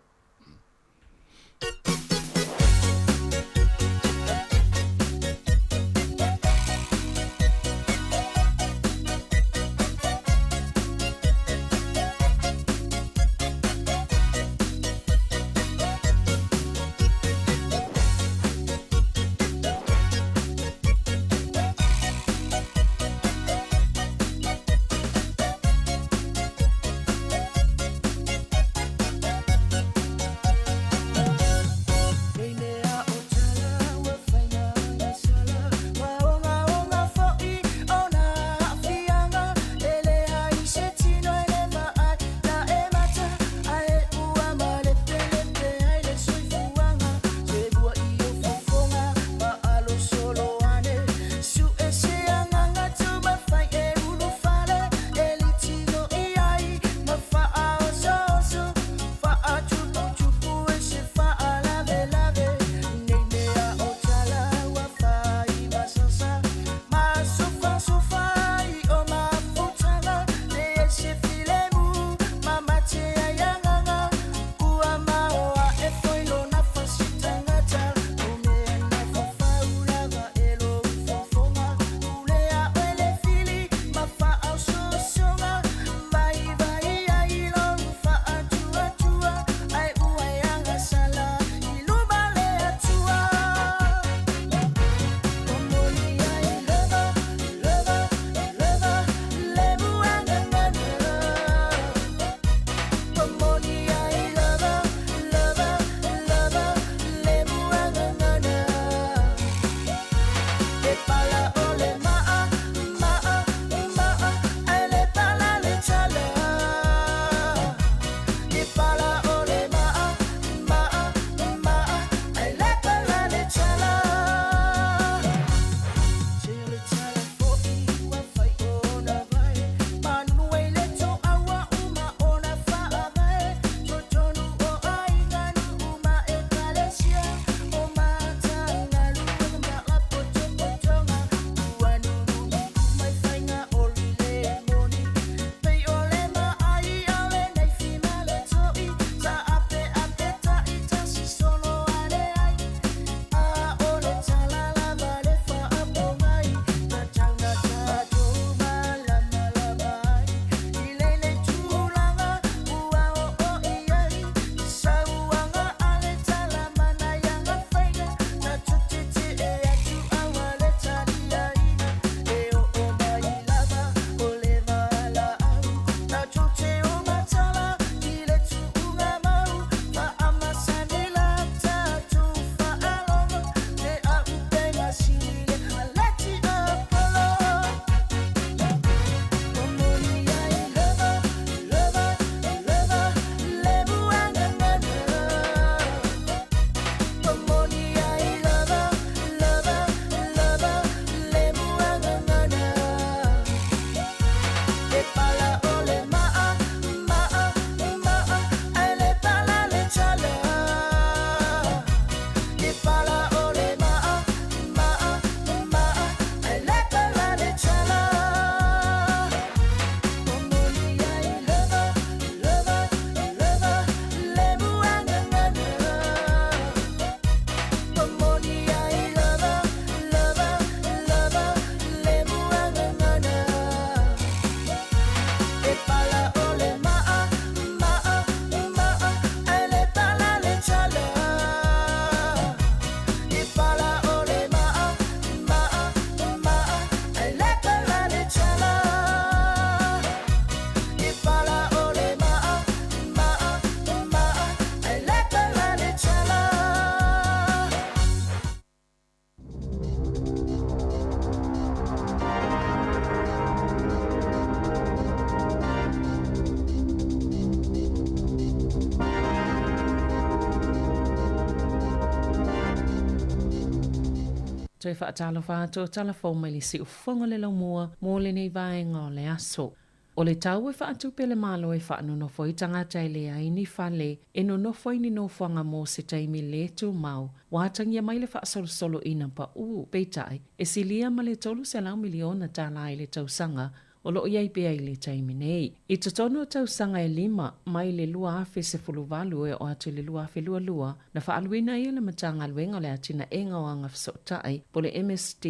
Toe faatalofa atu o tala fou mai le siufofoga o le laumua mo lenei vaega o le aso. O le tau e faatupe le Malo e faanonofo ai tagata e leai ni fale e nonofo ai ni nofoaga mo se taimi lē tumau, ua atagia mai le faasolosoloina paʻū, peitai, e silia ma le $300 miliona tālā i le tausaga o lo o i ai pea i le taimi nei. I totonu o tausaga e lima, mai le 2018 e oo atu i le 2022, na faaaluina ai e le Matagaluega o le Atinaega o Agafesootai, po o le MSD,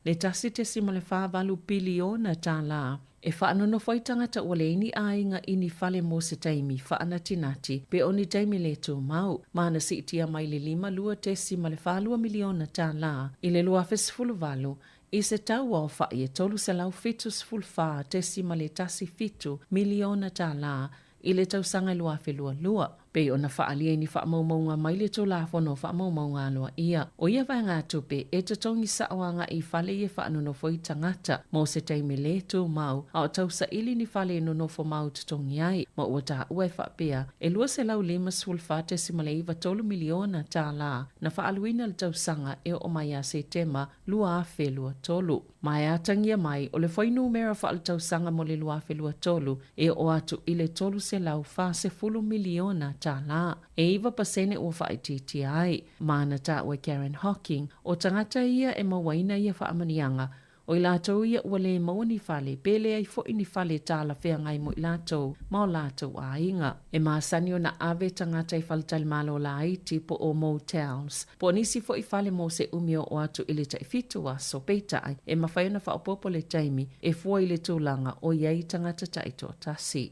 le $1.48 piliona tālā e faanonofo ai tagata ua leai ni aiga i ni fale mo se taimi faanatinati pe o ni taimi lē tumau, ma na siitia mai le $52.42 miliona tālā i le 2018 i se tau aofaʻi e $374.17 miliona tālā i le tausaga e 2022, pei ona faaalia i ni faamaumauga mai le Tulafono o Faamaumauga Aloaia. ʻO ia vaegatupe e totogi saʻo agaʻi i fale ia e faanonofo ai tagata mo se taimi lē tumau, a o tausaili ni fale e nonofo mau totogi ai, ma ua taua e faapea e $254.93 miliona tālā na faaaluina i le tausaga e oo mai ia Setema 2023. Ma e atagia mai, o le fuainumera faaletausaga mo le 2023 e oo atu i le $340 miliona tālā, e 9% ua faaitiitia ai. Ma na taua e Karen Hocking, o tagata ia e mauaina ia faamanuiaga, o i latou ia ua lē maua ni fale, pe leai foi ni fale talafeagai mo i latou ma o latou aiga. E masani ona ave tagata i faletalimalo laiti po o motels, po o nisi foi fale mo se umi o oo atu i le taʻifitu aso, peitai, e mafai ona faaopoopo le taimi e fua i le tulaga o i ai tagata taitoatasi.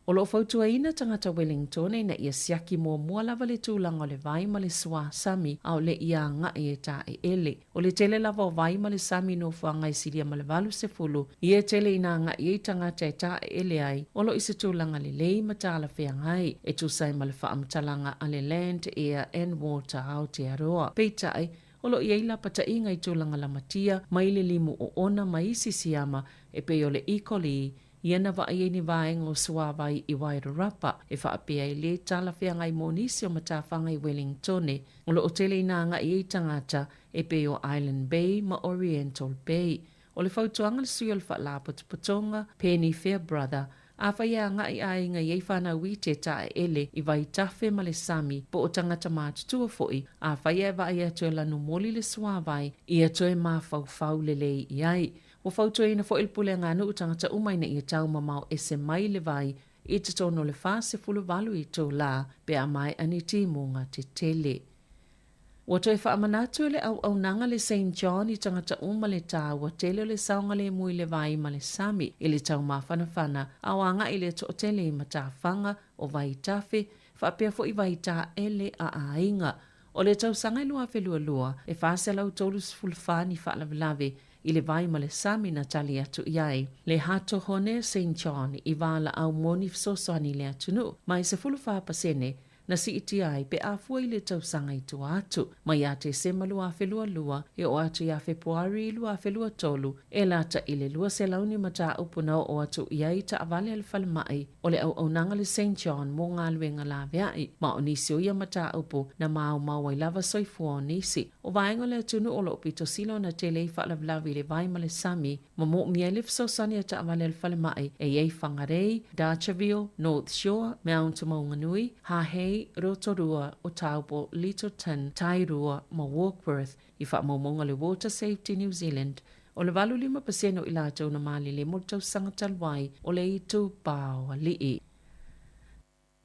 O lo o fautuaina tagata Wellington ina ia siaki muamua lava le tulaga o le vai ma le suā sami a o le i agaʻi e taʻeʻele. O le tele lava o vai ma le sami nofoaga e silia ma le 80 ia e tele ina agaʻi ai tagata e taʻeʻele ai, o lo o i se tulaga lelei ma talafeagai e tusa ai ma le faamatalaga a le Land, Air and Water Aotearoa. Peitai, o lo o i ai lapataʻiga i tulaga lamatia mai le limu oona ma isi siama e pei o le E. coli, Ia na vaai ai ni vaega o suāwai i Wairarapa e faapea ai lē talafeagai mo nisi o matafaga i Wellingtone. O lo o tele ina agaʻi ai tagata e pei o Island Bay ma Oriental Bay. O le fautuaga a le sui o le Faalapotopotoga, Penny Fairbrother, afai e agaʻi aiga i ai whanau i te taʻeʻele i Vaitafe ma le sami po o tagata matutua foʻi, afai e vaai atu e lanu moli le suāwai, ia toe mafaufau lelei i ai. Ua fautuaina foi le Pulega a Nuu tagata uma ina ia tau mamao ese mai le vai i totonu o le 48 itulā pe a maea ni timuga tetele. Ua toe faamanatu e le auaunaga le Saint John i tagata uma le tāua tele o le saogalemu i le vai ma le sami i le taumafanafana a o agaʻi le toʻatele i matafaga o Vaitafe faapea foi Vaitaele a aiga. O le tausaga e 2022, e 434 ni faalavelave i le vai ma le sami na tali atu i ai le Hato Hone Saint John i valaau mo ni fesoasoani i le atunuu ma e 14% na siitia ai pe a fua i le tausaga i tua atu mai ia Tesema 2022 e oo atu ia Fepuari 2023 e lata i le 200 ni mataupu na oo atu i ai taavale a le falemai o le auaunaga le Saint John mo galuega laveai ma o nisi o ia mataupu na maomao ai lava soifua o nisi O vaega o le atunuu o lo o pito sila ona tele ai faalavelave i le vai ma le sami, ma moomia ai le fesoasoani a taavale a le falemai e i ai Whangarei, Darcheville, North Shore, Mount Maunganui, Hahei, Rotorua, Otahubo, Lyttelton, Tairua ma Warkworth i faamaumauga le Water Safety New Zealand. O le 85% o i latou na malele mo le tausaga talu ai o le itupa o alii.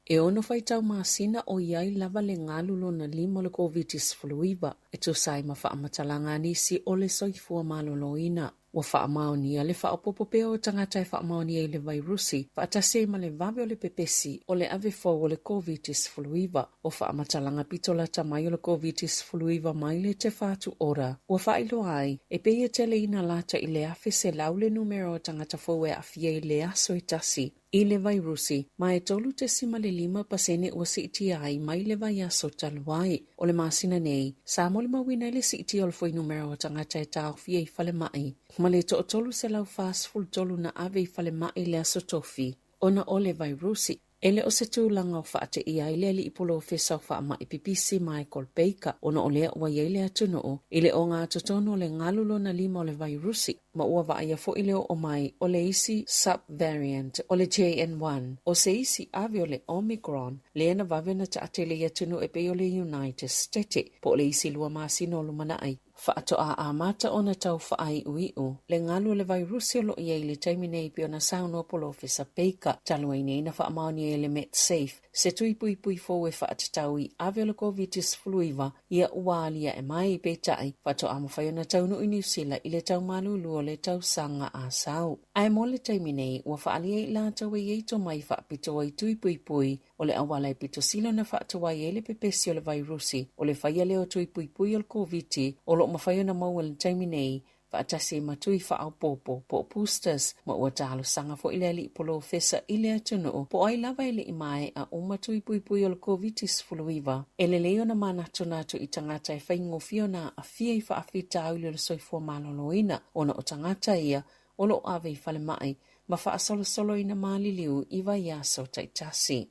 E ono faitau masina o i ai lava le galu lona lima o le Koviti-19 e tusa ai ma faamatalaga a nisi o le soifua maloloina. Ua faamaonia le faaopoopo pea o tagata e faamaonia i le vairusi faatasi ai ma le vave o le pepesi o le ave fou o le Koviti-19. O faamatalaga pito lata mai o le Koviti-19 mai le Te Whatu Ora ua faailoa ai e pei e tele ina lata i le 1,100 le numera o tagata fou e aafia i le aso e tasi i le vairusi, ma e 3.5% ua siitia ai mai le vaiaso talu ai. O le masina nei, sa molimauina ai le siitia o le fuainumera o tagata e taofia i falemai, ma le toatolu 143 na ave i falemai i le aso tofi ona o le vairusi. E le o se tulaga o faateia ai le alii polofesa o faamai pipisi Michael Baker ona o lea ua i ai le atunuu i le ogatotonu o le galu lona lima o le vairusi ma ua vaaia foi le oo mai o le isi sub-variant o le JN1 o se isi ave o le Omicron lea na vave ona taatele i atunuu e pei o le United State po o le isi 2 masina o lumanai. Faatoa amata ona tau faaiuiu le galu o le vairusi o lo o i ai i le taimi nei pei ona saunoa Polofesa Baker. Talu ai nei na faamaonia e le Medsafe se tui puipui fou e faatatau i ave o le Koviti-19 ia ua aliae mai, peitai, faatoa mafai ona taunuu i Niu Sila i le tau malulu o le tausaga a sau. Ae mo le taimi nei, ua faaalia i latou e i ai tomai faapitoa i tui puipui O le auala e pito sili ona faatuai ai le pepesi o le vairusi, o le faia lea o tui puipui o le Koviti o lo o mafai ona maua i le taimi nei, faatasi ai ma tui faaopoopo, po o boosters, ma ua talosaga foi le alii polofesa i le atunuu po o ai lava e le i maea uma tui puipui o le Koviti-19. E lelei ona manatunatu i tagata e faigofie ona aafia i faafitauli o le soifua maloloina ona o tagata ia o lo o ave i falemai ma faasolosoloina maliliu i vaiaso taitasi.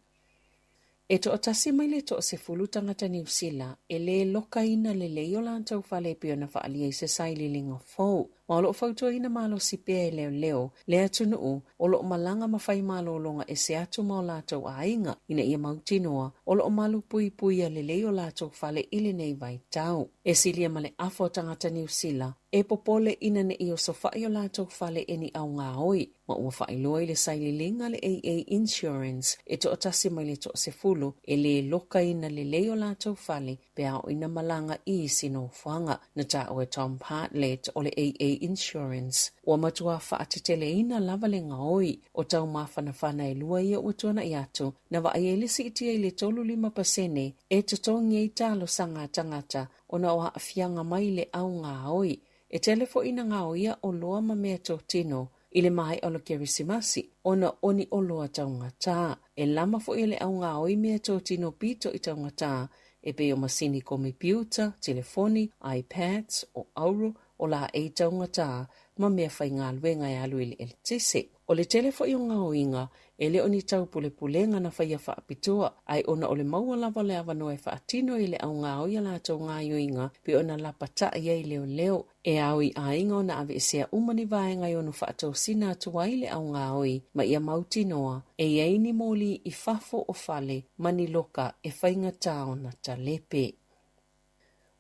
E toatasi mai le toasefulu tagata Niu Sila e lē lokaina lelei o latou fale e pei ona faaalia i se sailiiliga fou, ma o lo o fautuaina malosi pea e leoleo le atunuu o lo o malaga ma fai malologa ese atu ma o latou aiga ina ia mautinoa o lo o malupuipuia lelei o latou fale i lenei vaitau. E silia ma le afa o tagata Niu Sila E popole ina ne i osofai o latou fale e ni augaoi, ma ua faailoa i le sailiiliga le AA Insurance e toatasi mai le toasefulu e lē lokaina lelei o latou fale pe a oo ina malaga i isi nofoaga. Na taua e Tom Bartlett o le AA Insurance, ua matua faateteleina lava le gaoi o taumafanafana e lua ia ua tuanai atu, na vaai ai le siitia i le 35 pasene e totogi ai talosaga a tagata ona o aafiaga mai le augaoi. E tele foi ina gaoia oloa ma meatotino i le maea o le Kerisimasi ona o ni oloa taugata. E lama foi e le augaoi meatotino pito i taugata e pei o masini komepiuta, telefoni, iPads, o auro, o laei taugata ma mea faigaluega e alu i le eletise. O le tele foi o gaoiga e le o ni taupulepulega na faia faapitoa, ae ona o le maua lava o le avanoa e faatino ai e le augaoi a latou gaoioiga pei ona lapatai ai leoleo. E ao i aiga ona aveesea uma ni vaega e ono faatosina atu ai le augaoi ma ia mautinoa e i ai ni moli i fafo o fale ma ni loka e faigata ona talepe.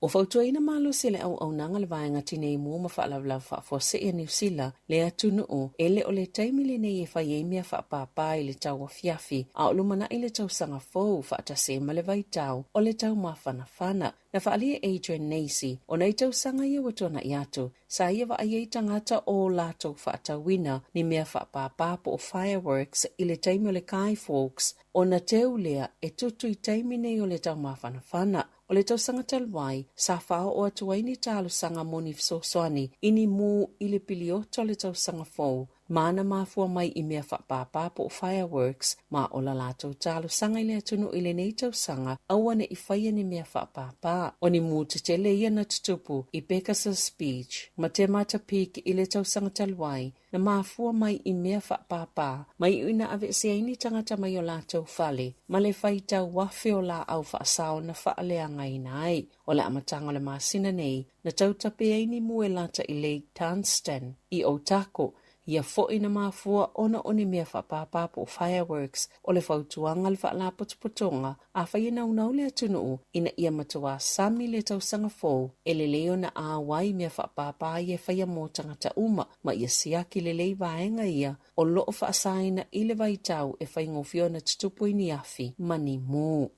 Ua fautuaina malosi e le auaunaga le Vaega Tinei Mu ma Faalavelave Faafuasei a Niu Sila le atunuu e le o le taimi lenei e fai ai mea faapāpā i le tauafiafi a o lumanai le tausaga fou faatasi ai ma le vaitau o le taumafanafana. Na faaalia e Adrian Nacey ona i tausaga ia ua tuanai atu sa ia vaai ai tagata o latou faatauina ni mea faapāpā po o fireworks i le taimi o le Guy Fawkes ona teu lea e tutu i taimi nei o le taumafanafana. O le tausaga talu ai, sa faaoo atu ai ni talosaga mo ni fesoasoani i ni mū i le piliota o le tausaga fou ma na mafua mai i mea faapāpā po o fireworks ma o la latou talosaga i le atunuu i lenei tausaga aua ne i faia ni mea faapāpā. O ni mū tetele ia na tutupu i Pegasus Beach ma Te Mata Peak i le tausaga talu ai na mafua mai i mea faapāpā ma iu ina aveesea ai ni tagata mai o latou fale ma le faitau afe o laau faasao na faaleagaina ai. O le amataga o le masina nei, na tautape ai ni mū e lata i Lake Dunstan i Otago, ia foi na mafua ona o ni mea faapāpā po o fireworks. O le fautuaga a le Faalapotopotoga Afai e naunau le atunuu ina ia matua sami le tausaga fou, e lelei ona auai mea faapāpā ia e faia mo tagata uma, ma ia siaki lelei vaega ia o lo o faasaina i le vaitau e faigofie ona tutupu ai ni afi ma ni mū.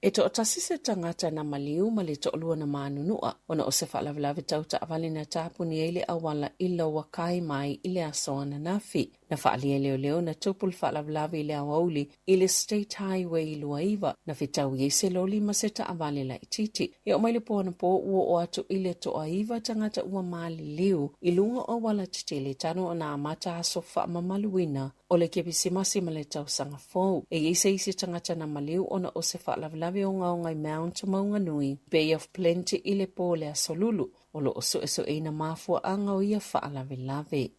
E toatasi se tagata na maliu ma le toalua na manunua ona o se faalavelave tau taavale na tapuni ai le auala i Lower Kaimai i le aso ananafi. Na faaalia e leoleo na tupu le faalavelave i le aoauli i le State Highway 29, na fetaui ai se loli ma se taavale laitiiti. E oo mai le po anapo ua oo atu i le toaiva tagata ua maliliu i luga o auala tetele talu ona amata aso faamamaluina o le Kerisimasi ma le tausaga fou. E i ai se isi tagata na maliu ona o se faalavelave ogaoga i Mount Maunganui, Bay of Plenty i le po o le aso Lulu, o lo o suesueina mafuaaga o ia faalavelave.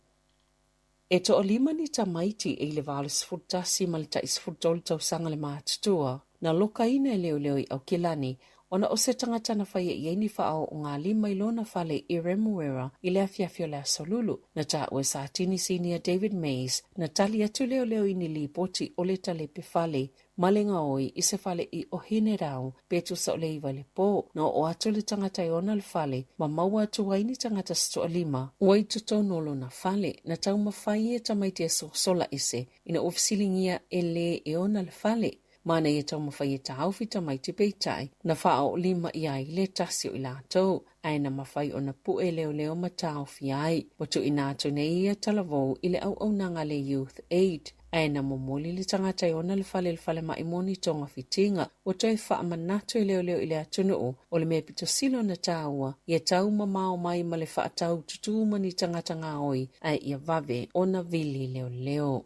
E toalima ni tamaiti e i le 81 ma le tai 13 tausaga le matutua, na lokaina e leoleo i Aukilani ona o se tagata na faia i ai ni faaoogalima i lona fale i Remuera i le afiafi o le Aso Lulu. Na taua e Satini Sinia David Mays, na tali atu leoleo i ni lipoti o le talepe fale ma le gaoi i se fale i Ohinerau pe tusa o le 9 i le pō. Na oo atu le tagata e ona le fale ma maua atu ai ni tagata se toalima ua i totonu o lona fale. Na taumafai e tamaiti e sosola ese ina ua fesiligia e lē e ona le fale. Ma na ia taumafai e taofi tamaiti peitai, na faaoolima i ai le tasi o i latou, ae na mafai ona pu'e leoleo ma taofi ai. Ua tuuina atu nei ia talavou i le auaunaga a le Youth Aid, ae na momoli le tagata e ona le fale i le falemai mo ni togafitiga. Ua toe faamanatu e leoleo i le atunuu, o le mea pito sili ona taua, ia taumamao mai ma le faatau tutū ma ni tagata gaoi, ae ia vave ona vili leoleo.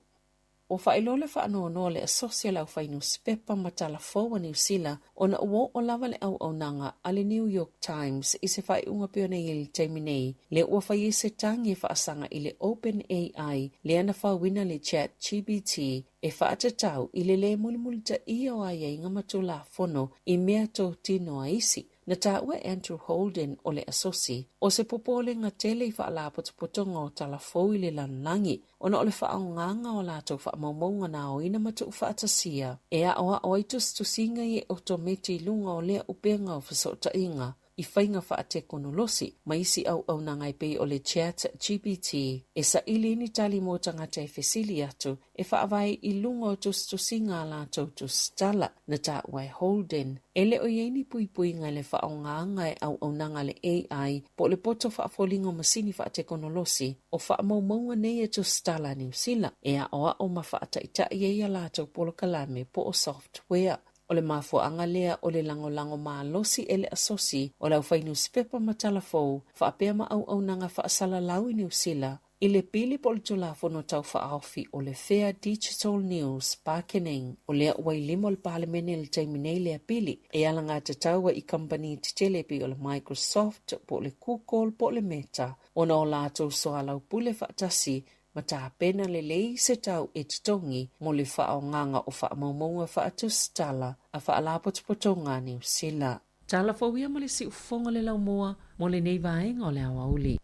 Ua faailoa le faanoanoa le asosi a le aufai nusipepa ma tala fou a Niu Sila ona ua oo lava le auaunaga a le New York Times i se faaiuga pei ona i ai i le taimi nei, lea ua fai ai se tagi e faasaga i le OpenAI lea na fauina le ChatGPT e faatatau i le lē mulimulitaia o aiaiga ma Tulafono i mea totino a isi. Na taua e Andrew Holden o le asosi, o se popolega tele i faalapotopotoga o tala fou i le lalolagi, ona o le faaaogaga o latou faamaumauga na aoina ma tuufaatasia e aoao ai tusitusiga i e otometi i luga o lea upega o fesootaiga i faiga faatekonolosi ma isi auaunaga e pei o le Chat GPT e saili ai ni tali mo tagata e fesili atu e faavae i luga o tusitusiga a latou tusitala. Na taua e Holden, e le o i ai ni puipuiga i le faaaogaga e auaunaga a le AI po o le poto faafoliga o masini faatekonolosi o faamaumauga nei e tusitala a Niu Sila e aoao ma faataitai ai a latou polokalame po o software. O le mafuaaga lea o le lagolago malosi e le asosi o le aufai nusipepa ma talafou faapea ma auaunaga faasalalau i Niu Sila I le pili po o le Tulafono Tau Faaofi o le Fair Digital News Bargaining, o lea ua i lima o le Palemene i le taimi nei lea pili e alagatatau ai i kamupani tetele e pei o le Microsoft po o le Google po o le Meta ona o latou soalaupule faatasi ma tapena lelei se tau e totogi mo le faaaogaga o faamaumauga faatusitala a Faalapotopotoga a Niu Sila. Tala fou ia ma le siufofoga o le laumua mo lenei vaega o le aoauli.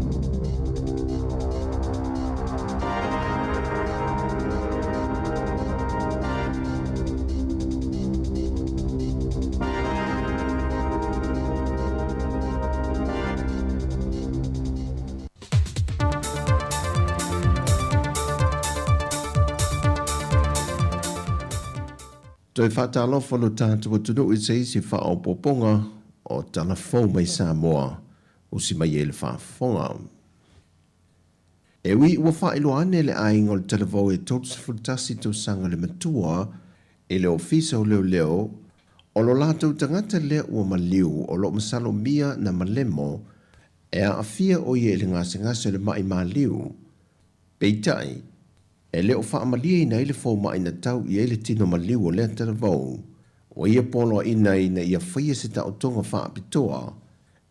Toe faatalofa lo tatou atunuu i se isi faaopoopoga o tala fou mai Samoa, usi mai ai le faafofoga. E ui ua faailoa ane le aiga o le talavou e 31 tausaga le matua i le Ofisa o Leoleo, o lo latou tagata lea ua maliu o lo o masalomia na malemo e aafia o ia i le gasegase o le ma'i maliu. Peitai, E le o faamalieina ai le fomai na tau i ai le tino maliu o lea talavou, ua ia poloaiina ina ia faia se taotoga faapitoa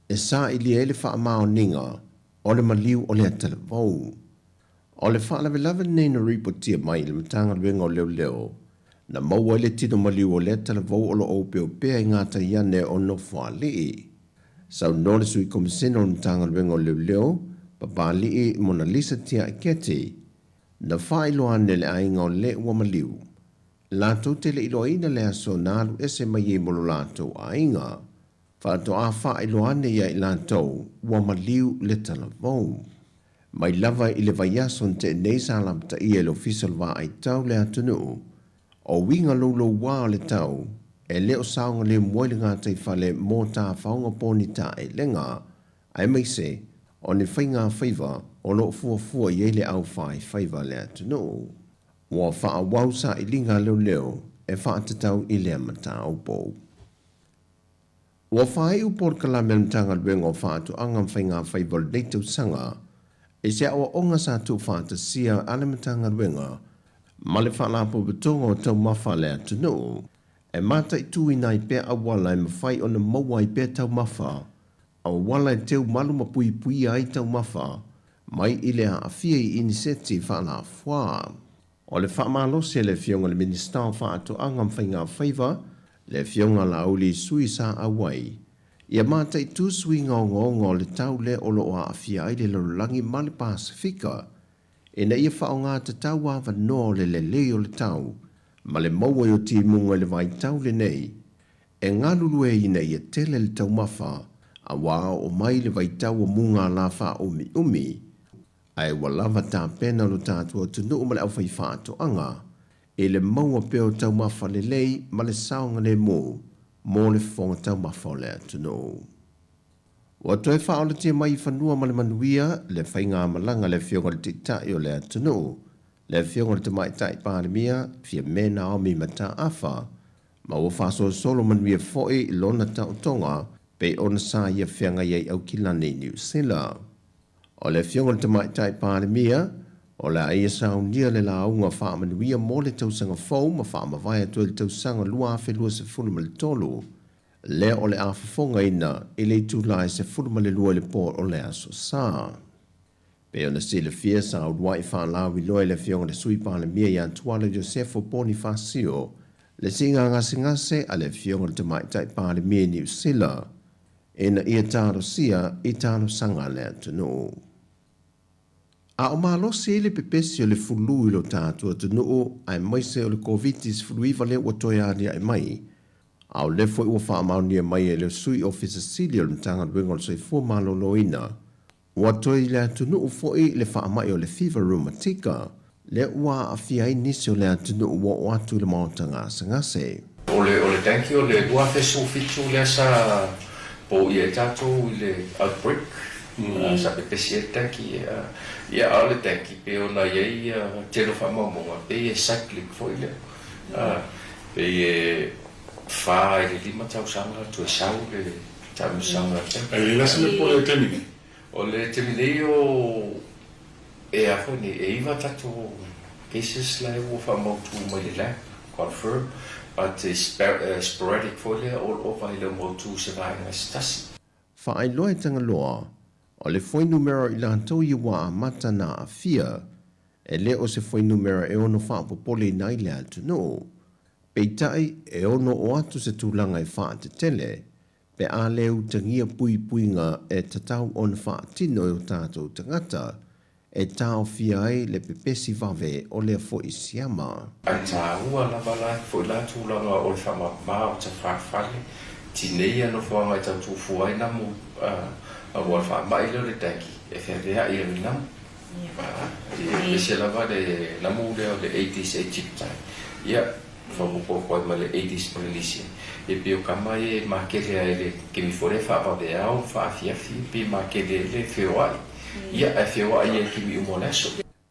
e sailia ai le faamaoniga o le maliu o lea talavou. O le faalavelave lenei na ripotia mai i le Matagaluega o Leoleo, na maua ai le tino maliu o lea talavou o lo o opeopea i gatai ane o Nofoalii. Saunoa le Sui Komisena o le Matagaluega o Leoleo, Papalii Monalisa Tiaiketi, Na faailoa ane le aiga o le ua maliu, latou te le iloaina le aso na alu ese mai ai mo lo latou aiga. Faatoa faailoa ane ia i latou ua maliu le talavou. Mai lava i le vaiaso na tea nei sa lapataia e le Ofisa o le Vaai Tau le atunuu, o uiga loulouā o le tau e le o saogalemu ai le gataifale mo tafaoga ponitaelega aemaise o ni faigafaiva o lo o fuafua i ai le aufaifaiva a le atunuu. Ua faaauau sailiga a leoleo e faatatau i lea mataupu. Ua faaiu polokalame a le Matagaluega o Faatoaga ma Faigafaiva o lenei tausaga i se aoaoga sa tuufaatasia a le Matagaluega ma le Faalapotopotoga o Taumafa a le Atunuu e mataituina ai pea auala e mafai ona maua ai pea taumafa Auala e teu malu ma puipuia ai taumafa. mai i le aafia i iniseti faalafuā. O le faamalosi a le Afioga i le Minisita o Faatoaga ma Faigafaiva, le Afioga Laauli Sui Sa Auai, ia mataitu suiga ogaoga o le tau lea o lo o aafia ai le lalolagi ma le Pasefika, ina ia faaaoga tatau avanoa o le lelei o le tau ma le maua i o timuga i le vaitau lenei e galulue ai ina ia tele le taumafa auā oo mai le vaitau o mugala faaumiumi. Ae ua lava tapena lo tatou atunuu ma le aufaifaatoaga i le maua pea o taumafa lelei ma le saogalemu mo le fofoga taumafa o le atunuu. Ua toe faaolatia mai i fanua ma le manuia le faigamalaga a le Afioga i le Taitai o le atunuu, le Afioga i le Tamaitai Palemia, Fiame Naomi Mataafa, ma ua faasolosolo manuia foi lona taotoga pei ona sa ia feagai ai i Aukilani i Niu Sila. O le Afioga i le Tamaitai Palemia, o le a ia saunia le lauga faamanuia mo le tausaga fou ma faamavae atu ai le tausaga 2023, lea o le a fofogaina i le itula e 12 i le po o le Aso Sa. Pei ona silafia, sa uluai faalauiloa e le Afioga i le Sui Palemia ia Tuala Iosefo Ponifasio le siiga gasegase a le Afioga i le Tamaitai Palemia i Niu Sila ina ia talosia i talosaga a le atunuu. A o malosi ai le pepesi o le fulu i lo tatou atunuu aemaise o le Koviti-19 lea ua toe aliae mai, a o lea foi ua faamaonia mai e le Sui Ofisa Sili o le Matagaluega o le Soifua Maloloina, Ua toe i le atunuu foi le faamai o le fiva reumatika, lea ua aafia ai nisi o le atunuu ua oo atu i le maota gasegase. O le o le dengue o le 2017 lea sa poia ai tatou i le outbreak sa pepesi ai le dengue ia a o le dengue pei ona i ai tele o faamaumauga pei e cyclic foi lea pei e fa i le lima tausaga toe sau le taamilosaga. E i ai la se mea po o le taimi nei? O le taimi nei o e a foi nei, e iva tatou cases la e ua faamautu mai le lab, confirm, but e sporadic foi lea all over e le o mautu se vaega se tasi. Faailoa e Tagaloa, o le fuainumera o i latou ia ua amata na aafia, e le o se fuainumera e ono faapopoleina ai le atunuu. Peitai, e ono oo atu se tulaga e faatetele, Pe a le utagia puipuiga e tatau ona faatino e o tatou tagata, e taofia ai le pepesi vave o lea foi siama. Ae taua lava la foi la tulaga o le faamama o tafafale tinei a nofoaga e tau tufua ai namu a ua le faamai lea o le dengue e feaveai ai le namu. E ese lava le namu lea o le Aedes aegypti. Ia. Faaopoopo ai ma le Aedes polynesian. E pei o kama ia e makele ai le kemi foi lea faavaveao ma faaafiafi, pe makele ai le feoai. Ia, ae feoai ai i kemi uma o le aso.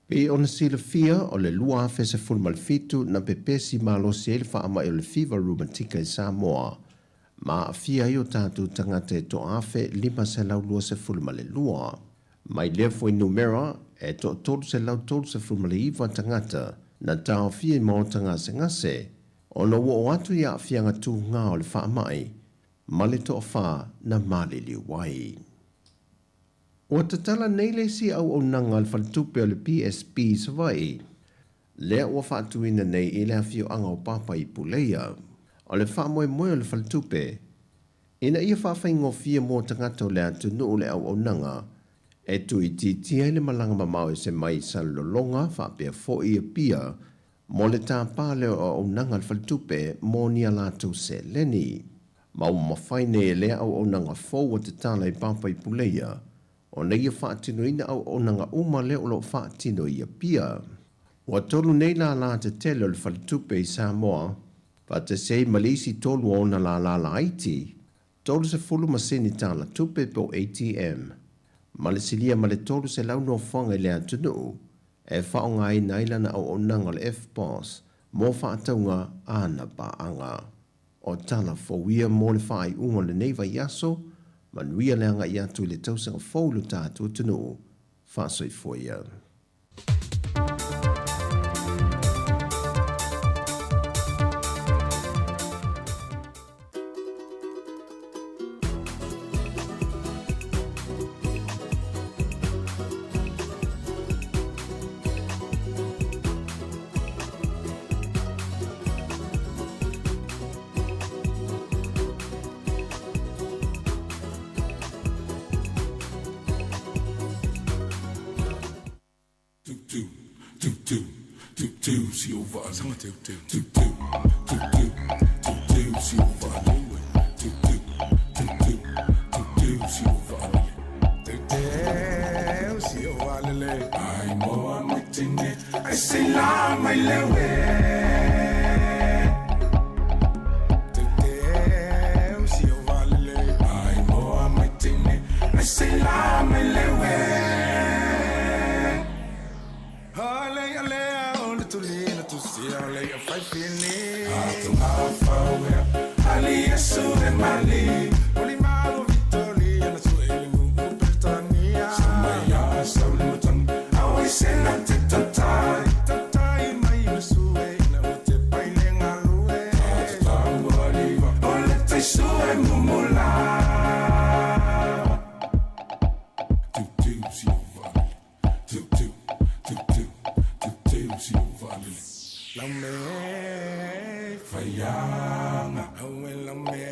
Pei ona silafia, o le 2017 na pepesi malosi ai le faamai o le fiva reumatika i Samoa, ma aafia ai o tatou tagata e 1,522. Mai lea fuainumera, e toa-339 tagata na taofia i maota gasegase ona ua oo atu i aafiaga tuga o le faamai ma le toafa na maliliu ai. Ua tatala nei le isi auaunaga a le faletupe o le PSB i Savaii, lea ua faatuina nei i le afioaga o Papa i Puleia. O le faamoemoe o le faletupe, Ina ia faafaigofie mo tagata o le atunuu le auaunaga e tuuitiitia ai le malaga mamao ese mai i Salelologa faapea foi Apia mo le tapa lea o auaunaga a le faletupe mo ni a latou seleni. Ma ua mafai nei e lea auaunaga fou ua tatala i Papa i Puleia ona ia faatinoina auaunaga uma lea o lo o faatino i Apia. Ua tolu nei lālā tetele o le faletupe i Samoa Faatasi ai ma le isi tolu o ona lālā laiti, 30 masini tala tupe po o ATM, ma le silia ma le 300 nofoaga i le atunuu e faaaogaina ai lana auaunaga o le FPOS mo faatauga a ana paaga. O tala fou ia mo le faaiuga o lenei vaiaso, manuia le agai atu i le tausaga fou i lo tatou atunuu. Faasoifua ia. teu teu teu si o vaa sanga teu teu teu teu teu teu teu teu si o vaa lele teu teu teu teu teu teu si o vaa lele teu teu si o vaa lele ai moa mai tine ai se la mai lewe teu teu si o vaa lele ai moa mai tine ai se la mai lewe Hale ale o le tulina tu si ale a fai fini Atunga fawea Ali Yesu e mali Oli malo Vitoria na su ele ngu Britania Samaya sauli matang Awe sena te tatai Tatai mai le sue Ina o te paile ngalue Tatau aliva O le tai sue mumula Teu teu si o vaa teu teu teu teu teu teu si o vaa lele Lau me faianga Aue lau me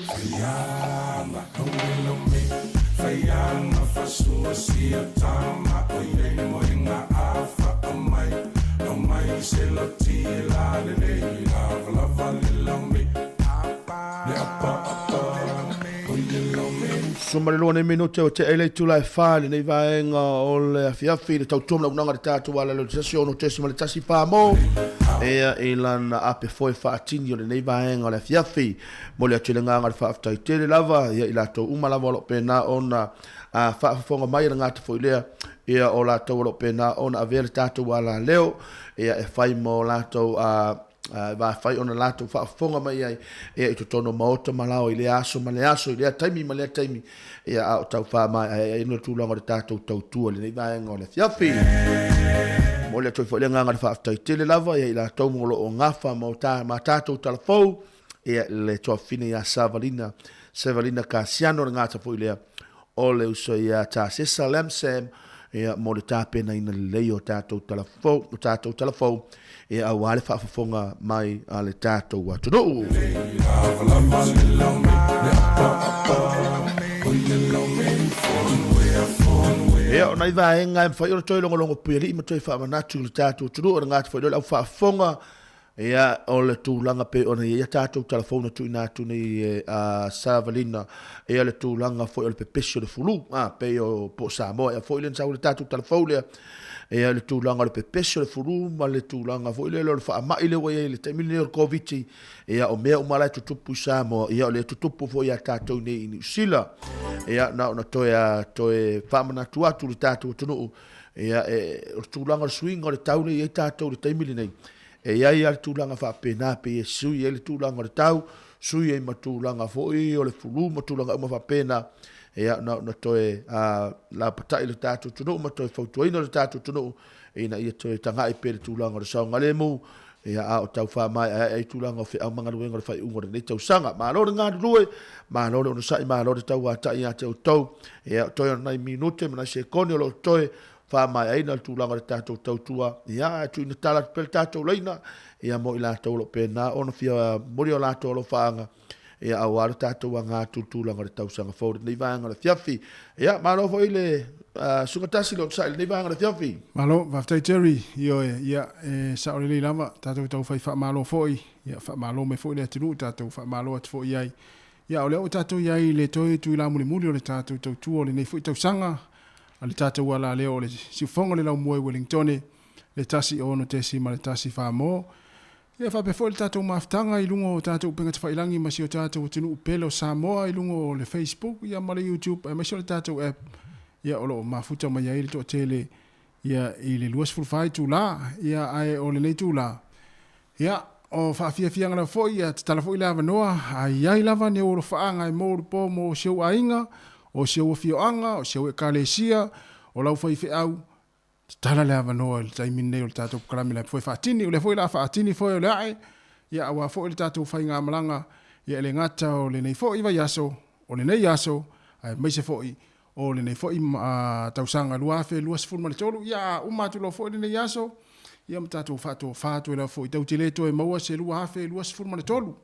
faianga Aue lau me faianga Fasua sia tama O iei moenga afa Amai Amai se loti la lele Lava lava le lau me Le apa apa O le lau me Suma le lua nei minute o te ele tula e wha le nei vaenga o le afiafi le tautua ma unanga le tātou ala le tasi ono tesi ma le tasi wha Ea e lana ape foe whaatini o le nei vaenga o le afiafi. Mo le atu le nganga le whaaftai tele lava ia i latou uma lava o lo pēnā ona a whaafafonga mai le ngata foi lea ia o latou o lo pēnā ona avea le tātou ala leo ia e whai mo latou a va fai ona latou faafofoga mai ai ia i totonu maota ma lao i lea aso ma le aso i lea taimi ma lea taimi ia a o tau wha mai ai ai no tulaga o le tātou tautua lenei vaega o le afiafi. Mo le atu ai foi le agaga le faafetai tele lava ia i latou mo loo gafa ma o ma tātou talafou ia le tuafafine ia Savalina Savalina Kasiano le gata foi lea o le uso ia Tasesa Lamsam ia mo le tapenaina lelei o tātou talafou o tātou talafou ia auā le faafofoga mai a le tātou atunuu. Ia o nai vaega e mafai ona toe logologo puialii ma toe faamanatu i le tātou atunuu o le gata foi lea o le aufaafofoga ia o le tulaga pei ona ia ia tātou talafou na tuuina atu nei e a Savalina ia le tulaga foi o le pepesi o le fulu a pei o po o Samoa ea foi lea na sau le tātou talafou lea ia le tulaga o le pepesi o le fulu ma le tulaga foi lea o le faamai lea ua i ai le taimi lenei o le Koviti ia o mea uma la e tutupu i Samoa ia o lea e tutupu foi ia tātou nei i Niu Sila ia na ona toe a toe faamanatu atu le tātou atunuu ia e o le tulaga o le suiga o le tau lea e i ai tātou i le taimi lenei E i ai lava le tulaga faapena, pei e sui ai le tulaga o le tau, sui ai ma tulaga foi o le fulu ma tulaga uma faapena, ia na ona toe lapatai le tatou atunuu ma toe fautuaina le tatou atunuu ina ia toe tagai pea i le tulaga o le saogalemu, ia a o tau faamaeaea ai tulaga o feau ma galuega o le faaiuga o lenei tausaga. Malo le galulue, malo le onosai, malo le tauatai ia te outou. Ia, toe o nai minute ma nai sekone o lo o totoe faamaeaina le tulaga o le tatou tautua, ia, ae tuuina tala atu pea le tatou laina, ia, mo i latou o lo o pēnā ona fia momoli o latou alofaaga, ia, auā le tatou aga atu i le tulaga o le tausaga fou i lenei vaega o le afiafi. Ia, malo foi le susuga Tasi le onosai i lenei vaega o le afiafi. Malo, faafetai Jerry, ioe, ia, e sao lelei lava, tatou taufai faamalo foi, ia, faamalo mai foi le atunuu, tatou faamalo atu foi i ai. Ia, o lea ua tatou i ai i le toe tuila mulimuli o le tatou tautua o lenei foi tausaga, a le tatou ala lea o le siufofoga o le laumua i Wellingtone, le 106.1 mo. Ia faapea foi le tatou mafutaga i luga o tatou upega tafailagi ma si o tatou atunuu pele o Samoa i luga o le Facebook ia ma le YouTube aemaise o le tatou app ia o lo o mafuta mai ai le toatele ia i le 24 itula ia ae o lenei itula ia o faafiafiaga lava foi ia tatala foi le avanoa a i ai lava ni ou alofaaga e mou le po mo si ou aiga o si ou afioaga o si ou ekalesia o lau faifeau tatala le avanoa i le taimi lenei o le tatou polokalame la foi faatini o lea foi la faatini foi o le ae ia aua foi le tatou faigamalaga ia e le gata o lenei foi vaiaso o lenei aso aemaise foi o lenei foi tausaga 2023 ia a uma atu loa foi lenei aso ia ma tatou faatofa atu ai lava foi tatou te le toe maua se 2023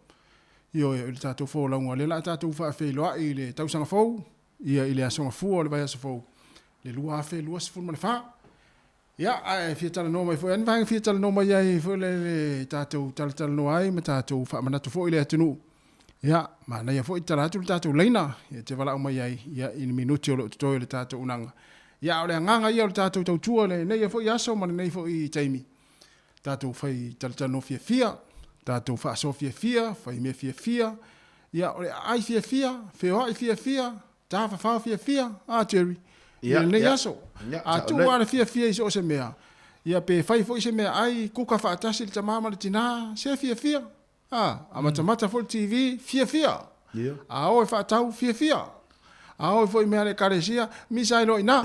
ioe o le tatou folauga lea la a tatou faafeiloai i le tausaga fou ia i le aso gafua o le vaiaso fou le 2024. Ia, ae fia talanoa mai foi, ani vaega fia talanoa mai ai foi le, le tatou talatalanoa ai ma tatou faamanatu foi le atunuu. Ia, manaia foi tala atu le tatou laina, ia te valaau mai ai, ia, i ni minuti o lo o totoe o le tatou unaga. Ia, a o le agaga ia o le tatou tautua lenei foi aso ma lenei foi taimi, tatou fai talatalanoa fiafia, tatou faasoa fiafia, fai mea fiafia, ia, o le aai fiafia, feoai fiafia, Tafafao fiafia, a Jerry, i lenei aso. A tuu lava le fiafia i so o se mea, ia pe fai foi se meaai, kuka faatasi le tama ma le tina, se fiafia. A, a matamata foi le TV, fiafia. A o e faatau, fiafia. A o foi i mea a le Ekalesia, misa ai loa i ina.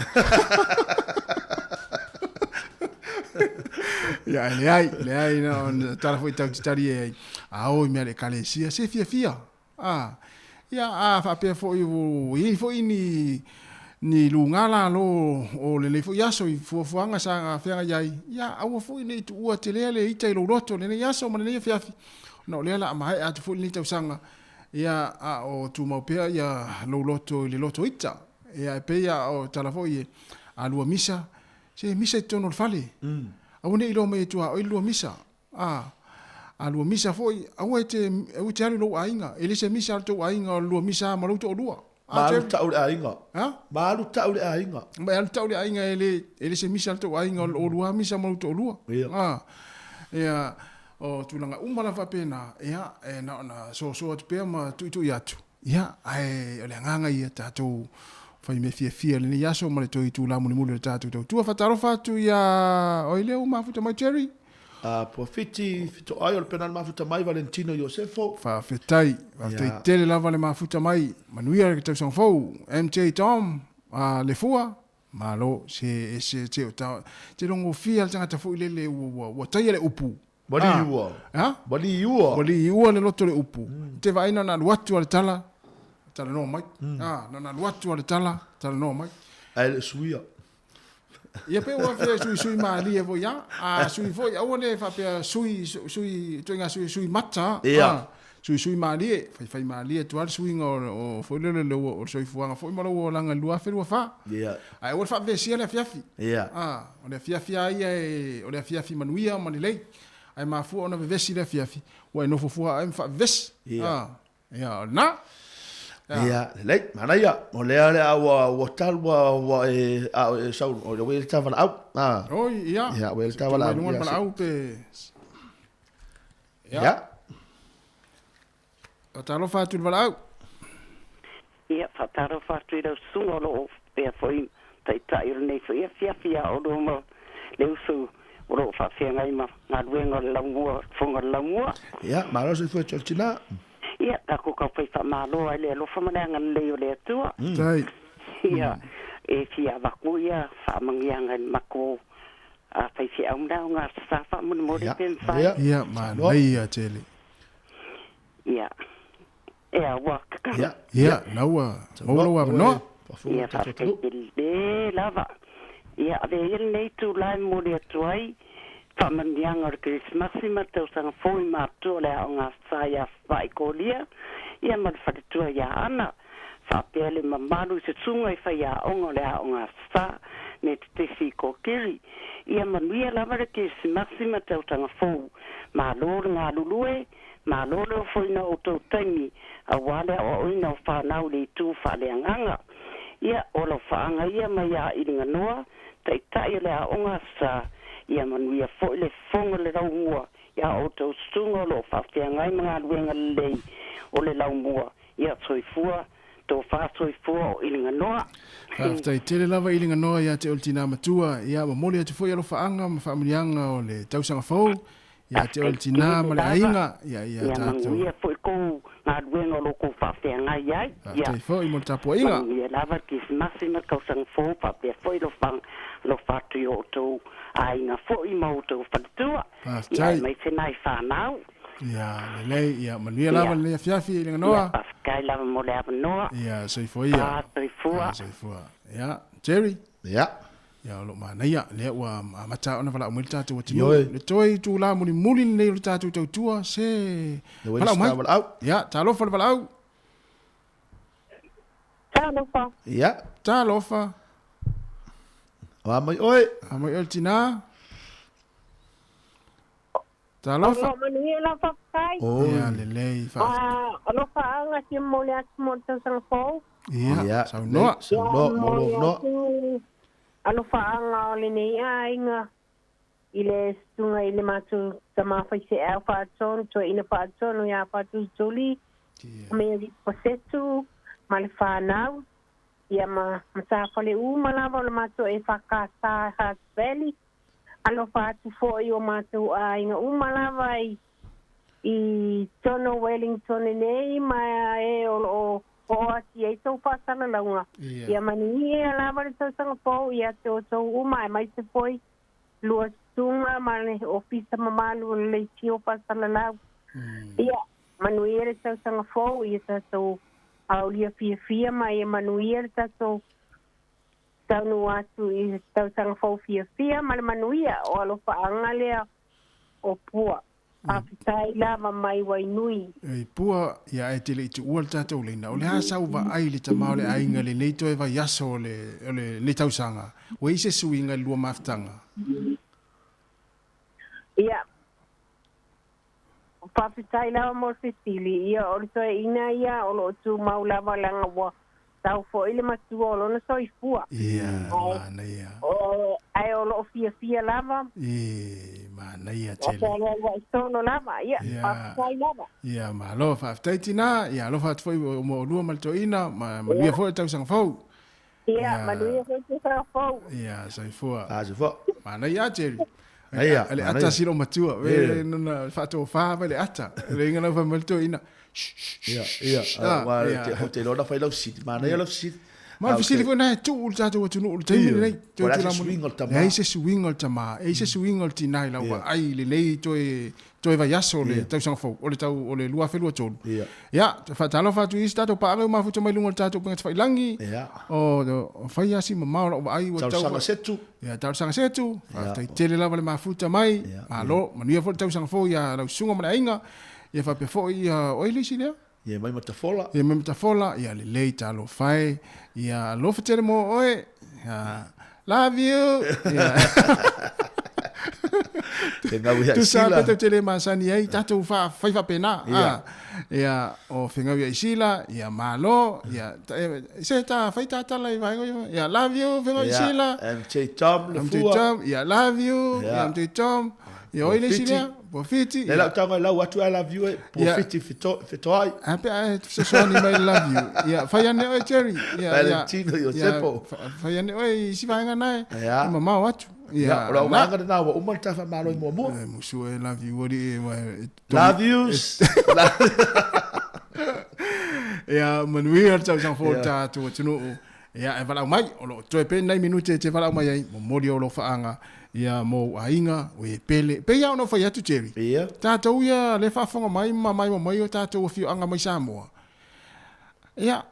Ia, ae leai, leai, na ona tala foi tatou te talie ai. A o i mea a le Ekalesia, se fiafia. A, ia, a faapea foi ua i ai foi ni, ni luga lalo o lenei foi aso i fuafuaga sa feagai ai, ia, aua foi ne i tuua telea le ita i lou loto i lenei aso ma lenei afiafi, ona o lea o le a maea atu foi lenei tausaga, ia, a o tumau pea ia lou loto i le loto ita. Ia, e pei a o tala foi e, a lua misa, se misa i totonu o le fale. Aua ne i iloa mai e tuaoi le lua misa. A, a lua misa foi, aua e te, aua e te alu i lou aiga. E le se misa a lo tou aiga, o le lua misa lava ma lou toalua. A, Jerry? Malu tau le aiga. Ha? Malu tau le aiga. Ma e alu tau le aiga e le, e le se misa a lo tou aiga, o lua misa ma lou toalua. Ia. A, ia, o tulaga uma lava faapena, ia, e na ona soso atu pea ma tuitui atu. Ia, ae o le agaga ia tatou fai mea fiafia i lenei aso ma le toe itula mulimuli o le tatou tautua. Faatalofa atu ia oe lea ua mafuta mai Jerry. A Puafiti Fitoai o le pena le mafuta mai Valentino Iosefo. Faafetai, faafetai yeah. tele lava le mafuta mai. Manuia le tausaga fou. MJ Tom, a Lefua, malo se ese te o ta te logofia le tagata foi lele ua ua ua taia le upu. Wali ua. Ha? Wali ua. Wali ua le loto le upu. Te vaai na alu atu a le tala, talanoa mai. Ah, na alu atu a le tala, talanoa mai. Ae le suia. Ia pe ua fia sui sui malie foi a. A sui foi aua ne faapea sui sui ituaiga sui sui mata. Ia. A sui sui malie, fai fai malie atu lava le suiga o foi lele le o le soifuaga foi ma lou olaga i le 2024. Ia. Ae aua le faavevesia le afiafi. Ia. A o le afiafi lava ia e o le afiafi manuia ma lelei. Ae mafua ona vevesi le afiafi, ua e nofo fua ai ma faavevesi. Ia. A ia o lena. Ia, lelei, manaia. O lea le a ua ua talu ua ua e a o e sau o le ua le ta valaau. A. Oi, ia. Ia, ua le ta valaau. Mai luga le valaau pe Ia. Ia. Faatalofa atu i le valaau. Ia, faatalofa atu i lau susuga o lo o pea foi taitai o lenei foi afiafi ia oulua ma le uso o lo o faafeagai ma galuega o le laumua, fofoga o le laumua. Ia, malo soifua i tina. Ia, tatou tau fai faamalo ai le alofa ma le agalelei o le Atua. Faafetai. Ia, e fia avatu ia faamanuiaga i le matou faifeau ma le aoga sa faamolemole pe mafai. Ia, manaia tele. Ia, ea ua kakala. Ia, la ua maua lou avanoa. Ia, faafetai tele lava. Ia, avea ia lenei itula e momoli atu ai faamanuiaga o le Kerisimasi ma le tausaga fou i matua o le Aoga Sa ia Savaii Kolia, ia ma le faletua ia Ana, faapea le mamalu i se susuga i faiaoga o le Aoga Sa me Tetesi i Kokiri. Ia manuia lava le Kerisimasi ma le tausaga fou. Malo le galulue, malo le ofoina o outou taimi aua le aoaoina o fanau i le itu faaleagaga. Ia, o alofaaga ia mai ia Iliganoa, Taitai o le Aoga Sa, ia manuia foi le fofoga o le laumua ia outou susuga o lo o faafeagai ma galuega lelei o le laumua. Ia soifua, tofa soifua o Iliganoa. Faafetai tele lava Iliganoa ia te oe le tina matua. Ia momoli atu foi alofaaga ma faamanuiaga o le tausaga fou ia te oe le tina ma le aiga. Ia ia tatou. Ia manuia foi kou galuega o lo o kou faafeagai ai. Faafetai foi mo le tapuaiga. Manuia lava le Kerisimasi ma le tausaga fou faapea foi alofa atu i o outou aiga foi ma outou faletua. Faafetai. Ia aemaise nai fanau. Ia lelei, ia manuia lava lenei afiafi i Leganoa. Ia faafetai lava mo le avanoa. Ia soifua ia. A soifua. A soifua. Ia Jerry. Ia. Ia o lo o manaia lea ua amata ona valaau mai le tatou atunuu. Le toe itula mulimuli lenei o le tatou tautua se valaau mai. Ia talofa le valaau. Talofa. Ia. Talofa. O a mai oe. A mai oe le tinā. Talofa. O lo manuia lau faafetai. Ia, lelei, faafetai. Ah, alofaaga fia momoli atu mo le tausaga fou. Ia, saunoa. Saunoa, Ia, mo lou momoli avanoa. atu alofaaga o lenei aiga i le susuga i le matou tamā faiseau faatonu, toeaina faatonu iā Faatulituli, Mary Pasetu ma le fanau, ia ma matafale uma lava o le matou EFKS Hearts Valley. Alofa atu fo'i o matou aiga uma lava i i totonu o Wellington nei ma e o loo oo atu i ai tou faasalalauga. Ia manuia lava le tausaga fou ia te outou uma aemaise foi lua susuga ma le ofisa mamalu o le leitio faasalalau. Ia manuia le tausaga fou ia tatou aulia fiafia ma ia manuia le tatou taunuu atu i tausaga fou fiafia ma le manuia o alofaaga lea o Pua. Faafetai lava mai Wainui. Ei Pua, ia e te le i tuua le tatou leina, o le a sau vaai i le tama o le aiga i lenei toe vaiaso o le, o lenei tausaga? Ua i ai se suiga i le lua mafutaga? Ia, faafetai lava mo le fesili. Ia, o le toeaina ia o lo o tumau lava leaga ua tau foi le matua o lona soifua. Ia, manaia. Ae o lo o fiafia lava. E, manaia tele. Ua solo lava, ia, faafetai lava. Ia, malo, faafetai tinā. Ia, alofa atu foi mo oulua ma le toeaina, ma manuia foi le tausaga fou. Ia, manuia foi le tausaga fou. Ia, soifua. Ah, soifua. Manaia a Jerry. Manaia, Le ata manaia. silo matua, ve nona faatofa vai le ata. Le inga lau fai mai le toeaina. Ia, ia, Ah, wa ia. te ho te lona fai lau sili, manaia lau sili. Ma le fesili foi na e tuu le tatou atunuu i le taimi lenei. Po o le a se suiga o le tamā. Leai se suiga o le tamā, e i ai se suiga o le tinā i lau vaai i lenei toe toe vaiaso o le tausaga fou, o le tau o le 2023. Ia, faatalofa atu i isi tatou paaga ua mafuta mai luga o le tatou upega tafailagi. O fai lava si mamao o lau vaai ua tau. Talosaga setu. Ia, talosaga setu. Faafetai tele lava le mafuta mai. Malo, manuia foi le tausaga fou ia lau susuga ma le aiga. Ia faapea foi ia, o ai le isi lea? Ia mai Matafola. Ia mai Matafola, ia lelei talofa e. Ia alofa tele mo oe. Ia, love you. Ia. Fegau ia Tusa Isila. pe tau tele masani ai tatou fa fai faapena. Ia. Ah. Ia o Fegau ia Isila, ia malo, ia se ta fai tatala i vaega ia. Ia love you Fegau Ia, Isila. MJ Tom le MJ fua. Tom, ia love you, Ia. ia MJ Tom. Ia oi le isi Fiti. lea, po Fiti. Le lau tanga lau atu I love you e, po Fiti fetoai. A pe a fesoasoani mai le love you. Ia, fai ane oe Jerry. Ia, ia. Valentino Iosepo. Ia, fai ane oe i isi vaega nae. Ia. E mamao atu. Ia, o lau vaega lena ua uma le ta faamalo i muamua. E musu e love you alii e, e, Love yous. Ia, manuia le tausaga fou Ia. tatou atunuu. Ia, e valaau mai, o loo toe pea nai minute e te valaau mai ai, momoli o alofaaga, ia, mo ou aiga, o e pele. Pei lava ona ou fai atu, Jerry. Ia. Tatou ia le faafofoga mai ma mai mai o tatou afioaga mai Samoa. Ia,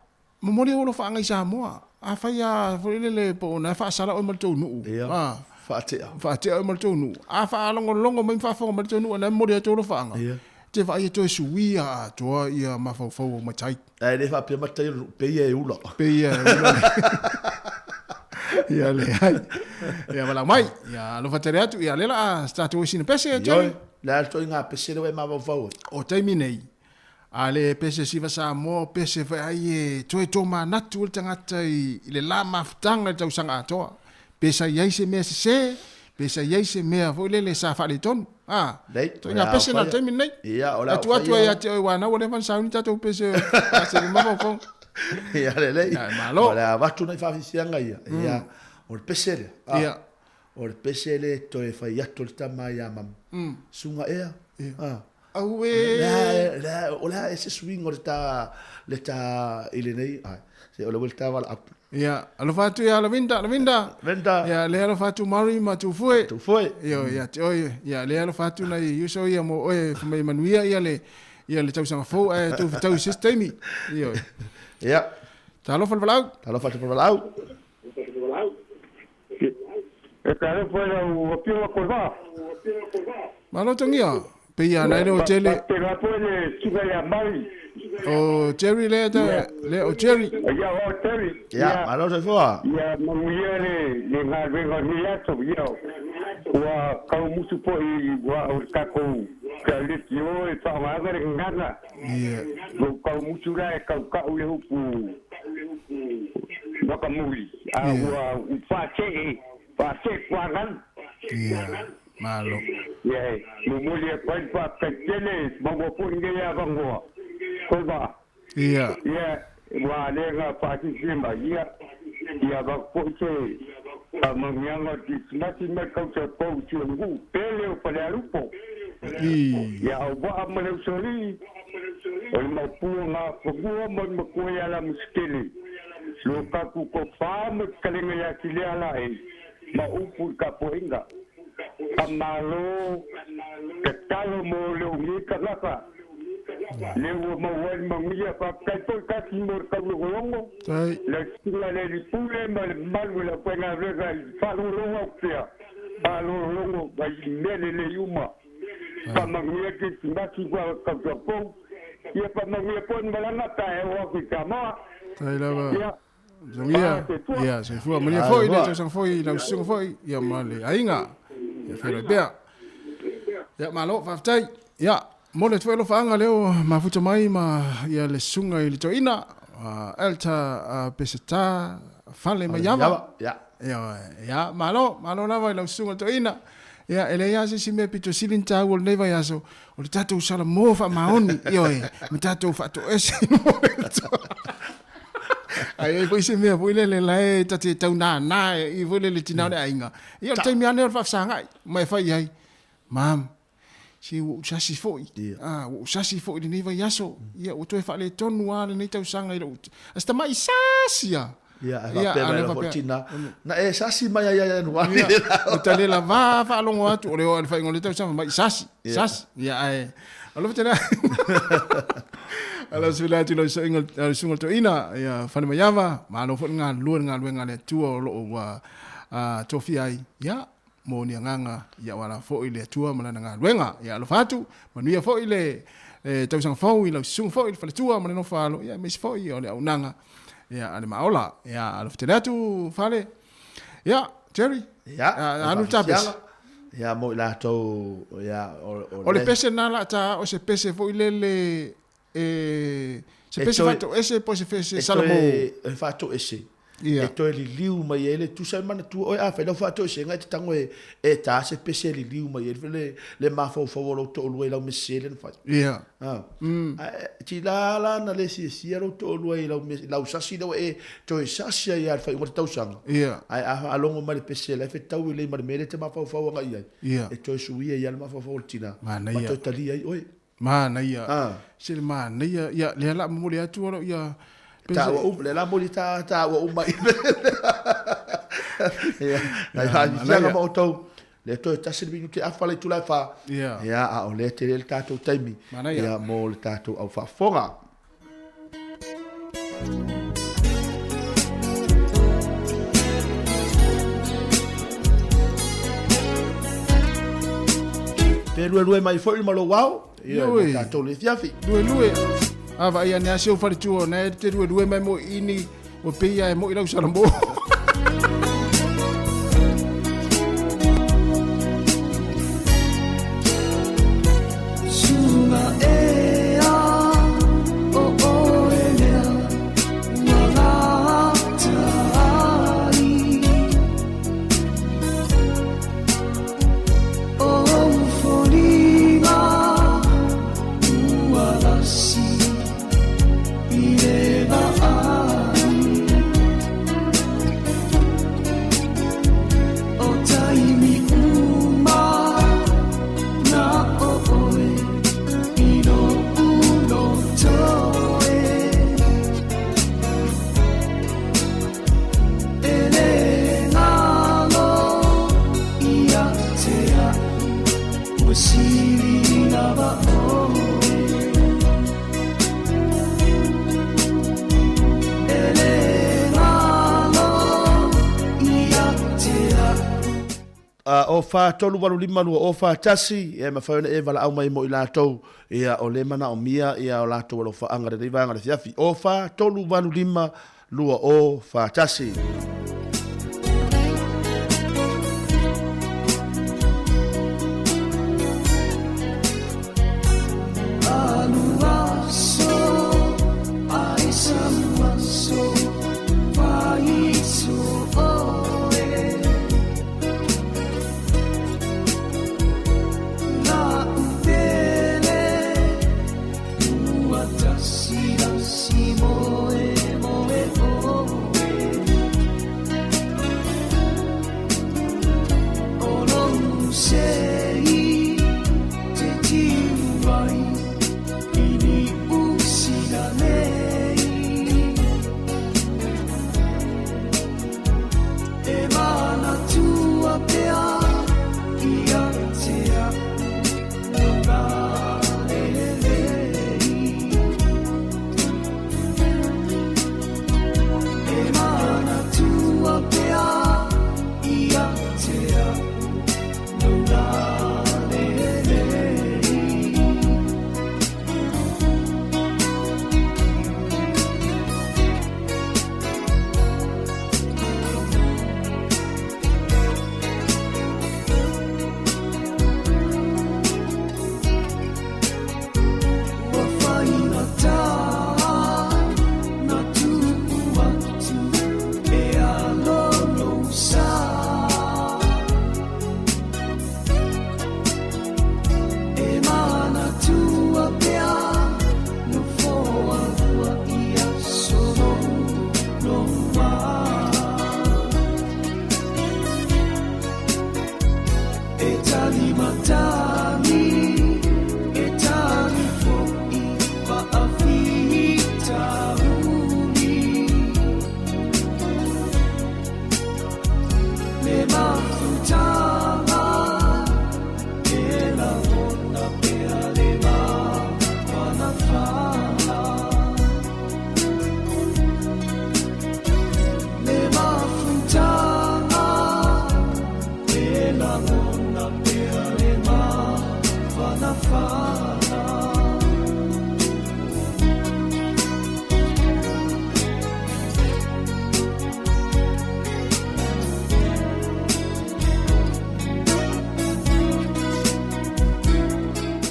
momoli o alofaaga i Samoa. Afai lava foi lele po o na faasala oe ma le tou nuu. Ia. Ah. Faatea. Faatea oe ma le tou nuu. A faalogologo mai ma faafofoga mai le tou nuu, na e momoli atu alofaaga. Ia. Te vaai e toe suia atoa ia mafaufau o matai. Ae le faapea matai o le nuu, pei e ula. Pei e ula. Ia leai. Ia valaau mai. Ia alofa tele atu. Ia lea la a tatou i sina pese, Jerry. Ioe, le a le toaiga pese lea ua e mafaufau ai. O taimi nei, a le pese siva Samoa, pese foi ai e toe tomanatu le tagata i le la mafutaga i le tausaga atoa. Pe sa i ai se mea sese, pe sa i ai se mea foi lele sa faaletonu. A, Nei, toaiga pese na le taimi lenei. Ia, o le a Atu atu faia. ai ia te oe ua anau ua leva ona sauni tatou pese a se mafaufau. Ia, lelei. Ia, malo. O le a avatu nai faafiafiaga ia. Ia, o le pese lea. Ah, Ia. O le pese lea toe fai atu le tama ia mama. Suga ea. Ah. Auē. Le o le a e se suiga o le ta le ta i lenei. Ai, se o le ua le ta valaau. Ia, alofa atu ia Lavinda, Lavinda. Lavinda. Ia, lea alofa atu Mari ma Tufue. Tufue. Ia, ia te oe. Ia, lea alofa atu nai uso ia mo oe fai mai manuia ia le ia le tausaga fou ae tou fetau i se isi taimi. Ia. Ia. Talofa le valaau. Talofa le valaau. E talofa i lau afioga Koivaa. Malo tongia. Pei a nai leo tele. Faapena foi le susuga ia Mari. O Jerry lea ta lea o Jerry. Ia, o Jerry. Ia, malo soifua. Ia, manuia le galuega o lenei aso. Ia, ua kaumusu foi ua o le tatou leitio e faaaogaina le gagana. Ia. Ua ou kaumusu la e kaukau le upu makamuli, a ua ou faasee, faasee fuagalu. Ia, malo. Ia, e momoli atu ai le faafetai tele, maua foi lenei avanoa. Kova. Ia. Ia, ua le na faasisi mai, ia, ia avatu foi se faamanuiaga o le Kerisimasi ma le tausaga fou i si ou nuu pele o Falealupo. Ia auvaa ma le usoalii, o le maopu o Gafanua ma le matua ia Lamusetele, lo tatou tofa ma le fetalaiga ia Tilea Laei ma upu i le tapuaiga. Ka Malo tatalo mo lou nei tagata, le ua maua ai le manuia. Faafetai foi Tasi mo le taulogologo, lau susuga le Alii Pule ma le mamalu o le aufaigaluega i faalogologo atu pea, faalogologo mai i mea lelei uma. Faamanuia Kerisimasi ma tausaga fou, ia faamanuia foi le malaga pe a e oo atu i Samoa. Tai lava. Ia. Manuia. Ia, soifua. Manuia foi le tausaga foi i lau susuga foi, ia ma le aiga. Ia feiloai pea. Ia, malo, faafetai. Ia, momoli atu foi alofaaga lea ua mafuta mai ma ia le susuga i le toeaina, Elta Peseta Fale Maiava. Ia. Ia, ia, malo, malo lava i lau susuga i le toeaina. Ia, e leai lava se isi mea pito sili ona taua o lenei vaiaso, o le tatou salamo faamaoni, ioe, ma tatou faatoese i luma o le Atua. Ae i ai foi se mea foi lele la e ta te tau nānā i foi lele tina o le aiga. Ia, o le taimi lava lenei o le faafesagai, ma e fai i ai, Mum, se ua ou sasi foi, ah, ua ou sasi foi i lenei vaiaso, ia ua toe faaletonu lava lenei tausaga i lou, a si tamai sasi lava. Ia, ae faapea mai loa foi tina, na e sasi mai ai ia Ianuari. Ia, ua ta le lava faalogo atu, o le oo lava i le faaiuga o lenei tausaga, mai sasi, sasi. Ia, ae, alofa tele Alo sui atu lau susuga lau susuga toeaina, ia Falemaiava, malo foi le galulue i le galuega a le Atua o lo o ua tofia ai. Ia, mo ni agaga ia ua ala foi le Atua ma lana galuega. Ia alofa atu, manuia foi le tausaga fou i lau susuga foi le faletua ma le nofo alo, ia aemaise foi o le auaunaga ia a le Maaola. Ia alofa tele atu Fale. Ia, Jerry. Ia, anu le ta pese. Ia, mo i latou, ia, o, o le pese na la ta, o se pese foi lele e se pese faatoese po o se pese salamo. E faatoese. Ia. E toe liliu mai ai le tusa e manatua oe afai lau faatoesega e te tago e e ta se pese e liliu mai ai le le mafaufau o lou toalua i lau mea sese lea na fai. Ia. A. Ae tila la na le siasia lou toalua i lau mea lau sasi lea ua e toe sasi ai lava i le faaiuga o le tausaga. Ia. Ae a faalogo mai le pese la e fetau lelei ma le mea lea e te mafaufau agai i ai. Ia. E toe suia ai lava le mafaufau o le tina. Manaia. Ma toe talia ai oe. Manaia. Ah. Se le manaia. Ia, lea la momoli atu alo ia Ta ua uma, lea la moli ta, ta ua uma i Ia, nai haafisiaga ma outou. Lea toe tasi le minute afa le itula e wha. Ia. Ia, a o lea tele le tātou taimi. Manaia. Ia, mo le tātou au faafofoga. Pe luelue mai foi le malo ao. Ia, mo tātou le fiafi. Luelue. A vaai ane a si ou faletua, na e te luelue mai mo ini, ua pei a e moi lau salamo. O 4 3 8 5 2 o 4 1, ia e mafai ona e valaau mai mo i latou, ia o lea e manaomia ia o latou alofaaga i lenei vaega o le afiafi. O 4 3 8 5 2 o 4 1.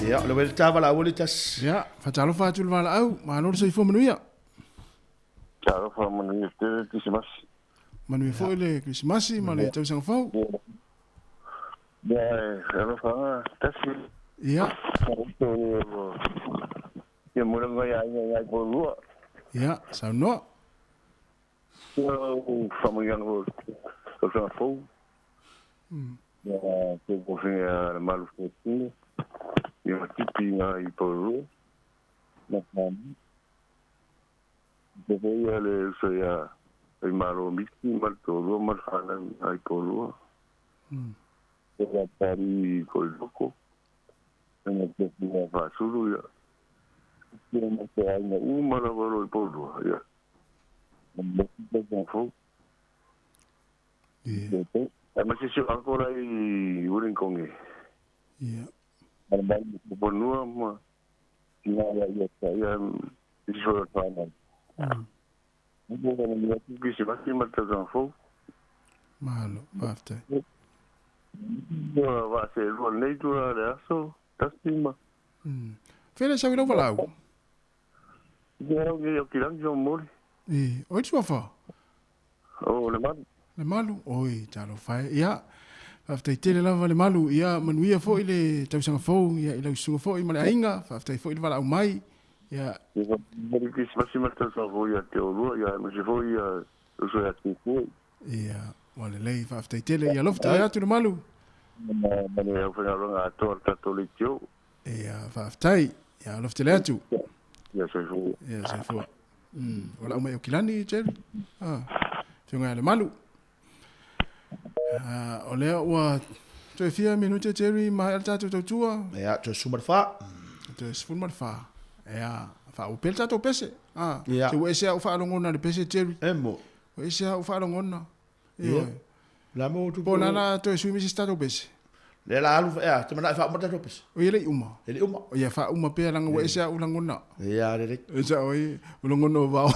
Ia, o le welita valaau o le tasi. Ia, faatalofa atu i le valaau, malo le soifua manuia. Talofa manuia tele Kirisimasi. Manuia foi le Kirisimasi ma le tausaga fou. Ia, e alofa lava tasi. Ia. Ia mo lava ia ia ia po lua. Ia, saunoa. Ia, faamanuiaga o tausaga fou. Ia, te kofinga le malu fōtino. Ia, tipi ngā i Porirua. Na whānau. Te whai le uso ia i Malo Miki ma le toalua ma le whānau i Porirua. Te wā pari i Koiloko. Te ngā te whia whāsuru ia. Te ma te aina uma lava ro i Porirua. Ia. Ma te te fou. Ia. Ma se si akora i Urinkonge. Ia. Ma mai mo ponua ma ngā ia ia ta ia i so whānau. Mo ka ni atu ki se mati ma te fou. Malo, faafetai. Ia wa se lua nei tura le aso, tasi ma. Fele sau i lau valaau? Ia au nei au ki rangi o moli. E, oi tuafa? O, le malu. Le malu, oi, talofa e. Ia, faafetai tele lava le malu. Ia, manuia foi le tausaga fou, ia, i lau susuga foi ma le aiga, faafetai foi le valaau mai. Ia. Ia, Merry Christmas ma le tausaga fou ia te oulua, ia, aemaise foi ia uso ia te foi. Ia, ua lelei, faafetai tele. Ia, alofa tae atu le malu. Ma le aufaigaluega atoa a le tatou leitio. Ia, faafetai. Ia, alofa tele atu. Ia, soifua. Ia, soifua. O lau mai o Kilani, Jerry. Ah, Fionga ia le malu. Ah, o lea ua toe fia minute Jerry ma le tatou tautua. Ia, toe sefulu ma le fa. Toe sefulu ma le fa. Ia, faaupea le tatou pese. Ah, Ia. Se ua ese au faalogona le pese Jerry. E mo. Ua ese au faalogona. Ia. Ioe. La mo tu. Po na toe sui misi tatou pese. Le la alu ea, te mana fa uma tatou pese. O ia le uma. E le uma. O ia fa uma pea langa ua ese au langona. Ia le le. E sa oi, o langona o vao.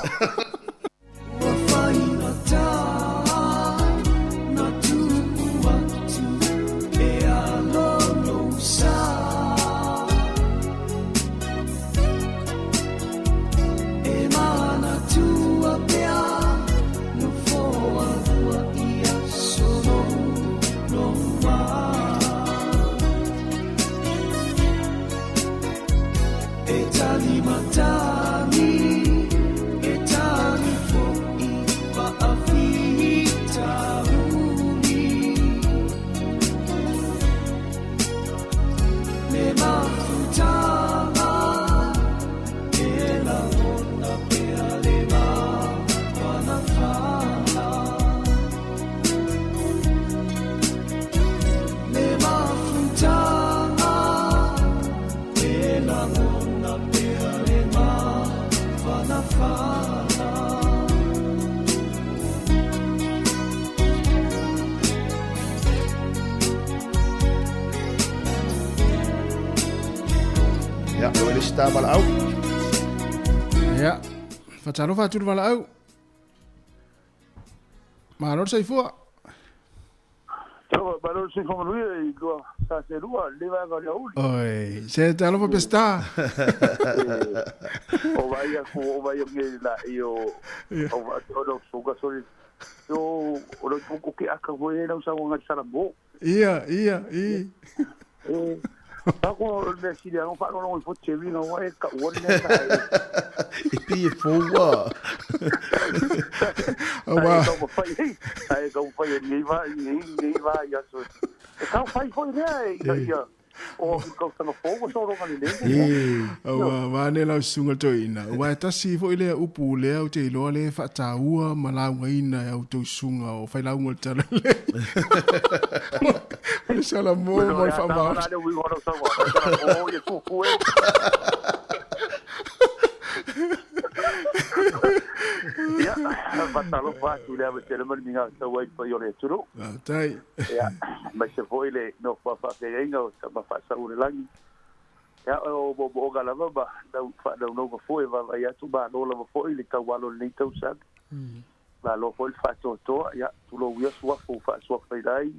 Ia, o le sta valaau. Ia, fatalofa atu le valaau. Malo le soifua. Talofa, malo le soifua manuia i lua sa se lua, le vaega o le auli. Oi, se talofa Peseta. O vai aku, o vai nge la i o o o lo suka sori. O o lo puku ke aka foi e lau sa wanga sala mo. Ia, ia, i. E Ako o le sili ang fa no fo te wi no e ka o le ka. E pi e fua. Aua. Ai ka fai ni va ni ni va ia so. E ka fai foi le ia ia. O ka tanga fo o so ronga le. Aua, mane lau susuga toeaina. Ua e tasi foi lea upu lea ou te iloa le faataua ma laugaina e au tou susuga o failauga o le tala lelei. O le Salamo ma le faamaoni. Ia, faatalofa atu i le ava tele ma le migatau ai le paia o le atunuu. Faafetai. Ia, aemaise foi le nofo faafeagaiga o Tama Faasau o le Lagi. Ia, o moomooga lava ma faanaunauga foi e vaavaai atu, malo lava foi le taualo o lenei tausaga. Malo foi le faatoatoa, ia, tulou ia suafa ua faasuafaina ai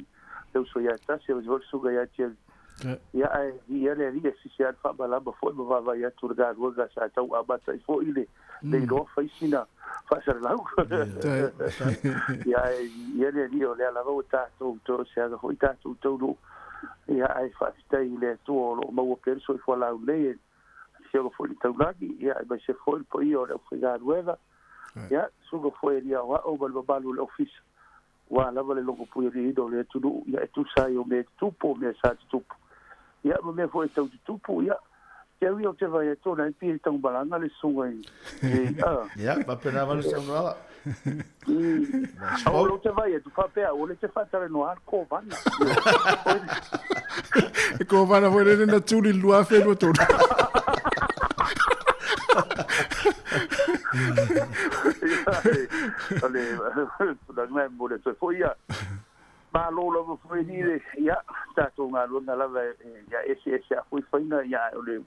le uso ia tasi, aemaise foi le susuga ia Jerry. Ia, ae viia le Alii e sisi lava le faamalama foi ma vaavaai atu i le galuega sa tau amata ai foi le iloa fai sina faasalalau. Ia, ae viia le Alii o lea lava ua tatou toe o se aga foi tatou taunuu. Ia, ae faafetai i le Atua o lo o maua pea le soifua laulelei e le Afioga foi i le Taulagi, ia, aemaise foi le paia o le aufaigaluega. Ia, susuga foi e Lia Aoao ma le mamalu o le Ofisa. Ua lava le logopuialiina o le atunuu, ia e tusa ai o mea e tutupu, o mea sa tutupu, ia ma mea foi e tau tutupu, ia te au ia o te vai atu ona e pei e taumalaga le susuga i a. Ia, faapena lava le saunoaga. A o lo te vai atu faapea o le te faatalanoa le kovana. E kovana foi lele na tuli i le 2023. O le tulaga e momoli atu ai foi ia. Malo lava foi ni le ia tatou galuega lava ia eseese lava foi faiga ia ae o le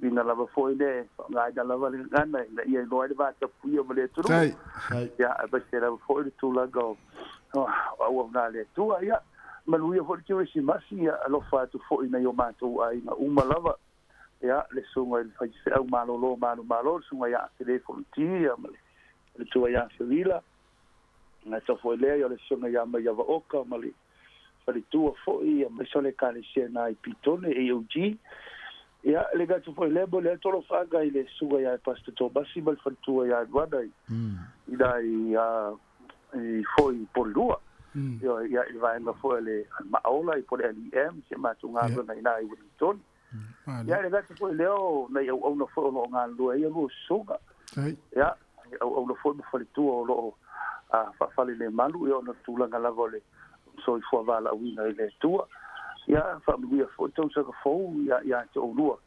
uiga lava foi lea e faaaogaina lava le gagana ina ia iloa ai le vatapuia ma le atunuu. Ia aemaise lava foi le tulaga o auauna a le Atua. Ia manuia foi le Kerisimasi, ia alofa atu foi i nai o matou aiga uma lava. Ia, le susuga i le faifeau malolo manumalo, le susuga ia Afele Fonoti, ia ma le faletua ia Fevila. Gata foi lea, ia o le susuga ia Maiava Oka ma le faletua foi, ia aemaise o le Ekalesia na i Pitone, AOG. Ia, le gata foi lea, mo le alofaga i le susuga ia Pastor Tomasi ma le faletua ia Edwana i, i na i, i foi i Porirua. Ia, ia, i le vaega foi a le Maaola i po le LEM, si a matou galuega i ina i Wellington. Ia, le gata foi lea o nai auauna foi o lo o galulue ai ia lua susuga. Ia, auauna foi ma faletua o lo o faafalelemalu, ia ona o le tulaga lava o le soifua valaauina i le Atua. Ia, faamanuia foi tausaga fou ia ia te oulua.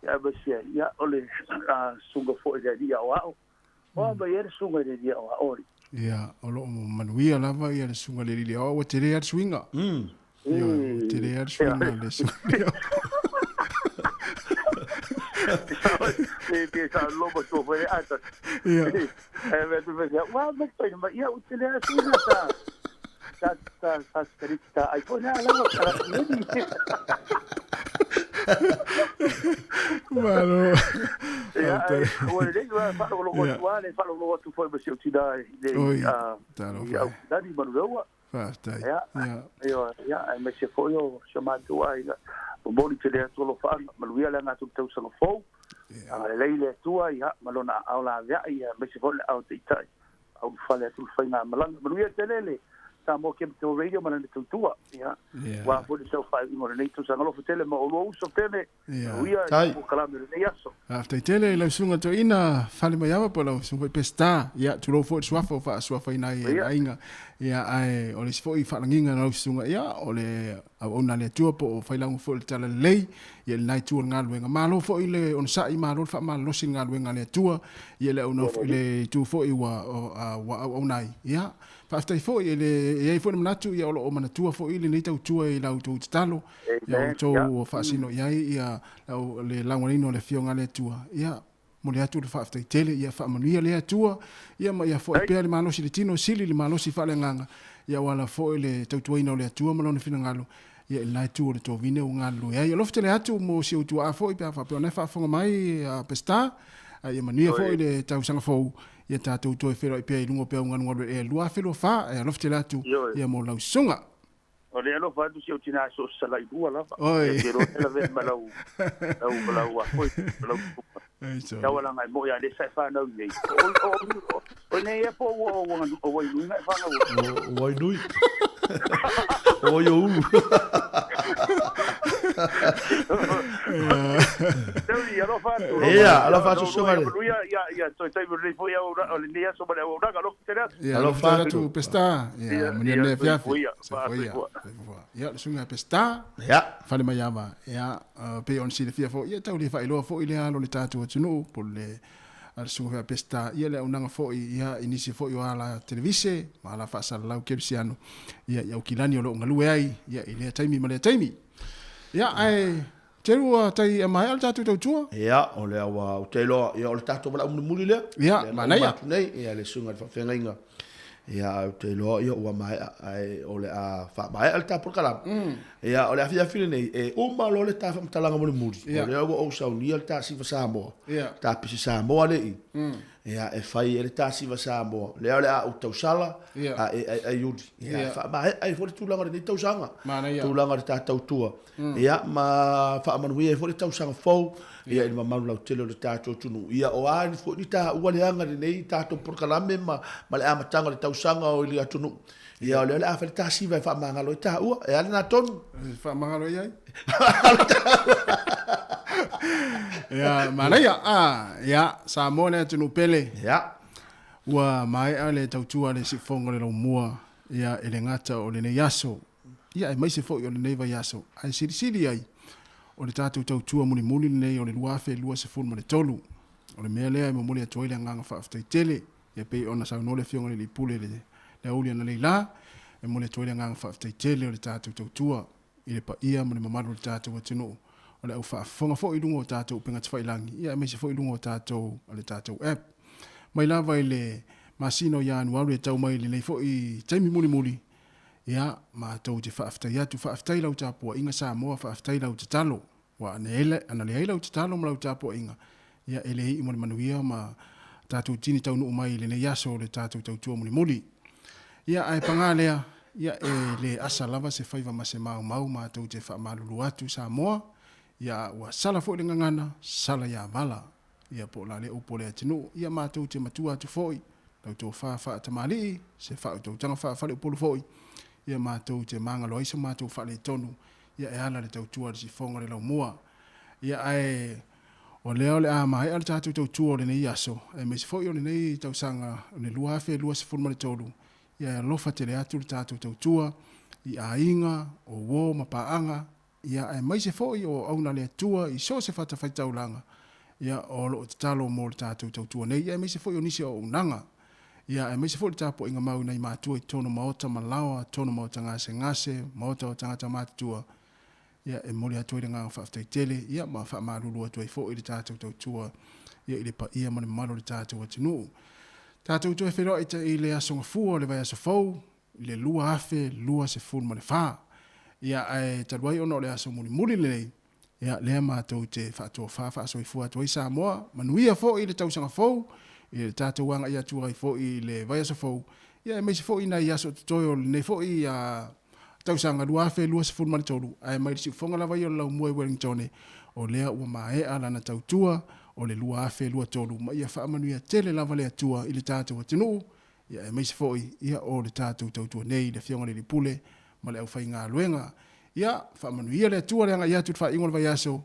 Ia, aemaise ai, ia, o le susuga foi i le Alii Aoao. O a mai ai le susuga i le Alii Aoao, alii? Ia, o loo manuia lava ia le susuga i le alii Leaoa, ua tele lava le suiga. Ioe, ua tele lava le suiga a le susuga i le Pe pe sa loma to foi ata. Ia. E me tu me wa me to ma ia u tele a suiga ta. Ta ta ta ta ta ai foi na la la ni. Malo. Ia, ua lelei ua faalogologo atu lava le faalogologo atu foi ma si ou tina i le Oi, a talofa i e. Aukilani Manuleua. Faafetai. Ia, Ia. ioe, ia, aemaise foi o si o matou aiga. Momoli tele atu alofaaga, manuia le aga atu i le tausaga fou. Agalelei le Atua, ia, ma lona aao laveai, ia, aemaise foi le aao taitai. Aulufale atu le faigamalaga. Manuia tele le Samoa Capital Radio ma lana tautua. Ia, Ia. aua foi le taufaaiuga o lenei tausaga. Alofa tele ma oulua uso pele. Ia. Manuia i Tai. polokalame o lenei aso. Faafetai tele i lau susuga toeaina Falemaiava po o lau susuga foi Peseta. Ia, tulou foi le suafa ua faasuafaina ai e le Ia. aiga. Ia, ae o le isi foi faalagiga a lau susuga, ia, o le auauna a le Atua po o failauga foi o le Talalelei, ia, i lena itu o le galuega. Malo foi le onosai, malo le faamalolosi i le galuega a le Atua, ia, i le auauna i le itu foi ua, ua auauna ai. Ia, faafetai foi, e le, e i ai foi le manatu, ia, o lo o manatua foi lenei tautua i la outou tatalo, ia Amen. outou Ia. faasino i ai, ia, lau, le lagonaina o le Afioga a le Atua. Ia, momoli atu le faafetai tele, ia faamanuia le Atua, ia ma ia foai pea le malosi i le tino, sili le malosi faaleagaga, ia ua ala foi le tautuaina o le Atua ma Lona finagalo, ia i lena itu o le tovine ua galulue ai. Alofa tele atu mo si ou tuaa foi pe a faapea ona e faafofoga mai a Peseta, a ia manuia foi le tausaga fou, ia tatou toe feiloai pea i luga o peau galugalu e 2024, e alofa tele atu Ioe. ia mo lau susuga. O le alofa atu si ou tina so o salai lua lava. Oi. Ia te loa ela vea ma lau lau ma lau a foi ma lau tupa. Ei, sorry. Tau ala ngai mo ia le sa e whanau nei. O o o o nei e po o o o o nui ngai whanau. O wai nui. O wai o ulu. Tau alofa atu. Ia, alofa atu susuga le. Ia ia ia toi toi mo le foi au o le nei aso ma le au ranga alofa tele atu. Ia, alofa tele atu Peseta. Ia, manuia le afiafi. Soifua. Soifua. Soifua. Ia, le susuga ia Peseta. Ia. Falemaiava. Ia, pei ona silafia foi, ia tau le faailoa foi le alo o le tatou atunuu po o le a le susuga foi a Peseta, ia le auaunaga foi ia i nisi foi o ala televise ma ala faasalalau kerisiano, ia i Aukilani o lo o galue ai ia i lea taimi ma lea taimi. Ia, ae tele ua tai e maea le tatou tautua. Ia, o lea ua ou te iloa, ia o le tatou valaau mulimuli lea. Ia, Lea na manaia. uma atu nei, ia le susuga i le faafeagaiga. Ia, ae ou te iloa, ia ua maea, ae o le a faamaea le ta polokalame. Ia, o le afiafi lenei, e uma loa le ta faamatalaga mulimuli. Ia. O lea ua ou saunia le ta siva Samoa, Ia. ta pisi Samoa lea i i. Ia, e fai ai le ta siva Samoa. Lea o le a ou tausala, Ia. a e aiaiuli. Ia, Ia. e faamaea ai foi le tulaga o lenei tausaga. Manaia. Tulaga o le ta tautua. Ia, ma faamanuia ai foi le tausaga fou, ia i le mamalu lautele o le tatou atunuu. Ia, o a ni foi ni taua leaga lenei tatou polokalame ma, ma le amataga o le tausaga o i le atunuu. Ia, o lea o le a fai le ta siva e faamagalo ai taua. E a lena tonu? E faamagalo i ai? Ia, manaia. Ah, ia, Samoa le atunuu pele. Ia. Ua maea le tautua a le Siufofoga o le Laumua, ia, e le gata o lenei aso, ia aemaise foi o lenei vaiaso, ae silisili ai o le tatou tautua mulimuli lenei o le 2023. O le mea lea e momoli atu ai le agaga faafetai tele, ia pei ona saunoa le Afioga i le Alii Pule i le aoauli analeila, e momoli atu ai le agaga faafetai tele o le tatou tautua i le paia ma le mamalu o le tatou atunuu, o le au faafofoga foi i luga o tatou upega tafailagi, ia aemaise foi i luga o tatou o le tatou app. Mai lava i le masina o Ianuari e tau mai i lenei foi taimi mulimuli, Ia, matou te faafetai atu, faafetai i lau tapuaiga Samoa, faafetai i lau tatalo. Ua ana leai lau tatalo ma lau tapuaiga, ia e le iu ma le manuia ma tatou tini taunuu mai i lenei aso o le tatou tautua mulimuli. Ia, ae paga lea, ia e le asa lava se faiva ma se maumau matou te faamalulu atu Samoa, ia ua sala foi le gagana, sala ia vala. Ia po o la le upu a le atunuu, ia matou te matua atu foi, lau tofa faatamalii, se faautautaga faafaleupolu foi, ia matou te magalo ai so matou faaletonu, ia e ala le tautua a le sifoga o le laumua. Ia ae o lea o le a maea le tatou tautua o lenei aso, aemaise foi o lenei tausaga o le 2023, ia e alofa tele atu le tatou tautua i aiga, o uo ma paaga, Ia, aemaise foi o auauna a le Atua i so o se fatafaitaulaga, ia, o lo o tatalo mo le tatou tautua nei, ia, aemaise foi o nisi o auaunaga. Ia, aemaise foi le tapuaiga mau i nai matua i totonu o maota ma laoa, totonu o maota gasegase, maota o tagata matutua, ia, e momoli atu ai le agaga faafetai tele, ia, ma faamalulu atu ai foi le tatou tautua, ia, i le paia ma le mamalu o le tatou atunuu. Tatou toe feiloai i le Aso Gafua o le vaiaso fou, i le 2024. Ia, ae talu ai ona o le aso mulimuli lenei, ia, lea matou te faatofa faasoifua atu ai Samoa, manuia foi le tausaga fou, i le tatou agai atu ai foi i le vaiaso fou, ia, aemaise foi nai aso totoe o lenei foi tausaga 2023, ae mai le siufofoga lava ia o le laumua i Wellingtone, o lea ua maea lana tautua o le 2023, ma ia faamanuia tele lava le Atua i le tatou atunuu, ia aemaise foi ia o le tatou tautua nei i le Afioga i le Alii Pule ma le aufaigaluega. Ia faamanuia le Atua le agai atu i le faaiuga o le vaiaso,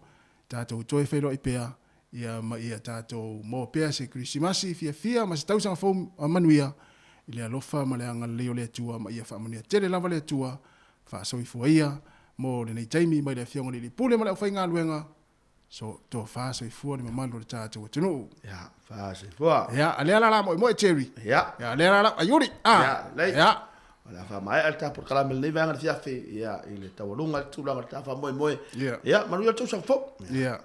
tatou toe feiloai pea, ia ma ia tatou maua pea se Kerisimasi fiafia ma se tausaga fou manuia i le alofa ma le agalelei o le Atua, ma ia faamanuia tele lava le Atua faasoifua ia mo lenei taimi mai le Afioga i le Alii Pule ma le aufaigaluega. So, tofa soifua le mamalu o le tatou atunuu. Ia, faasoifua. Ia, a lea la la moemoe Jerry. Ia. Ia, lea la la aiuli. Ah. Ia, lelei. Ia. O le a faamaea le tatou polokalame i lenei vaega i le afiafi, ia, i le taualuga i le tulaga o le ta faamoemoe. Ia. Ia, manuia le tausaga fou. Ia.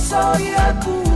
Uso i aku.